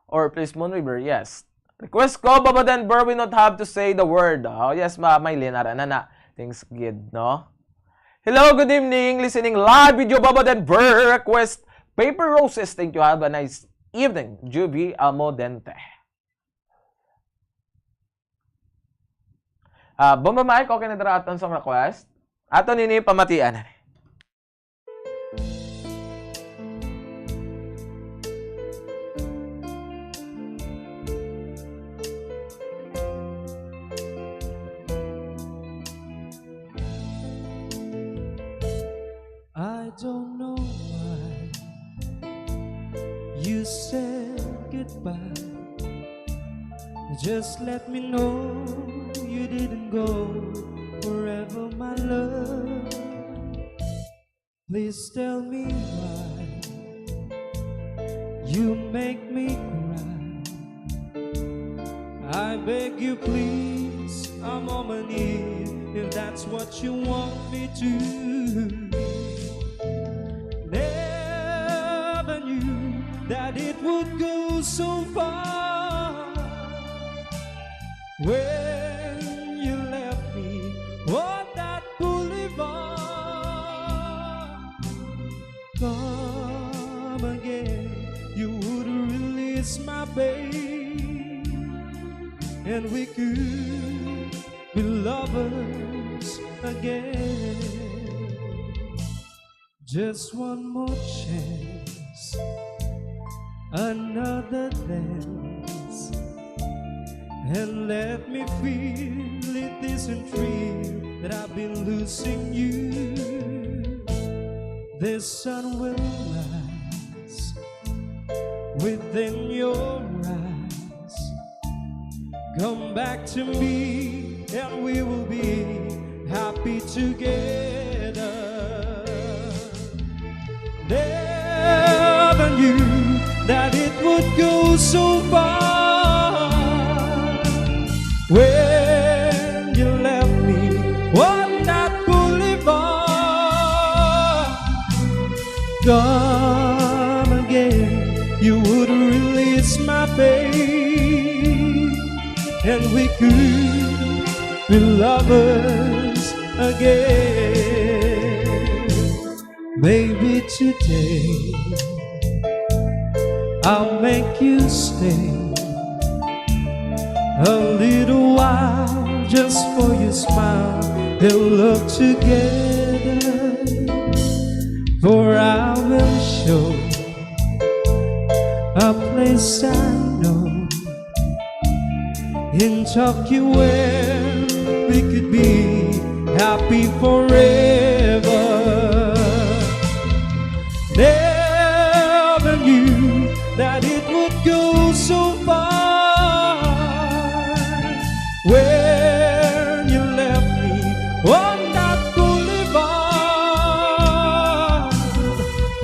Or please, Moon River, yes. Request ko, Bobo Denver, we not have to say the word. Oh, yes, ma, may linara na na. Thanks gid, no? Hello, good evening. Listening live with you, Bobo Denver. Request Paper Roses. Thank you. Have a nice evening. Juvie Amodente. Ah, Bomba Mike, okay na dira aton song request? Ato nini pamatian. I don't know why you said goodbye. Just let me know you didn't go forever, my love. Please tell me why you make me cry. I beg you, please, I'm on my knees if that's what you want me to. Never knew that it would go so far. When you left me on that boulevard, come again, you would release my pain, and we could be lovers again. Just one more chance, another dance, and let me feel it isn't real that I've been losing you. The sun will rise within your eyes. Come back to me and we will be happy together. Never knew that it would go so far. When you left me on that boulevard, come again, you would release my pain, and we could be lovers again. Maybe today I'll make you stay a little while just for your smile and look together. For I will show a place I know in Tokyo where we could be happy forever. Never knew that it would go so far. When you left me on that boulevard,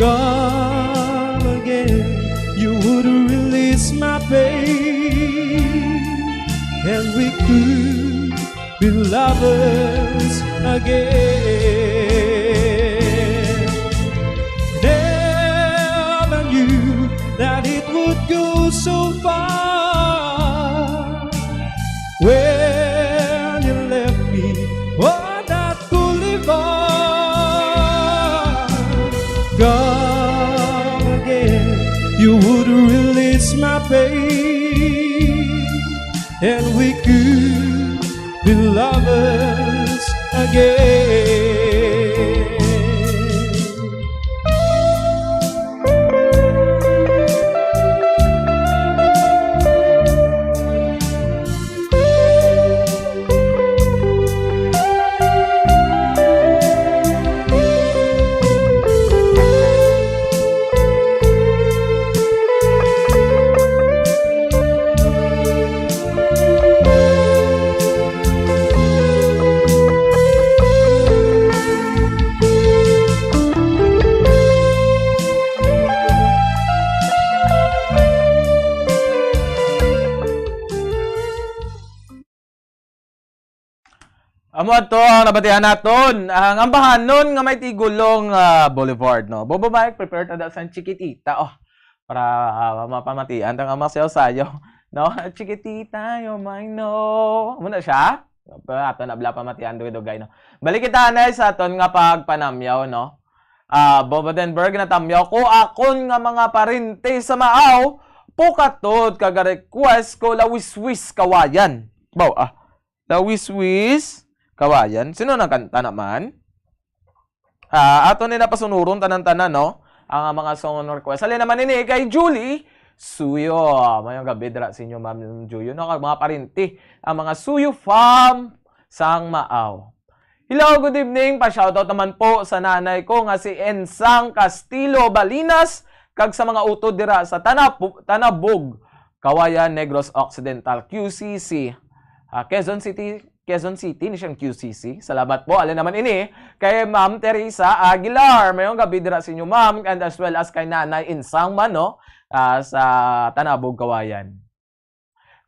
come again, you would release my pain, and we could be lovers again. Never knew fade, and we could be lovers again. Amo ato ang nabatian naton, ang ambahanon nga may tigulong, ah, Boulevard, no? Bobo Mike, prepare ta daw sang Chiquitita, oh, para, ah, mapamatian ta nga masayaw-sayaw, no? Chiquitita, you're mine, no? Amo na siya? Pero ato na bala pamatian, dugay-dugay, no? Balik kita, anay, sa aton nga pagpanamyaw, no? Ah, Bobo Denberg, natamyaw ko akon nga mga parente sa Maaw, Pukatot, kag request ko, Lawiswis, Kawayan. Baw, ah, Lawiswis, Kawayan. Sino nang kanta naman? Ah, ato ni napasunuron tanan-tanan, no? Ang mga song request. Halin naman ini kay Julie Suyo. Mayong gabi dira sa inyo, Ma'am Juyo, no? Kag mga parente, ang mga Suyo fam sang Maaw. Hello, good evening. Pa-shoutout naman po sa nanay ko nga si Ensang Castilo Balinas kag sa mga utod dira sa Tanapu-, Tanabog, Kawayan, Negros Occidental, Q C C. Ah, Quezon City, Quezon City ni siyang Q C C. Salamat po. Alin naman ini kay Ma'am Teresa Aguilar. Mayong gabi dira sa inyo, ma'am, and as well as kay Nanay Insang man, no? Ah, sa Tanabog, Kawayan.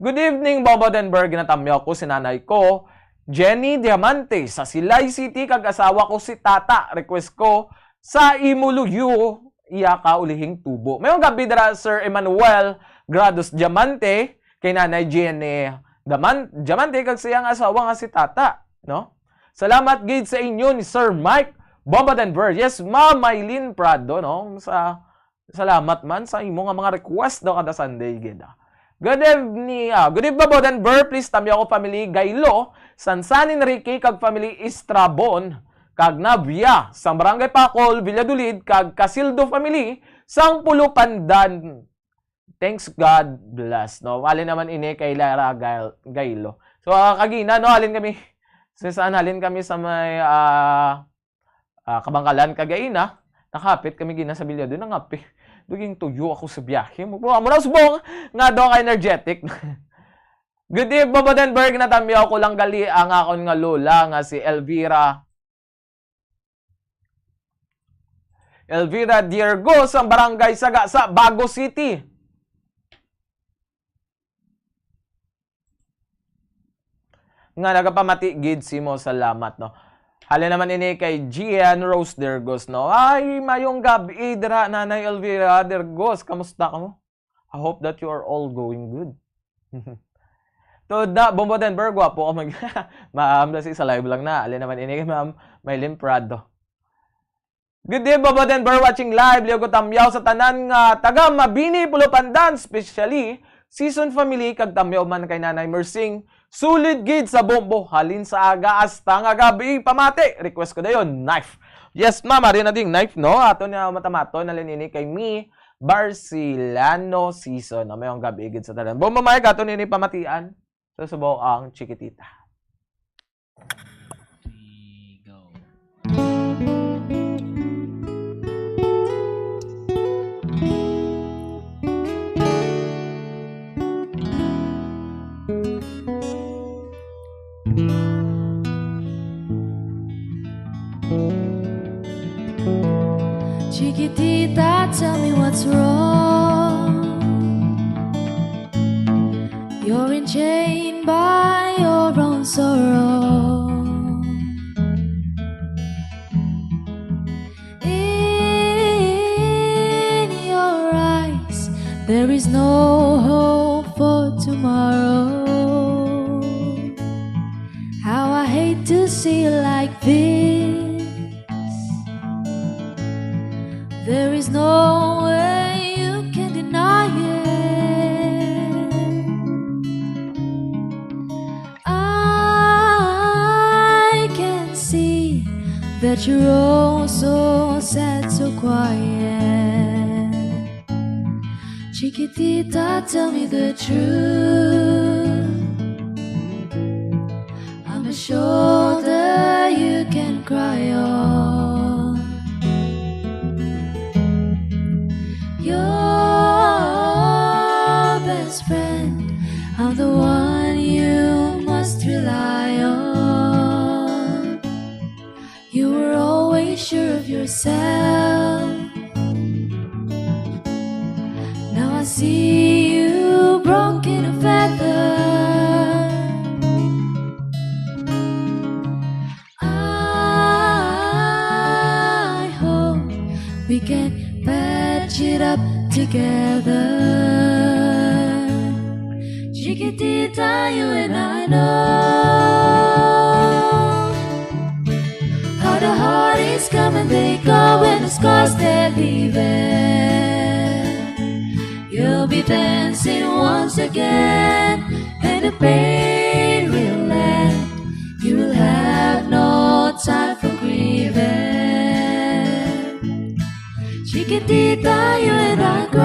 Good evening, Bobo Denver. Ginatamyaw ko si nanay ko, Jenny Diamante, sa Silay City, kag asawa ko si Tata. Request ko sa imo luyo, iya ka ulihing tubo. Mayong gabi dira, Sir Emmanuel Grados Diamante, kay Nanay Jenny Daman-, Diamante, kag sa iyang asawa nga si Tata, no? Salamat gid sa inyo ni Sir Mike Bomba Denver. Yes, Ma'am Mylene Prado, no? Sa, salamat man sa imo nga mga request daw kada Sunday gid, ah. Good evening, ah, good evening, Bobo Denver. Please, tamyaw ko family Gailo, San San Enrique, kag family Estrabon, kag Navia, sa Barangay Pacol, Valladolid, kag Casildo family, sang Pulo Pandan. Thanks God bless, no? Halin naman ini kay Lara Gail-, Gailo. So, ah, kagina, no, halin kami, sa saan, halin kami sa may, ah, ah, Kabangkalan, kagaina, nakahapit kami gina sa bilyado, nangape. Duging tuyo ako sa biyahe. Mo, mo na subong nga daw ka energetic. Good eve, Bobo Denberg, natamyaw ko lang gali ang akon nga lola nga si Elvira Elvira Diergo sa Barangay Sagasa, Bago City, nga nagapamati gid simo. Salamat, no? Halin naman ini kay Gian Rose Dergos, no? Ay, mayong gab-i dira, Nanay Elvira Dergos. Kamusta ka mo? I hope that you are all going good. Tuda, Bombo Denver, gwapo ka mag-, Ma'am, si sa live lang na. Alin naman ini, Ma'am Mylene Prado. Good day, Bombo Denver, watching live. Liog ko tamyaw sa tanan nga taga Mabini, Pulo Pandan, especially Season family, kag tamyaw man kay Nanay Mersing. Sulid gid sa Bombo, halin sa aga hasta nga gabi. Pamati, request ko dayon, knife. Yes, ma'am, ari na ding knife, no? Ato na matamaton, halin ini kay Mi Barcelano Season. Mayong gab-i gid sa tanan. Bombo Mike, ato nini pamatian sa subaw ang Chiquitita. Three, go. Chiquitita, tell me what's wrong. You're enchained by your own sorrow. In your eyes, there is no hope for tomorrow. How I hate to see you like this. There is no way you can deny it. But you're all so sad, so quiet. Chiquitita, tell me the truth. I'm a shoulder you can cry on. Your best friend, I'm the one you must rely on. You were always sure of yourself. Now I see you broken a feather. I hope we can patch it up together. Chiquitita, you and I know how the holidays come and they go and the scars they're leaving. You'll be dancing once again and the pain will end. You will have no time for grieving. Chiquitita, you and I cry,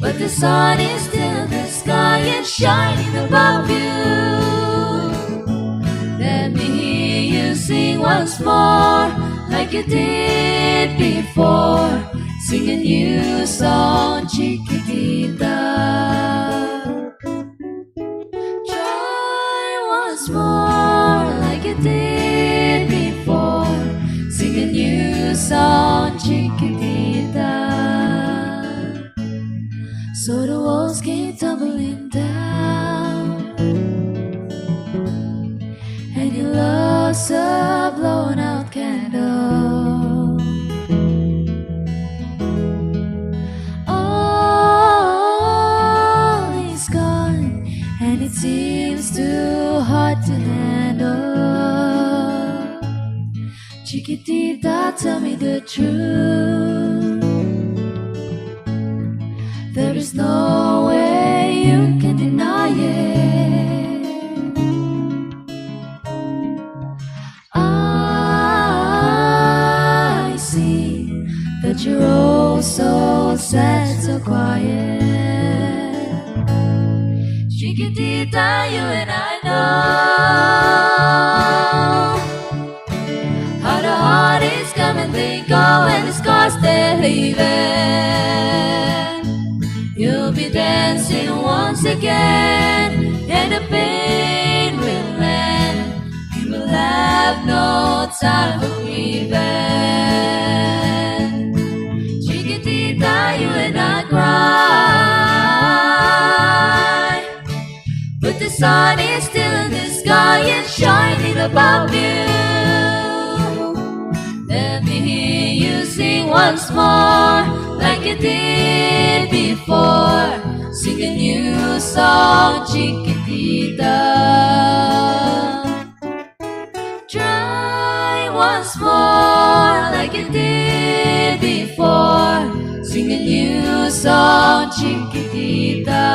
but the sun is still in the sky and shining above you. Let me hear you sing once more, like you did before. Sing a new song, Chiquitita. Try once more, like you did before. Sing a new song, Chiquitita. So the walls came tumbling down, and you lost a blown out candle. All is gone, and it seems too hard to handle. Chiquitita, tell me the truth. There is no way you can deny it. I see that you're all so sad, so quiet. Chiquitita, you and I know how the holidays come and they go, and the scars they're leaving. You'll be dancing once again, and the pain will end. You will have no time for grieving. Chiquitita, you and I cry, but the sun is still in the sky and shining above you. Let me hear you sing once more, like you did before. Sing a new song, Chiquitita. Try once more, like you did before. Sing a new song, Chiquitita.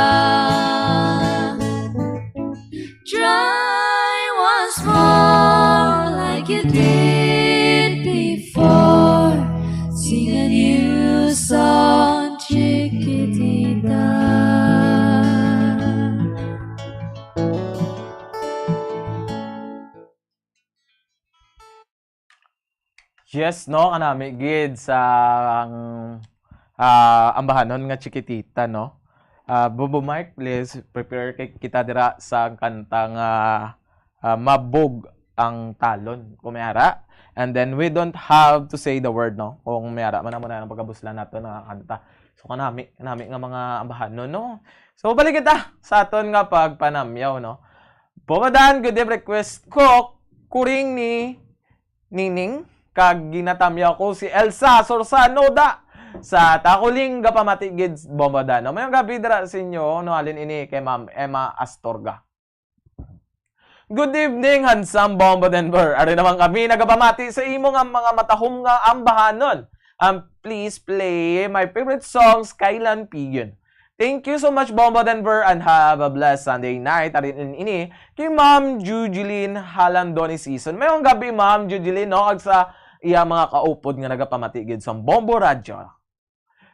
Try once more, like you did before. Sing a new song, Chiquitita. Yes, no, kanami gid sa ang, ah, ambahanon nga Chiquitita, no. Ah, Bobo Mike, please prepare kay kita dira sa kanta nga, ah, Mabog ang Talon, kung may ara. And then we don't have to say the word, no, kung may ara man amo na ang pagkabuslan nato nga kanta. So, kanami, kanami nga mga ambahanon, no. So, balik kita sa aton nga pagpanamyaw, no. Bobo Dan, good day, request ko, Kuring ni Nining, kag ginatamyaw ko si Elsa Sorsanoda sa Takuling, gapamati gid, Bobo Dan. Mayong gabi dira sa inyo, no, halin ini kay Ma'am Emma Astorga. Good evening, handsome Bombo Denver. Ari naman kami nagapamati sa imo nga mga matahom nga ambahanon. And please play my favorite songs, Kailan Piyon. Thank you so much, Bombo Denver, and have a blessed Sunday night. Ari ini kay Ma'am Jujeline Halandoni Season. Mayong gabi, Ma'am Jujeline, no? Ag sa iya mga kaupod nga nagapamati gid sa Bombo Radyo.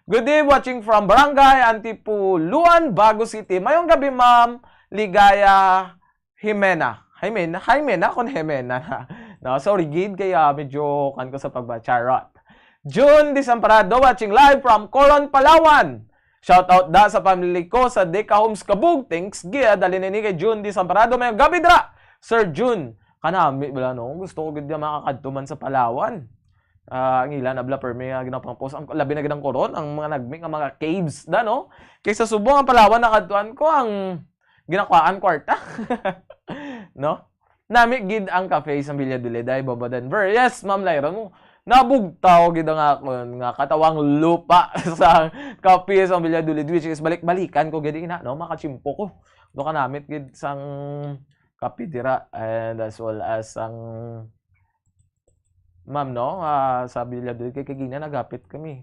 Good day, watching from Barangay Antipuluan, Bago City. Mayong gabi, Ma'am Ligaya Jimena. Jimena, Jimena, kung Jimena na. No, sorry, gid, kaya medyo kan ko sa pagba-, charot. June Desamparado, watching live from Coron, Palawan. Shout out da sa family ko sa Deca Homes Kabug. Thanks, gid. Dali na ni kay June Desamparado. Mayong gabi dira, Sir June. Kanami bala, no? Gusto ko gid nga makakadto man sa Palawan. Ah, ang ila na bala, permi nga ginapang-post. Ang, labi na gid ang Coron, ang mga nagmi nga mga caves da, no? Kay sa Subo, ang Palawan, nakadtuan ko ang ginakuhaan kwarta. No? Nami gid ang cafe sa Valladolid, ay, Bobo Denver. Yes, Ma'am Lyra, mo. Nabugtaw gid ang akon nga katawang lupa sa cafe sa Valladolid, which is balik-balikan ko gid ina, no? Makachimpo ko. Do ka namit gid sang kape dira, and as well as ang ma'am, no, ah, sa Valladolid, kay kagina naghapit kami.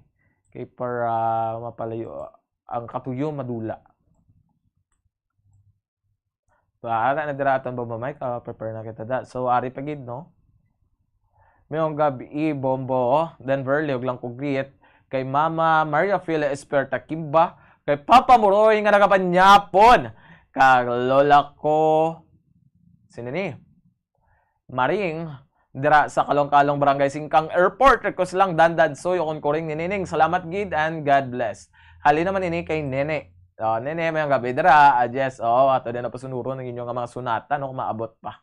Kay para mapalayo ang katuyo, madula. Ba, ana na dira aton Bombo Mike, ah, prepare na kita da. So, ari pa gid, no? Mayong gabi, Bombo Denver, liog lang ko greet kay Mama Maria Fila Esperta Kimba, kay Papa Muroy nga nagapanyapon, kag lola ko, sino ni? Maring, dira sa Kalong-Kalong, Barangay Singkang Airport. Request lang, Dandan Soy, o kung Kuring ni Nining. Salamat gid and God bless. Hali naman ini kay Nene. Oh, Nene, mayong gabi dira. Ah, yes, oh, ato din na pasunuron ang inyo nga mga sunata, no, kung maabot pa.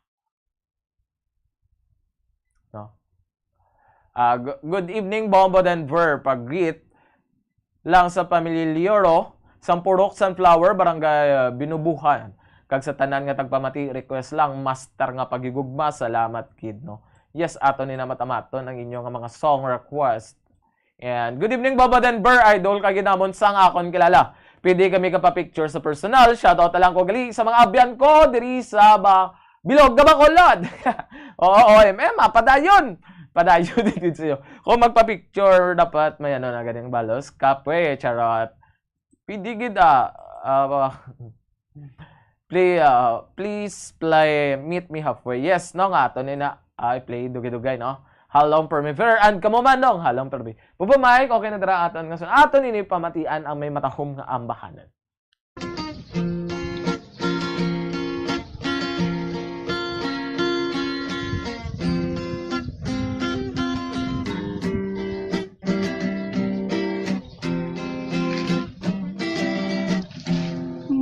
No? Ah, gu-, good evening, Bombo Denver. Pag-greet lang sa pamilya Lioro, sang Purok Sunflower, Barangay, ah, Binubuhan. Kag sa tanan nga tagpamati, request lang, master nga paghigugma, salamat gid, no? Yes, ato ni na matamaton ang inyo nga mga song request. And good evening, Baba Denver, idol ka gid namon sang akon kilala. Pwede kami ka pa-picture sa personal. Shoutout na lang ko gali sa mga abyan ko diri sa ba-, Bilog nga Bacolod. Oo, O M M, ah, padayon. Padayon din sa iyo. Kung magpa-picture, dapat may ano na ganing balos. Kape, charot. Pwede gid, ah, ah, play, ah, please play Meet Me Halfway. Yes, no, nga ato ni na, ay, play dugay-dugay, no? Halong Permiver, and kamo man, dong, Halong Permi. Baba Mike, okay na dira aton nga sun-, aton ini pamatian ang may matahom nga ambahanan.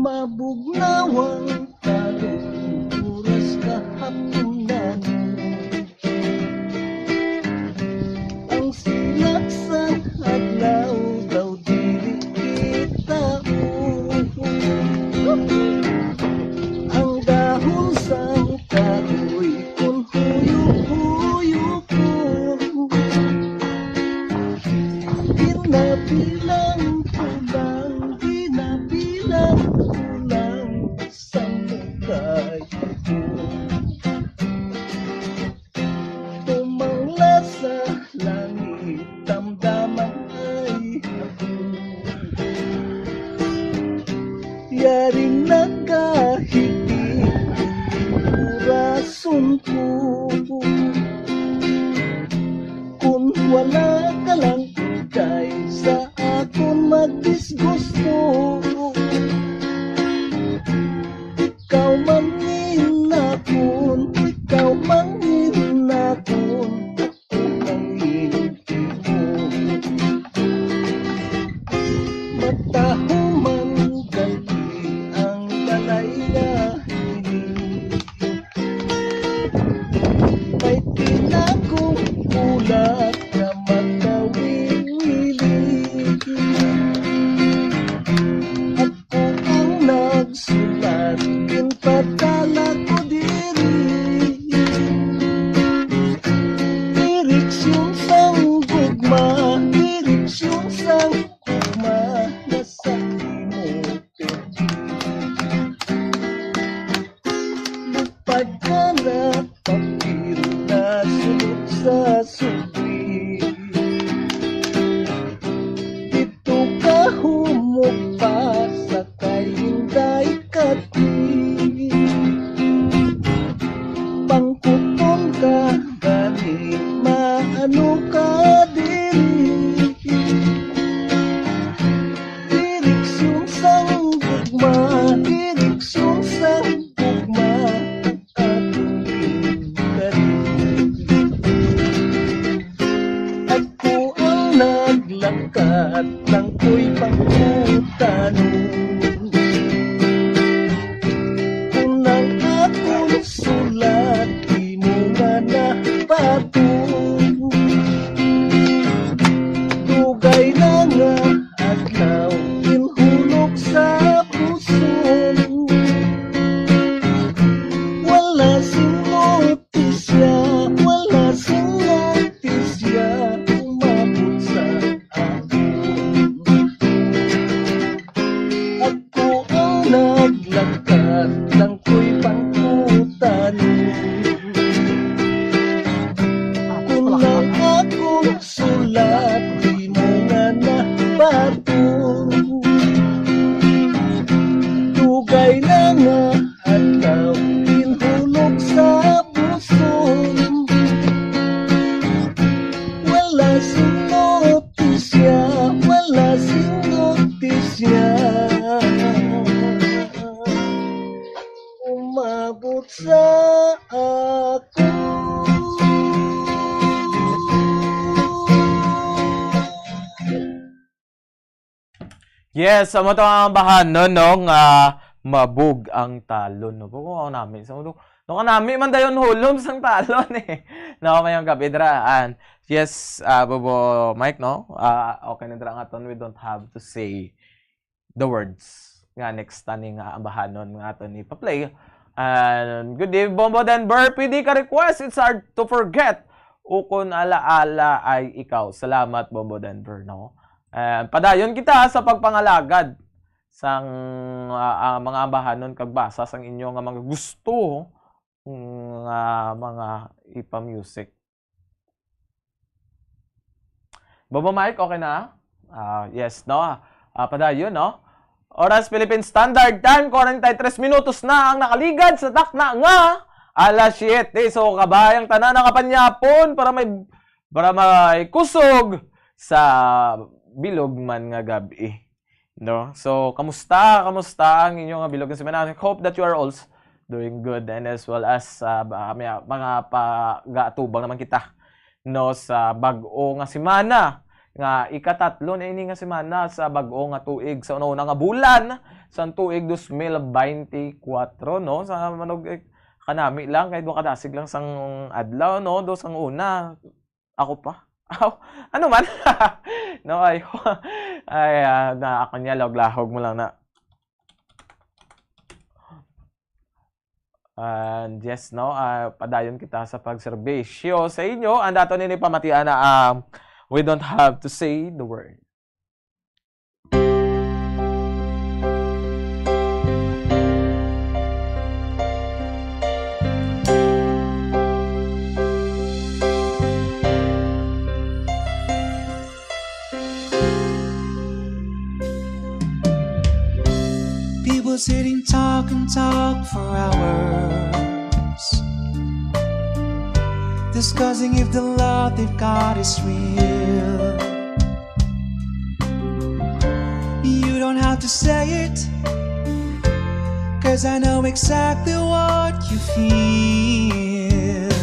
Mabugnawang talong, oras kahapunan. Ang silak sang adlaw daw dili kita. Ang dahon sang kahoy kon huyop-huyopon. Ginabilang ko lang, ginabilang ko lang sa mukay ko. Tumangla sa langit, damdaman ay ako. Yari nagahiti ang rason ko. Kung wala ka lang, ikay sa akon magdisgusto. Ikaw man ginakon, ikaw man ginakon, ako man ginakon. Matahuman gali Kailangan adlaw, ginhulog sa puson. Wala sing notisya, wala sing notisya. Umabot sa ako. Yes, amo to ang bahanon, no, nga mabug ang talon, no? Kung ako nami, sa mundo, no, kanami man dayon hulom sang talon, eh. No, mayong gabi, dra. And, yes, ah, Bobo Mike, no? Ah, okay na dra nga ton, we don't have to say the words nga next tani nga ambahanon nga aton ipa-play. And good day, Bombo Denver. Pwede ka request, It's Hard to Forget. Ukon alaala ay ikaw. Salamat, Bombo Denver, no? And padayon kita sa pagpangalagad sang, ah, ah, mga ambahanon kag basa sang inyo nga mga gusto nga mga ipa-music. Bobo Mike, okay na? Ah, yes, no? Ah, padayon, no? Oras Philippine Standard Time, forty-three minutos na ang nakaligad sa takna nga alas siyete. So, kabayang tanan nakapanyapon para may, para may kusog sa bilog man nga gab-i. No? So, kamusta? Kamusta ang inyo nga bilog nga semana? I hope that you are also doing good and as well as, ah, ba-, may, mga pagaatubang naman kita, no, sa bag-o nga semana, nga ikatatlo na ini nga semana sa bag-o nga tuig, sa una-una nga bulan sang tuig dos mil beintikwatro, no? Sa manog-, eh, kanami lang, kay duha ka dasig lang sang adlaw, no? Do sang una, ako pa. Aw, ano man? No, ay, ay, ah, na ako niya, lahog-lahog mo lang na. And yes, no, ah, padayon kita sa pagserbisyo sa inyo. Ang dato nini pamatian na, um, we don't have to say the word. People sitting, talking, talk for hours, discussing if the love they've got is real. You don't have to say it, 'cause I know exactly what you feel.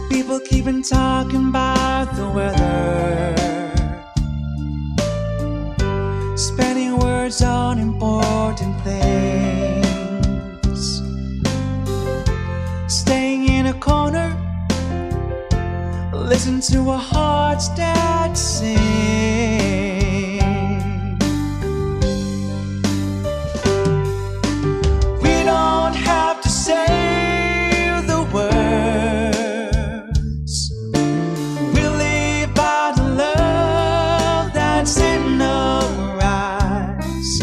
People keep on talking about the weather, spending words on important things. Staying in a corner, listen to our hearts that sing. We don't have to say the words. We live by the love that's in our eyes.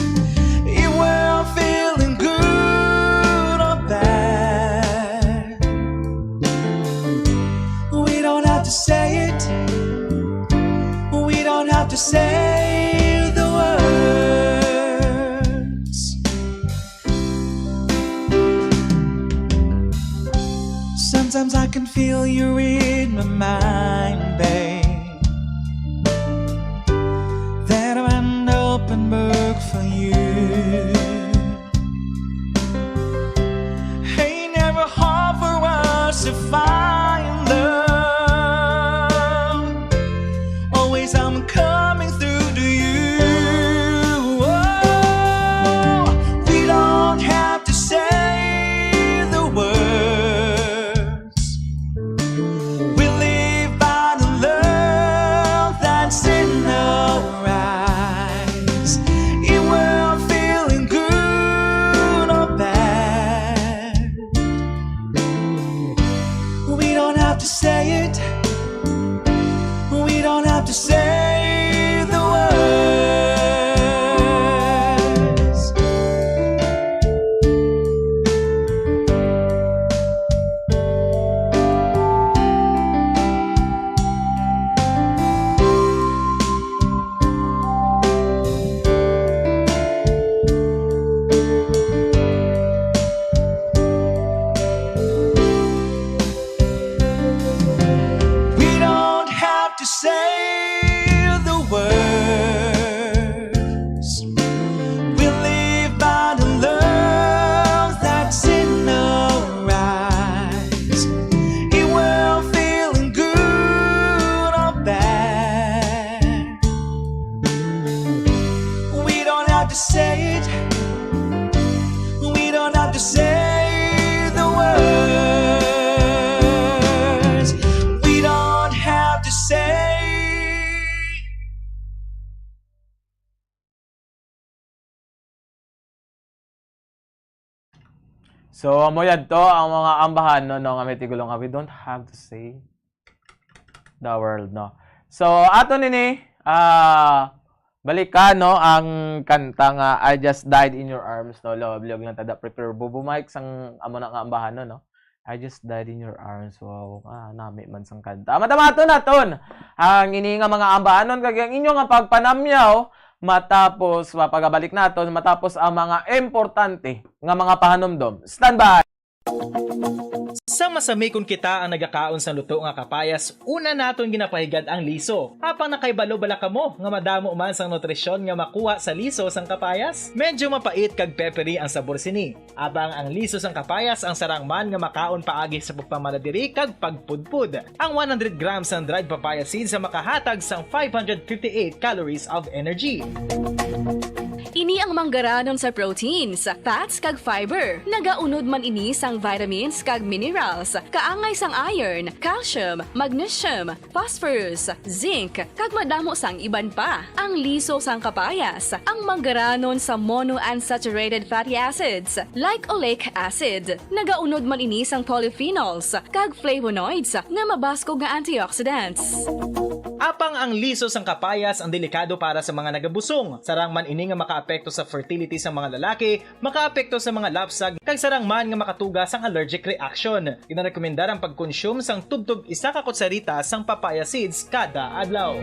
If we're feeling good or bad, we don't have to say it. We don't have to say the words. Sometimes I can feel you in my mind, babe. That I'm an open book for you. Ain't never hard for us to find love. Always I'm coming through to you. Oh, we don't have to say the words. We live by the love that's in our eyes. If we're feeling good or bad, we Say it. We don't have to say the words. We don't have to say. So, amo yan to ang mga ambahan, no, no, nga may tigulo nga, "We don't have to say the world," no? So, ato nini, ah, balikan, no, ang kanta nga "I Just Died in Your Arms," no? Lo, bilog lang tada prepare bubo mic sang amo na nga ambahan, no, no? "I Just Died in Your Arms." Wow, ah, nami man sang kanta. Madamaton naton ang ini nga mga ambahanon kag ang inyo nga pagpanamyaw matapos mapagabalik naton matapos ang mga importante nga mga pahanumdom. Standby! Sa masamikon kita ang nagakaon sang luto nga kapayas, una naton ginapahigad ang liso. Apang nakahibalo bala kamo nga madamo man sang nutrisyon nga makuha sa liso sang kapayas? Medyo mapait kag peppery ang sabor sini. Apang ang liso sang kapayas ang sarang man nga makaon paagi sa pagpamala diri kag pagpudpod. Ang one hundred grams sang dried papaya seeds ang makahatag sang five hundred fifty-eight calories of energy. Ini ang manggaranon sa proteins, fats kag fiber. Nagaunod man ini sang vitamins kag minerals, kaangay sang iron, calcium, magnesium, phosphorus, zinc, kag madamo sang iban pa. Ang liso sang kapayas, ang manggaranon sa monounsaturated fatty acids, like oleic acid. Nagaunod man ini sang polyphenols kag flavonoids nga mabaskog nga antioxidants. Apang ang liso sang kapayas ang delikado para sa mga nagabusong. Sarang man ini nga makaapekto sa fertility sang mga lalaki, makaapekto sa mga lapsag, kag sarang man nga makatuga sang allergic reaction. Ginarekomendar ang pagkonsume sang tubtob isa ka kutsarita sang papaya seeds kada adlaw.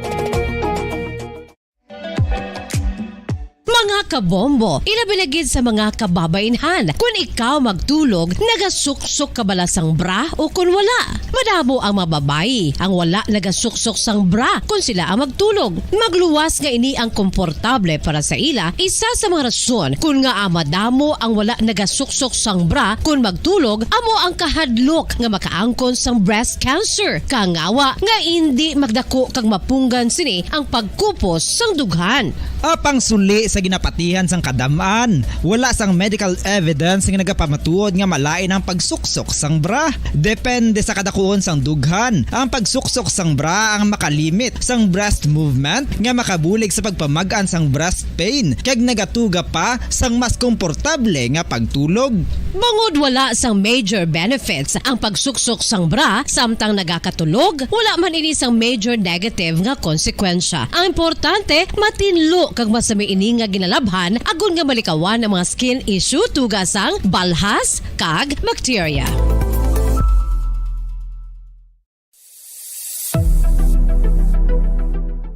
Mga kabombo, ilabi na gid sa mga kababainhan. Kun ikaw magtulog, nagasuksok ka bala sang bra o kun wala? Madamo ang mga babayi ang wala nagasuksok sang bra kun sila ang magtulog. Magluwas nga ini ang komportable para sa ila, isa sa mga rason kun ngaa madamo ang wala nagasuksok sang bra kun magtulog, amo ang kahadlok nga makaangkon sang breast cancer. Kangawa nga indi magdako kag mapunggan sini ang pagkupos sang dughan. Apang suli sa ginapatihan sang kadam-an, wala sang medical evidence nga nagapamatuod nga malain ang pagsuksok sang bra. Depende sa kadakuon sang dughan, ang pagsuksok sang bra ang makalimit sang breast movement nga makabulig sa pagpamag-an sang breast pain kag nagatuga pa sang mas komportable nga pagtulog. Bangod wala sang major benefits ang pagsuksok sang bra samtang nagakatulog, wala man ini sang major negative nga konsekwensya. Ang importante, matinlo kag masami ini nga ginalabhan agod nga malikawan ang mga skin issue tuga sang balhas kag bakterya.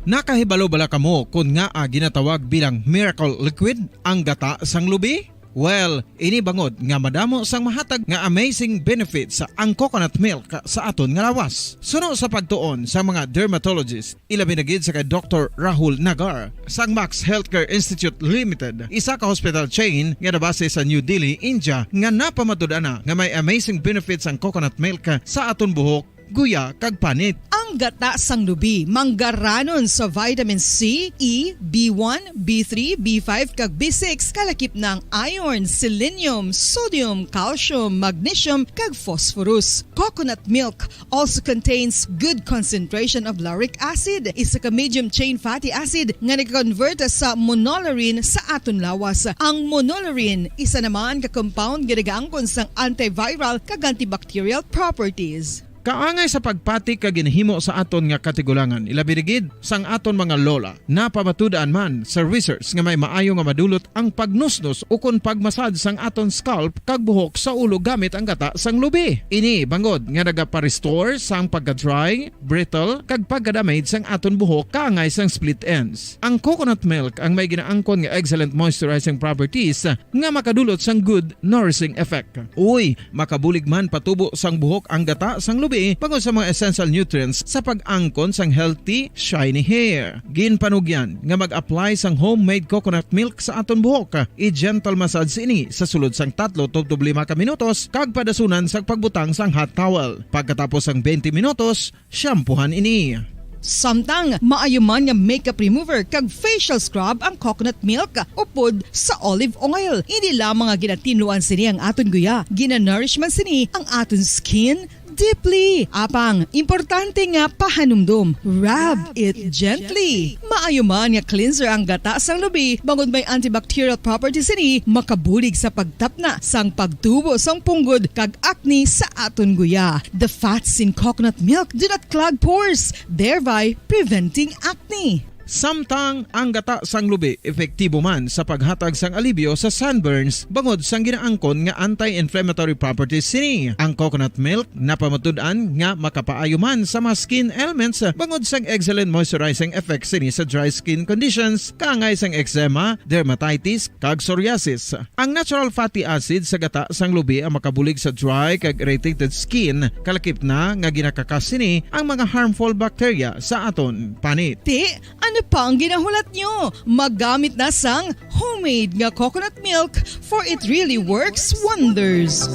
Nakahibalo bala kamo kon ngaa ginatawag bilang miracle liquid ang gata sang lubi? Well, ini bangod nga madamo sang mahatag nga amazing benefits ang coconut milk sa aton nga lawas. Suno sa pagtuon sa mga dermatologist, ilabi na gid sa kay Doktor Rahul Nagar sang Max Healthcare Institute Limited, isa ka hospital chain nga nabase sa New Delhi, India, nga napamatud-an na nga may amazing benefits ang coconut milk sa aton buhok, guya, kag panit. Ang gata sang lubi manggaranon sa vitamin C, E, B one, B three, B five, kag B six, kalakip na ang iron, selenium, sodium, calcium, magnesium, kag phosphorus. Coconut milk also contains good concentration of lauric acid, isa ka medium chain fatty acid nga nag-convert sa monolaurin sa aton lawas. Ang monolaurin isa naman ka compound nga nagaangkon sang antiviral kag antibacterial properties. Kaangay sa pagpati kag ginhimo sa aton nga katigulangan, ilabi na gid sang aton mga lola. Napamatud-an man sa research nga may maayo nga madulot ang pagnusnos ukon pagmasad sang aton scalp kag buhok sa ulo gamit ang gata sang lubi. Ini bangod nga nagapa-restore sang pagka-dry, brittle, kag pagka-damage sang aton buhok kaangay sang split ends. Ang coconut milk ang may ginaangkon nga excellent moisturizing properties nga makadulot sang good nourishing effect. Uy, makabulig man patubo sang buhok ang gata sang lubi bangod sa mga essential nutrients sa pag-angkon sang healthy, shiny hair. Ginpanugyan nga mag-apply sang homemade coconut milk sa aton buhok. I-gentle massage ini sa sulod sang tatlo tubtob lima ka minutos kag padasunan sang pagbutang sang hot towel. Pagkatapos sang twenty minutos, shampoohan ini. Samtang maayo man nga makeup remover kag facial scrub ang coconut milk upod sa olive oil. Hindi lamang nga ginatinluan sini ang aton guya, ginanourish man sini ang aton skin deeply. Apang importante nga pahanumdom, rub it gently. Maayo man nga cleanser ang gata sang lubi, bangod may antibacterial properties sini, makabulig sa pagtapna sang pagtubo sang punggod kag acne sa aton guya. The fats in coconut milk do not clog pores, thereby preventing acne. Samtang ang gata sang lubi epektibo man sa paghatag sang alibyo sa sunburns bangod sang ginaangkon nga anti-inflammatory properties sini. Ang coconut milk napamatud-an nga makapaayo man sa mga skin ailments bangod sang excellent moisturizing effect sini sa dry skin conditions, kaangay sang eczema, dermatitis, kag psoriasis. Ang natural fatty acid sa gata sang lubi ang makabulig sa dry kag irritated skin, kalakip na nga ginakakas sini ang mga harmful bacteria sa aton panit. Ti, ano pa ang ginahulat nyo? Maggamit na sang homemade nga coconut milk, for it really works wonders.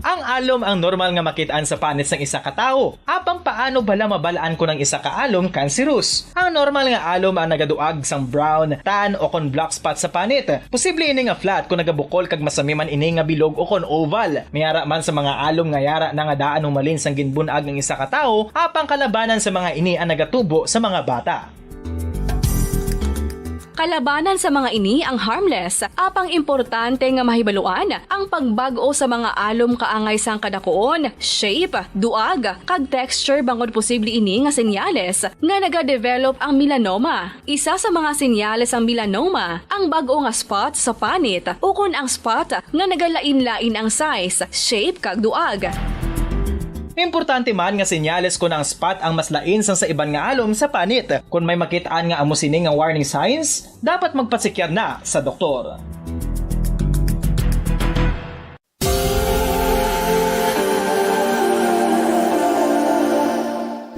Ang alom ang normal nga makit-an sa panit sang isa ka tawo. Apang paano bala mabal-an kon ang isa ka alom cancerous? Ang normal nga alom ang nagaduag sang brown, tan, o kon black spot sa panit. Posible ini nga flat kon nagabukol kag masami man ini nga bilog o kon oval. May ara man sa mga alom nga yara na nga daan humalin sang ginbun-ag ang isa ka tawo, apang kalabanan sa mga ini ang nagatubo sa mga bata. Kalabanan sa mga ini ang harmless, apang importante nga mahibaluan ang pagbag-o sa mga alom kaangay sang kadakuon, shape, duag, kag texture, bangod posible ini nga senyales nga nagadevelop ang melanoma. Isa sa mga senyales sang melanoma ang bag-o nga spot sa panit ukon ang spot nga nagalain-lain ang size, shape, kag duag. Importante man nga senyales kon ang spot ang mas lain sang sa iban nga alom sa panit. Kon may makit-an nga amo sini nga warning signs, dapat magpasikyar na sa doktor.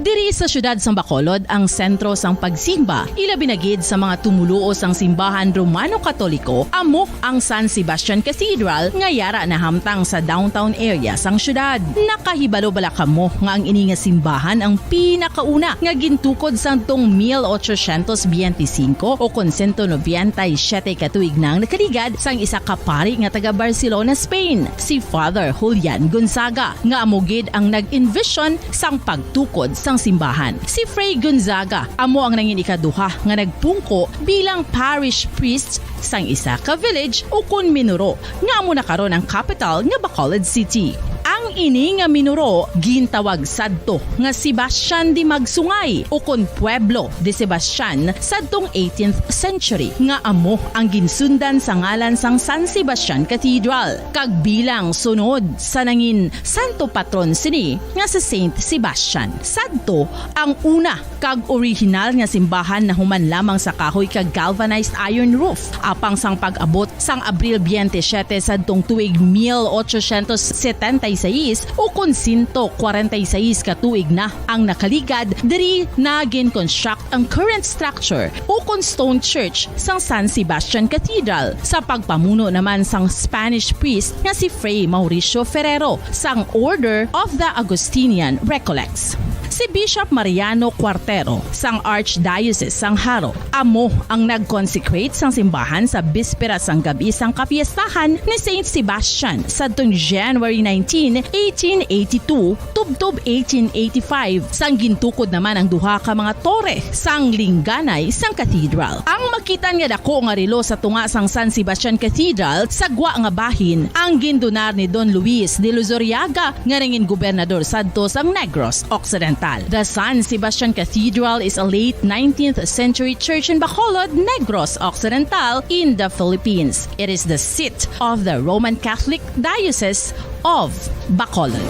Diri sa siyudad sang Bacolod ang sentro sang pagsimba, ilabi na gid sa mga tumoluo sang simbahan Romano-Katoliko, amo ang San Sebastian Cathedral nga yara nahamtang sa downtown area sang siyudad. Nakahibalo bala kamo nga ang ini nga simbahan ang pinakauna nga gintukod sadtong mil ochocientos biyente singko o kon sento nobenta y siyete ka tuig na ang nakaligad sang isa ka pari nga taga Barcelona, Spain, si Father Julian Gonzaga, nga amo gid ang nag-envision sang pagtukod sang simbahan. Si Fray Gonzaga amo ang nangin ikaduha nga nagpungko bilang parish priest sang isa ka village ukon minuro nga amo na karon ang kapital nga Bacolod City. Ang ini nga minuro gintawag sadto nga Sebastian de Magsungay ukon Pueblo de Sebastian sadtong eighteenth century, nga amo ang ginsundan sa ngalan sang San Sebastian Cathedral, kag bilang sunod sa nangin santo patron sini nga si Saint Sebastian. Sadto ang una kag orihinal nga simbahan nahuman lamang sa kahoy kag galvanized iron roof. Apang sang pag-abot sang Abril biyente siyete sadtong tuig mil ochocientos setenta y seis, ukon sento kwarenta y seis ka tuig na ang nakaligad, diri na gin-construct ang current structure ukon stone church sang San Sebastian Cathedral, sa pagpamuno naman sang Spanish priest nga si Fray Mauricio Ferrero sang Order of the Augustinian Recollects. Si Bishop Mariano Cuartero sang Archdiocese sang Jaro amo ang nag-consecrate sang simbahan sa bispera sang gab-i sang kapiestahan ni Saint Sebastian sadtong January nineteen, eighteen eighty-two, tubtob eighteen eighty-five, sang gintukod naman ang duha ka mga tore sang lingganay sang cathedral. Ang makit-an nga dako nga relo sa tunga sang San Sebastian Cathedral sa gwa nga bahin ang gindonar ni Don Luis de Luzuriaga, nga nangin gobernador sadto sang Negros Occidental. The San Sebastian Cathedral is a late nineteenth century church in Bacolod, Negros Occidental, in the Philippines. It is the seat of the Roman Catholic Diocese of Bacolod.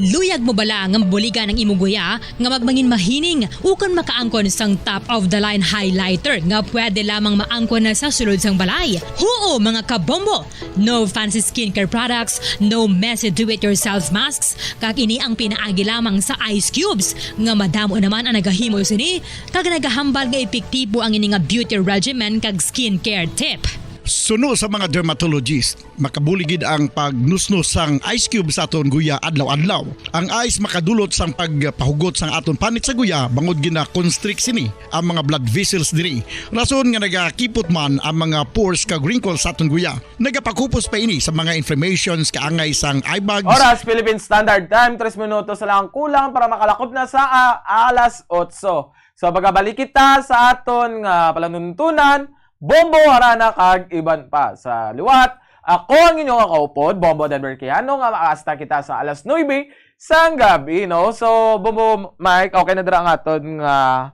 Luyag mo bala nga mabuligan ang imong guya nga magmangin mahining ukon makaangkon sang top of the line highlighter nga pwede lamang maangkon na sa sulod sang balay? Huo, mga kabombo! No fancy skincare products, no messy do-it-yourself masks, kag ini ang pinaagi lamang sa ice cubes nga madamo naman ang nagahimo sini kag nagahambal nga epektibo ang ini nga beauty regimen kag skincare tip. Suno sa mga dermatologist, makabulig gid ang pagnusnos sang ice cube sa aton guya adlaw-adlaw. Ang ice makadulot sang pagpahugot sang aton panit sa guya bangod gina-constrict sini ang mga blood vessels diri. Rason nga nagakipot man ang mga pores kag wrinkles sa aton guya. Nagapakupos pa ini sa mga inflammations, kaangay sang eye bags. Oras, Philippine Standard Time, tres minutos na lang ang kulang para makalakop na sa, ah, alas otso. So, magabalik kita sa aton nga palanuntunan, Bombo, Harana, kag iban pa. Sa liwat, ako ang inyong kaupod, Bombo Denver Quijano, nga maasta kita sa alas nuebe sang gabi, no? So, Bombo Mike, okay na dira ang aton nga,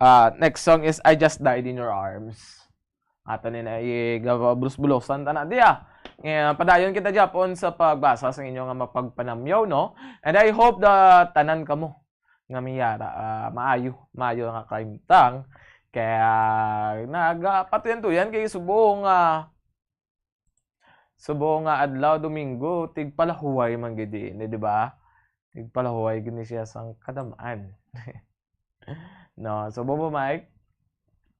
ah, next song is I Just Died in Your Arms. Ato ni na igabulus-bulusan ta na diya. Nga, padayon kita, Japon, sa pagbasa sa inyo nga mapagpanamyaw, no? And I hope that tanan kamo nga may yara, ah, maayo, maayo nga kalimtang. Kaya nagapatuyan-tuyan kay subong nga, subong nga adlaw, Domingo, tigpalahuway man gid ini, di ba? Tigpalahuway gid ni siya sang kadamaan. No, so, Bobo Mike.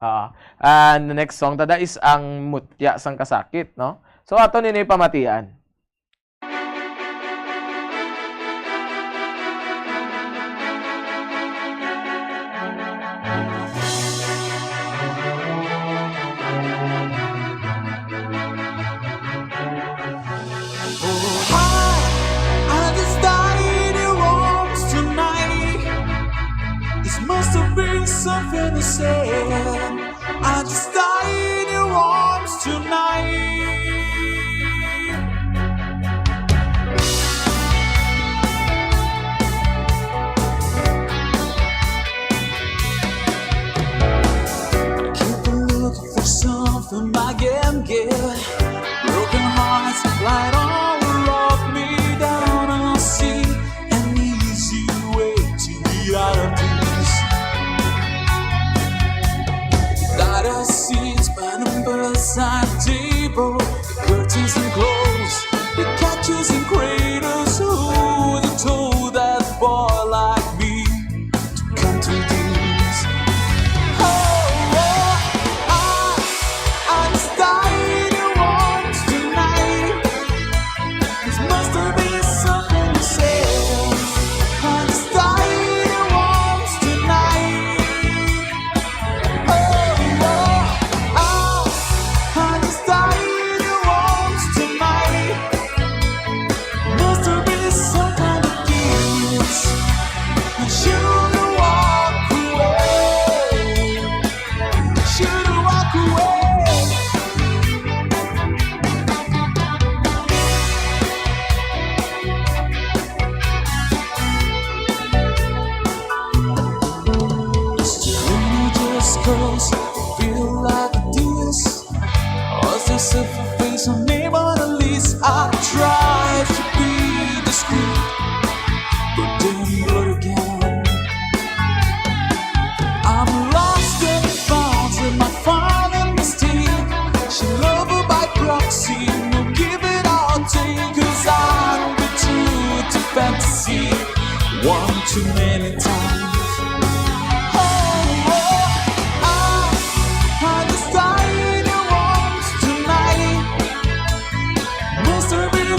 Ah, and the next song tada is ang Mutya sang Kasakit, no? So, ato nini pamatian. Oh, hi, I just died in your arms tonight. This must have been something to say. I just died in your arms tonight. Keep looking for something I can get. Broken hearts lie all around me, down in the sea, an easy way to the other place. That I see is burning beside table, the curtains and clothes, the couches and cradles. Who would have told that boy like me to come to this? Oh, oh, I, I just died in your arms tonight. This must have been something to say. I just died in your arms tonight. Oh, oh, oh, I just died in your arms tonight. Must have been some kind of kiss. I should walk away. Should walk away. Is the journey just 'cause I feel like this? Was there a face on name on the list? I tried to be discreet, but then you were again. I'm lost and found in my final mistake. She love her by proxy, no give it or take, 'cause I've been true to fantasy one too many times. Oh, oh, I, I just died in your arms tonight. Must have been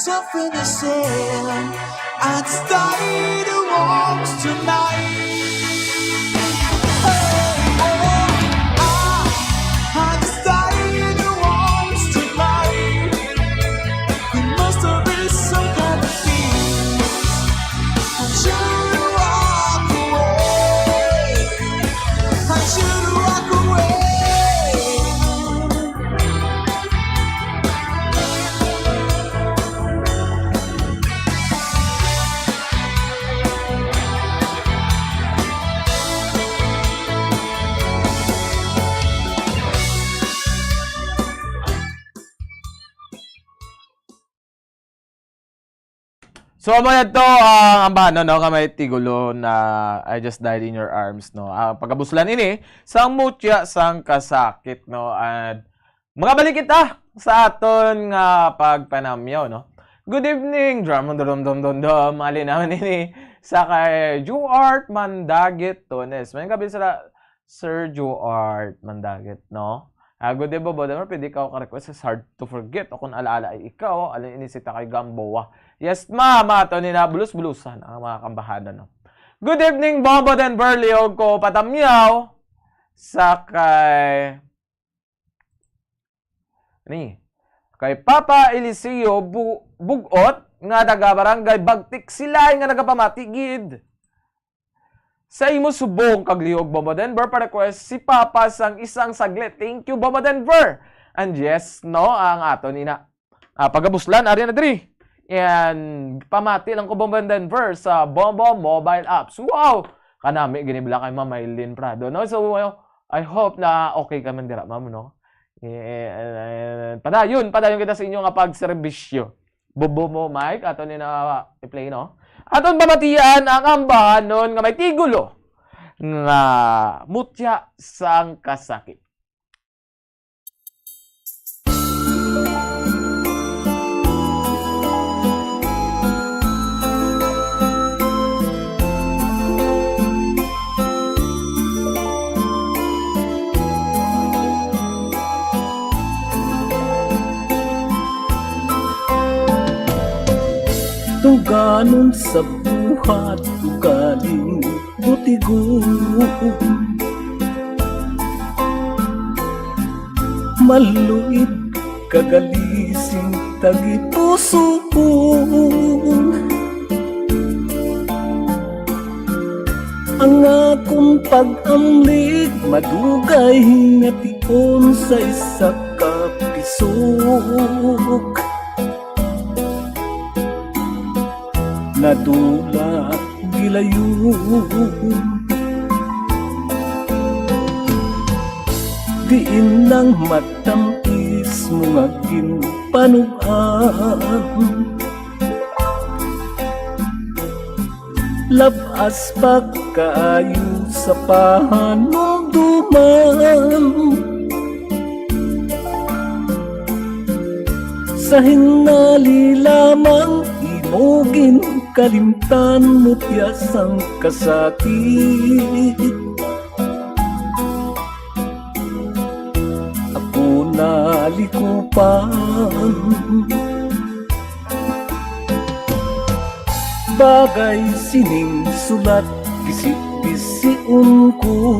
Myself in the sand and stay the walls tonight. Oh, oh, I, I stay the walls tonight. There must have been some kind of thing. I should walk away. I should walk away. So, amo na to ang ambahanon, no, nga may tigulo na I Just Died in Your Arms, no. Ang pagkabuslan ini sang mutya sang kasakit, no. And magabalik kita sa aton nga pagpanamyaw, no. Good evening, drum, drum, drum, drum, drum. Ali naman ini sa kay Juart Mandagit Tones. May gabi sa Sir Juart Mandagit, no? Ah, good day, Bobo Denver. Pwede ka ka-request sa Hard to Forget o kung alaala ay ikaw, alin ini si Takay Gamboa. Yes, ma'am. Ato ni na bulus-bulusan ang mga kambahanan, no? Good evening, Bobo Denver. Liog ko patamyaw sa kay, ni, kay Papa Eliseo Bu-, Bugot nga taga Barangay Bagtik Silay nga nagapamati gid sa imo subong kag liog, Bobo Denver, pa-request si Papa sang isang saglit. Thank you, Bobo Denver. And yes, no, ang aton ina, ah, pagabuslan, ari na diri. And pamati lang ko, Bobo Denver, sa Bombo Mobile Apps. Wow! Kanami, ginibla kay Ma'am Mylene Prado, no? So, I hope na okay ka man dira, ma'am, no? Eh, eh, padayon, padayon kita sa inyo nga pagserbisyo. Bobo mo, Mike, ato ni na i-play, no? Aton pamatian ang ambahanon nga may tigulo nga Mutya sang Kasakit. Tungganon sa buhat, ugaling butigon. Maluid kagalising tagipusoon. Ang akon pag-amlig madugay nga tion sa isa ka pisok. Nadula gilayon. Diin lang matam-is mo nga ginpanug-an. Lab-as pa kaayo sa pahanumduman. Sa hinali lamang imo ginkalimtan, mutya sang kasakit. Ako nalikupan. Bagay sining sulat, gisi-, gisiun ko.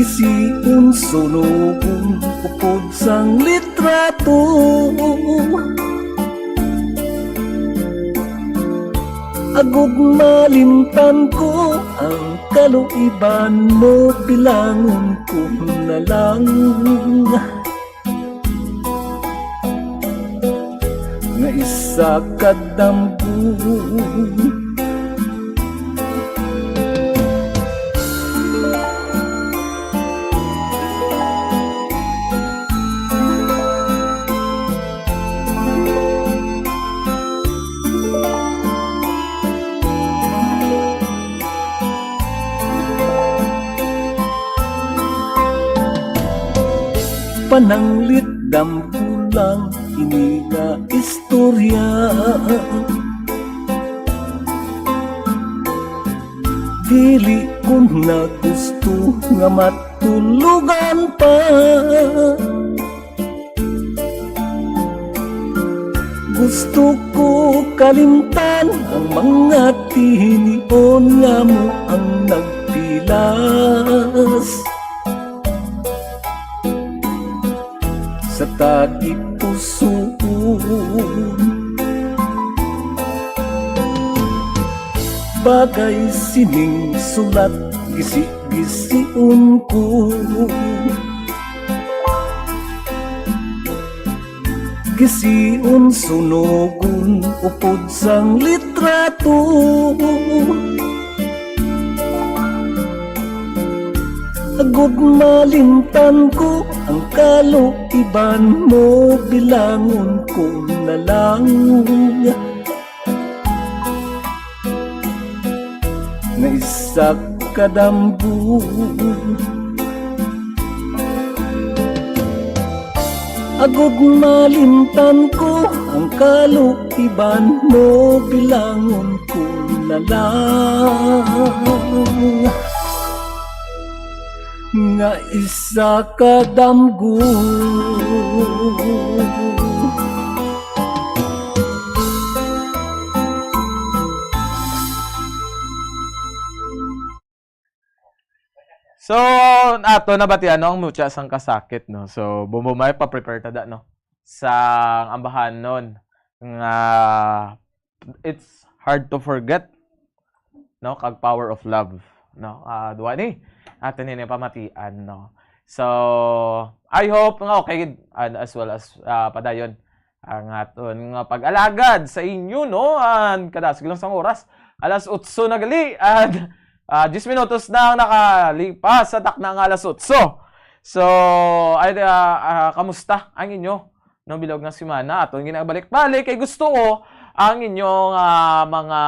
Gisiun, sunugon, upod sang litrato. Agud malimtan ko ang kaluiban mo, bilangon ko na lang nga isa ka damgo. Pananglit, damgo lang ini nga istorya. Dili ko na gusto nga matulugan pa. Gusto ko kalimtan ang mga tinion nga mo ang nagpilas sa tagipusoon. Bagay sining sulat, gisi-gision ko. Gision sunugon upod sang litrato. Agod malimtan ko ang kaluiban mo, bilangon ko na lang nga isa ka damgo. Agod malimtan ko ang kaluiban mo, bilangon ko na lang nga isa ka damgo. So, ato nabatian, no, ang mutya sang kasakit, no? So, Bombomay, pa-prepare ta da, no? Sang ambahanon nga it's hard to forget, no? Kag power of love, no? Ah, duwa ni ato nini pamatian, no? So, I hope nga okay gid, and as well as, ah, padayon ang aton nga pag-alagad sa inyo, no? And kadasig lang sang oras. Alas otso na gali, and, ah, diyes minutos na ang nakalipas sa takna nga alas otso. So, ay, ah, ah, kamusta ang inyo, no, bilog nga semana? Aton ginabalik-balik kay gusto ko ang inyo nga mga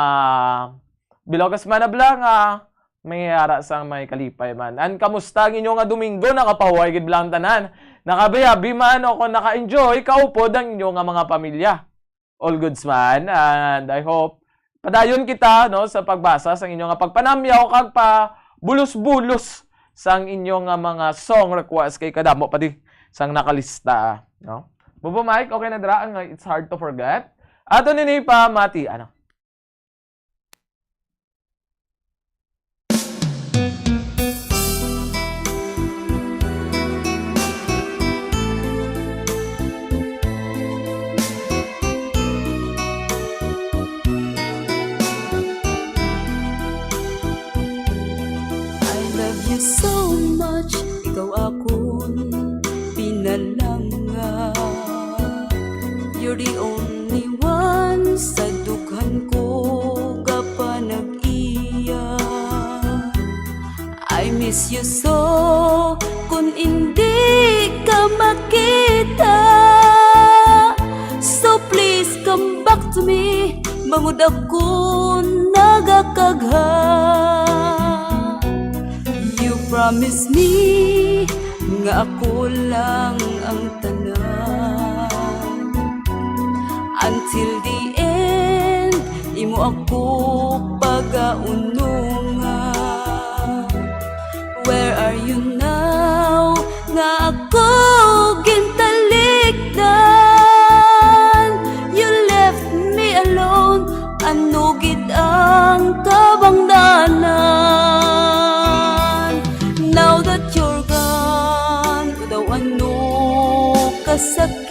bilog nga semana bala nga may ara sang may kalipay man. And kamusta ang inyo nga Domingo? Nakapahuway gid bala ang tanan? Nakabiyabi man o kung naka-enjoy, kaupod ang inyo nga mga pamilya? All goods man, and I hope padayon kita, no, sa pagbasa sang inyo nga pagpanamyaw kag pabulos-bulos sang inyo nga mga song request kay kadamo pa di sang nakalista, no? Bobo Mike, okay na dira ang It's Hard to Forget? Ato nini pa mati, ano? I love you so much, ikaw akon pinalangga. You're the only one sa dughan ko gapanag-iya. I miss you so, kun indi ka makita. So please come back to me, bangod ako nagakagha. You promise me nga ako lang ang tanan. Until the end, imo ako pagaunungan. Where are you now? Nga ako gintalikdan. You left me alone. Ano gid ang kabangdanan? Now that you're gone, daw ano kasakit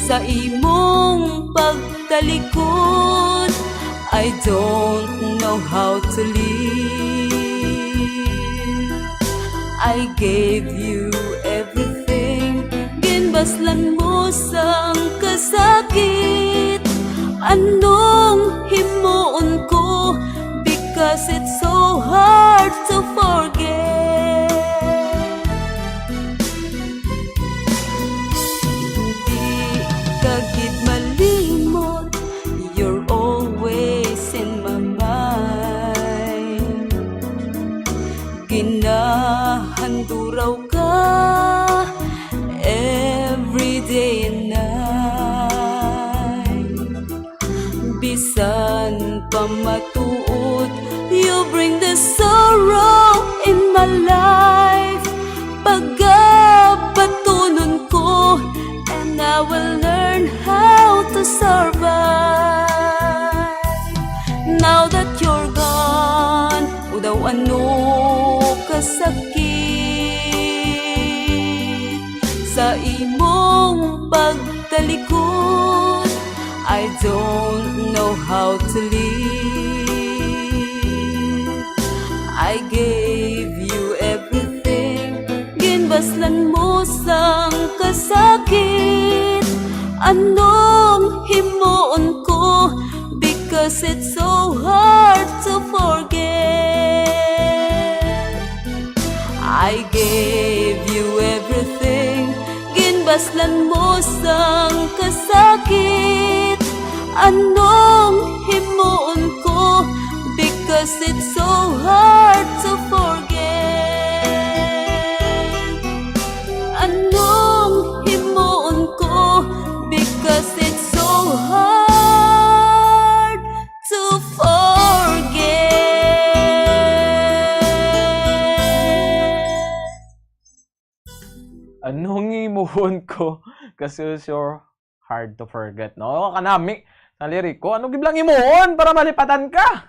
sa imong pagtalikod. I don't know how to live. I gave you everything. Ginbaslan mo sang kasakit. Anong himuon ko? Because it's so hard to forget. Di ka gid malimot, you're always in my mind. Ginahanduraw ka every day and night. Bisan pa matuod, you bring the sorrow in my life. Pagabatunon ko, and I Ano kasakit sa imong pagtalikod? I don't know how to live. I gave you everything. Ginbaslan mo sang kasakit. Anong himuon ko? Because it's so hard to forget. I gave you everything. Ginbaslan mo sang kasakit. Anong himuon ko? Because it's so hard to forget. Anong himuon ko? Because it's so hard to forget. Anong himuon ko? Kasi so hard to forget, no? Kanami, sa liriko, ano giblang himuon para malipatan ka?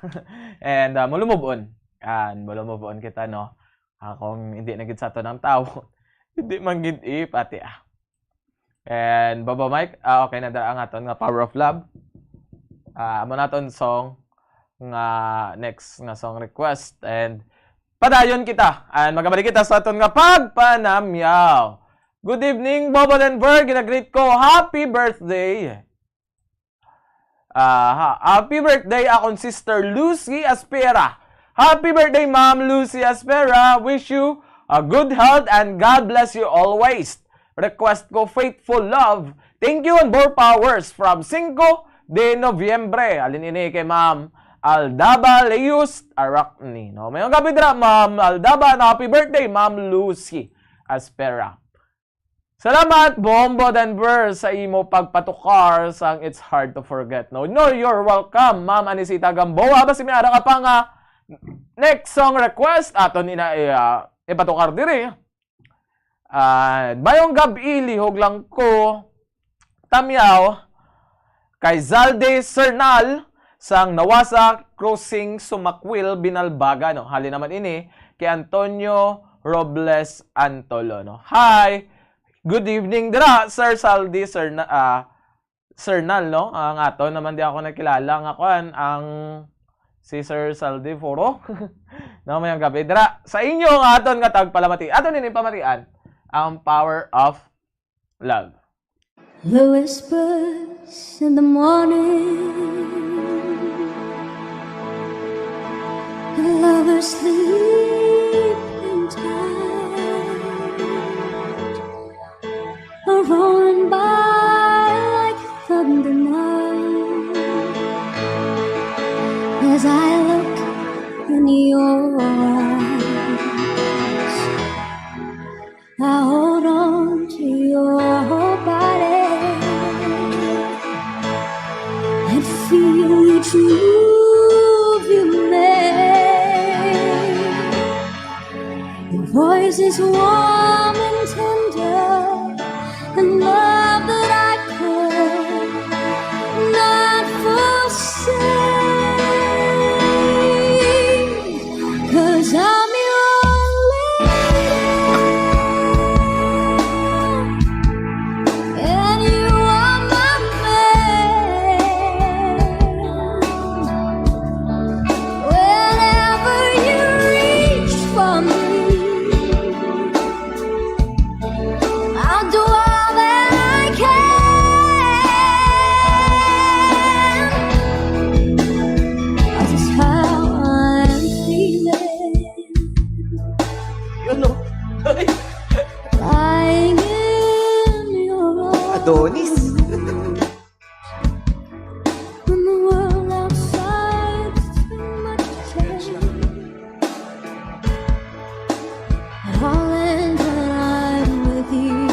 And, ah, mulumubon. And mulumubon kita, no? Ah, kung hindi na gid sa aton ang tawo, hindi man gid ipati, ah. And Bobo Mike, ah, okay na dala ang aton nga Power of Love. Ah, amo naton song nga next nga song request. And padayon kita. And magabalik kita sa aton nga pagpanamyaw. Good evening, Bobo Denver. Ginagreet ko, happy birthday. Ah, ha- happy birthday akong sister Lucy Aspera. Happy birthday, Ma'am Lucy Aspera. Wish you a good health and God bless you always. Request ko, Faithful Love. Thank you and more powers from Cinco de Noviembre. Halin ini kay Ma'am Aldaba Leus Aracni, no? Mayong gabi dira, Ma'am Aldaba, and happy birthday, Ma'am Lucy Aspera. Salamat, Bombo Denver, sa imo pagpatukar sang It's Hard to Forget, no? No, you're welcome, Ma'am Anisita Gamboa. Basi may ara ka pa nga next song request, aton ina, eh, ah, ipatukar diri. Ah, mayong gab-i, lihog lang ko tamyaw kay Zalde Sernal sang Nawasa Crossing, Sumakwil, Binalbaga, no? Halin naman ini kay Antonio Robles Antolo, no? Hi! Good evening dira, Sir Saldi, Sir Na-, ah, Sir Nal, no? Ang aton naman di ako nakilala nga kuan, ang si Sir Saldi Foro. No, mayong gabi dira. Sa inyo nga aton nga tagpalamati. Aton ini pamatian ang Power of Love. The whispers in the morning, the lovers sleeping tight, are rolling by like thunder now. As I look in your eyes, I hold on to your body and feel each move you make. Your voice is warm and tender, and love that I could not forsake. 'Cause I'm your lady, and you are my man. Whenever you reach for me, I'll do all that I can. This is how I'm feeling. Yun, no? Lying in your arms. Adonis. When the world outside is too much to take, all ends when I'm with you.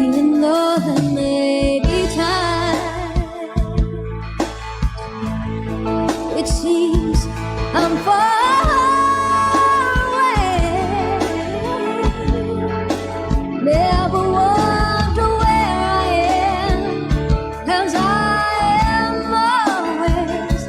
Even though there may be times it seems I'm far away. Never wonder where I am, 'cause I am always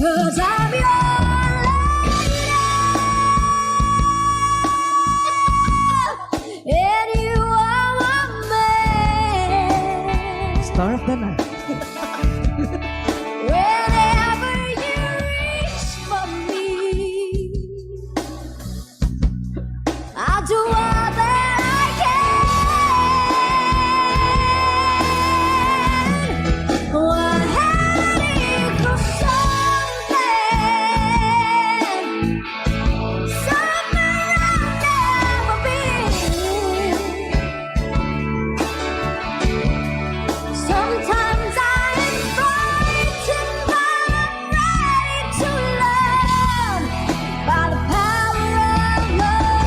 Cause I'm your lady. And you are my man. Star of the night. Whenever you reach for me, I do all that I can. Wahani ko something, something I've never been. Sometimes I am frightened, but I'm ready to learn by the power of love.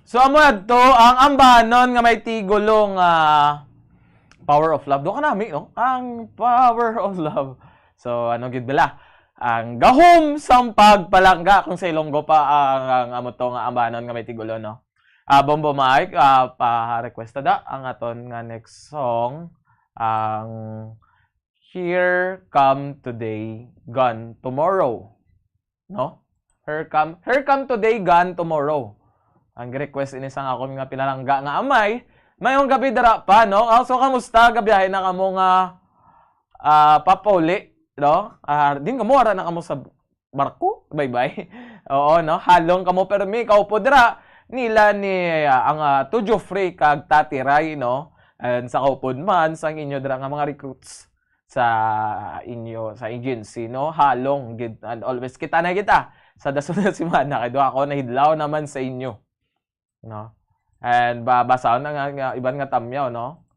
So, amo adto ang ambanon nga may tigulo nga Power of Love. Do ka nami, no? Ang Power of Love. So, ano gid bala? Ang gahom sang pagpalangga, kung sa Ilonggo pa ang, ang amo to nga ambanon nga may tigulo, no? Ah, Bombo Mike, ah, pa-request da ang aton nga next song, ang Here Come Today, Gone Tomorrow. No? Here come, here come today, gone tomorrow. Ang request ini sang akon nga pinalangga nga amay. Mayong gabi dira pa, no? Ah, so, kamusta? Gabiyahe na kamo nga, ah, papauli, no? Ah, din kamo, ara na kamo sa barko? Bye-bye. Oo, no? Halong kamo, pero mi, kaupod dira. Nila ni, ah, ang, ah, Tujo Free kag Tati Ray, no? And sa kaupod man, sang inyo dira nga mga recruits sa inyo, sa agency, no? Halong gid, and always kita na kita sa dason nga semana, kay duha ako nahidlaw naman sa inyo, no? And ba-, basahon na nga, nga iban nga tamyaw, no?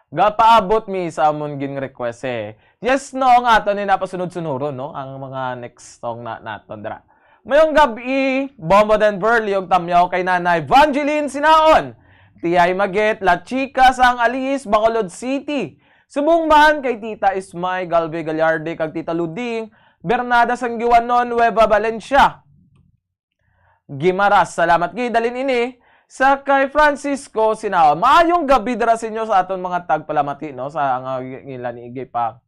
Gapaabot mi sa amon gin request, eh. Yes, no, nga ato ni napasunod-sunuron, no? Ang mga next song na naton dira. Mayong gab-i, Bombo Denver, liog tamyaw kay Nanay Vangeline Sinaon, Tiyay Maget, La Chica sang Alis, Bacolod City. Subong man kay Tita Ismay Galve Gallarde kag Tita Luding Bernada sang Giwanon, Nueva Valencia. Gimaras, salamat gid, dalin ini sa kay Francisco Sinaon. Maayong gabi dira sa inyo sa aton mga tagpalamati, no, sa nga ngila ni Igay pa.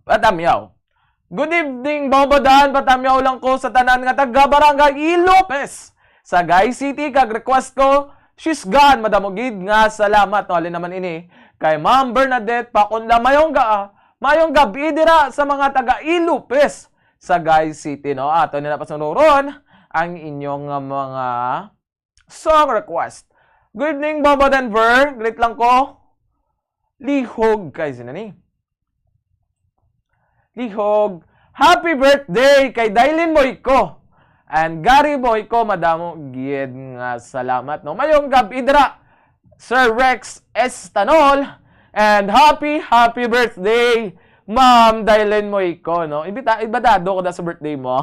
Patamyaw. Good evening, Bombo Dan. Patamyaw lang ko sa tanan nga taga Barangay E. Lopez, Sagay City, kag request ko, She's Gone. Madamo gid nga salamat. No, alin naman ini? Kay Ma'am Bernadette Paconla. Mayong ga-, mayong gabi dira sa mga taga E. Lopez, Sagay City, no? Ato nila pasunuron ang inyong, uh, mga song request. Good evening, Bombo Denver. Greet lang ko. Lihog kay sino ni? Lihog. Happy birthday kay Dailin Moyko and Gary Moyko. Madamo gid nga salamat, no? Mayong gab-i dira, Sir Rex Estanol. And happy, happy birthday, Ma'am Dailin Moyko, no? Imbita-, imbitado ko na sa birthday mo.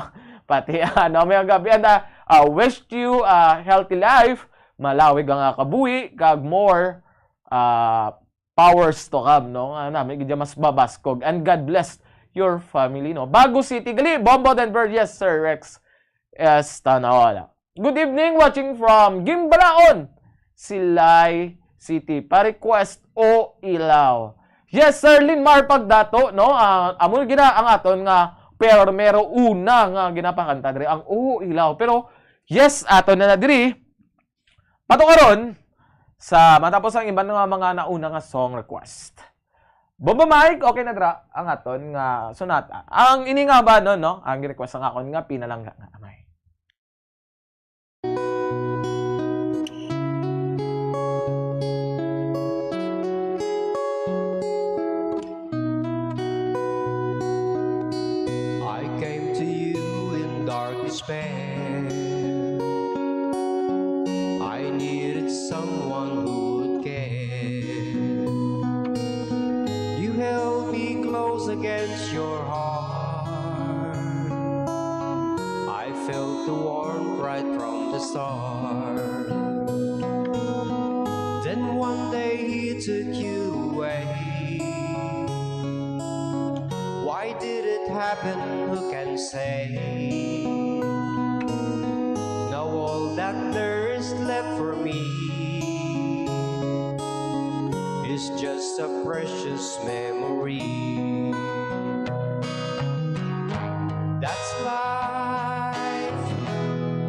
Pati, ano, mayong gab-i. And, uh, uh, wish you a healthy life, malawig ang, uh, kabuhi, kag more, uh, powers to come, no? Nga nami gid mas babaskog. And God bless your family, no? Bago City gali, Bombo Denver, yes, Sir Rex Estanola. Good evening, watching from Gimbalaon, Silay City. Pa-request, O Ilaw. Yes, Sir Linmar Pagdato, no? Ah, amo gina ang aton nga primero una nga ginapakanta diri, ang O Ilaw. Pero, yes, ato na na diri. Patukaron, sa matapos ang iban nga mga nauna nga song request. Bombo Mike, okay na dira ang aton nga sonata. Ang ini nga ba, no, no? Ang request ang akon nga pinalangga nga amay. I came to you in dark despair. I needed someone who would care. You held me close against your heart. I felt the warmth right from the start. Then one day he took you away. Why Did it happen? Who can say? Now all that there is left for me is just a precious memory. That's life.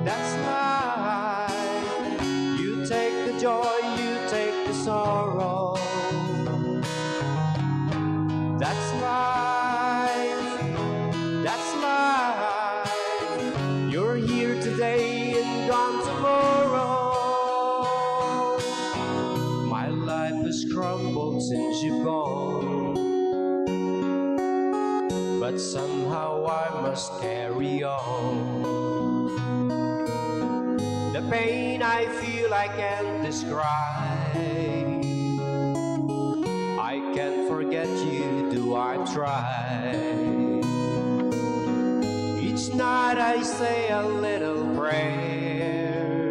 That's life. You take the joy, you take the sorrow. That's life. That's life. You're here today and gone tomorrow. My life has crumbled since you've gone, but somehow I must carry on. The pain I feel I can't describe. I can't forget you, do I try? Each night I say a little prayer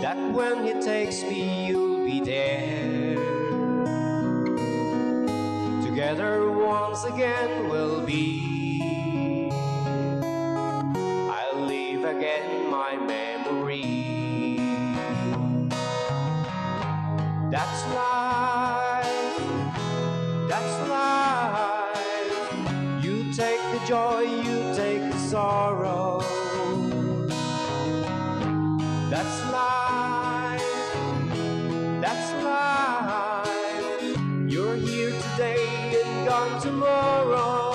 that when he takes me, you'll be there. Together once again we'll be. I'll live again my memory. That's life. That's life. You take the joy, you take the sorrow. That's life. That's life. You're here today and gone tomorrow.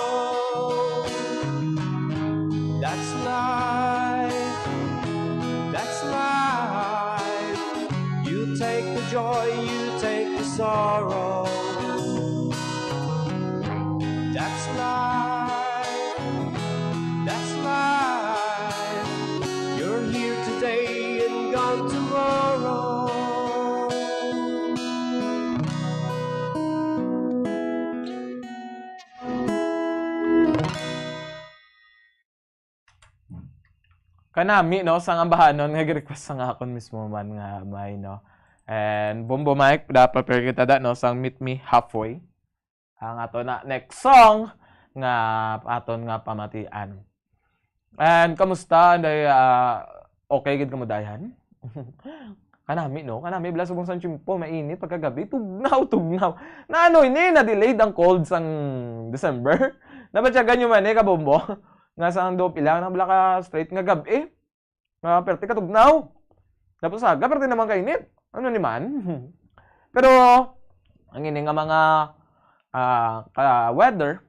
That's life. That's life. You take the joy, you take the sorrow. That's life. That's life. You're here today and gone tomorrow. Kanami, no, sang ambahanon nga gi-request sang akon mismo man nga may, no. And Bombo Mike, dapat prepare kita da, no, sang Meet Me Halfway. Ang ato na next song nga aton nga pamatian. And kamusta, Anday? Ah, okay gid kamo, dayhan? Kanami, no? Kanami, bala subong sang tiyempo, mainit, pagkagabi, tugnaw, tugnaw. Na ano ini, na-delayed ang cold sang December? Nabatyagan nyo man eh, kabombo? Nga sang do pila na bala ka straight nga gab-i. Nga perte katugnaw. Tapos aga, perte naman kainit. Ano ni man? Pero, ang ini nga mga, ah, ka-weather,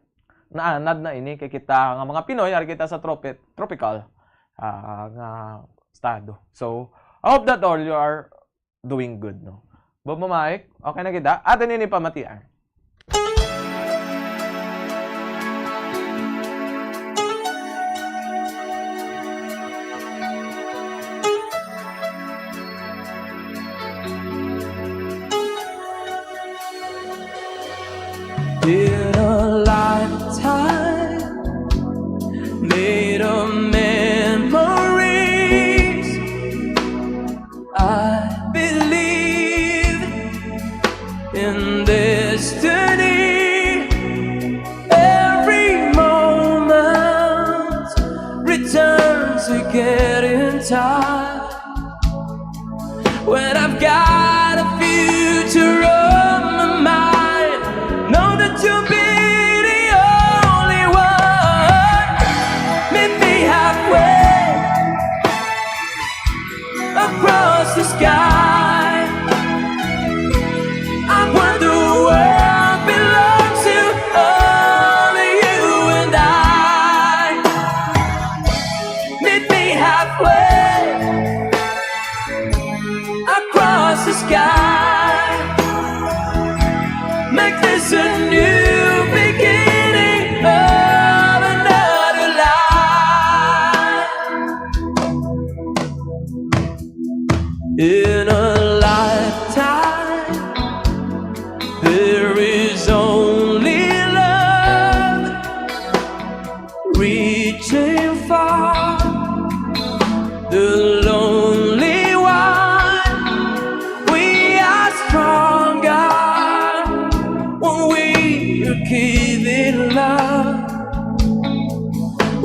naanad na ini kay kita nga mga Pinoy, ari kita sa tropi-, tropical, ah, nga estado. So, I hope that all you are doing good, no? Bombo Mike, okay na kita? Atin ini pamatian. Been a lifetime made of memories. I believe in destiny. Every moment returns again in time. When I've got a future on my mind, know that you'll be the only one. Meet me halfway across the sky. I want the world belongs to only you and I. Meet me halfway across the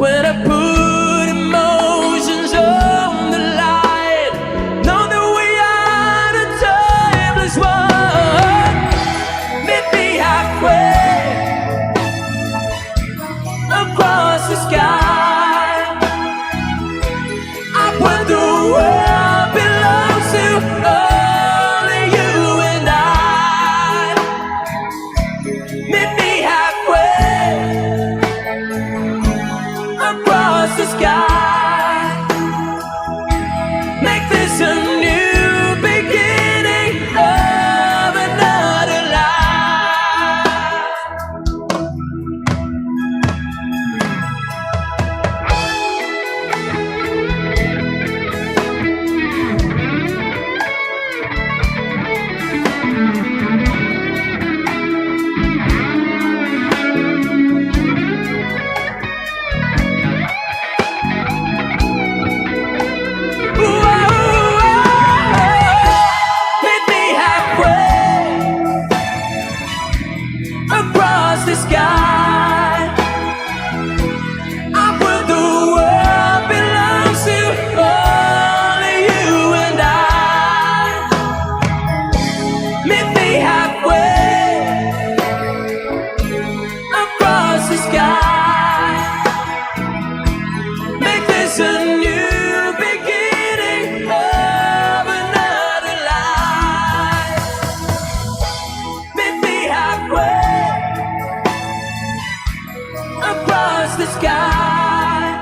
When I put emotions on the line, know that we are the timeless one. Meet me halfway across the sky. I put the world belongs to only you and I. Meet me halfway across the sky. Make this a new beginning of another life. Meet me halfway across the sky. I put the world belongs to only you and I. Meet me halfway across the sky. Make this a new beginning of another life. Meet me halfway across the sky.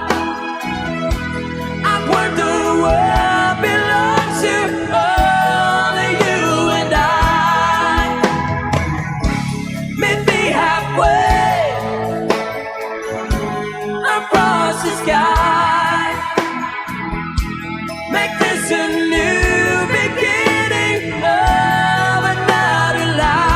I want the world belongs to only you and I. Meet me halfway across the sky. Make this a new beginning of another life.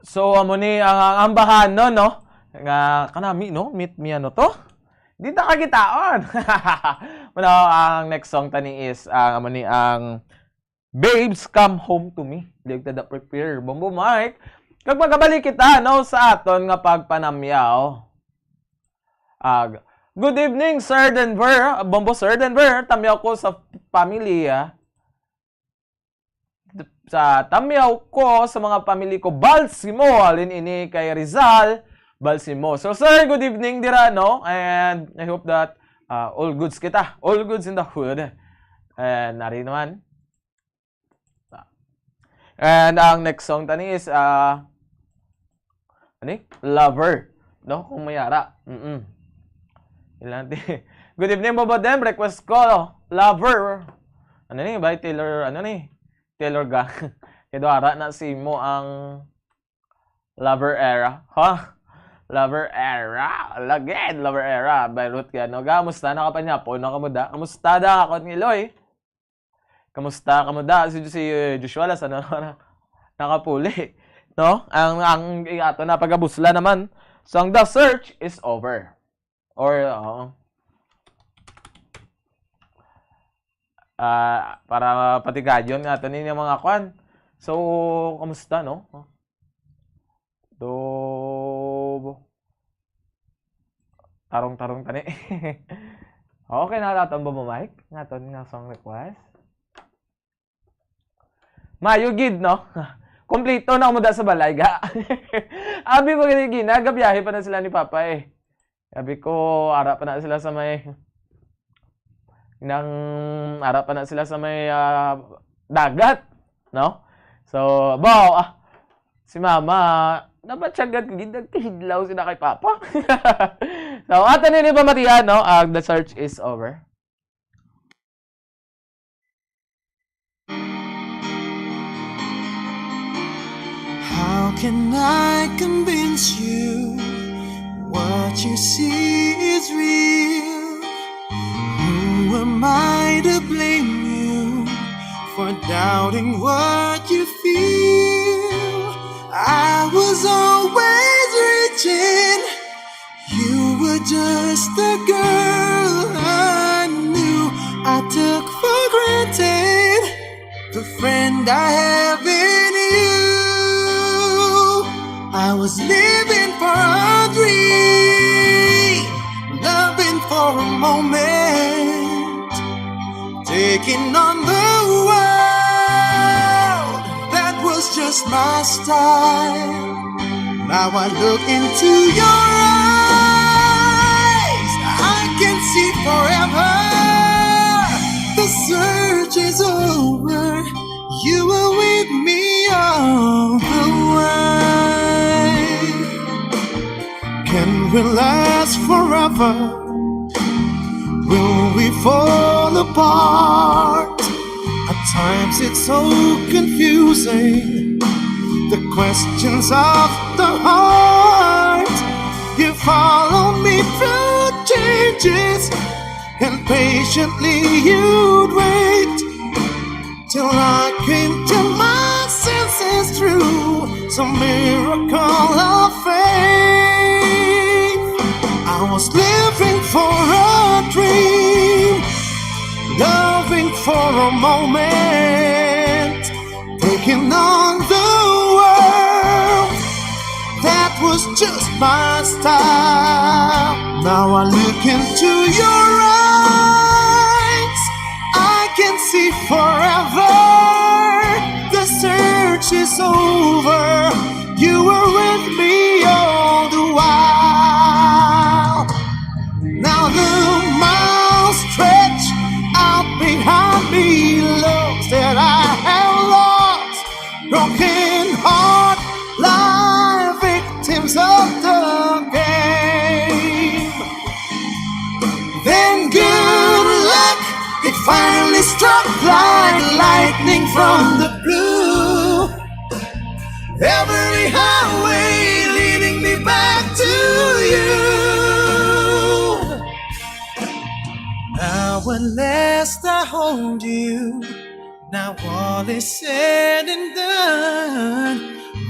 So, amo ni ang, ang ambahan, no, no? Nga kanami, no? Meet me, ano to? Di ta kakitaon. Wala, ang next song tani is, ang, amo ni ang Babes, Come Home to Me. Di ta da prepare. Bombo Mike. Kag magabalik kita, no, sa aton nga pagpanamyaw. Ag, good evening, Sir Denver. Bombo, Sir Denver. Tamyaw ko sa pamilya. Sa tamyaw ko sa mga pamilya ko, Balsimo, halin ini kay Rizal, Balsimo. So, sir, good evening dira, no? And I hope that, uh, all goods kita. All goods in the hood. And nari naman. And ang next song tani is, uh, Ani? Lover. No? Kung may ara. Mm-mm. Ilan ti-, good evening, Bobo Dem. Request ko, Lover. Ano ni? By Taylor, ano ni? Taylor Gang. Kaya ara na sa imo ang Lover Era. Ha? Lover Era. Lagid, Lover Era. By Ruth Gano. Ga, musta na ka pa niya? Puno ka mo da? Kamusta da? Ako ni Loy. Kamusta? Kamusta? Si, si, eh, Joshua, la, sana nakapuli. No? Ang, ang, ang ato na pagabusla naman. So, ang the search is over. Or, oo. Ah, para patigayon nga ato ni mga kwan. So, kamusta, no? Do, tarong-tarong tani. Okay na naton ba mo, Mike? Nga aton nga song request. Mayo gid, no? Kompleto na kamo da sa balay, ga. Abi ko gani, ginagabiyahe pa na sila ni Papa, eh. Abi ko, ara pa na sila sa may, nang, ara pa na sila sa may, ah, dagat, no? So, baw, ah, si Mama, nabatyagan ko gid, nagkahidlaw sila kay Papa. So, ato na ni pamatian, no? Ang the search is over. How can I convince you what you see is real? Who am I to blame you for doubting what you feel? I was on Just the girl I knew, I took for granted. The friend I have in you. I was living for a dream, loving for a moment, taking on the world. That was just my style. Now I look into your eyes, I can see forever. The search is over. You were with me all the way. Can we last forever? Will we fall apart? At times it's so confusing. The questions of the heart. You follow me through changes, and patiently you'd wait till I came to my senses through some miracle of faith. I was living for a dream, loving for a moment, taking on the world. That was just my style. Now I look into your eyes, I can see forever. The search is over. You were with me all the while. Now the miles stretch out behind me, loves that I have lost. Broken heart lie victims of the game. Then good luck, it finally struck like lightning from the blue. Every highway leading me back to you. Now at last I hold you. Now all is said and done.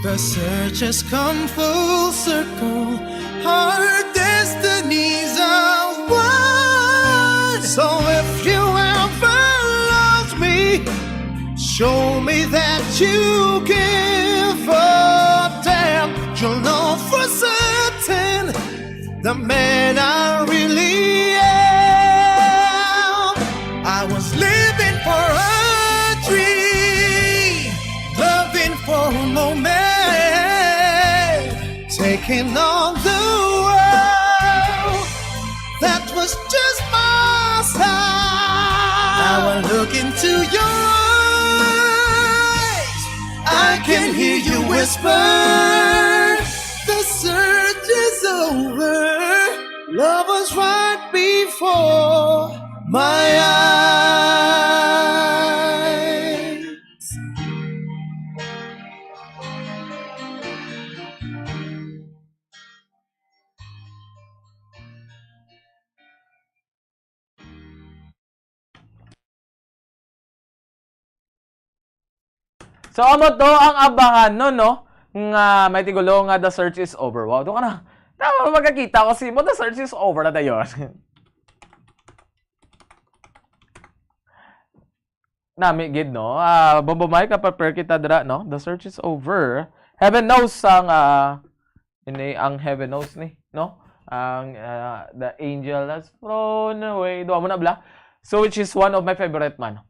The search has come full circle. Our destinies are one. So if you ever lost me, show me that you give a damn. You'll know for certain the man I really am. I was living for a dream, loving for a moment, taking on the world. That was just my style. Now I look into your eyes, I can hear you whisper. The search is over. Love was right before my eyes. So, amo to ang abangan, no, no? Nga may tigulo nga the search is over. Wow, doon ka na. Tama, magkakita ko si mo, the search is over na dayon. Nami gid, no? Ah, Bombo Mike, prepare kita dira, no? The search is over. Heaven knows ang, ah, ini ang heaven knows ni, no? Ang, ah, the angel has flown away. Duha mo na bala. So, which is one of my favorite man.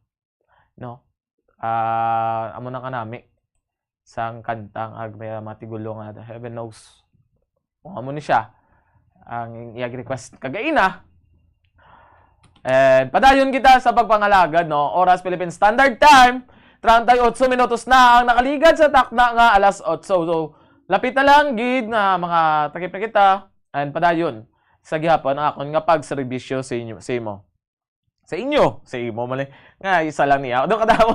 No? Ah, amo na kanami sang kantang ag may matigulo nga The Heaven Knows. Kung amo ni siya ang iyang request kagaina. And padayon kita sa pagpangalagad, no? Oras Philippine Standard Time, treinta y ocho minutos na ang nakaligad sa takna nga alas otso. So, lapit na lang gid nga mga takip na kita. And padayon sa gihapon ang akon nga pagserbisyo sa inyo, sa imo. Sa inyo, sa imo man eh. Nga, isa lang niya. Doon ka daw.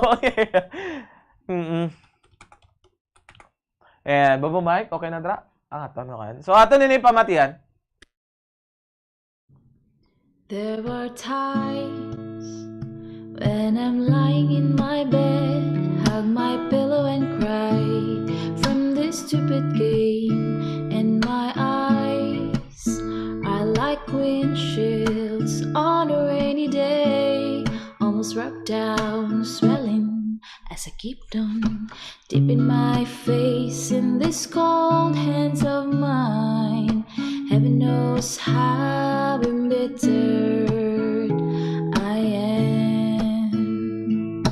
Mm-mm. Ayan, Bobo Mike, okay na dra? Ang aton, okay. So, aton ini pamatihan. There are times when I'm lying in my bed, hug my pillow and cry from this stupid game. And my eyes are like Keep on dipping my face in these cold hands of mine. Heaven knows how embittered I am.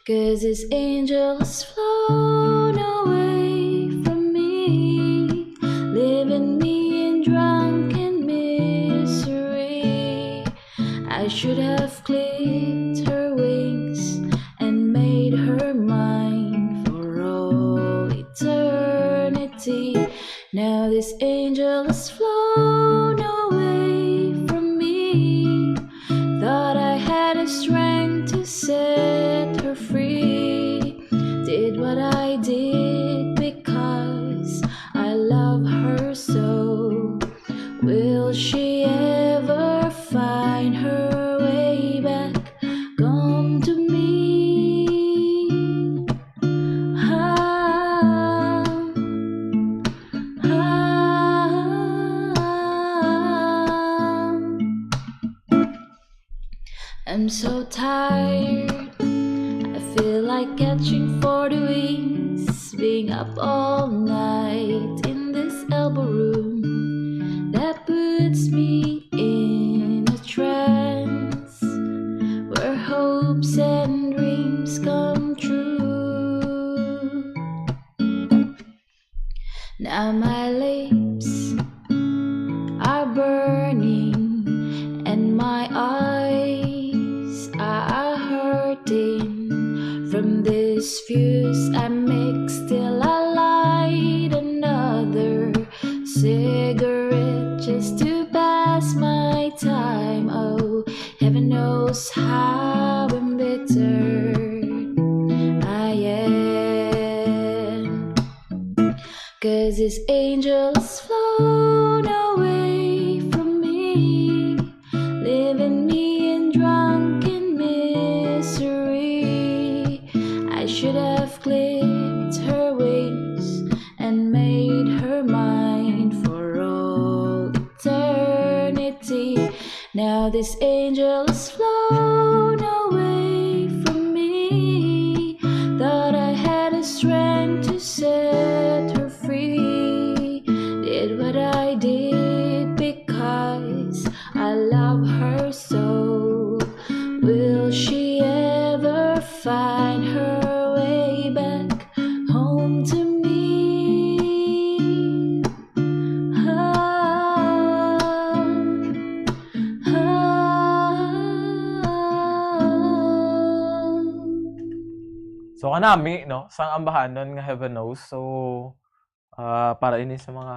Cause this angel has flown away from me, leaving me in drunken misery. I should have clipped her wings and made her mine for all eternity. Now this angel has flown away from me. Thought I had the strength to set her free. Did what I did because I love her so. Will she ever find her way back home to me? Ah, ah, ah. I'm so tired. I feel like catching for the wings, being up all night in this elbow room that puts me in a trance where hopes and dreams come true. Now my lips are burning and my eyes are hurting. From this fuse I make, still I light another cigarette just to pass my time. Oh, heaven knows how embittered I am. Cause this angel has flown away from me, leaving me in drunken misery. I should have clipped her wings and made her mine for all eternity. Now this angel has flown away from me. Thought I had the strength to set her free. Did what I did because I love her so. Will she ever find her way back home to me? Ah, ah. So, kanami, no, sang ambahanon nga Heaven Knows. So, ah, para ini sa mga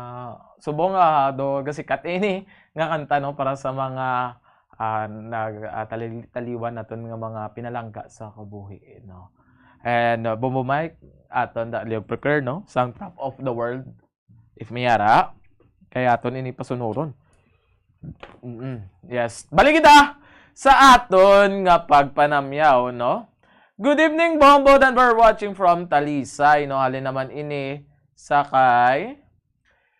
subong nga do gasikat ini nga kanta, no, para sa mga, ah, nag, ah, tali-, taliwan naton nga mga pinalangga sa kabuhi, no. And, ah, Bombo Mike, aton da liog prepare, no, sang Top of the World. If may ara, kay aton ini pasunuron. Mm-mm. Yes. Balik kita sa aton nga pagpanamyaw, no? Good evening, Bombo Denver, watching from Talisay, no? Halin naman ini sa kay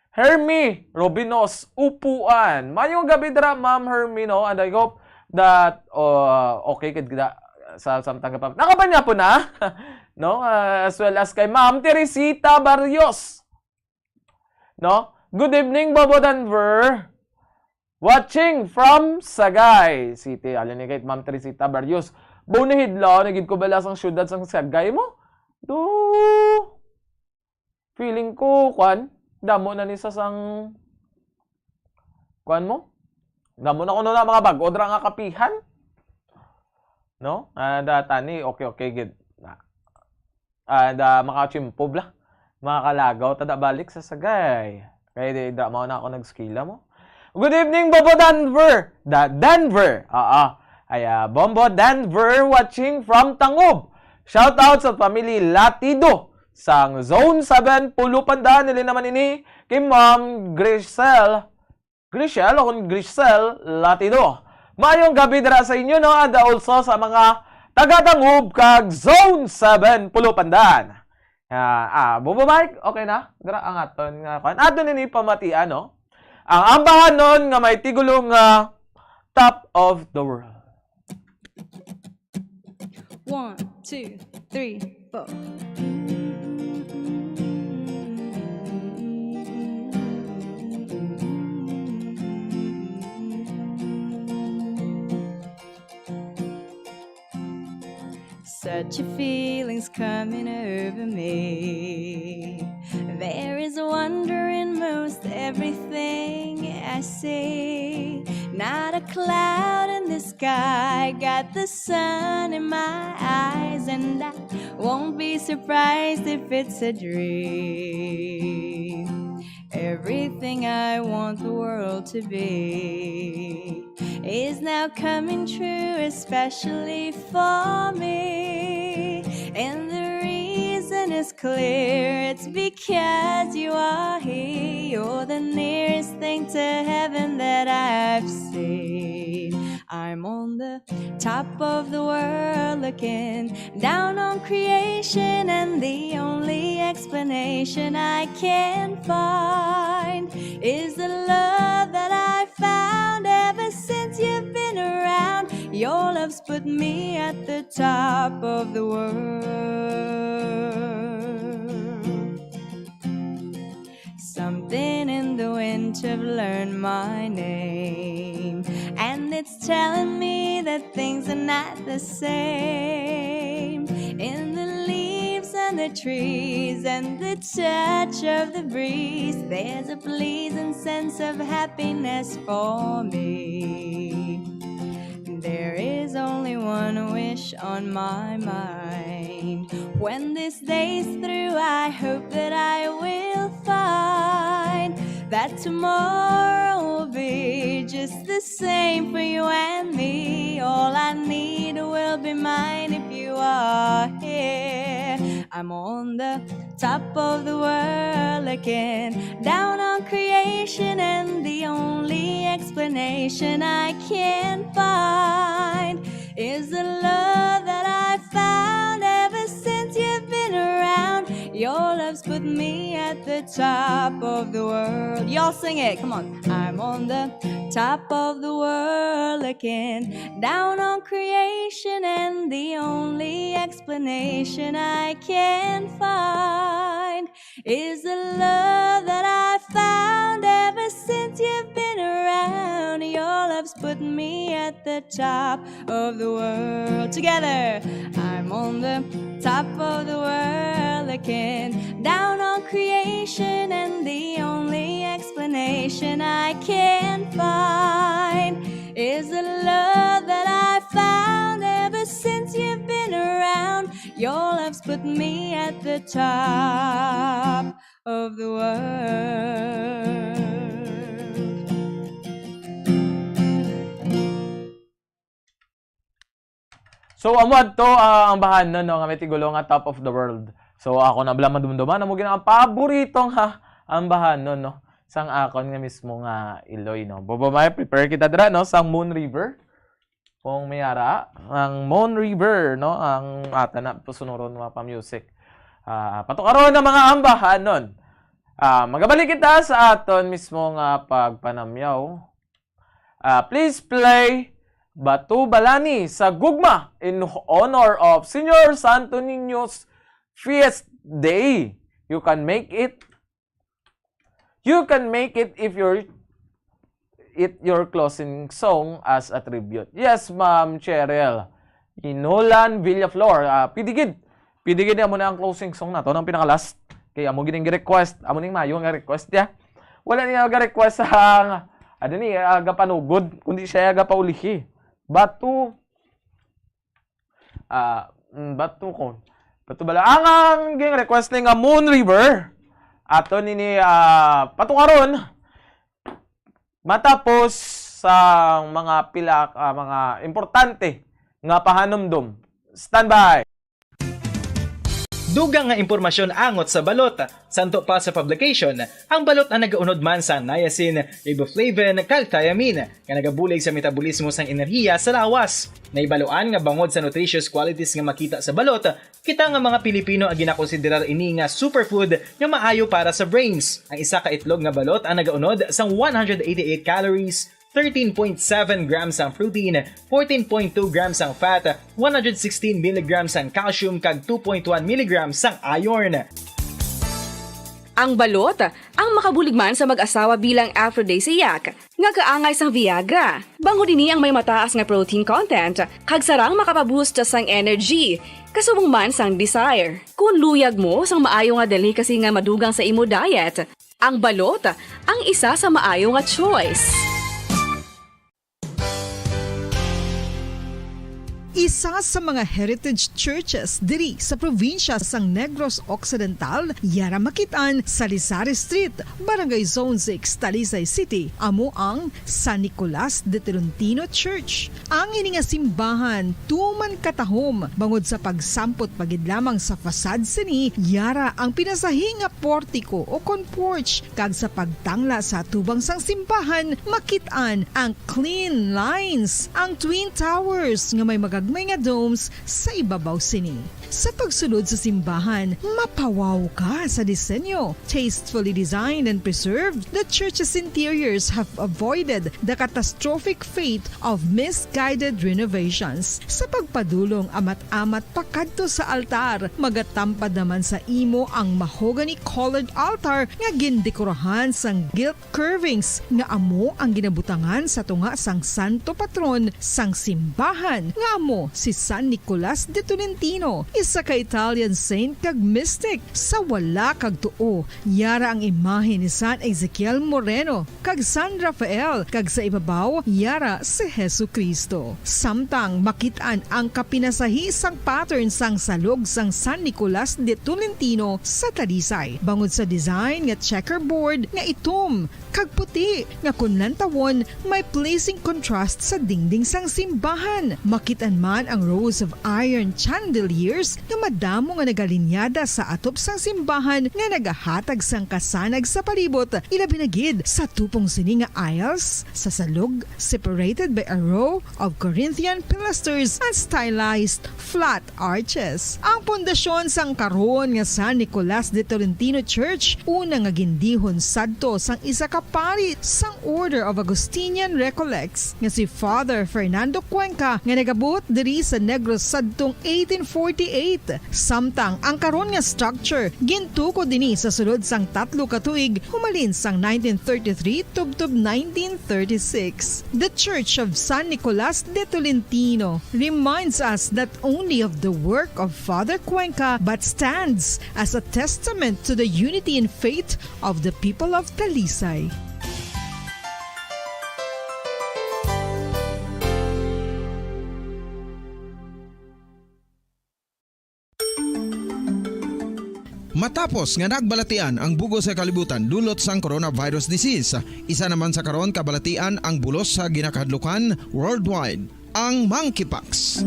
Hermie Robinos Upuan. Mayong gabi dira, Ma'am Hermie, no? And I hope that, uh, okay gid kita sa samtang gapa. Nakabanyapo na, no? Uh, as well as kay Ma'am Teresita Barrios. No? Good evening, Bobo Denver. Watching from Sagay City. Alin ni kay Ma'am Teresita Barrios. Bo, nahidlaw na gid ko bala sang syudad sang Sagay mo. Do. Feeling ko, kwan, damo na ni sa sang, kwan mo? Damo na kuno na mga bag-o dira nga kapihan. No? Ah, da tani, okay, okay gid. Na. Ah, da makachimpo bala. Makakalagaw ta da balik sa Sagay. Kay di da mao na ako nag-eskwela mo. Good evening, Bobo Denver. Da Denver. Oo. Ay, ah, Bombo Denver watching from Tangub. Shout out sa family Latido sang Zone seven, Pulo Pandan. Nili naman ini kay Ma'am Grisel Grishel o kon Grisel Latido. Maayong gabi dira sa inyo, no? And also sa mga taga Tangub kag Zone seven, Pulo Pandan. Ah, ah, Bobo Mike, okay na? Dira ang aton nga, kwan. Aton ini pamatian, no? Ang ambahanon nga may tigulo nga Top of the World. One, two, three, four. Such a feeling's coming over me. There is wonder in most everything I see. Not a cloud in the sky, got the sun in my eyes, and I won't be surprised if it's a dream. Everything I want the world to be is now coming true, especially for me. And the reason is clear, it's because you are here. You're the nearest thing to heaven that I've seen. I'm on the top of the world looking down on creation, and the only explanation I can find is the love that I found ever since you've been around. Your love's put me at the top of the world. Something in the wind have learned my name, and it's telling me that things are not the same. In the leaves and the trees and the touch of the breeze, there's a pleasing sense of happiness for me. There is only one wish on my mind. When this day's through, I hope that I will find that tomorrow will be just the same for you and me. All I need will be mine if you are here. I'm on the top of the world looking down on creation, and the only explanation I can find is the love that I found ever since you've been around. Your love's put me at the top of the world. Y'all sing it, come on. I'm on the top of the world looking down on creation, and the only explanation I can find is the love that I found ever since you've been around. Your love's put me at the top of the world. Together, I'm on the top of the world looking down on creation, and the only explanation I can find is the love that I found ever since you've been around. Your love's put me at the top of the world. So, amo adto, ah, ang bahanon, no, nga may tigulo nga Top of the World. So, ako na bala madumduman, amo gid ang paborito nga ambahanon, no, sang akon nga mismo nga iloy, no. Bobo May, prepare kita dira, no, sang Moon River. Kung may ara, ang Moon River, no, ang ata na pasunuron mga pa-music. Ah, patukaron ang mga ambahanon. Ah, magabalik kita sa aton mismo nga pagpanamyaw. Ah, please play Batu Balani sa Gugma in honor of Señor Santo Niño's Feast Day. You can make it, you can make it if your, it your closing song as a tribute. Yes, Ma'am Cheryl. Inulan Villaflor, ah, pwede gid. Pwede gid, amo na ang closing song nato, ang pinaka-last. Kay amo gid ang gi-request, amo ning mayo nga request niya. Wala niya ga-request ang, ano ni, ah, gapanugod, kundi siya gapaulihi. Batu, ah, mm, batu ko. Batu bala. Ang, ang gin-request ni nga Moon River. Ato nini, ah, patukaron. Matapos sa mga pila, ah, mga importante nga pahanumdom. Standby! Dugang nga impormasyon angot sa balot. Santo pa sa publication, ang balot ang nagaunod man sa niacin, riboflavin, kag thiamine, nga nagabulig sa metabolismo sang enerhiya sa lawas. Nahibaluan nga bangod sa nutritious qualities nga makita sa balot, kita nga mga Pilipino ang ginakonsiderar ini nga superfood nga maayo para sa brains. Ang isa ka itlog nga balot ang nagaunod sang one hundred eighty-eight calories, thirteen point seven grams ang protein, fourteen point two grams ang fat, one hundred sixteen milligrams ang calcium, kag two point one milligrams ang iron. Ang balot, ang makabulig man sa mag-asawa bilang aphrodisiac, nga kaangay sang Viagra. Bangod ini ang may mataas nga protein content, kag sarang makapaboost sang energy, kasubong man sang desire. Kon luyag mo sang maayo nga delicacy nga madugang sa imo diet, ang balot ang isa sa maayo nga choice. Isa sa mga heritage churches diri sa probinsya sang Negros Occidental, yara makit-an sa Lisari Street, Barangay Zone six, Talisay City, amo ang San Nicolas de Tolentino Church. Ang ini nga simbahan tuman katahom bangod sa pagsampot pa gid lamang sa facade sini, yara ang pinasahi nga portiko o kon porch, kag sa pagtangla sa atubang sang simbahan, makit-an ang clean lines, ang twin towers nga may magagmay nga domes sa ibabaw sini. Sa pagsulod sa simbahan, mapawaw ka sa disenyo. Tastefully designed and preserved, the church's interiors have avoided the catastrophic fate of misguided renovations. Sa pagpadulong amat-amat pakadto sa altar, magatampad naman sa imo ang mahogany-colored altar nga gindekorahan sang gilt curvings nga amo ang ginabutangan sa tunga sang santo patron sang simbahan, nga amo si San Nicolas de Tolentino, isa ka Italian saint kag mystic. Sa wala kag tuo, yara ang imahe ni San Ezekiel Moreno kag San Rafael, kag sa ibabaw, yara si Jesu-Cristo. Samtang makit-an ang kapinasahi sang pattern sang salog sang San Nicolas de Tolentino sa Talisay, bangod sa design nga checkerboard nga itom kag puti, nga kon lantawon, may pleasing contrast sa dingding sang simbahan. Makit-an man ang rows of iron chandeliers nga madamo nga nagalinyada sa atop sang simbahan nga nagahatag sang kasanag sa palibot, ilabi na gid sa tupong sini nga aisles sa salog, separated by a row of Corinthian pilasters and stylized flat arches. Ang pundasyon sang karon nga San Nicolas de Tolentino Church, una nga gindihon sadto sang isa ka pari sang Order of Augustinian Recollects, nga si Father Fernando Cuenca, nga nagabuot diri sa Negros sadtong eighteen forty-eight. Samtang ang karon nga structure gintukod ini sa sulod sang tatlo ka tuig, humalin sang nineteen thirty-three tubtob nineteen thirty-six. The Church of San Nicolas de Tolentino reminds us not only of the work of Father Cuenca, but stands as a testament to the unity in faith of the people of Talisay. Matapos nga nagbalatian ang bug-os nga kalibutan dulot sang coronavirus disease, isa naman sa karon kabalatian ang bulos sa ginakahadlukan worldwide, ang monkeypox.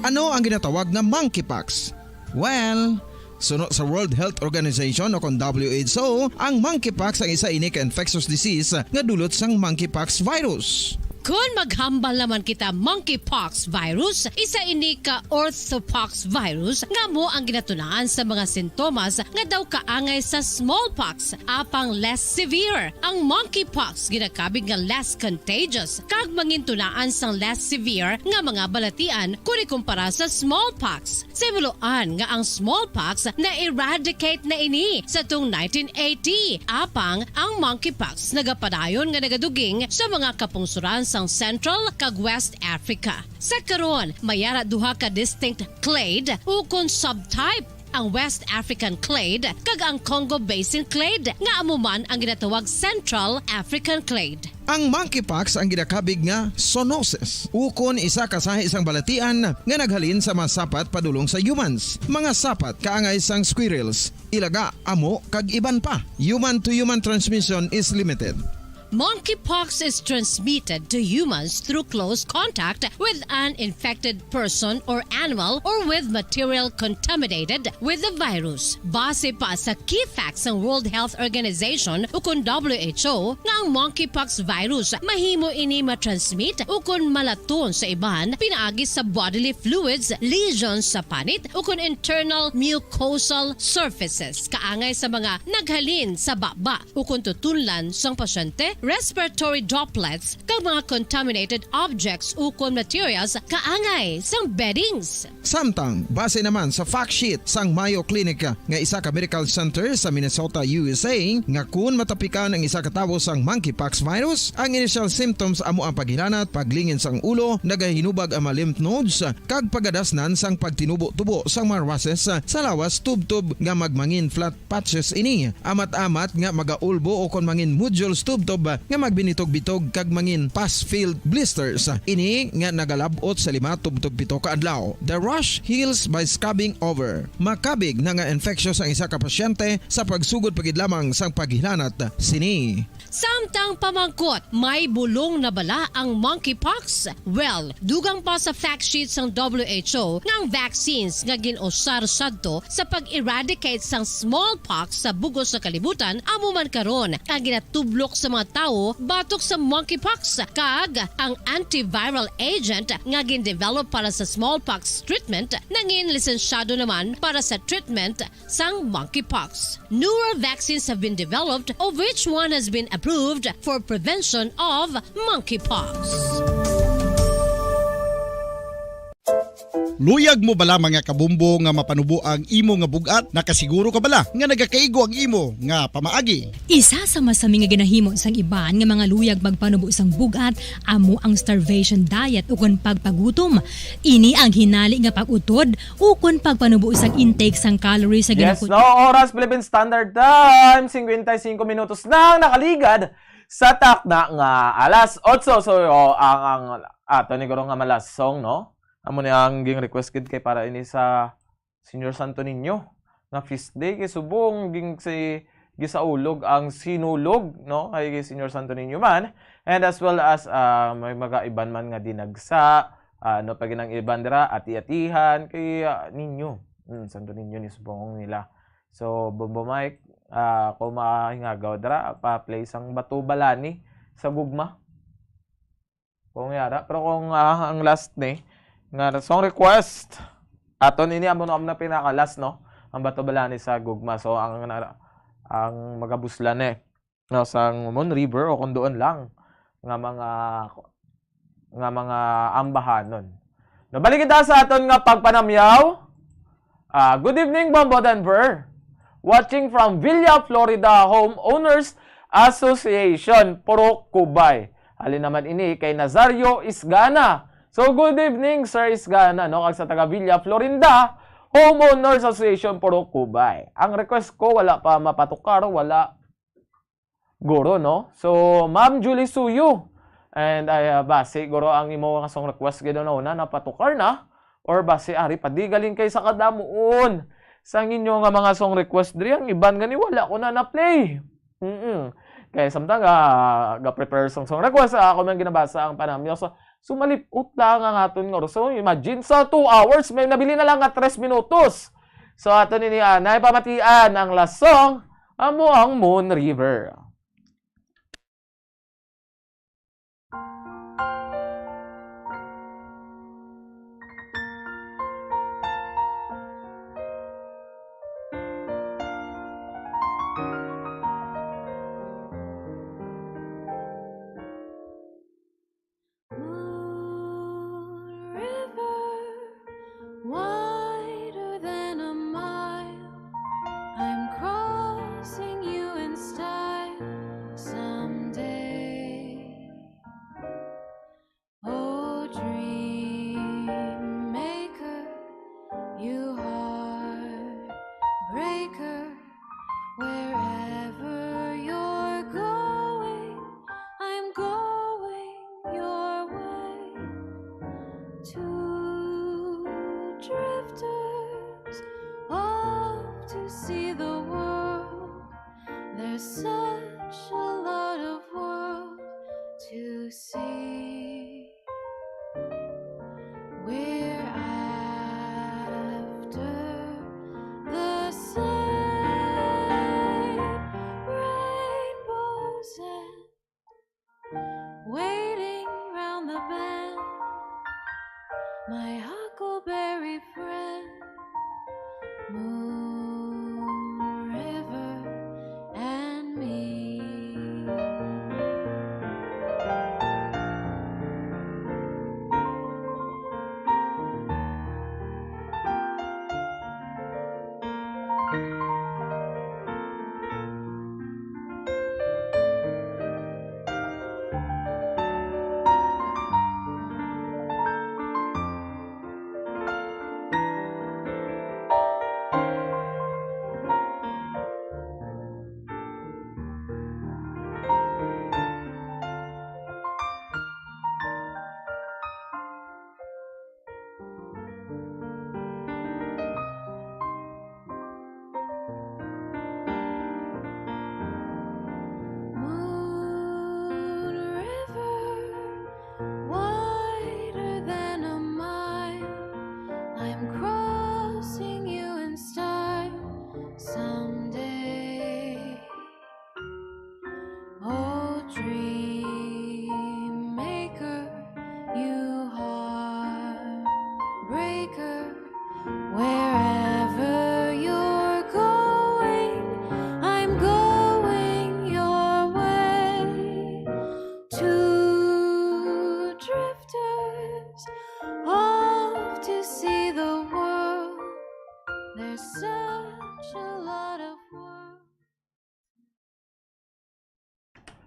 Ano ang ginatawag nga monkeypox? Well, suno sa World Health Organization o kon W H O, ang monkeypox ang isa ini ka infectious disease nga dulot sang monkeypox virus. Kon maghambal naman kita, monkeypox virus, isa ini ka orthopox virus nga amo ang ginatunaan sa mga sintomas nga daw kaangay sa smallpox, apang less severe. Ang monkeypox ginakabig nga less contagious kag mangintunaan sang less severe nga mga balatian kon ikumpara sa smallpox. Sa himuloan nga ang smallpox na-eradicate na ini sa tong nineteen eighty, apang ang monkeypox nagapadayon nga nagaduging sa mga kapungsoran sang Central kag West Africa. Sa karon, may ara duha ka distinct clade ukon subtype, ang West African clade kag ang Congo Basin clade, nga amo man ang ginatawag Central African clade. Ang monkeypox ang ginakabig nga zoonosis, ukon isa ka sahi sang balatian nga naghalin sa mga sapat padulong sa humans, mga sapat kaangay sang squirrels, ilaga, amo, kag iban pa. Human-to-human transmission is limited. Monkeypox is transmitted to humans through close contact with an infected person or animal or with material contaminated with the virus. Base pa sa key facts sang World Health Organization ukon W H O, nga ang monkeypox virus mahimo ini matransmit ukon malaton sa iban pinaagi sa bodily fluids, lesions sa panit, ukon internal mucosal surfaces, kaangay sa mga naghalin sa baba ukon tutunlan sang pasyente respiratory droplets, kag mga contaminated objects ukon materials kaangay sang beddings. Samtang, base naman sa fact sheet sang Mayo Clinic nga isa ka medical center sa Minnesota, U S A, nga kun matapikan ang isa ka tawo sang monkeypox virus, ang initial symptoms amo ang paghilanat, paglingin sang ulo, nagahinubag ang mga lymph nodes, kag pagadasnan sang pagtinubo-tubo sang mga rushes sa lawas tubtob nga magmangin flat patches ini. Amat-amat nga magaulbo o kon mangin nodules tubtob nga magbinitog-bitog kag mangin pus-filled blisters. Ini nga nagalab-ot sa lima tubtob pito ka adlaw. The rash heals by scabbing over. Makabig na nga infectious ang isa ka pasyente sa pagsugod pa gid lamang sang paghilanat sini. Samtang pamangkot, may bulong na bala ang monkeypox? Well, dugang pa sa fact sheet sang W H O nga ang vaccines nga gin-usar sadto sa pag-eradicate sang smallpox sa bug-os nga kalibutan amo man karon ang ginatublok sa mga tawo batok sa monkeypox, kag ang antiviral agent nga gin-develop para sa smallpox treatment nangin lisensyado naman para sa treatment sang monkeypox. Newer vaccines have been developed, of which one has been approved for prevention of monkeypox. Luyag mo bala, mga kabumbo, nga mapanubo ang imo nga bug-at? Nakasiguro ka bala nga nagakaigo ang imo nga pamaagi? Isa sa masami nga ginahimo sang iban nga mga luyag magpanubo sang bug-at amo ang starvation diet ukon pagpagutom. Ini ang hinali nga pag-utod ukon pagpanubo sang intake sang calories sa Yes, ginakul- no? Oras, Philippine Standard Time, singkwenta y singko minutos na ang nakaligad sa takna nga alas otso. So, ang, ang ato ni guro nga malasong, no? Amo ni ang ging request gid kay para ini sa Señor Santo Niño nga feast day, kay subong ging si gisaulog ang sinulog, no, kay Señor Santo Niño man, and as well as, ah, may mga iban man nga dinagsa, ah, ano pa gid ang iban dira, ati-atihan kay, ah, Niño. Mm, Santo Niño ni subong nila. So, Bombo Mike, ah, kung mahingagaw dira, pa-play sang Bato Balani sa gugma. Kung yara, pero kung, ah, ang last ni nga song request, aton ini amo na, amo na pinaka last, no? Ang Bato Balani sa gugma. So, ang na-, ang magabuslan ni, no, sang Moon River o kung doon lang nga mga, nga mga ambahanon. No, balik kita sa aton nga pagpanamyaw. Ah, good evening, Bombo Denver. Watching from Villa Florida Homeowners Association, Purok Cubay. Halin naman ini kay Nazario Isgana. So, good evening, Sir Isgana, no? Kag sa taga Villa Florinda Homeowners Association, Purok Cubay. Ang request ko, wala pa mapatukar, wala guro, no? So, Ma'am Julie Suyu, and ay, ah, basi, guro, ang imo nga song request gid una napatukar na, or basi, ari pa di galing kay sa kadamuon sang inyo nga mga song request diri, ang iban gani wala ko na na-play. Mm-mm. Kay samtang, ah, ga-prepare sang song request, ah, ako man ginabasa ang panamyo. So, sumalipot lang ang aton nga oras. So, imagine, sa two hours, may nabili na lang nga tres minutos. So, ato nini, ah, naipamatian ang last song, amo ang Moon River. Moon River, wider than a mile. I'm crossing you in style someday. Oh, dream maker, you heartbreaker, wherever you're going, I'm going your way. Two drifters off to see the world. There's such a lot of world to see. We're after the same rainbows and waiting round the bend, my huckleberry friend, Moon River and me.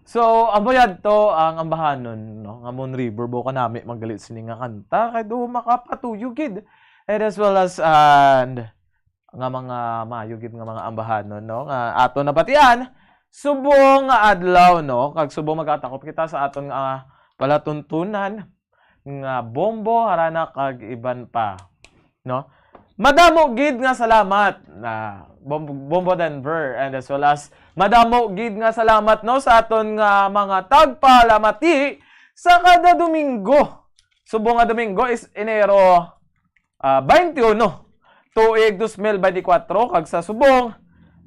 So, amo yadto ang ambahanon, no, nga Moon River, buka nami magalit sini nga kanta, kay do makapatuyo gid. And as well as, and nga mga maayo gid nga mga ambahanon, no, nga ato nabatian subong nga adlaw, no, kag subong magatakop kita sa aton nga palatuntunan nga Bombo, Harana, kag iban pa, no? Madamo gid nga salamat na Bom-, Bombo Denver, and as well as madamo gid nga salamat, no, sa aton nga mga tagpalamati sa kada Domingo. Subong nga Domingo is Enero, ah, twenty-one, tuig dos mil twenty-four, kag sa subong,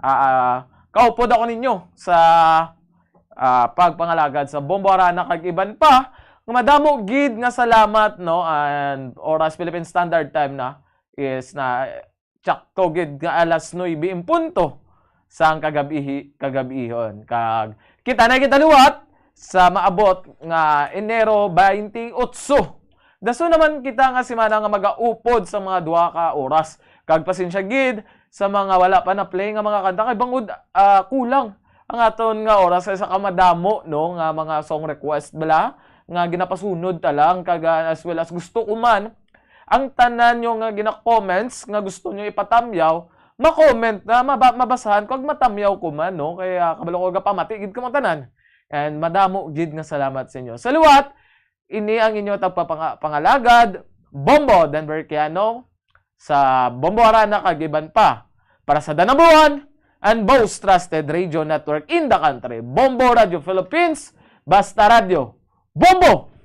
ah, ah, kaupod ako ninyo sa, ah, pagpangalagad sa Bombo, Harana, kag iban pa. Nga madamo gid nga salamat, no, and oras Philippine Standard Time na is na tsakto gid nga alas nuebe en punto sang kagabi, kagabihon. Kag kita na kita liwat sa maabot nga Enero twenty-eight. Dason naman kita nga semana nga magaupod sa mga duha ka oras. Kag pasensya gid sa mga wala pa na-play nga mga kanta, kay bangod, ah, kulang ang aton nga oras sa isa ka madamo, no, nga mga song request bala nga ginapasunod ta lang, kag, ah, as well as gusto ko man ang tanan nyo nga gina-comments nga gusto nyo ipatamyaw, ma-comment na, maba-, mabasahan ko ag matamyaw ko man, no? Kaya kabalo ko gapamati gid kamo tanan. And madamo gid nga salamat sa inyo. Sa liwat, ini ang inyo tagpapanga-, pangalagad, Bombo Denver Kiano, sa Bombo Harana kag iban pa. Para sa the number one and most trusted radio network in the country, Bombo Radio Philippines, basta radyo, Bombo!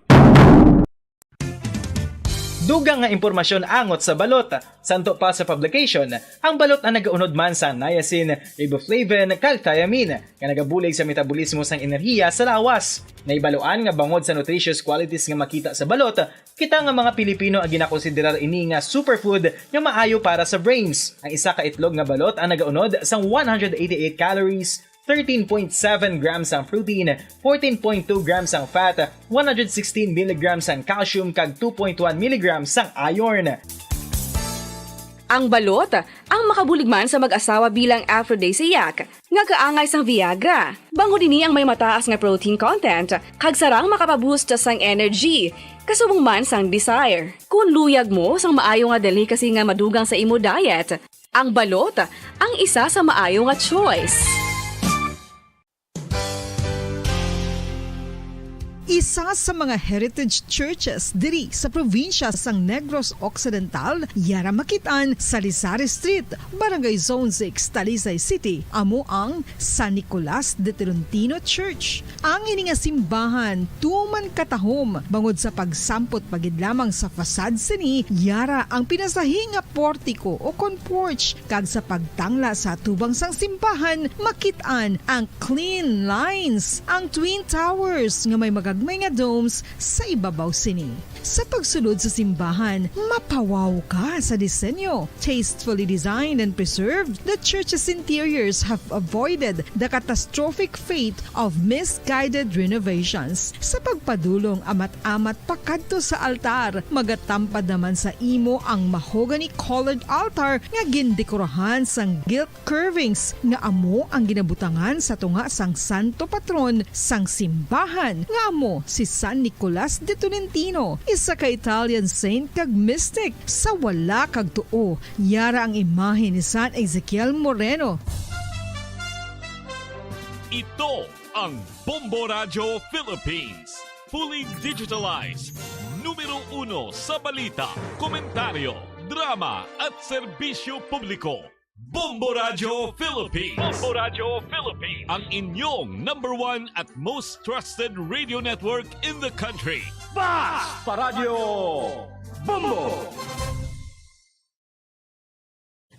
Dugang nga impormasyon angot sa balot. Santo pa sa publication, ang balot ang nagaunod man sang niacin, riboflavin, kag thiamine, nga nagabulig sa metabolismo sang enerhiya sa lawas. Nahibaluan nga bangod sa nutritious qualities nga makita sa balot, kita nga mga Pilipino ang ginakonsiderar ini nga superfood nga maayo para sa brains. Ang isa ka itlog nga balot ang nagaunod sang one hundred eighty-eight calories, thirteen point seven grams ang protein, fourteen point two grams ang fat, one hundred sixteen milligrams ang calcium, kag two point one milligrams ang iron. Ang balot, ang makabulig man sa mag-asawa bilang aphrodisiac, nga kaangay sang Viagra. Bangod ini ang may mataas nga protein content, kag sarang makapaboost sang energy, kasubong man sang desire. Kung luyag mo sang maayo nga delicacy nga madugang sa imo diet, ang balot ang isa sa maayo nga choice. Isa sa mga heritage churches diri sa probinsya sang Negros Occidental, yara makit-an sa Rizal Street, Barangay Zone six, Talisay City, amo ang San Nicolas de Tolentino Church. Ang ini nga simbahan tuman katahom bangod sa pagsampot pa gid lamang sa facade sini, yara ang pinasahi nga portiko o kon porch, kag sa pagtangla sa atubang sang simbahan makit-an ang clean lines, ang twin towers nga may magagmay nga domes sa ibabaw sini. Sa pagsulod sa simbahan, mapawaw ka sa disenyo. Tastefully designed and preserved, the church's interiors have avoided the catastrophic fate of misguided renovations. Sa pagpadulong amat-amat pakadto sa altar, magatampad naman sa imo ang mahogany-colored altar nga gindekorahan sang gilt curvings nga amo ang ginabutangan sa tunga sang santo patron sang simbahan, nga amo si San Nicolas de Tolentino, isa ka Italian saint kag mystic. Sa wala kag tuo, yara ang imahe ni San Ezekiel Moreno. Ito ang Bombo Radyo Philippines. Fully digitalized. Numero uno sa balita, komentaryo, drama at serbisyo publiko. Bombo Radyo Philippines. Bombo Radyo Philippines. Ang inyong number one at most trusted radio network in the country. Basta Radyo Bombo!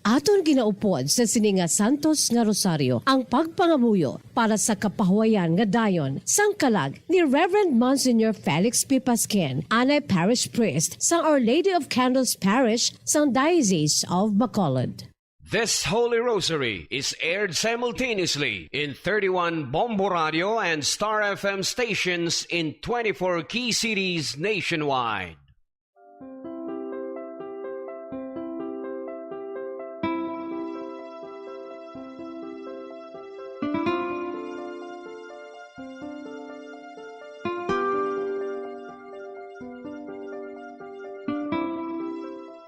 Aton ginaupod sa sini nga santos nga rosaryo ang pagpangamuyo para sa kapahuwayan nga dayon sang kalag ni Reverend Monsignor Felix P. Pasquin, anay parish priest sang Our Lady of Candles Parish sang Diocese of Bacolod. This Holy Rosary is aired simultaneously in thirty-one Bombo Radio and Star F M stations in twenty-four key cities nationwide.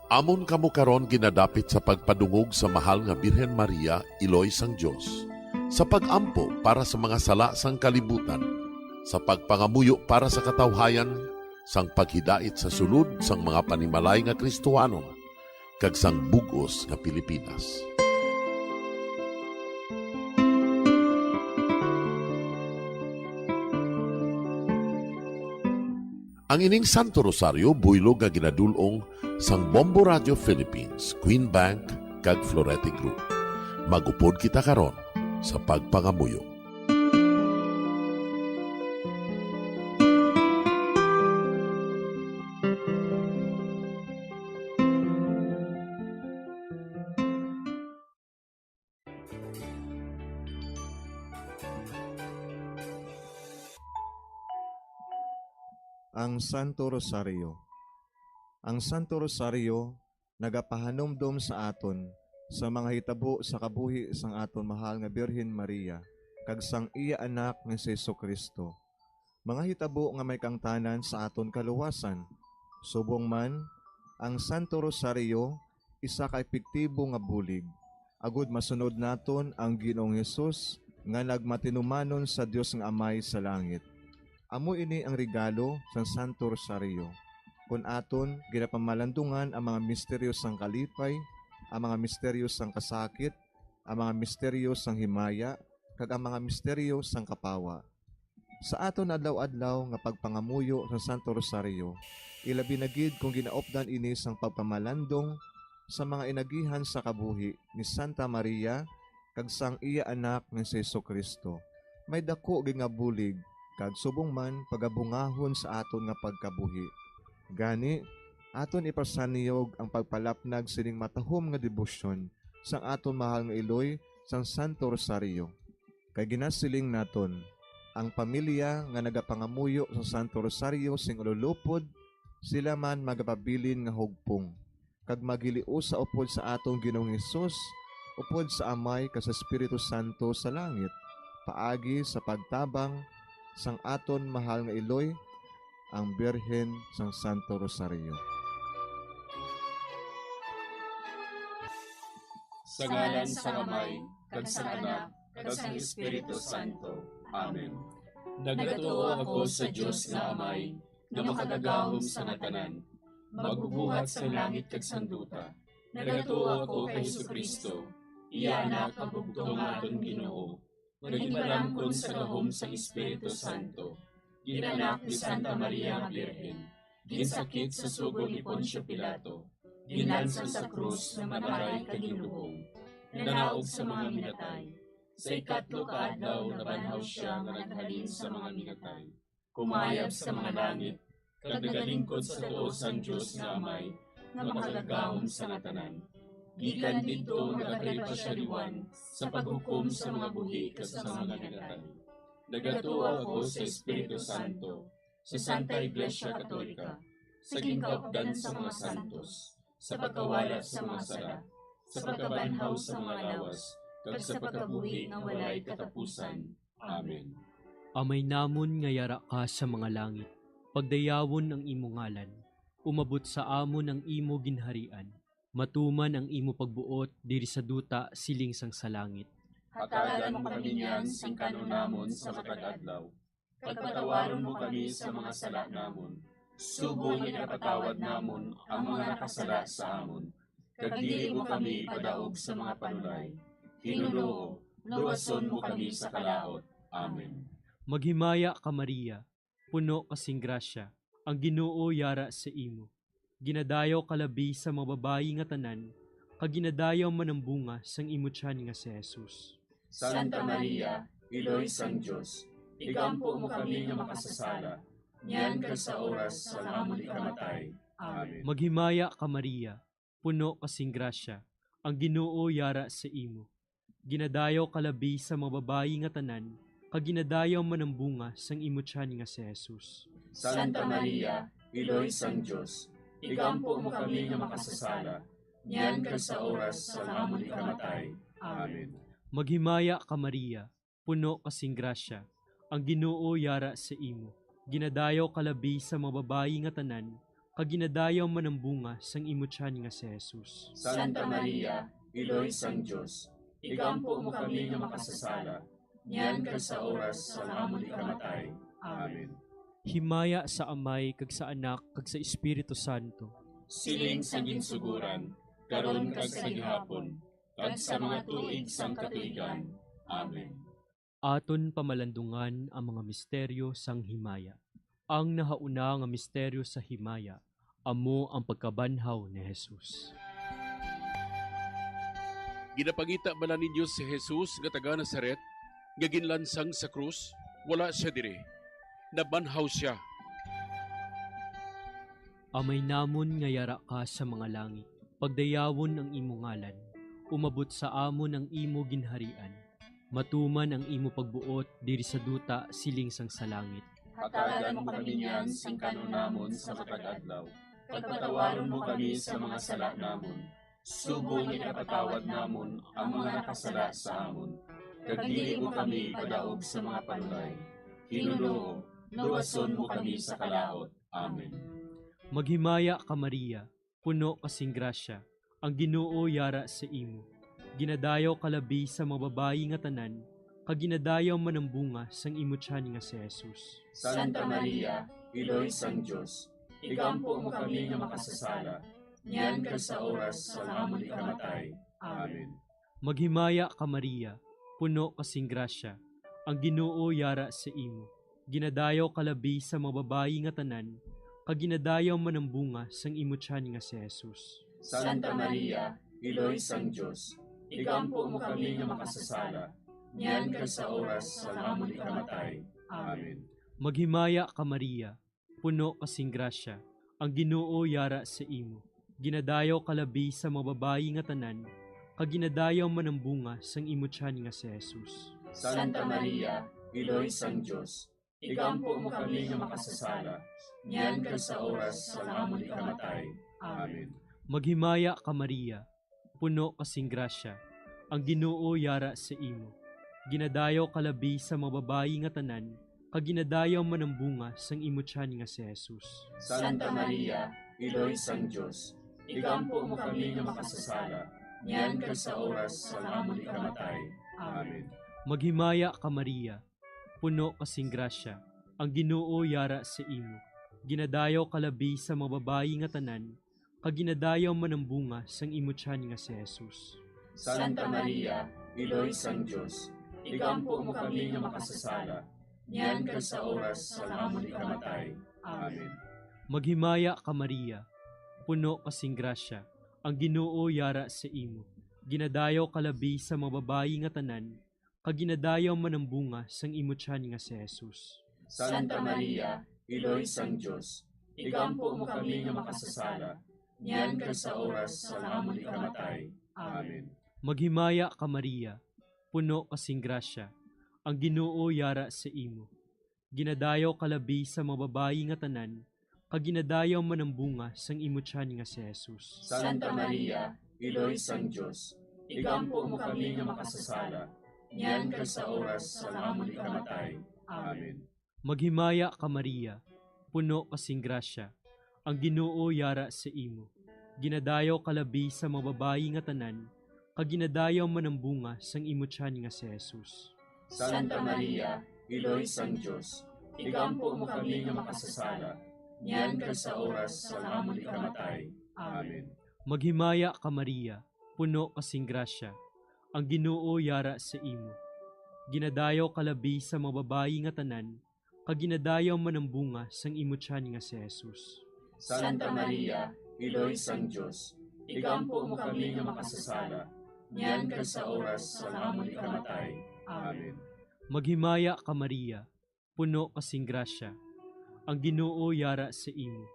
Amon kamo karon ginadapit sa pagpadungog sa Mahal nga Birhen Maria, Iloy sang Dios, sa pag-ampo para sa mga sala sang kalibutan, sa pagpangamuyo para sa katawhayan, sang paghidait sa sulod sang mga panimalay nga Kristohanon, kag sang bug-os nga Pilipinas. Ang ining Santo Rosario buylog nga ginadul-ong sang Bombo Radio Philippines, Queen Bank, kag Florete Group. Mag-upod kita karon sa pagpangamuyo. Ang Santo Rosario. Ang Santo Rosario nagapahanumdom sa aton sa mga hitabo sa kabuhi sang aton mahal nga Birhen Maria kag sang iya Anak nga si Jesu-Cristo, mga hitabo nga may kaangtanan sa aton kaluwasan. Subong man, ang Santo Rosario isa ka epektibo nga bulig agud masunod naton ang Ginoong Hesus nga nagmatinumanon sa Dios nga Amay sa langit. Amo ini ang regalo sang Santo Rosario. Kon aton ginapamalandungan ang mga misteryo sang kalipay, ang mga misteryo sang kasakit, ang mga misteryo sang himaya, kag ang mga misteryo sang kapawa. Sa aton adlaw-adlaw nga pagpangamuyo sa Santo Rosario, ilabi na gid kon ginaupdan ini sang pagpamalandong sa mga inagihan sa kabuhi ni Santa Maria kag sang iya Anak nga si Jesu-Cristo, may daku gid nga bulig kag subong man pagabungahon sa aton nga pagkabuhi. Gani, aton ipasanyog ang pagpalapnag sining matahom nga debosyon sang aton mahal nga iloy sang Santo Rosario. Kay ginasiling naton, ang pamilya nga nagapangamuyo sa Santo Rosario sing ululupod, sila man magapabilin nga hugpong, kag magiliusa upod sa aton Ginoong Hesus, upod sa Amay kag sa Espiritu Santo sa langit, paagi sa pagtabang sang aton mahal nga iloy, ang Birhen sang Santo Rosario. Sa ngalan sang Amay, kag sang Anak, kag sang Espiritu Santo. Amen. Nagatuo ako sa Dios nga Amay, nga makagagahom sa nga tanan, magbubuhat sang langit kag sang duta. Nagatuo ako kay Jesu-Cristo, iya Anak, ang bugtong nga aton Ginoo, nga ginpalamkon sa gahom sang Espiritu Santo, ginanak ni Santa Maria nga Birhen, ginsakit sa sugo ni Poncio Pilato, ginlansang sa krus, namatay kag ginlubong, nanaog sa mga minatay. Sa ikatlo ka adlaw nabanhaw sia nga naghalin sa mga minatay. Kumayab sa mga langit, kag nagalingkod sa tuo sang Dios nga Amay, nga makagagahom sa nga tanan. Gikan didto nagakari pa sia liwan sa paghukom sa mga buhi kag sa mga minatay. Nagatuo ako sa Espiritu Santo, sa Santa Iglesia Katolika, sa ginkaupdan sa mga santos, sa pagkawala sa mga sala, sa pagkabanhaw sa mga lawas, kag sa pagkabuhi nga walay katapusan. Amen. Amay namon nga yara ka sa mga langit, pagdayawon ang imo ngalan, umabot sa amon ang imo ginharian, matuman ang imo pagbuot diri sa duta siling sang sa langit. Hatagan mo kami niyan sing kan-on namon sa matag adlaw, kag patawaron mo kami sa mga sala namon, subong nga ginapatawad namon ang mga nakasala sa amon, kag dili mo kami ipadaog sa mga panulay. Ginoo, luwason mo kami sa kalaut. Amen. Maghimaya ka, Maria, puno ka sing grasya, ang Ginoo yara sa imo. Ginadayaw ka labi sa mga babayi nga tanan, kag ginadayaw man ang bunga sang imo tiyan nga si Jesus. Santa Maria, Iloy sang Dios, igampo mo kami nga makasasala, niyan kag sa oras sang amon ikamatay. Amen. Maghimaya ka, Maria, puno ka sing grasya, ang Ginoo yara sa imo. Ginadayaw ka labi sa mga babayi nga tanan, kag ginadayaw man ang bunga sang imo tiyan nga si Jesus. Santa Maria, Iloy sang Dios, igampo mo kami nga makasasala, niyan kag sa oras sang amon ikamatay. Amen. Maghimaya ka, Maria, puno ka sing grasya, ang Ginoo yara sa imo. Ginadayaw ka labi sa mga babayi nga tanan, kag ginadayaw man ang bunga sang imo tiyan nga si Jesus. Santa Maria, Iloy sang Dios, igampo mo kami nga makasasala, niyan kag sa oras sang amon ikamatay. Amen. Himaya sa Amay, kag sa Anak, kag sa Espiritu Santo. Siling sa ginsuguran, karon kag sa gihapon, kag sa mga tuig sang katuigan. Amen. Aton pamalandungan ang mga misteryo sang himaya. Ang nahauna nga misteryo sa himaya amo ang pagkabanhaw ni Jesus. Ginapangita bala ninyo si Jesus nga taga Nazaret, nga ginlansang sa krus? Wala sia diri. Nabanhaw sia. Amay namon nga yara ka sa mga langit, pagdayawon ang imo ngalan. Umabot sa amon ang imo ginharian. Matuman ang imo pagbuot diri sa duta siling sang sa langit. Hatagan mo kami niyan sing kan-on namon sa matag adlaw, kag patawaron mo kami sa mga sala namon, subong nga ginapatawad namon ang mga nakasala sa amon, kag dili mo kami ipadaog sa mga panulay. Ginoo, luwason mo kami sa kalaut. Amen. Maghimaya ka, Maria, puno ka sing grasya, ang Ginoo yara sa imo. Ginadayaw ka labi sa mga babayi nga tanan, kag ginadayaw man ang bunga sang imo tiyan nga si Jesus. Santa Maria, Iloy sang Dios, igampo mo kami nga makasasala, niyan kag sa oras sang amon ikamatay. Amen. Maghimaya ka, Maria, puno ka sing grasya, ang Ginoo yara sa imo. Ginadayaw ka labi sa mga babayi nga tanan, kag ginadayaw man ang bunga sang imo tiyan nga si Jesus. Santa Maria, Iloy sang Dios, igampo mo kami nga makasasala, niyan kag sa oras sang amon ikamatay. Amen. Maghimaya ka, Maria, puno ka sing grasya, ang Ginoo yara sa imo. Ginadayaw ka labi sa mga babayi nga tanan, kag ginadayaw man ang bunga sang imo tiyan nga si Jesus. Santa Maria, Iloy sang Dios, igampo mo kami nga makasasala, niyan kag sa oras sang amon ikamatay. Amen. Maghimaya ka, Maria, puno ka sing grasya, ang Ginoo yara sa imo. Ginadayaw ka labi sa mga babayi nga tanan, kag ginadayaw man ang bunga sang imo tiyan nga si Jesus. Santa Maria, Iloy sang Dios, igampo mo kami nga makasasala, niyan kag sa oras sang amon ikamatay. Amen. Maghimaya ka, Maria, puno ka sing grasya, ang Ginoo yara sa imo. Ginadayaw ka labi sa mga babayi nga tanan, kag ginadayaw man ang bunga sang imo tiyan nga si Jesus. Santa Maria, Iloy sang Dios, igampo mo kami nga makasasala, niyan kag sa oras sang amon ikamatay. Amen. Maghimaya ka, Maria, puno ka sing grasya, ang Ginoo yara sa imo. Ginadayaw ka labi sa mga babayi nga tanan, kag ginadayaw man ang bunga sang imo tiyan nga si Jesus. Santa Maria, Iloy sang Dios, igampo mo kami nga makasasala, niyan kag sa oras sang amon ikamatay. Amen. Maghimaya ka, Maria, puno ka sing grasya, ang Ginoo yara sa imo. Ginadayaw ka labi sa mga babayi nga tanan, kag ginadayaw man ang bunga sang imo tiyan nga si Jesus. Santa Maria, Iloy sang Dios, igampo mo kami nga makasasala, niyan kag sa oras sang amon ikamatay. Amen. Maghimaya ka, Maria, puno ka sing grasya, ang Ginoo yara sa imo. Ginadayaw ka labi sa mga babayi nga tanan, kag ginadayaw man ang bunga sang imo tiyan nga si Jesus. Santa Maria, Iloy sang Dios, igampo mo kami nga makasasala, niyan kag sa oras sang amon ikamatay. Amen. Maghimaya ka, Maria, puno ka sing grasya, ang Ginoo yara sa imo. Ginadayaw ka labi sa mga babayi nga tanan, kag ginadayaw man ang bunga sang imo tiyan nga si Jesus. Santa Maria, Iloy sang Dios, igampo mo kami nga makasasala, niyan kag sa oras sang amon ikamatay. Amen. Maghimaya ka, Maria, puno ka sing grasya, ang Ginoo yara sa imo.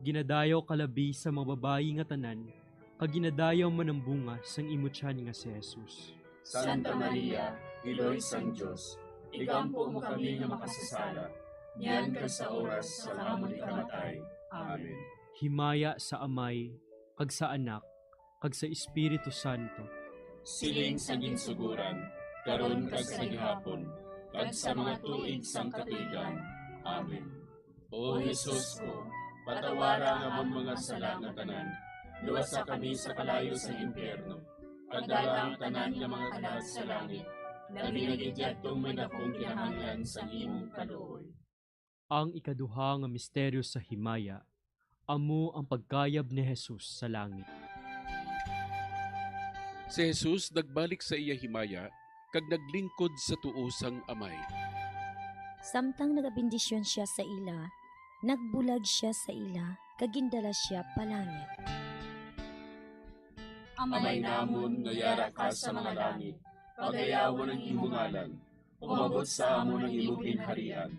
Ginadayaw ka labi sa mga babayi nga tanan, kag ginadayaw man ang bunga sang imo tiyan nga si Jesus. Santa Maria, Iloy sang Dios, igampo mo kami nga makasasala, niyan kag sa oras sang amon ikamatay. Amen. Himaya sa Amay, kag sa Anak, kag sa Espiritu Santo. Siling sa ginsuguran, karon kag sa gihapon, kag sa mga tuig sang katuigan. Amen. O Jesus ko, Patawara ang amon mga sala nga tanan. Luwasa kami sa kalayo sang impyerno. Pagdala ang tanan nga mga kalag sa langit. Labi na gid yadtong may dakong kinahanglan sang imong kaluoy. Ang ikaduha nga misteryo sa himaya amo ang pagkayab ni Jesus sa langit. Si Jesus nagbalik sa iya himaya kag naglingkod sa tuo sang Amay. Samtang nagabendisyon sia sa ila, nagbulag sia sa ila kag gindala sia palangit. Amay namon nga yara ka sa mga langit, pagayawon ang imo ngalan. Umabot sa amon ang imo ginharian.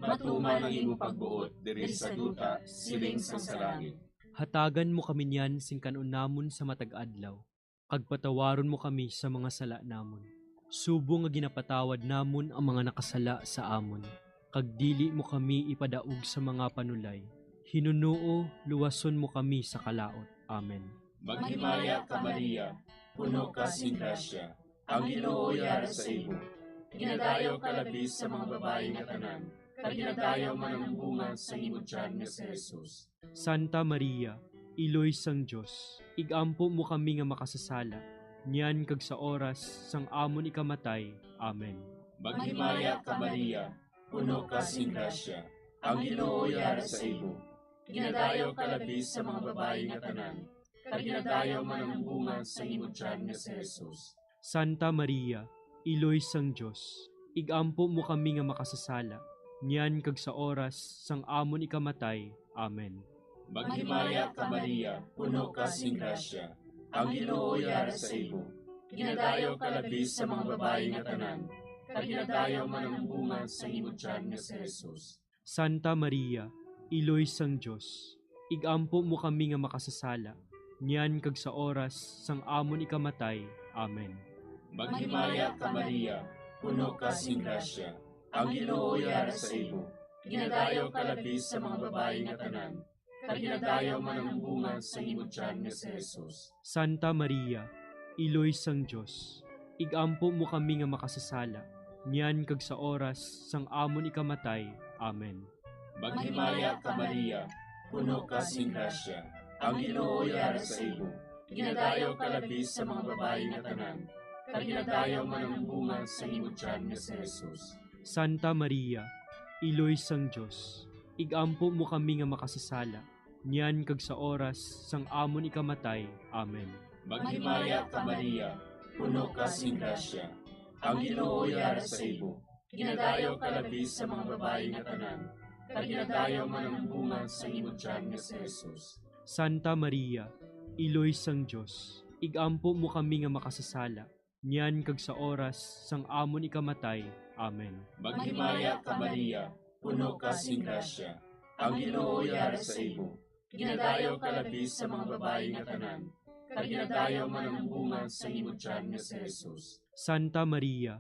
Matuman ang imo pagbuot diri sa duta, siling sang sa langit. Hatagan mo kami niyan sing kan-on namon sa matag adlaw, kag patawaron mo kami sa mga sala namon, subong nga ginapatawad namon ang mga nakasala sa amon, kag dili mo kami ipadaog sa mga panulay. Hinunoo, luwason mo kami sa kalaut. Amen. Maghimaya ka, Maria, puno ka sing grasya, ang Ginoo yara sa imo. Ginadayaw ka labi sa mga babayi nga tanan, kag ginadayaw man ang bunga sang imo tiyan nga si Jesus. Santa Maria, Iloy sang Dios, igampo mo kami nga makasasala, niyan kag sa oras sang amon ikamatay. Amen. Maghimaya ka, Maria, puno ka sing grasya, ang Ginoo yara sa imo. Ginadayaw ka labi sa mga babayi nga tanan, kag ginadayaw man ang bunga sang imo tiyan nga si Jesus. Santa Maria, Iloy sang Dios, igampo mo kami nga makasasala, niyan kag sa oras sang amon ikamatay. Amen. Maghimaya ka, Maria, puno ka sing grasya, ang Ginoo yara sa imo. Ginadayaw ka labi sa mga babayi nga tanan, kag ginadayaw man ang bunga sang imo tiyan nga si Jesus. Santa Maria, Iloy sang Dios, igampo mo kami nga makasasala, niyan kag sa oras sang amon ikamatay. Amen. Maghimaya ka, Maria, puno ka sing grasya, ang Ginoo yara sa imo. Ginadayaw ka labi sa mga babayi nga tanan, kag ginadayaw man ang bunga sang imo tiyan nga si Jesus. Santa Maria, Iloy sang Dios, igampo mo kami nga makasasala, niyan kag sa oras sang amon ikamatay. Amen. Maghimaya ka, Maria, puno ka sing grasya, ang Ginoo yara sa imo. Ginadayaw ka labi sa mga babayi nga tanan, kag ginadayaw man ang bunga sang imo tiyan nga si Jesus. Santa Maria, Iloy sang Dios, igampo mo kami nga makasasala, niyan kag sa oras sang amon ikamatay. Amen. Maghimaya ka, Maria, puno ka sing grasya, ang Ginoo yara sa imo. Ginadayaw ka labi sa mga babayi nga tanan, kag ginadayaw man ang bunga sang imo tiyan nga si Jesus. Santa Maria, Iloy sang Dios, igampo mo kami nga makasasala, niyan kag sa oras sang amon ikamatay. Amen. Maghimaya ka, Maria, puno ka sing grasya, ang Ginoo yara sa imo. Ginadayaw ka labi sa mga babayi nga tanan, kag ginadayaw man ang bunga sang imo tiyan nga si Jesus. Santa Maria,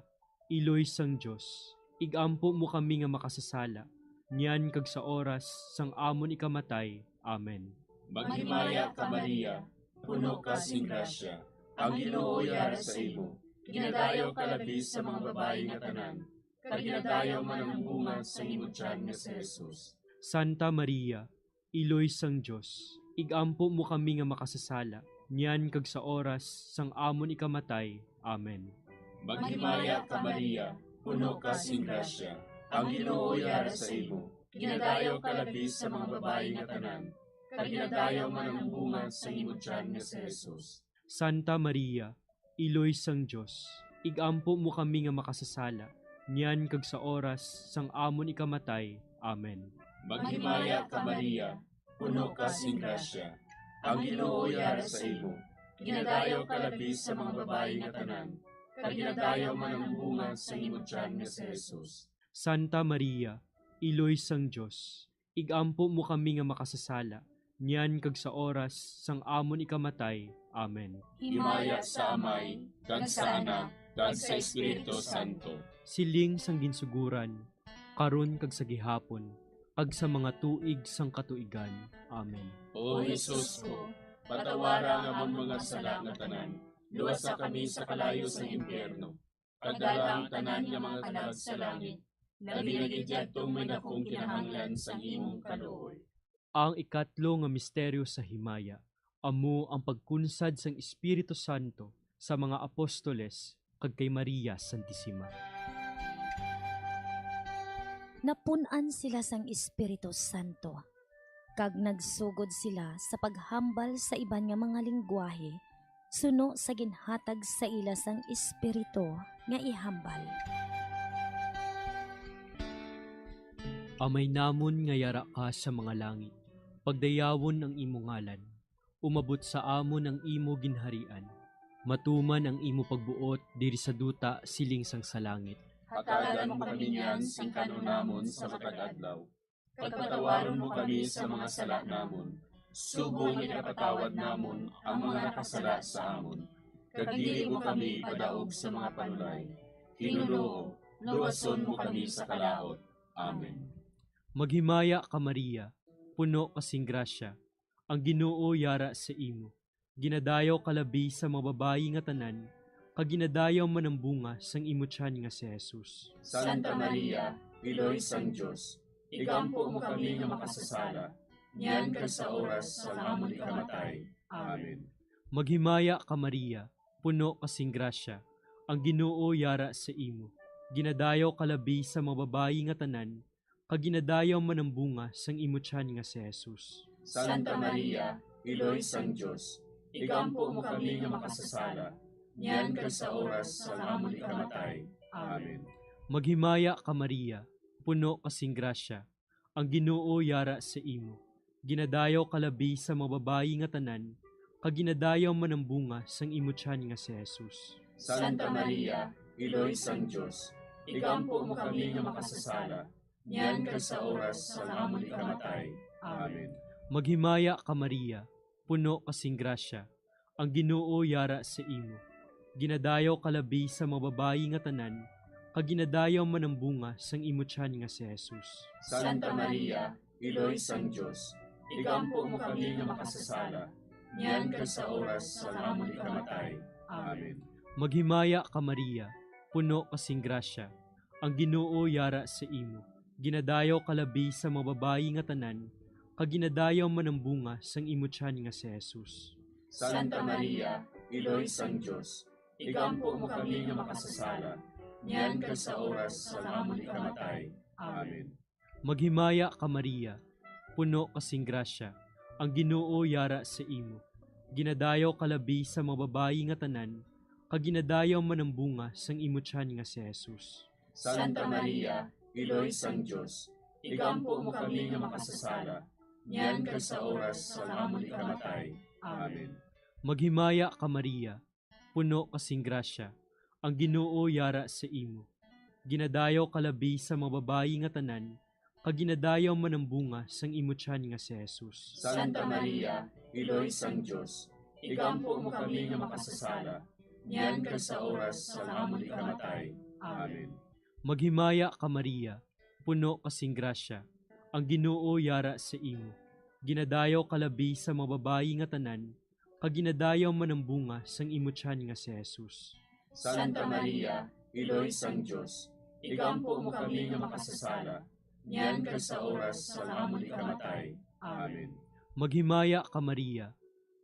Iloy sang Dios, igampo mo kami nga makasasala, niyan kag sa oras sang amon ikamatay. Amen. Maghimaya ka, Maria, puno ka sing grasya, ang Ginoo yara sa imo. Ginadayaw ka labi sa mga babayi nga tanan, kag ginadayaw man ang bunga sang imo tiyan nga si Jesus. Santa Maria, Iloy sang Dios, igampo mo kami nga makasasala, niyan kag sa oras sang amon ikamatay. Amen. Maghimaya ka, Maria, puno ka sing grasya, ang Ginoo yara sa imo. Ginadayaw ka labi sa mga babayi nga tanan, kag ginadayaw man ang bunga sang imo tiyan nga si Jesus. Santa Maria, Iloy sang Dios, igampo mo kami nga makasasala, niyan kag sa oras sang amon ikamatay. Amen. Maghimaya ka, Maria, puno ka sing grasya, ang Ginoo yara sa imo. Ginadayaw ka labi sa mga babayi nga tanan, kag ginadayaw man ang bunga sang imo tiyan nga si Jesus. Santa Maria, Iloy sang Dios, igampo mo kami nga makasasala, niyan kag sa oras sang amon ikamatay. Amen. Himaya sa Amay, kag sa Anak, kag sa Espiritu Santo. Siling sang ginsuguran, karon kag sa gihapon, kag sa mga tuig sang katuigan. Amen. O Jesus ko, patawara ang amon mga sala nga tanan, luwasa kami sa kalayo sang impyerno, pagdala ang tanan nga mga kalag sa langit, labi na gid yadtong may dakong kinahanglan sang imong kaluoy. Ang ikatlo nga misteryo sa himaya amo ang pagkunsad sang Espiritu Santo sa mga apostoles kag kay Maria Santisima. Napun-an sila sang Espiritu Santo, kag nagsugod sila sa paghambal sa iban nga mga linggwahe suno sa ginhatag sa ila sang Espiritu nga ihambal. Amay namon nga yara ka sa mga langit, pagdayawon ang imo ngalan. Umabot sa amon ang imo ginharian. Matuman ang imo pagbuot diri sa duta siling sang sa langit. Hatagan mo kami niyan sing kan-on namon sa matag adlaw. Kag patawaron mo kami sa mga sala namon, subong nga ginapatawad namon ang mga nakasala sa amon. Kag dili mo kami ipadaog sa mga panulay. Ginoo, luwason mo kami sa kalaut. Amen. Maghimaya ka, Maria, puno ka sing grasya, ang Ginoo yara sa imo. Ginadayaw ka labi sa mga babayi nga tanan, kag ginadayaw man ang bunga sang imo tiyan nga si Jesus. Santa Maria, Iloy sang Dios, igampo mo kami nga makasasala, niyan kag sa oras sang amon ikamatay. Amen. Maghimaya ka, Maria, puno ka sing grasya, ang Ginoo yara sa imo. Ginadayaw ka labi sa mga babayi nga tanan, kag ginadayaw man ang bunga sang imo tiyan nga si Jesus. Santa Maria, Iloy sang Dios, igampo mo kami nga makasasala, niyan kag sa oras sang amon ikamatay. Amen. Maghimaya ka, Maria, puno ka sing grasya, ang Ginoo yara sa imo. Ginadayaw ka labi sa mga babayi nga tanan, kag ginadayaw man ang bunga sang imo tiyan nga si Jesus. Santa Maria, Iloy sang Dios, igampo mo kami nga makasasala, niyan kag sa oras sang amon ikamatay. Amen. Maghimaya ka, Maria, puno ka sing grasya, ang Ginoo yara sa imo. Ginadayaw ka labi sa mga babayi nga tanan, kag ginadayaw man ang bunga sang imo tiyan nga si Jesus. Santa Maria, Iloy sang Dios, igampo mo kami nga makasasala, niyan kag sa oras sang amon ikamatay. Amen. Maghimaya ka, Maria, puno ka sing grasya, ang Ginoo yara sa imo. Ginadayaw ka labi sa mga babayi nga tanan, kag ginadayaw man ang bunga sang imo tiyan nga si Jesus. Santa Maria, Iloy sang Dios, igampo mo kami nga makasasala, niyan kag sa oras sang amon ikamatay. Amen. Maghimaya ka, Maria, puno ka sing grasya, ang Ginoo yara sa imo. Ginadayaw ka labi sa mga babayi nga tanan, kag ginadayaw man ang bunga sang imo tiyan nga si Jesus. Santa Maria, Iloy sang Dios, igampo mo kami nga makasasala, niyan kag sa oras sang amon ikamatay. Amen. Maghimaya ka, Maria, puno ka sing grasya, ang Ginoo yara sa imo. Ginadayaw ka labi sa mga babayi nga tanan, kag ginadayaw man ang bunga sang imo tiyan nga si Jesus. Santa Maria, Iloy sang Dios, igampo mo kami nga makasasala, niyan kag sa oras sang amon ikamatay. Amen. Maghimaya ka, Maria, puno ka sing grasya, ang Ginoo yara sa imo. Ginadayaw ka labi sa mga babayi nga tanan, kag ginadayaw man ang bunga sang imo tiyan nga si Jesus. Santa Maria, Iloy sang Dios, igampo mo kami nga makasasala, niyan kag sa oras sang amon ikamatay. Amen. Maghimaya ka, Maria,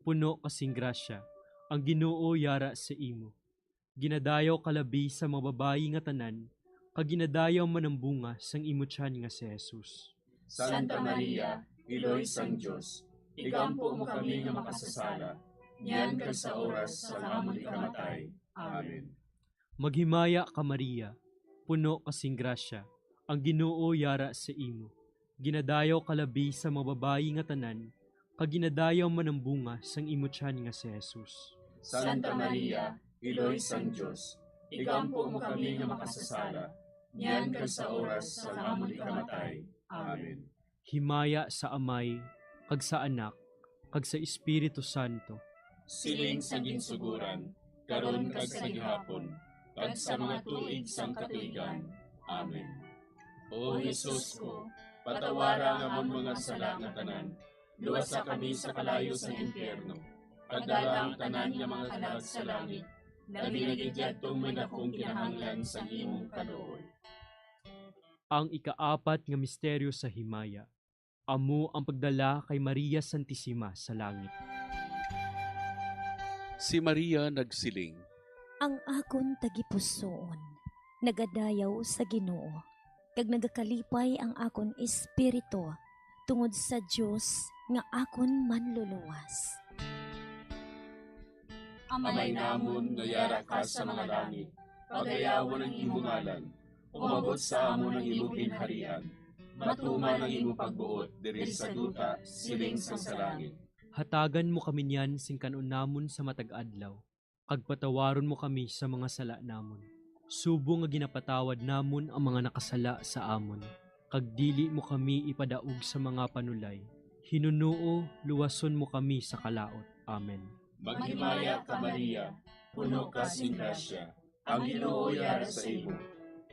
puno ka sing grasya, ang Ginoo yara sa imo. Ginadayaw ka labi sa mga babayi nga tanan, kag ginadayaw man ang bunga sang imo tiyan nga si Jesus. Santa Maria, Iloy sang Dios, igampo mo kami nga makasasala, niyan kag sa oras sang amon ikamatay. Amen. Maghimaya ka, Maria, puno ka sing grasya, ang Ginoo yara sa imo. Ginadayaw ka labi sa mga babayi nga tanan, kag ginadayaw man ang bunga sang imo tiyan nga si Jesus. Santa Maria, Iloy sang Dios, igampo mo kami nga makasasala, niyan kag sa oras sang amon ikamatay. Amen. Himaya sa Amay, kag sa Anak, kag sa Espiritu Santo. Siling sa ginsuguran, karon kag sa gihapon, kag sa mga tuig sang katuigan. Amen. O Jesus ko, patawara ang amon mga sala nga tanan, luwasa kami sa kalayo sang impyerno, pagdala ang tanan nga mga kalag sa langit, labi na gid yadtong may dakong kinahanglan sang imong kaluoy. Ang ikaapat nga misteryo sa himaya, Amo ang pagdala kay Maria Santisima sa langit. Si Maria nagsiling, Ang akon tagipusoon nagadayaw sa Ginoo, kag nagakalipay ang akon espiritu tungod sa Dios nga akon Manluluwas. Amay namon nga yara ka sa mga langit, pagayawon ang imo ngalan, umabot sa amon ang imo ginharian, matuman ang imo pagbuot diri sa duta, siling sang sa langit. Hatagan mo kami niyan sing kan-on namon sa matag adlaw, kag patawaron mo kami sa mga sala namon, subong nga ginapatawad namon ang mga nakasala sa amon, kag dili mo kami ipadaog sa mga panulay. Hinunoo, luwason mo kami sa kalaut. Amen. Maghimaya ka, Maria, puno ka sing grasya, ang Ginoo yara sa imo.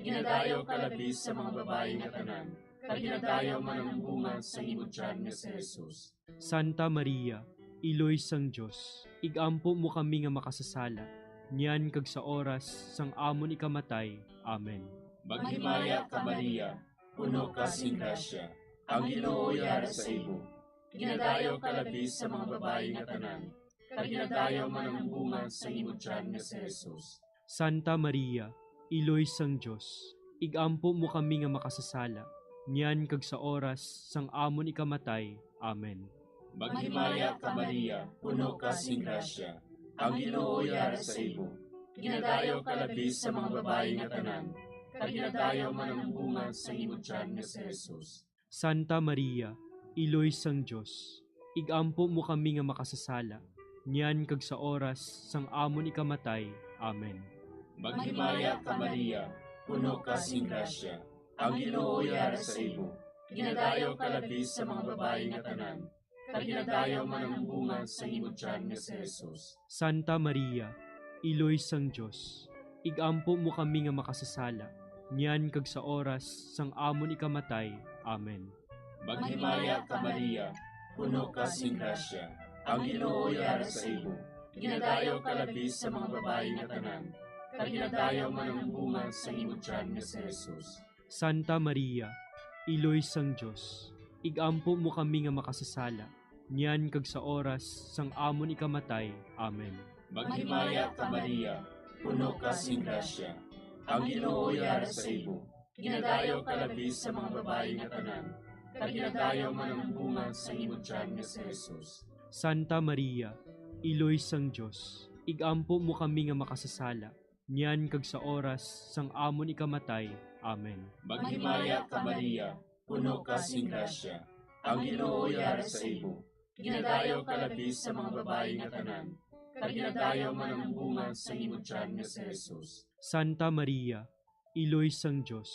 Ginadayaw ka labi sa mga babayi nga tanan, kag ginadayaw man ang bunga sang imo tiyan nga si Jesus. Santa Maria, Iloy sang Dios, ig-ampo mo kami nga makasasala, niyan kag sa oras sang amon ikamatay. Amen. Maghimaya ka, Maria, puno ka sing grasya, ang Ginoo yara sa imo. Ginadayaw ka labi sa mga babayi nga tanan, kag ginadayaw man ang bunga sang imo tiyan nga si Jesus. Santa Maria, Iloy sang Dios, ig-ampo mo kami nga makasasala, niyan kag sa oras sang amon ikamatay. Amen. Maghimaya ka, Maria, puno ka sing grasya, ang Ginoo yara sa imo. Ginadayaw ka labi sa mga babayi nga tanan, kag ginadayaw man ang bunga sang imo tiyan nga si Jesus. Santa Maria, Iloy sang Dios, ig-ampo mo kami nga makasasala, niyan kag sa oras sang amon ikamatay. Amen. Maghimaya ka, Maria, puno ka sing grasya, ang Ginoo yara sa imo. Ginadayaw ka labi sa mga babayi nga tanan, kag ginadayaw man ang bunga sang imo tiyan nga si Jesus. Santa Maria, Iloy sang Dios, ig-ampo mo kami nga makasasala, niyan kag sa oras sang amon ikamatay. Amen. Maghimaya ka, Maria, puno ka sing grasya, ang Ginoo yara sa imo. Ginadayaw ka labi sa mga babayi nga tanan, kag ginadayaw man ang bunga sang imo tiyan nga si Jesus. Santa Maria, Iloy sang Dios, ig-ampo mo kami nga makasasala, niyan kag sa oras sang amon ikamatay. Amen. Maghimaya ka, Maria, puno ka sing grasya, ang Ginoo yara sa imo. Ginadayaw ka labi sa mga babayi nga tanan, kag ginadayaw man ang bunga sang imo tiyan nga si Jesus. Santa Maria, Iloy sang Dios, ig-ampo mo kami nga makasasala, niyan kag sa oras sang amon ikamatay. Amen. Maghimaya ka, Maria, puno ka sing grasya, ang Ginoo yara sa imo. Ginadayaw ka labi sa mga babayi nga tanan, kag ginadayaw man ang bunga sang imo tiyan nga si Jesus. Santa Maria, Iloy sang Dios,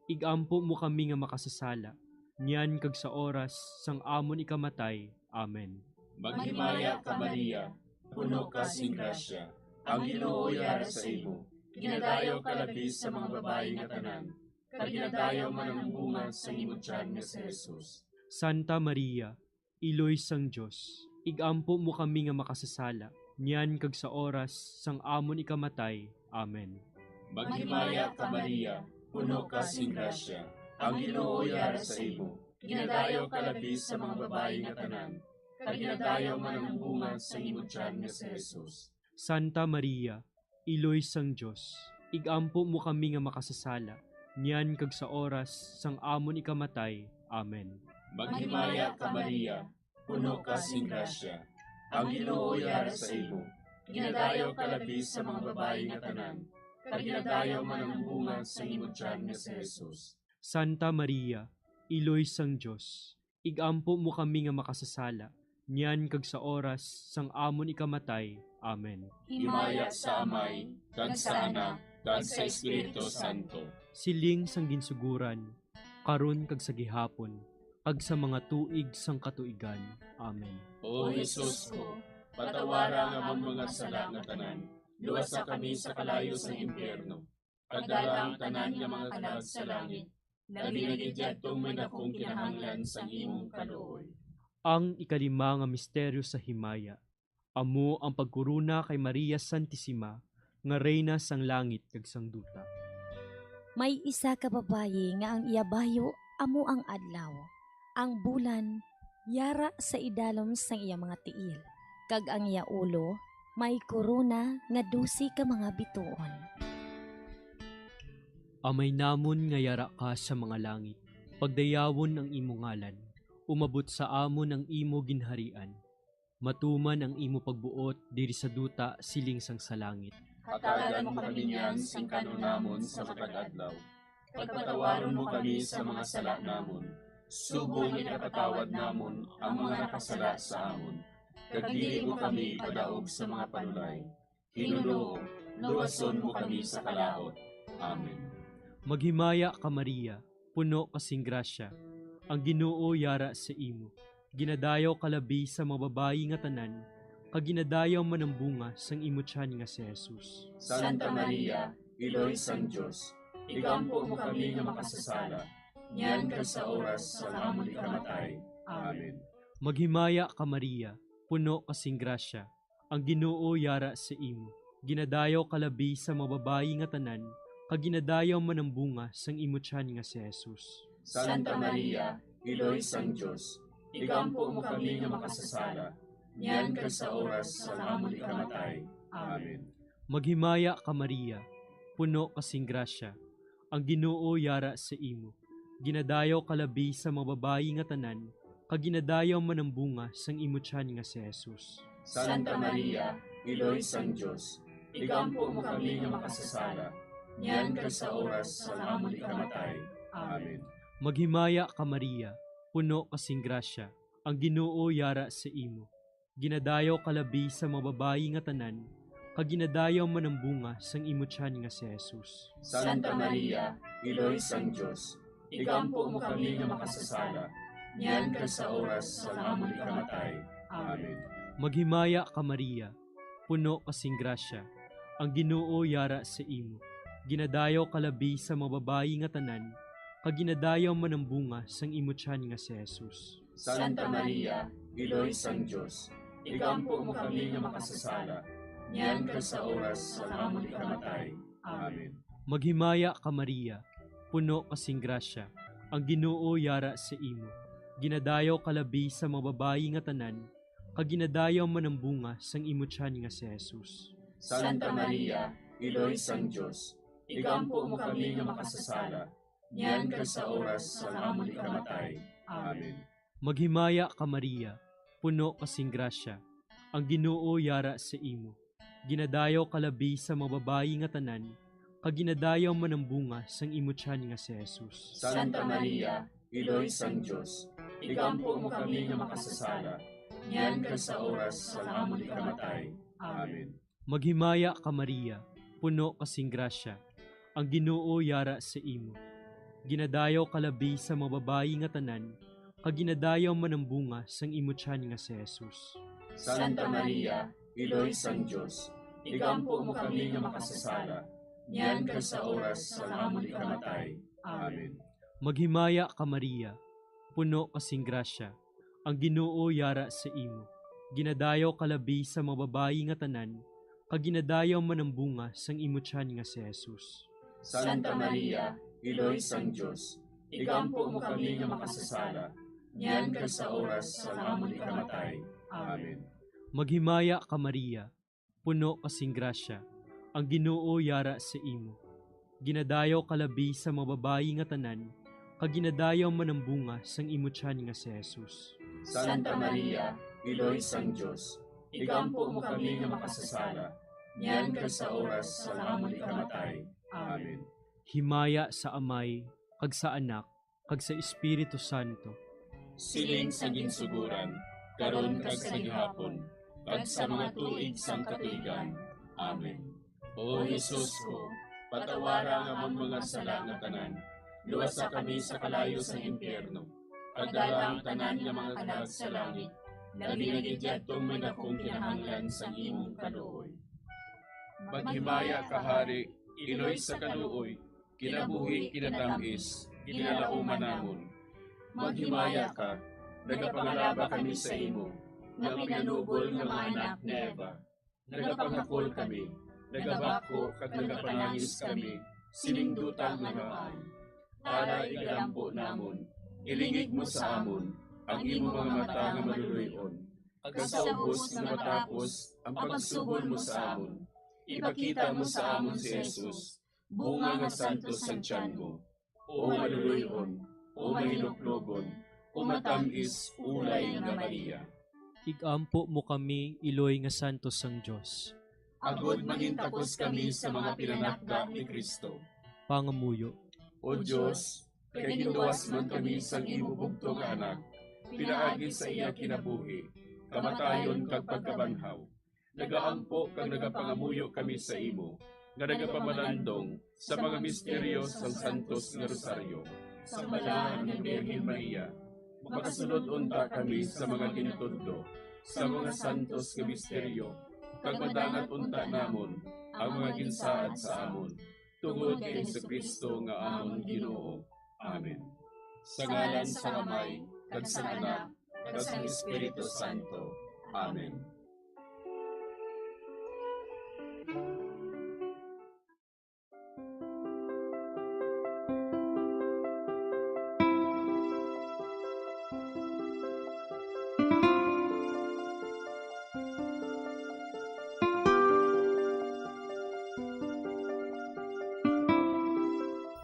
ig-ampo mo kami nga makasasala, niyan kag sa oras sang amon ikamatay. Amen. Maghimaya ka, Maria, puno ka sing grasya, ang Ginoo yara sa imo. Ginadayaw ka labi sa mga babayi nga tanan, kag ginadayaw man ang bunga sang imo tiyan nga si Jesus. Santa Maria, Iloy sang Dios, ig-ampo mo kami nga makasasala, niyan kag sa oras sang amon ikamatay. Amen. Maghimaya ka, Maria, puno ka sing grasya, ang Ginoo yara sa imo. Ginadayaw ka labi sa mga babayi nga tanan, kag ginadayaw man ang bunga sang imo tiyan nga si Jesus. Santa Maria, Iloy sang Dios, ig-ampo mo kami nga makasasala, niyan kag sa oras sang amon ikamatay. Amen. Maghimaya ka, Maria, puno ka sing grasya, ang Ginoo yara sa imo. Ginadayaw ka labi sa mga babayi nga tanan, kag ginadayaw man ang bunga sang imo tiyan nga si Jesus. Santa Maria, Iloy sang Dios, ig-ampo mo kami nga makasasala, niyan kag sa oras sang amon ikamatay. Amen. Himaya sa Amay, kag sa Anak, kag sa Espiritu Santo. Siling sang ginsuguran, karon kag sa gihapon, kag sa mga tuig sang katuigan. Amen. O Jesus ko, patawara ang amon mga sala nga tanan, luwasa kami sa kalayo sang impyerno, kag dala ang tanan nga mga kalag sa langit, labi na gid yadtong may dakong kinahanglan sang imong kaluoy. Ang ikalima nga misteryo sa himaya, amo ang pagkorona kay Maria Santisima nga Reyna sang langit kag sang duta. May isa ka babayi nga ang iya bayo amo ang adlaw. Ang bulan yara sa idalom sang iya mga tiil, kag ang iya ulo may korona nga dose ka mga bituon. Amay namon nga yara ka sa mga langit, pagdayawon ang imo ngalan, umabot sa amon ang imo ginharian, matuman ang imo pagbuot diri sa duta siling sang sa langit. Hatagan mo kami niyan sing kan-on namon sa matag adlaw, kag patawaron mo kami sa mga sala namon, subong nga ginapatawad namon ang mga nakasala sa amon, kag dili mo kami ipadaog sa mga panulay. Ginoo, luwason mo kami sa kalaut. Amen. Maghimaya ka, Maria, puno ka sing grasya, ang Ginoo yara sa imo. Ginadayaw ka labi sa mga babayi nga tanan, kag ginadayaw man ang bunga sang imo tiyan nga si Jesus. Santa Maria, Iloy sang Dios, igampo mo kami nga makasasala, niyan kag sa oras sang amon ikamatay. Amen. Maghimaya ka, Maria, puno ka sing grasya, ang Ginoo yara sa imo. Ginadayaw ka labi sa mga babayi nga tanan, kag ginadayaw man ang bunga sang imo tiyan nga si Jesus. Santa Maria, Iloy sang Dios, igampo mo kami nga makasasala, niyan kag sa oras sang amon ikamatay. Amen. Maghimaya ka, Maria, puno ka sing grasya, ang Ginoo yara sa imo. Ginadayaw ka labi sa mga babayi nga tanan, kag ginadayaw man ang bunga sang imo tiyan nga si Jesus. Santa Maria, Iloy sang Dios, igampo mo kami nga makasasala, niyan kag sa oras sang amon ikamatay. Amen. Maghimaya ka, Maria, puno ka sing grasya, ang Ginoo yara sa imo. Ginadayaw ka labi sa mga babayi nga tanan, kag ginadayaw man ang bunga sang imo tiyan nga si Jesus. Santa Maria, Iloy sang Dios, igampo mo kami nga makasasala, niyan kag sa oras sang amon ikamatay. Amen. Maghimaya ka, Maria, puno ka sing grasya, ang Ginoo yara sa imo. Ginadayaw ka labi sa mga babayi nga tanan, kag ginadayaw man ang bunga sang imo tiyan nga si Jesus. Santa Maria, Iloy sang Dios, igampo mo kami nga makasasala, niyan kag sa oras sang amon ikamatay. Amen. Maghimaya ka, Maria, puno ka sing grasya, ang Ginoo yara sa imo. Ginadayaw ka labi sa mga babayi nga tanan, kag ginadayaw man ang bunga sang imo tiyan nga si Jesus. Santa Maria, Iloy sang Dios, igampo mo kami nga makasasala, niyan kag sa oras sang amon ikamatay. Amen. Maghimaya ka, Maria, puno ka sing grasya, ang Ginoo yara sa imo. Ginadayaw ka labi sa mga babayi nga tanan, kag ginadayaw man ang bunga sang imo tiyan nga si Jesus. Santa Maria, Iloy sang Dios, igampo mo kami nga makasasala, niyan kag sa oras sang amon ikamatay. Amen. Maghimaya ka, Maria, puno ka sing grasya, ang Ginoo yara sa imo. Ginadayaw ka labi sa mga babayi nga tanan, kag ginadayaw man ang bunga sang imo tiyan nga si Jesus. Santa Maria, Iloy sang Dios, igampo mo kami nga makasasala, niyan kag sa oras sang amon ikamatay. Amen. Maghimaya ka, Maria, puno ka sing grasya, ang Ginoo yara sa imo. Ginadayaw ka labi sa mga babayi nga tanan, kag ginadayaw man ang bunga sang imo tiyan nga si Jesus. Santa Maria, Iloy sang Dios, igampo mo kami nga makasasala, niyan kag sa oras sang amon ikamatay. Amen. Maghimaya ka, Maria, puno ka sing grasya, ang Ginoo yara sa imo. Ginadayaw ka labi sa mga babayi nga tanan, kag ginadayaw man ang bunga sang imo tiyan nga si Jesus. Santa Maria, Iloy sang Dios, igampo mo kami nga makasasala, niyan kag sa oras sang amon ikamatay. Amen. Himaya sa Amay, kag sa Anak, kag sa Espiritu Santo. Siling sa ginsugoran, karon kag sa gihapon, kag sa mga tuig sang katuigan. Amen. O Jesus ko, patawara ang amon mga sala nga tanan, luwasa kami sa kalayo sang impyerno, kag dala ang tanan nga mga kalag sa langit, labi na gid yadtong may dakong kinahanglan sang imong kaluoy. Maghimaya ka, Hari, Iloy sa kaluoy, kinabuhi, kinatam-is, ginalauman namon. Maghimaya ka, nagapangalaba kami sa imo, nga pinanubol nga mga anak ni Eva. Nagapangakol kami, nagabakho kag nagapanangis kami, sining duta nga naay. Tara, igalampo namon, Ilingig mo sa amon ang imo mga mata nga maluloy-on, kag sa ubos nga matapos ang pagsuhol mo sa amon, ipakita mo sa amon si Jesus, bunga nga santos sang tiyan mo. O maluloy-on, o mahinuklogon, o matam-is ulay nga Maria. Igampo mo kami, iloy nga santos sang Dios. Agod mangintakos kami sa mga pinanakda ni Cristo. Pangamuyo. O Dios, kay ginluwas man kami sang imo bugtong nga Anak, pinaagi sa iya kinabuhi, kamatayon, kag pagkabanhaw, nagaampo kag nagapangamuyo kami sa imo, nga nagapamalandong sa mga misteryo sang santos nga rosaryo. Sa Balaan nga Birhen Maria, makasulod unta kami sa mga ginatudlo sa mga santos nga misteryo, kag madangat unta namon ang mga ginsaad sa amon, tungod kay Jesu-Cristo nga amon Ginoo. Amen. Sa ngalan sang Amay, kag sang Anak, kag sang Espiritu Santo. Amen.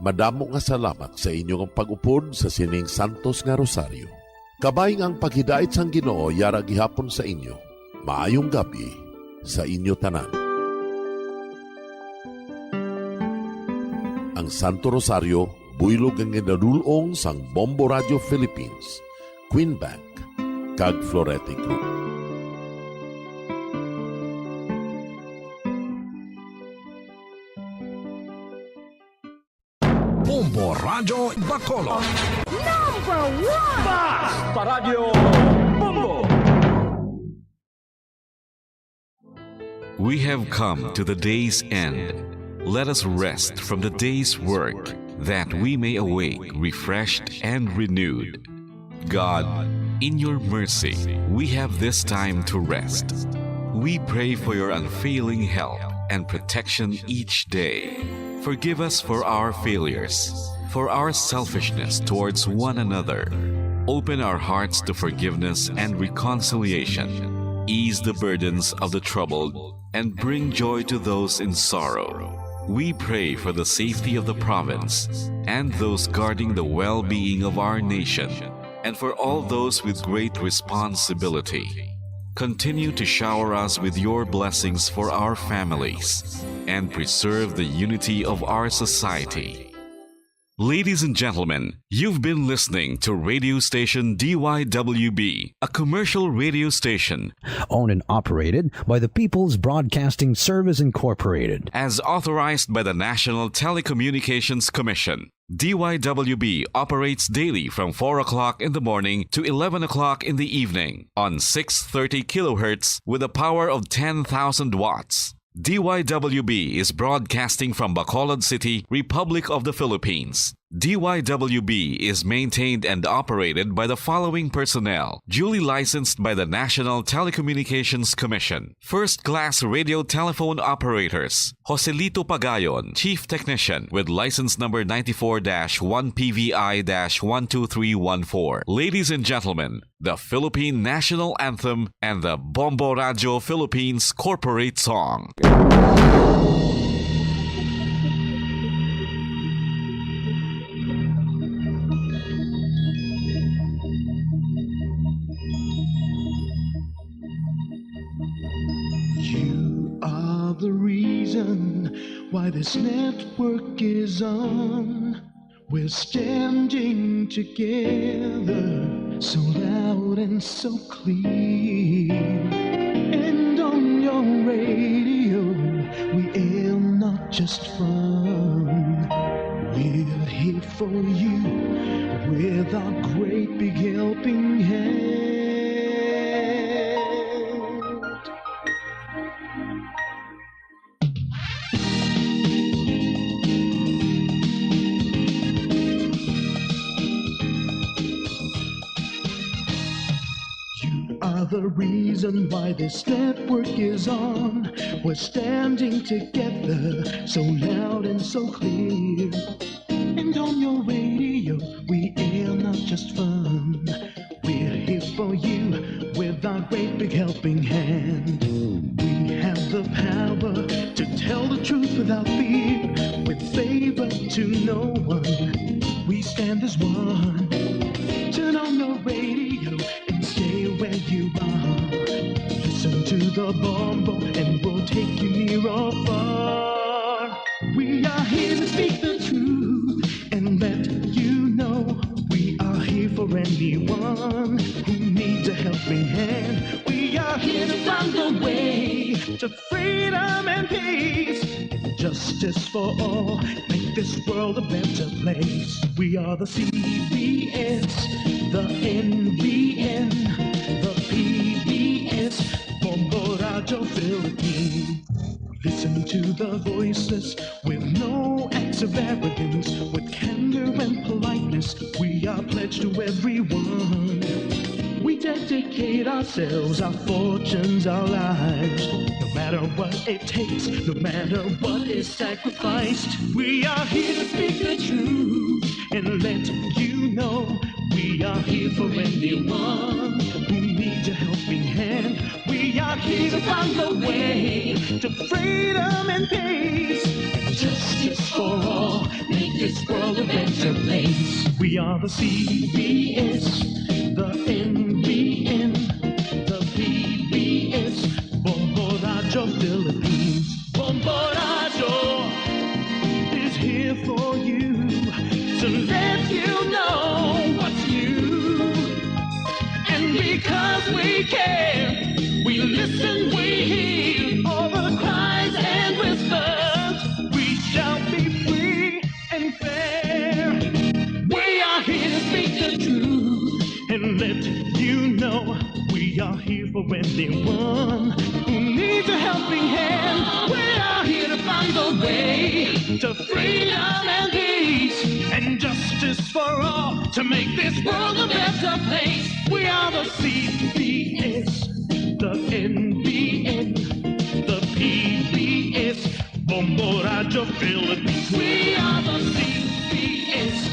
Madamo nga salamat sa inyo nga pag-upod sa sining santos nga rosaryo. Kabay nga ang paghidait sang Ginoo yara gihapon sa inyo. Maayong gab-i sa inyo tanan. Ang Santo Rosario, buylog nga ginadul-ong sang Bombo Radio Philippines, Queen Bank, kag Florete Group. Bombo Radyo Bacolod. Number one! Bas! Paradyo Bombo! We have come to the day's end. Let us rest from the day's work, that we may awake refreshed and renewed. God, in your mercy, we have this time to rest. We pray for your unfailing help and protection each day. Forgive us for our failures, for our selfishness towards one another. Open our hearts to forgiveness and reconciliation. Ease the burdens of the troubled and bring joy to those in sorrow. We pray for the safety of the province and those guarding the well-being of our nation, and for all those with great responsibility. Continue to shower us with your blessings for our families and preserve the unity of our society. Ladies and gentlemen, you've been listening to radio station D Y W B, a commercial radio station owned and operated by the People's Broadcasting Service Incorporated. As authorized by the National Telecommunications Commission, D Y W B operates daily from four o'clock in the morning to eleven o'clock in the evening on six thirty kilohertz with a power of ten thousand watts. D Y W B is broadcasting from Bacolod City, Republic of the Philippines. D Y W B is maintained and operated by the following personnel, duly licensed by the National Telecommunications Commission. First class radio telephone operators, Joselito Pagayon, Chief Technician, with license number ninety-four dash one P V I dash one two three one four. Ladies and gentlemen, the Philippine National Anthem and the Bombo Radio Philippines Corporate Song. You are the reason why this network is on. We're standing together, so loud and so clear. And on your radio, we aim not just fun. We're here for you with our great big helping hand. You are the reason why this network is on. We're standing together, so loud and so clear. And on your radio, we air not just We stand as one. Turn on the radio and stay where you are. Listen to the Bombo and we'll take you near or far. We are here to speak the truth and let you know we are here for anyone who needs a helping hand. We are here to find the way to freedom and peace, justice for all, make this world a better place. We are the C B S, the N B N, the P B S, Bombo Radio Philippines. Listen to the voices with no acts of arrogance, with candor and politeness. We are pledged to everyone. We dedicate ourselves, our fortunes, our lives. No matter what it takes, no matter what is sacrificed, we are here to speak the truth and let you know we are here for anyone who needs a helping hand. We are here to find a way to freedom and peace, justice for all, make this world a better place. We are the C B S, the N B N, the P B S, Bombo Radio Philippines. Bombo Radio is here for you to let you know what's new. And because we care, we listen, we hear all the cries and whispers. We shall be free and fair. We are here to speak the truth and let you know we are here for anyone who needs a helping hand. We are here to find the way to freedom and peace and justice for all to make this world a better place. We are the C B S, the N B N, the P B S, Bombo Radio Philippines. We are the C B S,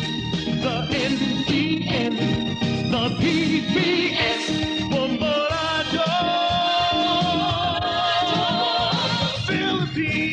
the N B N, the P B S, Bombo Radio Philippines.